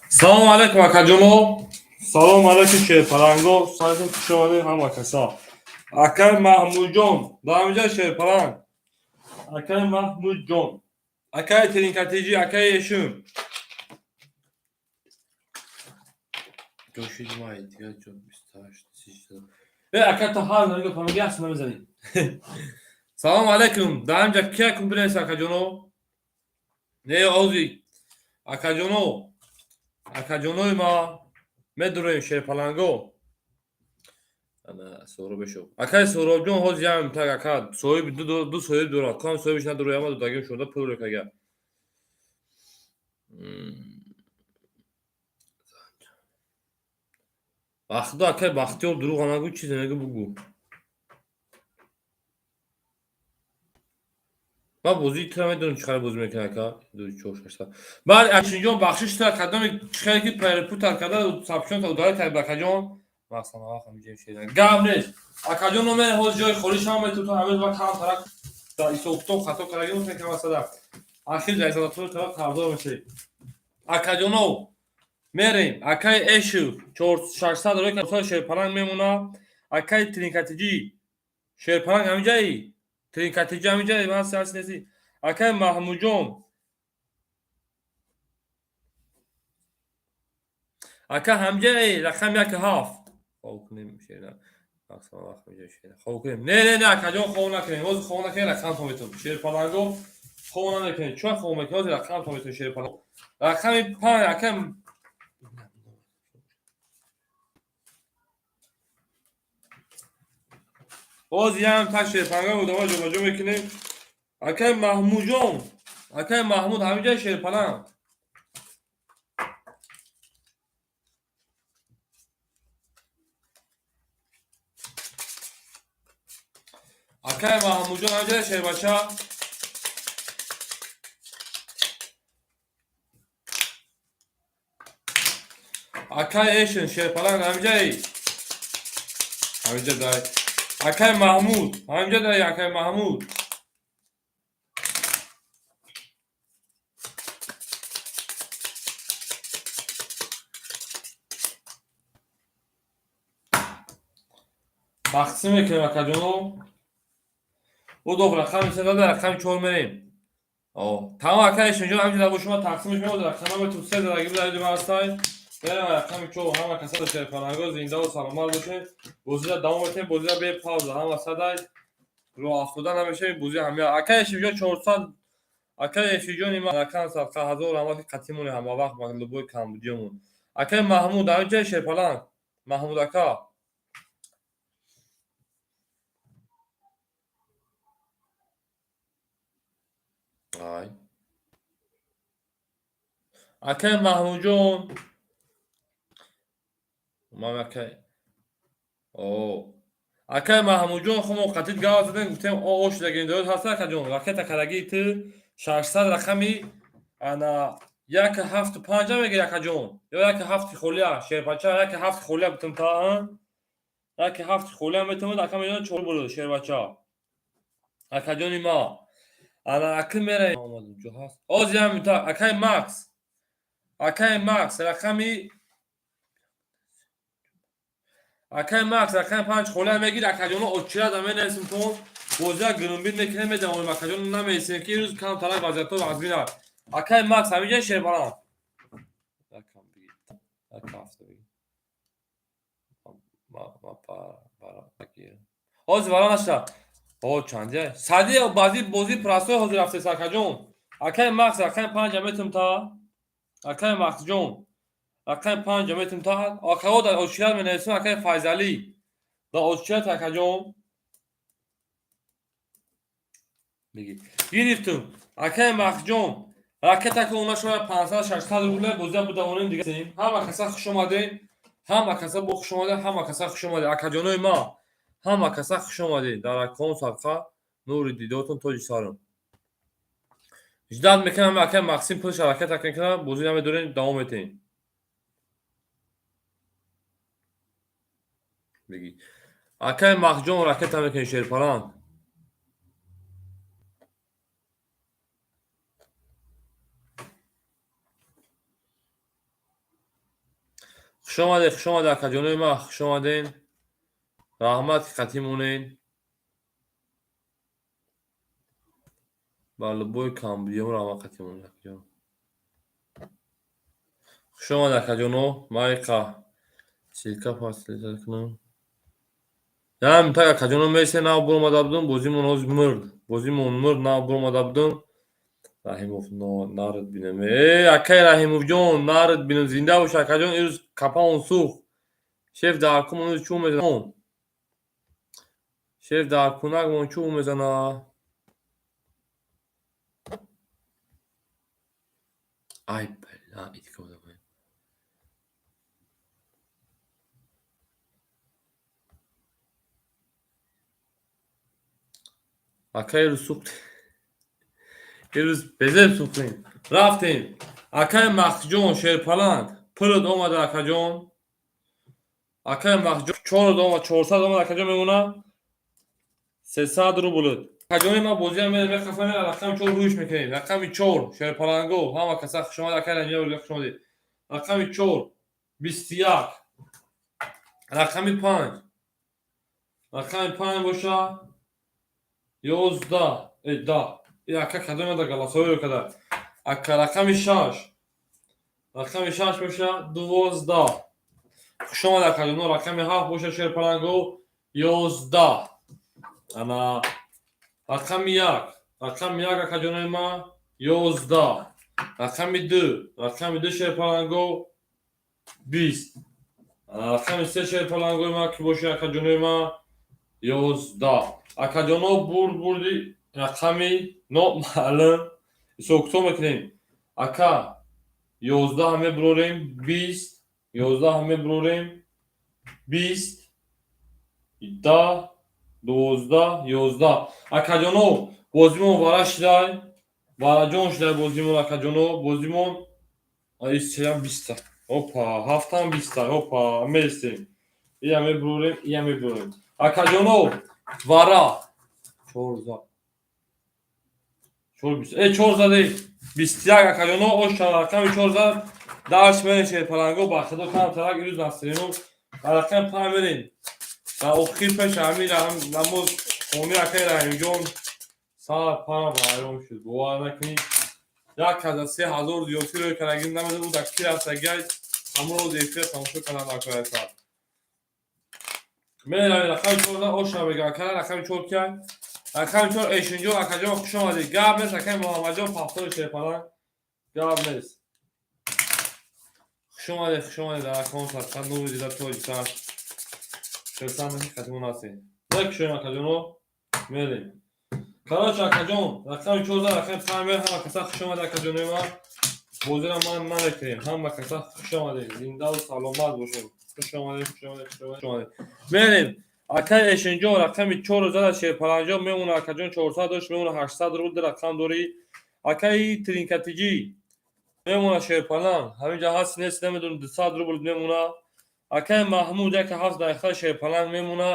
Салому алайкум, акаҷоно. Салому алайкум, шерпаланго. Салом, хуш омадед ҳама каса. Акай Маҳмудҷон, дар ҳаминҷа шерпаланг. Акай Маҳмудҷон. Акай Тиринкатиҷи, акай Ешум. Ҷошид май, дигар ҷо 28, 34. Э, ака то ҳар нагӯ фамилия аст намезанӣ. Салому алайкум. Дар ҳаминҷа ки акун бинавис, акаҷоно? Не, ози. Акаҷоно. Акаҷонои ма медуроем шерпаланго. Ана Соҳроб бешо. Акай Соҳробҷон ҳозир ям так ака соҳиб ду соҳиб дорад. Кам соҳибиш надорад, яма додагим шуда пул рекага. Бахтиёр акай Бахтиёр дурӯға нагӯ, чизе нагӯ бугӯ. Ман бозии тура медонам чӣ қадар бозӣ мекунӣ ака. 2 4 6 7. Баъд Ашинҷон бахшиш тура кадоми чӣ қадар ки перепутал карда сабшонта ударить кард акаҷон. Мақсад вақт ҳамиҷа шедан. Гап нест. Акаҷон номер ҳозир ҷои холиш ҳам метавон ҳамез ва кам тарак дар ҳисобкитоб хато кардаги мумкин кам асада. Ахир ҷайзалатур тараф қарздор мешавед. Акаҷоно мерем. Акай Эшев 600 рӯй ка шерпаланг мемона. Акай Тринкатиҷи шерпаланг ҳамиҷаи. Тринкатиҷи ҳамиҷаи ман ҳаст нести. Акай Маҳмудҷон. Ака ҳамиҷаи рақам 1 7. Хоб кунем шерна. Мақсад вақт ҳамиҷа шерна. Хоб кунем. Не, не, не, акаҷон хоб накунем. Ҳозир хоб накунем, рақам то метавон. Шерпаланго хоб намекунем. Чун хоб мекунем? Ҳозир рақам то метавон шерпаланг. Рақами 5 ака ҳозир ям так шерпаланго одама ҷобаҷо мекунем. Акай Маҳмудҷон, акай Маҳмуд ҳамиҷа шерпаланг. Акай Маҳмудҷон ҳамиҷа шербача. Акай Эшин шерпаланг ҳамиҷаи. Ҳамиҷа дай. Акай Маҳмуд ҳамиҷа дай акай Маҳмуд. Тақсим мекунем акаҷоно. Ӯ дох рақами се дада рақами 4 мерем. Тамом акай Эшинҷон ҳамиҷа бо шумо тақсим мекунем. Рақама метун се дадаги буда иди ҳастай. Берем рақами 4 ҳама касада шерпаланго зиндаву саломат бошед. Бозиро давом метем, бозиро бе пауза ҳама садай роҳ афтода намешавем бозӣ ҳамя. Акай Эшинҷон 400 акай Эшинҷон има рақам садқа ҳазор раҳмати қатимони ҳама вақт любой камбудиёмон. Акай Маҳмуд ҳамиҷа шерпаланг. Маҳмуд ака. Ай. Акай Маҳмудҷон. Ман акай. О. Акай Маҳмудҷон хумо қатид гап задем, гуфтем о ош дагин дорад ҳаст акаҷон. Ракета карагии ту 600 рақами ана 1 7 5 мегири акаҷон. Ё 1 7 холия, шербача 1 7 холия бутум та. 1 7 холия метавонад ака меҷон 4 буд шербача. Акаҷони ма. Ана аки мераем. Омадам ҷо ҳаст. Ҳозир ҳам та акай Макс. Акай Макс рақами акай Макс рақами 5 холия мегир акаҷоно очирада менависем то бозия гирумбит мекунем медавонем акаҷоно намесем ки ирӯз кам талаб вазиятҳо вазмин аст. Акай Макс ҳамиҷа шербаланд. Рақам бигир. Рақам ҳафта бигир. Ма ҳозир вара нашуда. О чандия? Сади баъзи бози простой ҳозир рафтест акаҷон. Акай Макс рақами 5 метум та. Акай Максҷон рақами 5 метум та. Акао дар очират менависем акай Файзалӣ. Дар очират акаҷон. Бигир. Гирифтум. Акай Максҷон ракета ки она шояд 500 600 рубля бозия будавонем дига. Ҳама каса хуш омадед. Ҳама каса бо хуш омадед, ҳама каса хуш омадед. Акаҷонои ма. Ҳама каса хуш омадед. Дар акон садқа нури дидотон тоҷи сарам. Ждат мекунам акай Максим пулш ҳаракат мекунам, бозӣ намедорем, давом метем. Бигӣ. Акай Махҷон ракета мекунӣ шерпаланд. Хуш омадед, хуш омадед, акаҷонои ман, хуш омаден. Раҳмат, ки қатъӣ монед. Ба любой камбудиём раҳмат, қатъӣ монед, акаҷон. Хуш омадед, акаҷоно. Ман иқа ссылка паслида кунам. Як минутак, акаҷоно, месе нав буромада будум, бозимон ҳозир мурд. Бозимон мурд, нав буромада будум. Раҳимов нард бинем. Э, акай Раҳимовҷон, нард бинем. Зинда бош, акаҷон, ирӯз капаон сӯхт. Шеф дар кумон ирӯз чӯ мезанад? Шеф дар кунакмон чӯ мезанад? Ай, бля, итика будам. Акай, ирӯз сӯхт. Ирӯз безеб сӯхтем. Рафтем. Акай Махсиҷон, шерпаланг. Пулот омада, акаҷон. Акай Махсиҷон, чорот омад, 400 омад, акаҷон, мемона. 300 рубль. Акаҷони ман, бозиам мерем, мехафам, рақами 4 рӯиш мекунем. Рақами 4, шерпаланго, ҳама каса хуш омад, акай Рамия, хуш омадед. Рақами 4, 21. Рақами 5. Рақами 5 боша 11, 10. И ака кадом да голосовой када. Ака, рақами 6. Рақами 6 боша 12. Хуш омад, акаҷоно, рақами 7 боша, шерпаланго, 11. Ана рақами 1. Рақами 1, акаҷонои ман, 11. Рақами 2. Рақами 2, шерпаланго, 20. Рақами 3, шерпалангои ман ки боша, акаҷонои ман, 11. Акаҷоно, бурд бурди рақами номаълум ҳисобкитоб мекунем. Ака, 11 мебурорем, 20, 11 мебурорем, 20, 10, 12, 11. Акаҷоно, бозимон вара шидай, вараҷон шидай бозимон, акаҷоно, бозимон сеям биста. Опа, ҳафтам биста. Опа, мересем. Ия мебурорем, ия мебурорем. Акаҷоно, вара. 14. Чор бист. Э, чор заде. 21, акаҷоно, оша рақами чор зад. Дарс мерем, шерпаланго, ба худо кам тарак ирӯз насрину. Ба рақами 5 мерем. Дар охир пеш ҳамин намоз хони акаи Раҳимҷон сар парам ҳайрон шуд. Бовар накунед. 1003 ҳазор зиёдтӣ рӯй кардагим, намедонам дар ки рафтагиай, ҳамон рӯз эфир тамошо кардам акаи сар. Меравем рақами чор зад, оша мегӯям. Ака, рақами чор киай? Рақами чор Эшинҷон, акаҷон, хуш омадед. Гап нест, акаи Муҳаммадҷон, пахтори шерпаланг. Гап нест. Хуш омадед, хуш омадед дар акон садқа нури дида тоҷикар. Хурсанд ки қатимон ҳастед. Мекушоем, акаҷоно, мерем. Короче, акаҷон, рақами чор зад, рақами 5 мер, ҳама каса хуш омадед, акаҷонои ман. Бозиро ман намекунем. Ҳама каса хуш омадед. Зиндаву саломат бошед. Хуш омадед, хуш омадед, хуш омадед, хуш омадед. Мерем. Акаи Эшинҷон рақами чорро зада, шерпаланҷон мемона, акаҷон, 400 дошт, мемона 800 рубл, ду рақам дорӣ. Акаи Тринкатиҷӣ мемона, шерпаланг. Ҳаминҷа ҳаст нест намедонам, 200 рубл мемона. Акаи Маҳмуд яке ҳафт дақиқа, шерпаланг мемона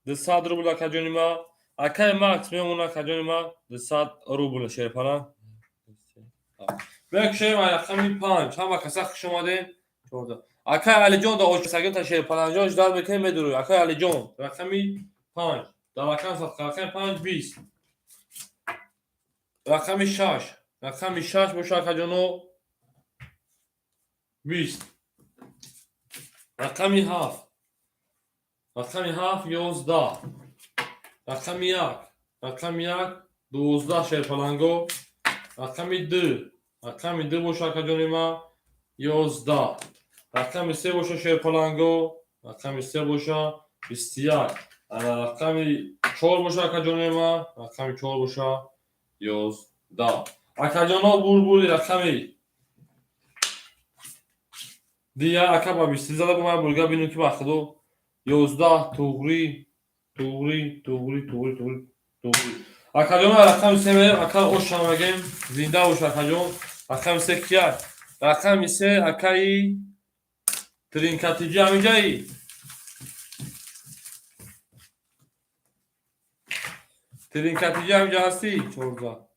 200 рубл, акаҷони ман. Акаи Макс мемона, акаҷони ман, 200 рубл, шерпаланг. Мекушоем рақами 5. Ҳама каса хуш омадед. Акаи Алиҷон да очсагин та шерпаланҷон ждать мекунем, медурӯ. Акаи Алиҷон, рақами 5. Дар рақам садқа, рақами 5, 20. Рақами 6. Рақами 6 боша, акаҷоно, 20. Рақами 7. Рақами 7, 11. Рақами 1. Рақами 1, 12, шерпаланго. Рақами 2. Рақами 2 боша, акаҷони ман, 11. Рақами 3 боша, шерпаланго. Рақами 3 боша 21. Ана рақами 4 боша, акаҷони ман. Рақами 4 боша 11. Акаҷоно, бурбури рақами дия, ака ба 23 зада бо ман бурга бинем ки ба худо 11 туғри, туғри, туғри, туғри, туғри, туғри. Акаҷоно, рақами 3 мерем, ака оша мегем. Зинда бош, акаҷон. Рақами 3 кия? Рақами 3 акаи Тринкатиҷи ҳаминҷаи? Тринкатиҷи ҳаминҷа ҳастӣ? 14.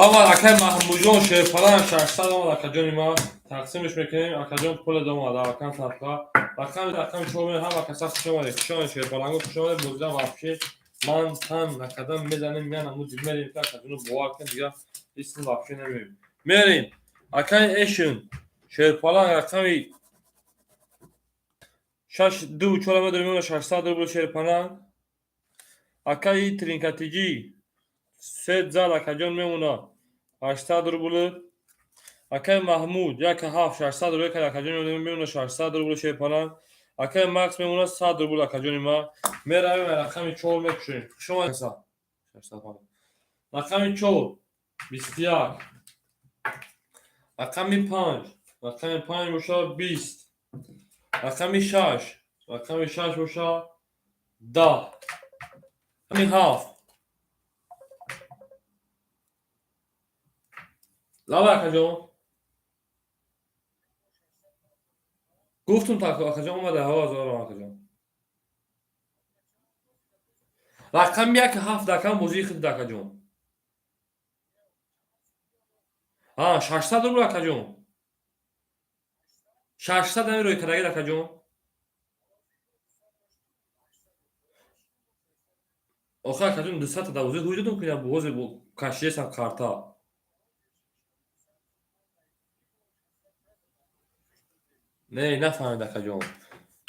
Омад акай Маҳмудҷон Шерпалан 600 омад, акаҷони ма, тақсимш мекунем. Акаҷон, пул омад акан садқа. Рақами 4 меҳ. Ҳама каса хуш омадед, хуш омадед, Шерпаланго, хуш омадед. Бозидан вообще ман тан накардам, мезанем, я намуди мерем, ки акаҷоно бовар кун, дига исм вообще намеем. Мерем, акай Эшн Шерпалан, рақами шаш ду чора медорем, 600 рубл Шерпалан. Акаи Тринкатиҷӣ се зал, акаҷон, мемона 800 рубл. Акаи Маҳмуд як ҳафт 600 рубл, акаҷон, мемона 600 рубл Шерпалан. Акаи Макс мемона 100 рубл, акаҷони ма. Меравем, рақами 4 мекушем. Хуш омадед. Рақами 4 21, рақами 5, рақами 5 боша 20, рақами 6, рақами 6 боша 10, рақами 7. Лаба, акаҷон, гуфтум, акаҷон, омада ҳаво ҳазорам, акаҷон. Рақами як ҳафт дакам бозии хид, акаҷон. Ҳа, 600 рубл, акаҷон, 600 ами рӯй кардагид, акаҷон. Охир, акаҷон, 200 та бозӣ ҳуй додум, ки бози кашидесам карта. Не, нафаҳмид, акаҷон.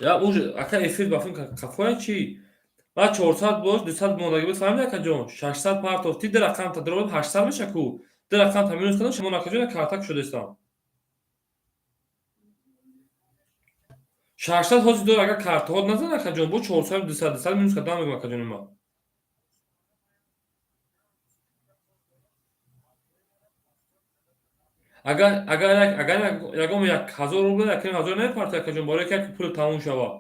Я уж ака эфир ба филм кафоя чӣ? Ма 400 бош, 200 мондагӣ буд, фаҳмид, акаҷон? 600 партоф, ти ду рақамта даровад, 800 меша ку. Ду рақамта минус кардам, шамон, акаҷон, карта кушодестам. 600 ҳозир дор, агар картаҳо назан, акаҷон, бо 400 200 200 минус кардам, мегӯм, акаҷони ма. Агар ягон 1000 рубл, 1500 намепарти, акаҷон, барои ки як пул тамом шавад.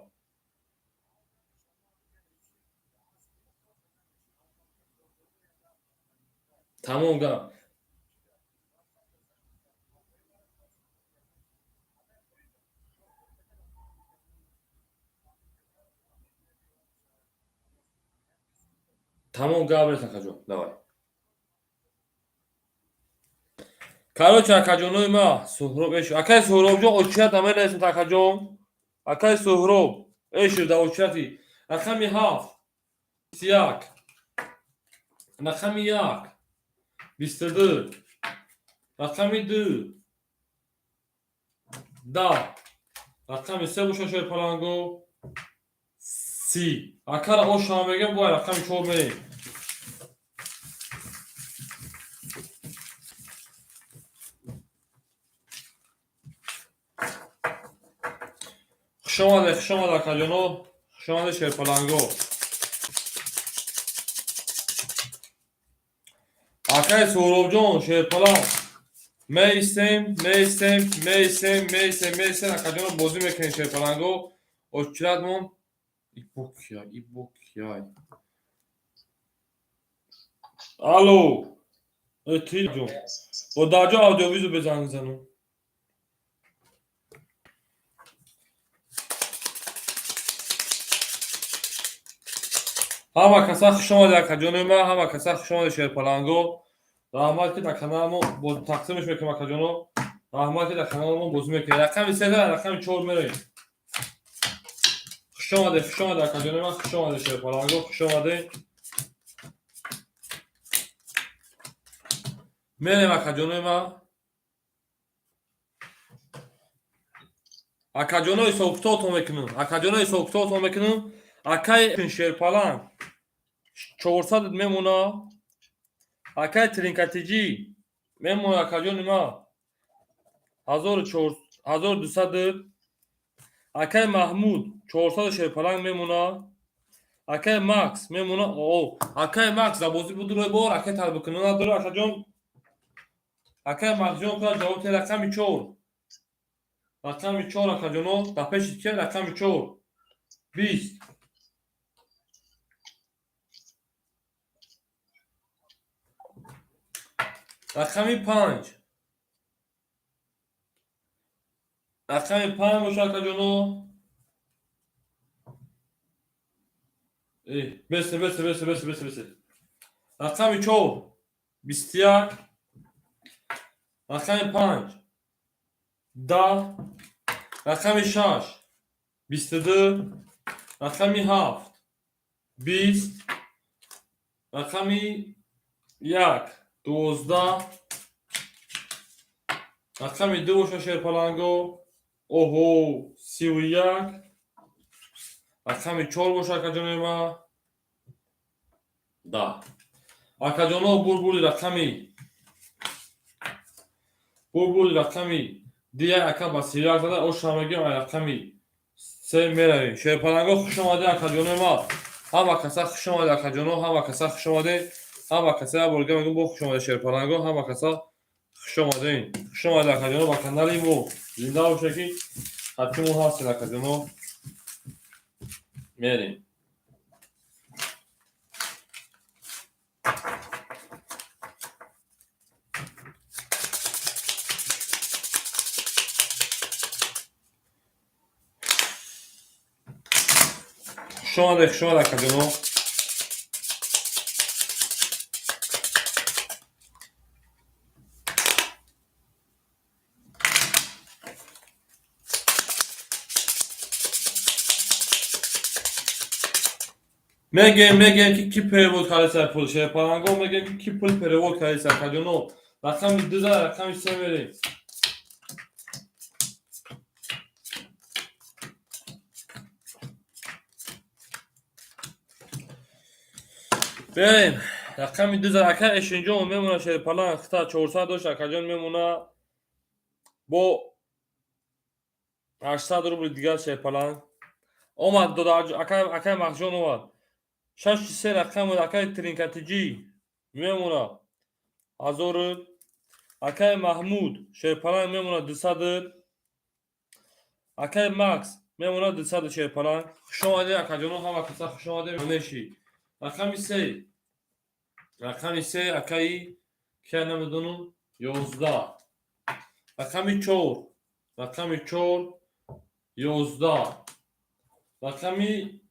Тамом гап. Тамом гап нест, акаҷон, давай. Короче, акаҷонои ма, Суҳроб эш, акаи Суҳробҷон, очият наменависед, акаҷон. Акаи Суҳроб, эшир да очияти. Рақами 7, 21, рақами 1, 22, рақами 2, 10, рақами 3 боша, Шерпаланго, 30. Акара ошам мегам, бояд рақами 4 мерем. Хуш омадед, хуш омадед, акаҷоно, хуш омадед, Шерпаланго. Акаи Суҳробҷон, Шерпаланг, меистем, меистем, меистем, меистем, меистем, акаҷоно, бозӣ мекунем, Шерпаланго. Очиратмон ибокия, ибокия. Алло, тиҷон. Бо даҷо аудиовизу безанг занам. Ҳама каса хуш омадед, акаҷони ма, ҳама каса хуш омадед, Шерпаланго. Раҳмат, ки дар каналамо тақсимш мекунем, акаҷоно. Раҳмат, ки дар каналамо бозӣ мекунем. Рақами 3, рақами 4 мерем. Хуш омадед, хуш омадед, акаҷони ма, хуш омадед, Шерпаланго, хуш омадед. Мерем, акаҷонои ма. Акаҷоно, ҳисобкитобтон мекунам. Акаҷоно, ҳисобкитобтон мекунам. Акаи Шерпаланг 400 мемона. Акаи Тринкатиҷӣ мемона, акаҷони ма, 1200. Акаи Маҳмуд 400 Шерпаланг мемона. Акаи Макс мемона. О, акаи Макс дар бозӣ буд рӯй бор, акаи талбикунӣ надора, акаҷон. Акаи Максҷон кунад ҷавоб те рақами 4. Рақами 4, акаҷоно, дар пеши ки рақами 4. 20. Рақами 5. Рақами 5 боша, акаҷоно. Бесе, бесе, бесе, бесе, бесе, бесе. Рақами 4 21, рақами 5 10, рақами 6 22, рақами 7 20, рақами 1 12, рақами 2 боша шерпаланго, оҳо 31, рақами 4 боша акаҷонои ма 10. Акаҷоно бурбури рақами дия ака ба 31 зада, оша мегӯем ай рақами 3 меравем. Шерпаланго хуш омадед акаҷонои ма. Ҳама каса хуш омадед акаҷоно, ҳама каса хуш омадед. Ҳама каса як бор дига мегӯем бо хуш омадед шерпаланго, ҳама каса хуш омадед. Хуш омадед акаҷоно ба канали мо. Зинда бошед ки ҳатмон ҳастед акаҷоно. Мерем. Хуш омадед, хуш омадед акаҷоно. Мегӯем ки ки перевод кардеса пул шерпаланго, мегӯем ки ки пул перевод кардеса акаҷоно. Рақами 2 зада, рақами 3 мерем. Берем. Рақами 2 зада ака Эшинҷон мемона шерпаланг, хита 400 дошт акаҷон мемона бо 800 рубли дигар шерпаланг. Омад дода акаи Махҷон омад. 6-3 рақам акаи Тринкатиҷӣ мемона 1000, акаи Маҳмуд шерпаланг мемона 200, акаи Макс мемона 200 шерпаланг. Хуш омадед акаҷоно, ҳама каса хуш омадед. Меши. Рақами 3. Рақами 3 акаи кия намедонам 11. Рақами 4. Рақами 4 11. Рақами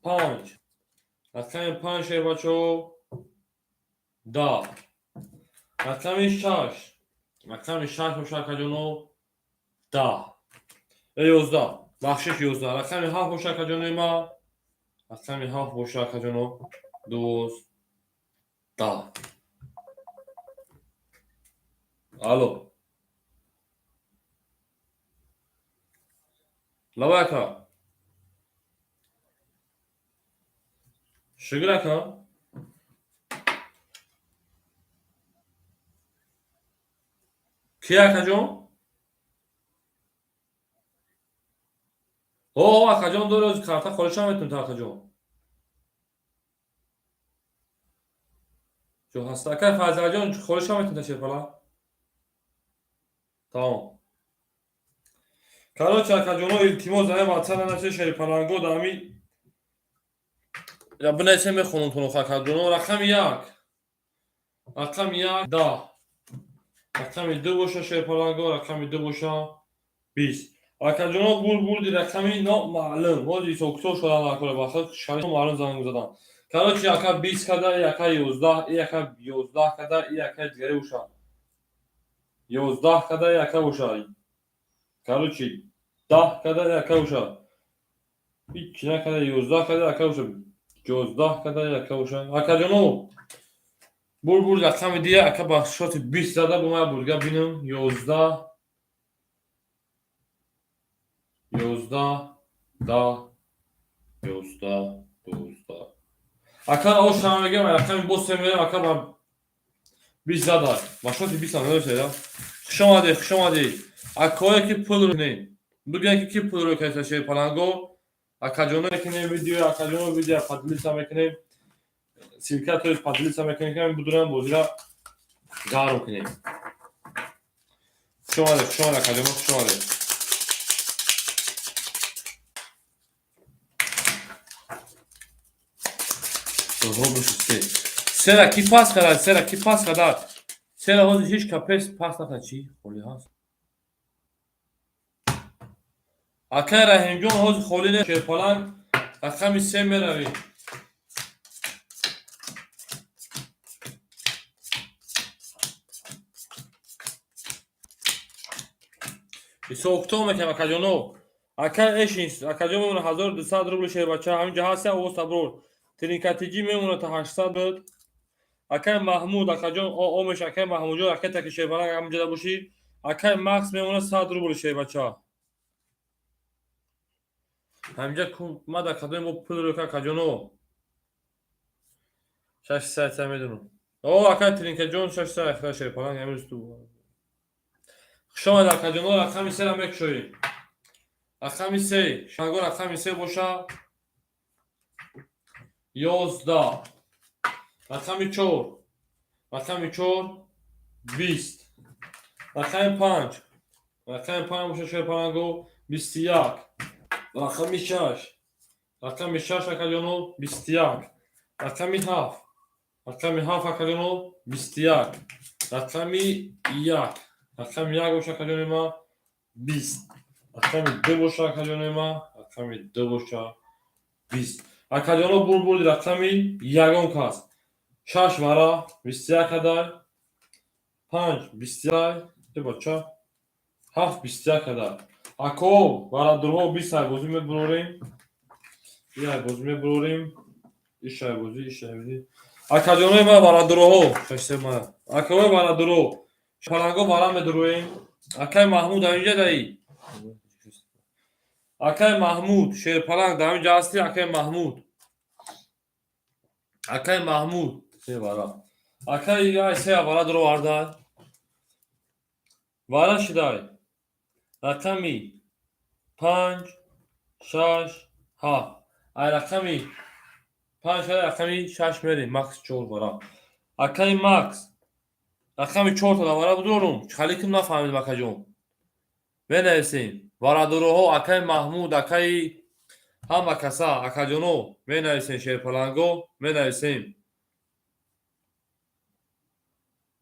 5. Рақами 5 шербачо 10. Рақами 6. Рақами 6 боша акаҷоно 10. 11. Бахшиш 11. Рақами 7 боша акаҷонои ма. Рақами 7 боша акаҷоно 12. Алло. Лавай ака. Шукр ака. Ки акаҷон? О, акаҷон дорӣ карта холиша метавонӣ акаҷон. Ҷо ҳаст. Ака Файзалҷон холиша метавонӣ шерпала? Тамом. Короче акаҷоно илтимос дар ватсап нанависед шерпаланго дар ҳами я бинависем мехонам туно акаҷоно. Рақами 1. Рақами 1 10. Рақами 2 боша шерпаланго, рақами 2 боша 20. Акаҷоно бурди рақами номаълум. Ҳозир ҳисобкитоб шудан накора бахт шариф маълум занг задан. Короче ака 20 када, ака 11, ака 11 када, ака дигаре боша. 11 када, ака боша. Короче 10 када, ака боша. Ҳеч накада 11 када, ака боша. 11 када, ака боша. Акаҷоно бурд рақами дия ака ба шоти 20 зада бо ман бурга бинам 11 11 10 11 12. Ака оша мегӯям рақами боз се мерем ака ба 20 зада. Ба шоти 20 ам надошта. Хуш омадед, хуш омадед. Акое ки пул не. Бигӯянд ки ки пул ро кардеса шерпаланго. Акаҷоно мекунем видео, акаҷоно видео поделиться мекунем. Ссылка то есть поделиться мекунем, ки будурам бозира гарм кунем. Хуш омадед, хуш омадед акаҷоно, хуш омадед. Сера ки пас кард, сера ки пас кард. Сера ҳозир ҳеҷ ка пас накард. Чӣ? Холӣ ҳаст. Акай Раҳимҷон ҳозир холӣ не. Шерпаланг рақами 3 меравем. Ҳисоб китоб мекунем, акаҷоно. Акай эшин, акаҷон мемона 1200 рубл шербача, ҳаминҷа ҳаст овоз таброр. Тринкатиҷӣ мемона та 800 буд. Акай Маҳмуд, акаҷон омеш, акай Маҳмудҷон, акай таки шербаланг ҳаминҷада бошӣ. Акай Макс мемона 100 рубл шербача. Ҳаминҷа ма дар кадоми мо пул рӯ акаҷоно. 600 са медонам. О, акай Тринкаҷон 600 ахира шерпаланг ҳамин ту. Хуш омадед акаҷоно, рақами сера мекушоем. Рақами се, шанго рақами се боша 11. Рақами 4. Рақами 4 20. Рақами 5. Рақами 5 боша шерпаланго 21. Рақами 6. Рақами 6 акаҷоно 21. Рақами 7. Рақами 7 акаҷоно 21. Рақами 1. Рақами 1 боша акаҷони ма 20. Рақами 2 боша акаҷони ма, рақами 2 боша 20. Акаҷоно бурбурди рақами ягон кас. 6 вара 21 адай, 5 21, бача 7 21 адай. Ако варадурҳо 20 айбозӣ мебурорем. И айбозӣ мебурорем. Иш айбозӣ, иш айбозӣ. Акаҷонои ма варадурҳо, шашсе ма. Акаҳои варадурҳо. Паланго вара медуроем. Акай Маҳмуд ҳаминҷа даи. Акай Маҳмуд, шерпаланг дар ҳаминҷа ҳасти, акай Маҳмуд. Акай Маҳмуд, се вара. Акай ай се вара дуровардай. Вара шидай. Рақами 5, 6, 7. Ай рақами 5 шидай, рақами 6 мерем, Макс 4 вара. Акай Макс, рақами 4 та вара будорум. Чӣ ким нафаҳмидим акаҷон. Менависем. Варадуроҳо, акай Маҳмуд, акаи ҳама каса, акаҷоно, менависем шерпаланго, менависем.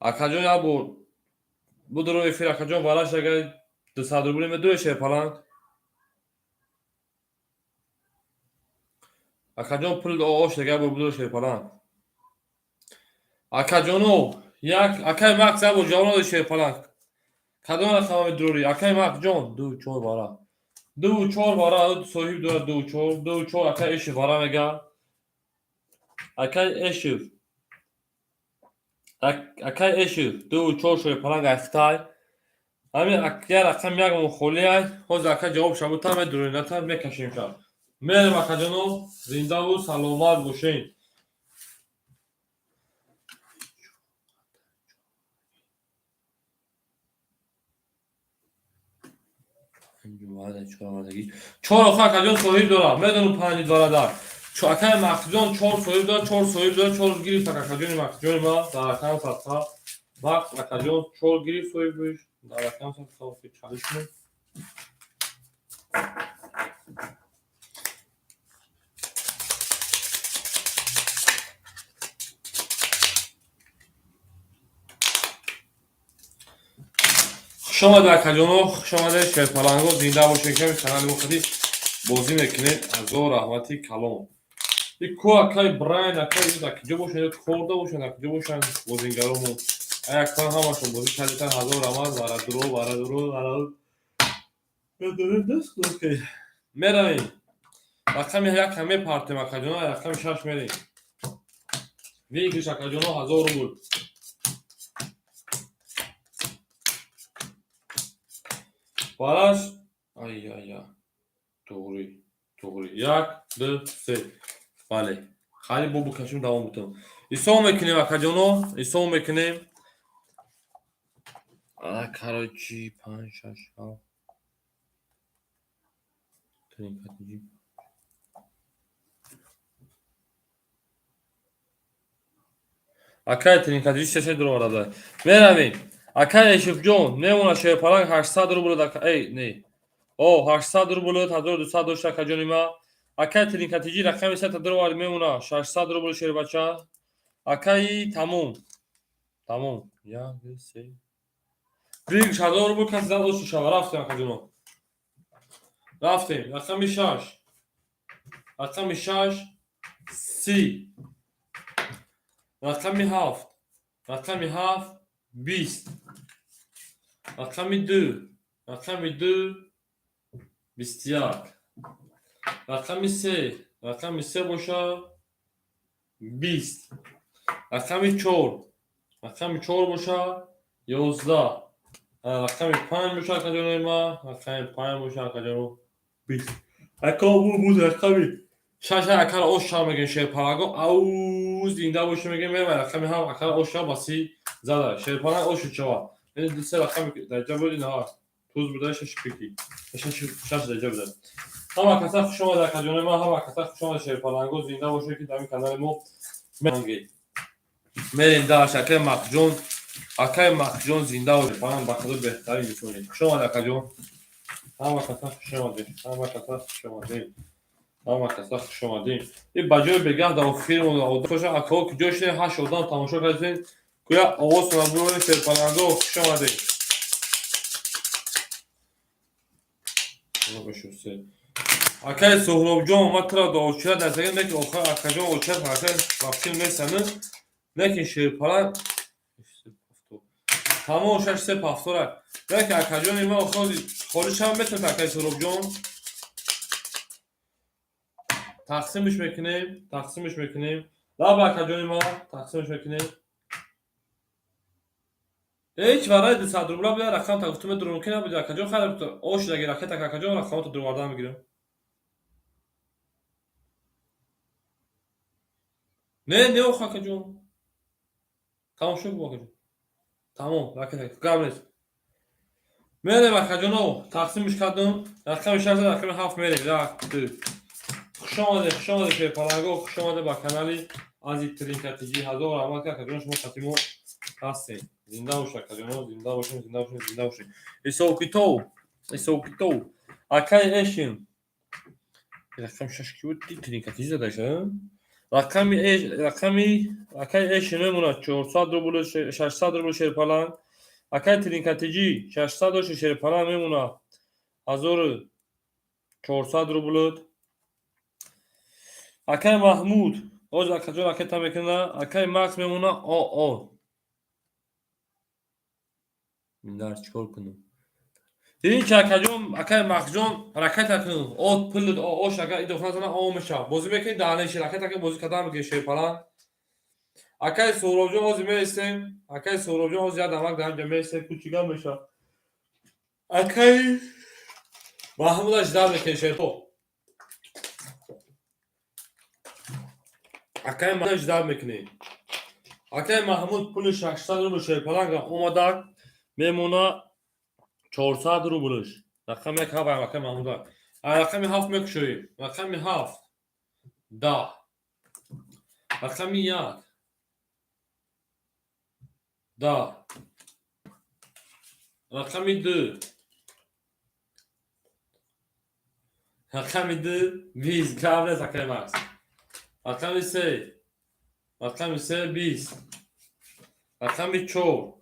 Акаҷон як бор будуро эфир, акаҷон вараш агар 200 рубли медуре шерпаланг. Акаҷон пул ош агар бор будуро шерпаланг. Акаҷоно, як акай Макс як бор ҷавоб надоди шерпаланг. Кадом рақама медурорӣ? Акай Макс ҷон, 2 4 вара. 2 4 вара соҳиб дорад 2 4, 2 4 акай Эшев вара мега. Акай Эшев. Акай Эшев 2 4 шерпаланг ай Хитай. Ҳамин як рақам як мон холӣ ай. Ҳозир акай ҷавоб шабу та медурем, на та мекашем ша. Мерем акаҷоно, зиндаву саломат бошед. Чор охир акаҷон соҳиб дорад. Медонам панҷи дорадар. Акай Максҷон чор соҳиб дорад, чор соҳиб дорад, чор гирифт акаҷони Максҷони ма дар рақам садқа. Макс акаҷон чор гирифт соҳибиш дар рақам садқа охир чалиш кунем. Хуш омадед акаҷоно, хуш омадед шерпаланго, зинда бошед, ки канали мо хади бозӣ мекунед. Ҳазор раҳмати калон. И ку акай Брайан, акай дар куҷо бошанд, корда бошанд, дар куҷо бошанд бозингаромон. Ай акан ҳамашон бозӣ кардетан, ҳазор раҳмат, варадуро, варадуро, варадуро. Меравем. Рақами якам мепартем акаҷоно, рақами 6 мерем. Выигрыш акаҷоно 1000 рубл. Бараш, ай ай ай. Туғри, туғри. 1, 2, 3. Бале. Хайли бо букашим давом бутам. Ҳисоб мекунем акаҷоно, ҳисоб мекунем. А, короче, 5, 6, 7. Тринкатиҷи. Акай тринкатиҷи се дуроварда. Меравем. Акай Эшифҷон, мемона шерпаланг 800 рубл эй, не. О, 800 рубл 1200 дошт акаҷони ма. Акай тринкатиҷи рақами 3 дуровард мемона 600 рубл шербача. Акай тамом. Тамом. 1 2 3. Выигрыш 1000 рубл каси зад ошу шава. Рафтем акаҷоно. Рафтем. Рақами 6. Рақами 6 30. Рақами 7. Рақами 7 20. Рақами 2. Рақами ду 21. Рақами се, рақами се боша 20. Рақами чор, рақами чор боша 11. Рақами панҷ боша, акаҷонои ма, рақами панҷ боша, акаҷоно, 20. Ака буд рақами шаш, акара ош шав мегем, шерпалаго ау зинда боша мегем, мерем рақами ҳафт, акара ош шав баси зада шерпалаг ошу чава. Яъне ду се рақами дар ҷа буди на туз буда, шаш пики шаш дар ҷа буда. Ҳама каса хуш омад, акаҷонои ма, ҳама каса хуш омад, шерпаланго зинда боша, ки дар ин канали мо мерем даш. Акаи Мақҷон, акаи Мақҷон зинда боша, паланг ба худо беҳтарин инсони. Хуш омад, акаҷон, ҳама каса хуш омадед, ҳама каса хуш омадед, ҳама каса хуш омадем. И ба ҷои бегаҳ дар охир боша, акаҳо, ки ҷой шудем, ҳашт одам тамошо кардем, кӯя овозтона бурорем. Шерпаланго, хуш омадед. Акаи Суҳробҷон, ма тура очират насагам, лекин охир акаҷон очират ҳаракат вақти месаны, лекин шерпаланг тамом шаш се пафторак, лекин акаҷони ма охир холӣ чанд метавонад, акаи Суҳробҷон? Тақсимш мекунем, тақсимш мекунем, лаба акаҷони ма, тақсимш мекунем. Ҳеҷ вараи 200 рубла бия рақам та гуфтум, мумкин набуд, акаҷон. Хайр, ош даги ракета, акаҷон, рақамото дурвардан мегирем. Не, не, ох, акаҷон, тамом шуд, акаҷон, тамом, ракета гап нест. Мерем, акаҷоно, тақсимш кардум, рақами шаш, рақами ҳафт мерем. Як, ду. Хуш омадед, хуш омадед, шерпаланго, хуш омадед ба канали Ази Тринка ТЖ. Ҳазор раҳмат, ки акаҷон шумо қати мо ҳастем. Зинда бошед, акаҷоно, зинда бошем, зинда бошем, зинда бошем. Ҳисобкитоб, ҳисобкитоб. Акаи Эшин, рақами шаш ки буд? Тринка ТЖ задаша. Рақами эш, рақами акаи Эшин мемонад 400 рубл, 600 рубл шерпаланг. Акаи Тринка ТЖ 600 дошт, шерпаланг мемонад 1400 рубл. Акаи Маҳмуд ҳозир, акаҷон, ракета мекуна. Акаи Макс мемона оо дар чикор кунам? Дидин чи, акаҷон, акаи Максҷон, ракета кун, от пул ош ака идохна зана о мешава. Бозӣ мекунӣ даҳанеши ракета ки бозӣ кардан мегирӣ, шерпаланг. Акаи Суҳробҷон, ҳозир меистем, акаи Суҳробҷон, ҳозир як дамак дар инҷа меистем, кучига мешава. Акаи Маҳмудаш дар мекунӣ, шерпо. Акаи Маҳмудаш дар мекунӣ. Акаи Маҳмуд пули 600 рубл шерпаланга омадак мемона 400 рублш. Рақами як ҳафт акаи Маҳмуда. Рақами ҳафт мекушоем. Рақами ҳафт 10. Рақами як 10. Рақами ду. Рақами ду 20. Гап нест, акаи Макс. Рақами се. Рақами се 20. Рақами чор.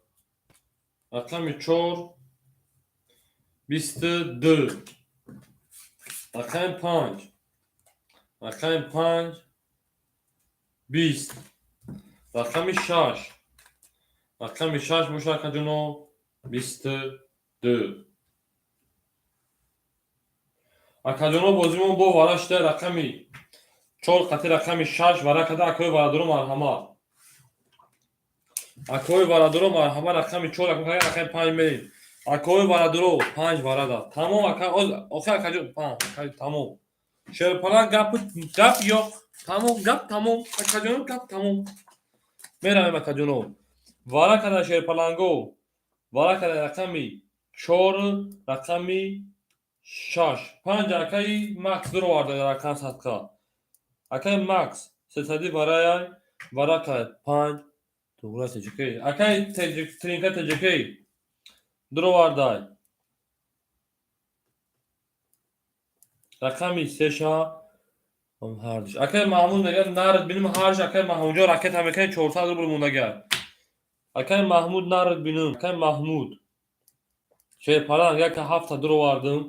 Рақами чор 22. Рақами панҷ. Рақами панҷ 20. Рақами шаш. Рақами шаш боша, акаҷоно, 22. Акаҷоно, бозимон бо вара шуда, рақами чор қати рақами шаш вара када. Акои варадоро марҳамат, акои варадоро марҳамат. Рақами чор, рақами панҷ мерем. Акои варадоро, панҷ варада тамом. Охир, акаҷон, тамом. Шерпаланг, гап гап ёқ, тамом, гап тамом, акаҷоно, гап тамом. Меравем, акаҷоно, вара када, шерпаланго вара када, рақами чор, рақами шаш, панҷ. Акаи Макс дуроварда рақам садқа. Акаи Макс сесади вараяй вара кад панҷ туғра теҷикей. Акаи Тринка теҷикей дуровардай рақами сеша ҳардуш. Акаи Маҳмуд мегӯяд нард биним ҳарш. Акаи Маҳмудҷон, ракета мекунед, 400 рубл мондагар. Акаи Маҳмуд, нард биним. Акаи Маҳмуд, шерпаланг, яка ҳафта дуровардим.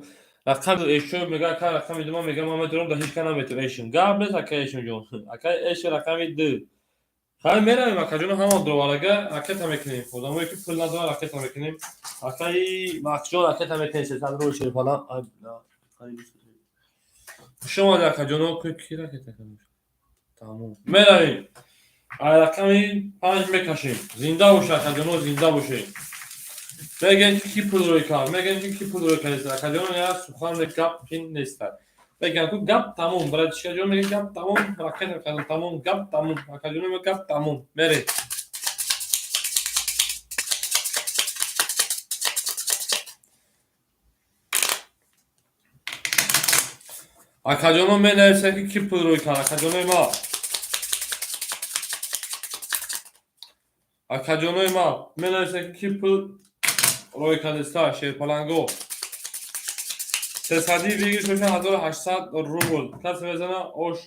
Рақами эшо мега, ака, рақами ду. Ман мегам, ман метавонам, да ҳеҷ ка наметавонам. Эшим, гап нест, акаи Эшимҷон. Акаи Эши, рақами ду. Хай, меравем, акаҷоно, ҳама доварага ракета мекунем. Одамое ки пул надоранд, ракета мекунем. Акаи Мақсҷон, ракета мекунем, 300 рубл шерпалан. Хуш омадед, акаҷоно. Ки ракета кардем? Тамом. Меравем. Ай рақами 5 мекашем. Зинда бошед, акаҷоно, зинда бошед. Мегӯем ки ки пул рӯй кард, мегӯем ки ки пул рӯй кард. Акаҷоно, я сухан гап ин нест. Мегӯям ку гап тамом, братишкаҷон мегӯяд гап тамом, ракета кардам тамом, гап тамом, акаҷоно мегӯяд гап тамом. Мерем. Акаҷоно, менависем ки ки пул рӯй кард, акаҷонои ма. Акаҷонои ма, менависем ки ки пул рӯй кардеста, шерпаланго. Сесадӣ выигрыш мешавад 1800 рубл. Касе мезана ош,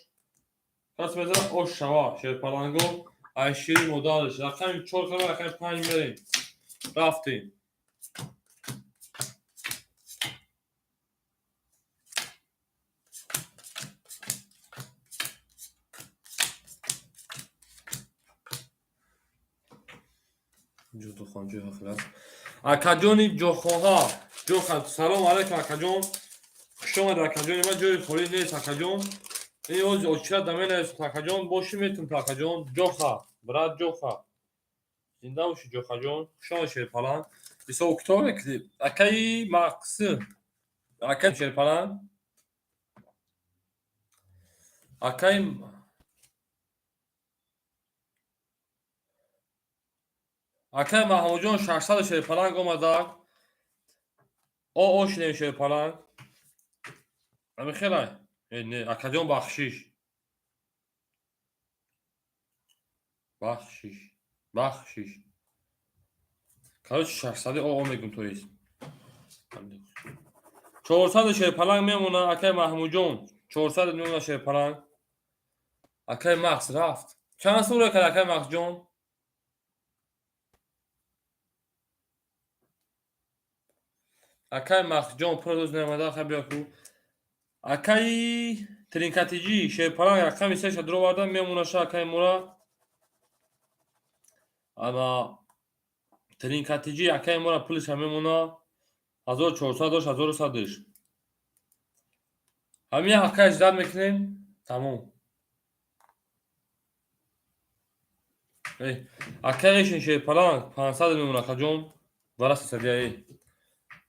касе мезана ош шава, шерпаланго, ай шири модараш. Рақами 4 кардам, рақами 5 мерем. Рафтем. Ҷудухон ҷои охир аст. Акаҷони ҷохоҳа, ҷоха, салом алайкум, акаҷон. Хуш омадед, акаҷони ман, ҷои холӣ нест, акаҷон. Ин ози очира да менависад, акаҷон, боши метун, акаҷон. Ҷоха, брат ҷоха. Зинда бошӣ, ҷохаҷон. Хуш омадед, шерпалан. Ҳисобу китоб мекунӣ. Акаи Мақси. Акаи шерпалан. Акаи Маҳмудҷон, 600 шерпаланг омадак. О шинем, шерпаланг. Ами хелай. Э, не, акаҷон, бахшиш. Бахшиш. Бахшиш. Короче, 600 о мегум, то есть. 400 шерпаланг мемона, акаи Маҳмудҷон. 400 мемона, шерпаланг. Акаи Макс рафт. Чанд сум рӯй кард, акаи Максҷон? Акаи Максҷон, пул дӯст наомада, хай биё ку. Акаи Тринкатиҷӣ, шерпаланг, рақами сеша дуроварда мемонаша, акаи мура. Ана Тринкатиҷӣ, акаи мура пулиша мемона. 1400 дошт, 1100 дошт. Ҳамин акай ждать мекунем. Тамом. Акаи Эшин, шерпаланг, 500 мемона, акаҷон. Вара сесадия, э.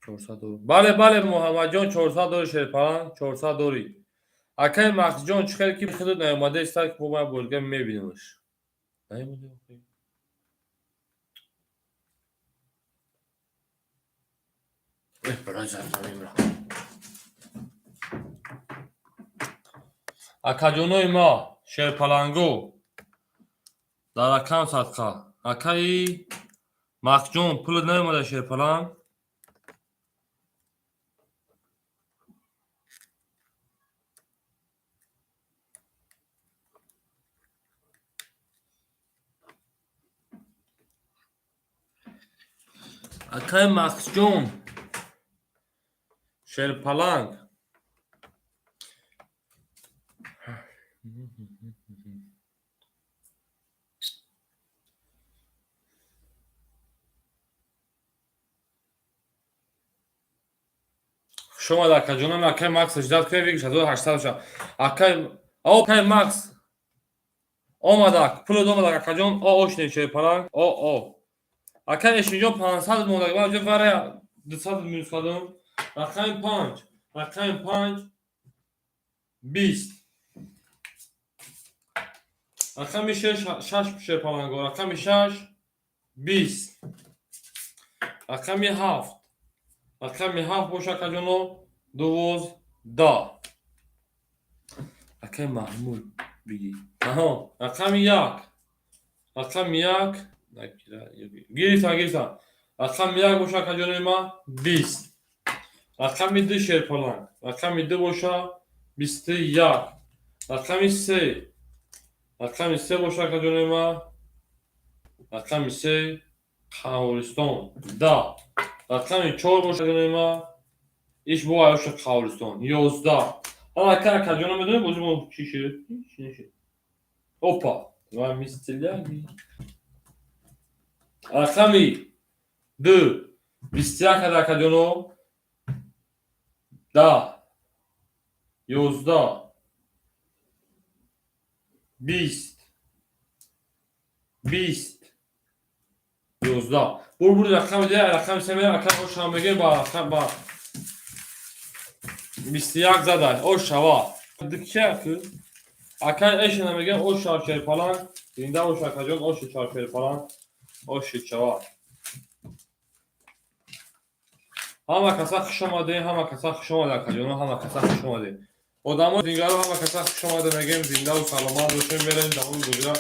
400 дори. Бале, бале, Муҳаммадҷон, 400 дори, шерпаланг, 400 дори. Акаи Мақсҷон, чӣ хеле ки худат наомада иста, ки мо борга мебинемш. Наомада охи. Э, барои зарзаминра. Акаҷонои ма, шерпаланго, дар рақам садқа. Акаи Мақсҷон, пулат наомада, шерпаланг. Акаи Мақсҷон, шерпаланг. Хуш омад, акаҷонам, акаи Макс ждать кунем, выигрыш 1800 шава. Акаи, акаи Макс омадак, пулат омадак, акаҷон, о ошнем, шерпаланг, о о. Акаи Эшинҷон, 500 мондак, ман ҷо вара 200 минус кардам. Рақами 5, рақами 5, 20. Рақами 6, 6, шерпаланго, рақами 6, 20. Рақами 7, рақами 7 боша, акаҷоно, 12. Акаи Маҳмуд бигӣ. Аҳо, рақами 1, рақами 1, гирифтам, гирифтам. Рақами 1 боша, акаҷонои ма, 20. Рақами 2, шерпаланг, рақами 2 боша, 21. Рақами 3, рақами 3 боша, акаҷонои ма, рақами 3, Қавристон, 10. Рақами 4 боша, акаҷонои ма, иш бо аюша Қавристон, 11. Ҳала ака, акаҷоно, медонед бозӣ мо чӣ шуд? Чӣ нашуд? Опа. Ва мистиляги. Рақами 2 21 акаҷоно, 10, 11, 20, 20, 11. Бур, бур, рақами 2, рақами 3 мерем. Ака, ошам мегем ба рақам ба 21 задай, ош шава. Дикча акай эшена мегем, ош шава, шерпаланг зинда ош, акаҷон, оши шава, шерпаланг оши шава. Ҳама каса хуш омадем, ҳама каса хуш омада, акаҷоно, ҳама каса хуш омадем. Одамо зингаро, ҳама каса хуш омада мегем, зиндаву саломат бошем. Мерем, давоми бозира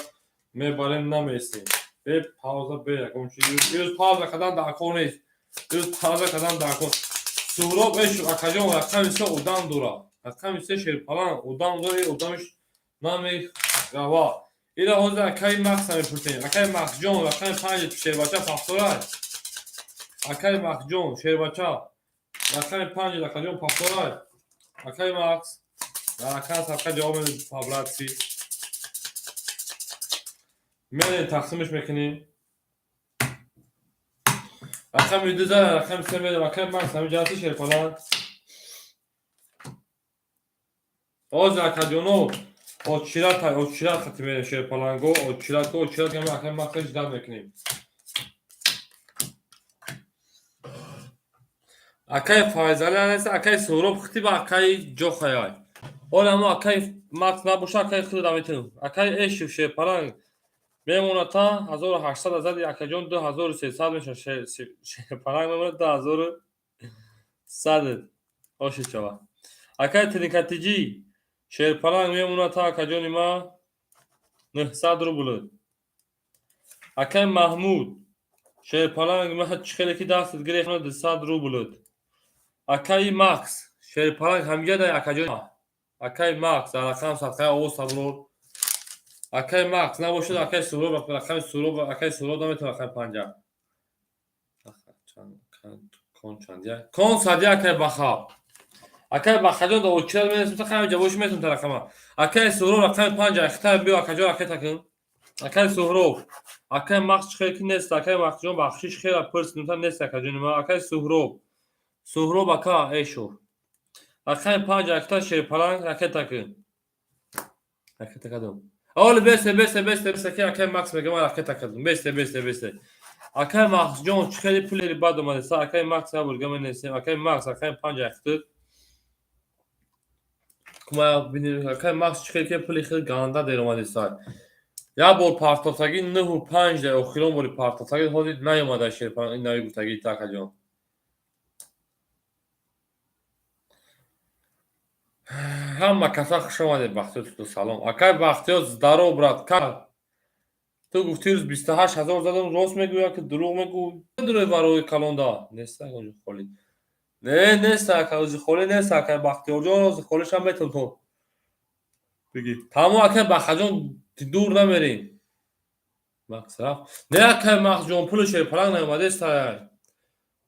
мебарем, наместем. Бе пауза, бе ягон чиз. Ирӯз пауза кардан дар кор нест. Ирӯз пауза кардан дар кор. Суҳроб эш, акаҷон, рақами 3 одам дора. Рақами 3 шерпаланг одам дора, одамиш намерава. Ира ҳозир акаи Макса мепурсем. Акаи Максҷон, рақами 5 шербача пахторай. Акаи Максҷон, шербача. Рақами 5, акаҷон, пахторай. Акаи Макс. Дар рақам сабқа ҷавоб медиҳед по-братски. Мерем, тақсимаш мекунем. Рақами 2 зад, рақами 3 мерем. Акаи Макс, ҳамин ҷаҳати шерпаланг. Ҳозир, акаҷоно, очират, очират хати мерем, шерпаланго, очират, очират гама, акаи Макса ждать мекунем. Акаи Файзали нест, акаи Суҳроб хити ба акаи Ҷохаяй. Ҳоле мо акаи Макс набоша, акаи худро метавонем. Акаи Эшев шерпаланг мемонад та 1800 азади, акаҷон, 2300 мешавад. Шерпаланг мемонад 2100, оши шава. Акаи Тринкатиҷӣ шерпаланг мемонад та, акаҷони ма, 900 рубл. Акаи Маҳмуд шерпаланг ма чӣ хеле ки дастат гирефт, 200 рубл. Акаи Макс шерпаланг ҳамҷадай, акаҷон. Акаи Макс дар рақам садқаи овоз таброр. Акаи Макс набошад, акаи Суҳроб, рақами Суҳроб, акаи Суҳроб наметавонад рақами 5. Кон чанд як? Кон садия, акаи Баха. Акаи Бахаҷон да очират менесем, та қами ҷавоши метавон та рақама. Акаи Суҳроб рақами 5 ахтар биё, акаҷон, ракета кун. Акаи Суҳроб, акаи Макс чӣ хеле ки нест, акаи Максҷон, бахшиш хела пурсидем, та нест, акаҷони ма. Акаи Суҳроб. Суҳроб ака эшо. Рақами 5 ахтар шерпаланг ракета кун. Ракета кардам. Оли бесе, бесе, бесе, бесе, ки акаи Макс мегӯям, ман ракета кардам. Бесе, бесе, бесе. Акаи Максҷон чӣ хеле пулери бад омадеса, акаи Макс як бор менесем. Акаи Макс рақами 5 ахтар. Кума бинем, акаи Макс чӣ хеле ки пули хеле ганда дер омадеса. Як бор партофтагӣ 9 у 5 дар охирон бори партофтагӣ, ҳозир наёмада шерпаланг ин нави гуфтагӣ та, акаҷон. Ҳама каса хуш омадед, Бахтиёр ту салом. Акай Бахтиёр, здоров, брат. Ту гуфтӣ рӯз 28 000 задам, рост мегӯя ки дурӯғ мегӯй? Дурӯғ барои калонда. Нест ози холӣ. Не, нест, ака, ози холӣ нест, акай Бахтиёрҷон, ози холишам метавон то. Бигӣ. Тамом, акай Бахаҷон, дур намерем. Макс рафт. Не, акай Максҷон, пули шерпаланг наомадест ай.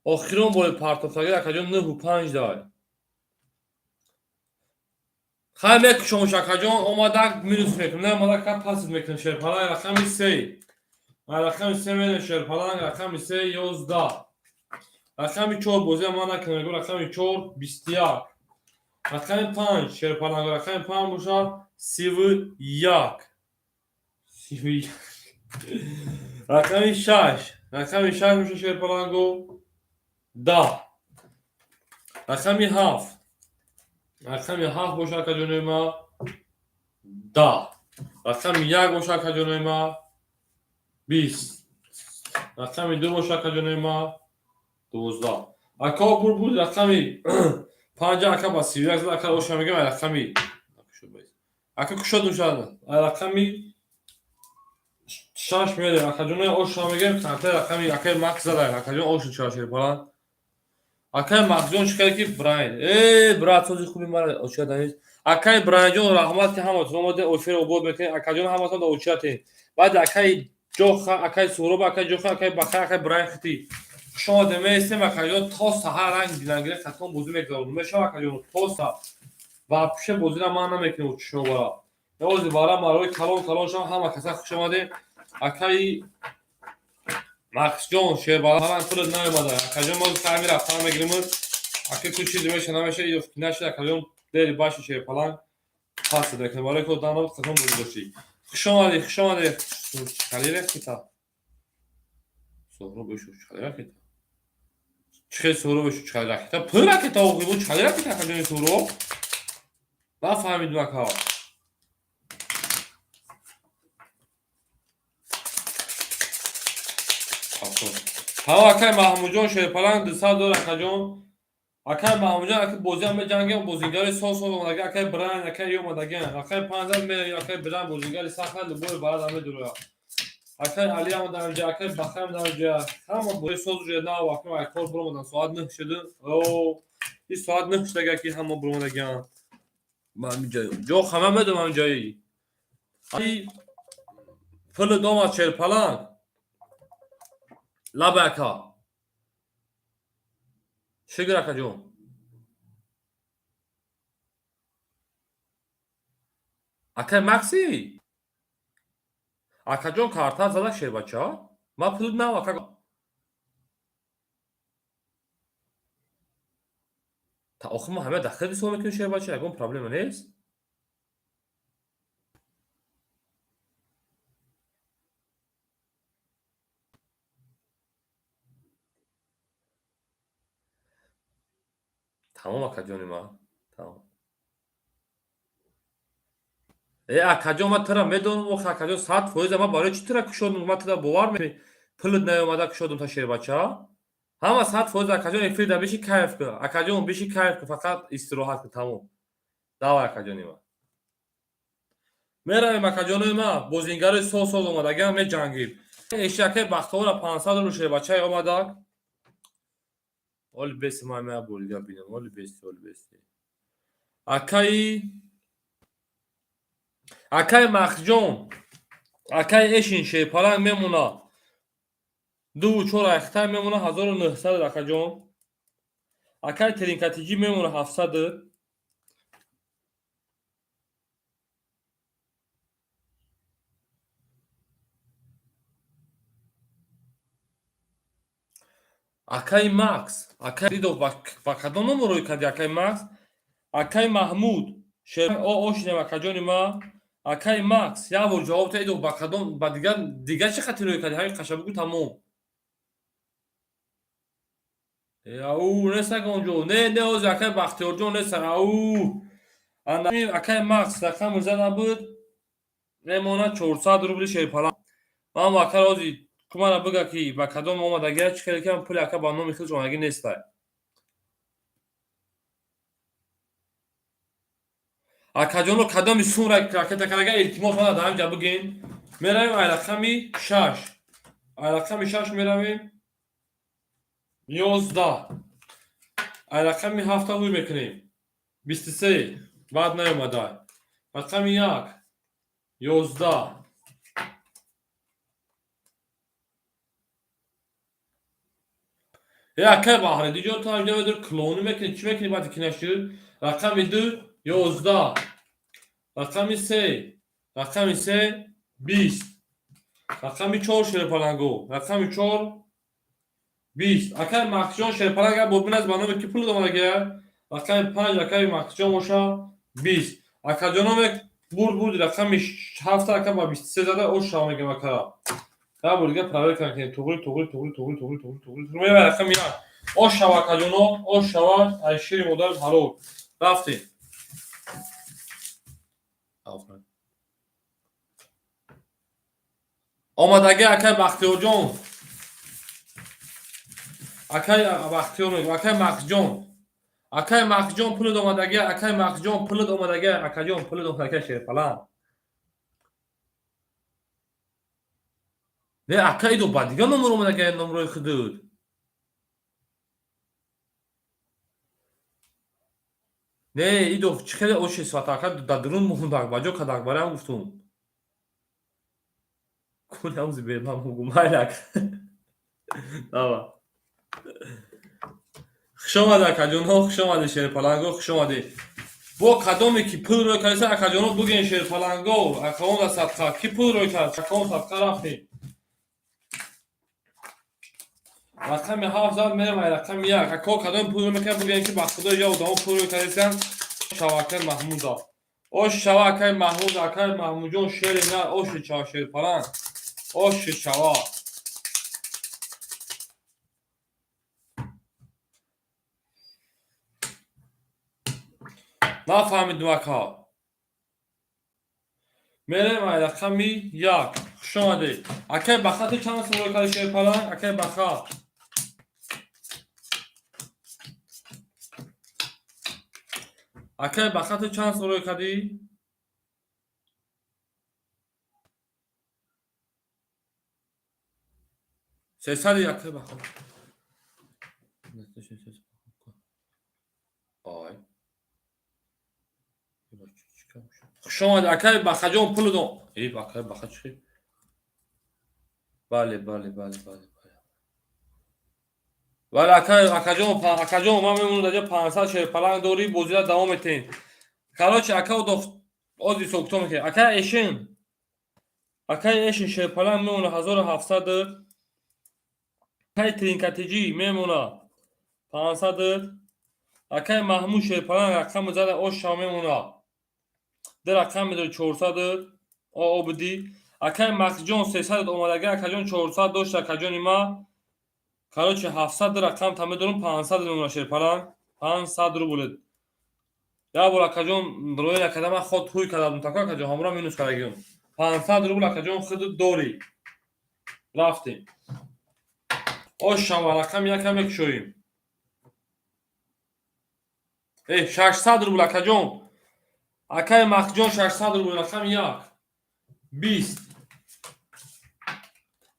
Охирон бори партофтагӣ, акаҷон, 9 у 5 дай. Хай мекушомш, акаҷон, омадак минус мекунем, наомадак ка пасит мекунем. Шерпаланг рақами 3. Рақами 3 мерем, шерпаланг рақами 3 11. Рақами 4 бозия ман накунам, мегӯям рақами 4 21. Рақами 5 шерпаланг рақами 5 бошад 31. 31. Рақами 6. Рақами 6 бошад шерпаланго 10. Рақами 7. Рақами 7 бошад, акаҷонои ма, 10. Рақами 1 бошад, акаҷонои ма, 20. Рақами 2 бошад, акаҷонои ма, 12. Ака бур рақами 5, ака ба 31 зад, ака оша мегӯям рақами ака кушод мешавад. Рақами 6 мерем, акаҷонои, оша мегӯям канта рақами акаи Макс задай, акаҷон, ошу ча шерпаланг. Акаи Максҷон чӣ хеле ки Брайн. Э, брат, сози хуби мара очият нест. Акаи Брайнҷон, раҳмат ки ҳаматон омадед, эфир обод мекунед. Акаҷон, ҳаматон дар очиятем. Баъд акаи Ҷоха, акаи Суҳроб, акаи Ҷоха, акаи Баха, акаи Брайн хити. Хуш омадед, меистем, акаҷон, то саҳар ранг динагире хатон бозӣ мегузаронем. Мешава, акаҷон, то саҳар. Вообще бозиро ман намекунем шумо бара. Ози бара марои калон калон шам ҳама каса хуш омадем. Акаи Максҷон шербаланд пулат наомада. Акаҷон мо ҳами рафтан мегирем. Ака ку чизе меша намеша нашид акаҷон дери баши шерпаланг пас мекунем. Барои ки одам қасам бозӣ дошти. Хуш омадӣ, хуш омадӣ. Чӣ ракета? Соҳроб бешу чӣ ракета? Чӣ соҳроб бешу чӣ ракета? Пур ракета охи бу чӣ ракета акаҷони соҳроб? Нафаҳмидум ака. Ҳа акай Маҳмудҷон шерпаланг 200 доллар акаҷон. Акай Маҳмудҷон ака бозиам меҷангем, бозингари соз соз омадаги, акай Брайан, акай омадагиан. Акай 500 ме, акай Брайан бозингари сахт любой барад ҳаме дуроя. Акай Али омада инҷа, акай Бахай омада инҷа. Ҳама бози соз уже на вақт ай кор буромадан соат 9 шуд. О, ин соат 9 шудага ки ҳама буромадагиан. Ман инҷа ҷо ҳама медонам инҷаи. Ай пули омад шерпаланг. Лаба ака. Шукр акаҷон. Акай Макси? Акаҷон карта зада шербача? Ман пул нав ака. Та охир мо ҳама дахил ҳисоб мекунем шербача, ягон проблема нест? Тамом акаҷони ман. Тамом. Э акаҷон ман тура медонам охи акаҷон 100% ман барои чӣ тура кушодум? Ман тура бовар мекунӣ пулат наомада кушодум та шербача? Ҳама 100% акаҷон эфирда биши кайф кун. Акаҷон биши кайф кун, фақат истироҳат кун, тамом. Давай акаҷони ман. Меравем акаҷонои ман, бозингарои соз соз омадагиам меҷангем. Эшакаи Бахтовара 500 рубл шербачае омадак. Оли беси ман мея болига бинам. Оли беси, оли беси. Акаи Махҷон, акаи Эшин шерпаланг мемона. 2 4 айхтай мемона 1900 акаҷон. Акаи Теринкатиҷӣ мемона 700. Акаи Макс, акаи Ридов ба кадом номер рӯй кардӣ акаи Макс? Акаи Маҳмуд, шер ошинем акаҷони ман. Акаи Макс, як бор ҷавоб та Идов ба кадом ба дигар дигар чӣ хати рӯй кардӣ? Ҳамин қаша бугӯ тамом. Ау, нест онҷо. Не, не, ҳозир акаи Бахтиёрҷон нест. Ау. Ана акаи Макс рақами зада буд. Мемонад 400 рубли шерпаланг. Ман ака ҳозир кумара бига ки ба кадом омадагия чӣ хеле ки пули ака ба номи худш омадагӣ нестай. Акаҷоно кадоми сум ракета кардага илтимос мана дар ҳамҷа бигин. Меравем ай рақами 6. Ай рақами 6 меравем 11. Ай рақами 7 рӯй мекунем. 23 баъд наомада. Рақами 1 11. Э акай Баҳриддинҷон ту ҳамҷа медор клонӣ мекунӣ чӣ мекунӣ баъди ки нашуд? Рақами 2 11. Рақами 3 рақами 3 20. Рақами 4 шерпаланго. Рақами 4 20. Акай Махсҷон шерпаланг як бор биназ ба номи ки пул омадагия? Рақами 5 акаи Махсҷон боша 20. Акаҷономе бурд бурд рақами 7 ака ба 23 зада ош шава мегам ака. Як бор дига проверка мекунем. Туғри, туғри, туғри, туғри, туғри, туғри, туғри. Мева рақами 1. Ош шава акаҷоно, ош шава, ай шири модар ҳалол. Рафтем. Африн. Омадаги акай Бахтиёрҷон. Акай Бахтиёр мегӯм, акай Махсҷон. Акай Махсҷон пулат омадаги, акай Махсҷон пулат омадаги, акаҷон пулат омадаги шерпаланг. Не, ака идо ба дигар номер омадаги номерои худут. Не, идо чӣ хеле оши свата ака дар дурун мондак, ба ҷо кадак, барои ҳам гуфтум. Куни ҳамзи бемам гум майли ака. Дава. Хуш омадед акаҷонҳо, хуш омадед шерпаланго, хуш омадед. Бо кадоме ки пул рӯй кардеса, акаҷоно, буген, шерпаланго, акаон да садқа. Ки пул рӯй кард, акаон садқа. Рафтем, рақами ҳафт зад, мерем ай рақами як. Ако, кадоме пул рӯй мекард, буген, ки ба худо я одамо пул рӯй кардесиан. Шава, акай Маҳмуда, ош шава, акай Маҳмуд, акай Маҳмудҷон, шери на, оши чава, шерпаланг, оши шава. Нафаҳмидум, ака. Мерем ай рақами як. Хуш омадед, акай Баха. Ту чанд сум рӯй карди, шерпаланг, акай Баха? Акай Баха, ту чанд сум рӯй кардӣ? 300-и, акай Баха. Ай, хуш омадед, акай Бахаҷон, пулудон. Э, акай Баха, чӣ? Бале, бале, бале, бале, бале, бале, акай, акаҷон, акаҷон, ман мемонам дар ҷо. 500 шерпаланг дорӣ, бозира давом метиҳем. Короче, ака, ози сокто мекунем. Акай Эшин, акай Эшин, шерпаланг мемона 1700. Акай Тринкатиҷӣ мемона 500. Акай Маҳмуд, шерпаланг, рақами зада, ошшав, мемона ду рақам медори, 400 обудӣ. Акай Махҷон, 300 омадага, акаҷон, 400 дошт, акаҷони ма. Короче, 700 рақам та медорам, 500 мемона шерпаланг, 500 рубл. Як бор, акаҷон, роя накарда, ман ход ҳуй карда будам тако, акаҷон, ҳамро минус кардагиам. 500 рубл, акаҷон, худ дорӣ. Рафтем, ошшава, рақами якам мекушоем. Э, 600 рубл, акаҷон, акаи Махҷон, 600 рубл. Рақами як 20,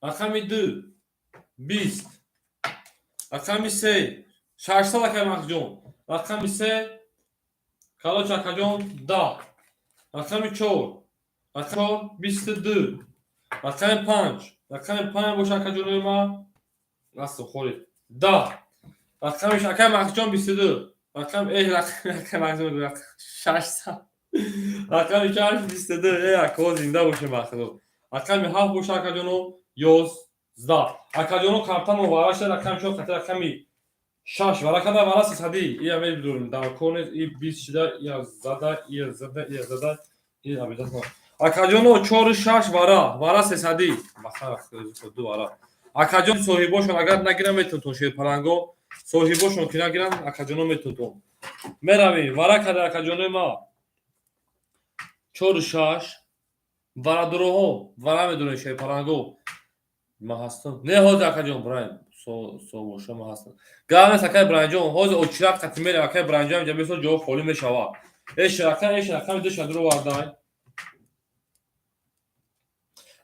рақами ду 20, рақами се 600, акаи Махҷон, рақами се, короче, акаҷон, 10, рақами чор, рақами чор 22, рақами панҷ, рақами панҷ боша, акаҷонои ма, раст хӯред, 10, рақами акаи Махҷон 22, рақам, э, рақами Махҷон 600, рақами шаш 22. Э, ако, зинда бошем, ба худо. Рақами ҳафт боша, акаҷоно, 11. Акаҷоно, картамо вараша, рақами чор қати рақами шаш вара када, вара 300-ӣ. Ия медурем, дар кор нест. И 20 шида, ия зада, ия зада, ия зада, и обязательно. Акаҷоно, чору шаш вара, вара 300-ӣ. Ду вара, акаҷон, соҳибошон агар нагирам, метунтон, шерпаланго, соҳибошон ки нагирам, акаҷоно, метунтон. Меравем, вара када, акаҷонои ма, чору шаш варадуроҳо, вара медурем, шерпаланго, ма ҳастам. Не, ҳозир, акаҷон, браем собоша, ма ҳастам, гап нест, акай Бранҷон. Ҳозир очират қати мерем, акай Бранҷон, инҷа бесо ҷо холӣ мешавад. Эш рақам, эш рақами ду шадуро вардай,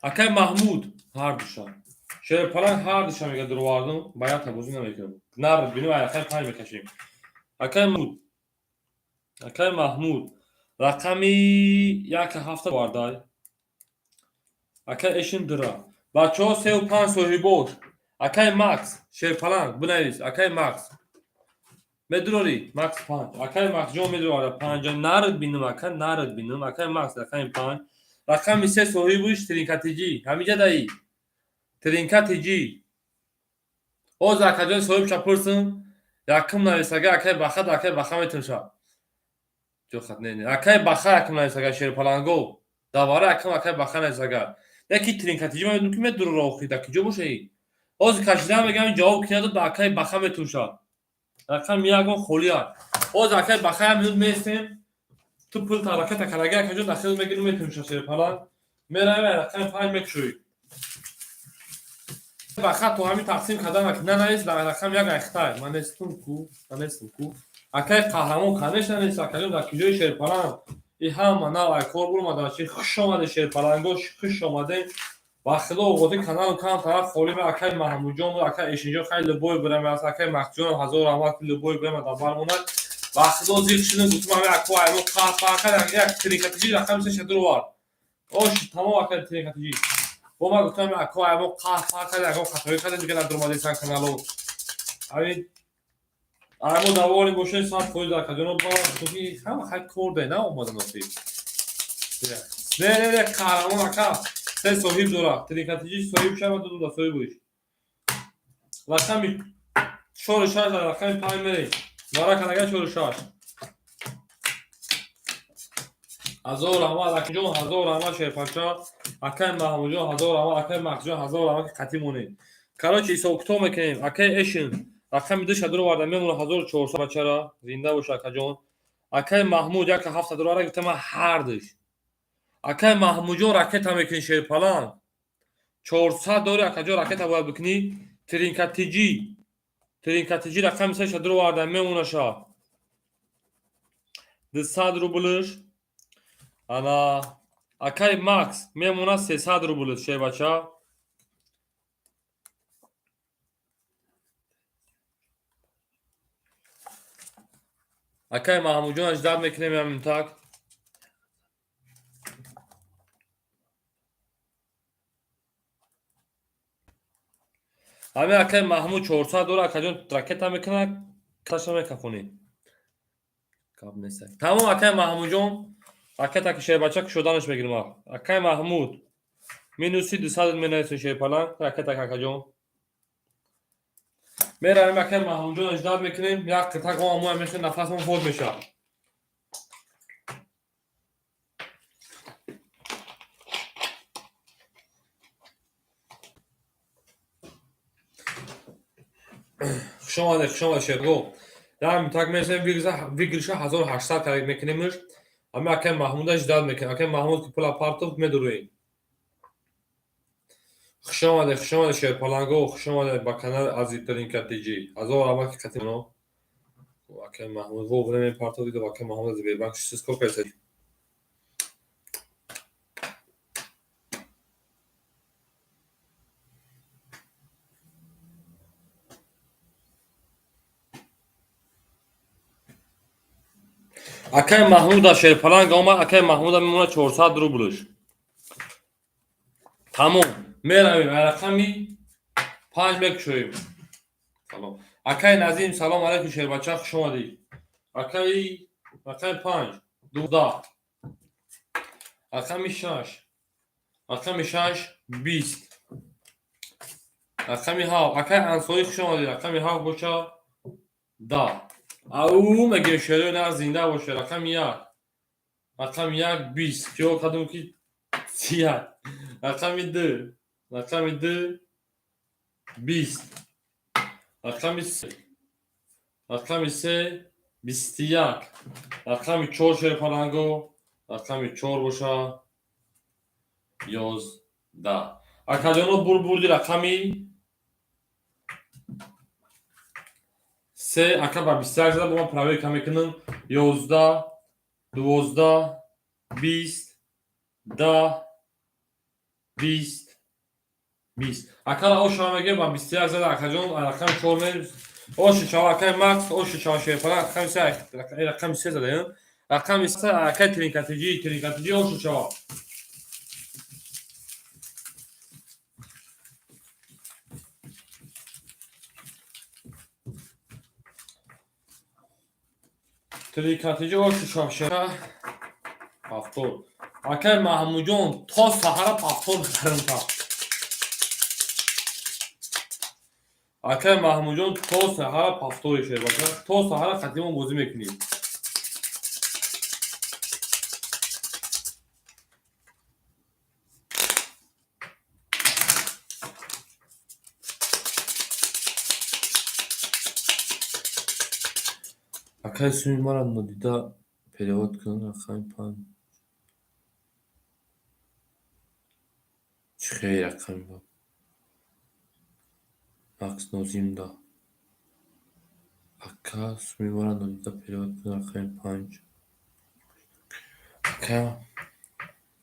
акай Маҳмуд. Ҳар душа шерпаланг, ҳар душа мега дуровардум, ба якта бозӣ намекунем. Нар бинем, ай рақами панҷ мекашем. Акай Маҳмуд, акай Маҳмуд, рақами як ҳафта вардай, акай Эшин дура. Бачаҳо, сеу панҷ соҳибош. Акай Макс, шерпаланг, бинавис, акай Макс, медурорӣ, Макс панҷ. Акай Максҷон медурора панҷ. Нард бинум, ака, нард бинум. Акай Макс, рақами панҷ. Рақами се соҳибуш Тринкатиҷӣ, ҳамиҷа даи Тринкатиҷӣ. Ҳозир, акаҷон, соҳибша пурсм, якум нависага, акай Баха. Акай Баха метунша ҷохат, не, не, акай Баха якум нависага, шерпаланго, давара якум акай Баха нависага. Яки Тринкатиҷӣ ман медонам, ки медурора, охи дар киҷо бошаи. Ҳозир кашидан мегам, ҷавоб ки надод, ба акай Баха метунша. Рақами ягон холия. Ҳозир, акай Баха, як минут местем, ту пул тараката карага, акаҷон, дахил мегирӣ, метунша, шерпаланг. Меравем, рақами панҷ мекушоӣ. Баха то ҳамин тақсим кардан нанавис, дар рақами як айхтай. Ман нестум ку, ман нестум ку, акай Қаҳрамон, конечно, нест. Акаҷон, дар киҷои шерпаланг? И ҳама нав ай кор буромада. Чи, хуш омаде, шерпаланго, хуш омадем. Ба худо, оғози каналу кам тараф холӣ. Акай Маҳмудҷон, акай Эшинҷон, хай любой бирам аст. Акай Маҳҷонам, ҳазор раҳмат, любой бирам дар бармонад. Ба худо, зиқ шудем, гуфтум, ҳами ако аймо қаҳр як Тринкатиҷӣ, рақами се шадур овард. Ош, тамом, акай Тринкатиҷӣ. Бо ман гуфтам, ако аймо қаҳр кард, ягон хатоӣ кардем, дига надурмадисан каналу. Ҳамин. Мо даволи бошед 100% акаҷоно ба ки ҳама хай кор дай на омадан охи. Не, не, не, қаҳрамон ака. Се соҳиб дора. Тринкатиҷи соҳиб шава, ду да соҳиб. Рақами 4 6, рақами 5 мерем. Барака нага 4 6. Ҳазор раҳмат акаҷон, ҳазор раҳмат шерпача, акаи Маҳмудҷон, ҳазор раҳмат, акаи Маҳсуҷон, ҳазор раҳмат ки қатӣ монед. Короче, ҳисоб китоб мекунем. Акаи Эшин рақами 2 шадро оварда мемона 1400 бачара, зинда боша акаҷон. Акаи Маҳмуд як ҳафта дроварда гуфта ман ҳардуш. Акаи Маҳмудҷон ракета мекунӣ шерпаланг. 400 дори акаҷон, ракета бояд бикунӣ. Тринкатиҷи. Тринкатиҷи рақами 3 шадро оварда мемонаша. 200 рублш. Ана акаи Макс мемона 300 рубл шербача. Акаи Маҳмудҷон ждать мекунем ҳамин так. Ҳамин акаи Маҳмуд 400 дора, акаҷон ракета мекунад, каша мекафонӣ. Гап нест. Тамом, акаи Маҳмудҷон, ракета ки шербача кушоданаш мегирем. Акаи Маҳмуд минуси 200 менависем шерпаланг, ракета акаҷон. Меравем акаи Маҳмудҷон ждать мекунем, як қитак омоя мешавад, нафасмон фод мешавад. Хуш омадед, хуш омадед шерго. Дар так мерасем выигрыша 1800 карак мекунемш. Ҳамин акаи Маҳмуда ждать мекунем. Акаи Маҳмуд ки пула партов медуроем. Хуш омадед, хуш омадед шерпаланго, хуш омадед ба канали Азизтарин КТЖ. Ҳазор раҳмат ки қатӣ акаи Маҳмуд вовремя партов дида, акаи Маҳмуд аз Сбербанк сколько это? Акаи Маҳмуда шерпаланг омад, акаи Маҳмуда мемонад 400 рублш. Тамом, меравем, рақами 5 мекушоем. Салом. Акаи Назим, салом алейкум шербача, хуш омадӣ. Акаи рақами 5, 12. Рақами 6. Рақами 6, 20. Рақами 7, акаи Ансорӣ хуш омадӣ. Рақами 7 боша 10. Ау мегем шерои на зинда боша. Рақами 1. Рақами 1 20. Хиёл кардам ки 31. Рақами 2. Рақами 2 20. Рақами 3. Рақами 3 21. Рақами 4 шерпаланго. Рақами 4 боша 11. Акаҷоно бурди рақами 3 ака ба 21 зада, бо ман проверка мекунам. 11, 12, 20, 10, 20, 20. Акара ошава мегем ба 21 зада акаҷон, рақами 4 мерем. Оши чава акаи Макс, оши чава шерпаланг, рақами 3, рақами 3 зада, рақами 3 акаи Тринкатиҷи, Тринкатиҷи оши чава. Тринкатиҷи оши чава шера. Повтор. Акаи Маҳмудҷон то саҳара повтор мехарем та. Акаи Маҳмудҷон то саҳара повтори шербача, то саҳара қатимон бозӣ мекунем. Акаи суми маро нодида перевод кун рақами 5. Чӣ хел рақами Макс Нозимда. Ака суми маро нодида перевод кун рақами 5. Ака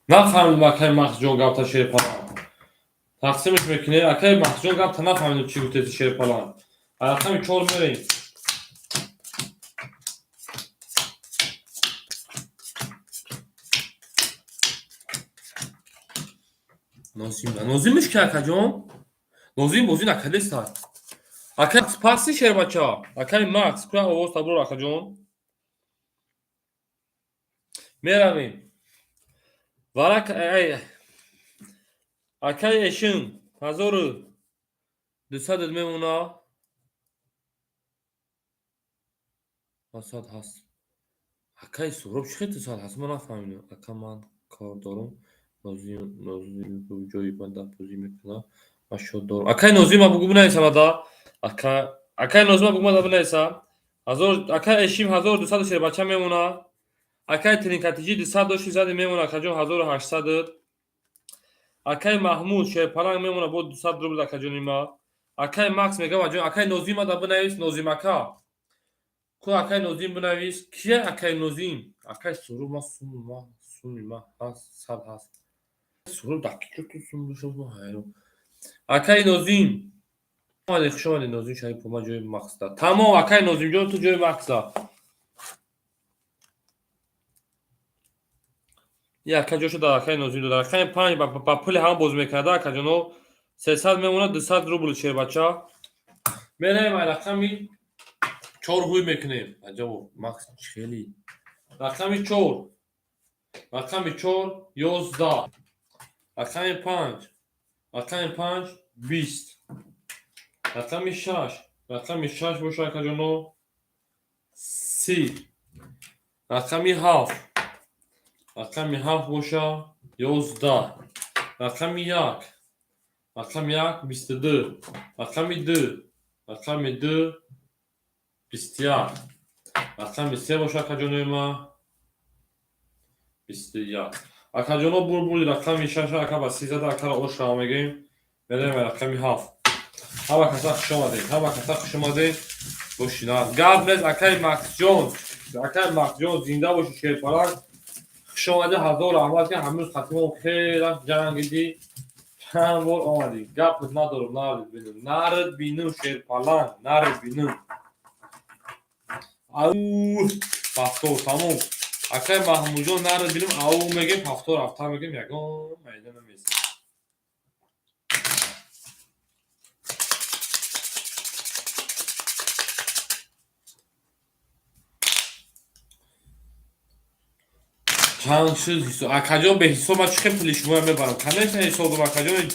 нафаҳмидам акаи Маҳсуҷон гапта шерпаланг. Тақсимаш мекунед, акаи Маҳсуҷон гапта нафаҳмидам чӣ гуфтеси шерпаланг. Рақами 4 мерем. Нозимда. Нозимиш ки акаҷон? Нозим бозӣ накардеста. Акай пасти, шербача, акай Макс, куя овоз табур, акаҷон. Меравем. Варак, акай Эшин, 1200 мемона. Сад ҳаст. Акай Суҳроб, чӣ хел 200 ҳаст? Ман нафаҳмидам. Ака, ман кор дорам. Нозим ҷои ман дар бозӣ мекунад. Ман шод дорам. Акай Нозима, бугӯ, бинависам ада. Акай Нозима, бугӯ, мада бинависам. Ҳазор, акай Эшим, 1200 шербача мемона. Акай Тринкатиҷи, 200 дошти, зади, мемона, акаҷон, 1800. Акай Маҳмуд шерпаланг мемона бо 200 рубл, акаҷони ма. Акай Макс мегӯям, аҷон, акай Нозима да бинавис, Нозим ака. Ку акай Нозим бинавис. Кия акай Нозим? Акай Суҳроб, ма сум ма суми ма ҳаст, 100 ҳаст. Суҳроб дар ки ту сум бошад, ма ҳайрон. Акай Нозим. Омадед, хуш омадед, Нозим Шарипов, ма ҷои Максда. Тамом, акай Нозимҷон, ту ҷои Максда. И ака ҷошо дар акай Нозим дода. Рақами панҷ ба пули ҳама боз мекарда, акаҷоно. 300 мемонад, 200 рубл, шербача. Меравем, ай рақами чор ҳуй мекунем. Аҷабо, Макс хеле. Рақами чор. Рақами чор, 11. Рақами панҷ. Рақами панҷ, 20. Рақами шаш. Рақами шаш боша, акаҷоно, 30. Рақами ҳафт. Рақами ҳафт боша, 11. Рақами як. Рақами як, 22. Рақами ду. Рақами ду, 21. Рақами се боша, акаҷонои ма, 21. Акаҷоно, бурбури рақами шаша, ака ба 30 зада, акаро ошава мегӯем. Меравем ба рақами ҳафт. Ҳама каса хуш омадед, ҳама каса хуш омадед. Бошина. Гап нест, акаи Максҷон. Акаи Максҷон, зинда боши, шерпаланг. Хуш омадӣ, ҳазор раҳмат, ки ҳамрӯз хатимон хеле ҷангидӣ. Чанд бор омадӣ. Гап надорам, нарид бинум. Нарид бинум, шерпаланг, нарид бинум. Ау, ҳафтор, тамом. Акаи Маҳмудҷон, нарид бинум, ау мегем, ҳафтор ҳафта мегем, ягон майда намесем. Чанд шуд ҳисоб? Акаҷон, беҳисоб ман чӣ хел пули шуморо мебарам? Конечно, ҳисоб дорам, акаҷон.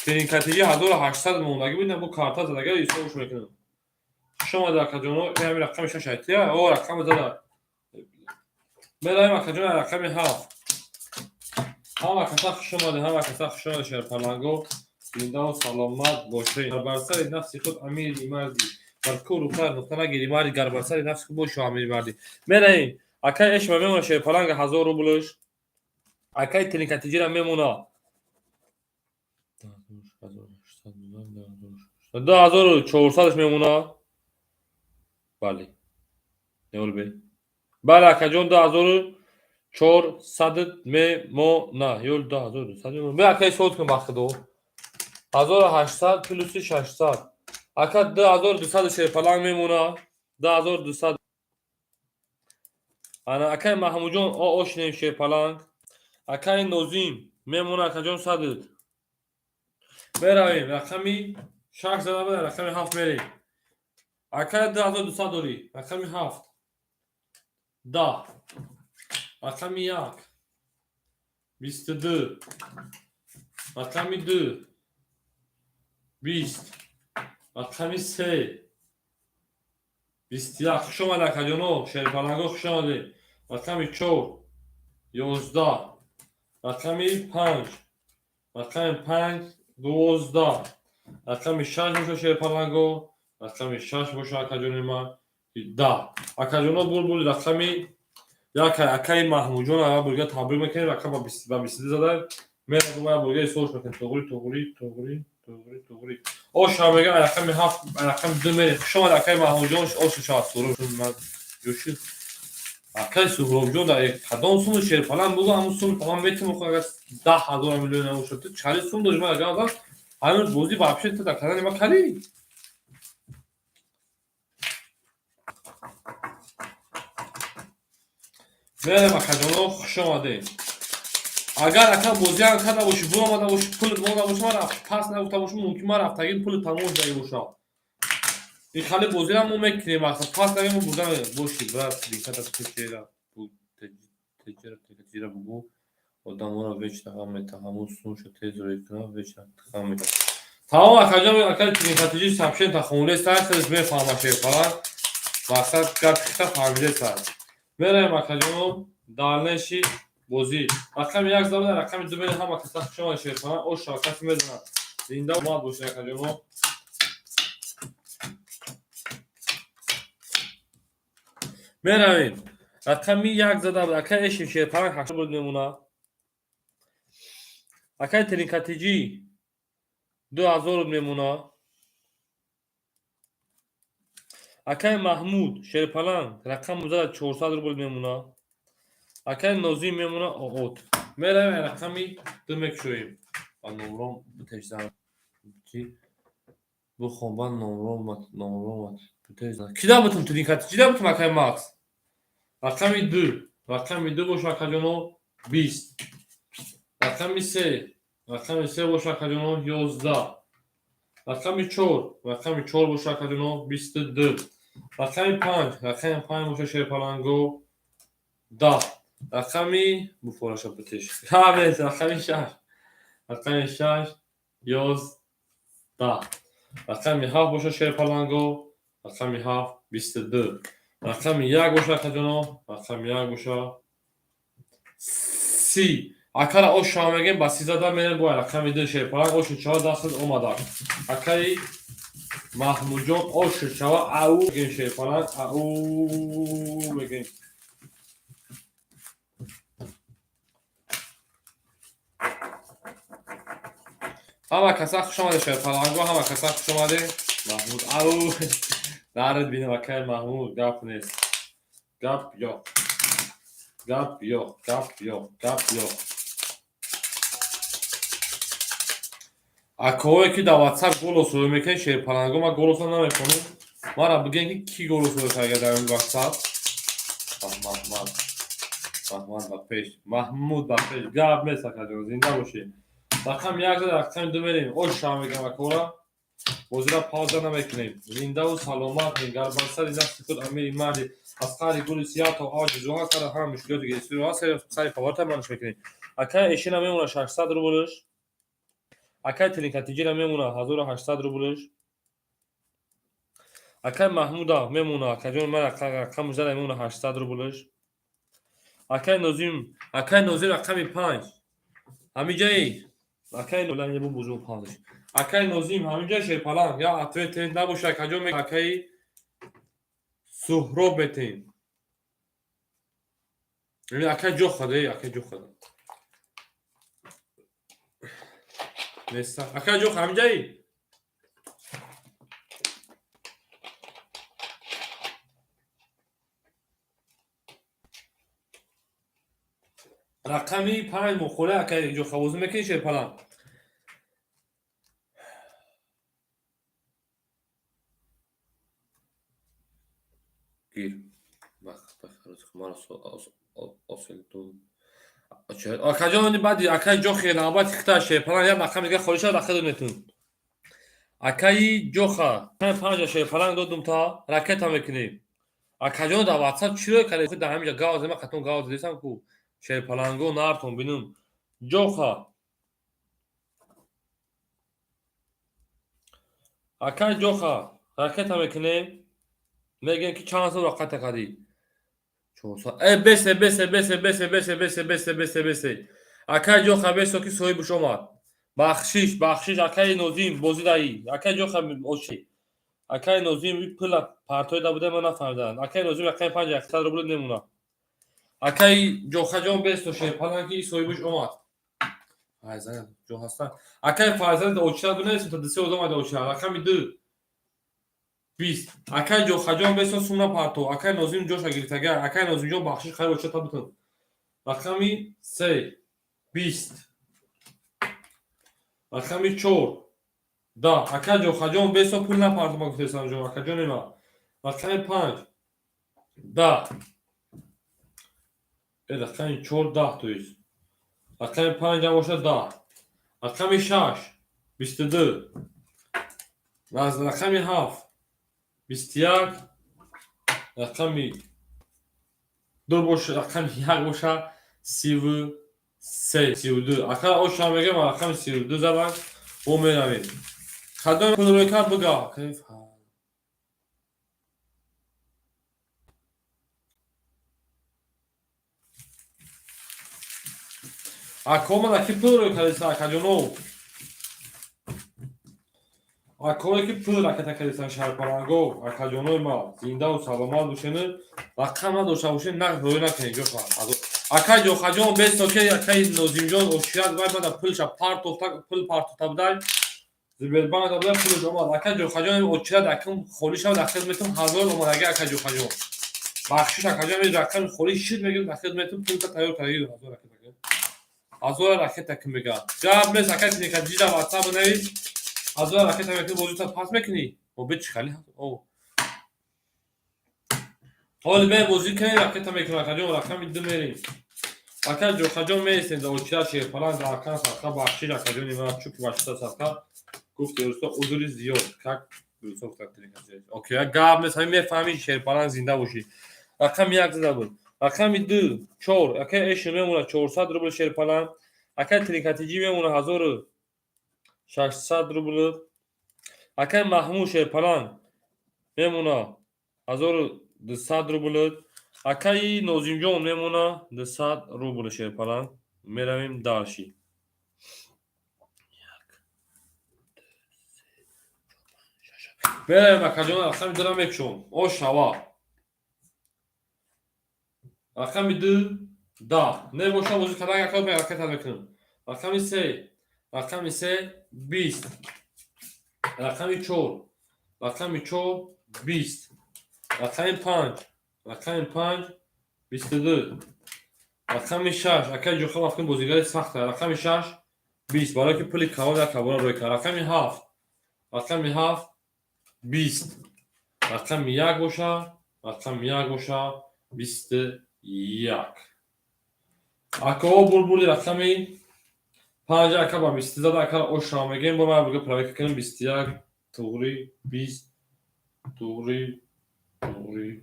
Тринкатиҷи 1800 мондагӣ буд, бо карта задага ҳисобш мекунам. Хуш омадед, акаҷоно. Ҳамин рақами шаш айтия. О, рақами зада. Меравем, акаҷон, рақами ҳафт. Ҳама каса хуш омадед, ҳама каса хуш омадед, шерпаланго. Зиндаву саломат бошед. Гар бар сари нафси худ амири марди. Бар куру кар нуқта нагири марди, гар бар сари нафси худ боши амири марди. Меравем. Акай Эшма мемона, шерпаланга, 1000 рублш. Акай Тринкатиҷира мемона. 2400 мемона. Бале. Неолбе. Бале, акаҷон, 2400 мемона. Ё 2200 мемона. Бе, акай, сод кун ба худо. 1800 плюси 600. Ака, 2200 шерпаланг мемона. 2200. Ана акай Маҳмудҷон, ошнем, шерпаланг. Акай Нозим мемона, акаҷон, садд. Меравем, рақами шаш зада буда, рақами ҳафт мерем. Акай, 2200 дорӣ. Рақами ҳафт. 10. Рақами як. 22. Рақами ду. 20. Рақами се. 21. Хуш омадед, акаҷоно, шерпаланго, хуш омадед. Рақами чор. 11. Рақами панҷ. Рақами панҷ, 12. Рақами шаш боша, шерпаланго. Рақами шаш боша, акаҷони ман. 10. Акаҷоно, бурбури рақами як, акаи Маҳмудҷон, ага бурга табрик мекунем, ака ба 22 зада. Меравем, бурга ҳисобш мекунем. Туғри, туғри, туғри, туғри, туғри. Оша мегам, рақами ҳафт, рақами ду мерем. Хуш омад, акаи Маҳмудҷон, ошу шавад сурур. Ман ҷӯшид. Акаи Суҳробҷон, дар кадом суму шерпаланг бугу, ҳамун сум тамом метиму, агар 10 000 миллион набошад. Ту чали сум дошт, ман агар ҳамин бозӣ вообще ту дар канали ма калӣ. Мерем, акаҷоно, хуш омадед. Агар ака бозиам карда бошӣ, буромада бошӣ, пулат монда боша, ман пас нагуфта бошам, мумкин ман рафтагӣ пули тамом шудагӣ бошад. Ин хали бозиро мо мекунем, мақсад пас навем, мо бурда боши, брат, диката течера течера течера бугу одаморо вечно ғам мета, ҳамун сумша тез рӯй кунам, вечно ғам мета. Тамом, акаҷон, ака тринкатиҷи сабшен тахонлеста, хелес мефаҳма шерпалан. Мақсад гапи хита фаҳмидеста. Мераем, акаҷоном, дальнейший бозӣ. Рақами як зада, рақами ду мерем, ҳама каса хушомад, шерпалан, оша каси мезанад. Зинда омад бошед, акаҷоном. Меравем. Рақами як зада, ака эши шерпалан ҳашт буд мемона. Акай тринкатиҷи 2000 мемона. Акай Маҳмуд шерпаланг рақам зада 400 рубл мемона. Акай Нозим мемона оот. Меравем, рақами ду мекушоем. Ба номром битешзан. Чи? Бухон ба номром номром битешзан. Кида бутум тринкатиҷи да бутум, акай Макс? Рақами ду. Рақами ду боша, акаҷоно, 20. Рақами се. Рақами се боша, акаҷоно, 11. Рақами чор. Рақами чор боша, акаҷоно, 22. Рақами панҷ. Рақами панҷ боша, шерпаланго, 10. Рақами буфораша битеш. Ҳамес, рақами шаш. Рақами шаш, 11. Рақами ҳафт боша, шерпаланго, рақами ҳафт, 22. Рақами як боша, акаҷоно, рақами як боша, 30. Акара оша мегем, ба си зада мерем, бо рақами ду шерпаланг ошу чава дастат омада. Акаи Маҳмудҷон ошу чава ау мегем, шерпаланг ау мегем. Ҳама каса хуш омаде, шерпаланго, ҳама каса хуш омаде. Маҳмуд ау дард бинам, акаи Маҳмуд, гап нест. Гап ёқ. Гап ёқ, гап ёқ, гап ёқ. Акое ки дар WhatsApp голос рӯй мекунед, шерпаланго, ман голосро намехонам. Мара бигӯем, ки кӣ голос рӯй карда дар ин WhatsApp? Маҳмад. Маҳмад ба пеш. Маҳмуд ба пеш. Гап нест, акаҷон, зинда бошед. Рақам як зада, рақами ду мерем. Оша мегам акора. Бозиро пауза намекунем. Зиндаву саломат, гарбансари нафси худ амири марди аз қаъри гули сиёҳ то авҷи зуҳал сара ҳама мушкилоти гирифториҳо сари паварта манш мекунем. Акай эшина мемона 600 рублш. Акай тринкатиҷира мемона 1800 рублш. Акай Маҳмуда мемона, акаҷон, ман рақами зада мемона 800 рублш. Акай Нозим, акай Нозим рақами панҷ. Ҳамиҷаи акай бу бузу панҷ. Акай Нозим ҳаминҷа шерпаланг, я ответ набоша, акаҷон, акаи Суҳроб метем. Акай ҷо хада, акай ҷо хада. Неста. Акай ҷо ҳаминҷаи? Рақами панҷ мухола, акай ҷо хавозӣ мекунӣ, шерпаланг? Гир. Акаҷон, баъди акаи ҷохи навбати хита шерпаланг як рақами дига холӣ шавад, ахир метун. Акаи ҷоха панҷа шерпаланг додум та ракета мекунем. Акаҷон, дар WhatsApp чиро кардед? Дар ҳаминҷа гав зема қатон гав задесам ку шерпаланго нартон бинум. Ҷоха. Акаи ҷоха ракета мекунем. Мегӯем, ки чанд сол ракета кардӣ? Э, бесе, бесе, бесе, бесе, бесе, бесе, бесе, бесе, бесе. Акаи ҷоха бесо, ки соҳибаш омад. Бахшиш, бахшиш, акаи Нозим, бозӣ даи. Акаи ҷоха оши. Акаи Нозим пула партоида буда, ман нафаҳмидам. Акаи Нозим рақами панҷ 100 рубл мемона. Акаи ҷохаҷон бесо, шерпаланг, ки соҳибаш омад. Файзан ҷо ҳастан. Акаи Файзан очира бинависем та дисе одам ада очира. Рақами ду. 20. Акаи ҷохаҷон бесо, сум напарто. Акаи Нозим ҷоша гирифтага. Акаи Нозимҷон, бахшиш, хайр очира та бутун. Рақами се. 20. Рақами чор. 10. Акаи ҷохаҷон бесо, пул напарто, ма гуфтесам ҷо. Акаҷони ма. Рақами панҷ. 10. Э, рақами чор 10, то есть. Рақами панҷ ҳам бошад 10. Рақами шаш. 22. Рақами ҳафт. 21, рақами 2 боша, рақами 1 боша, 33, 32. Ака оша мегем, рақами 32 задан, мо меравем. Кадом пул рӯй кард, бига. Ако мана ки пул рӯй кардиса, акаҷонов? Акое ки пул ракета кардисан, шарпаланго, акаҷонои ма, зиндаву саломат бошену рақам надошта бошен, нақд рӯй накунед. Ҷоха акай Ҷохаҷон бесоке, акай Нозимҷон ошират вай мада пулша партофта, пул партофта будай, Сбербанк будай, пулш омад. Акай Ҷохаҷон, очират акм холӣ шавад, ахир метум 1000 омадаги. Акай Ҷохаҷон, бахшиш, акаҷон, рақами холӣ шид мегирд, ахир метум пулта тайёр кардаги. 1000 ракета, 1000 ракета ки мега, гап нест. Акай тиника ҷида ватсап навис, 1000 ракета мекунӣ, бозита пас мекунӣ. Бе чи хали ҳоли бе бозӣ кунӣ, ракета мекунӣ. Акаҷон, рақами 2 мерем. Ака Ҷохаҷон, меистем да очира шерпалан да акан садқа. Бахшиш, акаҷони ман, чуки бахшида садқа гуфти русто, узри зиёд, как окей, гап нест, ҳамин мефаҳмӣ. Шерпалан, зинда бошӣ. Рақами 1 зада буд, рақами 2, 4. Акай эши мемонад 400 рубл шерпалан, акай Трикатиҷӣ мемонад 1600 рубл, акай Маҳмуд шерпалан мемонад 1200 рубл, акаи Нозимҷон мемонад 200 рубл шерпалан. Меравем дальше. Меравем, акаҷон, рақами 2-ра мекушом. О шава, рақами 2, 10 небоша, бозӣ кардан ака ракета мекунам. Рақами 3, рақами 3, 20, рақами 4, рақами 4, 20, рақами 5, рақами 5, 22, рақами 6. Акаи Ҷоха вақти бозигари сахта. Рақами 6, 20, барое ки пули калон як кабора рӯй кард. Рақами 7, рақами 7, 20, рақами 1 боша, рақами 1 боша, 21. Акао бурбури рақами 5, ака ба 20 зада, ака ошра мегем, бо ман буга проверка кунем. 21 туғри, 20 туғри, туғри,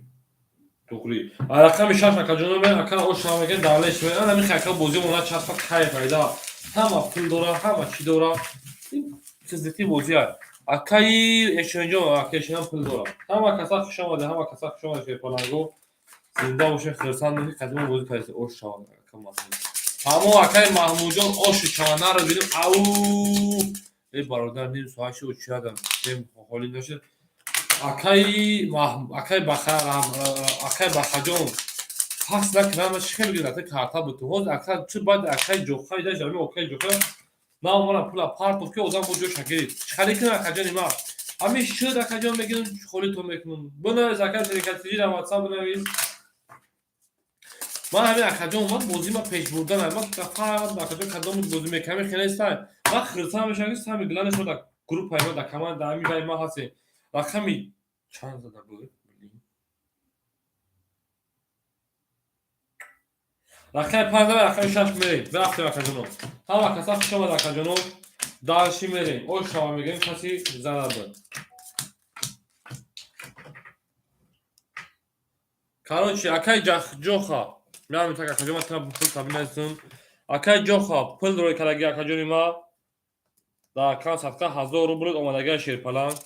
туғри. Рақами 6, акаҷоно, ака ошра мегем, давлеш ана михе. Ака, бозӣ мона часпа, кайф айда, ҳама пул дора, ҳама чӣ дора, қизиқи бозия. Акаи Эшонҷон, ака Эшонам пул дора. Ҳама каса хуш омаде, ҳама каса хуш омаде. Шерпаланго, зинда боше, хурсанд ки қадима бозӣ кардед. Ош шавад, ака Маҳмуд. Ҳамо акаи Маҳмудҷон, оши чаванаро бинем. Ау, э бародар, ним соат шуд, чирадам ҳоли нашуд. Акаи Баха, акаи Бахаҷон, пас накунам, чӣ хел гирифта карта буту ҳоз, ака чӣ баъд акаи Ҷоха ида ҷами, акаи Ҷоха наомара пула партоф, ки одам бо ҷоша гирифт. Чӣ хали кунам, акаҷони ма? Ҳамин шуд, акаҷон, мегирам, холито мекунам. Бинавис, ака Трикатиҷира, ватсап бинавис. Ман ҳамин, акаҷон, ман бозӣ ма пеш бурдан, ман фақат, акаҷон, кадом бозӣ мекунам, хеле сай ман хирсам мешавам, ки сами главное шумо дар группаи ма, дар команда ҳамин вай ма ҳастем. Рақами чанд зада буд? Рақами 5 зада, рақами 6 мерем. Рафтем, акаҷоно, ҳама каса хуш омад, акаҷоно. Дальше мерем, ош шава мегирем, каси зада буд. Короче, акай Ҷоха, меам так, акаҷон, ман тана пул табинасум. Акай Ҷоха пул рӯй кардаги, акаҷони ма, дар аккаунт садқа 1000 рубл омадагиа. Шерпаланг,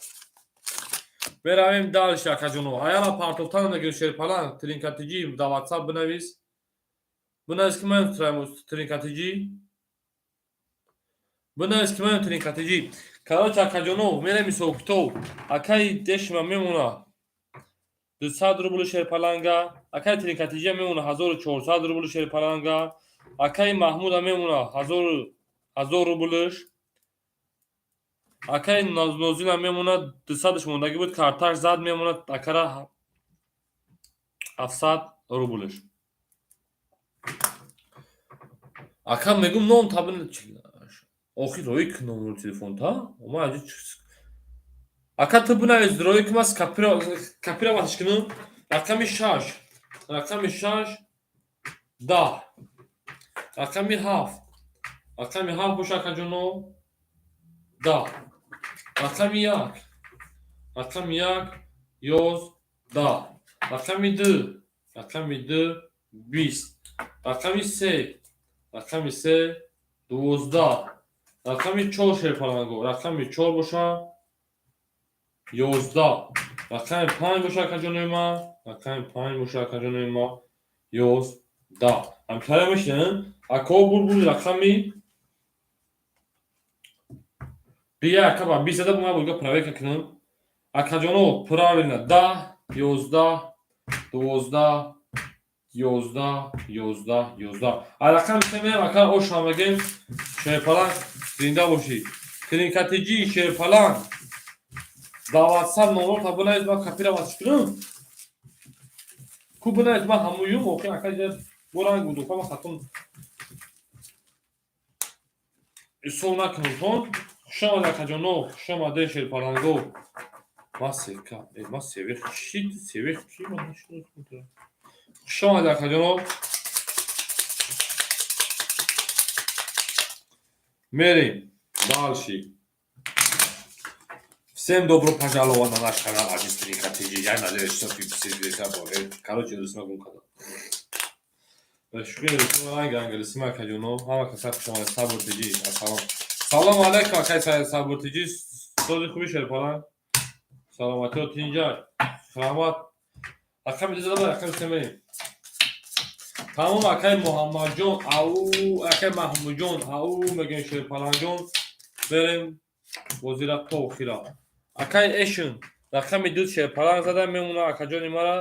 меравем дальше, акаҷоно. Аяра партофтан мегирем. Шерпаланг Тринкатиҷи, дар ватсап бинавис, бинавис ки ман Тринкатиҷи, бинавис ки ман Тринкатиҷи. Короче, акаҷоно, мерем ҳисобкитоб. Акаи Дешма мемона 200 рубли шерпаланга, акаи Тринкатиҷия мемона 1400 рубли шерпаланга, акаи Маҳмуда мемона 1000 рублш, акаи Нозина мемона 200-ш мондагӣ буд, карташ зад, мемонад акара 700 рублш. Ака, мегум, ном табин, охир роӣ кун номери телефонта. Ма ака, ту бинавис, роӣ кун, ман копировать кунам. Рақами 6, рақами 6, 10, рақами 7, рақами 7 боша, акаҷоно, 10, рақами 1, рақами 1. 11, рақами 2, рақами 2, 20, рақами 3, рақами 3, 12, рақами 4, шерпаланго, рақами 4 боша, 11, рақами 5 боша, акаҷонои ман, рақами 5 боша, акаҷонои ман, 11. Ҳамтара мешинем, ако бурбури рақами бия, ака ба 20 зада, ма бурга проверка кунам. Акаҷоно, правильно, 10, 11, 12, 11, 11, 11. А рақами се меям, ака, ошам мегем, шерпаланг, зинда бошӣ. Клиникатиҷи шерпаланг. Дар WhatsApp номрота бинавис, ман копира васиш кунам. Ку бинавис, ман ҳамуюм, охи ака боранг буду, ман хатон ҳисоб накунам. Хуш омад, акаҷоно, хуш омадед, шерпаланго. Ма сека, ма севех чи, севех ки ман нашиносам. Хуш омад, акаҷоно. Мерем дальше. Всем добро пожаловать на наш канал Азиз Трикатиджи. Я надеюсь, что все здесь. Короче, русма гум кардам. Шукри русма ранг англисима, акаҷоно. Ҳама каса хуш омадед. Сабур Тиҷи. Ассалом. Салом алейкум, акай Сабур Тиҷи. Сози хуби, шерпаланг. Саломатиё тинҷа. Раҳмат. Рақами ду зада, рақами се мерем. Тамом, акай Муҳаммадҷон, ау, акай Маҳмудҷон, ау мегӯем, шерпалангҷон. Берем бозира то охира. Акай Эшн, рақами ду шерпаланг зада мемона, акаҷони мара,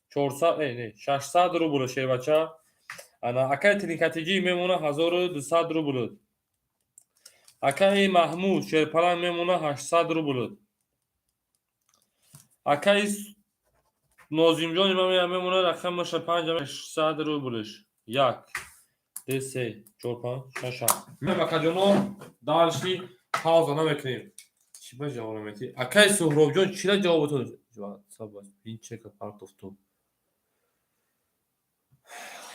400, не, 600 рубл, шербача. Ана акай Тринкатиҷӣ мемона 1200 рубл. Акаи Маҳмуд шерпаланг мемона 800 рубл. Акаи Нозимҷони ман мемона рақамаша 5600 рублш. Як, ду, се, чор, панҷ, шаш, ҳафт. Мем, акаҷоно, дальше пауза намекунем. Чӣ ба ҷавоб наметӣ? Акаи Суҳробҷон, чира ҷавобатон? Ин чека партофту.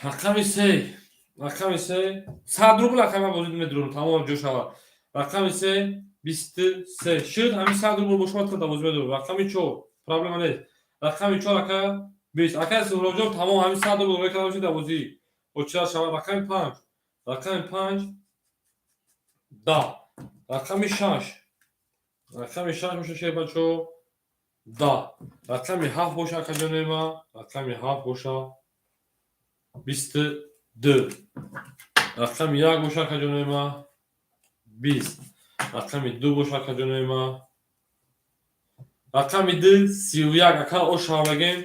Рақами се, рақами се, 100 рубл, акай, ман бозӣ медурам, тамом ҷо шавад. Рақами се, 23 шуд, ҳамин 100 рубл бошад, та бозӣ медурам. Рақами чор, проблема нест. Рақами чор, ака, 20. Акай Суҳробҷон, тамом, ҳамин 100 рубл мекардам бошед, дар бозӣ. Очира шавад. Рақами панҷ, рақами панҷ, 10, рақами шаш, рақами шаш боша, шербачо, 10, рақами ҳафт боша, акаҷонои ман, рақами ҳафт боша, 22, рақами як боша, акаҷонои ман, 20, рақами ду боша, акаҷонои ман, рақами ду, 31, ака, ошава мегем,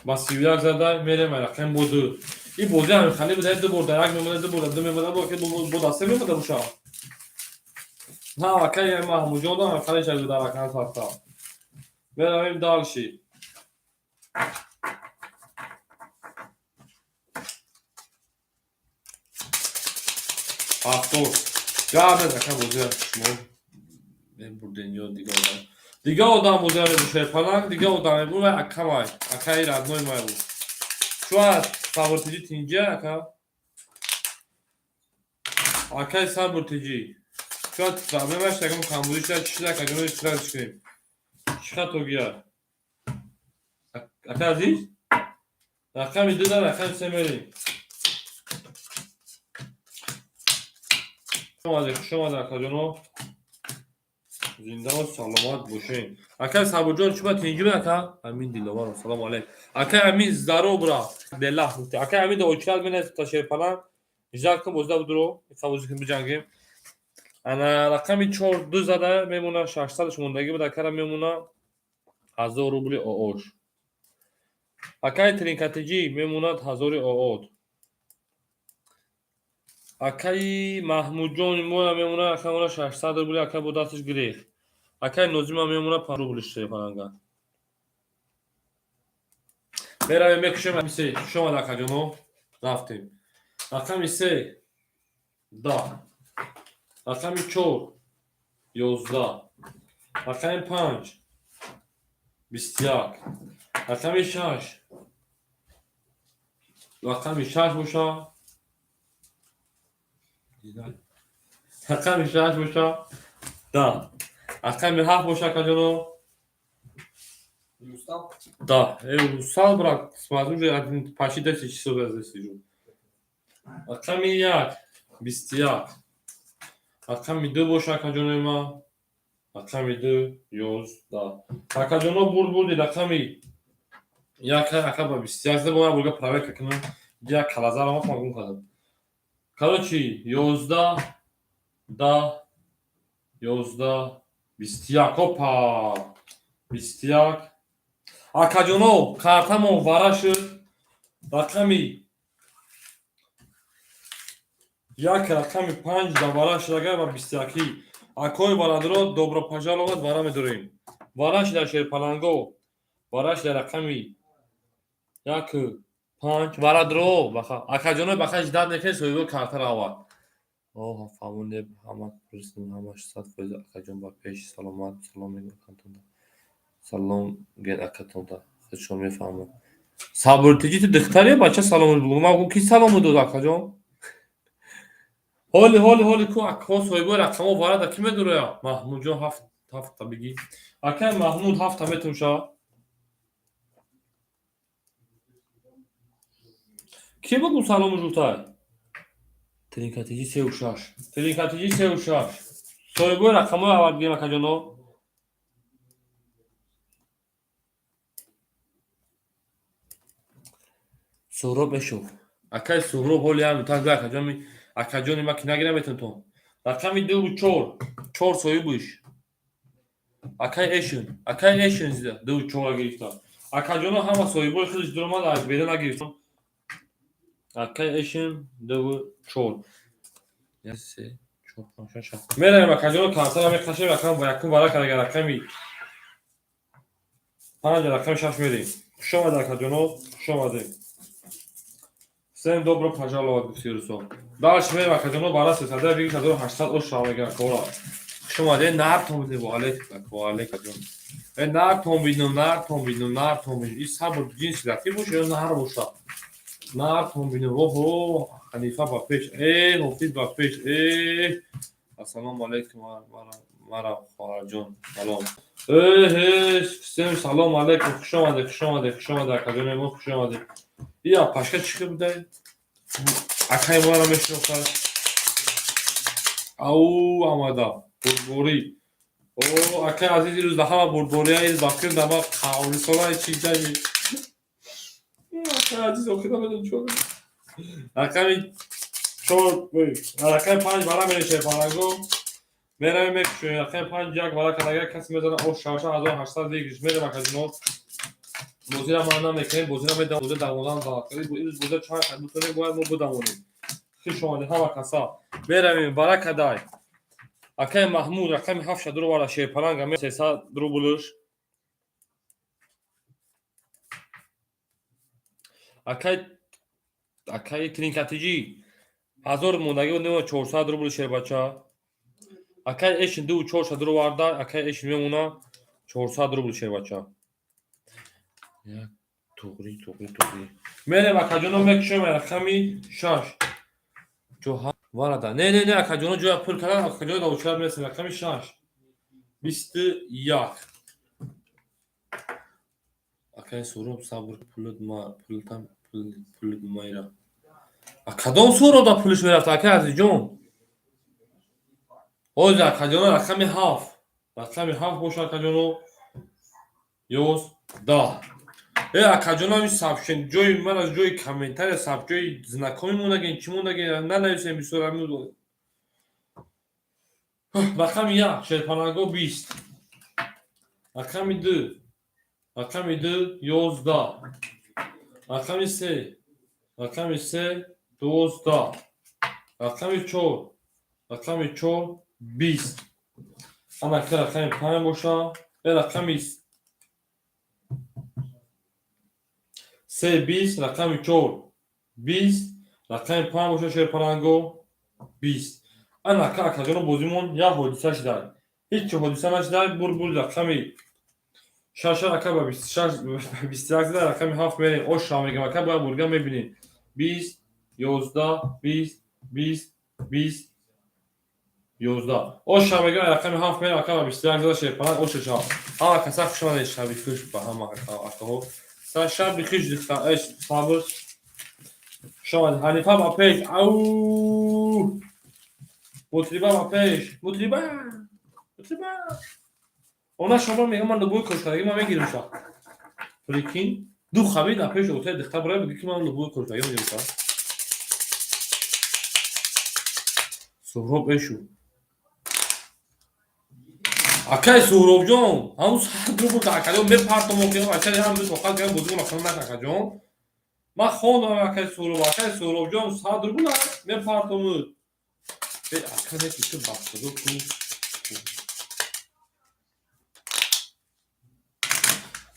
ба 31 зада мерем, рақами бо ду. Ин бозӣ ҳамин хали буда, ду бор дар як мемонад, ду бор дар ду мемонад, бо дар се мемонада боша. На, акай Маҳмудҷон ҳам хали шаду дар рақам сафта. Меравем дальше. 70. Гап нест, ака, бозиа шумо мебурден ё дига одам. Дига одам бозиа мебурд, шерпаланг, дига одам мебурд, вай акамай, акаи родной май буд. Шояд Сабуртиҷӣ тинҷа, ака? Акаи Сабуртиҷӣ. Шояд проблемаш ягон камбудӣ шуда, чӣ шуда, акаҷоно, чӣ кунем? Чӣ хатогия? Ака азиз? Рақами ду дар рақами се мерем. Хуш омадед, акаҷоно. Зиндаву саломат бошед. Акай Сабурҷон, чӣ ба тинҷӣ, ака? Амин Диловаров, салому алейкум. Акай Амин, здоров, брат. Белах. Акай Амин, очират менес та шерпаланг. Ждать кун, бозида будуро. Бозӣ кун, биҷангем. Ана рақами чор ду зада мемона, 600 мондагӣ буд, акара мемона 1000 рубли оош. Акай Тринкатиҷӣ мемонад 1000 оот. Акаи Маҳмудҷон моя мемонад, ака мемонад 600 рубли, ака бо дасташ гирифт. Акаи Нозима мемонад 5 рубли, шерпаланга. Меравем, мекушем се. Хуш омад, акаҷоно. Рафтем. Рақами се, 10. Рақами чор, 11. Рақами панҷ, 21. Рақами шаш. Рақами шаш боша. Рақами шаш боша, 10. Рақами ҳафт боша, акаҷоно. Не устал? Да, я устал, брат. Смотрю, уже один, почти 10 часов я здесь сижу. Рақами як, 21. Рақами ду боша, акаҷонои ман. Рақами ду, 11. Акаҷоно, бурд бурди рақами як, ака ба 21 зада, бояд бурга проверка кунам. Як калазаро ман гум кардам. Короче, 11, 10, 11, 21. Опа! 21. Акаҷоно, картамон вара шуд. Рақами як, рақами панҷ да вара шуд, агар ба 21-ӣ. Акои бародаро, добро пожаловать, вара медорем. Вара шуда, шерпаланго. Вара шуда, рақами як, панҷ. Варадро, баха. Акаҷоно, баха, ждать мекунед, соҳиби карта равад. Оҳ, фаҳмондем, ҳама пурсидем, ҳамаш 100%. Акаҷон, ба пеш, саломат, салом мегӯям акатонда. Салом ген акатонда. Худшон мефаҳмад. Сабртиҷи, ту духтаре, бача, салом бугу. Ман гум, ки салому дод, акаҷон? Ҳоли, ҳоли, ҳоли ку акҳо соҳибои рақамҳо варада ки медуроя? Маҳмудҷон, ҳафт, ҳафта бигӣ. Акай Маҳмуд, ҳафта метумша. Ки бугум салому жутай? Тринкатиҷи, сеу шаш. Тринкатиҷи, сеу шаш. Соҳибои рақамҳои аввал бигем, акаҷоно. Суҳроб эшов. Акай Суҳроб, ҳоли ҳам так бе, акаҷони, акаҷони ма ки нагирам метонтон. Рақами дуву чор. Чор соҳибуш. Акай Эшин. Акай Эшин зида дуву чора гирифта. Акаҷоно, ҳама соҳибои худаш дуромад, аз берун нагирифтам. Акай Эшин, дуву чор. Як, се, чор, панҷ, шаш, ҳафт. Меравем, акаҷоно, картара мекашем, рақам ба якум вара карда, рақами панҷ, рақами шаш мерем. Хуш омадед, акаҷоно, хуш омадед. Всем добро пожаловать, гуфти Русон. Дальше мерем, акаҷоно, бара сесада бигир, 1800 ош шава мегирам кора. Хуш омадед, нартон бидем, ва алейк, ва алейк, акаҷон. Э, нартон бидем, нартон бидем, нартон бидем. И сабр ҷинси латиф боша ё нар боша. Нартон бидем. Оҳо, Ханифа ба пеш. Э, Ҳофиз ба пеш. Э, ассалому алейкум, мара хоҳарҷон. Салом. Э, э, всем салом алейкум. Хуш омадед, хуш омадед, хуш омадед, акаҷони мо, хуш омадед. Ия, пашка чӣ хел будай? Акай моро мешинохтад. Ау, омада. Бурдборӣ. О, акай азиз, ирӯз да ҳама бурдбория, ирӯз ба фикр да ма қаврисона чи ҷаи. Акай азиз, охир намедонам чӣ кунам. Рақами чор, рақами панҷ бара мерешем, фаранго. Меравем, мекушоем. Рақами панҷ як бара кардага касе мезана, ош шавша, 1800 выигрыш. Мерем, акаҷоно. Бозира ман намекунем, бозира медам, бозира давонам да. Ирӯз бозира чанд қад бутонем, бояд мо бидавонем. Хуш омадед ҳама каса. Меравем, бара кадай. Акай Маҳмуд, рақами ҳафт шадро вара, шерпаланга 300 рублш. Акай Тринкатиҷи, 1000 мондагӣ буд, нема, 400 рубл, шербача. Акай Эшин, дуву чор шадро варда, акай Эшин мемона, 400 рубл, шербача. Як, туғри, туғри, туғри. Мерем, акаҷоно, мекушем рақами шаш. Ҷоҳа варада. Не, не, не, акаҷоно, ҷоя пур кардан, акаҷоно, давучара мерасем, рақами шаш. 21. Акай Суҳроб, сабр, пулут ма, пултам, пулут майра. А кадом Суҳроб да пулиш мерафта, акай азизҷон? Ҳозир, акаҷоно, рақами ҳафт. Рақами ҳафт боша, акаҷоно. 11. Э, акаҷоно, ҳамин сообщен ҷои ман аз ҷои комментария саб ҷои знакомый мондаген, чӣ мондаген, нанависем бисёр ҳамин. Рақами як, шерпанаго, 20. Рақами ду. Рақами ду, 11. Рақами се. Рақами се, 12. Рақами чор. Рақами чор, 20. Ана ки рақами панҷ боша. Э, рақами се, 20, рақами чор, 20, рақами панҷ боша, шерпаланго, 20. Ана ка, акаҷоно, бозимон як ҳодиса шудай. Ҳеҷ чӣ ҳодиса нашудай, бур рақами шаша, ака ба 26, 21 зада, рақами ҳафт мерем, ош шава мегам, ака, бояд бурга мебинем. 20, 11, 20, 20, 20. 11. Оша мегӯям, рақами 7 мерам, акама 21 зада шерпаланг, оша шав. Ҳама каса хуш омадед, шаби хуш ба ҳама акаҳо. Шаби хуш, духтар, эш, сабр. Хуш омадед. Ҳанифа ба пеш. Ау! Мутриба ба пеш. Мутриба. Мутриба. Она шумо мегӯям, ман любой кошкадаги ман мегирам ша. Прикинь, ду хабид на пеш отел духтар барои бигӯ ки ман любой кошкадаги мегирам ша. Суҳроб эшу. Акай Суҳробҷон, ҳамун 100 рубл дар акаҷон мепартом, охир акай ҳам тоқат кардам, бозиро нақл накард акаҷон. Ман хондам акай Суҳроб, акай Суҳробҷон 100 рубл мепартом. Э, ака не ки ту ба худо ту.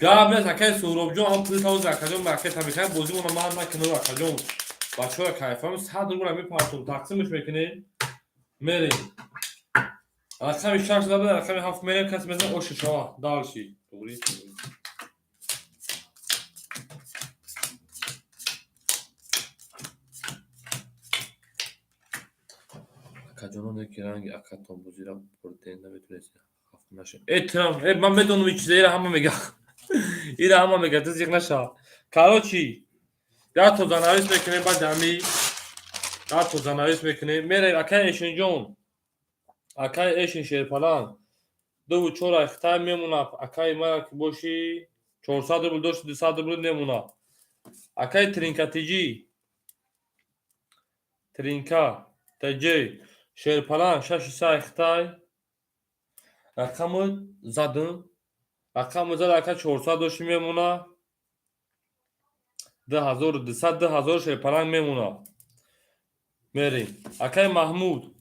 Гап нест, акай Суҳробҷон, ҳам пули тавоз акаҷон, ба акай табикай бозимона ман накунам акаҷон. Бачаҳоя кайфам 100 рубл мепартом, тақсимш мекунем. Мерем. Рақами 6 зада, рақами 7 мерем, касе мезанад, оша шава. Дальше. Туғри. Акаҷонон, яке ранги акатон бозира бурден наметонест хафа нашед. Э, трам, э, ман медонам ин чиза, ира ҳама мега. Ира ҳама мега, ту зиқ наша. Короче, як то занавис мекунем, баъд ҳами як то занавис мекунем. Мерем, акай Эшинҷон. Акай Эшин шерпаланг. Дуву чор айхтай мемона. Акай мара ки боши 400 рубл дошти, 200 рубл мемона. Акай Тринка ТЖ. Тринка ТЖ. Шерпаланг шаши се айхтай. Рақаму задум. Рақаму зад, ака 400 дошти мемона. 2200, 2000 шерпаланг мемона. Мерем. Акай Маҳмуд.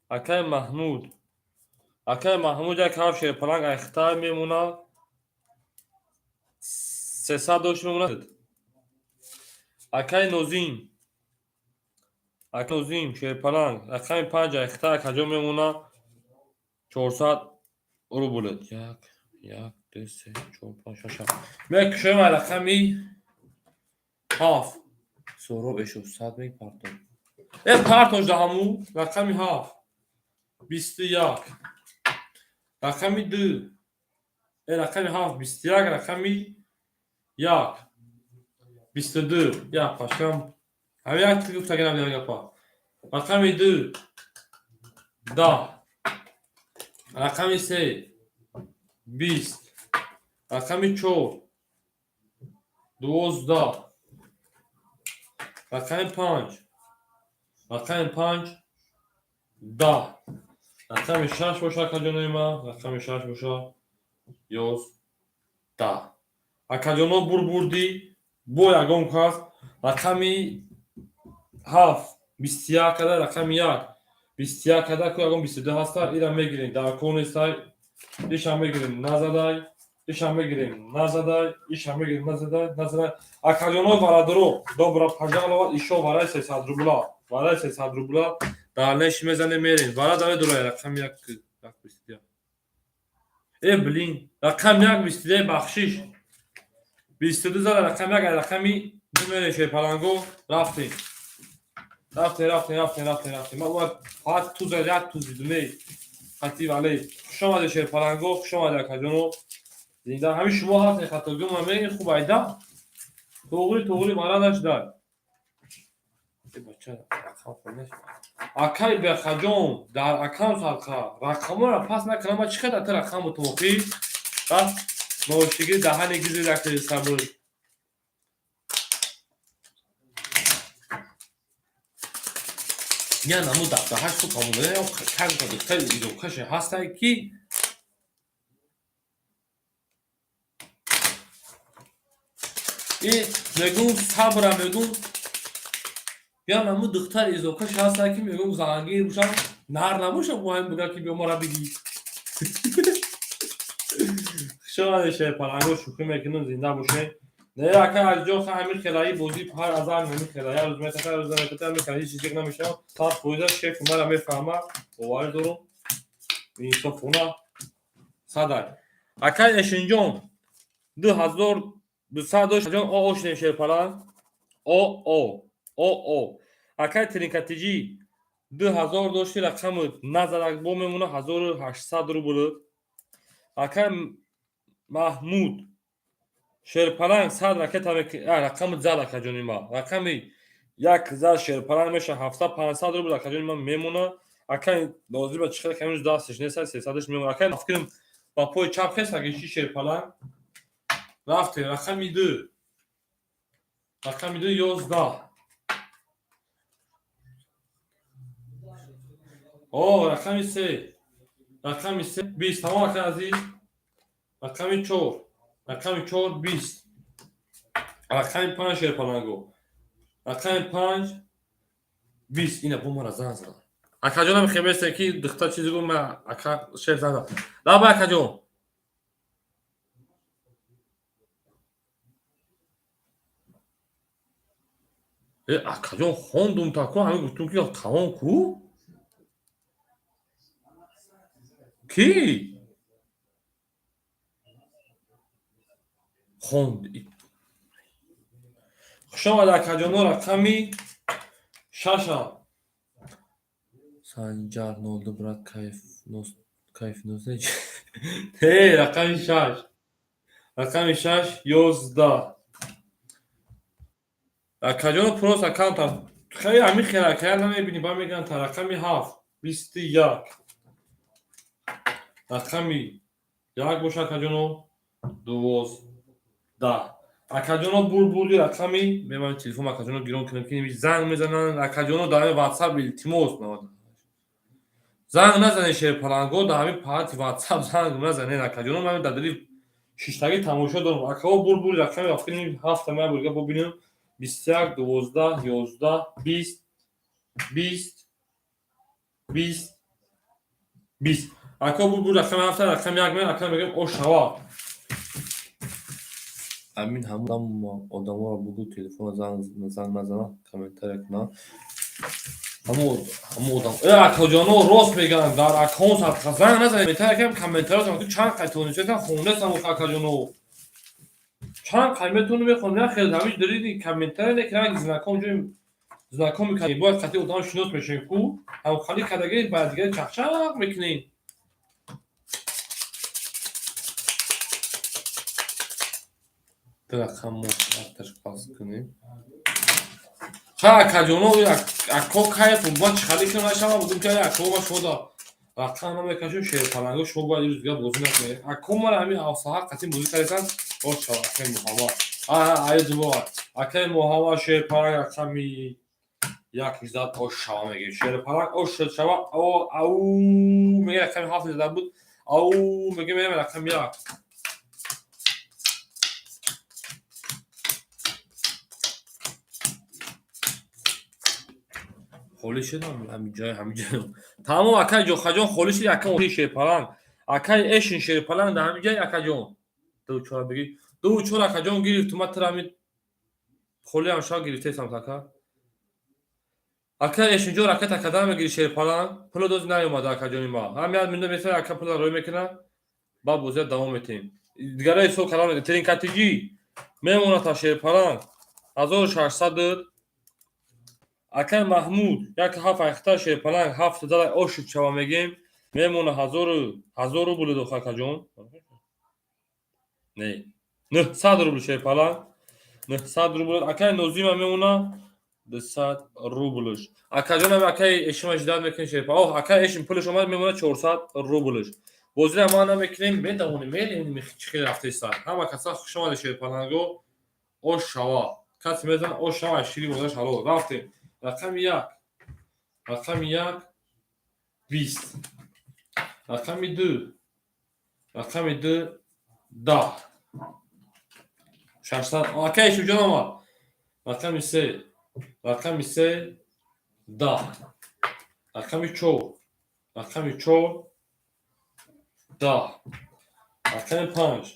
Акай Маҳмуд. Акай Маҳмуд як ҳафт шерпаланг айхтай мемона. 300 дошт мемона. Акай Нозим. Акай Нозим шерпаланг рақами 5 айхтай акаҷо мемона. 400 рубл. 1, 1, 2, 3, 4, 5, 6, 7. Мекушоем рақами 7. Суҳроб эшо 100 мепартон. Э, партош да ҳаму рақами 7. 21. Рақами 2. Э, рақами 7 21, рақами 1. 22. Я, пашкам. Ҳами як тил гуфтагинам як гапа. Рақами 2. 10. Рақами 3. 20. Рақами 4. 12. Рақами 5. Рақами 5. 10. Рақами 6 боша, акаҷонои ман, рақами 6 боша, 11. Акаҷоно бурбурдӣ, бо ягон кас рақами 7 21 када, рақами 1 21 када, ку ягон 22 ҳаста, ира мегирем, дар кор нестай, иша мегирем, назадай, иша мегирем, назадай, иша мегирем, назадай, назадай. Акаҷоно бародаро, добро пожаловать, ишо вараи 300 рубла, вараи 300 рубла, дальнейший мезанем, мерем. Вара давай дурай, рақами 1, 1 21. Э, блин, рақами 1 22, бахшиш. 22 зада, рақами 1, рақами 2 мерем, шерпаланго, рафтем. Рафтем, рафтем, рафтем, рафтем, рафтем. Ман бояд фақат туза, як туз дидум, хати вале. Хуш омадед шерпаланго, хуш омадед акаҷоно. Зинда ҳамин шумо ҳастед, хатогӣ ман мегӯям, хуб айда. Туғри, туғри, мара нашдай. Э, бача, рақам хонеш. Акай Бехаҷон, дар акам садқа, рақаморо пас накунам, ман чӣ қадар ту рақам мутоқӣ? Рафт, ношиги даҳани гизи ракти сабр. Я наму дафтаҳаш хуб омода, я как духтар изокаше ҳастай ки и мегум сабра мегум я наму духтар изокаш ҳастай ки мегум зангир бошам нар набошам бо ҳам бигӯ ки биё мара бигӣ. Хуш омадед шерпаланго, шӯхӣ мекунем, зинда бошед. Не, ака Азизҷон, ха ҳамин хелаи бозӣ ҳар азар ҳамин хела, як рӯз метака, як рӯз наметака, ҳамин хела ҳеҷ чиз намешавад. 100% шеф мара мефаҳмад, боварӣ дорум. Инсофона садай. Акай Эшинҷон, 2200 дошт, ҷон, о, о шудем шерпаланг. О, о, о, о. Акай Тринкатиҷӣ, 2000 дошти, рақами назарак бо мемона 1800 рубл. Акай Маҳмуд Шерпаланг 100 ракета, рақами зад, акаҷони ма, рақами як зад Шерпаланг меша 700, 500 рубл, акаҷони ма, мемона. Акай Нозиба чӣ хел камиз дасташ нест, 300-ш мемона. Акай, фикрам, ба пои чап хест, аги чи Шерпаланг рафте. Рақами ду, рақами ду 11. О, рақами се, рақами се 20. Тамом, акай азиз. Рақами чор, рақами чор 20. Рақами панҷ, Шерпаланго, рақами панҷ 20. Ина бо мара занг зада, акаҷонам хебесе ки духтар чизе гум. Ака шеф занг зад. Лаба, акаҷон. Э, акаҷон, хондум та ку, ҳамин гуфтум ки тамом ку. Кӣ хонд? Хушомад, акаҷоно. Рақами шаша Санҷар 02, брат, кайф кайф нос. Э, рақами шаш, рақами шаш 11. Акаҷоно, просто аккаунтам хеле ҳамин хел акая намебинӣ, ба мегӯянд та. Рақами ҳафт 21. Рақами як боша, акаҷоно, 12. Акаҷоно, бурбурди рақами меман телефон, акаҷоно, гирон кунам ки занг мезананд. Акаҷоно, дар ҳамин ватсап, илтимос, занг назанед. Шерпаланго, дар ҳамин паҳати ватсап занг назанед, акаҷоно. Ман дар дили шиштагӣ тамошо дорам. Акао, бурбурди рақами рафтани ҳафта ман бурга бубинем: 21, 12, 11, 20, 20, 20, 20. Ака, бурбур рақами ҳафта, рақами як мен, ака, мегӯям, ошава. Амин, ҳамон одаморо бугӯ, телефона занг назанад, комментария кунанд. Ҳамон одам, э, акаҷоно, рост мегӯянд, дар аккаунт занг назанед, комментария кунам. Комментариятон чанд қай тонистам, хондастам. Акаҷоно, чанд қай метавонам мехонам, як хел ҳамин дариди комментария не ки ранги знаком ҷои знакоми бояд қати одам шинос мешавем ку, ҳамхали кадаги ба дигари чақчақ мекунем. Ду рақам мо вақташ пас кунем. Ха, акаҷоно, ако кайф ба чӣ хали кунам нашава будум ки ако ма шумо рақам намекашем. Шерпаланго, шумо бояд ирӯз дигар бозӣ накунед. Ако мара ҳамин авсаҳар қатин бозӣ кардасан. Ошава, акаи Муҳаммад, аизбова, акаи Муҳаммад Шерпаланг рақами як зад, ошава мегӯем. Шерпаланг ош шава, ау мега, рақами ҳафт зада буд, ау мега, мерем рақами як. Холӣ шудам ҳамиҷои ҳамиҷо. Тамом, акаи Ҷохаҷон, холӣ шуд. Ака Шерпаланг, акаи Эшин Шерпаланг дар ҳамиҷай, акаҷон, ду чора бигир, ду чор, акаҷон, гирифт. Ма тира ҳами холиам шав гирифтесам. Ака, ака Эшинҷон, ракета кадан мегири. Шерпаланг пуло дози наёмада, акаҷони ма. Ҳам як минут меса, ака пула рӯй мекуна, ба бозия давом метиҳем. Дигара ҳисоб кардан. Тринкатиҷӣ мемонад та Шерпаланг 1600. Акай Маҳмуд як ҳафт айхта Шерпаланг ҳафт зада, ошид шава мегем, мемона 1000 рубл дох, акаҷон. Не, 900 рубл, Шерпаланг 900 рубл. Акай Нозима мемона 200 рублш. Акаҷонам, акай Эшима ждать мекунем. Шерпа, оҳ, акай Эшим пулаш омад, мемона 400 рублш. Бозира ма намекунем, метавонем, мерем, чӣ хел рафтеста. Ҳама каса хуш омаде, Шерпаланго. Ош шава, касе мезан, ош шава, шири бозаш ҳалол. Рафтем. Рақами як, рақами як 20. Рақами ду, рақами ду 10, 600. Акай Ишимҷон омад. Рақами се, рақами се 10. Рақами чор, рақами чор 10. Рақами панҷ,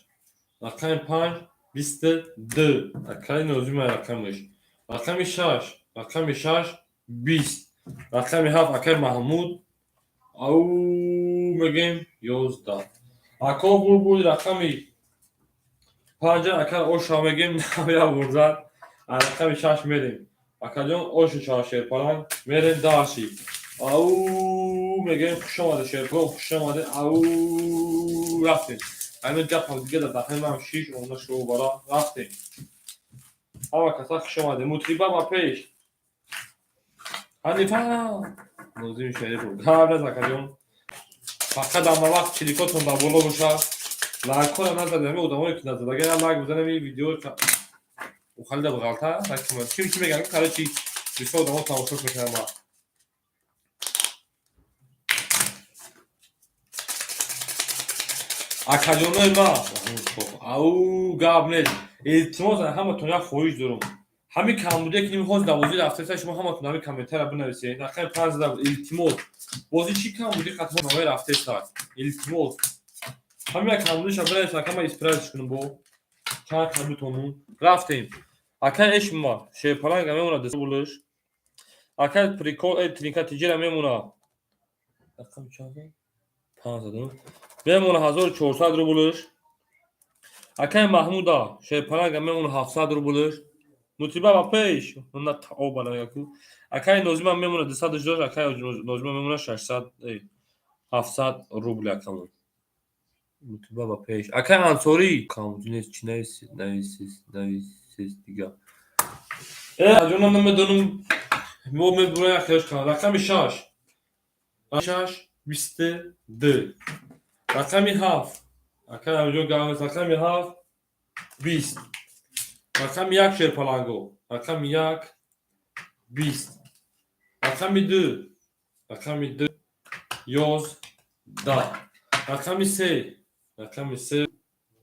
рақами панҷ 22. Акай Нозима рақамаш. Рақами шаш, рақами шаш 20. Рақами ҳафт, акай Маҳмуд, ау мегем, 11. Ако, бурбуд рақами панҷа, ака, оша мегем, я бурзад. Рақами шаш мерем, акаҷон, оши чаҳ, Шерпаланг мерем. Дальше. Ау мегӯем, хуш омаде, шерпо, хуш омаде. Ау, рафтем. Ҳамин гап дига дар даҳани ман шиш омада шуо бара рафтем. Ҳама каса хуш омаде. Мутриба ба пеш. Ҳанифа Нозими Шарипов. Гап нест, акаҷон. Фақат ҳама вақт чиликотон дар боло бошад. Лайкҳоро назадед, ҳамин одамое ки назад. Агар лайк бизанем, ин видео ухалида бағалта, чим чи мегӯям, короче, бисёр одамо тамошо мекунанд ма. Акаҷонои ма, ау, гап нест. Илтимос, ҳаматон як хоҳиш дорам. Ҳамин камбудие ки нимҳоз дар бозӣ рафтеса, шумо ҳаматон ҳамин комментария бинависед. Рақами панҷ зада буд. Илтимос. Бозӣ чӣ камбудӣ қатъ рафтеса? Илтимос. Ҳамин як камбудиша бинависед, ака, ман исправить кунам бо. Чанд камбудтонун. Рафтем. Ака Эшма, шерпаланга мемонад десулш. Ака прикол тринка тиҷера мемонад. Рақам чанд? Панҷ задам. Мемона 1400 рублш. Акай Маҳмуда, шерпаланга мемона 700 рублш. Мутиба ба пеш. На таоба яку. Акай Нозима мемона 280, акай Нозима мемона 600, 700 рубл акамон. Мутиба ба пеш. Акай Ансорӣ. Камбудӣ нест, чӣ нависед, нависед, нависед дига. Аҷонам, намедонам. Мо мебурам як хелш кунам. Рақами 6. 6 22. Рақами 7. Акай Амиҷон, гап нест. Рақами 7 20. Рақами 1, шерпаланго. Рақами 1 20. Рақами 2. Рақами 2 11. Рақами 3. Рақами 3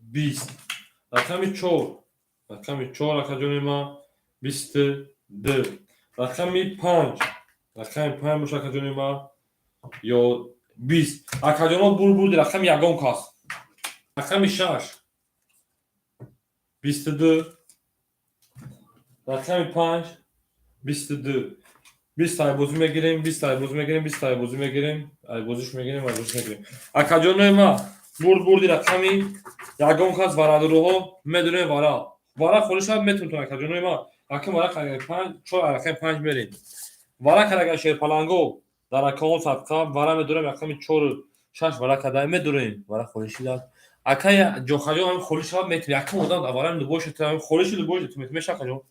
20. Рақами 4. Рақами 4, акаҷони ман, 22. Рақами 5. Рақами 5 боша, акаҷони ман, ё 20. Акаҷоно, бур бурди рақами ягон кас. Рақами 6 22. Рақами 5 22. 20 айбозӣ мегирем, 20 айбозӣ мегирем, 20 айбозӣ мегирем, айбозиш мегирем, айбозиш мегирем. Акаҷонои ман, бурд бурди рақами ягон кас. Варадуруҳо медонем, вара. Вара холӣ шавад, метавонтон, акаҷонои ман. Рақами вара панҷ, чор рақами панҷ мерем. Вара кардагар шерпаланго дар ракаҳо садқа вара медорем, рақами чору шаш вара карда медорем. Вара холӣ шидад. Акай ҷохаҷон, ҳамин холӣ шавад, метавонем. Якум одам дар варами любой шуд, холӣ шуд, любой шуд, меша, акаҷон.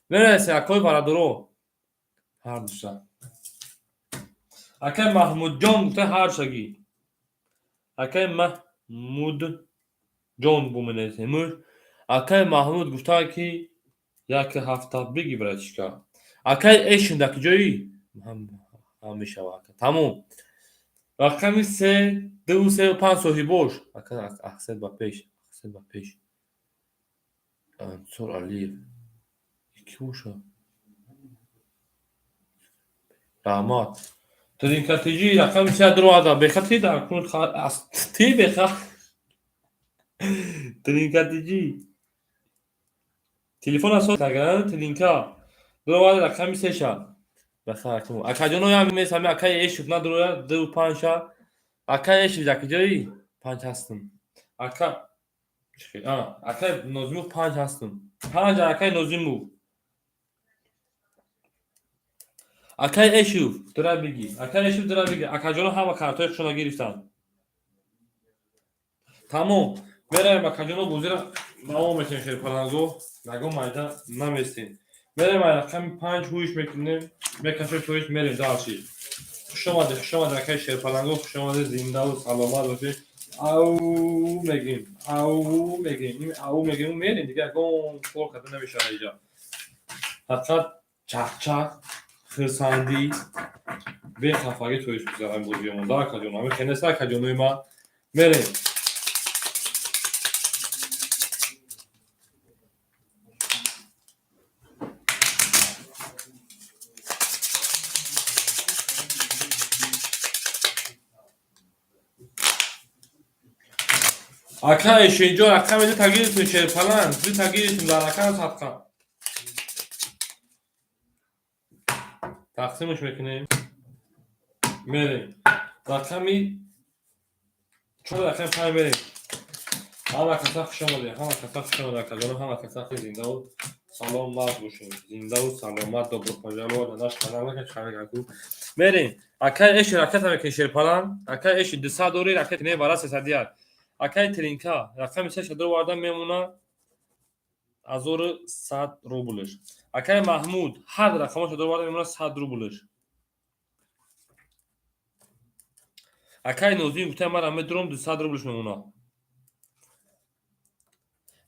Менависем, акои варадуро. Ҳар душа. Акай Маҳмудҷон гуфта ҳар шагӣ. Акай Маҳмудҷон бо менависем. Акай Маҳмуд гуфта ки як ҳафта биги, братишка. Акай Эшин, дар куҷоӣ? Ҳам мешава, ака. Тамом. Рақами се, ду, се, панҷ соҳибош. Ака Ахсед ба пеш, Ахсед ба пеш. Ансор Алиев. Ки боша? Раҳмат. Тринкатиҷи рақами се дуроварда. Беха ти дар кун ти беха. Тринкатиҷи. Телефон асос агар тринка. Дуроварда рақами се ша. Беха акаҷоно ям мес ҳами акаи Эшев надуроя ду панҷ ша. Акаи Эшев, дар куҷоӣ? Панҷ ҳастам. Ака акаи Нозимов, панҷ ҳастам. Панҷ, акаи Нозимов. Акаи Эшев, дура бигӣ. Акаи Эшев, дура бигӣ. Акаҷоно ҳама картҳои худшонро гирифтанд. Тамом. Меравем, акаҷоно, бозиро давом метиҳем, шерпаланго. Ягон майда наместем. Меравем, ай рақами панҷ ҳуиш мекунем, мекашем, тоиш мерем дальше. Хуш омадед, хуш омадед, акаи шерпаланго, хуш омадед, зиндаву саломат бошед. Ау мегӯем, ау мегӯем, ау мегӯем, мерем, дига ягон кор карда намешавад иҷа. Фақат чақчақ, хирсандӣ, бехафагӣ тоиш гузарам бозиёмон. Да, акаҷон, ҳамин хел нест, акаҷонои ман. Мерем. Ака Эшенҷон, рақами ду тагиритун, шерпаланг, ду тагиритун дар рақам садқа. Тақсимаш мекунем. Мерем. Рақами чор, рақами панҷ мерем. Ҳама каса хуш омадед, ҳама каса хуш омадед, акаҷоно, ҳама каса зиндаву Саломат бошед, зиндаву саломат. Добро пожаловать на наш канал. Мерем. Акай эши ракета мекунӣ, шерпалан. Акай эши 200 дори, ракет не бара 301. Акай тринка рақами се шадор варда мемона 1100 рублш. Акай Маҳмуд ҳар рақама шадор варда мемона 100 рублш. Акай Нозим гуфта мара медурам, 200 рублш мемона.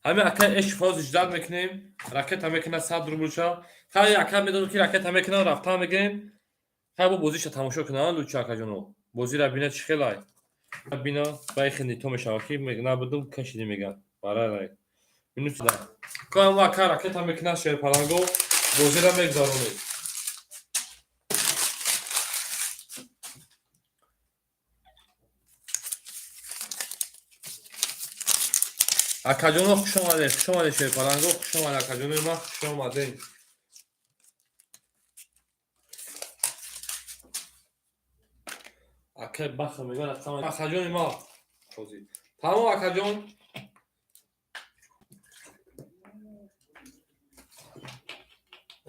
Ҳамин акай эш фоз ждать мекунем, ракета мекуна 100 рублша. Хай, ака медонам, ки ракета мекуна, рафта мегирем. Хай, бо бозиша тамошо кунам, лучше, акаҷоно. Бозира бина, чӣ хелай. Бина, бай хеле то мешава, ки набудум, кашиди меган. Барай. Минус да. Кам ака ракета мекуна, шерпаланго, бозира мегзаронед. Акаҷоно, хуш омадед, хуш омадед, шерпаланго, хуш омадед, акаҷонои ман, хуш омадед. Акай баха мегӯяд акаҷони ма. Тамом, акаҷон.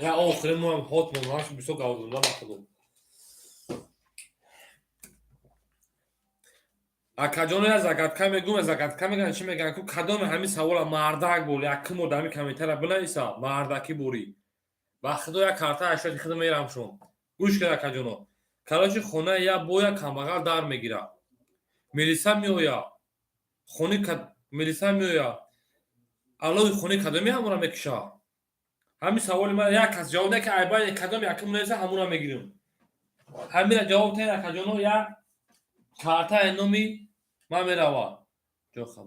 Я охири моам ҳот монаш бисёр гавзунда нахудум. Акаҷоно, я загадка мегӯм, загадка мегӯям, чӣ мегӯям, ку кадоме ҳамин савола мардак бор, якум бор ҳамин комментария бинависа, мардакӣ борӣ. Ба худо, як карта ашёти худо мерам шон. Гӯш кун, акаҷоно. Короче, хона я боя камбағал дар мегира. Милиса меоя. Хони милиса меоя. Алои хони кадоме ҳамура мекиша? Ҳамин саволи ман як кас ҷавоб не, ки айбай кадом якум нависа, ҳамура мегирим. Ҳамина ҷавоб таин, акаҷоно, як картаи номи ман мерава. Ҷоха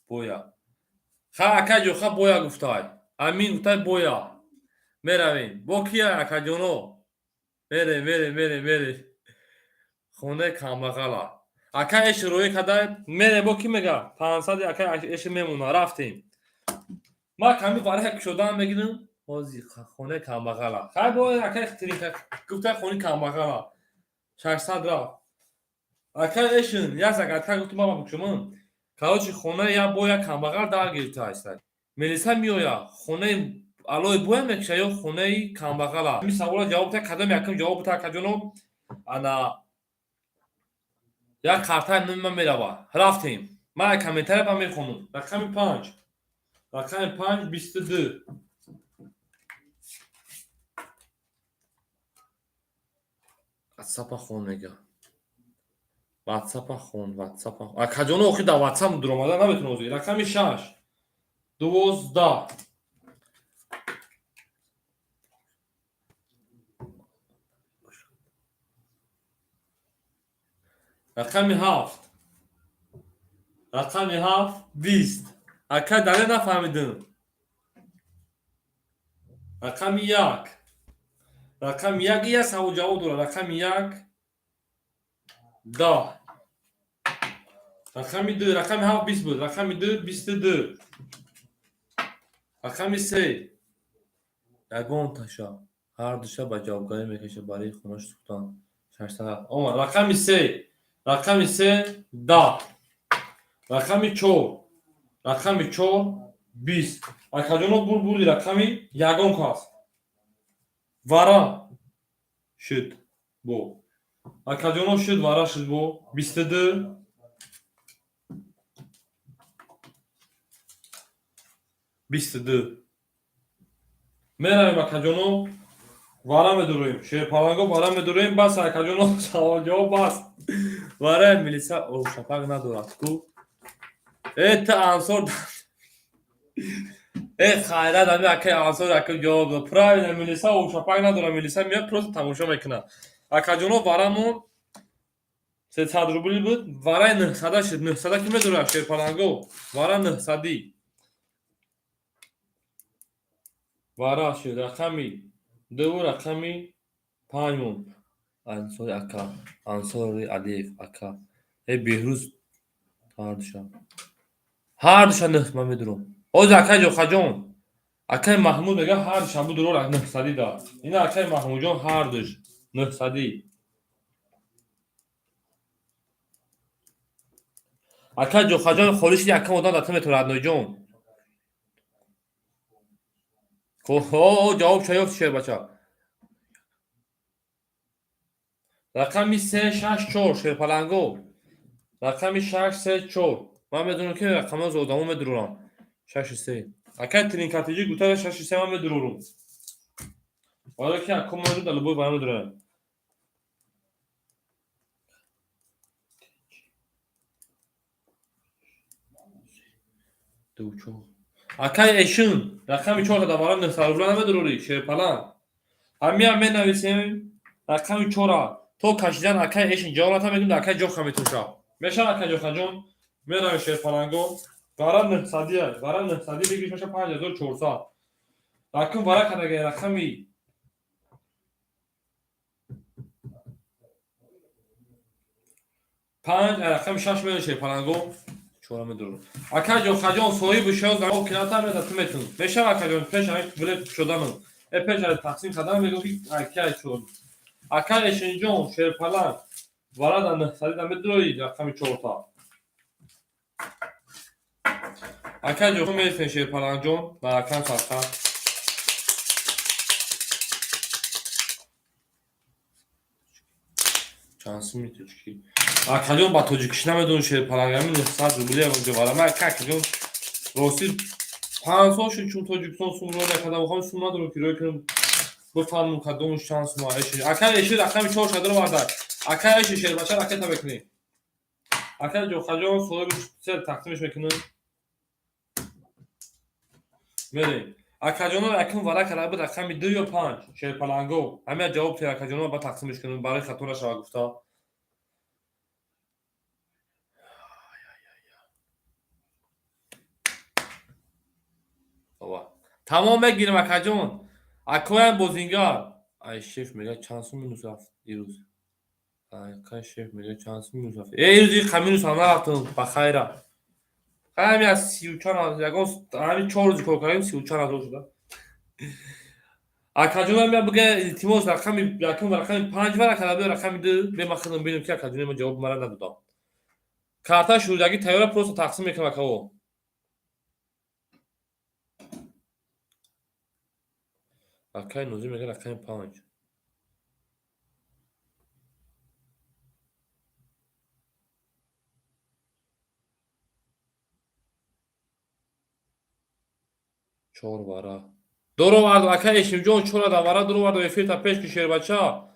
боя. Ха, ака ҷоха боя гуфтай. Амин гуфтай, боя. Меравем. Бо кия, акаҷоно? Мерем, мерем, мерем, мерем. Хонаи камбағала. Ака эш рӯӣ када, мерем, бо ки мега? 500 ака эш мемона, рафтем. Ман ками варақа кушодаам мегирам. Ҳози хонаи камбағала. Хай, бо ака тринка гуфтай, хонаи камбағала. 600 рафт. Ака эшин, як загадка гуфтум, мама букшумам. Короче, хонаи як боя камбағал дар гирифтааст. Милиса меоя, хонаи алои боя мекиша ё хонаи камбағала? Ҳамин савола ҷавоб та, кадом якум ҷавоб та, акаҷоно, ана як картаи номи ман мерава. Рафтем. Ман комментария ба мехонам. Рақами панҷ. Рақами панҷ, 22. Ватсапа хон мега. Ватсапа хон, ватсапа. Акаҷоно, охи дар ватсап дуромада наметунам озӣ. Рақами шаш. 12. Рақами ҳафт. Рақами ҳафт, 20. Ака дале нафаҳмидим. Рақами як. Рақами як, як савол ҷавоб дорад. Рақами як, 10. Рақами ду, рақами ҳафт 20 буд. Рақами ду, 22. Рақами се. Ягонташа. Ҳар душа ба ҷавобгарӣ мекаша барои хонаш сӯхтан. 600. Омад. Рақами се. Рақами се, 10. Рақами чор. Рақами чор, 20. Акаҷоно, бур бурди рақами ягон кас. Вара шуд бо. Акаҷоно, шуд, вара шуд бо. 22. 22. Меравем, акаҷоно, вара медуроем. Шерпаланго, вара медуроем. Бас, акаҷоно, савол ҷавоб бас. Вара милиса шапак надорад ку. Э, ту ансор. Э, хайрат, ами акай ансор ака ҷавоб дод. Правильно, милиса шапак надорад. Милиса меяд, просто тамошо мекунад. Акаҷоно, варамон 300 рубли буд. Вараи 900 шуд. 900 ки медорад, шерпаланго? Вара 900-ӣ. Вара шуд. Рақами дуву рақами панҷ монд. Ансори ака. Ансори Алиев ака. Э, Беҳрӯз, ҳардуша. Ҳардуша нӯҳ ман медурам. Ҳозир акай Ҷохаҷон. Акай Маҳмуд мега, ҳардуша будуро 900-ӣ да. Ина акай Маҳмудҷон, ҳардуш 900-ӣ. Акай Ҷохаҷон, холиши якам одам да ту метавонад, Адноҷон. Ҷавоб ча ёфти, шербача? Рақами се, шаш, чор, шерпаланго. Рақами шаш, се, чор. Ман медонам, ки рақамҳо одамо медурорам. Шаши се. Акай тринкатиҷи гуфта, шаши се ман медурорум. Барое ки аком медурам, дар любой вариант медурорам. Ду, чор. Акай Эшин, рақами чорта дар вара 900 рубла намедурорӣ, шерпаланг? Ҳамиам менависем рақами чора. То кашидан акай Эшин ҷавоб ната мегӯем, акай Ҷоха метоша. Мешавад, акай Ҷохаҷон? Меравем, шерпаланго. Вара нӯҳсадия, вара нӯҳсадӣ бигириш меша 5400. Рақам вара кардагай рақами панҷ, рақами шаш меравем, шерпаланго. Чора медурам. Акай Ҷохаҷон, соҳиби шоз кината меда ту метун. Мешавад, акаҷон, пеш ҳамин билет шудану. Э пеш ҳамин тақсим кардан мегӯм, ки акай чор. Акай Эшинҷон, шерпаланг, вара дар нӯҳсадӣ да медурои рақами чорта. Акай Ҷоха мерисем, шерпалангҷон, дар рақам садқа. Чанд суми тоҷикӣ? Акаҷон, ба тоҷикиш намедонам, шерпаланг, ҳамин 900 рубли ягонҷо вара. Ман акаҷон, ростӣ 5 сол шуд, чун Тоҷикистон сум рой накардам, мехоҳам сум надорам, ки рой кунам, бифаҳмам кадомаш чанд сум. Эшин. Акай Эшин рақами чор шадро варда. Акай Эшин, шербача, ракета мекунӣ. Акай Ҷохаҷон, соҳиби се тақсимаш мекунем. Мерем. Акаҷонон, якум вара карда буд рақами ду ё панҷ, шерпаланго. Ҳамия ҷавоб тиҳ, акаҷонон, ба тақсимаш кунем, барои хато нашавад гуфта. Тамом, мегирем, акаҷон. Акоям бозингар. Ай шеф мега, чанд сум минус рафт дирӯз? Акай шеф мега, чанд сум минус рафт? Э, ирӯз иқа минус ҳам нарафтам, ба хайра. Ҳами аз сию чанд ягон ҳами 4 рӯзи кор кардем, 34 000 шуда. Акаҷонам я бига, илтимос, рақами якум рақами панҷ вара карда биё, рақами ду бе, ман худам бинам, ки акаҷони ма ҷавоби мара надодам. Карта шурдагӣ тайёра, просто тақсим мекунам, акао. Акай Нозир мега, рақами панҷ. Чор вара. Дуровардам, акай Эшимҷон, чора да вара дуровардам, эфирта пеш ки, шербача.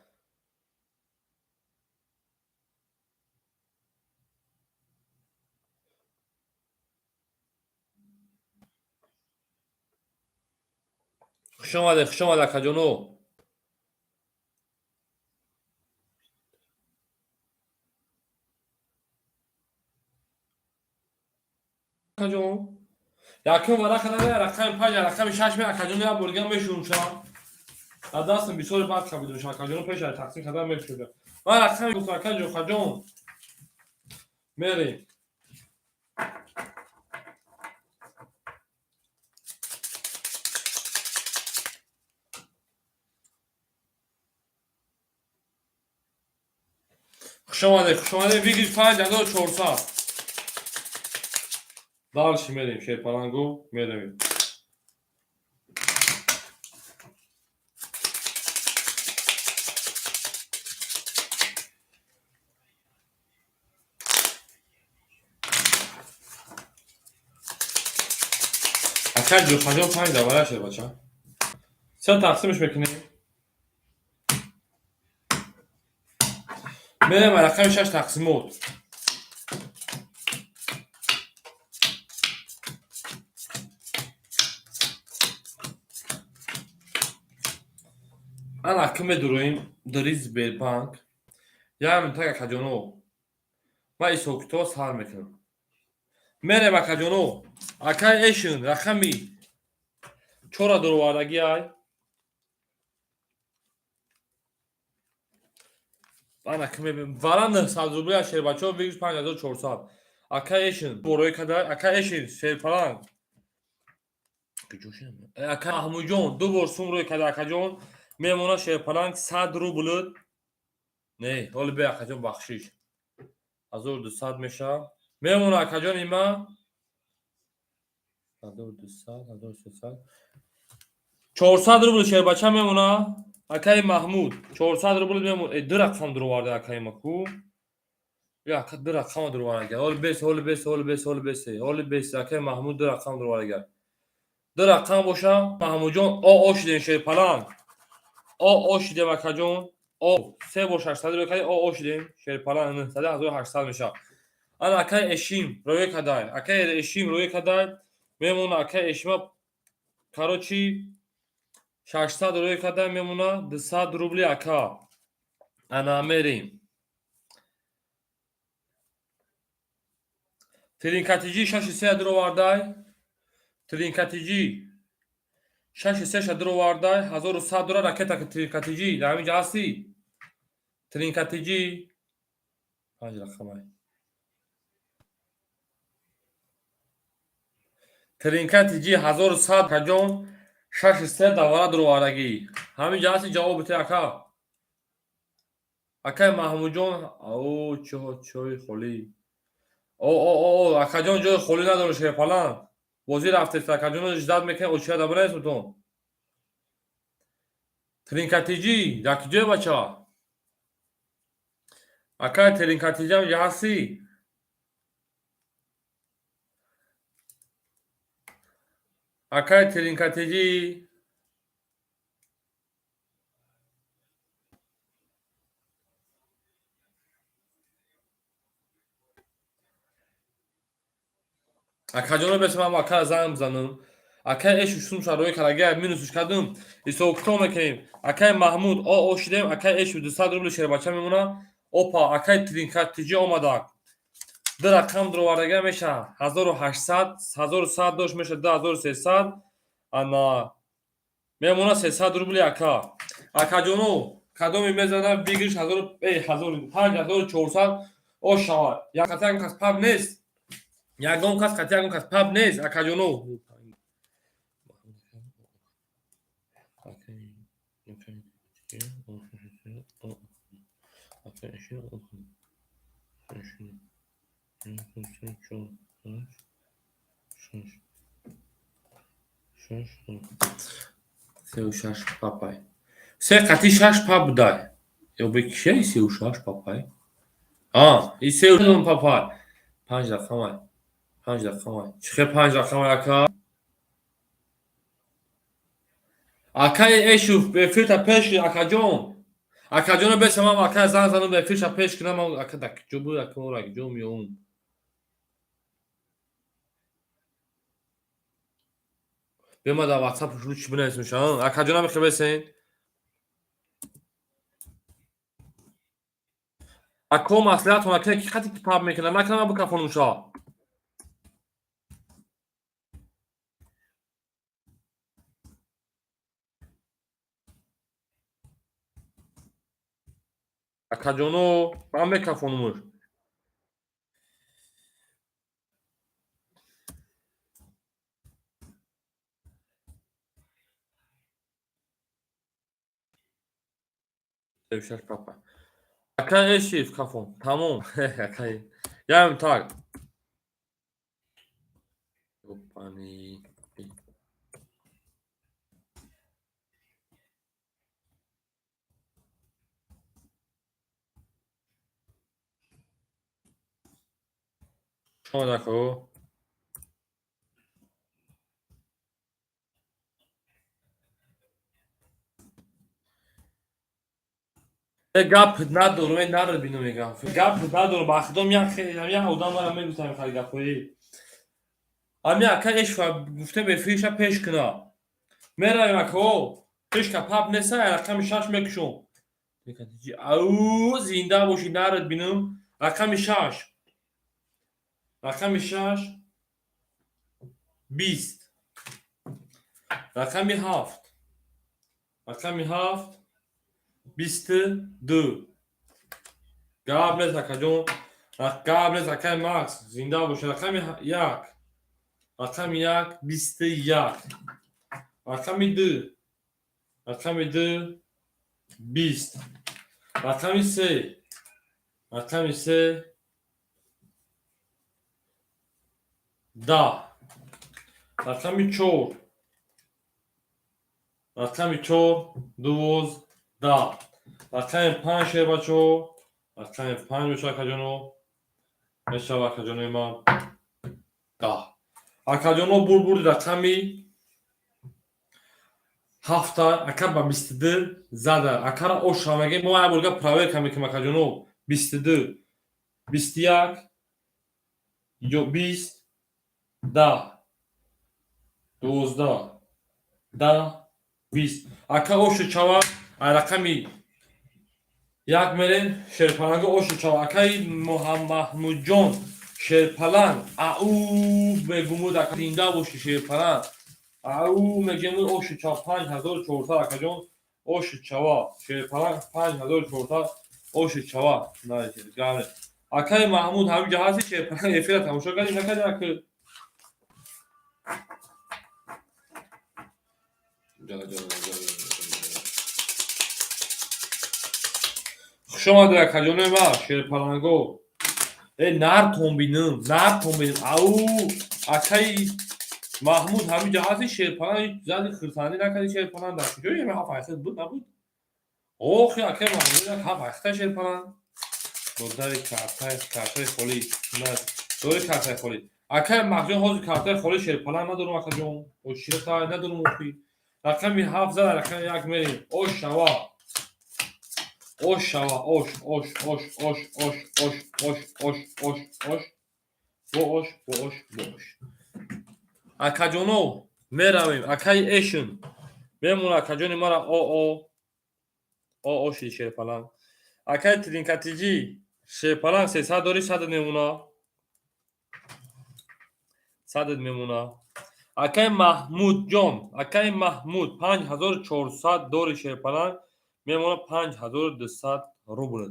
Хуш омадед, хуш омадед, акаҷоно. Акаҷон. Якум варақа намея рақами панҷ, рақами шаш ме, акаҷон, як бор дигар мешунушам. Дар дастам бисёри бад қабидуш, акаҷоно, пеш аз тақсим кардан мешуда. Ман рақами гуфтам, акаҷон, Ҷохаҷон. Мерем. Хуш омадед, хуш омадед, выигрыш 5400. Дальше мерем, шерпалангу, меравем. Акай Ҷохаҷон, панҷ давара, шербача. Се тақсимаш мекунем. Мерем рақами шаш тақсимот. Ана ки медуроем дари Сбербанк. Як минутак, акаҷоно. Ман ҳисобкитоба сар мекунам. Мерем, акаҷоно. Акай Эшин рақами чора дуровардагӣ ай. Ана ки мебинем. Вара 900 рубли аз, шербачаҳо, выигрыш 5400. Акай Эшин борои када, акай Эшин, шерпаланг. Акай Маҳмудҷон ду бор сум рӯй када, акаҷон. Мемона, шерпаланг, 100 рубл. Не, ҳоли бе, акаҷон, бахшиш. 1200 мешавад. Мемона, акаҷон, има 1200, 1300. 400 рубл шербача мемона. Акаи Маҳмуд 400 рубл мемона. Ду рақам дуроварда акаи ма ку. Ака ду рақама дуроварда. Ҳоли бес, ҳоли бес, ҳоли бес, ҳоли бес, ҳоли бес. Акаи Маҳмуд ду рақам дуроварда. Ду рақам боша Маҳмудҷон о о шидем шерпаланг. О о шидем акаҷон. О се бор 600 рӯя кардем, о о шидем шерпаланг 900 1800 мешавад. Ана акаи Эшим рӯя кадай. Акаи Эшим рӯя кадай. Мемона акаи Эшима короче 600 рӯя кадай мемона 200 рубли ака. Ана мерем. Тринкатиҷи 6-3 дуровардай. Тринкатиҷи 6-3 дуровардай. 1100 дура ракета тринкатиҷи. Дар ҳамин ҷо ҳастӣ? Тринкатиҷи 5 рақамай. Тринкатиҷи 1100 каҷон 6-3 давара дуровардагӣ. Ҳамин ҷо ҳасти ҷавоб бите ака. Акаи Маҳмудҷон, о чои холӣ. О о о акаҷон ҷои холӣ надорад шерпаланг. Бозӣ рафтест акаҷон ждать мекунед очира дабараесутон. Тринкатиҷи дар куҷое бача? Акаи Тринкатиҷи ҳам ҷо ҳастӣ? Акаи Тринкатиҷи акаҷоно бесмам ака занг бизанам. Акаи Эшу сумша рӯя карда минусш кардам. Ҳисоб-китоб мекунем. Акаи Маҳмуд о о шидем, акаи Эшу 200 рубли шербача мемона. Опа, акаи Тринкатиҷи омадак. Ду рақам дуровардага меша 1800, 1100 дошт меша 2300. Ана мемона 300 рубли ака. Акаҷоно кадоме мезана бигириш 5400 о шавад. Як қатъи ягон кас паб нест. Ягон кас қатъи ягон кас паб нест, акаҷоно. Сеу шаш папай. Се қатъи шаш пап будай. Ё бе кишай сеу шаш папай? А, и сеу папай. 5 рақамай. 5 рақамай. Чӣ хел 5 рақамай ака? Акаи Эшуф эфирта пеш акаҷон. Акаҷоно бесамам ака занг занам эфирша пеш кунам ака дар куҷо буд ака ора куҷо меом. Бема дар WhatsApp шурӯъ чӣ бинависем ша? Акаҷона мехоҳед бесен? Ако маслиҳатон ака ки қати ки паб мекунам, накунам бикафонум ша. Акаҷоно ман мекафонумш. Шаш папа. Акай Эшиф кафон. Тамом. Акай. Ям так. Опани. Шумо дако. Гап надорум, наро бино мегам. Гап надорум, ба худом як як одам мара мегуфтам хали гапҳои. Ами ака Эшфа гуфтем эфирша пеш куна. Меравем ако, пешка паб неса, рақами 6 мекушом. Ау, зинда бошӣ нарад бинам. Рақами 6. Рақами 6 20. Рақами 7. Рақами 7 22. Гап нест акаҷон. Гап нест акаи Макс. Зинда бошӣ. Рақами 1. Рақами 1 21. Рақами 2. Рақами 2 20. Рақами 3. Рақами 3 10. Рақами 4. Рақами чор, 12. Рақами панҷ, шербачаҳо, рақами панҷ боша, акаҷоно, мешава, акаҷонои ман, 10. Акаҷоно, бурд бурди рақами ҳафта, ака ба 22 зада. Акара оша мегем, мо як борга проверка мекунем, акаҷоно. 22, 21 ё 20, 10, 12, 10, 20. Ака, ошу чава. Ай рақами як мерем, шерпаланго, ошу чава. Акаи Маҳмудҷон, шерпаланг, ау мегумуд. Ака, зинда бошӣ, шерпаланг, ау мегемуд. Ошу чава, 5400, акаҷон, ошу чава, шерпаланг, 5400, ошу чава. Акаи Маҳмуд, ҳаминҷа ҳасти, шерпаланг? Эфира тамошо кардӣ, накардӣ, ака? Хуш омадед, акаҷонои ман, шерпаланго. Э, нартон бинам, нартон бинам. Ау, акаи Маҳмуд, ҳаминҷа ҳасти, шерпаланг? Зади, хирсандӣ накардӣ, шерпаланг? Дар куҷо ҳафт буд, набуд? Охи, акаи Маҳмуд, як ҳафт ҳашта шерпаланг додари. Картаи холӣ, дори, картаи холӣ, акаи Маҳҷон. Ҳозир картаи холӣ, шерпаланг, надорам, акаҷон, очирата надорам. Охи, рақами ҳафт зада, рақами як мерем. Ош шава, ош шава, ош, ош, ош, ош, ош, ош, ош, ош, ош, ош, бо ош, бо ош, бо ош. Акаҷоно, меравем. Акаи Эшн мемона, акаҷони мара. О, о, о, о шиди, шерпаланг. Акаи Тринкатиҷӣ, шерпаланг, 300 дори, садат мемона, садат мемона. Акаи Маҳмудҷон, акаи Маҳмуд, 5400 дори, шерпаланг, мемона 5200 рубл.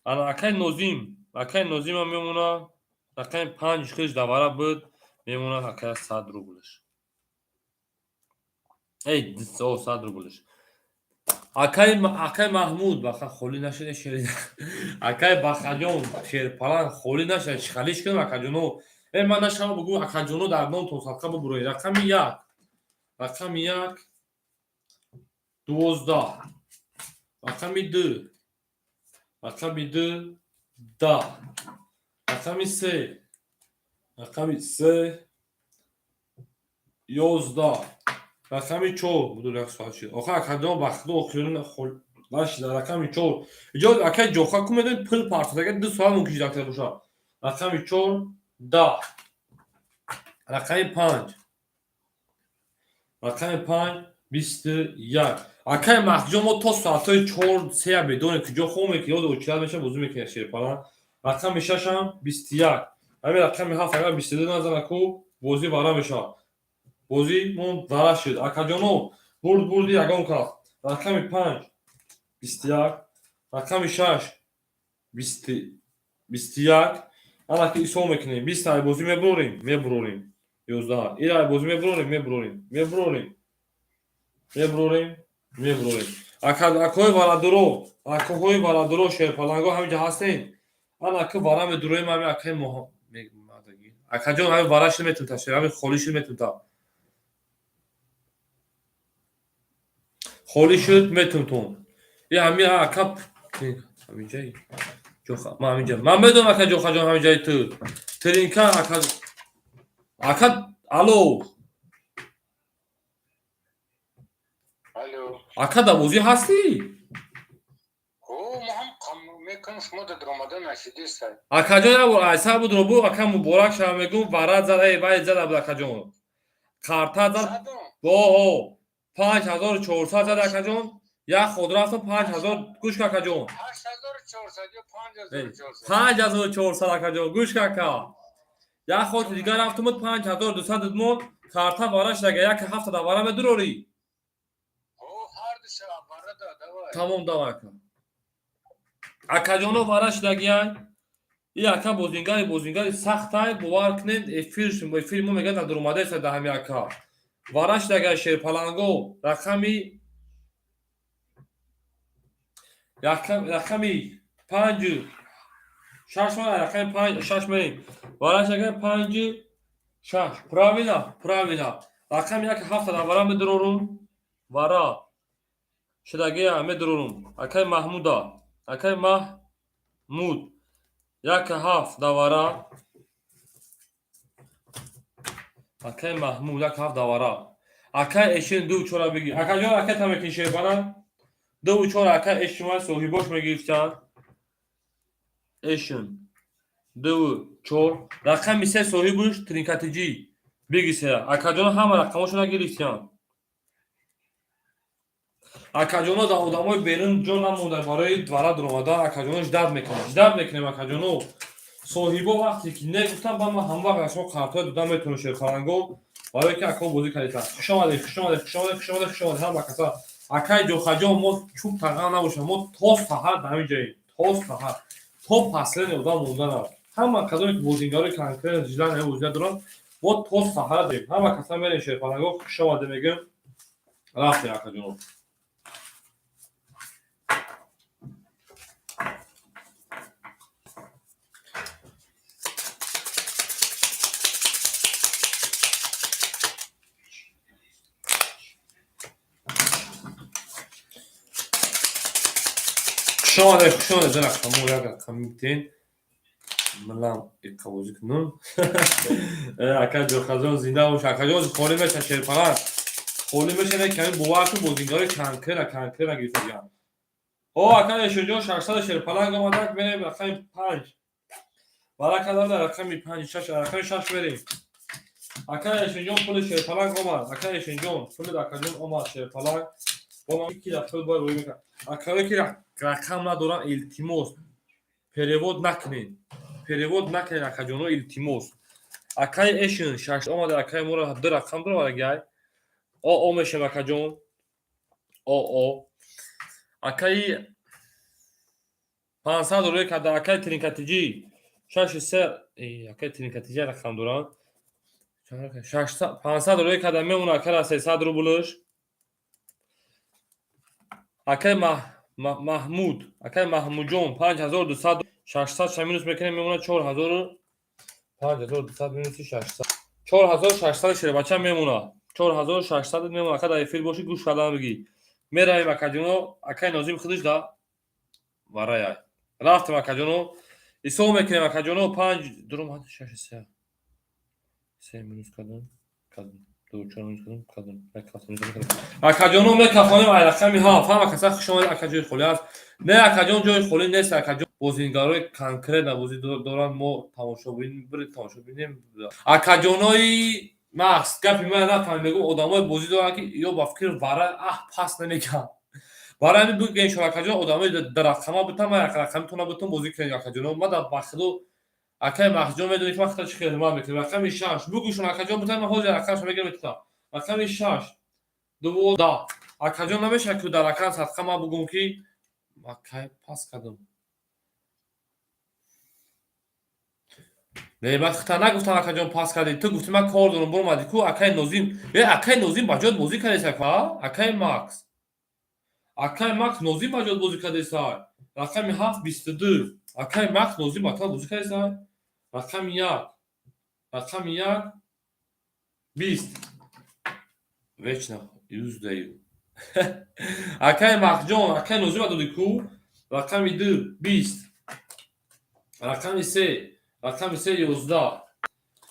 Ана акаи Нозим, акаи Нозимам мемона рақами панҷ, хиш давара буд, мемонад, акая, 100 рублш. Эй, 100 рублш. Акаи Маҳмуд, баха, холӣ нашуда, шери. Акаи Бахаҷон, шерпаланг, холӣ нашуда, чӣ кунам, акаҷоно? Э, ман нашава бугӯ, акаҷоно, дар номтон садқа бубуроед. Рақами як, рақами як, 12, рақами ду, рақами ду, 10, рақами се, рақами се, 11, рақами чор. Буду, як соат шуд. Охир, акаҷон, ба худо, охирон нашида. Рақами чор иҷо, акаи Ҷоха, ку медонед, пул партофт, 2 соат мумкин шида боша. Рақами чор, 10, рақами панҷ, рақами панҷ, 21. Акаи Маҳҷон, мо то соатҳои чор сея бедорем, куҷо хоб мекунӣ? Ёд очират меша, бозӣ мекунӣ, шерпаланг. Рақами шашам 21. Ҳамин рақами ҳафт агар 22 назана ку, бозӣ вара мешавад, бозӣ мо вара шуд. Акаҷоно, бурд бурди ягон кас. Рақами панҷ, 21, рақами шаш, 21. Ана ки ҳисоб мекунем: 20 ай бозӣ мебурорем, мебурорем, 11 ир ай бозӣ мебурорем, мебурорем, мебурорем, мебурорем, мебурорем. Акои варадуро, акоҳои варадуро, шерпаланго, ҳаминҷа ҳастем. Ана ки вара медуроем. Ҳами акаи акаҷон, ҳами вара шид метунта, ҳами холӣ шид метунта, холӣ шуд метунтун. И ҳами ака ҳаминҷаи ман, ҳаминҷа ман медонам, ака Ҷохаҷон, ҳаминҷаи ту тринка, ака, ака, алло. Ака, дар бозӣ ҳастӣ? Акаҷон, як бор айсар буд, робу, ака, муборак шава мегӯм. Варад зада, вай зада буд, акаҷон, карта зад. Оҳо, 5400 зад, акаҷон, як ход рафтам, 5000. Гӯш ка, акаҷон, 5400, акаҷон, гӯш ка, ака, як ходи дигар рафтумуд, 5200 дудмон, карта вара шудага, як ҳафта да вара медурорӣ. Тамом, давай, ака. Акаҷоно, вара шудагияй. И ака бозингари, бозингари сахтай, бовар кунед, эфир, эфири мо мегӯяд, надуромадаеста да ҳами ака. Вара шудагай, шерпаланго, рақами панҷу шаш, рақами панҷ шаш мерем. Вара шудагай, панҷу шаш, правильно, правильно. Рақами як ҳафта да вара медурорум. Вара шудагия медурорум. Акай Маҳмуда, акай Маҳмуд 1-7 давара. Акай Маҳмуд 1-7 давара. Акай Эшин 2-4 бигир. Акаҷон, акай тамекин шербана 2-4. Акай Эшин соҳибош мегирифтанд. Эшин 2-4, рақами 3 соҳибуш тринкатиҷӣ бигисе. Акаҷон ҳама рақамошона гирифтиянд. Акаҷоно дар одамои берун ҷо намонда барои двара дуромада. Акаҷоно, ждать мекунем, ждать мекунем. Акаҷоно, соҳибо вақте ки негуфтам, ба ман ҳамвақт аз шумо қартҳои дода метавонем, шерфаранго, барое ки акао бозӣ кардита. Хуш омадед, хуш омадед, хуш омадед, хуш омадед, хуш омадед ҳама каса. Акай Ҷохаҷон, мо чӯб тағам набошам, мо то саҳар дар ҳамин ҷоем, то саҳар, то последний одам монданам. Ҳама касоне ки бозингарои конкрет желание бозида доранд, мо то саҳар дорем. Ҳама каса мерем. Шерфаранго, хуш омадед мегӯем. Рафтем, акаҷоно. Хуш омадед, хуш омадед. Ду рақамо, як рақам мебитен, милам иққа бозӣ кунам. Ака Ҷохаҷон, зинда бош. Акаҷон, холӣ меша, шерпаланг холӣ меша. Не, ками бовар кун, бозингарои конкрета, конкрета гирифтагиам. О, ака Эшонҷон, 600 шерпаланг омадак. Мерем рақами 5. Барака дада, рақами 5, 6, рақами 6 мерем. Ака Эшонҷон, пули шерпаланг омад. Ака Эшонҷон, пули акаҷон омад. Шерпаланг ки дафтар бояд рӯй мекард. Акаое ки рақам надоранд, илтимос, перевод накунед, перевод накунед, акаҷоно, илтимос. Акаи Эшин 6 омада. Акаи моро ду рақам дорад. О о мешем, акаҷон, о о. Акаи 500 рӯй карда. Акаи Тринкатиҷӣ 6-3. Акаи Тринкатиҷӣ рақам доранд, 500 рӯй карда, мемона акара 300 рублш. Акаи Маҳмуд, акаи Маҳмудҷон, 5200, 600 ша минус мекунем, мемонад 4000. 5200 минуси 600, 4600 шербача мемонад, 4600 мемонад. Ака, дар эфир бошӣ, гӯш кардан бигӣ. Меравем, акаҷоно. Акаи Нозим худиш да варая. Рафтем, акаҷоно, ҳисоб мекунем, акаҷоно. Панҷ дурум, шаш, се, се минус кардам, кардам, ду, чор минус кардам, кардам, акаҷоно. Мекафонем ай рақами 7. Ҳама каса хуш омадед. Ака, ҷои холӣ аст? Не, акаҷон, ҷои холӣ нест. Акаҷон, бозингарои конкретно бозӣ доранд. Мо тамошобин, тамошобинем, акаҷонои махс. Гапи ман нафаҳмид. Мегӯм, одамои бозӣ доранд, ки ё ба фикри вара аҳ пас намекунанд. Барои ҳамин бигӯем шо, акаҷон, одамои дар рақама бутам, ман рақамитона бутам, бозӣ кунед, акаҷоно. Ман дар бахилу акаи Маҳҷон медонӣ, ки ман хата чӣ хидмат мекунем. Рақами 6 бугӯшон, акаҷон, бутам, ман ҳозир рақамшо мегирам, метутам. Рақами 6, 12. Акаҷон, намешавад, ки дар рақам садқа ман бугӯм, ки ман кай пас кардам. Не, ман хата нагуфтам, акаҷон, пас кардӣ. Ту гуфтӣ, ман кор дорам, буромадӣ ку. Акаи Нозим, э, акаи Нозим ба ҷоят бозӣ кардеса, акаи Макс, акаи Макс, Нозим ба ҷоят бозӣ кардеса. Рақами 7, 22. Акаи Макс, Нозим ба тан бозӣ кардеса. Рақами 1, рақами 1, 20. Вечно юздаю. Акаи Маҳҷон, акаи Нозима додӣ ку. Рақами 2, 20. Рақами 3, рақами 3, 11.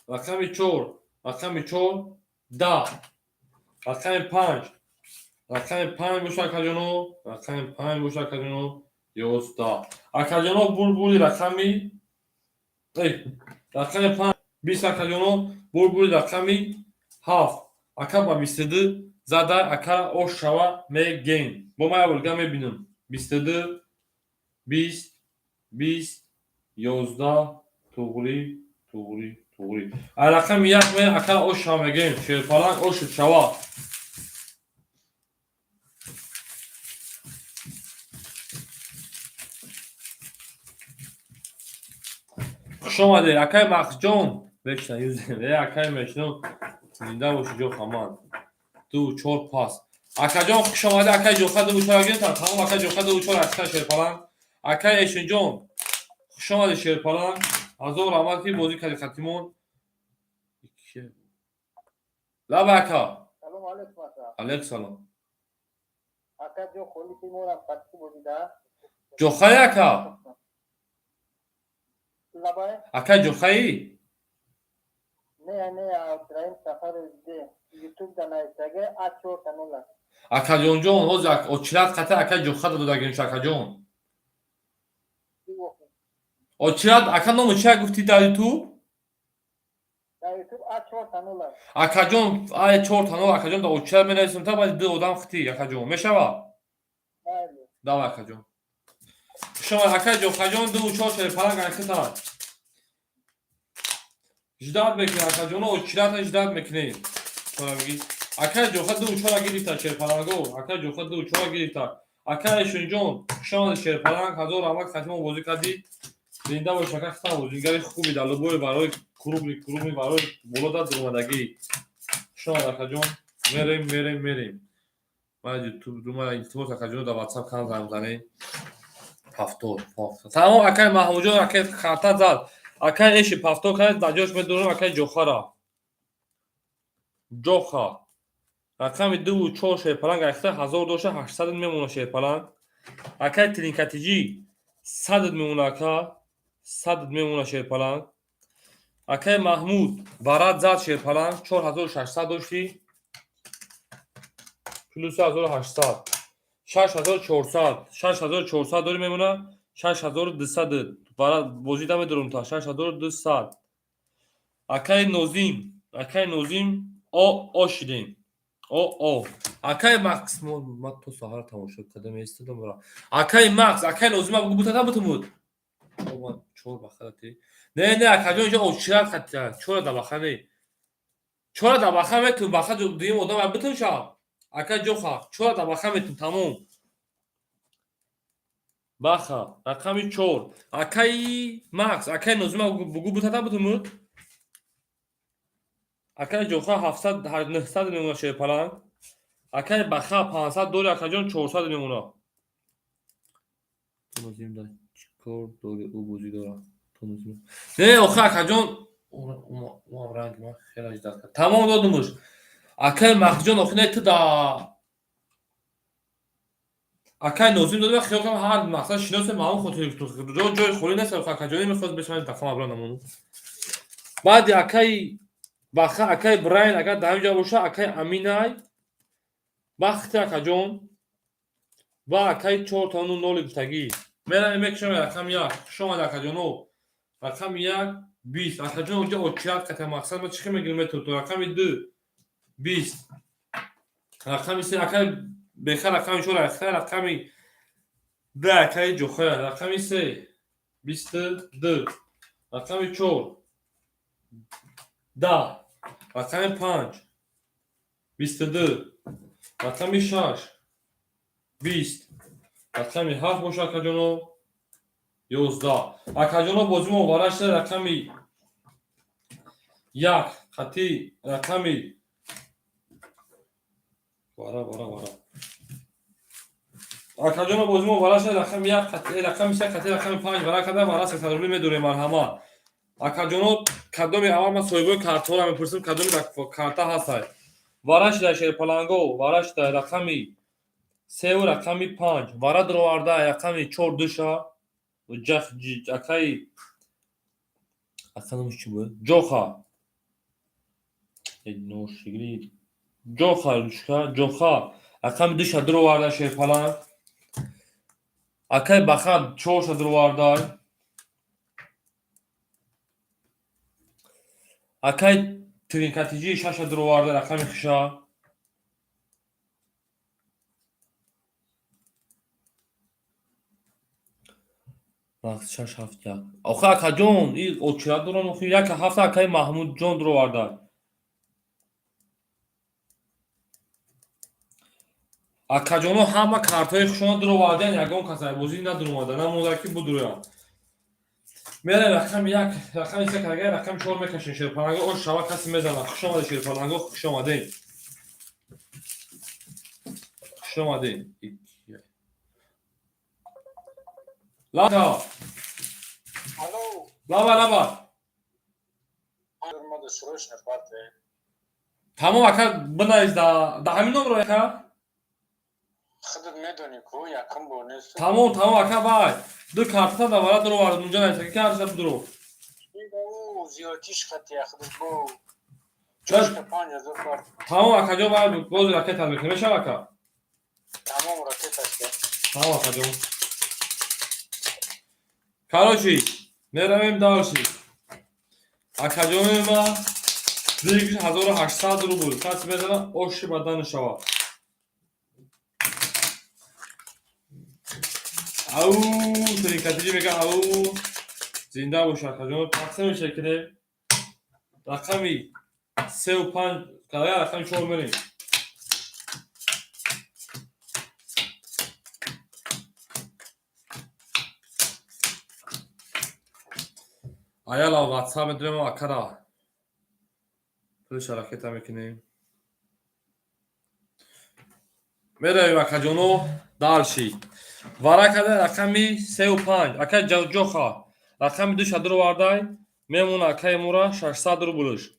Рақами 4, рақами 4, 10. Рақами 5, рақами 5 боша, акаҷоно, рақами 5 боша, акаҷоно, 11. Акаҷоно, бурбури рақами 5, 20. Акаҷоно, бурбури рақами 7. Ака ба 22 зада, ака, ош шава мегем. Бо ман як бор мебинам. 22, 20, 20, 11. Туғрӣ, туғрӣ, туғрӣ. Ай рақами 1 ме, ака, ош шава мегем. Шерпаланг ошуд шава. Хуш омадед, акаи Махҷон. Вечно юзем. Э, акаи мешно, зинда бошӣ, ҷо хаман. Ду, чор пас. Акаҷон, хуш омадед. Акаи Ҷоха, ду, чор гирифтам, тамом. Акаи Ҷоха, ду, чор, акса шерпаланг. Акаи Эшинҷон, хуш омадед, шерпаланг. Ҳазор раҳмат, ки бозӣ кардӣ хатимон. Лаба, ака. Алейкум салом. Ҷохай, ака? Ака, ҷохаӣ? Не, не, Абдураҳим Сафаров Ютуб да нависага А чорта нола. Акаҷонҷон, ҳозир очират қата ака ҷоха додагимш, акаҷон. Очират, ака, номи чия гуфтӣ дар Ютуб? Дар Ютуб А чорта нола. Акаҷон, А чорта нол, акаҷон, да очират менависем, та баъди ду одам хитӣ, акаҷон, мешава? Давай, акаҷон. Шумо, ака ҷохаҷон, ду чор шерпалак айхита. Ждать мекунем, акаҷоно, очирата ждать мекунем. Чора бигӣ. Ака ҷоха ду чора гирифта, шерпаланго. Ака ҷоха ду чора гирифта. Ака Эшунҷон, хуш омадед, шерпаланг, ҳазор раҳмат, хатимо бозӣ кардӣ. Зинда бош, ака, хитам бозигари хуби дар любой барои крупный, крупный барои боло дар дуромадагӣ. Хуш омад, акаҷон. Мерем, мерем, мерем. Ман Ютуб, ман илтимос, акаҷон, дар WhatsApp кам занг занед. Повтор, повтор. Тамом, акай Маҳмудҷон, акай карта зад. Акай эши повтор кард, дар ҷош медорам акай ҷохара. Ҷоха. Рақами дуву чор шерпаланг айхта ҳазор дошта ҳаштсад мемона шерпаланг. Акай Тринкатиҷӣ садд мемона, ака. Садд мемона шерпаланг. Акай Маҳмуд варад зад шерпаланг, 4600 доштӣ. Плюс 1800. 6400. 6400 дори мемона. 6200. Варад бозида медорам та 6200. Акай Нозим, акай Нозим о о шидем. О о. Акай Макс, ма то саҳар тамошо карда меистодам бара. Акай Макс, акай Нозим бугу бутата бутумуд. О, чор бахати. Не, не, акаҷон, инҷо очират хатя. Чора да баха не. Чора да баха метун, баха дуюм одам бутун шав. Ака ҷоха, чора да баха метун, тамом. Баха, рақами чор. Акаи Макс, акаи Нозима бугу бутата бутумуд. Акаи ҷоха 700 900 мемона шерпаланг. Акаи Баха 500 дори, акаҷон, 400 мемона. Нозим да чикор дори, ӯ бозӣ дора. Не, охи, акаҷон, ӯам ранг ман хеле ждать кард. Тамом додумуш. Акаи Маҳдиҷон, охи не, ту да акаи Нозим додем, хиёл кардам ҳар мақсад шиносем, маълум хотири ҷои холӣ нест, акаҷоне мехост бешавад дафъа мабра намону. Баъди акаи Баха, акаи Брайн агар дар ҳамин ҷо боша, акаи Аминай, бахти акаҷон ва акаи чортану ноли гуфтагӣ. Меравем, мекушам рақами як. Хуш омад, акаҷоно. Рақами як бист. Акаҷон, онҷо очират ката мақсад ма чӣ хел мегирем мету. Рақами ду бист. Рақами се акаи Беха, рақами чор акаи, рақами ду акаи Ҷоха, рақами се бисту ду, рақами чор даҳ, рақами панҷ бисту ду, рақами шаш бист, рақами ҳафт боша, акаҷоно, 11. Акаҷоно, бозимо варашта рақами як қатӣ рақами вара вара вара. Акаҷоно, бозимо варашта рақами як қатӣ рақами се қатӣ рақами панҷ вара карда, вара 300 рубли медорем, марҳамат. Акаҷоно, кадоми аввал ман соҳибои картҳоро мепурсам, кадоми дар карта ҳастай. Вара шида, шерпаланго, вара шида рақами севу рақами панҷ. Вара дуроварда рақами чор душа. Акаи ака номиш чӣ буд? Ҷоха. Ношигри. Ҷоха, ручка, ҷоха. Рақами душа дуроварда шерпаланг. Акаи Баха чорша дуроварда. Акаи Тринкатиҷӣ шаша дуроварда рақами хиша. Вақт шаш ҳафт як. Охи, акаҷон, и очират дорам, охи як ҳафта акаи Маҳмудҷон дуроварда. Акаҷоно, ҳама картҳои хушона дуровардаан, ягон кас бозӣ надуромада, намонда ки будурояд. Мерем рақами як, рақами се карга, рақами чор мекашем шерпаланго, ош шава касе мезанад. Хуш омадед, шерпаланго, хуш омадед. Хуш омадед. Лаба. Алло. Лаба, лаба. Надо срочно партия. Тамом, ака, бинавис да ҳамин номро, ака? Худат медонӣ ку, якум бор нест. Тамом, тамом, ака, вай. Ду картата да вара дуровард, унҷа нависта ки ҳарша дуро. Зиёдтиш хати худат бо. Чошка 5000 карт. Тамом, акаҷон, вай боз ракета мекунем, мешава, ака? Тамом, ракета аст. Тамом, акаҷон. Короче, меравем дальше. Акаҷони ма зикр 1800 рубл. Каси мезана, оши бадан шава. Ау, тринкатиҷи мега, ау. Зинда бош, акаҷон. Тақсим мешакунем. Рақами 3 5, калая рақами 4 мерем. Аяла ватсап медурем, акара. Пулиша ракета мекунем. Меравем, акаҷоно, дальше. Вара када рақами 3 5. Ака ҷоха. Рақами 2 ша дуровардай, мемона акаи мура 600 рублш.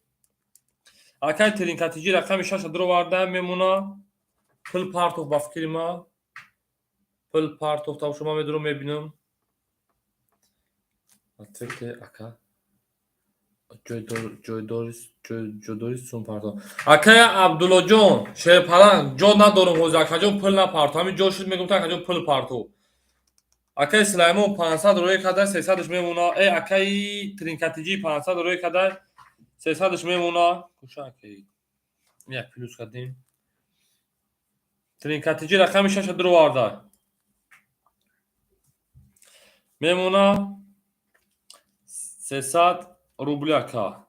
Акаи тринкатиҷи рақами 6 ша дуровардай, мемона пул партов, ба фикри ма. Пул партов таб шума медурам, мебинам. Ответьте, ака. Ҷойдори сум партов. Акая Абдуллоҷон, Шерпаланг, ҷо надорум ҳозир, акаҷон, пул напартов. Ҳамин ҷо шуд, мегум, акаҷон, пул партов. Акаи Сулаймон 500 рӯй када, 300-ш мемона. Э, акаи Тринкатиҷи 500 рӯй када, 300-ш мемона. Куша акаи. Як плюс кардем. Тринкатиҷи рақами 6 дуроварда. Мемона 300 рубли, ака.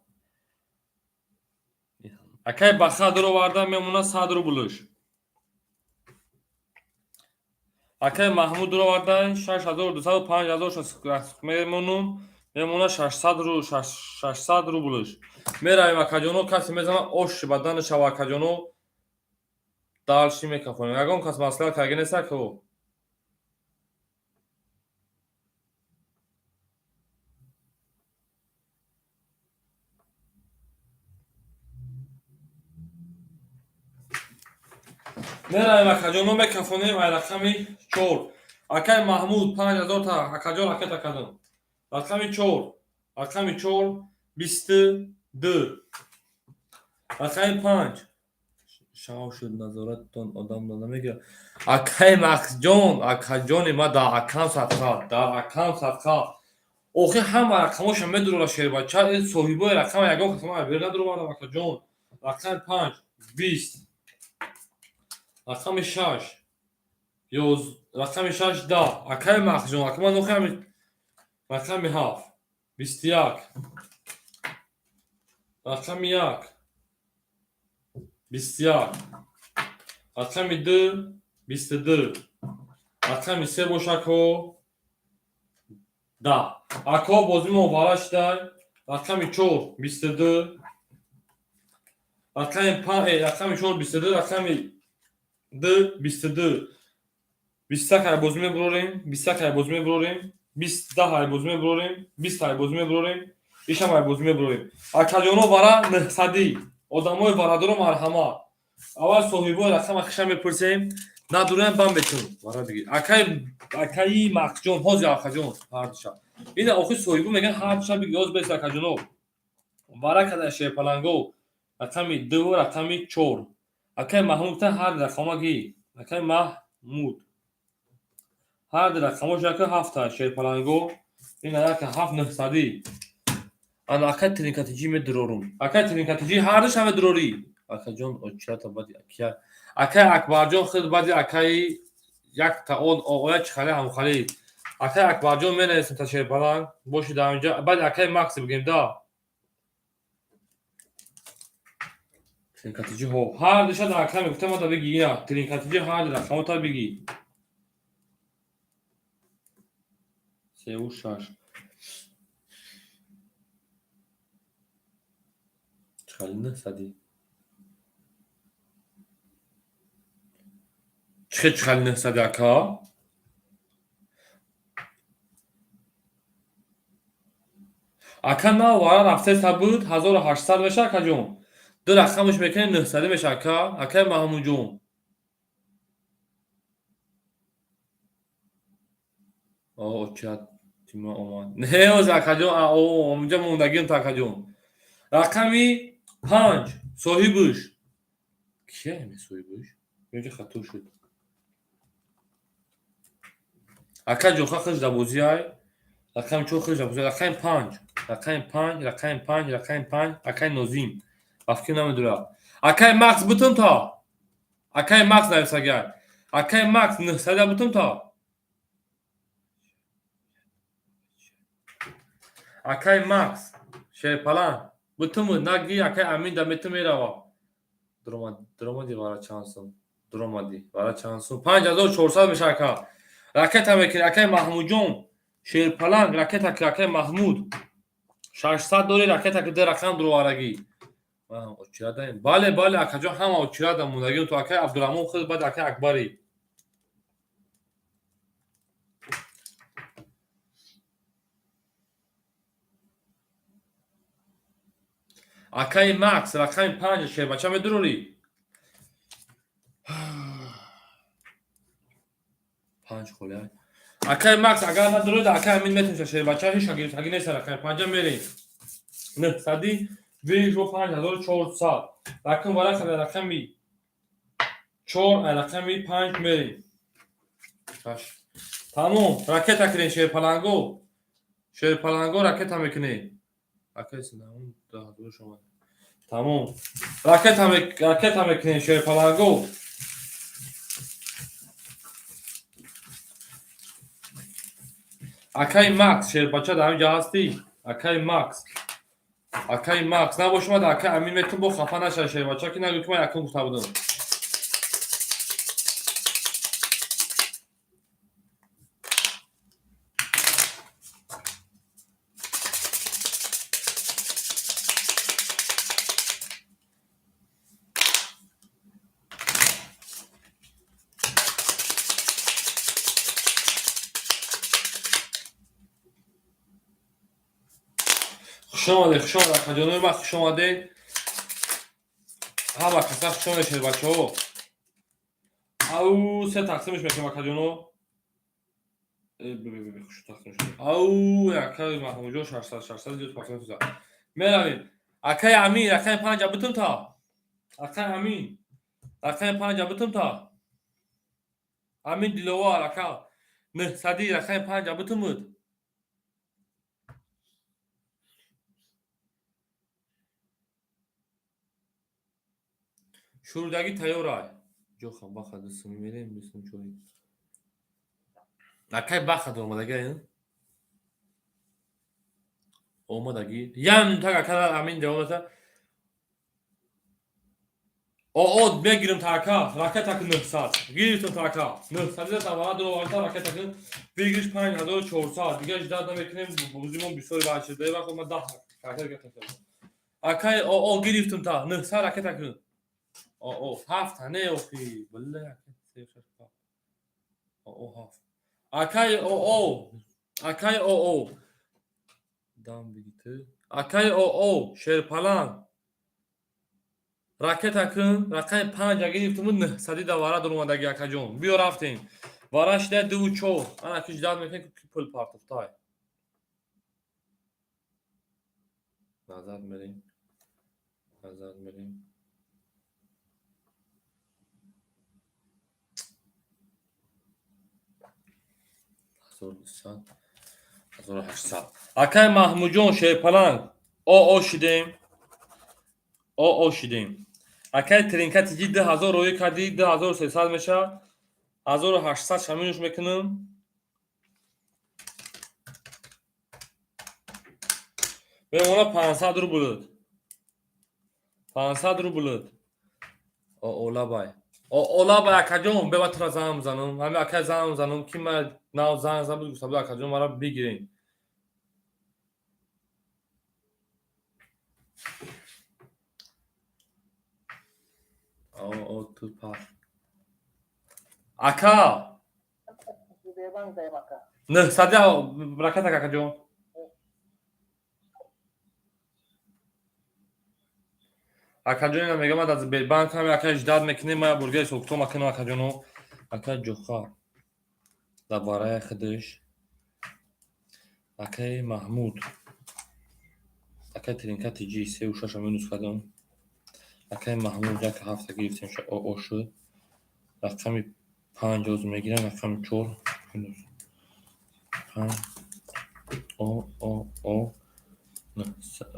Акаи Баха дуроварда, мемона 100 рублш. Акаи Маҳмуд дуроварда, 6200 5000 мемонум, мемона 600 рублш. Меравем, акаҷоно, касе мезана, ош бадан шава, акаҷоно. Дальше мекафонем. Ягон кас маслиҳат карда нест, ако? Меравем, акаҷоно, мекафонем ай рақами 4. Акаи Маҳмуд 5000 та, акаҷон, ракета кардам. Рақами 4, рақами 4, 22. Рақами 5. Шав шуд назоратон одам намегирад. Акаи Махҷон, акаҷони ма, дар акам садқа, дар акам садқа. Охи ҳама рақамоша медурора шербача, соҳибои рақама ягон кас ма бер надуровардам, акаҷон. Рақами 5, 20. Рақами 6, рақами 6, 10. Акаи Махҷон, ака ман охи ҳами рақами 7, 21. Рақами 1, 21. Рақами 2, 22. Рақами 3 бош, ако, 10. Ако, бозӣ мо вара шидай. Рақами 4, 22. Рақами 5, рақами 4, 22, рақами 2, 22. 21 ҳай бозӣ мебурорем, 21 ҳай бозӣ мебурорем, 20 10 ҳай бозӣ мебурорем, 20 ҳай бозӣ мебурорем, ишам ҳай бозӣ мебурорем. Акаҷоно, вара 900. Одамои варадоро марҳамат. Аввал соҳибои рақама хиша мепурсем, надураем, бам бетун. Вара бигир. Акаи, акаи Мақҷон, ҳозир, акаҷон, ҳардуша. Ина охи соҳибо меган ҳардуша бигир, ёз бес, акаҷоно. Вара када шерпаланго, рақами 2, рақами 4. Акаи Маҳмуд гуфтан ҳар рақама ги. Акаи Маҳмуд. Ҳар рақамош яка ҳафта шерпаланго. Ина яка ҳафт нӯҳсадӣ. Ана акаи Тринкатиҷи медурорум. Акаи Тринкатиҷи ҳардуша медурорӣ. Акаҷон, очирата бади акия. Акаи Акбарҷон худ бади акаи якта он оғоя чихале ҳамхалӣ. Акаи Акбарҷон менависем та шерпаланг. Боши дар инҷа. Бади акаи Макси бигем да. Тринкатиҷи ҳо. Ҳар душа дар ака мегуфтам, ата биги ина. Тринкатиҷи ҳар ду рақамота биги. Севу шаш. Чихали нӯҳсадӣ. Чихе чихали нӯҳсадӣ, ака? Ака, нав вара рафтеста буд, 1800 меша, акаҷон. Ду рақамаш мекунем, нӯҳсадӣ меша, ака. Акаи Маҳмудҷон. Очат тима омад. Не, оз акаҷон, онҷа мондагиам то акаҷон. Рақами 5 соҳибш. Кия ами соҳибш? Инҷа хато шуд. Ака ҷоха хиш да бозӣ ай. Рақами 4 хиш да бозӣ. Рақами 5. Рақами 5, рақами 5, рақами 5, акай Нозим. Ба фикр намедурад. Акай Макс бутун то. Акай Макс нависагай. Акай Макс 900 бутун то. Акай Макс шерпалан бутум наги акай Амин да мету мерава. Дуромади вара чанд сум? Дуромади вара чанд сум? 5400 меша ака. Ракета мекунӣ акай Маҳмудҷон шерпаланг ракета ки акай Маҳмуд 600 дори ракета ки ду рақам дуроварагӣ. Очирадаем. Бале, бале акаҷон ҳама очирада мондагиам то акай Абдурраҳмон худ баъд акай Акбарӣ. Акаи Макс рақами 5 шербача медурорӣ? 5 холӣ. Акаи Макс агар надурорид акаи Амин метавонад шербача ҳеч гирифтагӣ нест рақами 5 мерем. 900 вижо 5400. Рақам варақа рақами 4 рақами 5 мерем. Тамом, ракета кунед шерпаланго. Шерпаланго ракета мекунед. Акаи Синамон 10000 шумо. Тамом. Ракета мекунед шерпаланго. Акаи Макс шербача дар ҳамин ҷо ҳастӣ? Акаи Макс. Акаи Макс набошад акаи Амин метун бо хафа нашавад шербача ки нагӯ ки ман якум гуфта будам. Хуш омадед, хуш омадед акаҷонои ман, хуш омадед. Ҳама каса хуш омадед шербачаҳо. Ау, се тақсимш мекунем акаҷоно. Хуш тақсимш. Ау, акаи Маҳмудҷон 600, 600 зиёд тақсим шуда. Меравем. Акаи Амин, рақами 5 бутун та. Акаи Амин, рақами 5 бутун та. Амин Диловар ака. 900 рақами 5 бутун буд. Шурдагӣ тайёр ай. Ҷохам баха дастум мерем, дастум чой. Акай баха омадагӣ ай? Омадагӣ. Як минута ака Амин ҷавоб дата. О, мегирам та ака, ракета ки 900. Гирифтам та ака. 900 та вара дуроварта ракета ки бигириш 5400. Дигар ждат намекунем, бузимон бисёри бача. Дай вақт ман 10 ракета гирифтам. Акай о гирифтам та 900 ракета ки. О, 7 не охи. Билла, о, 7. Акай о, акай о. Дам бигити. Акай о, шерпалан. Ракета кун, рақами 5 гирифтам 900 да вара дуромадаги акаҷон. Биё рафтем. Вара шида 2 4. Ана ки ждат мекунем ки пул партофтай. Назад мерем. Назад мерем. 1800. Акай Маҳмудҷон шерпаланг. О шидем. О шидем. Акай тринка тиҷи 2000 роӣ кардӣ, 2300 меша. 1800 шамилш мекунам. Мемона 500 рубл. 500 рубл. О лабай. О лабай акаҷон, бева тура занг мезанам. Ҳами акай занг мезанам ки ман нав занг зад буд, гуфта буд акаҷон мара бигирен. О ту па. Ака. 900 ракета акаҷон. Акаҷон ина мегам аз Сбербанк ҳам ака ждат мекунем, ман бургер сохтум акану акаҷоно. Ака ҷоха. Дар барои худаш. Акаи Маҳмуд, акаи Тринка Тиҷи, сеу шаша минус кардам. Акаи Маҳмуд, як ҳафта гирифтем, о шуд. Рақами панҷ ҳозир мегирам, рақами чор минус панҷ, о, о, о,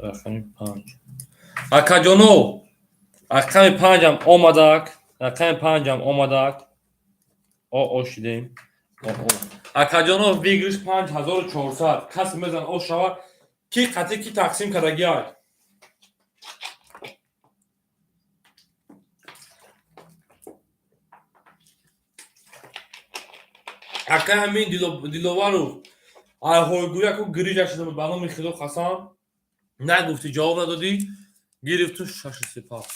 рақами панҷ. Акаҷоно, рақами панҷам омадак, рақами панҷам омадак. О, о шидем. О, о. Акаҷоно, выигрыш 5400. Касе мезан, о шава, ки қатӣ ки тақсим кардагиай. Акай ҳамин Диловаров, айҳойгӯя ку гирижа шуда буд, ба номи Худо қасам, нагуфтӣ, ҷавоб надодӣ, гирифту шашу се пап.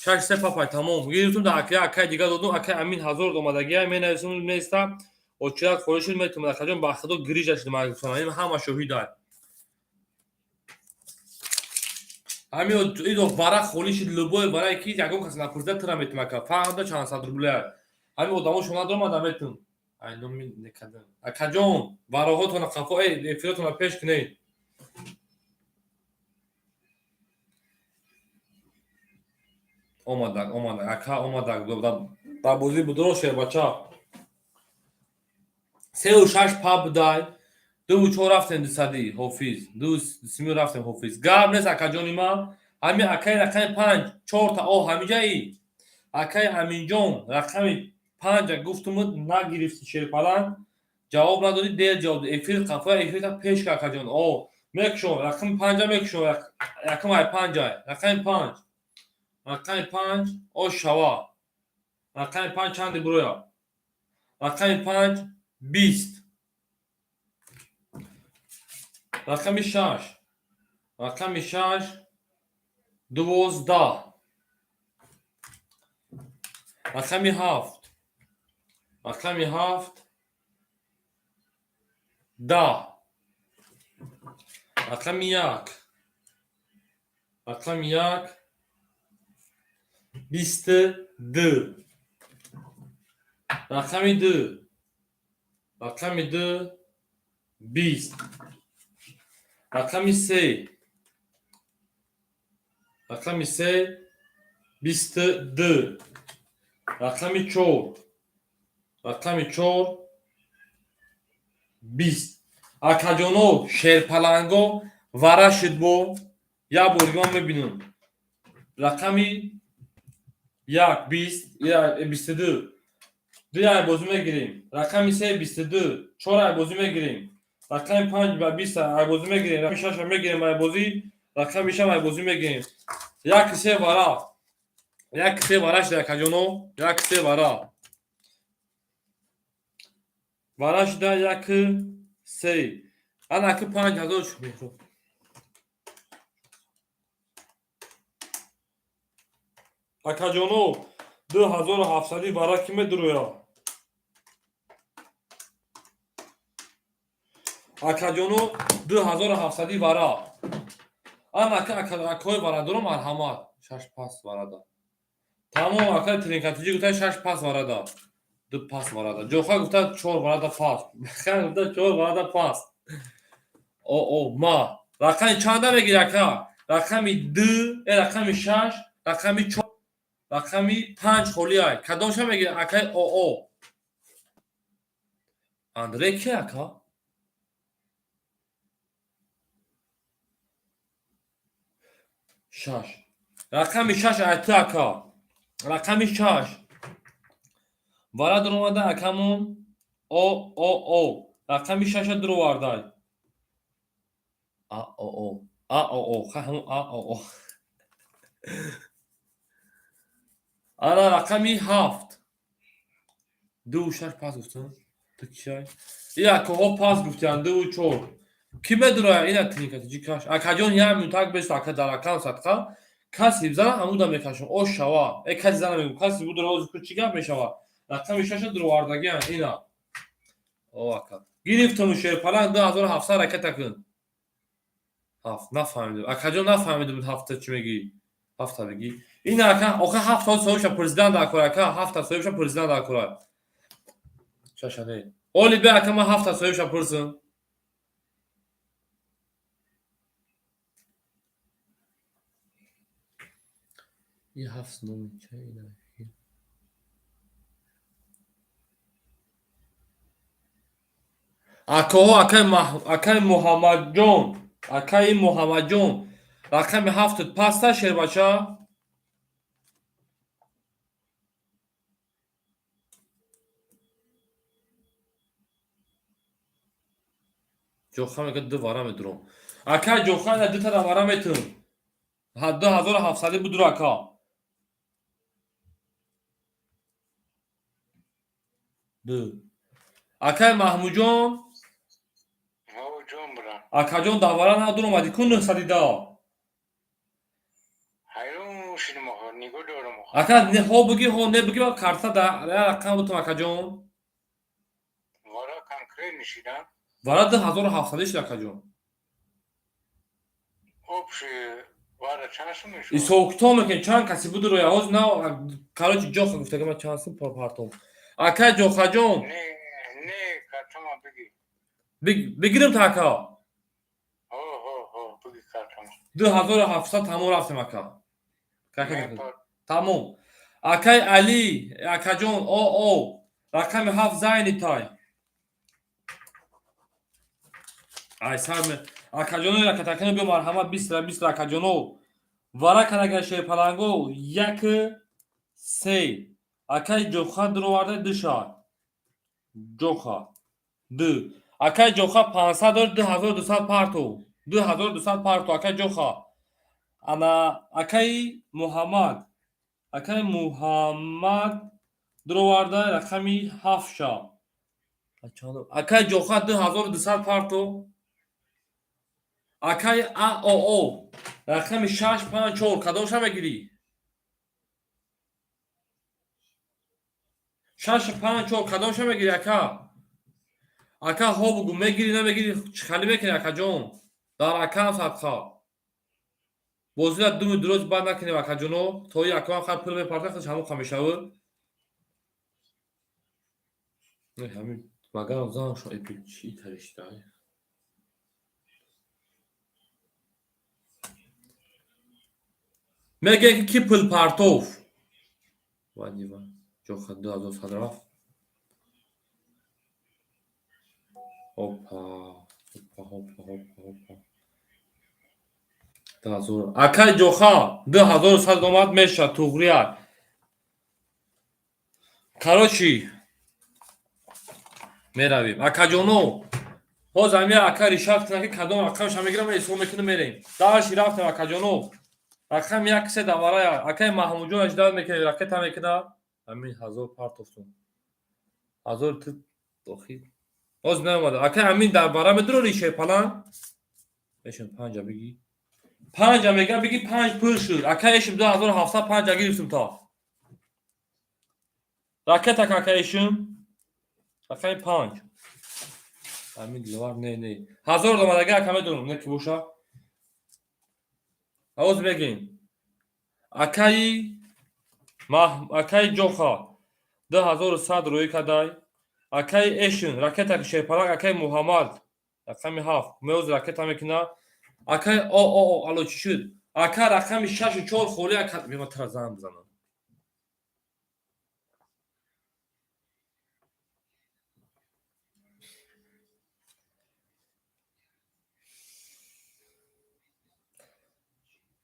Шаш се папай, тамом. Гирифтум да акай, акай дига додум, акай Амин ҳазор омадагиай, менависум, места, очирак холӣ шуд, метумад, акаҷон, ба Худо гирижа шуда, ман гуфтам, ин ҳама шоҳидай. Ҳамин идо вара холӣ шуд, любой варае ки ягон кас напурсида, тура метум, ака. Фаҳмда, чанд сад рублеай. Ҳамин одамо шо надомада, метум. Ай номи некадам. Акаҷон, вароҳотона қафо, эй, эфиротона пеш кунед. Омадак, омадак, ака, омадак, дар бозӣ будро шербача. Сеу шаш паб будай, дуву чор рафтем дусадӣ, ҳофиз, дуву симӣ рафтем, ҳофиз. Гап нест, акаҷони ман, ҳамин акаи рақами панҷ, чорта о ҳамиҷаи. Акаи Аминҷон, рақами панҷа гуфтумуд, нагирифти, шерпаланг, ҷавоб надодӣ, дер ҷавоб додӣ. Эфир қафоя, эфирта пеш кар, акаҷон. О, мекушон, рақами панҷа мекушон, якум ай панҷай, рақами панҷ. Рақами панҷ, о шава. Рақами панҷ чанде буроя? Рақами панҷ, 20. Рақами шаш. Рақами шаш, 12. Рақами ҳафт. Рақами ҳафт, 10. Рақами як. Рақами як, 22. Рақами ду. Рақами ду, 20. Рақами се. Рақами се, 22. Рақами чор. Рақами чор, 20. Акаҷоно, шерпаланго вара шуд, бо як бор дига ман мебинам. Рақами як, 20, 22. Ду ай бозӣ мегирем. Рақами се, 22. Чор ай бозӣ мегирем. Рақами панҷ ба 20 ай бозӣ мегирем. Рақами шаш мегирем ай бозӣ. Рақами шам ай бозӣ мегирем. Як се вара. Як се вара шуда, акаҷоно. Як се вара. Вара шуда як се. Ана аки 5000 шуд. Акаҷоно, 2700 вара ки медуроя? Акаҷоно, 2700 вара. Ана ака, акаҳои варадоро марҳамат. Шаш пас варада. Тамом, ака Тринкатиҷи гуфта, шаш пас варада. Ду пас варада. Ҷоха гуфта, чор варада пас. Ха гуфта, чор варада пас. О, о, ма. Рақами чанда мегири, ака? Рақами ду, рақами шаш, рақами чор, рақами панҷ холиай. Кадомша мегири, акаи о о? Андрей ки, ака? Шаш. Рақами шаш ай ту, ака. Рақами шаш. Вара дуромада акамон о о о. Рақами шаша дуровардай. А о о. А о о. Ха ҳамон а о о. Ана рақами ҳафт. Дуву шаш пас гуфтам. Ту кишай? И акаҳо пас гуфтиянд, дуву чор. Ки медуроя ина Тринкатиҷи каш? Акаҷон, як минутак бесто, ака, дар акам садқа. Каси зана ҳамуда мекашам. О шава. Э, каси зана мегӯм. Каси будура, ҳозир ку чӣ гап мешава? Рақами шаша дуровардагиам ина. О, ака. Гирифтуму шерпаланг, 2700 ракета кун. Ҳафт нафаҳмидам. Акаҷон, нафаҳмидам, ҳафта чӣ мегӣ? Ҳафта бигӣ. Ина ака, охир ҳафт соҳибша президент дар кора, ака, ҳафта соҳибша президент дар кора. Шаша не. Оли бе, ака, ман ҳафта соҳибша пурсам. И ҳафт номи ча ина? Акоҳо, акаи Муҳаммадҷон, акаи Муҳаммадҷон, рақами ҳафтат паста, шербача? Ҷоха мега, ду вара медурам. Акай Ҷоха, ина дутара вара метум. 2700 будур, ака. Ду. Акай Маҳмудҷон, акаҷон, давара надур омадӣ ку 910. Ака, ҳо бугӣ, ҳо не бугӣ, карта рақам бутум, акаҷон. Вара 2700 шуд, акаҷон. Ҳисобкитоб мекунем, чанд каси будуро ҳоз на. Короче, Ҷоха гуфтага, ман чанд сум партом. Акай Ҷохаҷон, бигирим та, ака? 2700, тамом, рафтем, ака. Тамом. Акай Али, акаҷон, о о рақами ҳафт зайни тай. Ай сар акаҷоно, ракатакино, биё, марҳамат, бистра бистра, акаҷоно. Вара канага, шерпаланго, як се. Акай Ҷоха дуроварда душа. Ҷоха ду. Акай Ҷоха 500 дор, 2200 парту. 2200 парту, акай Ҷоха. Ана акаи Муҳаммад. Акаи Муҳаммад дуроварда рақами ҳафтша. Акай Ҷоха 2200 парту. Акаи АОО рақами шаш панҷ чор, кадомша мегирӣ? Шаш панҷ чор, кадомша мегирӣ, ака? Ака, ҳо бугӯ, мегирӣ, намегирӣ, чӣ хали мекунӣ, акаҷон? Дар акам садқа. Бозира думи дуроз бад накунем, акаҷоно, то и акам хар пул мепарта, худш ҳамон мешавад. Ҳамин магарам заншон эпи чӣ тариштай? Мегӯяд ки ки пул партов? Вадива. Ҷоха 2100 рафт. Опа, опа, опа, опа, опа. 2000. Акай Ҷоха 2100 омад, мешавад, туғрия. Короче, меравем. Акаҷоно, ҳоз ҳамин ака решать кунад, ки кадом рақамша мегирам, ҳисоб мекунем, мерем. Дальше рафтем, акаҷоно. Рақами як се даварая. Акаи Маҳмудҷон аждад мекунад, ракета мекунад. Ҳамин ҳазор партофтум. Ҳазор ту дохил. Ҳоз наомада. Акаи Амин, дар бара медурори, шерпаланг? Эшин панҷа бигӣ. Панҷа мега, бигӣ, панҷ пул шуд. Акаи Эшим, 2700 панҷа гирифтум то. Ракета, ака Эшим. Рақами панҷ. Амин Диловар, не, не. Ҳазор омадага, ака, медонам, не ки боша. Ҳоз мегем. Акаи Ҷоха 2100 рӯӣ кадай. Акаи Эшин ракета, шерпалак, акаи Муҳаммад рақами ҳафт меоз ракета мекунад. Акаи о о о, ало, чӣ шуд? Ака, рақами шашу чор холи, ака, мема тара занг бизанам.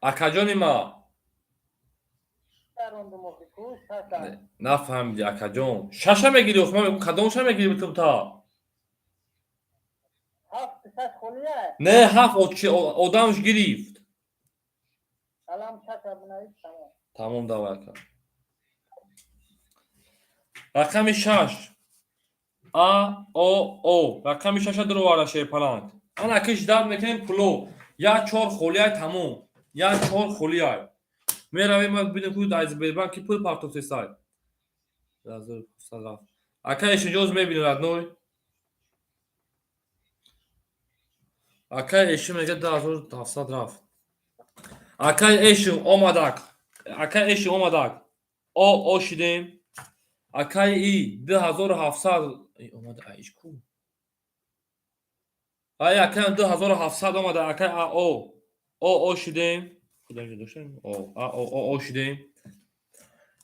Акаҷони ма, нафаҳмиди, акаҷон, шаша мегирӣ? Охи, ман мегӯм, кадомша мегирӣ, битум та? Не, ҳафт одамш гирифт. Тамом, давай, ака. Рақами шаш а о о, рақами шаша дуроварда, шерпаланг. Ана ки ждать мекунем, пуло як чор холиай, тамом, як чор холиай. Меравем, ма бинем, ку аз Сбербанк ки пул партофтесай. Ака Эшинҷоз, мебинем, родной. Акай Эшин мега, 2700 рафт. Акай Эшин омадак, акай Эшин омадак, о о шидем. Акай и 2700 омада, иш ку? Ай, акаям 2700 омада. Акай а о о о шидем. Кудаҷа доштем? О, а, о, о, о шидем.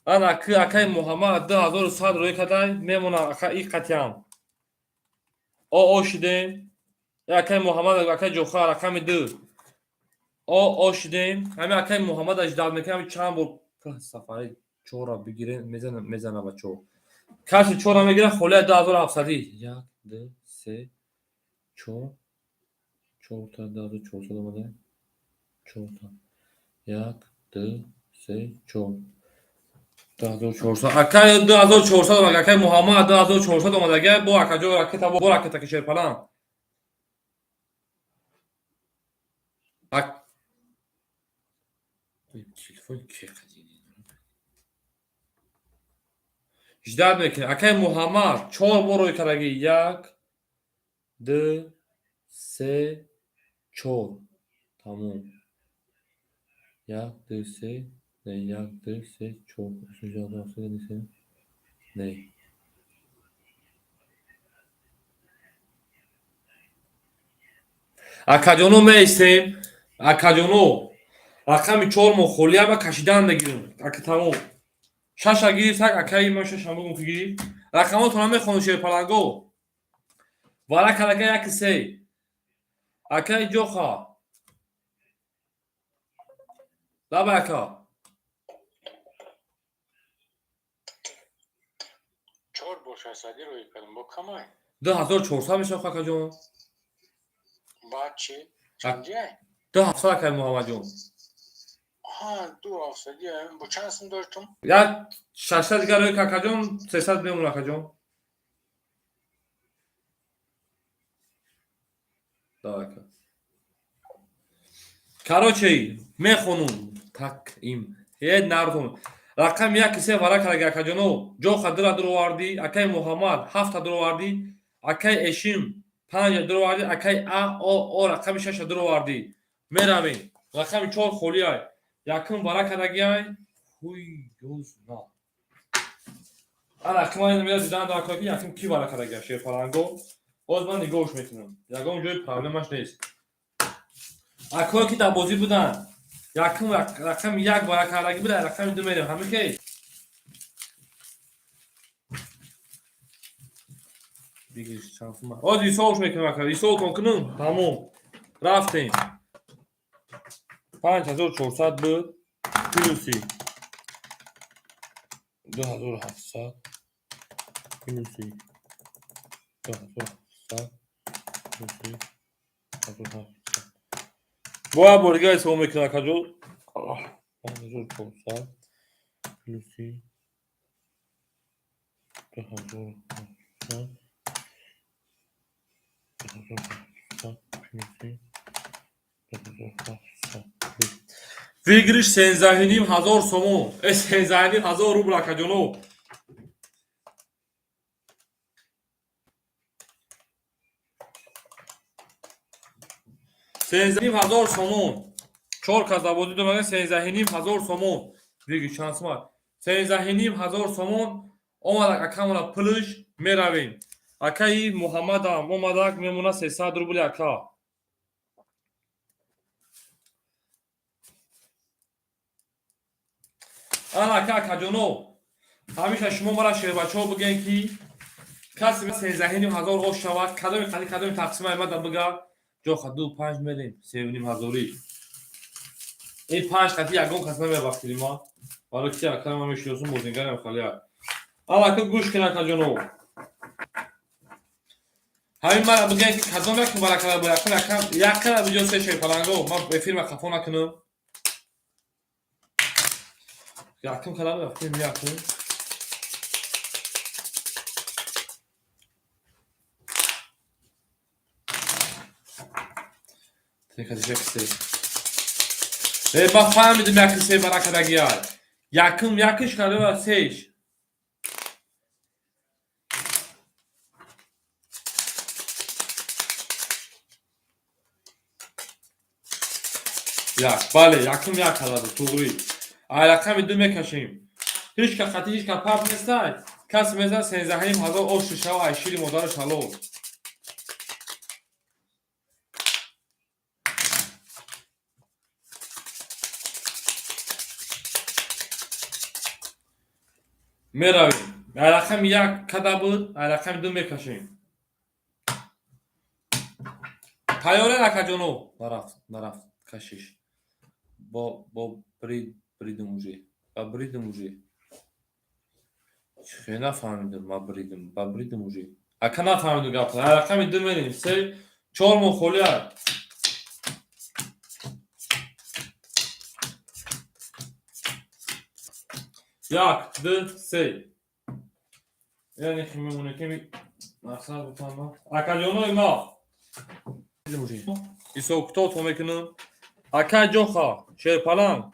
Ана ки акаи Муҳаммад 2100 рӯй кадай, мемона ака и қатиам. О, о шидем. Акаи Муҳаммад, акаи Ҷохар, рақами 2. О, о шидем. Ҳами акаи Муҳаммад аждад мекунем, ҳами чанд бор сафари чора бигирем, мезана, мезана бачо. Каси чора мегира, холия 2700. 1, 2, 3, 4. Чорта 2400 омада. Чорта. 1, 2, 3, 4. 2400. Акаи 2400 омада, акаи Муҳаммад 2400 омада. Ага, бо акаҷо ракета, бо ракета ки шерпалан. Ак телефон ки қадини. Ждать мекунем. Акаи Муҳаммад 4 бор рӯй кардаги. 1, 2, 3, 4. Тамом. 1, 2, 3, не, 1, 2, 3, 4. Не. Акаҷоно меистем. Акаҷоно. Рақами 4 мо холия ма кашидан мегирем. Ака тамом. Шаша гирифт, так акаи ма шаша бугум ки гирифт. Рақамотона мехонем шерпаланго. Вара калага 1 3. Акаи Ҷоха. Лаба ака. 4 бор 600 рӯй кардам, бо камай. 2400 мешавад акаҷон. Баъд чӣ? Чандиай? 2700 акаи Муҳаммадҷон. Ҳа, 2700. Бо чанд сум доштум? Як 600 дигар рӯй акаҷон, 300 мемон акаҷон. Да ака. Короче, мехонум. Так им. Е нардум. Рақами 1 3 вара кардаги акаҷоно. Ҷоха 2 дуровардӣ, акаи Муҳаммад 7 дуровардӣ, акаи Эшим 5 дуровардӣ, акаи А О О рақами 6 дуровардӣ. Меравем. Рақами 4 холиай. Якум вара кардагиай. Ҳуй ёзна. Ана кимай мера дидан дар кор ки якум ки вара кардагиай шерпаланго. Боз ман нигоҳш мекунам. Ягон ҷои проблемаш нест. Акое ки дар бозӣ буданд. Якум рақами 1 вара кардаги буда, рақами 2 мерем. Ҳамин ки? Бигир чанд сум. Оз ҳисобш мекунам ака. Ҳисобтон кунам. Тамом. Рафтем. 5400 буд. Плюси 2700 плюси 2700 плюси 2700. Бо як бор дига ҳисоб мекунам акаҷо. 5400 плюси 2700 2700 плюси 2700. Выигрыш 13 500 сомон. 13 500 рубл акаҷоно. 13 500 сомон. 4 кас дар бозӣ домада 13 500 сомон. Выигрыш чанд сум? 13 500 сомон. Омадак акамона пулш меравем. Акаи Муҳаммадам омадак мемона 300 рубли ака. Ана ака акаҷоно. Ҳамеша шумо мара шербачаҳо бигӯен ки касе 13 500 ош шавад, кадоми қади кадоми тақсима омада бига, ҷоха 2 5 мерем 3 500. Ин 5 қати ягон кас намебахшид ма. Барои ки ака ман мешиносам бозингарам халия. Ана ака гӯш кун акаҷоно. Ҳамин мара бигӯен ки кадом як баракала бо якум якам як кара биҷо се шерпаланго ман эфирма хафо накунам. Якум кара рафтем якум. Тека се. Ма фаҳмидим як се баракадагиай. Якум якиш кардава сеш. Як, бале, якум як кардада, туғри. Ай рақами 2 мекашем. Ҳеҷ ка қати ҳеҷ ка парт нестай. Касе мезанад 13 500 ош шава ай шири модараш ҳалол. Меравем. Рақами як када буд, рақами ду мекашем. Тайёрен, акаҷоно? Нарафт, нарафт кашиш. Бо бридим уже. Ба бридим уже. Хе, нафаҳмидам, ма бридим, ба бридим уже. Ака, нафаҳмидам гапа. Рақами ду мерем. Се, чор моҳ холия. Як, ду, се. Яъне хи мемоне ки мақсад бутама. Акаҷонои ма. Ҳисоб китобтон мекунам. Акай Ҷоха, Шерпаланг.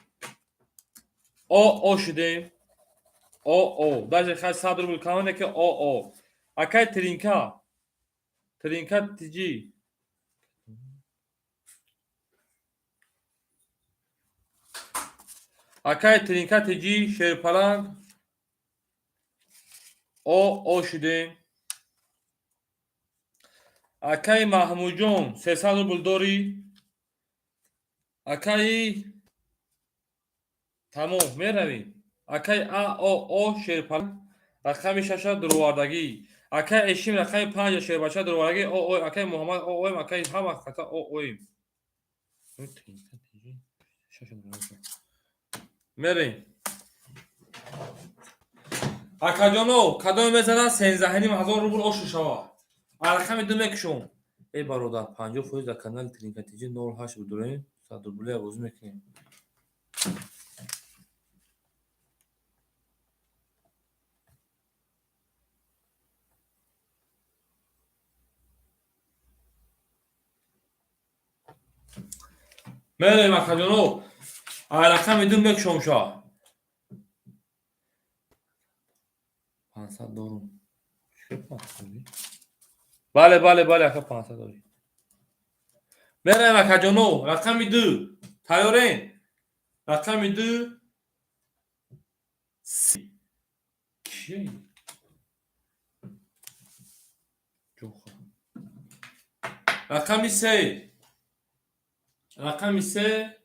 О, О шидем. О, О. Даже хай 100 рубл камане ки О, О. Акай Тринка. Тринка тиҷи. Акай Тринка тиҷи, Шерпаланг. О, О шидем. Акаи Маҳмудҷон, 300 рубл дорӣ? Акаи, тамом, меравем. Акаи А, О, О, Шерпаланг, рақами шаша дуровардагӣ. Акаи Эшим, рақами панҷа, шербача дуровардагӣ. О, О. Акаи Муҳаммад, О, Оем. Акаи ҳама хата О, Оем. Мерем. Акаҷоно, кадоме мезанад, 13 500 рубл ошу шава. Рақами ду мекушом. Эй бародар, 50% дар канали Тринка тиҷи нол ҳашт бидурем, 100 рублия бозӣ мекунем. Мерем, акаҷоно. Рақами ду мекушом ша. 500 дорум. Бале, бале, бале, ака, 500 дорӣ. Мерем, акаҷоно, рақами ду. Тайёрен? Рақами ду. Кие? Ҷоха. Рақами се. Рақами се,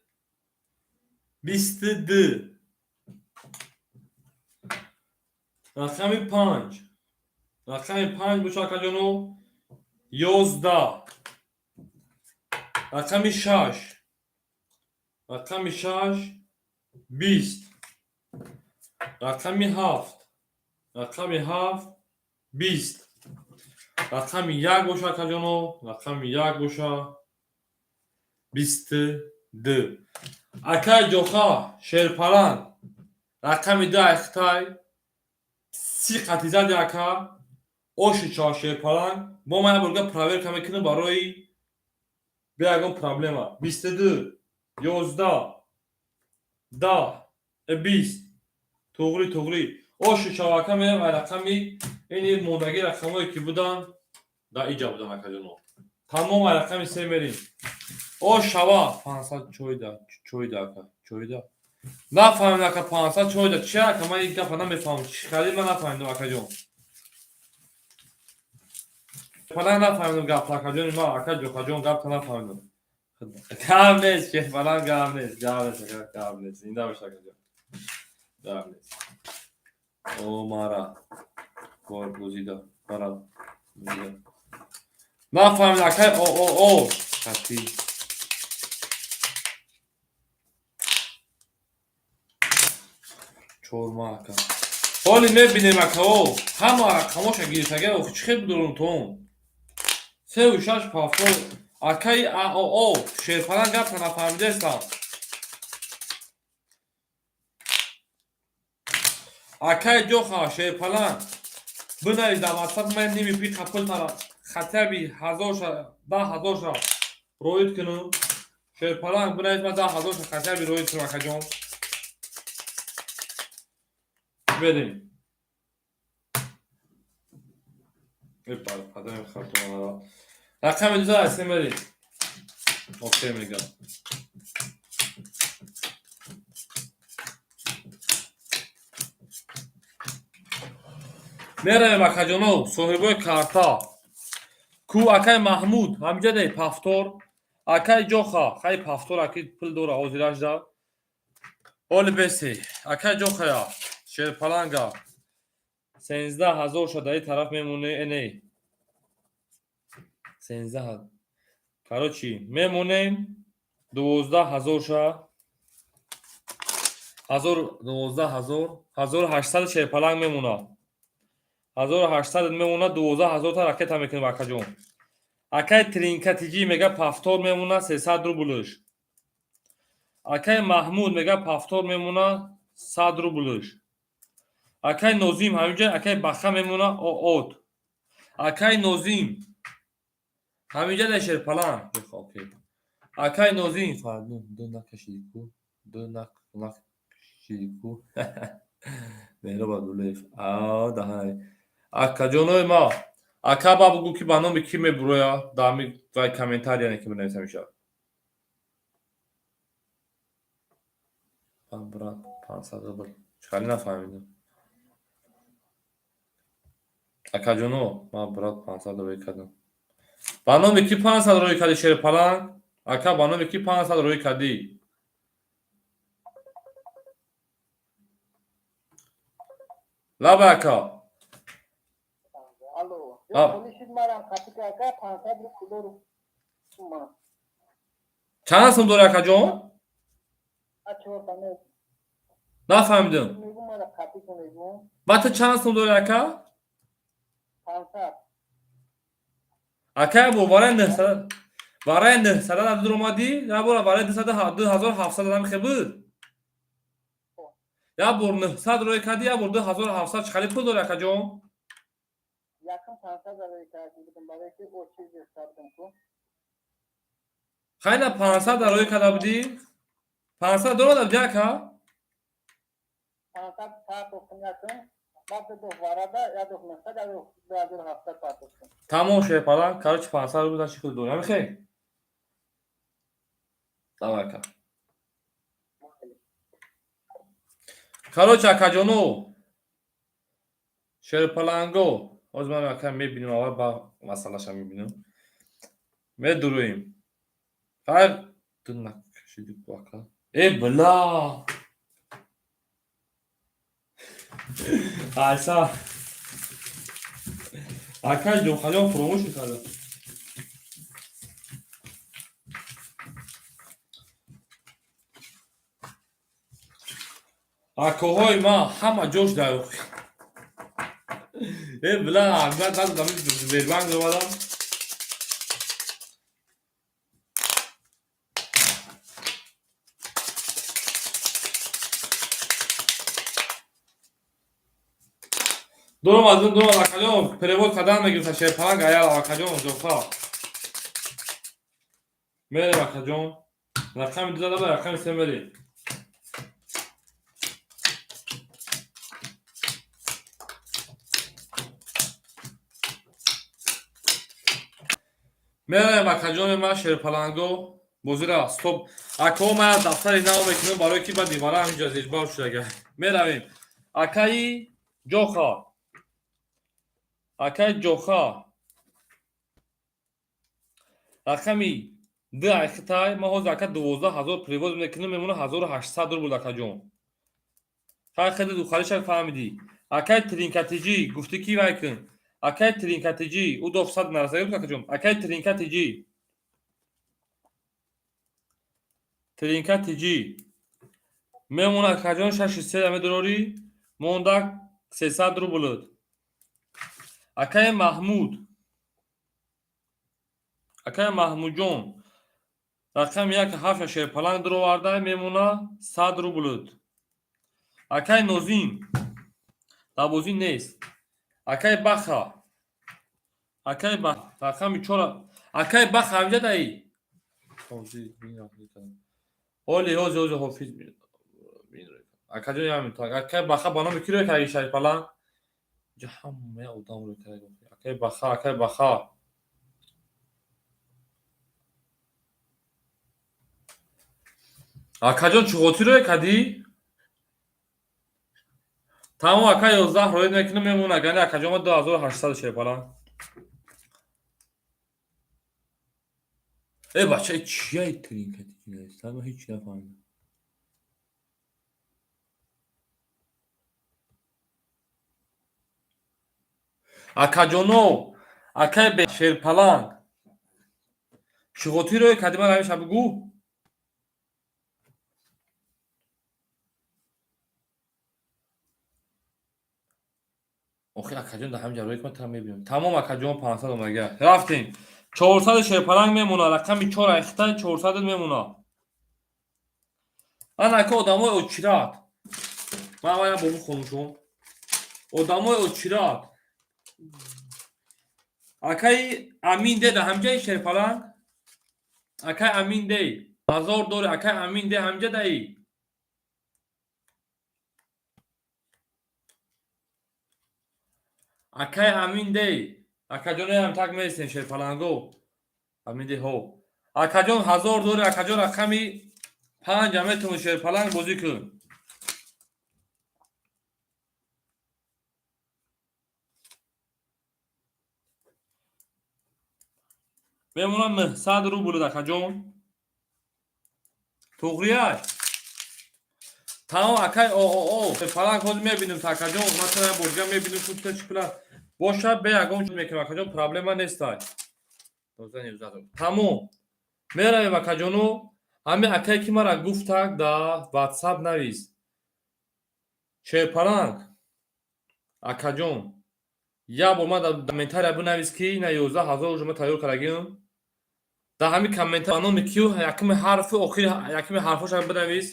22. Рақами панҷ. Рақами панҷ боша, акаҷоно, 11. Рақами шаш. Рақами шаш, 20. Рақами ҳафт. Рақами ҳафт, 20. Рақами як боша, акаҷоно, рақами як боша, 22. Акай Ҷоха, Шерпаланг, рақами ду айхтай, 30 қати зади, ака, оши ча, Шерпаланг. Бо ман як борга проверка мекунам барои бе ягон проблема. 22, 11, 10, 20. Туғри, туғри. Оши чава, ака, мерам ай рақами ини мондагӣ, рақамҳое ки буданд дар иҷа буданд, акаҷоно. Тамом, ай рақами се мерем. Ош шава, 500 чойда, чойда, ака, чойда. Нафаҳмидам, ака, 500 чойда чи, ака, ман ин гапа намефаҳмам. Чӣ хари, ман нафаҳмидам, акаҷон. Фалан нафаҳмидам гапа, акаҷони ма, ака Ҷохаҷон, гапта нафаҳмидам. Гап нест, фалан гап нест, гап нест, ака, гап нест. Зинда бош, акаҷон. Гап нест. О, мара. Бор бозида. Мара. Бозида. Нафаҳмидам, акай, о, о, о. Хати. Чорма, ака. Ҳоли мебинем, ака, о. Ҳама рақамоша гирифтага, охи чӣ хел бидорум то он? Сеу шаш пафто. Акаи А, О, О, Шерпаланг, гапта нафаҳмидестам. Акаи Ҷоха, Шерпаланг, бинавис дар ватсап, ман ними пиқа пултара хотя бы ҳазорша, 10 000-ша роид кунам. Шерпаланг, бинавис, ман 10 000-ша хотя бы роид кунам, акаҷон. Берем. Эпа, падарим хато. Рақами дуза аст, мерем. Окей, мегам. Меравем, акаҷоно, соҳибои карта. Ку акай Маҳмуд, ҳамиҷа де пафтор. Акай Ҷоха, хай пафтор, аки пул дора ҳозирашда. Оли бесе, акай Ҷохая, Шерпаланга. 13 000 ша дар ин тараф мемонем, не, сенздаҳ. Короче, мемонем 12 000 ша, ҳазор, 12 000, 1800 шерпаланг мемонад, 1800 мемонад, 12 000 та ракета мекунем, акаҷон. Акай Тринкатиҷӣ мега, повтор мемонад, 300 рублш. Акай Маҳмуд мега, повтор мемонад, 100 рублш. Акай Нозим ҳаминҷа, акай Баха мемонад от. Акай Нозим ҳаминҷа да, шерпаланг. Акай Нозим, ду накашиди ку, ду накашиди ку. Меҳроб Абдуллоев даҳай. Акаҷонои ма, ака, ба бугӯ, ки ба номи кӣ мебуроя дар вай комментария, ки бинависа мешавад. Брат, 500 рубл чӣ нафаҳмидам, акаҷоно. Ман, брат, 500 рӯй кардам. Ба номи кӣ 500 рӯй кардӣ, шерпаланг? Ака, ба номи кӣ 500 рӯй кардӣ? Лаба, ака. Алло. Марам қапика, ака, 500 рубл. Чанд сум дорӣ, акаҷон? Нафаҳмидам. Ба ту чанд сум дорӣ, ака? Ака, бо барои 900, барои 900 дуромадӣ, як бора барои 2700 адам хе буд. Як бор 900 рӯй кардӣ, як бор 2700. Чӣ хали пул дорӣ, акаҷон? Якум 500 рӯй карда будам, барои ки о чиз гирифта ку. Хайна, 500 рӯй карда будӣ, 500 дуромада будӣ, ака? 500 партохтам якум, баъд ду варада як ду 900, як 2700 партохтам. Тамом, шерпалан. Короче, 500 рубл чи худ дорӣ, ҳамихе. Давай, ака. Короче, акаҷоно, шерпаланго, ҳозир ман, ака, мебинем, аввал ба масъалаша мебинем, медуроем. Хайр, ду накашиди ку, ака. Э, бла, айса, ака ҷонхалиён фуромӯш мекарда. Акоҳои ман ҳама ҷош дар. Э, бла, Сбербанк омадам. Дуром аз ин дуром, акаҷон, перевод кардан мегирифта шерпаланг аял, акаҷон ҷофа. Мерем, акаҷон. Рақами ду зада, рақами се мерем. Мераем, акаҷони ман, шерпаланго, бозира стоп. Акао, ман аз дафтари нав мекунам, барои ки ба дивара ҳаминҷа зиҷбав шудага. Меравем. Акаи Ҷоха. Акаи Ҷоха. Рақами ду айхитай, ман ҳозир, ака, 12 000 перевод мекунам, мемона 1800 рубл, акаҷон. Хай, хеле духалиша фаҳмидӣ. Акаи Тринкатиҷӣ гуфтӣ, ки вай кун. Акаи Тринкатиҷӣ, ӯ дофсад нарасага, акаҷон. Акаи Тринкатиҷӣ. Тринкатиҷӣ. Мемона, акаҷон, шаши се медорӣ, монда 300 рублт. Акаи Маҳмуд. Акаи Маҳмудҷон. Рақами як ҳафта шерпаланг дуроварда, мемона 100 рублт. Акаи Нозим дар бозӣ нест. Акаи Баха. Акаи Баха. Рақами чора. Акаи Баха ҳамҷа даи. Оли ҳози ҳози ҳофиз. Акаҷон, ям акаи Баха ба номи ки рӯй карди шерпаланг? Ҷа ҳамаи одам рӯй карди. Акаи Баха, акаи Баха. Акаҷон, чуғотӣ рӯй кардӣ? Тамом, ака, 11 рӯй мекунам, мемона гани, акаҷон, ма 2800 шерпаланг. Э, бача, чия тринкати нест? Ман ҳеҷ нафаҳмидам. Акаҷоно, акай Шерпаланг, чӣ хотир рӯй кардӣ, ман ҳамеша бигӯ. Охи, акаҷон, дар ҳамин ҷа рӯй ки ман тара мебинам. Тамом, акаҷон, 500 омадага. Рафтем. 400 Шерпаланг мемона, рақами 4 айхта 400 мемона. Ана ака, одамои очират. Ман аввал бобу хонушон. Одамои очират. Акаи Амин де дар ҳамҷаи Шерпаланг? Акай Амин дей. 1000 дори, акай Амин де ҳамҷа даи. Акай Амин дей. Акаҷон, ҳам так местем, Шерпаланго. Амин дей ҳо. Акаҷон, 1000 дори, акаҷон, рақами 5 метавон, Шерпаланг, бозӣ кун. Мемонам 900 рубл, акаҷон. Туғрияш. Тамом, акай ООО. Шерпаланг, ҳозир мебинем, акаҷон, ман тара бозига мебинем, ку чӣ пула бошад, бе ягон чиз мекунам, акаҷон, проблема нестай. Тамом. Меравем, акаҷону. Ҳамин акае ки мара гуфтак, дар WhatsApp навис. Шерпаланг, акаҷон, як бор ман дар комментария бинавис, ки ина 11 000 уже ман тайёр кардагиам. Дар ҳамин комментар ба номи кию якуми ҳарфи охири якуми ҳарфошам бинавис.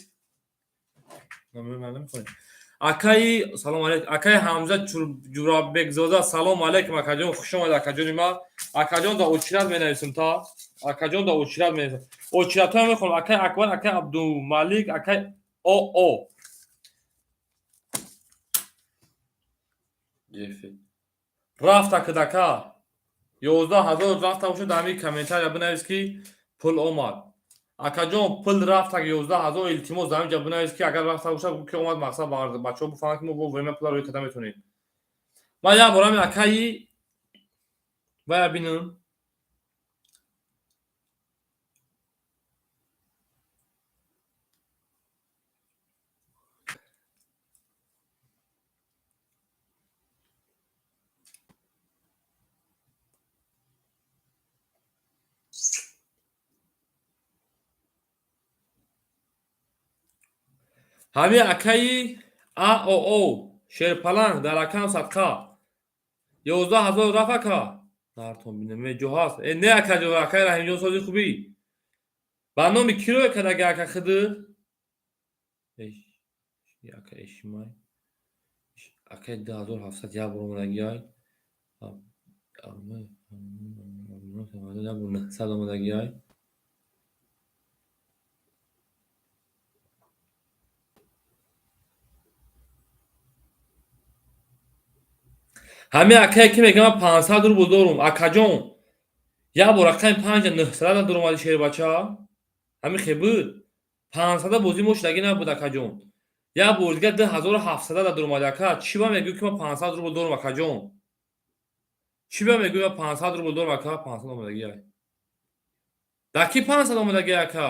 Акаи, салом алейкум, акаи Ҳамза Ҷурабекзода, салом алейкум, акаҷон, хуш омадед, акаҷони ман. Акаҷон, дар очират менависем та. Акаҷон, дар очират менависем. Очиратҳоя мехонам. Акаи Акбар, акаи Абдумалик, акаи ОО. Рафта кӯдака. 11 000 рафта бошад, дар ҳамин комментария бинавис, ки пул омад. Акаҷон, пул рафта 11 000, илтимос, дар ҳамин ҷа бинавис, ки агар рафта бошад, ки омад, мақсад бачаҳо бифаҳманд, ки мо вовремя пула рӯй карда метавонем. Ман як бор ҳамин акаи вая бинам. Ҳамин акаи АОО, Шерпаланг, дар рақам садқа. 11 000 рафт, ака. Нартон бинем, ҷо ҳаст. Э, не, акаҷон, акаи Раҳимҷон, сози хубӣ. Ба номи кӣ рӯй кардаги, ака, хиди? Ака Эшмай. Акаи 2700 як бор омадагиай. 900 омадагиай. Ҳамин акае ки мегӯям, ман 500 рубл дорум, акаҷон, як бор рақами панҷа нӯҳсада дуромади, шербача. Ҳамин хе буд. 500 бозӣ мо шудагӣ набуд, акаҷон. Як бор дигар 2700 дуромади, ака. Чӣ ба мегӯӣ, ки ман 500 рубл дорум, акаҷон? Чӣ ба мегӯӣ, ман 500 рубл дорум, ака? 500 омадагиай. Дар ки 500 омадагиай, ака?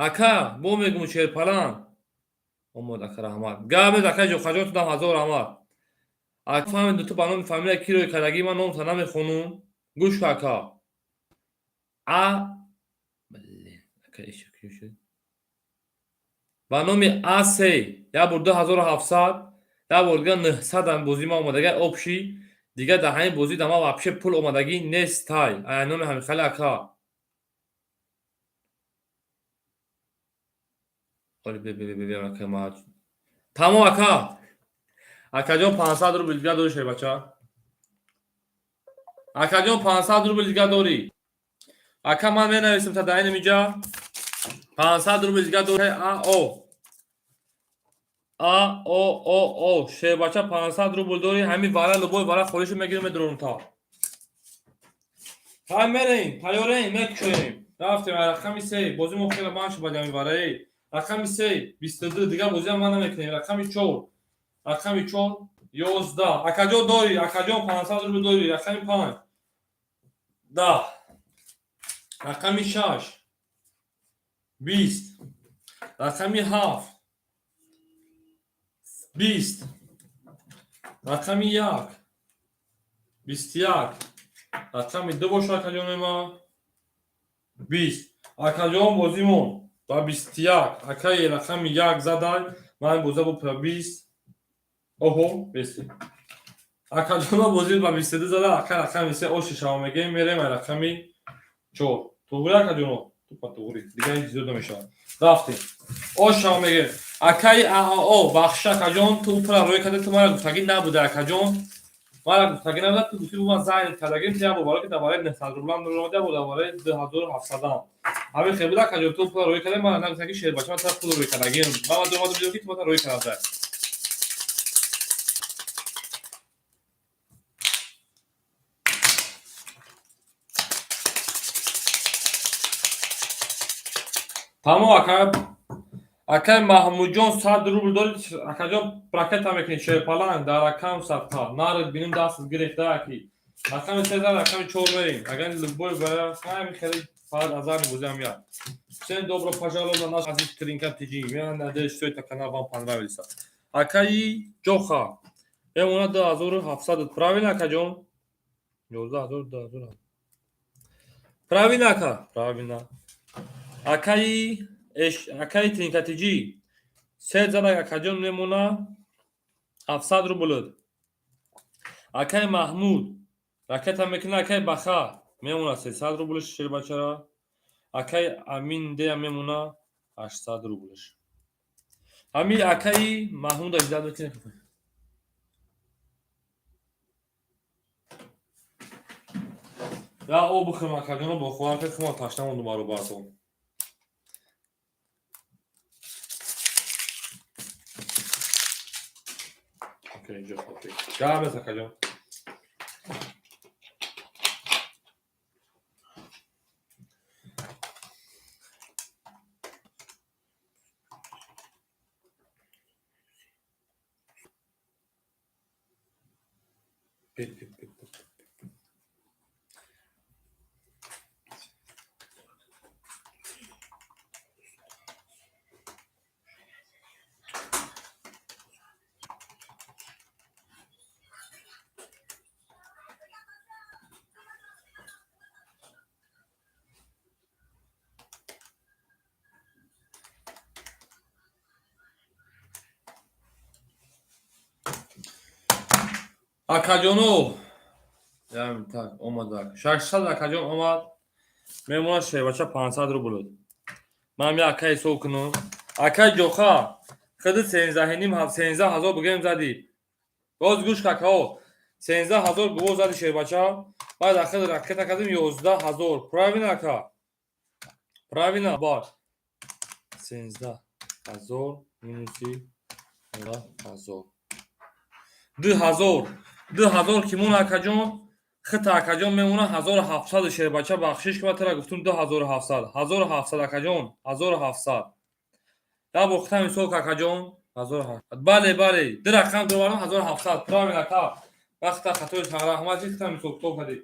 Ака, бо мегӯм, Шерпаланг. Омад, ака, раҳмат. Гап нест, акаи Ҷохаҷон, тудам ҳазор раҳмат. Фаҳмиду, ту ба номи фамилия ки рӯй кардагӣ, ман номта намехонум. Гӯш кун, ака. А ба номи АС як бор 2700, як бор дигар 900 бозӣ ма омадагӣ общий. Дигар дар ҳамин бозӣ дар ман вообще пул омадагӣ нестай. Ая номи ҳамихали ака. Тамом, ака. Акаҷон, 500 рубл дигар дорӣ, шербача? Акаҷон, 500 рубл дигар дорӣ? Ака, ман менависам та дар ин инҷа 500 рубл дигар дорӣ. А О А О О О, шербача, 500 рубл дорӣ? Ҳамин вара любой вара холишу мегирем, медорам та. Ҳай, мерем, тайёрем, мекушоем. Рафтем, рақами 3 бозӣ мо хеле банд шуд баъди ҳамин вараи. Рақами 3 22, дигар бозиам ман намекунем. Рақами 4, рақами 4 11. Акаҷон, дорӣ? Акаҷон, 500 рубл дорӣ? Рақами 5 10, рақами 6 20, рақами 7 20, рақами 1. 21. Рақами 2 боша, акаҷонои ман, 20. Акаҷон, бозимон ба 21. Акаи рақами 1 задай, ман боза бо 20. Оҳо, беси. Акаҷоно, бозӣ ба 22 зада, ака рақами 3 оши шава мегем, мерем ай рақами 4. Туғри, акаҷоно? Тупа туғри. Дигар ҳеҷ зиёд намешавад. Рафтем. Ош шава мегем. Акаи ААО, бахшиш, акаҷон, ту пула рӯй карда, ту мара гуфтагӣ набуда, акаҷон. Мара гуфтагӣ набуда, ту гуфтӣ ман занг кардагим, ту як бор барои ки дар бораи 900 рублам омада, як бор дар бораи 2700-ам. Ҳамин хел буда, акаҷон, ту пула рӯй карда, мара нагуфтагӣ, шербача, ман ту пул рӯй кардагим. Ман баъд омадам, дидам, ки ту мара рӯй карда. Тамом, ака, акай Маҳмудҷон, 100 рубл дорид, акаҷон, ракета мекунед, шерпаланг дар ракам садқа. Нарид бинем, дастат гирифта аки. Рақами се зад, рақами чор мерем. Агар любой ҳами хеле фақат азарни бозиам як. Всем добро пожаловать на наш азиз Тринка ТЖ. Я надеюсь, что это канал вам понравился. Акаи Ҷоха. Эмона 2700. Правильно, акаҷон? 11 2000. Правильно, ака? Правильно. Акаи акаи Тринкатиҷӣ се зада, акаҷон, мемона 700 рубл. Акаи Маҳмуд ракета мекуна, акаи Баха мемона 300 рублш шербачара, акаи Амин дея мемона 800 рублш. Ҳами акаи Маҳмуд аждад мекунем. Я об бихӯрам, акаҷоно, бохӯрам, ки хума ташна мондум баробартон. Окей, инҷо окей. Гап нест, акаҷон. Пит, пит, пит, пит. Акаҷоно, так омад, 600, акаҷон, омад, мемонад шербача 500 рубл. Ман я акай ҳисоб кунам. Акай Ҷоха, худи сенздаҳиним, 13 000 бигем задӣ. Боз гӯш, какао, 13 000 гуво зади, шербача. Баъд ахир ракета кардем 11 000. Правильно, ака? Правильно, бар 13 000 минуси 11 000, 2000, 2000 ки мона, акаҷон, хита, акаҷон, мемона 1700. Шербача, бахшиш, ки тара гуфтум 2700, 1700, акаҷон, 1700. Я бо хитам ҳисоб, акаҷон, бале, бале, ду рақам дуварам, 1700. Правильно, ака, вақта хатои раҳмат, ки хитам ҳисоб китоб кардӣ.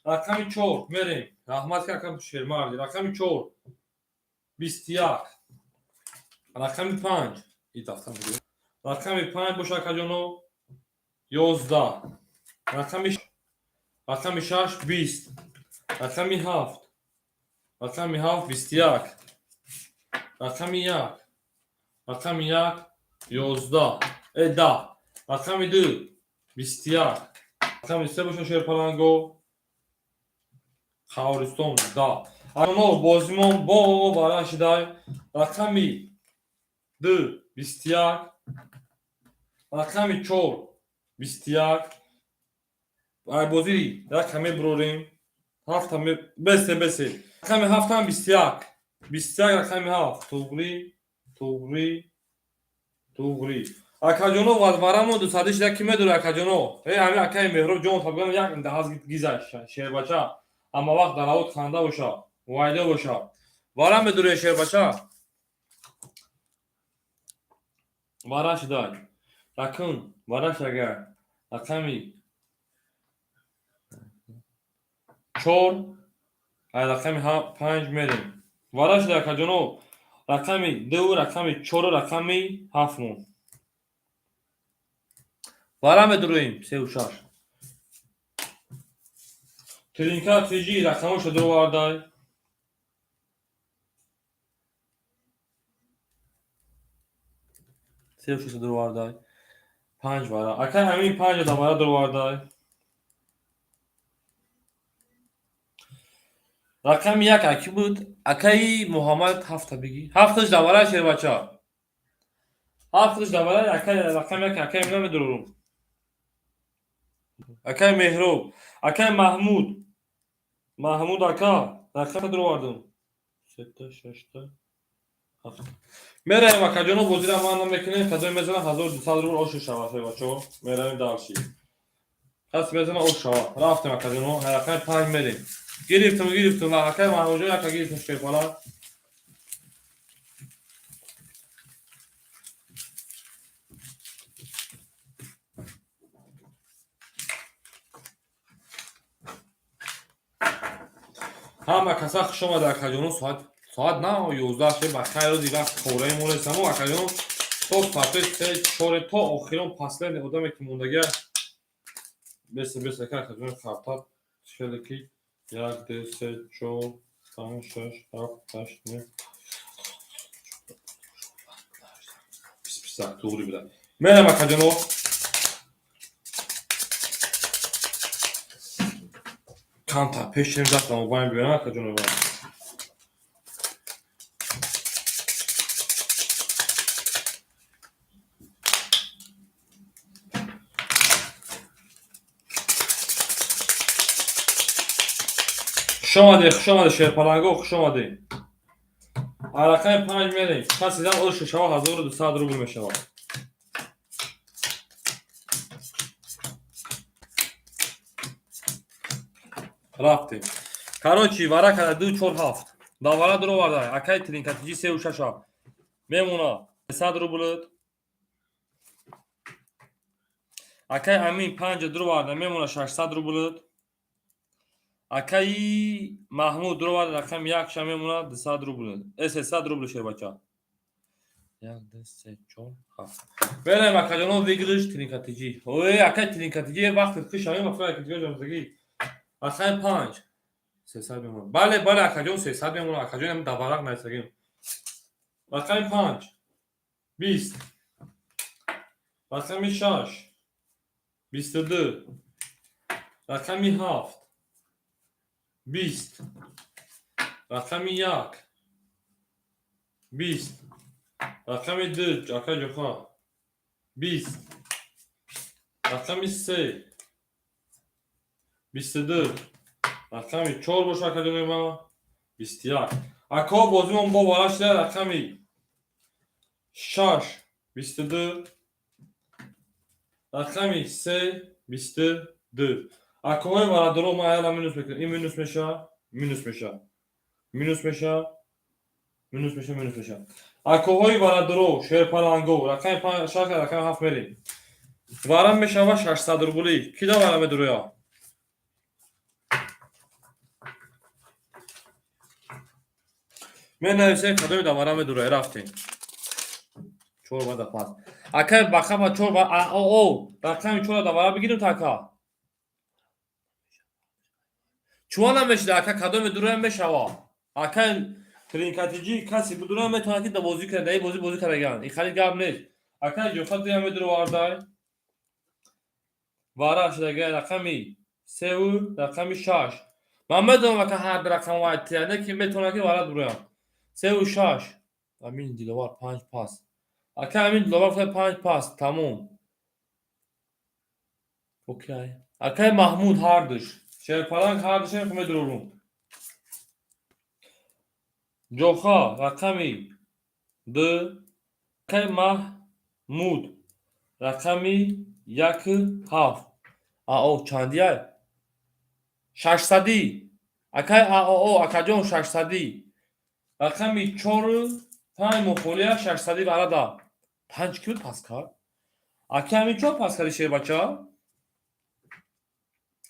Рақами чор мерем. Раҳмат, ки акам шермарди. Рақами чор 21, рақами панҷ, рақами панҷ боша, акаҷоно, 11, рақами шаш 20, рақами ҳафт, рақами ҳафт 21, рақами як, рақами як 11, 10, рақами ду 21, рақами се боша, шерпаланго, Қавристон 10. Ано бозимон бо вара шидай. Рақами ду 21, рақами чор 21. Ай бозӣ як ҳаме бурорем, ҳафта бесе, бесе. Рақами ҳафтам 21, 21, рақами ҳафт. Туғри, туғри, туғри. Акаҷоно, варамо дусади шида, ки медори, акаҷоно? Э, ҳами акаи Меҳроб ҷон табган, як даҳаз гизаш, шербача ҳама вақт дар авод ханда боша, вайда боша. Вара медори, шербача? Вара шидай ракун, вараш агар рақами чор, ай рақами панҷ мерем. Вара шидай, акаҷоно, рақами ду, рақами чору рақами ҳафт мон вара медуроем, сеу шаш. Тринка тиҷи рақамоша дуровардай. Сеу шеша дуровардай. Панҷ вара. Акай ҳамин панҷа давара дуровардай. Рақами як аки буд? Акаи Муҳаммад ҳафта бигӣ. Ҳафташ давара шербача. Ҳафташ давара акай рақами як акаи намедурорум. Акай Меҳроб, акай Маҳмуд. Маҳмуд ака, рақам дуровардум. Сета, шашта, ҳафта. Меравем акаҷоно, бозира ман намекунем, кадоме мезанам 1200 рубл ошу шава, бачаҳо. Меравем дальше. Касе мезана ош шава. Рафтем акаҷоно, рақами панҷ мерем. Гирифтум, гирифтум, акай Маҳмудҷон яка гирифтум шерпала. Ҳама каса хуш омада акаҷоно, соат на 11 шуд, ба хайр рӯзи вақт хораи мо ресамо акаҷоно, то соати се чоре то охирон последний одаме ки мондагия бесе бесе ака акаҷоно хартат хеле ки як ду се чор панҷ шаш ҳафт ҳашт нӯ бист бист як туғри буда. Мерам акаҷоно. Камтар пеш шем даста мобайн биёям акаҷоно. Хуш омадед, хуш омадед шерпаланго, хуш омадед. Рақами панҷ мерем. Касе зан ошу шава 1200 рубл мешавад. Рафтем. Короче, вара када ду чор ҳафт. Давара дуроварда. Акай тринкатиҷи сеу шаша. Мемона 100 рублт. Акай Амин панҷа дуроварда мемона 600 рублт. Акаи Маҳмуд дуроварда рақами як ша мемона 200 рубл. 300 рубл шербача. Як, ду, се, чор, ҳафт. Мераем акаҷоно выигрыш тринкатиҷи. Ой, акай тринкатиҷи вақти хуш ҳамин вақт акаҷон ҷамзагӣ. Рақами панҷ. 300 мемонад. Бале, бале, акаҷон 300 мемонад. Акаҷон ҳам даварақ найсагим. Рақами панҷ. 20. Рақами шаш. 22. Рақами ҳафт. 20. Рақами як. 20. Рақами ду, ака ҷоха. 20. Рақами се. 22. Рақами чор боша акаҷони ман. 21. Ако бозимон бо вара шуда рақами шаш. 22. Рақами се. 22. Акоҳои варадоро ман аяла минус мекунам. Ин минус меша, минус меша. Минус меша, минус меша, минус меша. Акоҳои варадоро, шерпаланго, рақами панҷ, шаш, рақами ҳафт мерем. Варам мешава 600 рублӣ. Ки да вара медуроя? Менависем кадоми да вара медуроя, рафтем. Чор бада пас. Акай бақама чор ба а о о рақами чора да вара бигирем та ака. Чуа намешида ака кадоми дуроя мешава. Акай тринкатиҷи касе будуроя метавонад ки да бозӣ кунад, да ин бозӣ бозӣ кардаган. Ин хали гап нест. Акай ҷофа дуя медуровардай. Вара шудагай рақами севу рақами шаш. Ман медонам ака ҳар рақам вайтия, не ки метавонад ки вара дуроям. Севу шаш. Амин Диловар панҷ пас. Ака Амин Диловар гуфта панҷ пас, тамом. Окей. Акай Маҳмуд ҳардуш. Шерпаланг ҳардушам медурорум. Ҷоха рақами ду. Акай Маҳмуд рақами як ҳафт. Ао чандия? Шашсадӣ. Акай ао акаҷон шашсадӣ. Рақами чору панҷ мухолия шашсадӣ варада. Панҷ ки буд пас кард? Ака ҳамин чор пас карди шербача?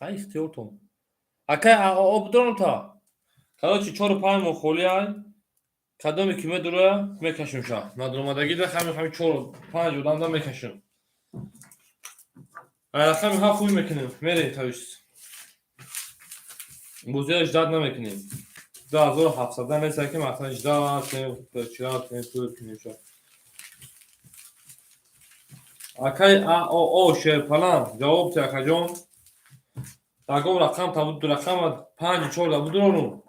Ай ихтиёртон. Акай ао бидорам та. Короче, чору панҷ мухолия кадоме ки медуроя мекашем ша. Надуромадагида ҳамин ҳамин чор панҷ одамда мекашем. Рақами ҳафт хуй мекунем. Мерем тавиш. Бозиро ждать намекунем. 2700 неста ки масалан ждать кунем, чира кунем, пул кунем ша. Акай АОО Шерпалан ҷавоб те, акаҷон. Ягон рақам табуд, ду рақам панҷ чор да будурорум.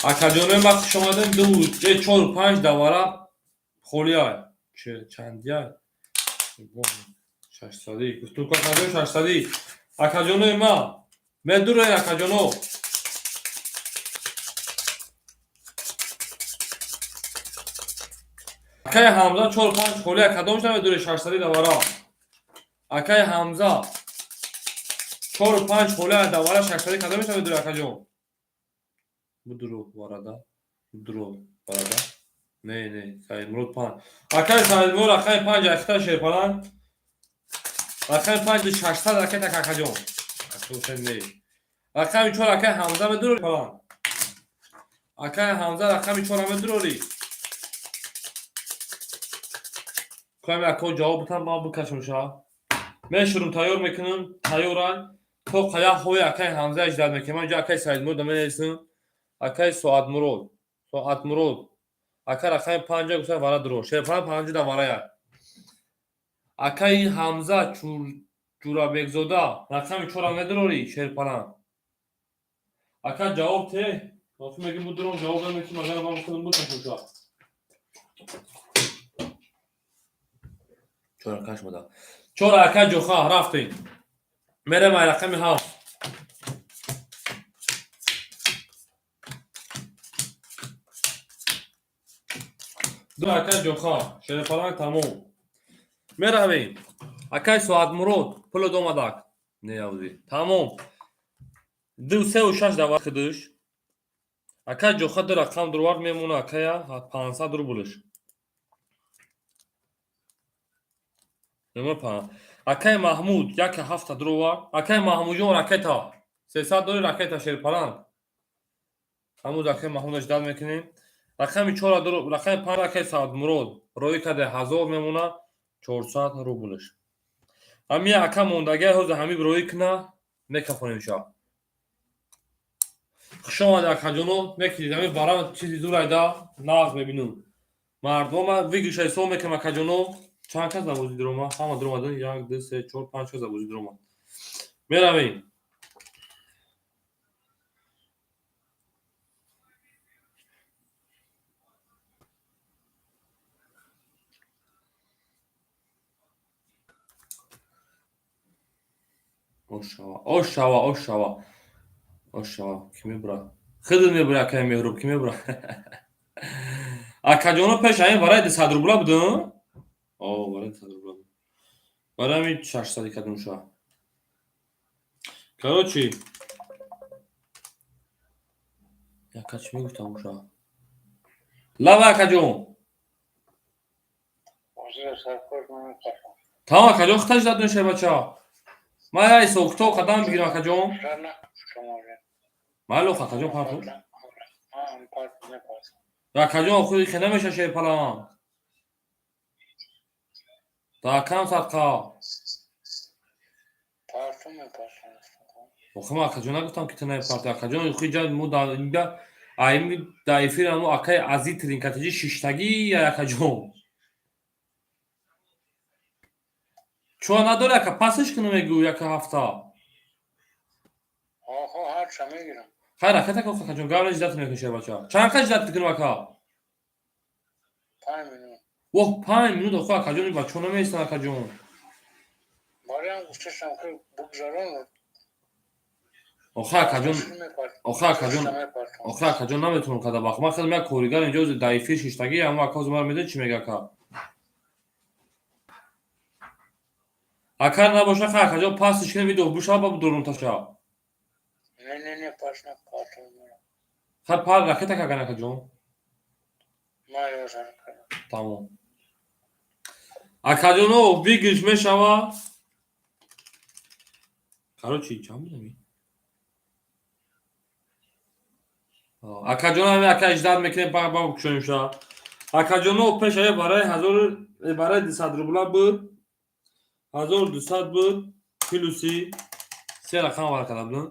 Акаҷонои ма, хуш омадем. Ду чору панҷ давара холиай. Чандиай? Шашсадӣ. Гуфтум ку, акаҷон, шашсадӣ. Акаҷонои ма, медурен, акаҷоно. Акаи Ҳамза, чору панҷ холия, кадомша медури? Шашсадӣ давара. Акаи Ҳамза, чору панҷ холия, давара шашсадӣ, кадомша медури, акаҷон? Будуру варада, будуру варада. Не, не, Саидмурод панҷ. Акаи Саидмурод, рақами панҷ ахита Шерпалан. Рақами панҷ 600 ракета, акаҷон. Не. Рақами чор, акаи Ҳамза, медури палан. Акаи Ҳамза, рақами чора медурори. Ками ако ҷавоб битам, ман бикашам ша. Мешурум, тайёр мекунам, тайёрай. То қая ҳои акаи Ҳамза иҷдат мекунам. Ман инҷо акаи Саидмурод менависам. Акаи Соатмурод. Соатмурод. Ака, рақами панҷа гуфта вара дуро. Шерпалан панҷа да варая. Акаи Ҳамза Ҷурабекзода, рақами чора медурорӣ, Шерпалан. Ака, ҷавоб те. Охи мегим будуром, ҷавоб намекунам, агар ман худам бикашам ша. Чора каш мода. Чора, ака ҷоха, рафтем. Мерем ай рақами ҳафт. Ду, ака ҷоха, Шерпаланг тамом. Меравем. Акай Соатмурод, пуло домадак. Не явзи. Тамом. Ду сеу шаш давар хидиш. Акай ҷоха ду рақам дурвар мемона, акая 500 рублш. Акай Маҳмуд яке ҳафта дурвар. Акай Маҳмудҷон, ракета. 300 дори ракета, Шерпаланг. Ҳамуз акай Маҳмуда ждать мекунем. Рақами чора, рақами панҷ, акай Саадмурод роӣ карда, 1000 мемона, 400 рублш. Ҳами ака мондагиа ҳозир ҳами роӣ куна, мекафонем шаб. Хуш омадед, акаҷоно, мекунед ҳами бара чизи зурайда нағз мебинум. Мардума выигрыша ҳисоб мекунам, акаҷоно. Чанд кас дар бозӣ дурома? Ҳама дуромадан, як, ду, се, чор, панҷ кас дар бозӣ дурома. Меравем. Ошава, ошава, ошава. Ошава, ки мебура? Хидр мебура, акаи Меҳруб, ки мебура? Акаҷоно, пеш ҳамин барои 200 рубла будум? О, барои 200 рубла буд. Барои ҳамин 600 кардум ша. Короче, яка чӣ мегуфтам уша? Лава, акаҷон. Тамом, акаҷон, хиташ зад мешавӣ, бача. Ман я ҳисоб-китоб қадам бигирам, акаҷон. Майли, ох, акаҷон, партош. Акаҷон, худи хе намеша, Шерпалан. Дар кам садқа. Охи ман, акаҷон, нагуфтам, ки ту намепарти. Акаҷон, охи ҷа мо дар инҷа айми дар эфир амо акаи Азиз Тринкатиҷи шиштагӣ, акаҷон. Чуа надори, ака, пасиш кунам, мегӯ яка ҳафта. Хайр, ракета ка, акаҷон, гап ждать мекунӣ, шербача. Чанд қа ждать кунам, ака? Воҳ, 5 минут, охо, акаҷон, бачаҳо намеистанд, акаҷон. Охо, акаҷон, охо, акаҷон, охо, акаҷон, наметавонам када вақт. Ман хеле як коригар инҷо дар эфир шиштагӣ, аммо ака ҳозир маро медонӣ чӣ мега, ака? Ака набоша, ха, акаҷон, пасиш кунем, видео бушава, ба дурум таша. Ха, пар ракета каган, акаҷон. Тамом. Акаҷоно, выигрыш мешава. Короче, чанд будам? Акаҷоно, ҳами ака ждать мекунем, ба кушоем ша. Акаҷоно, пеш ая барои ҳазор, барои 200 рубла буд. 1200 буд, плюси се рақам вара карда будам.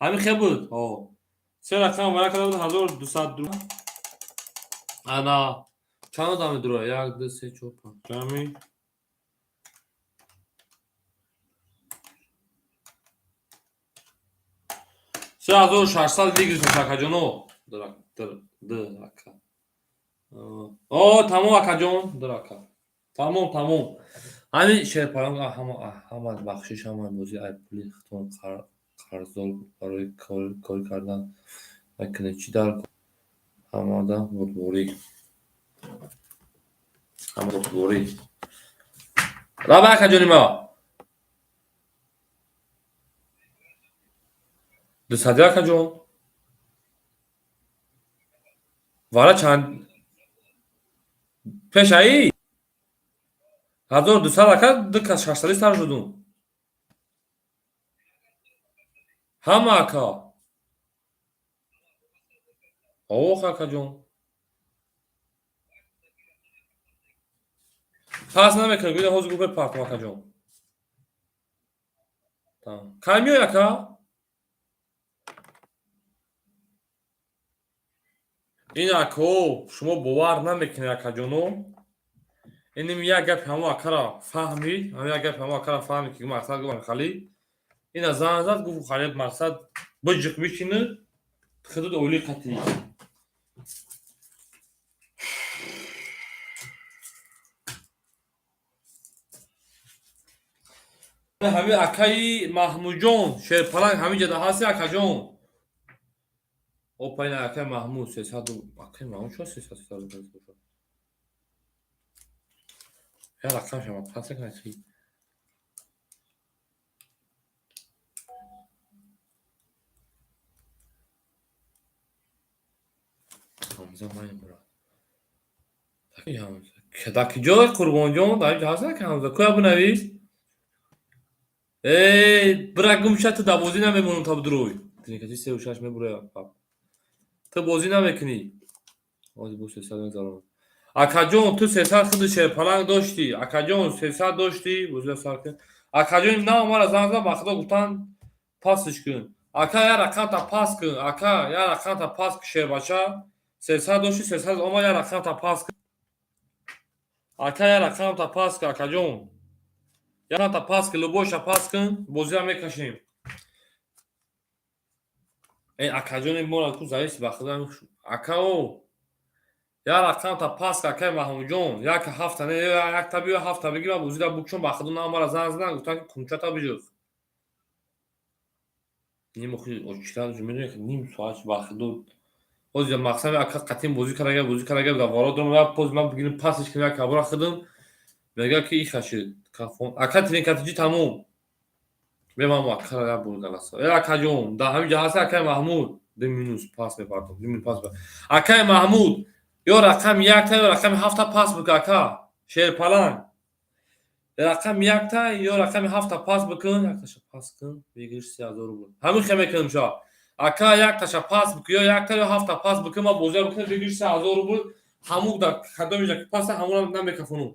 Ҳамин хел буд. Се рақам вара карда буд, 1200. Ана чанд одам медурояд? Як, ду, се, чор, панҷ. Ҷамъи 3600 выигрыш мешавад, акаҷоно. Ака. О, тамом, акаҷон, ака. Тамом, тамом. Ҳамин шерпаланг ҳама бахшиш, ҳама бозӣ ай пули худтон қарздор барои кор кардан накунед. Чӣ дар ҳамада бурдборӣ. Ҳама бурдборӣ. Раба, акаҷони ма. Дусади, акаҷон. Вара чанд пешаи? 1200, ака, ду кас шашсади сар шудум. Ҳама, ака. Ох, акаҷон. Пас намекунам, гӯя ҳозир гӯ мепартам, акаҷон. Кай меои, ака? Ин ако шумо бовар намекунед, акаҷоно. Иним як гапи ҳамо акара фаҳмид, ҳам як гапи ҳамо акара фаҳмид, ки мақсад гуфт хали. Ина занг зад, гуфт хали мақсад биҷиқ бишинӣ, худут оили қатӣ. Ҳамин акаи Маҳмудҷон Шерпаланг ҳамин ҷода ҳасти, акаҷон? Опа, ина акаи Маҳмуд 300, акаи Маҳмуд чо 300 бошад? Я рақам шама пас накунад чи? Ҳамза маймурад. Ҳамза. Дар куҷо, Қурбонҷон? Дар инҷо ҳаст ака Ҳамза? Куя бинавис? Э, бира гум ша, ту дар бозӣ намемонам та бидурӯй. Тринкачи сеу шаш мебуроя. Ту бозӣ намекунӣ. Ҳозир бо 300 мегзаронам. Акаҷон, ту 300 худи шерпаланг доштӣ. Акаҷон, 300 доштӣ, бозиро сар кун. Акаҷон, нав мара занг зад, ба худо гуфтанд пасш кун. Ака, як рақамта пас кун. Ака, як рақамта пас кун, шербача. 300 доштӣ, 300 омад, як рақамта пас кун. Ака, як рақамта пас кун, акаҷон. Як рақамта пас кун, любойша пас кун, бозиро мекашем. Э, акаҷони мора ку зависи ба худо. Акао, як рақамта пас кун, акаи Маҳмудҷон. Як ҳафта не, якта биё, ҳафта бигир, ман бозиро букшон. Ба худо нав мара занг задан, гуфтанд ки кунчата биҷӯз. Ним охи очиран медонӣ, ним соат ба худо. Ҳозир мақсад ака қатъин бозӣ карда, бозӣ карда, дар варо дорам, як поз ман бигирим, пасш кунем, як кабра худам. Мега ки ихашид. Ака тринкатиҷи тамом. Бемам акара як бор галаса. Э, акаҷон, дар ҳамин ҷо ҳаст акаи Маҳмуд? Ду минус пас мепартам, ду минус пас. Акаи Маҳмуд, ё рақами якта, ё рақами ҳафта пас бикун, ака. Шерпаланг. Рақами якта ё рақами ҳафта пас бикун, якташа пас кун, бигириш 3000 рубл. Ҳамин хел мекунем ша. Ака, якташа пас бикун, ё якта ё ҳафта пас бикун, ман бозиро бикунам, бигириш 3000 рубл. Ҳамук дар кадоми ҷа ки паса, ҳамонро намекафонум.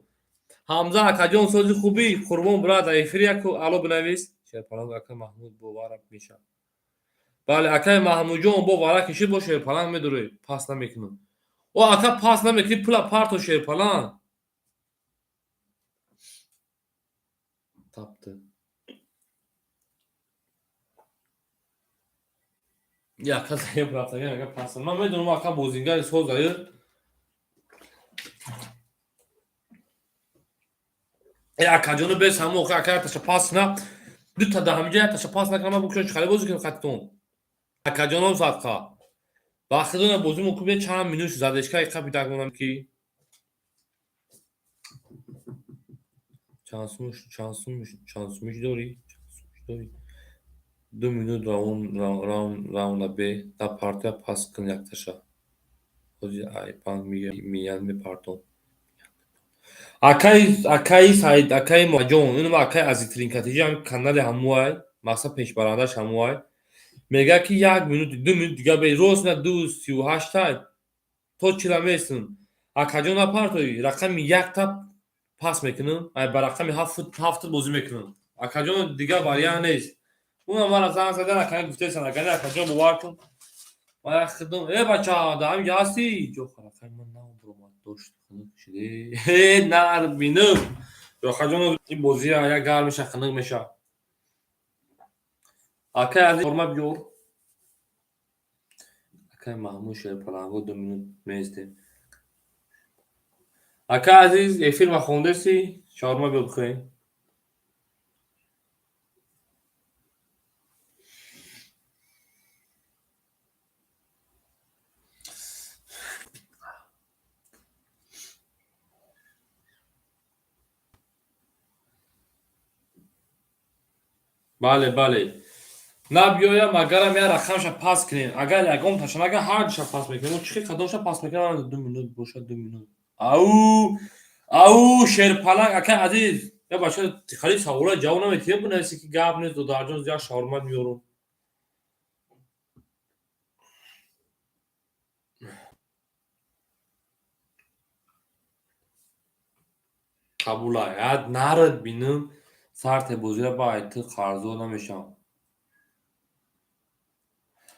Ҳамза акаҷон, сози хубӣ, қурбон брат, дар эфири яку ало бинавис. Шерпаланг ака Маҳмуд боварам мешавад. Бале, акаи Маҳмудҷон, бо вара кишид, бо шерпаланг медурӣ, пас намекунам. О, ака, пас намекунӣ, пула парто, шерпаланг. Тапты. Я ака заеб рафтаган, ака пас. Ман медонам, ака бозингари созаю. Э, акаҷону бес ҳамо охи ака якташа пас на. Дута да ҳамиҷа якташа пас накунам, ман букшон чӣ бозӣ кунам қаттон. Акаҷоном садқа. Ба худона бозӣ мукун, чанд минут задешка қапи дагмонам ки чанд сумуш, чанд сумуш, чанд сумуш дорӣ? Чанд сумуш дорӣ? 2 минут раунда бе да партия пас кун якташа. Ҳозир ай банк миян мепартом. Акаи, акаи Саид, акаи Маҷон, инам акаи Азитринкатиҷи ҳам канали ҳамуай, мақсад пешбарандаш ҳамуай. Мега ки як минут, 2 минут дига бе рост на 2:38 то чила месун. Акаҷон, напартои, рақами якта Пас мекунам, ай ба рақами ҳафт бозӣ мекунам. Акаҷон, дигар вариант нест. Уна мара занг задан, ака гуфтесан, акани акаҷон, бовар кун. Ман хидм, э бача, дар ҳаминҷа ҳастӣ? Ҷо рақами ман набуромад, дошт хунук шуде. Э, нар бинам. Акаҷон, ин бозӣ як гарм меша, хунук меша. Акай азиз, форма биёр. Акай Маҳмуд Шерпаланго, 2 минут меистем. Акай азиз, эфир ма хондаси? Шаурма биё бихӯрем. Бале, бале. Набиёям, агарам як рақамша пас кунем. Агар ягонташа нага, ҳардуша пас мекунем. Чӣ кадомша пас мекунем? 2 минут бошад, 2 минут. Ау, ау, Шерпаланг, акай азиз. Я бача, хали савола ҷавоб наметиҳем, бинависи ки гап нест, додарҷон, як шаурма меёрум. Қабула, яд нарад бинам, сарте бозира ба айти қарздор намешавам.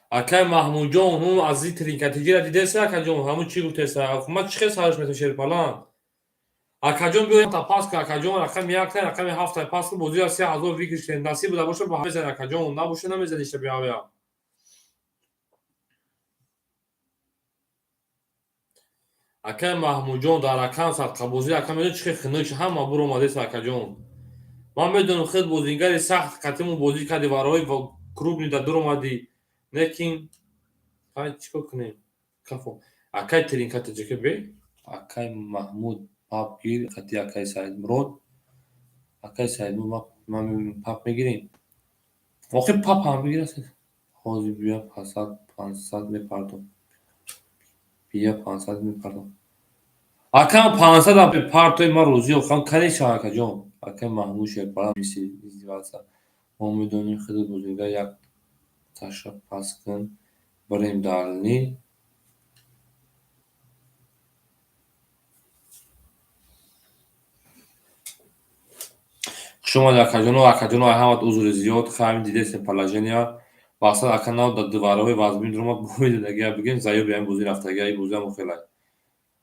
Акай Маҳмудҷон, ҳун азизи тринкатиҷира дидеса, акаҷон, ҳамун чӣ гуфтеса? Ман чӣ хел сарш метавам, Шерпаланг? Акаҷон, биё та пас кун, акаҷон, рақами якта, рақами ҳафта пас кун, бозира 3000 выигрыш кунем. Насиб буда боша, ба мезани, акаҷон, набоша, намезани шаби ҳавя. Акай Маҳмудҷон, дар рақам садқабозӣ, ака медон чӣ хел хунук шуд, ҳама буромадеса, акаҷон. Ман медонам, хел бозингари сахт қатиму бозӣ кардӣ, варои крупный да дуромадӣ. Лекин ҳай чӣ кор кунем? Кафо. Акай тринката ҷака бе? Акай Маҳмуд пап гир, қати акай Саидмурод. Акай Саидмурод, ман пап мегирем. Охир пап ҳам бигирад. Ҳозир бия 500 500 мепардом. Бия 500 мепардом. Акам 500 ам партои ман розӣ охам кани ша, акаҷон. Акай Маҳмуд Шерпаланг мисли издеваться. Мо медонем, хеле бозингар, як таша пас кун, барем дальний. Хуш омадед, акаҷоно, акаҷоно, ай ҳамат узри зиёд, хайм дидесем положения. Мақсад ака нав дар дуварои вазмин дуромад, боидаги бигем заёби ҳамин бозӣ рафтаги, ай бозиам хелай.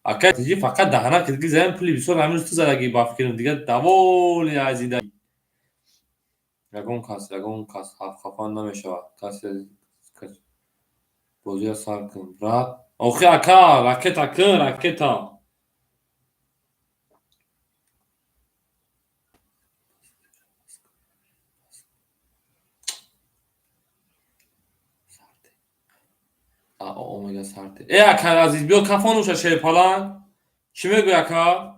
Ака тиҷи фақат даҳана кирги заям пули бисёр ҳамин рӯз ту задаги ба фикрим, дигар даволи аз зиндаги. Ягон кас хафа намешавад. Касе бозиро сар кун, брат. Охи ака, ракета кун, ракета. Омега сарте. Э ака азиз, биё кафонуша, Шерпаланг. Чӣ мегӯй, ака?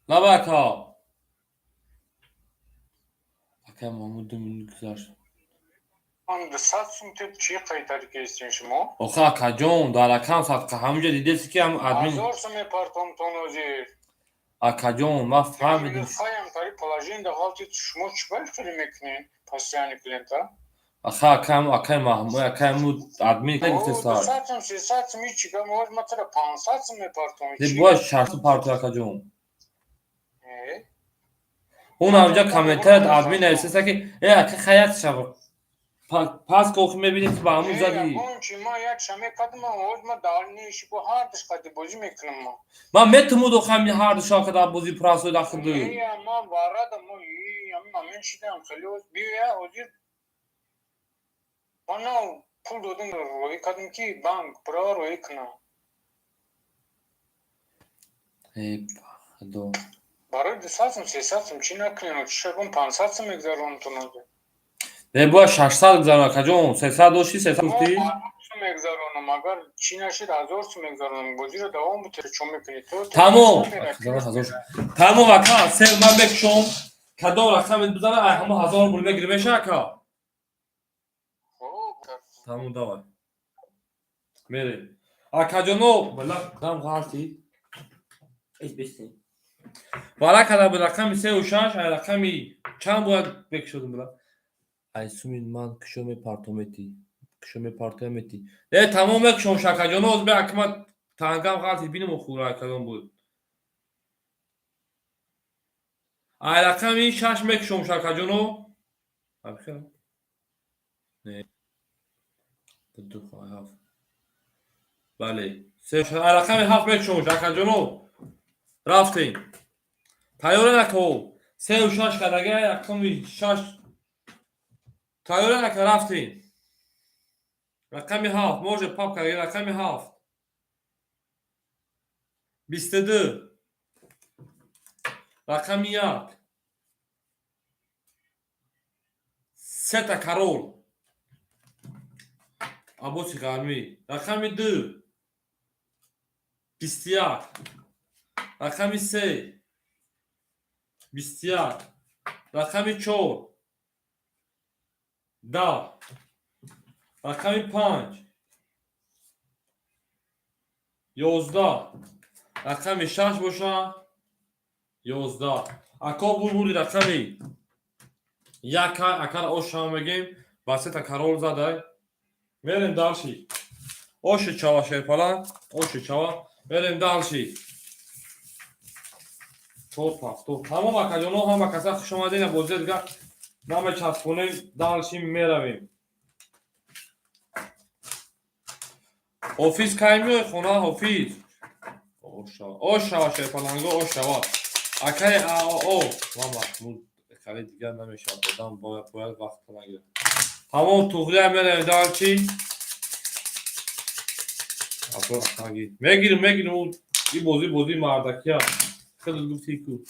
Лаба ака. Ака Маҳмуд, 2 минут гузашт. Ман 200 сум тип чӣ қайтари кестин шумо? Охи акаҷон, дар рақам садқа ҳаминҷа дидеси ки ҳам админ. 1000 сум мепартом тон ҳозир. Акаҷон, ман фаҳмидим. Хаям тари положение да ғалти, шумо чӣ ба хеле мекунед? Постоянный клиента? Аха, акаем, акай Маҳмуд, акаем админ гуфтеса. 200 сум, 300 сум ҳеҷ гап, ҳозир ман тара 500 сум мепартом. Не бояд 600 партои, акаҷон. Он ҳамҷа комментарият админ нависеса ки э ака хаят шава. Пас ки охи мебинем ки ба ҳамун зади. Чи ман як шаме кардам, ҳозир ман дальнейший бо ҳардуш қади бозӣ мекунам ман. Ман метумуд охи ҳамин ҳарду шака дар бозӣ прасои дахилду. Ман варадам, ҳамин момент шидам хеле биёя ҳозир. Ман нав пул додам, роҳӣ кардам ки банк бира роҳӣ кунам. Э худо. Барои 200 сум, 300 сум чӣ накунем? Чӣ шагон 500 сум мегзаронам тон ҳозир. Не бояд 600 гузарон, акаҷон, 300 дошти, 300 гуфтӣ? Сум мегзаронам, агар чӣ нашид, 1000 сум мегзаронам. Бозиро давом бутед, чо мекунӣ ту? Тамом. Тамом, ака, се ман мекушом. Кадом рақаме бизана, ай ҳама 1000 рубл мегирӣ, меша, ака? Тамом, давай. Мерем. Акаҷоно, бала дам ғалтид. Вара када буд рақами сеу шаш, ай рақами чанд бояд бекушодум била? Ай суми ман кушо мепартометӣ, кушо мепартометӣ. Э, тамом мекушом, шакаҷоно, оз бе акма тангам ғалти бинем охура кадом буд. Ай рақами шаш мекушом, шакаҷоно. Абхел? Не. Ду ҳафт. Бале. Се ай рақами ҳафт мекушом, шакаҷоно. Рафтем. Тайёра нако. Сеу шаш кадага рақами шаш. Тайёра нака, рафтем. Рақами ҳафт, може папка рақами ҳафт. 22. Рақами як. Сета король. Абоси ғармӣ. Рақами ду. 21. Рақами се. 21. Рақами чор. 10. Рақами панҷ. 11. Рақами шаш боша. 11. Ако бурбури рақами яка акара ошам мегем, ба сета король задай. Мерем дальше. Оши чава шерпала, оши чава. Мерем дальше. Чор ҳафто. Тамом, акаҷоно, ҳама каса хуш омадед, бозия дига намечаспонем, дальше меравем. Ҳофиз кай меои хона, ҳофиз? Ошава, ошава шерпаланго, ошава. Акаи ао, ман Маҳмуд хеле дигар намешавад, одам бояд вақт нагирад. Тамом, туғрия меравем дальше. Мегирим, мегирим, ин бозӣ бозии мардакия. Хеле гуфти ку.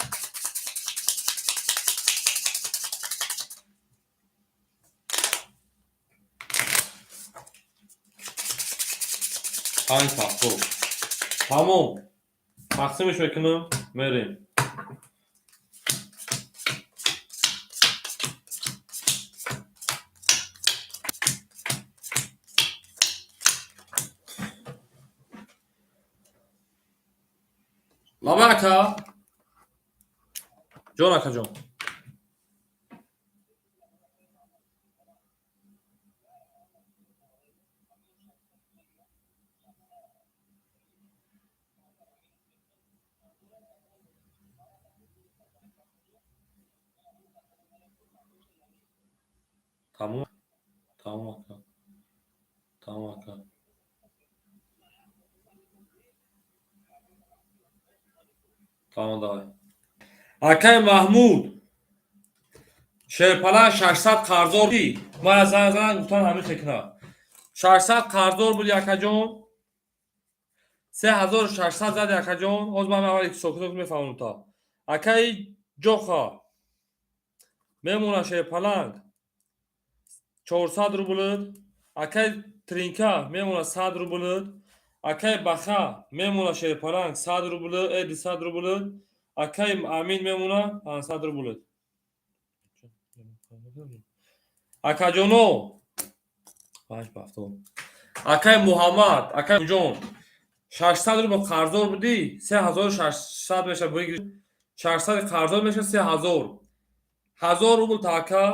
Панҷ ҳафто. Тамом. Тақсимаш мекунам, мерем. Лаба ака. Ҷон, акаҷон. Тамом. Тамом ака. Тамом ака. Тамом, давай. Акай Маҳмуд. Шерпала 600 қарздор буди. Мара занг задан гуфтан ҳамин хекна. 600 қарздор буди, акаҷон. 3600 зади, акаҷон. Ҳозир ман аввал ҳисоб мефаҳмам та. Акаи Ҷоха. Мемона шерпаланг. 400 рубль. Акаи Тринка мемона 100 рубль. Акаи Баха мемона шерпаланг 100 рубль, 200 рубль. Акаи Амин мемона 500 рубль. Акаҷоно, панҷ ҳафто. Акаи Муҳаммад, акаи ҷон, 600 рубл қарздор будӣ, 3600 мешавад, бигир. 600 қарздор мешавад 3000. 1000 рубл та ака,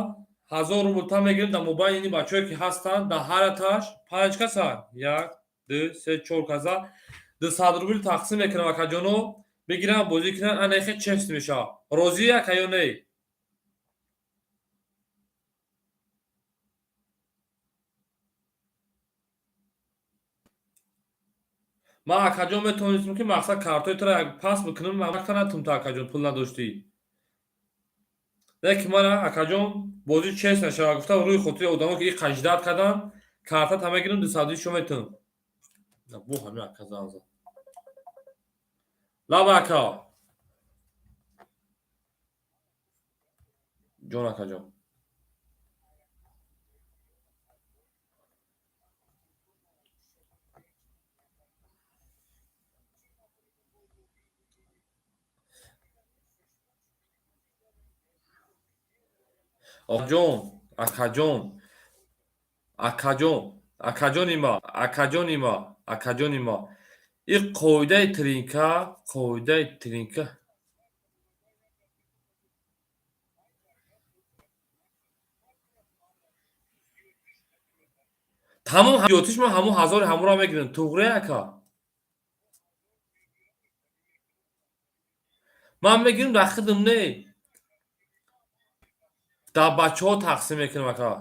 1000 рубл та мегирем дар мобайни ини бачаҳое ки ҳастанд, дар ҳар аташ панҷ каса, як, ду, се, чор каса, 200 рубл тақсим мекунам, акаҷоно, бигирам, бозӣ кунам, ана хе чест мешавад. Розӣ ака ё не? Ман, акаҷон, метавонистам ки мақсад картои туро як пас бикунам, ман натум та, акаҷон, пул надоштӣ. Лекин мана, акаҷон, бозӣ чест нашавад гуфтам, рӯи хотири одамо ки иқа ждать кардам, картата мегирам, дусадӣ шо метавам. Бу ҳамин ака занг зад. Лаба ака. Ҷон, акаҷон. Ҷон, акаҷон, акаҷон, акаҷони ма, акаҷони ма, акаҷони ма. И қоидаи тринка, қоидаи тринка. Тамом ҳаётиш ман ҳамун ҳазори ҳамуро мегирам. Туғри ака? Ман мегирам дар хидм не. Дар бачаҳо тақсим мекунам ака.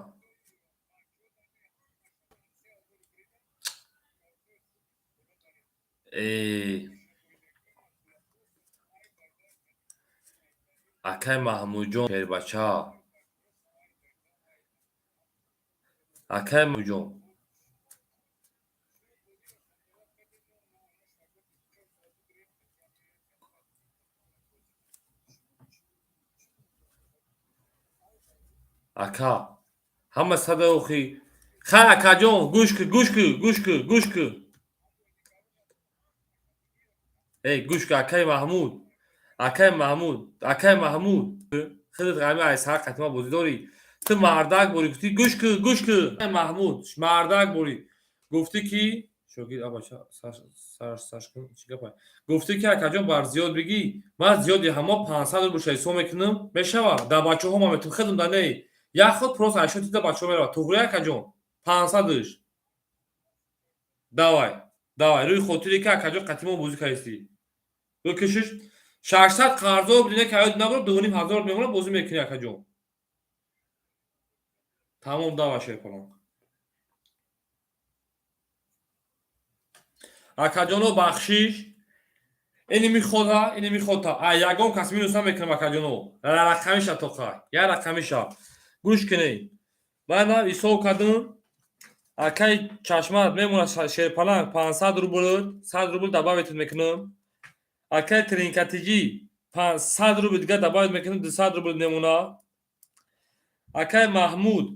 Э. Акай Маҳмудҷон шербача. Акай Маҳмудҷон. Ака, ҳама сада охи. Хай акаҷон, гӯш кӣ, гӯш кӣ, гӯш кӣ, гӯш кӣ. Эй, гӯш кӣ, акай Маҳмуд. Акай Маҳмуд, акай Маҳмуд. Худат ғами ай сар қатима бозӣ дорӣ. Ту мардак борӣ гуфтӣ, гӯш кӣ, гӯш кӣ. Акай Маҳмуд, мардак борӣ. Гуфтӣ ки шогирд абача сар сар сарш кун, чӣ гапа? Гуфтӣ ки акаҷон бар зиёд бигӣ, ман зиёди ҳамо 500 рубл ҳисоб мекунам, мешава? Дар бачаҳо ман метум хидм да не. Як худ просто айшо тида бачаҳо мерава. Туғри акаҷон, 500-ш. Давай, давай, рӯи хотире ки акаҷон қатимо бозӣ кардистӣ. Рӯ кишиш 600 қарзо бидине ки аёд набуд, 2500 мемона бозӣ мекунӣ акаҷон. Тамом, давай шерпаланг. Акаҷоно бахшиш. Ини михода, ини михода. А ягон кас минус намекунам акаҷоно. Рақамиша тоқа. Я рақамиша. Гӯш кунед. Ман ҳисоб кардам. Акай чашмат мемонад шерпаланг 500 рубл, 100 рубл добавить мекунам. Акай тринкатиҷӣ 100 рубл дига добавить мекунам, 200 рубл мемона. Акай Маҳмуд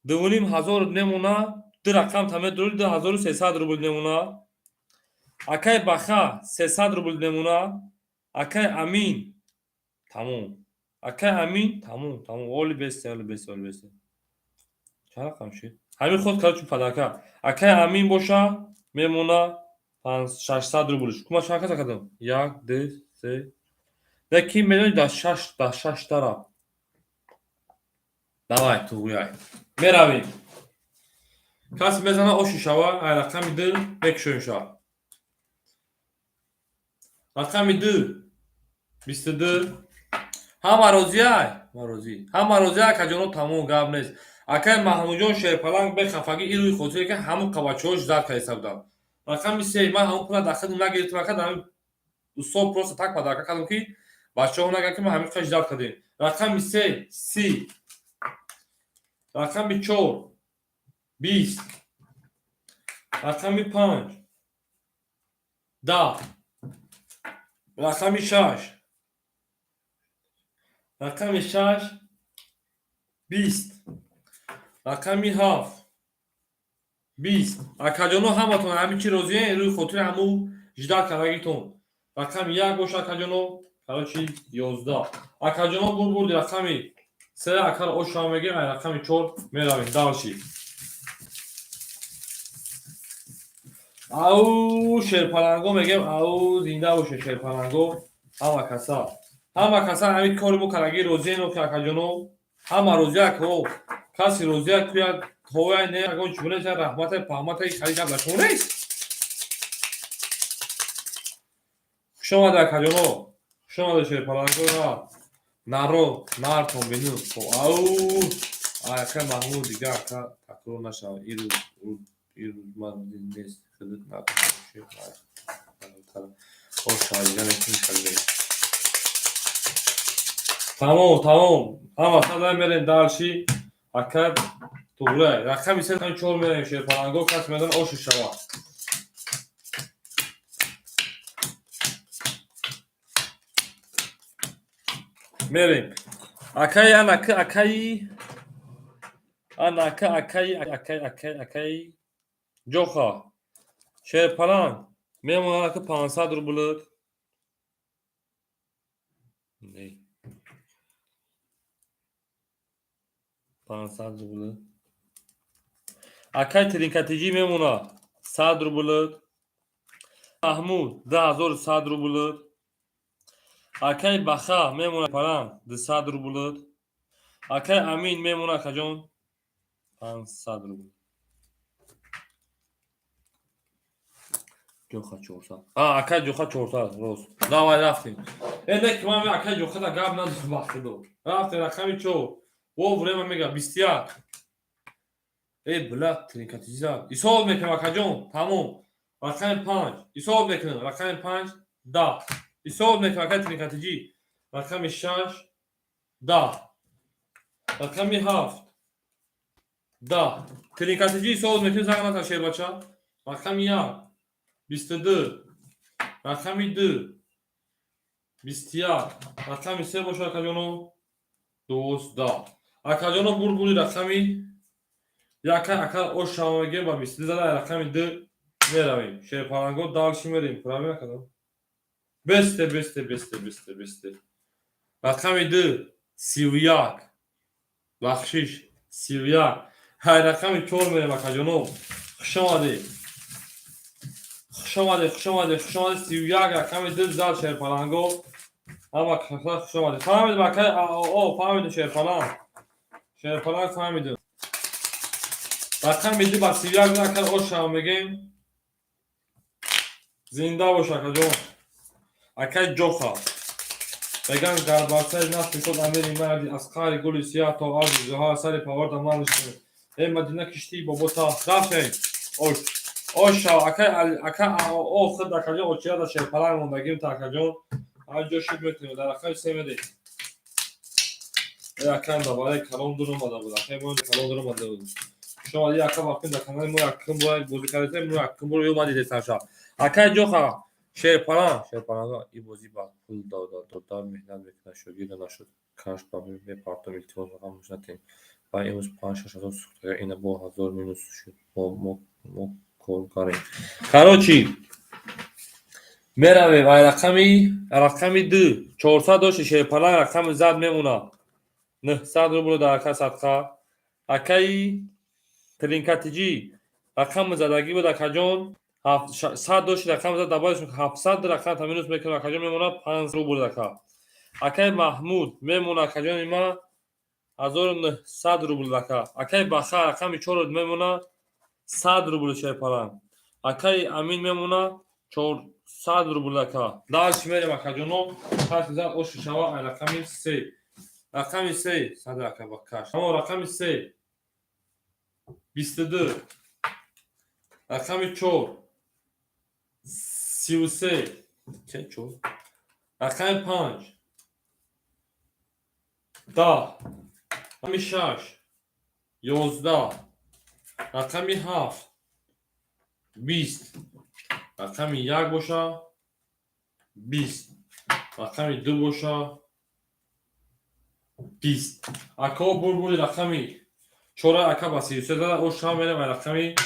2500 мемона, ду рақам та медорӣ, 2300 рубл мемона. Акай Баха 300 рубл мемона. Акай Амин тамом. Акай Амин тамом, тамом. Оли бесте, оли бесте, оли бесте. Чанд рақам шид? Ҳамин худ короче падака. Акай Амин боша мемона 600 рубл. Кума чанд каса кардам? 1, 2, 3. Да ки медони да 6, да 6 тара. Давай, туғуяй. Меравем. Каси мезана оши шава, ай рақами 2 мекушоем ша. Рақами 2 22. Ҳама розиай? Ҳама розӣ. Ҳама розӣ акаҷоно, тамом гап нест. Акай Маҳмудҷон шерпаланг бехафагӣ и рӯи хотире ки ҳамун қабачаҳош зад кардиста буданд. Рақами 3 ман ҳамун пула дар хидм нагирифтам ака, дар ҳамин устод просто так падарака кардам ки бачаҳо нагӯянд ки мо ҳамин қадр ждать кардем. Рақами 3 30. Рақами 4 20. Рақами 5 10. Рақами 6. Рақами 6 20. Рақами 7 20. Акаҷоно ҳаматон ҳамин чи розиен рӯи хотири ҳамун ждать кардагитон. Рақами 1 боша акаҷоно, короче 11. Акаҷоно бурди рақами 3 акаро ошава мегирем, ай рақами 4 меравем дальше. Ау шерпаланго мегем, ау зинда боше шерпаланго, ҳама каса. Ҳама каса ҳамин кори мо кардагӣ розиен охи акаҷоно. Ҳама розӣ ако. Каси розӣ акуя ҳовай не ягон чӣ нест, раҳматай паҳматай хари гап дар шумо нест. Хуш омада акаҷоно. Хуш омада шерпаланго ра. Наро нартон бину. Ау ака Маҳмуд дига ака такрор нашава. Ирӯз ирӯз ман нест худат Тамом, тамом. Ҳама садай мерем дальше. Ака туғрай. Рақами 3 рақами 4 мерем шерпаланго кас медон оши шава. Мерем. Акай анака акай анака акай акай акай акай ҷоха. Шерпаланг мемонад ака 500 рубл. Не. 500 рубл. Акай тринкатиҷӣ мемонад 100 рубл. Маҳмуд 2100 рубл. Акаи Баха мемона паран 200 рубл. Акаи Амин мемона, акаҷон, 500 рубл. Ҷоха 400. А, акаи Ҷоха 400, рост. Давай, рафтем. Э, не, ки ман акаи Ҷохада гап надоштам, ба худо. Рафтем, рақами 4. Во время мега 21. Э, бля, тринкатиза. Ҳисоб мекунам, акаҷон, тамом. Рақами 5. Ҳисоб мекунам, рақами 5, 10. Ҳисоб мекунам, акаи тринкатиҷӣ. Рақами 6, 10. Рақами 7, 10. Тринкатиҷӣ ҳисоб мекунем, занг назан, шербача. Рақами 1, 22. Рақами 2, 21. Рақами 3 бошад, акаҷоно, 12. Акаҷоно, бурбури рақами яка, ака ош шава мегем ба 22 зада, рақами 2 меравем. Шерпаланго дальше мерем. Правильно, акаҷон? Бесте, бесте, бесте, бесте, бесте. Рақами 2, 31. Бахшиш, 31. Ҳай, рақами 4 мерем, акаҷоно. Хуш омадед. Хуш омадед, хуш омадед, хуш омадед. 31 рақами 2 зад шерпаланго. Ҳама каса хуш омадед. Фаҳмидем, акай, о, фаҳмидем, шерпаланг. Шерпаланг фаҳмидем. Рақами 2 ба 31 акай ош шава мегем. Зинда бош, акаҷон. Акай Ҷоха. Меган гар бар сари насби шуд амири марди аз қаъри гули сиёҳ то арзи зуҳал сари паварда ман нишинем. Э, Мадина киштии бобота. Рафтем. Ош. Ош шава, акай ака о худ, акаҷон, очирада шерпаланг мондагим та, акаҷон. Ҳар ҷо шуд метавонем дар рақами 3 медем. Э, акам да барои калон дур омада буд. Акай мо калон дур омада буд. Шумо ака вақти дар канали мо якум бор бозӣ кардем, мо якум бор омадид шаб. Акай Ҷоха, шерпаланг, шерпаланг и бозӣ ба пул дода меҳнат мекунад, шогирда нашуд. Каш ба мепартом, илтимос, рақам натем. Ва имрӯз 5-6 ҳазор сӯхтага, ина бо ҳазор минус шуд. Мо коргарем. Короче, меравем ай рақами 2. 400 дошти шерпаланг, рақами зад мемона. 900 рубл дар ака садқа. Акаи Тринкатиҷӣ рақами задагӣ буд, акаҷон, 100 дошти, рақами зад добавиш 700 рақам та минус мекунам, акаҷон, мемона 5 рубл, ака. Акаи Маҳмуд мемона, акаҷони ма, 1900 рубл, ака. Акаи Баха рақами 4 мемона 100 рубл, шерпаланг. Акаи Амин мемона 400 рубл, ака. Дальше мерем, акаҷоно. Пас зад оши шава ай рақами 3. Рақами 3 сад ака ба каш. Амо рақами 3 22. Рақами 4 33. Че 4? Рақами 5 10. Рақами 6 11. Рақами 7 20. Рақами 1 боша 20. Рақами 2 боша 20. Ако бурбури рақами 4 ака ба 33 зада, ош шава мерем ай рақами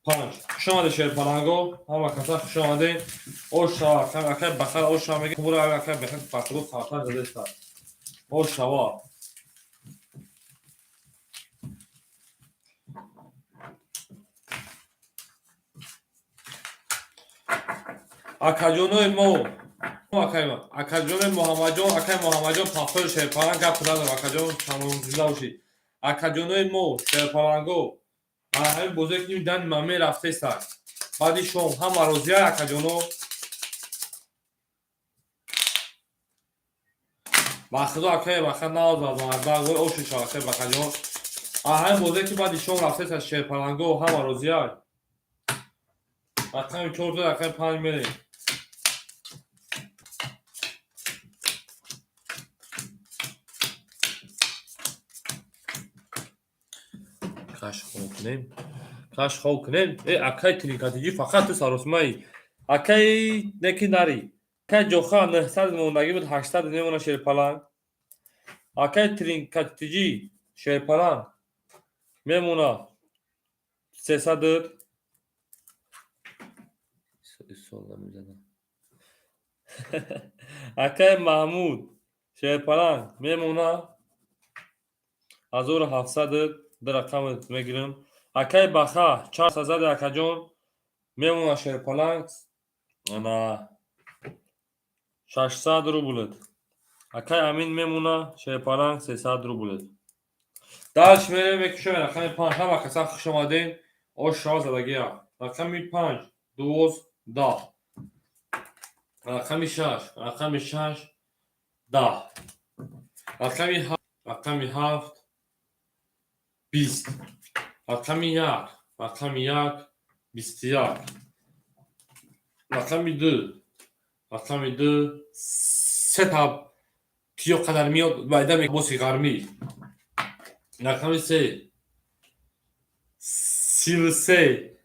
5. Хуш омадед, шерпаланго, ҳама каса хуш омадед. Ош шава, акай Бахар ош шава меги. Бура акай Бахар бахудо сартан задеста. Ош шава. Акаҷонои мо, акаҷонои Муҳаммадҷон, акаи Муҳаммадҷон, пахтои шерпаланг гап надорам, акаҷон, тамом, зинда бошед. Акаҷонои мо, шерпаланго, ҳамин бозие ки дани маме рафтеста. Баъди шом ҳама розия, акаҷоно? Ба худо, акаи Баха навзад, оши шава, акаи Бахаҷон. Ҳамин бозие ки баъди шом рафтеста, шерпаланго, ҳама розия? Рақами 4, рақами 5 мерем. Каш хоб кунем, каш хоб кунем. Э, акаи Тринкатиҷӣ, фақат ту саросмаи. Акаи неки нари. Акаи Ҷоха 900 мондагӣ буд, 800 мемона шерпаланг. Акаи Тринкатиҷӣ, шерпаланг мемона 300. Исола мезанам. Акаи Маҳмуд, шерпаланг мемона 1700, ду рақам мегирам. Акаи Баха 400 зади, акаҷон, мемона шерпаланг Ана 600 рублет. Акай Амин мемуна, шерпаланг 300 рублет. Дальше мерем, мекушем рақами 5. Ҳама каса хуш омадем. Ош шава задагия. Рақами 5, 12. Рақами 6, рақами 6, 10. Рақами 7, рақами 7, 20. Рақами 1, рақами 1, 21. Рақами 2, рақами 2, сета киё қадар миёд вайда боси ғармӣ. Рақами 3, 33.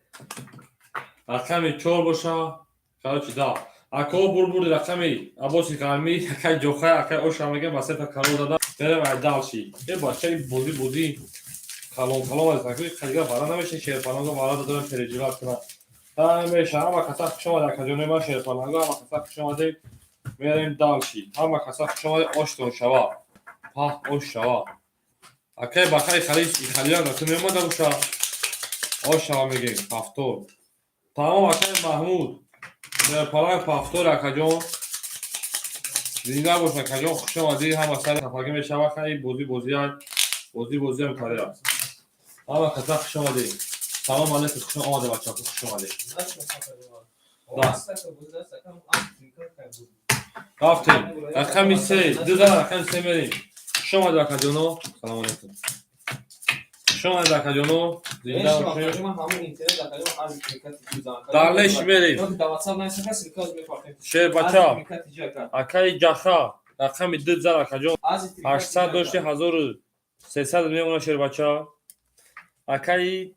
Рақами 4 боша, короче, 10. Ако бурбури рақами Аббоси ғармӣ, акай ҷохай, акай оша мега ба сета карол дада. Мерем ай дальше. Е бачаи бозӣ бозӣ калон калон аст, акай қадига вара намеша, шерпаланго вара дадам переживать кунад. Ҳамеша ҳама каса хуш омадед, акаҷонои ман шерпаланго, ҳама каса хуш омадед. Мерем дальше. Ҳама каса хуш омадед, оштон шава. Паҳ ош шава. Акай бахай халис халиян ту меомада боша. Ош шава мегем, ҳафтор. Тамом акай Маҳмуд. Шерпаланг пафтор акаҷон. Зинда бош акаҷон, хуш омадӣ. Ҳама сари хафагӣ мешава, хай бозӣ бозиак, бозӣ бозиам каре аст. Ҳама каса хуш омадед. Салом алейкум, хуш омадед бачаҳо, хуш омадед. Рафтем. Рақами 3, ду зан рақами 3 мерем. Хуш омадед акаҷоно. Салом алейкум. Хуш омадед акаҷоно. Зинда бошед. Дарлеш мерем. Шербача, акаи Ҷаха, рақами 2 зан акаҷон. 800 дошти, 1300 мемона шербача. Акаи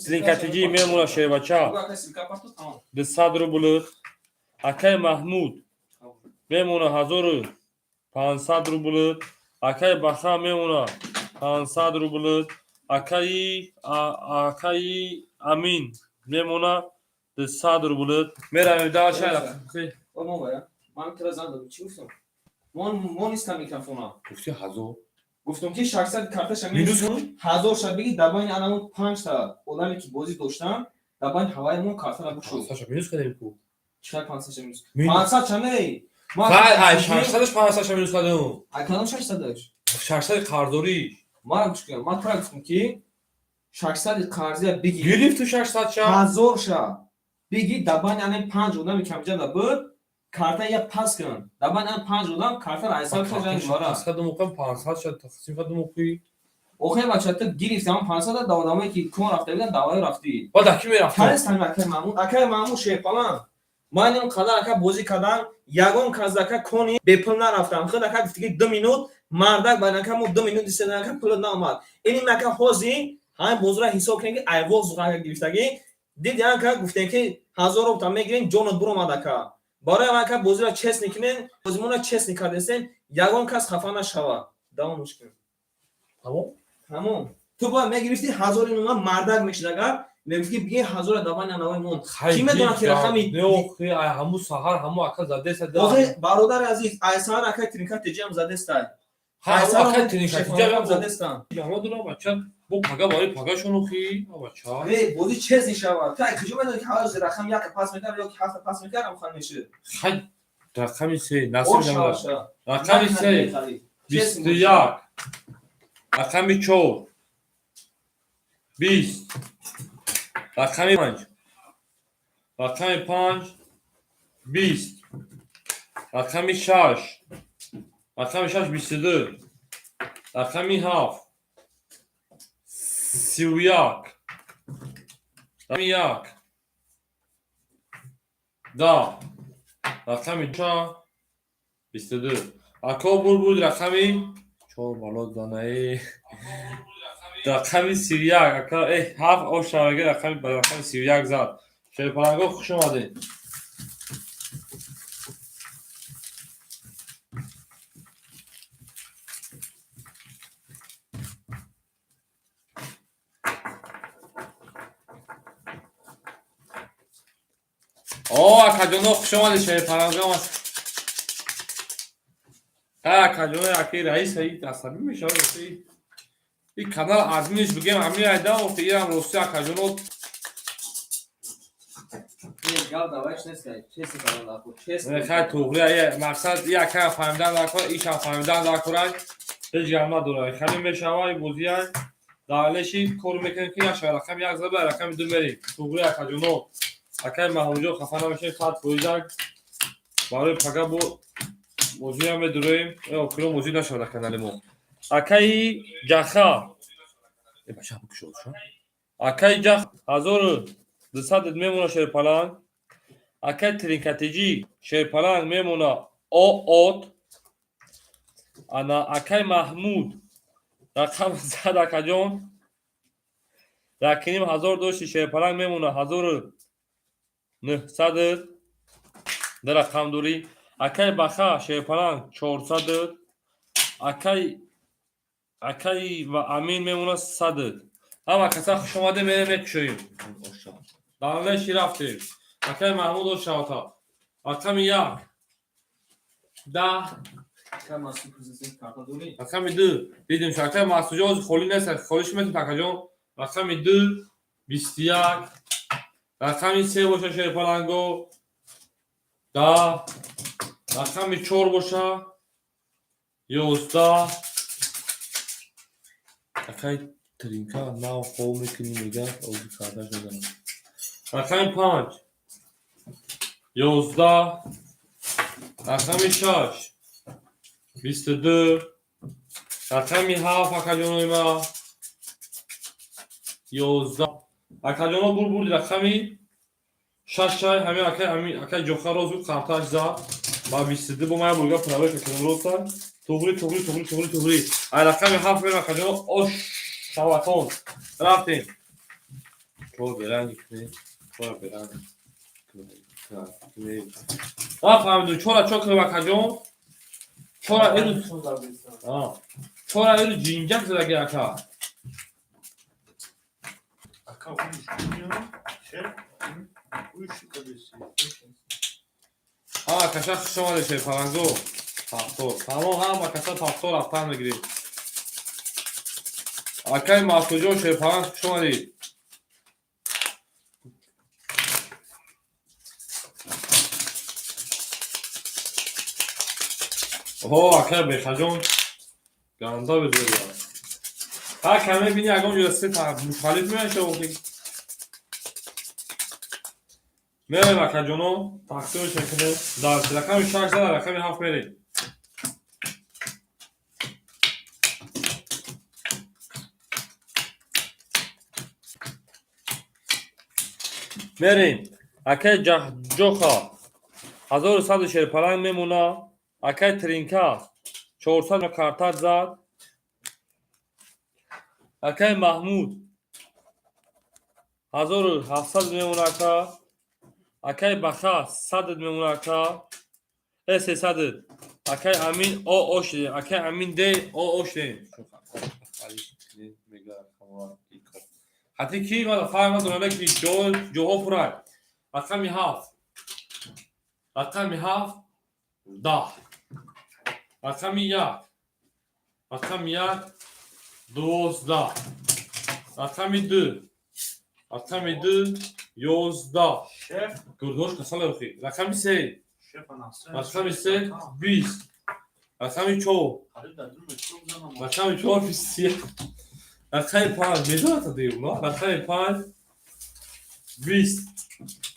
Тринкатиҷӣ мемона шербача. 200 рубл. Акаи Маҳмуд мемона 1500 рубл. Акаи Баха мемона 500 рубл. Акаи Амин мемона 200 рубл. Меравем дальше. Ман тира зан дадам. Чӣ гуфтам? Мо нистам микрофона. Гуфти 1000. Гуфтам ки 600 карташа минус 1000 ша биги дар байни анамун 5 та одаме ки бозӣ доштан, дар байни ҳаваи мо картара бушуд. 500 ша минус кардем ку. Чӣ 500 ша минус? 500 ша не. Хай, ай 600-ш 500 ша минус кардем. Ай кадом 600-ш? 600 қарздорӣ. Ман гӯш кунам. Ман тура гуфтам ки 600 қарзия биги. Гирифт ту 600 ша. 1000 ша биги дар байни анам 5 одаме ки ҳамҷа буд, карта я пас кун. Дар байни анам 5 одам картара айсаб шуда вара. Пас кардам оқам 500 ша тақсим кардам оқи. Охе бача ту гирифти ҳамон 500 да одамое ки кор рафта буданд, даваё рафтӣ. Ба дар ки мерафтам? Танистам акай Маҳмуд, акай Маҳмуд шерпалан. Ман ин қадар ака бозӣ кардам, ягон кас ака кони бепул нарафтам. Худ ака гуфти ки 2 минут мардак баъд ака мо 2 минут истодан ака пул наомад. Ин ака ҳозир ҳамин бозиро ҳисоб кунем ки айвоз ака гирифтагӣ. Диди ака гуфтем ки 1000 рубл мегирем, ҷонат буромад ака. Барои ака бозиро честни кунем, бозимонро честни кардесем, ягон кас хафа нашавад. Давомш кунем. Тамом? Тамом. Ту бояд мегирифти 1000 инума мардак мешид агар, мегуфти ки биги 1000 дар байни анавои мон. Кӣ медонад ки рақами Не охи, ай ҳаму саҳар ҳаму ака задеса да. Охи бародари азиз, ай саҳар акай тринка теҷиам задестай. Ҳа, акай тринка теҷиам задестан. Ҳама дунам бача, бо пага барои пагашон охи, бача. Не, бозӣ честни шавад. Ту ай куҷо медонӣ ки ҳар рақам як пас мекард ё ки ҳафта пас мекард, ҳам хан мешид. Хай, рақами 3, насиб намад. Рақами 3, 21. Рақами 4, 20. Рақами 5, рақами 5, 20. Рақами 6, рақами 6, 22. Рақами 7, 31. Рақами 1, 10. Рақами 4, 22. Ако бур буд рақами 4 бало занаи. Рақами 31, ака, 7 ош шаваги рақами ба рақами 31 зад. Шерпаланго хуш омадед. О, акаҷоно хуш омадед, шерпаланго омад. Ха, акаҷоно, аки раис ай асабӣ мешавад, ин канал админиш бигем ҳамин айда, охи ирам рости акаҷоно. Хай туғри мақсад якам фаҳмидан даркор, ишам фаҳмидан даркорай, ҳеҷ гап надорад. Хеле мешавад бозия далеши кор мекунем ки яша рақами як зада рақами ду мерем. Туғри акаҷоно, акай Маҳмудҷон хафа намешавем, 100% барои пага бо бозиам медуроем. Охиро бозӣ нашавад канали мо. Акаи Ҷаха, акаи Ҷах 1200 мемона шерпаланг. Акаи Тринкатиҷӣ шерпаланг мемона оот. Ана акаи Маҳмуд рақам зад акаҷон, 1500 дошти шерпаланг мемона 1900 дар рақам дорӣ. Акаи Баха шерпаланг 400. Акаи ва Амин мемона 100. Ҳама каса хуш омаде, мерем мекушоем. Далеши рафтем. Акаи Маҳмуд ошавата. Рақами як 10, рақами ду дидем шу акаи Масудҷон ҳозир холӣ нест, холиш метем акаҷон. Рақами ду 21, рақами се боша шерпаланго 10, рақами чор боша 11. Акаи Тринка нав хоб мекунӣ мега ози кардаш мезанам. Рақами панҷ 11, рақами шаш 22, рақами ҳафт акаҷонои ма 11. Акаҷоно бур бурди рақами шашай ҳамин акаи Ҷоха розу қарташ зад ба 22 бо ман бурга правой какунам роста. Туғри туғри туғри туғри туғри. Ай рақами ҳафт мерам акаҷоно ош шаватон. Рафтем. Чор беранги кунем, чор беранги кунем. Нафаҳмидум, чора чо кунем акаҷон? Чора эру чора эру ҷинҷак задаги ака. Ака шер Ҳама каша хуш омадед шерпаланго. Пахтор. Тамом ҳама каса пахтор рафтан мегирем. Акаи Масудҷон шерпаланг хуш омадед. Оҳо, акаи Бехаҷон ганда безория. Ҳар кам мебини ягон ҷоя се мухалиф меяша охи. Мерем акаҷоно, тақсимаш мекунем. Дар рақами шаш зада рақами ҳафт мерем. Мерем. Акаи Ҷоха 1100 шерпаланг мемона. Акаи Тринка 400 картат зад. Акаи Маҳмуд 1700 мемона ака. Акаи Баха 100 мемона ака. 300. Акаи Амин о о шидем. Акаи Амин д о о шидем. Ҳатти ки фарқ надорад ки ҷоҳо пурад. Рақами ҳафт. Рақами ҳафт 10. Рақами як. Рақами як 12. Рақами ду. Рақами ду 11. Гурдош касал охи. Рақами се. Рақами се 20. Рақами чор. Рақами чор 21. Рақами панҷ медонад девона. Рақами панҷ 20.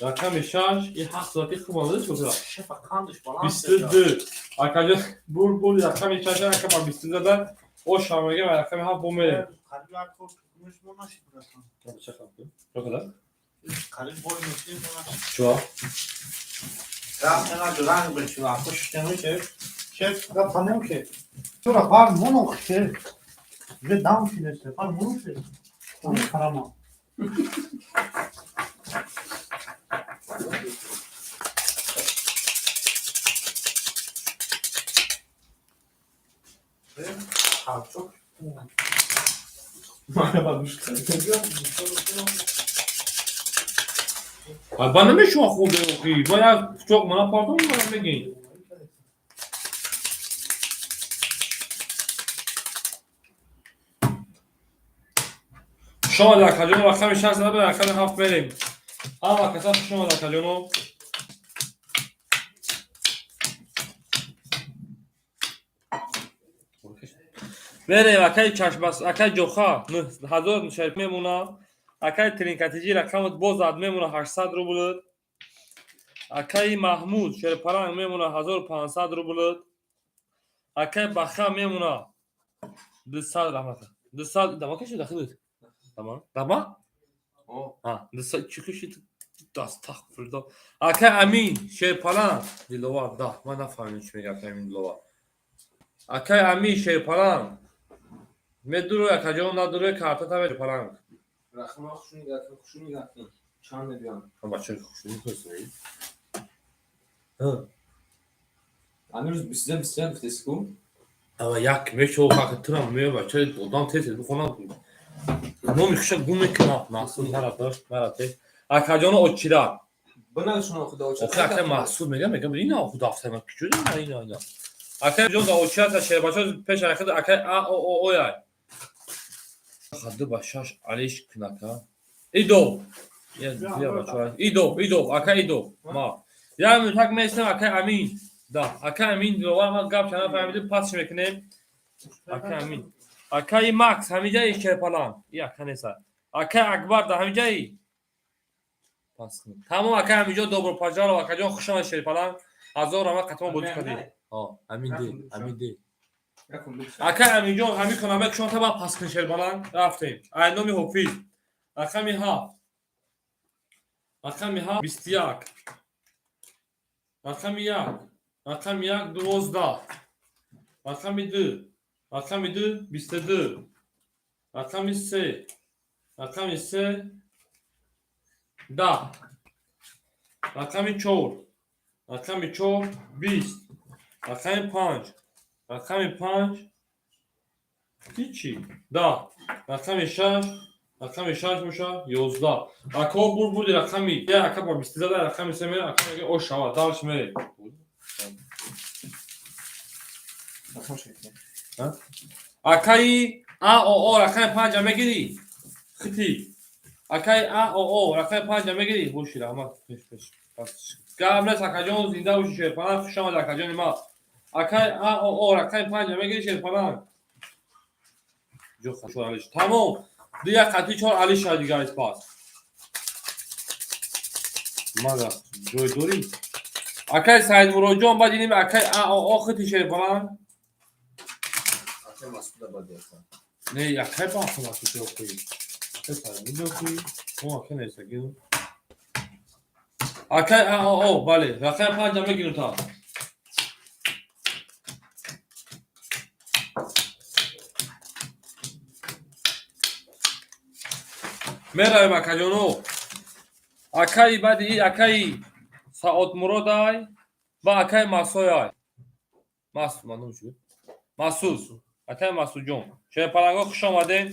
Рақами шаш и ҳафт соати хуб омада чӣ 22. Акаҷон бур бур рақами шаш ака ба 22 зада. О шамега ва рақами ҳафт бо мерем. Чё? Ба намешава хурде охи. Ба як пучоқ мана партом мана мегин. Шома дар каҷон рақами шаш зада ба рақами ҳафт мерем. Ҳама каса хуш омад, акаҷоно. Мерем, акаи чашмбас, акаи ҷоха 9000 шариф мемона. Акаи тринкатиҷи рақамат боз зад мемона 800 рубль. Акаи Маҳмуд шерпаранг мемона 1500 рубль. Акаи Баха мемона 200. Раҳмат, 200 дама кашид дахилит дама дама. 200 чӣ кашид? Астағфируллоҳ. Акаи Амин шерпаланг Диловар да ман нафаҳмидам чӣ мегӯяд акаи Амин Диловар. Акаи Амин шерпаланг медурои, акаҷон, надурои картата шерпаланг. Рақама хушун нигоҳ, хушун нигоҳ кун. Чанд мебиён? Бача хушун мекунӣ? Амирӯз 22 21 гуфтеси ку? Ава як мешо хаки турам ме бача одам тез тез бихонам. Номи хуша гум мекунам. Маҳсуд мара дошт, мара тез. Акаҷоно очира. Бинавишон худо очира. Охи ака Маҳсуд мегам, мегам ина худо афсар ман киҷо ина ина ина. Ака ҷон да очира та шербача пеш ахид ака а о о о яй. Хаду ба шаш алиш кунака. Идо. Я я бача. Идо, идо, ака идо. Ма. Я мутак местам ака Амин. Да, ака Амин диловар ман гап чана фаҳмидим, пас чӣ мекунем? Ака Амин. Акаи Макс ҳамиҷаи шерпалан. И ака неса. Акаи Акбар да ҳамиҷаи? Пас кунем. Тамом, ака ҳамиҷо добро пожаловать, акаҷон, хуш омадед шерпалан. Ҳазор раҳмат, қатъан бозӣ кардед. Амин де, амин де. Акаи Аминҷон ҳамин кунам кушон та пас кун шерпалан. Рафтем. Ай номи Ҳофиз. Рақами 7. Рақами 7 21. Рақами 1. Рақами 1 12. Рақами 2. Рақами 2 22. Рақами 3. Рақами 3 10. Рақами 4. Рақами 4 20. Рақами 5. Рақами 5 ҳичи 10. Рақами 6. Рақами 6 боша 11. Ако бур бурди рақами 1 ака ба 20 зада рақами 3 мера ака мега ош шава дальше мере. Акаи А О О рақами 5 мегирӣ? Хити. Акаи А О О рақами 5 мегирӣ? Боши раҳмат. Пеш пеш. Гап нест акаҷон, зинда боши шерпаланг, хуш омад акаҷони ма. Акаи А О О рақами 5 мегирӣ шерпаланг? Ҷо чор алиш. Тамом. Ду як қатъи чор алиш шава дигар из пас. Мада ҷой дорӣ? Акаи Саидмуродҷон баъд иним акаи А О О хити шерпаланг? Акаи Масуда баъд ака. Не, акаи ба Масуд охи. Акаи Саидмурод охи. О, акаи нестагӣ. Акаи А О О, бале, рақами 5 мегирем та. Меравем акаҷоно. Акаи баъди акаи Саодмуродай ва акаи Масояй. Мас, ман номи чӣ? Масуд. Акаи Масудҷон. Шерпаланго хуш омадем.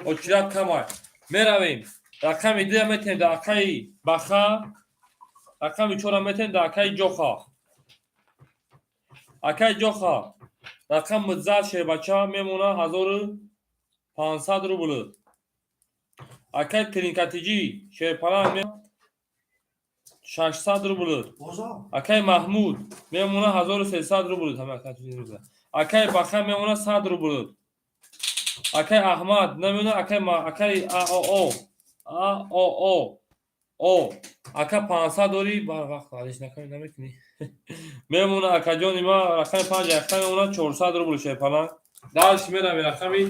Очират камай. Меравем. Рақами 2 метем да акаи Баха. Рақами 4 метем да акаи Ҷоха. Акаи Ҷоха. Рақами зад шербача мемона 1500 рубл. Акаи Тринкатиҷӣ шерпаланг 600 рубл. Акаи Маҳмуд мемона 1300 рубл. Акаи Баха мемона 100 рубл. Акаи Аҳмад намемона акаи акаи А О О. А О О. О. Ака 500 дорӣ, бар вақт алиш накунӣ намекунӣ. Мемона акаҷони ма рақами 5 якта мемона 400 рубл шерпаланг. Дальше меравем рақами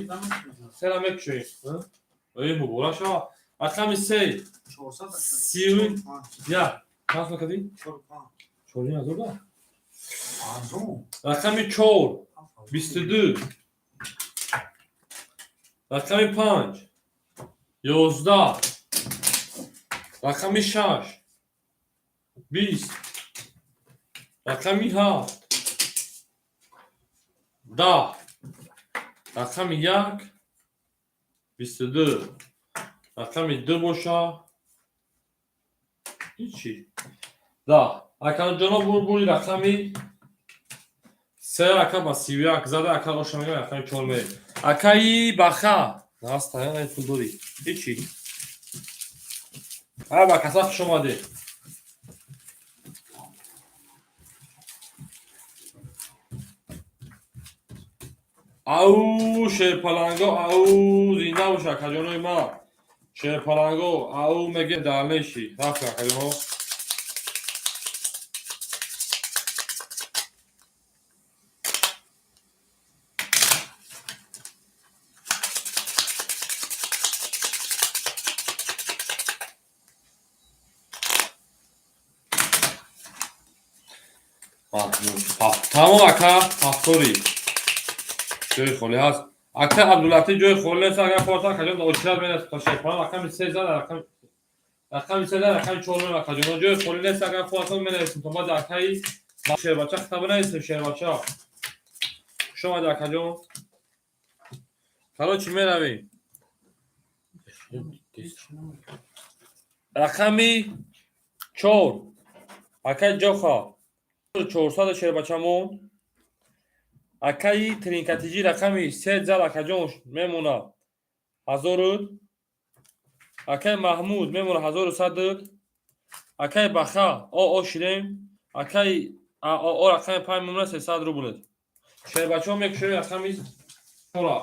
3 мекушоем. Эй муборак шава. Рақами 3. 31. Чанд сум кардӣ? 4,5 да? Рақами 4 22. Рақами 5 11. Рақами 6 20. Рақами 7 10. Рақами 1 22. Рақами 2 боша ҳичи 10. Акаҷоно бурбури рақами 3 ака ба 31 зада ака оша мегӯям рақами 4 мерем. Акаи Баха наста пул дорӣ ҳичи. Ҳа, ба каса хуш омадед. Ау, шерпаланго, ау, зинда бош, акаҷонои ма. Шерпаланго, ау, меге дальнейший. Рафт, акаҷоно. Тамом, ака, ҳафтори. Ҷои холӣ ҳаст. Ака Абдулатиф, ҷои холӣ нест, агар хоҳад, акаҷон, очират менаст то шерпаланг рақами се зад, рақами се зад, рақами чор мем, акаҷон. Ҷои холӣ нест, агар хоҳад, менависем то баъд акаи шербача хита бинависем, шербача. Хуш омадед, акаҷон. Короче, меравем. Рақами чор. Акаи Ҷоха. 400 шербачамон. Акаи Тринкатиҷӣ рақами се зад, акаҷон, мемонад ҳазору. Акаи Маҳмуд мемонад 1100. Акаи Баха о ширем. Акаи о рақами панҷ мемонад 300 рубл. Шербачаҳо мекушоем рақами чора.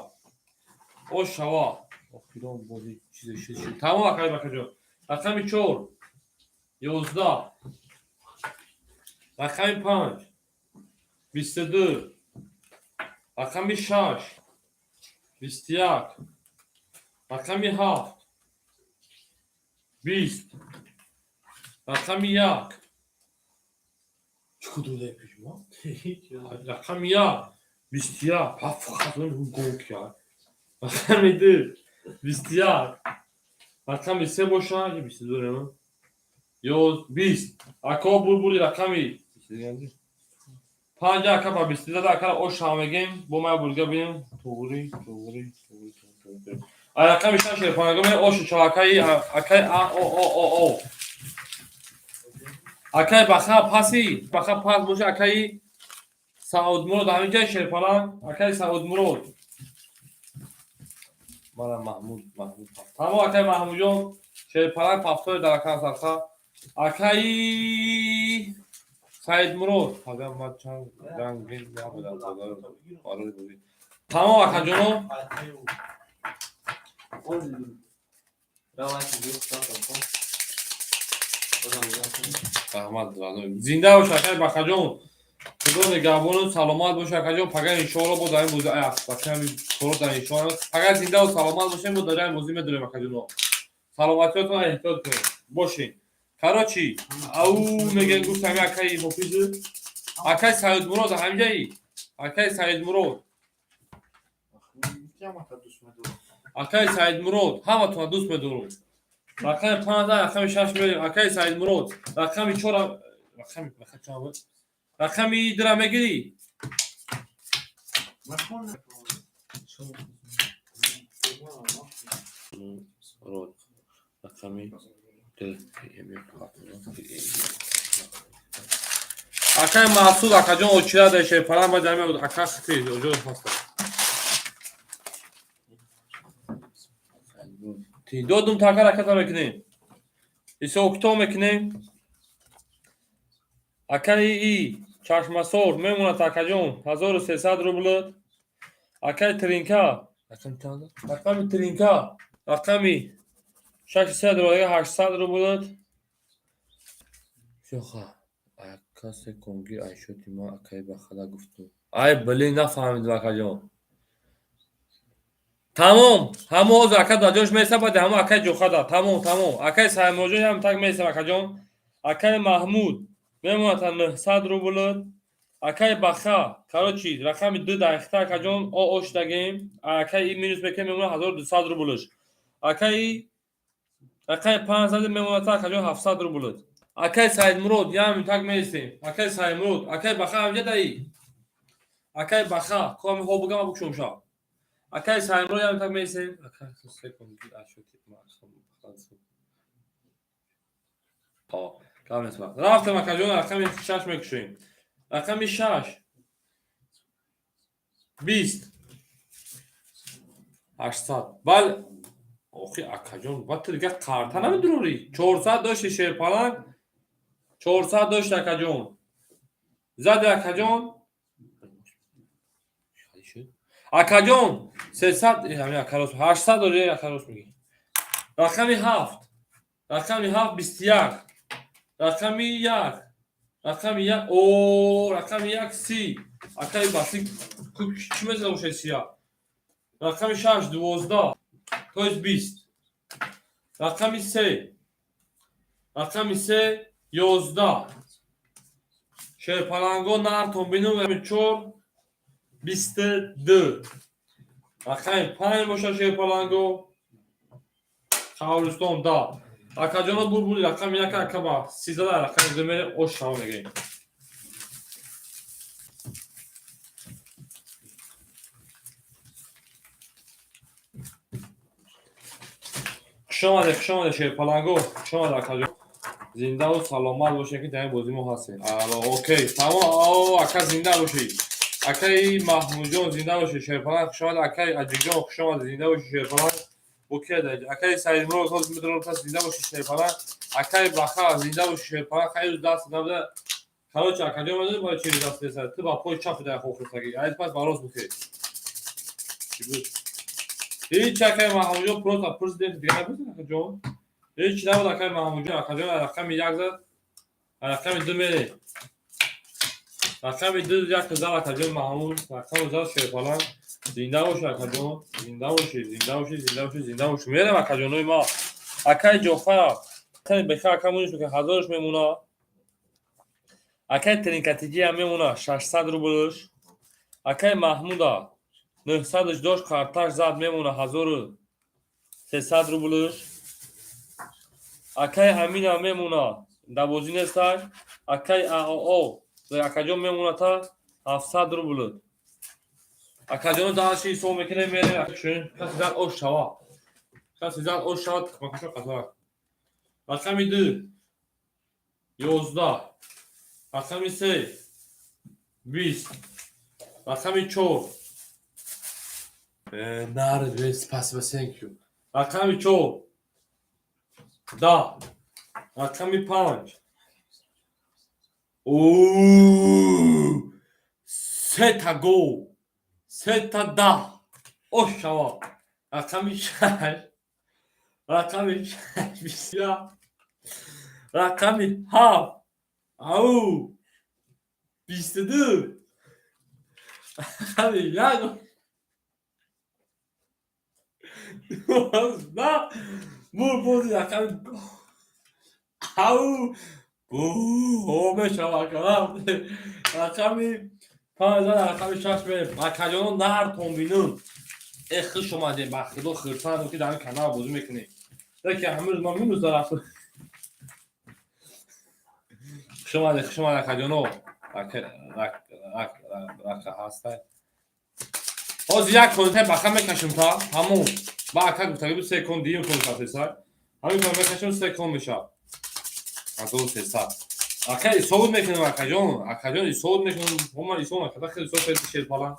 О шава. Охирон бози чизе шид. Тамом, акаи Бахаҷон. Рақами чор. 11. Рақами панҷ. 22. Рақами шаш. 21. Рақами ҳафт. 20. Рақами як. Чӣ кудода пешма? Рақами як. 21. Ҳафт гонки. Рақами ду. 21. Рақами се боша, 22 ёз 20. Ако бурбури рақами панҷ, ака ба 22 ака ош мегем, бо мая бурга бинем. Туғри, туғри, туғри, туғри. А рақами шаш шерпанага ме ошу чалакаи акаи а о о о о. Акаи Баха паси, Баха пас боша, акаи Саудмурод ҳамин ҷай шерпаланг, акаи Саудмурод. Мара Маҳмуд, Маҳмуд. Тамом, акаи Маҳмудҷон, шерпаланг пафтори дар акан сарха. Акаи Саидмурод, пага ма чанд рангин набудам барои бозӣ. Тамом, акаҷоно. Раҳмат, зинда бош, акаи Бахаҷон. Худо нигаҳбону саломат бош, акаҷон. Пага иншоалло бо дар ин бозӣ бачаами коро дар иншоалло. Пага зиндаву саломат бошем, бо дар ин бозӣ медорем, акаҷоно. Саломатиётон эҳтиёт кунед. Бошед. Короче, ау мегем гуфтам акаи Ҳофиз. Акаи Саидмурод ҳамҷаи. Акаи Саидмурод. Акаи Саидмурод, ҳаматона дӯст медорам. Рақами панҷ, рақами шаш мерем. Акаи Саидмурод, рақами чор, рақами чанд? Рақами дура мегирӣ? Род. Рақами д. Акаи Маҳсуд, акаҷон, очирада шерпалан ба ҷамъ ака хити оҷо ҳаста. Додум така раката мекунем. Ҳисоб-китоб мекунем. Акаи и чашмасор мемонад, акаҷон, 1300 рубл. Акаи Тринка, рақами Тринка, рақами шашсад рубл, 800 рубл. Шоха, ака секунги айшоти ма акаи Бахада гуфтум. Ай, блин, нафаҳмидам, акаҷон. Тамом, ҳамо ҳозир ака дар ҷош меса, баъди ҳамо акаи Ҷохада. Тамом, тамом. Акаи Саймоҷон ҳам так месам, акаҷон. Акаи Маҳмуд мемонад 900 рубл. Акаи Баха, короче, рақами ду дақиқа, акаҷон, о ош дагем. Акаи и минус мекунем, мемонад 1200 рублш. Акаи рақами панҷ зади мемонад, акаҷон, 700 рубл. Акаи Саидмурод, ям так месем. Акаи Саидмурод, акаи Баха ҳамҷа даи. Акаи Баха, коми хо бугама букшум ша. Акаи Саидмурод ям так месем. Акаи секунди ашоти ма. Гап нест. Рафтем, акаҷон, рақами шаш мекушем. Рақами шаш. 20. 800. Бал Охи, акаҷон, ба ту дига карта намедурорӣ. 400 дошти, шерпаланг, 400 дошти, акаҷон. Зади, акаҷон. Акаҷон, 300, ҳамин акарос, 800 дори, акарос мегӣ. Рақами 7. Рақами 7 21. Рақами 1. Рақами 1, о, рақами 1 30. Акаи баси чӣ мезада бошад сия? Рақами 6 12, то есть 20. Рақами 3. Рақами 3 11. Шерпаланго нартон бинум рақами 4 22. Рақами 5 бошад, шерпаланго. Қабристон да. Акаҷоно бурбури рақами 1 ака ба 13 рақами 2 мере ош шава мегирем. Хушомадед, хушомадед, шерпаланго, хушомадед, акаҷон. Зиндаву саломат бошед, ки дар ин бозӣ мо ҳастем. Ало, окей, тамом, о, ака, зинда бошӣ. Акаи Маҳмудҷон, зинда бошӣ, шерпаланг, хушомадед, акаи Аҷиҷон, хушомадед, зинда бошӣ, шерпаланг. Окей, акаи Саидмурод, ҳозир медонам, пас зинда бошӣ, шерпаланг. Акаи Баха, зинда бошӣ, шерпаланг, хайр даст набуда. Короче, акаҷон, медонӣ барои чӣ даст несад? Ту ба пои чап дар хохисагӣ. Ай пас ба рост бухе. Чӣ буд? Ҳеҷ, акаи Маҳмудҷон, просто пурсидем, дига напурсид, акаҷон. Ҳеҷ набуд, акаи Маҳмудҷон, акаҷон рақами 1 зад, рақами 2 мере. Рақами 2 як зад, акаҷон Маҳмуд, рақами зад шерпаланг. Зинда бошӣ, акаҷон, зинда бошӣ, зинда бошӣ, зинда бошӣ, зинда бошӣ. Мерем, акаҷонои ма. Акаи Ҷофар, акаи Беха, ака муниш мекунад, ҳазораш мемона. Акаи Тринкатиҷиам мемона, 600 рублш. Акаи Маҳмуда 900 дошт, карташ зад, мемона 1300 рублш. Акаи Амина мемона, дар бозӣ нестак. Акаи АОО, акаҷон мемона та 700 рубл. Акаҷоно даши ҳисоб мекунем, мерем. Каси зад ош шава. Каси зад ош шава, тухмакашо қатор. Рақами 2 11. Рақами 3 20. Рақами 4 нар, спасибо, thank you. Рақами 4 10. Рақами 5 О, сета гол, сета 10. Ош шава. Рақами 6. Рақами 6 21. Рақами 7 ау 22. Рақами 1 12. Бур бози рақами ау о мешава рақами 5 рақами 6 мерем. Акаҷоно нартон бинун. Э, хуш омадем, ба худо хурсандам, ки дар ин канал бозӣ мекунем. Яке ҳамрӯз ман минус дарафт. Хуш омадед, хуш омадед, акаҷоно. Рака ҳастай. Ҳозир як контай баха мекашем та ҳамон. Ба ака гуфтаги буд се кон диюм кон кафесай. Ҳамин кон мекашем, се кон мешавад. 1300. Ака ҳисобот мекунем, акаҷон. Акаҷон, ҳисобот мекунем. Ҳома ҳисоб накарда, хеле ҳисоб кардӣ, шерпаланг.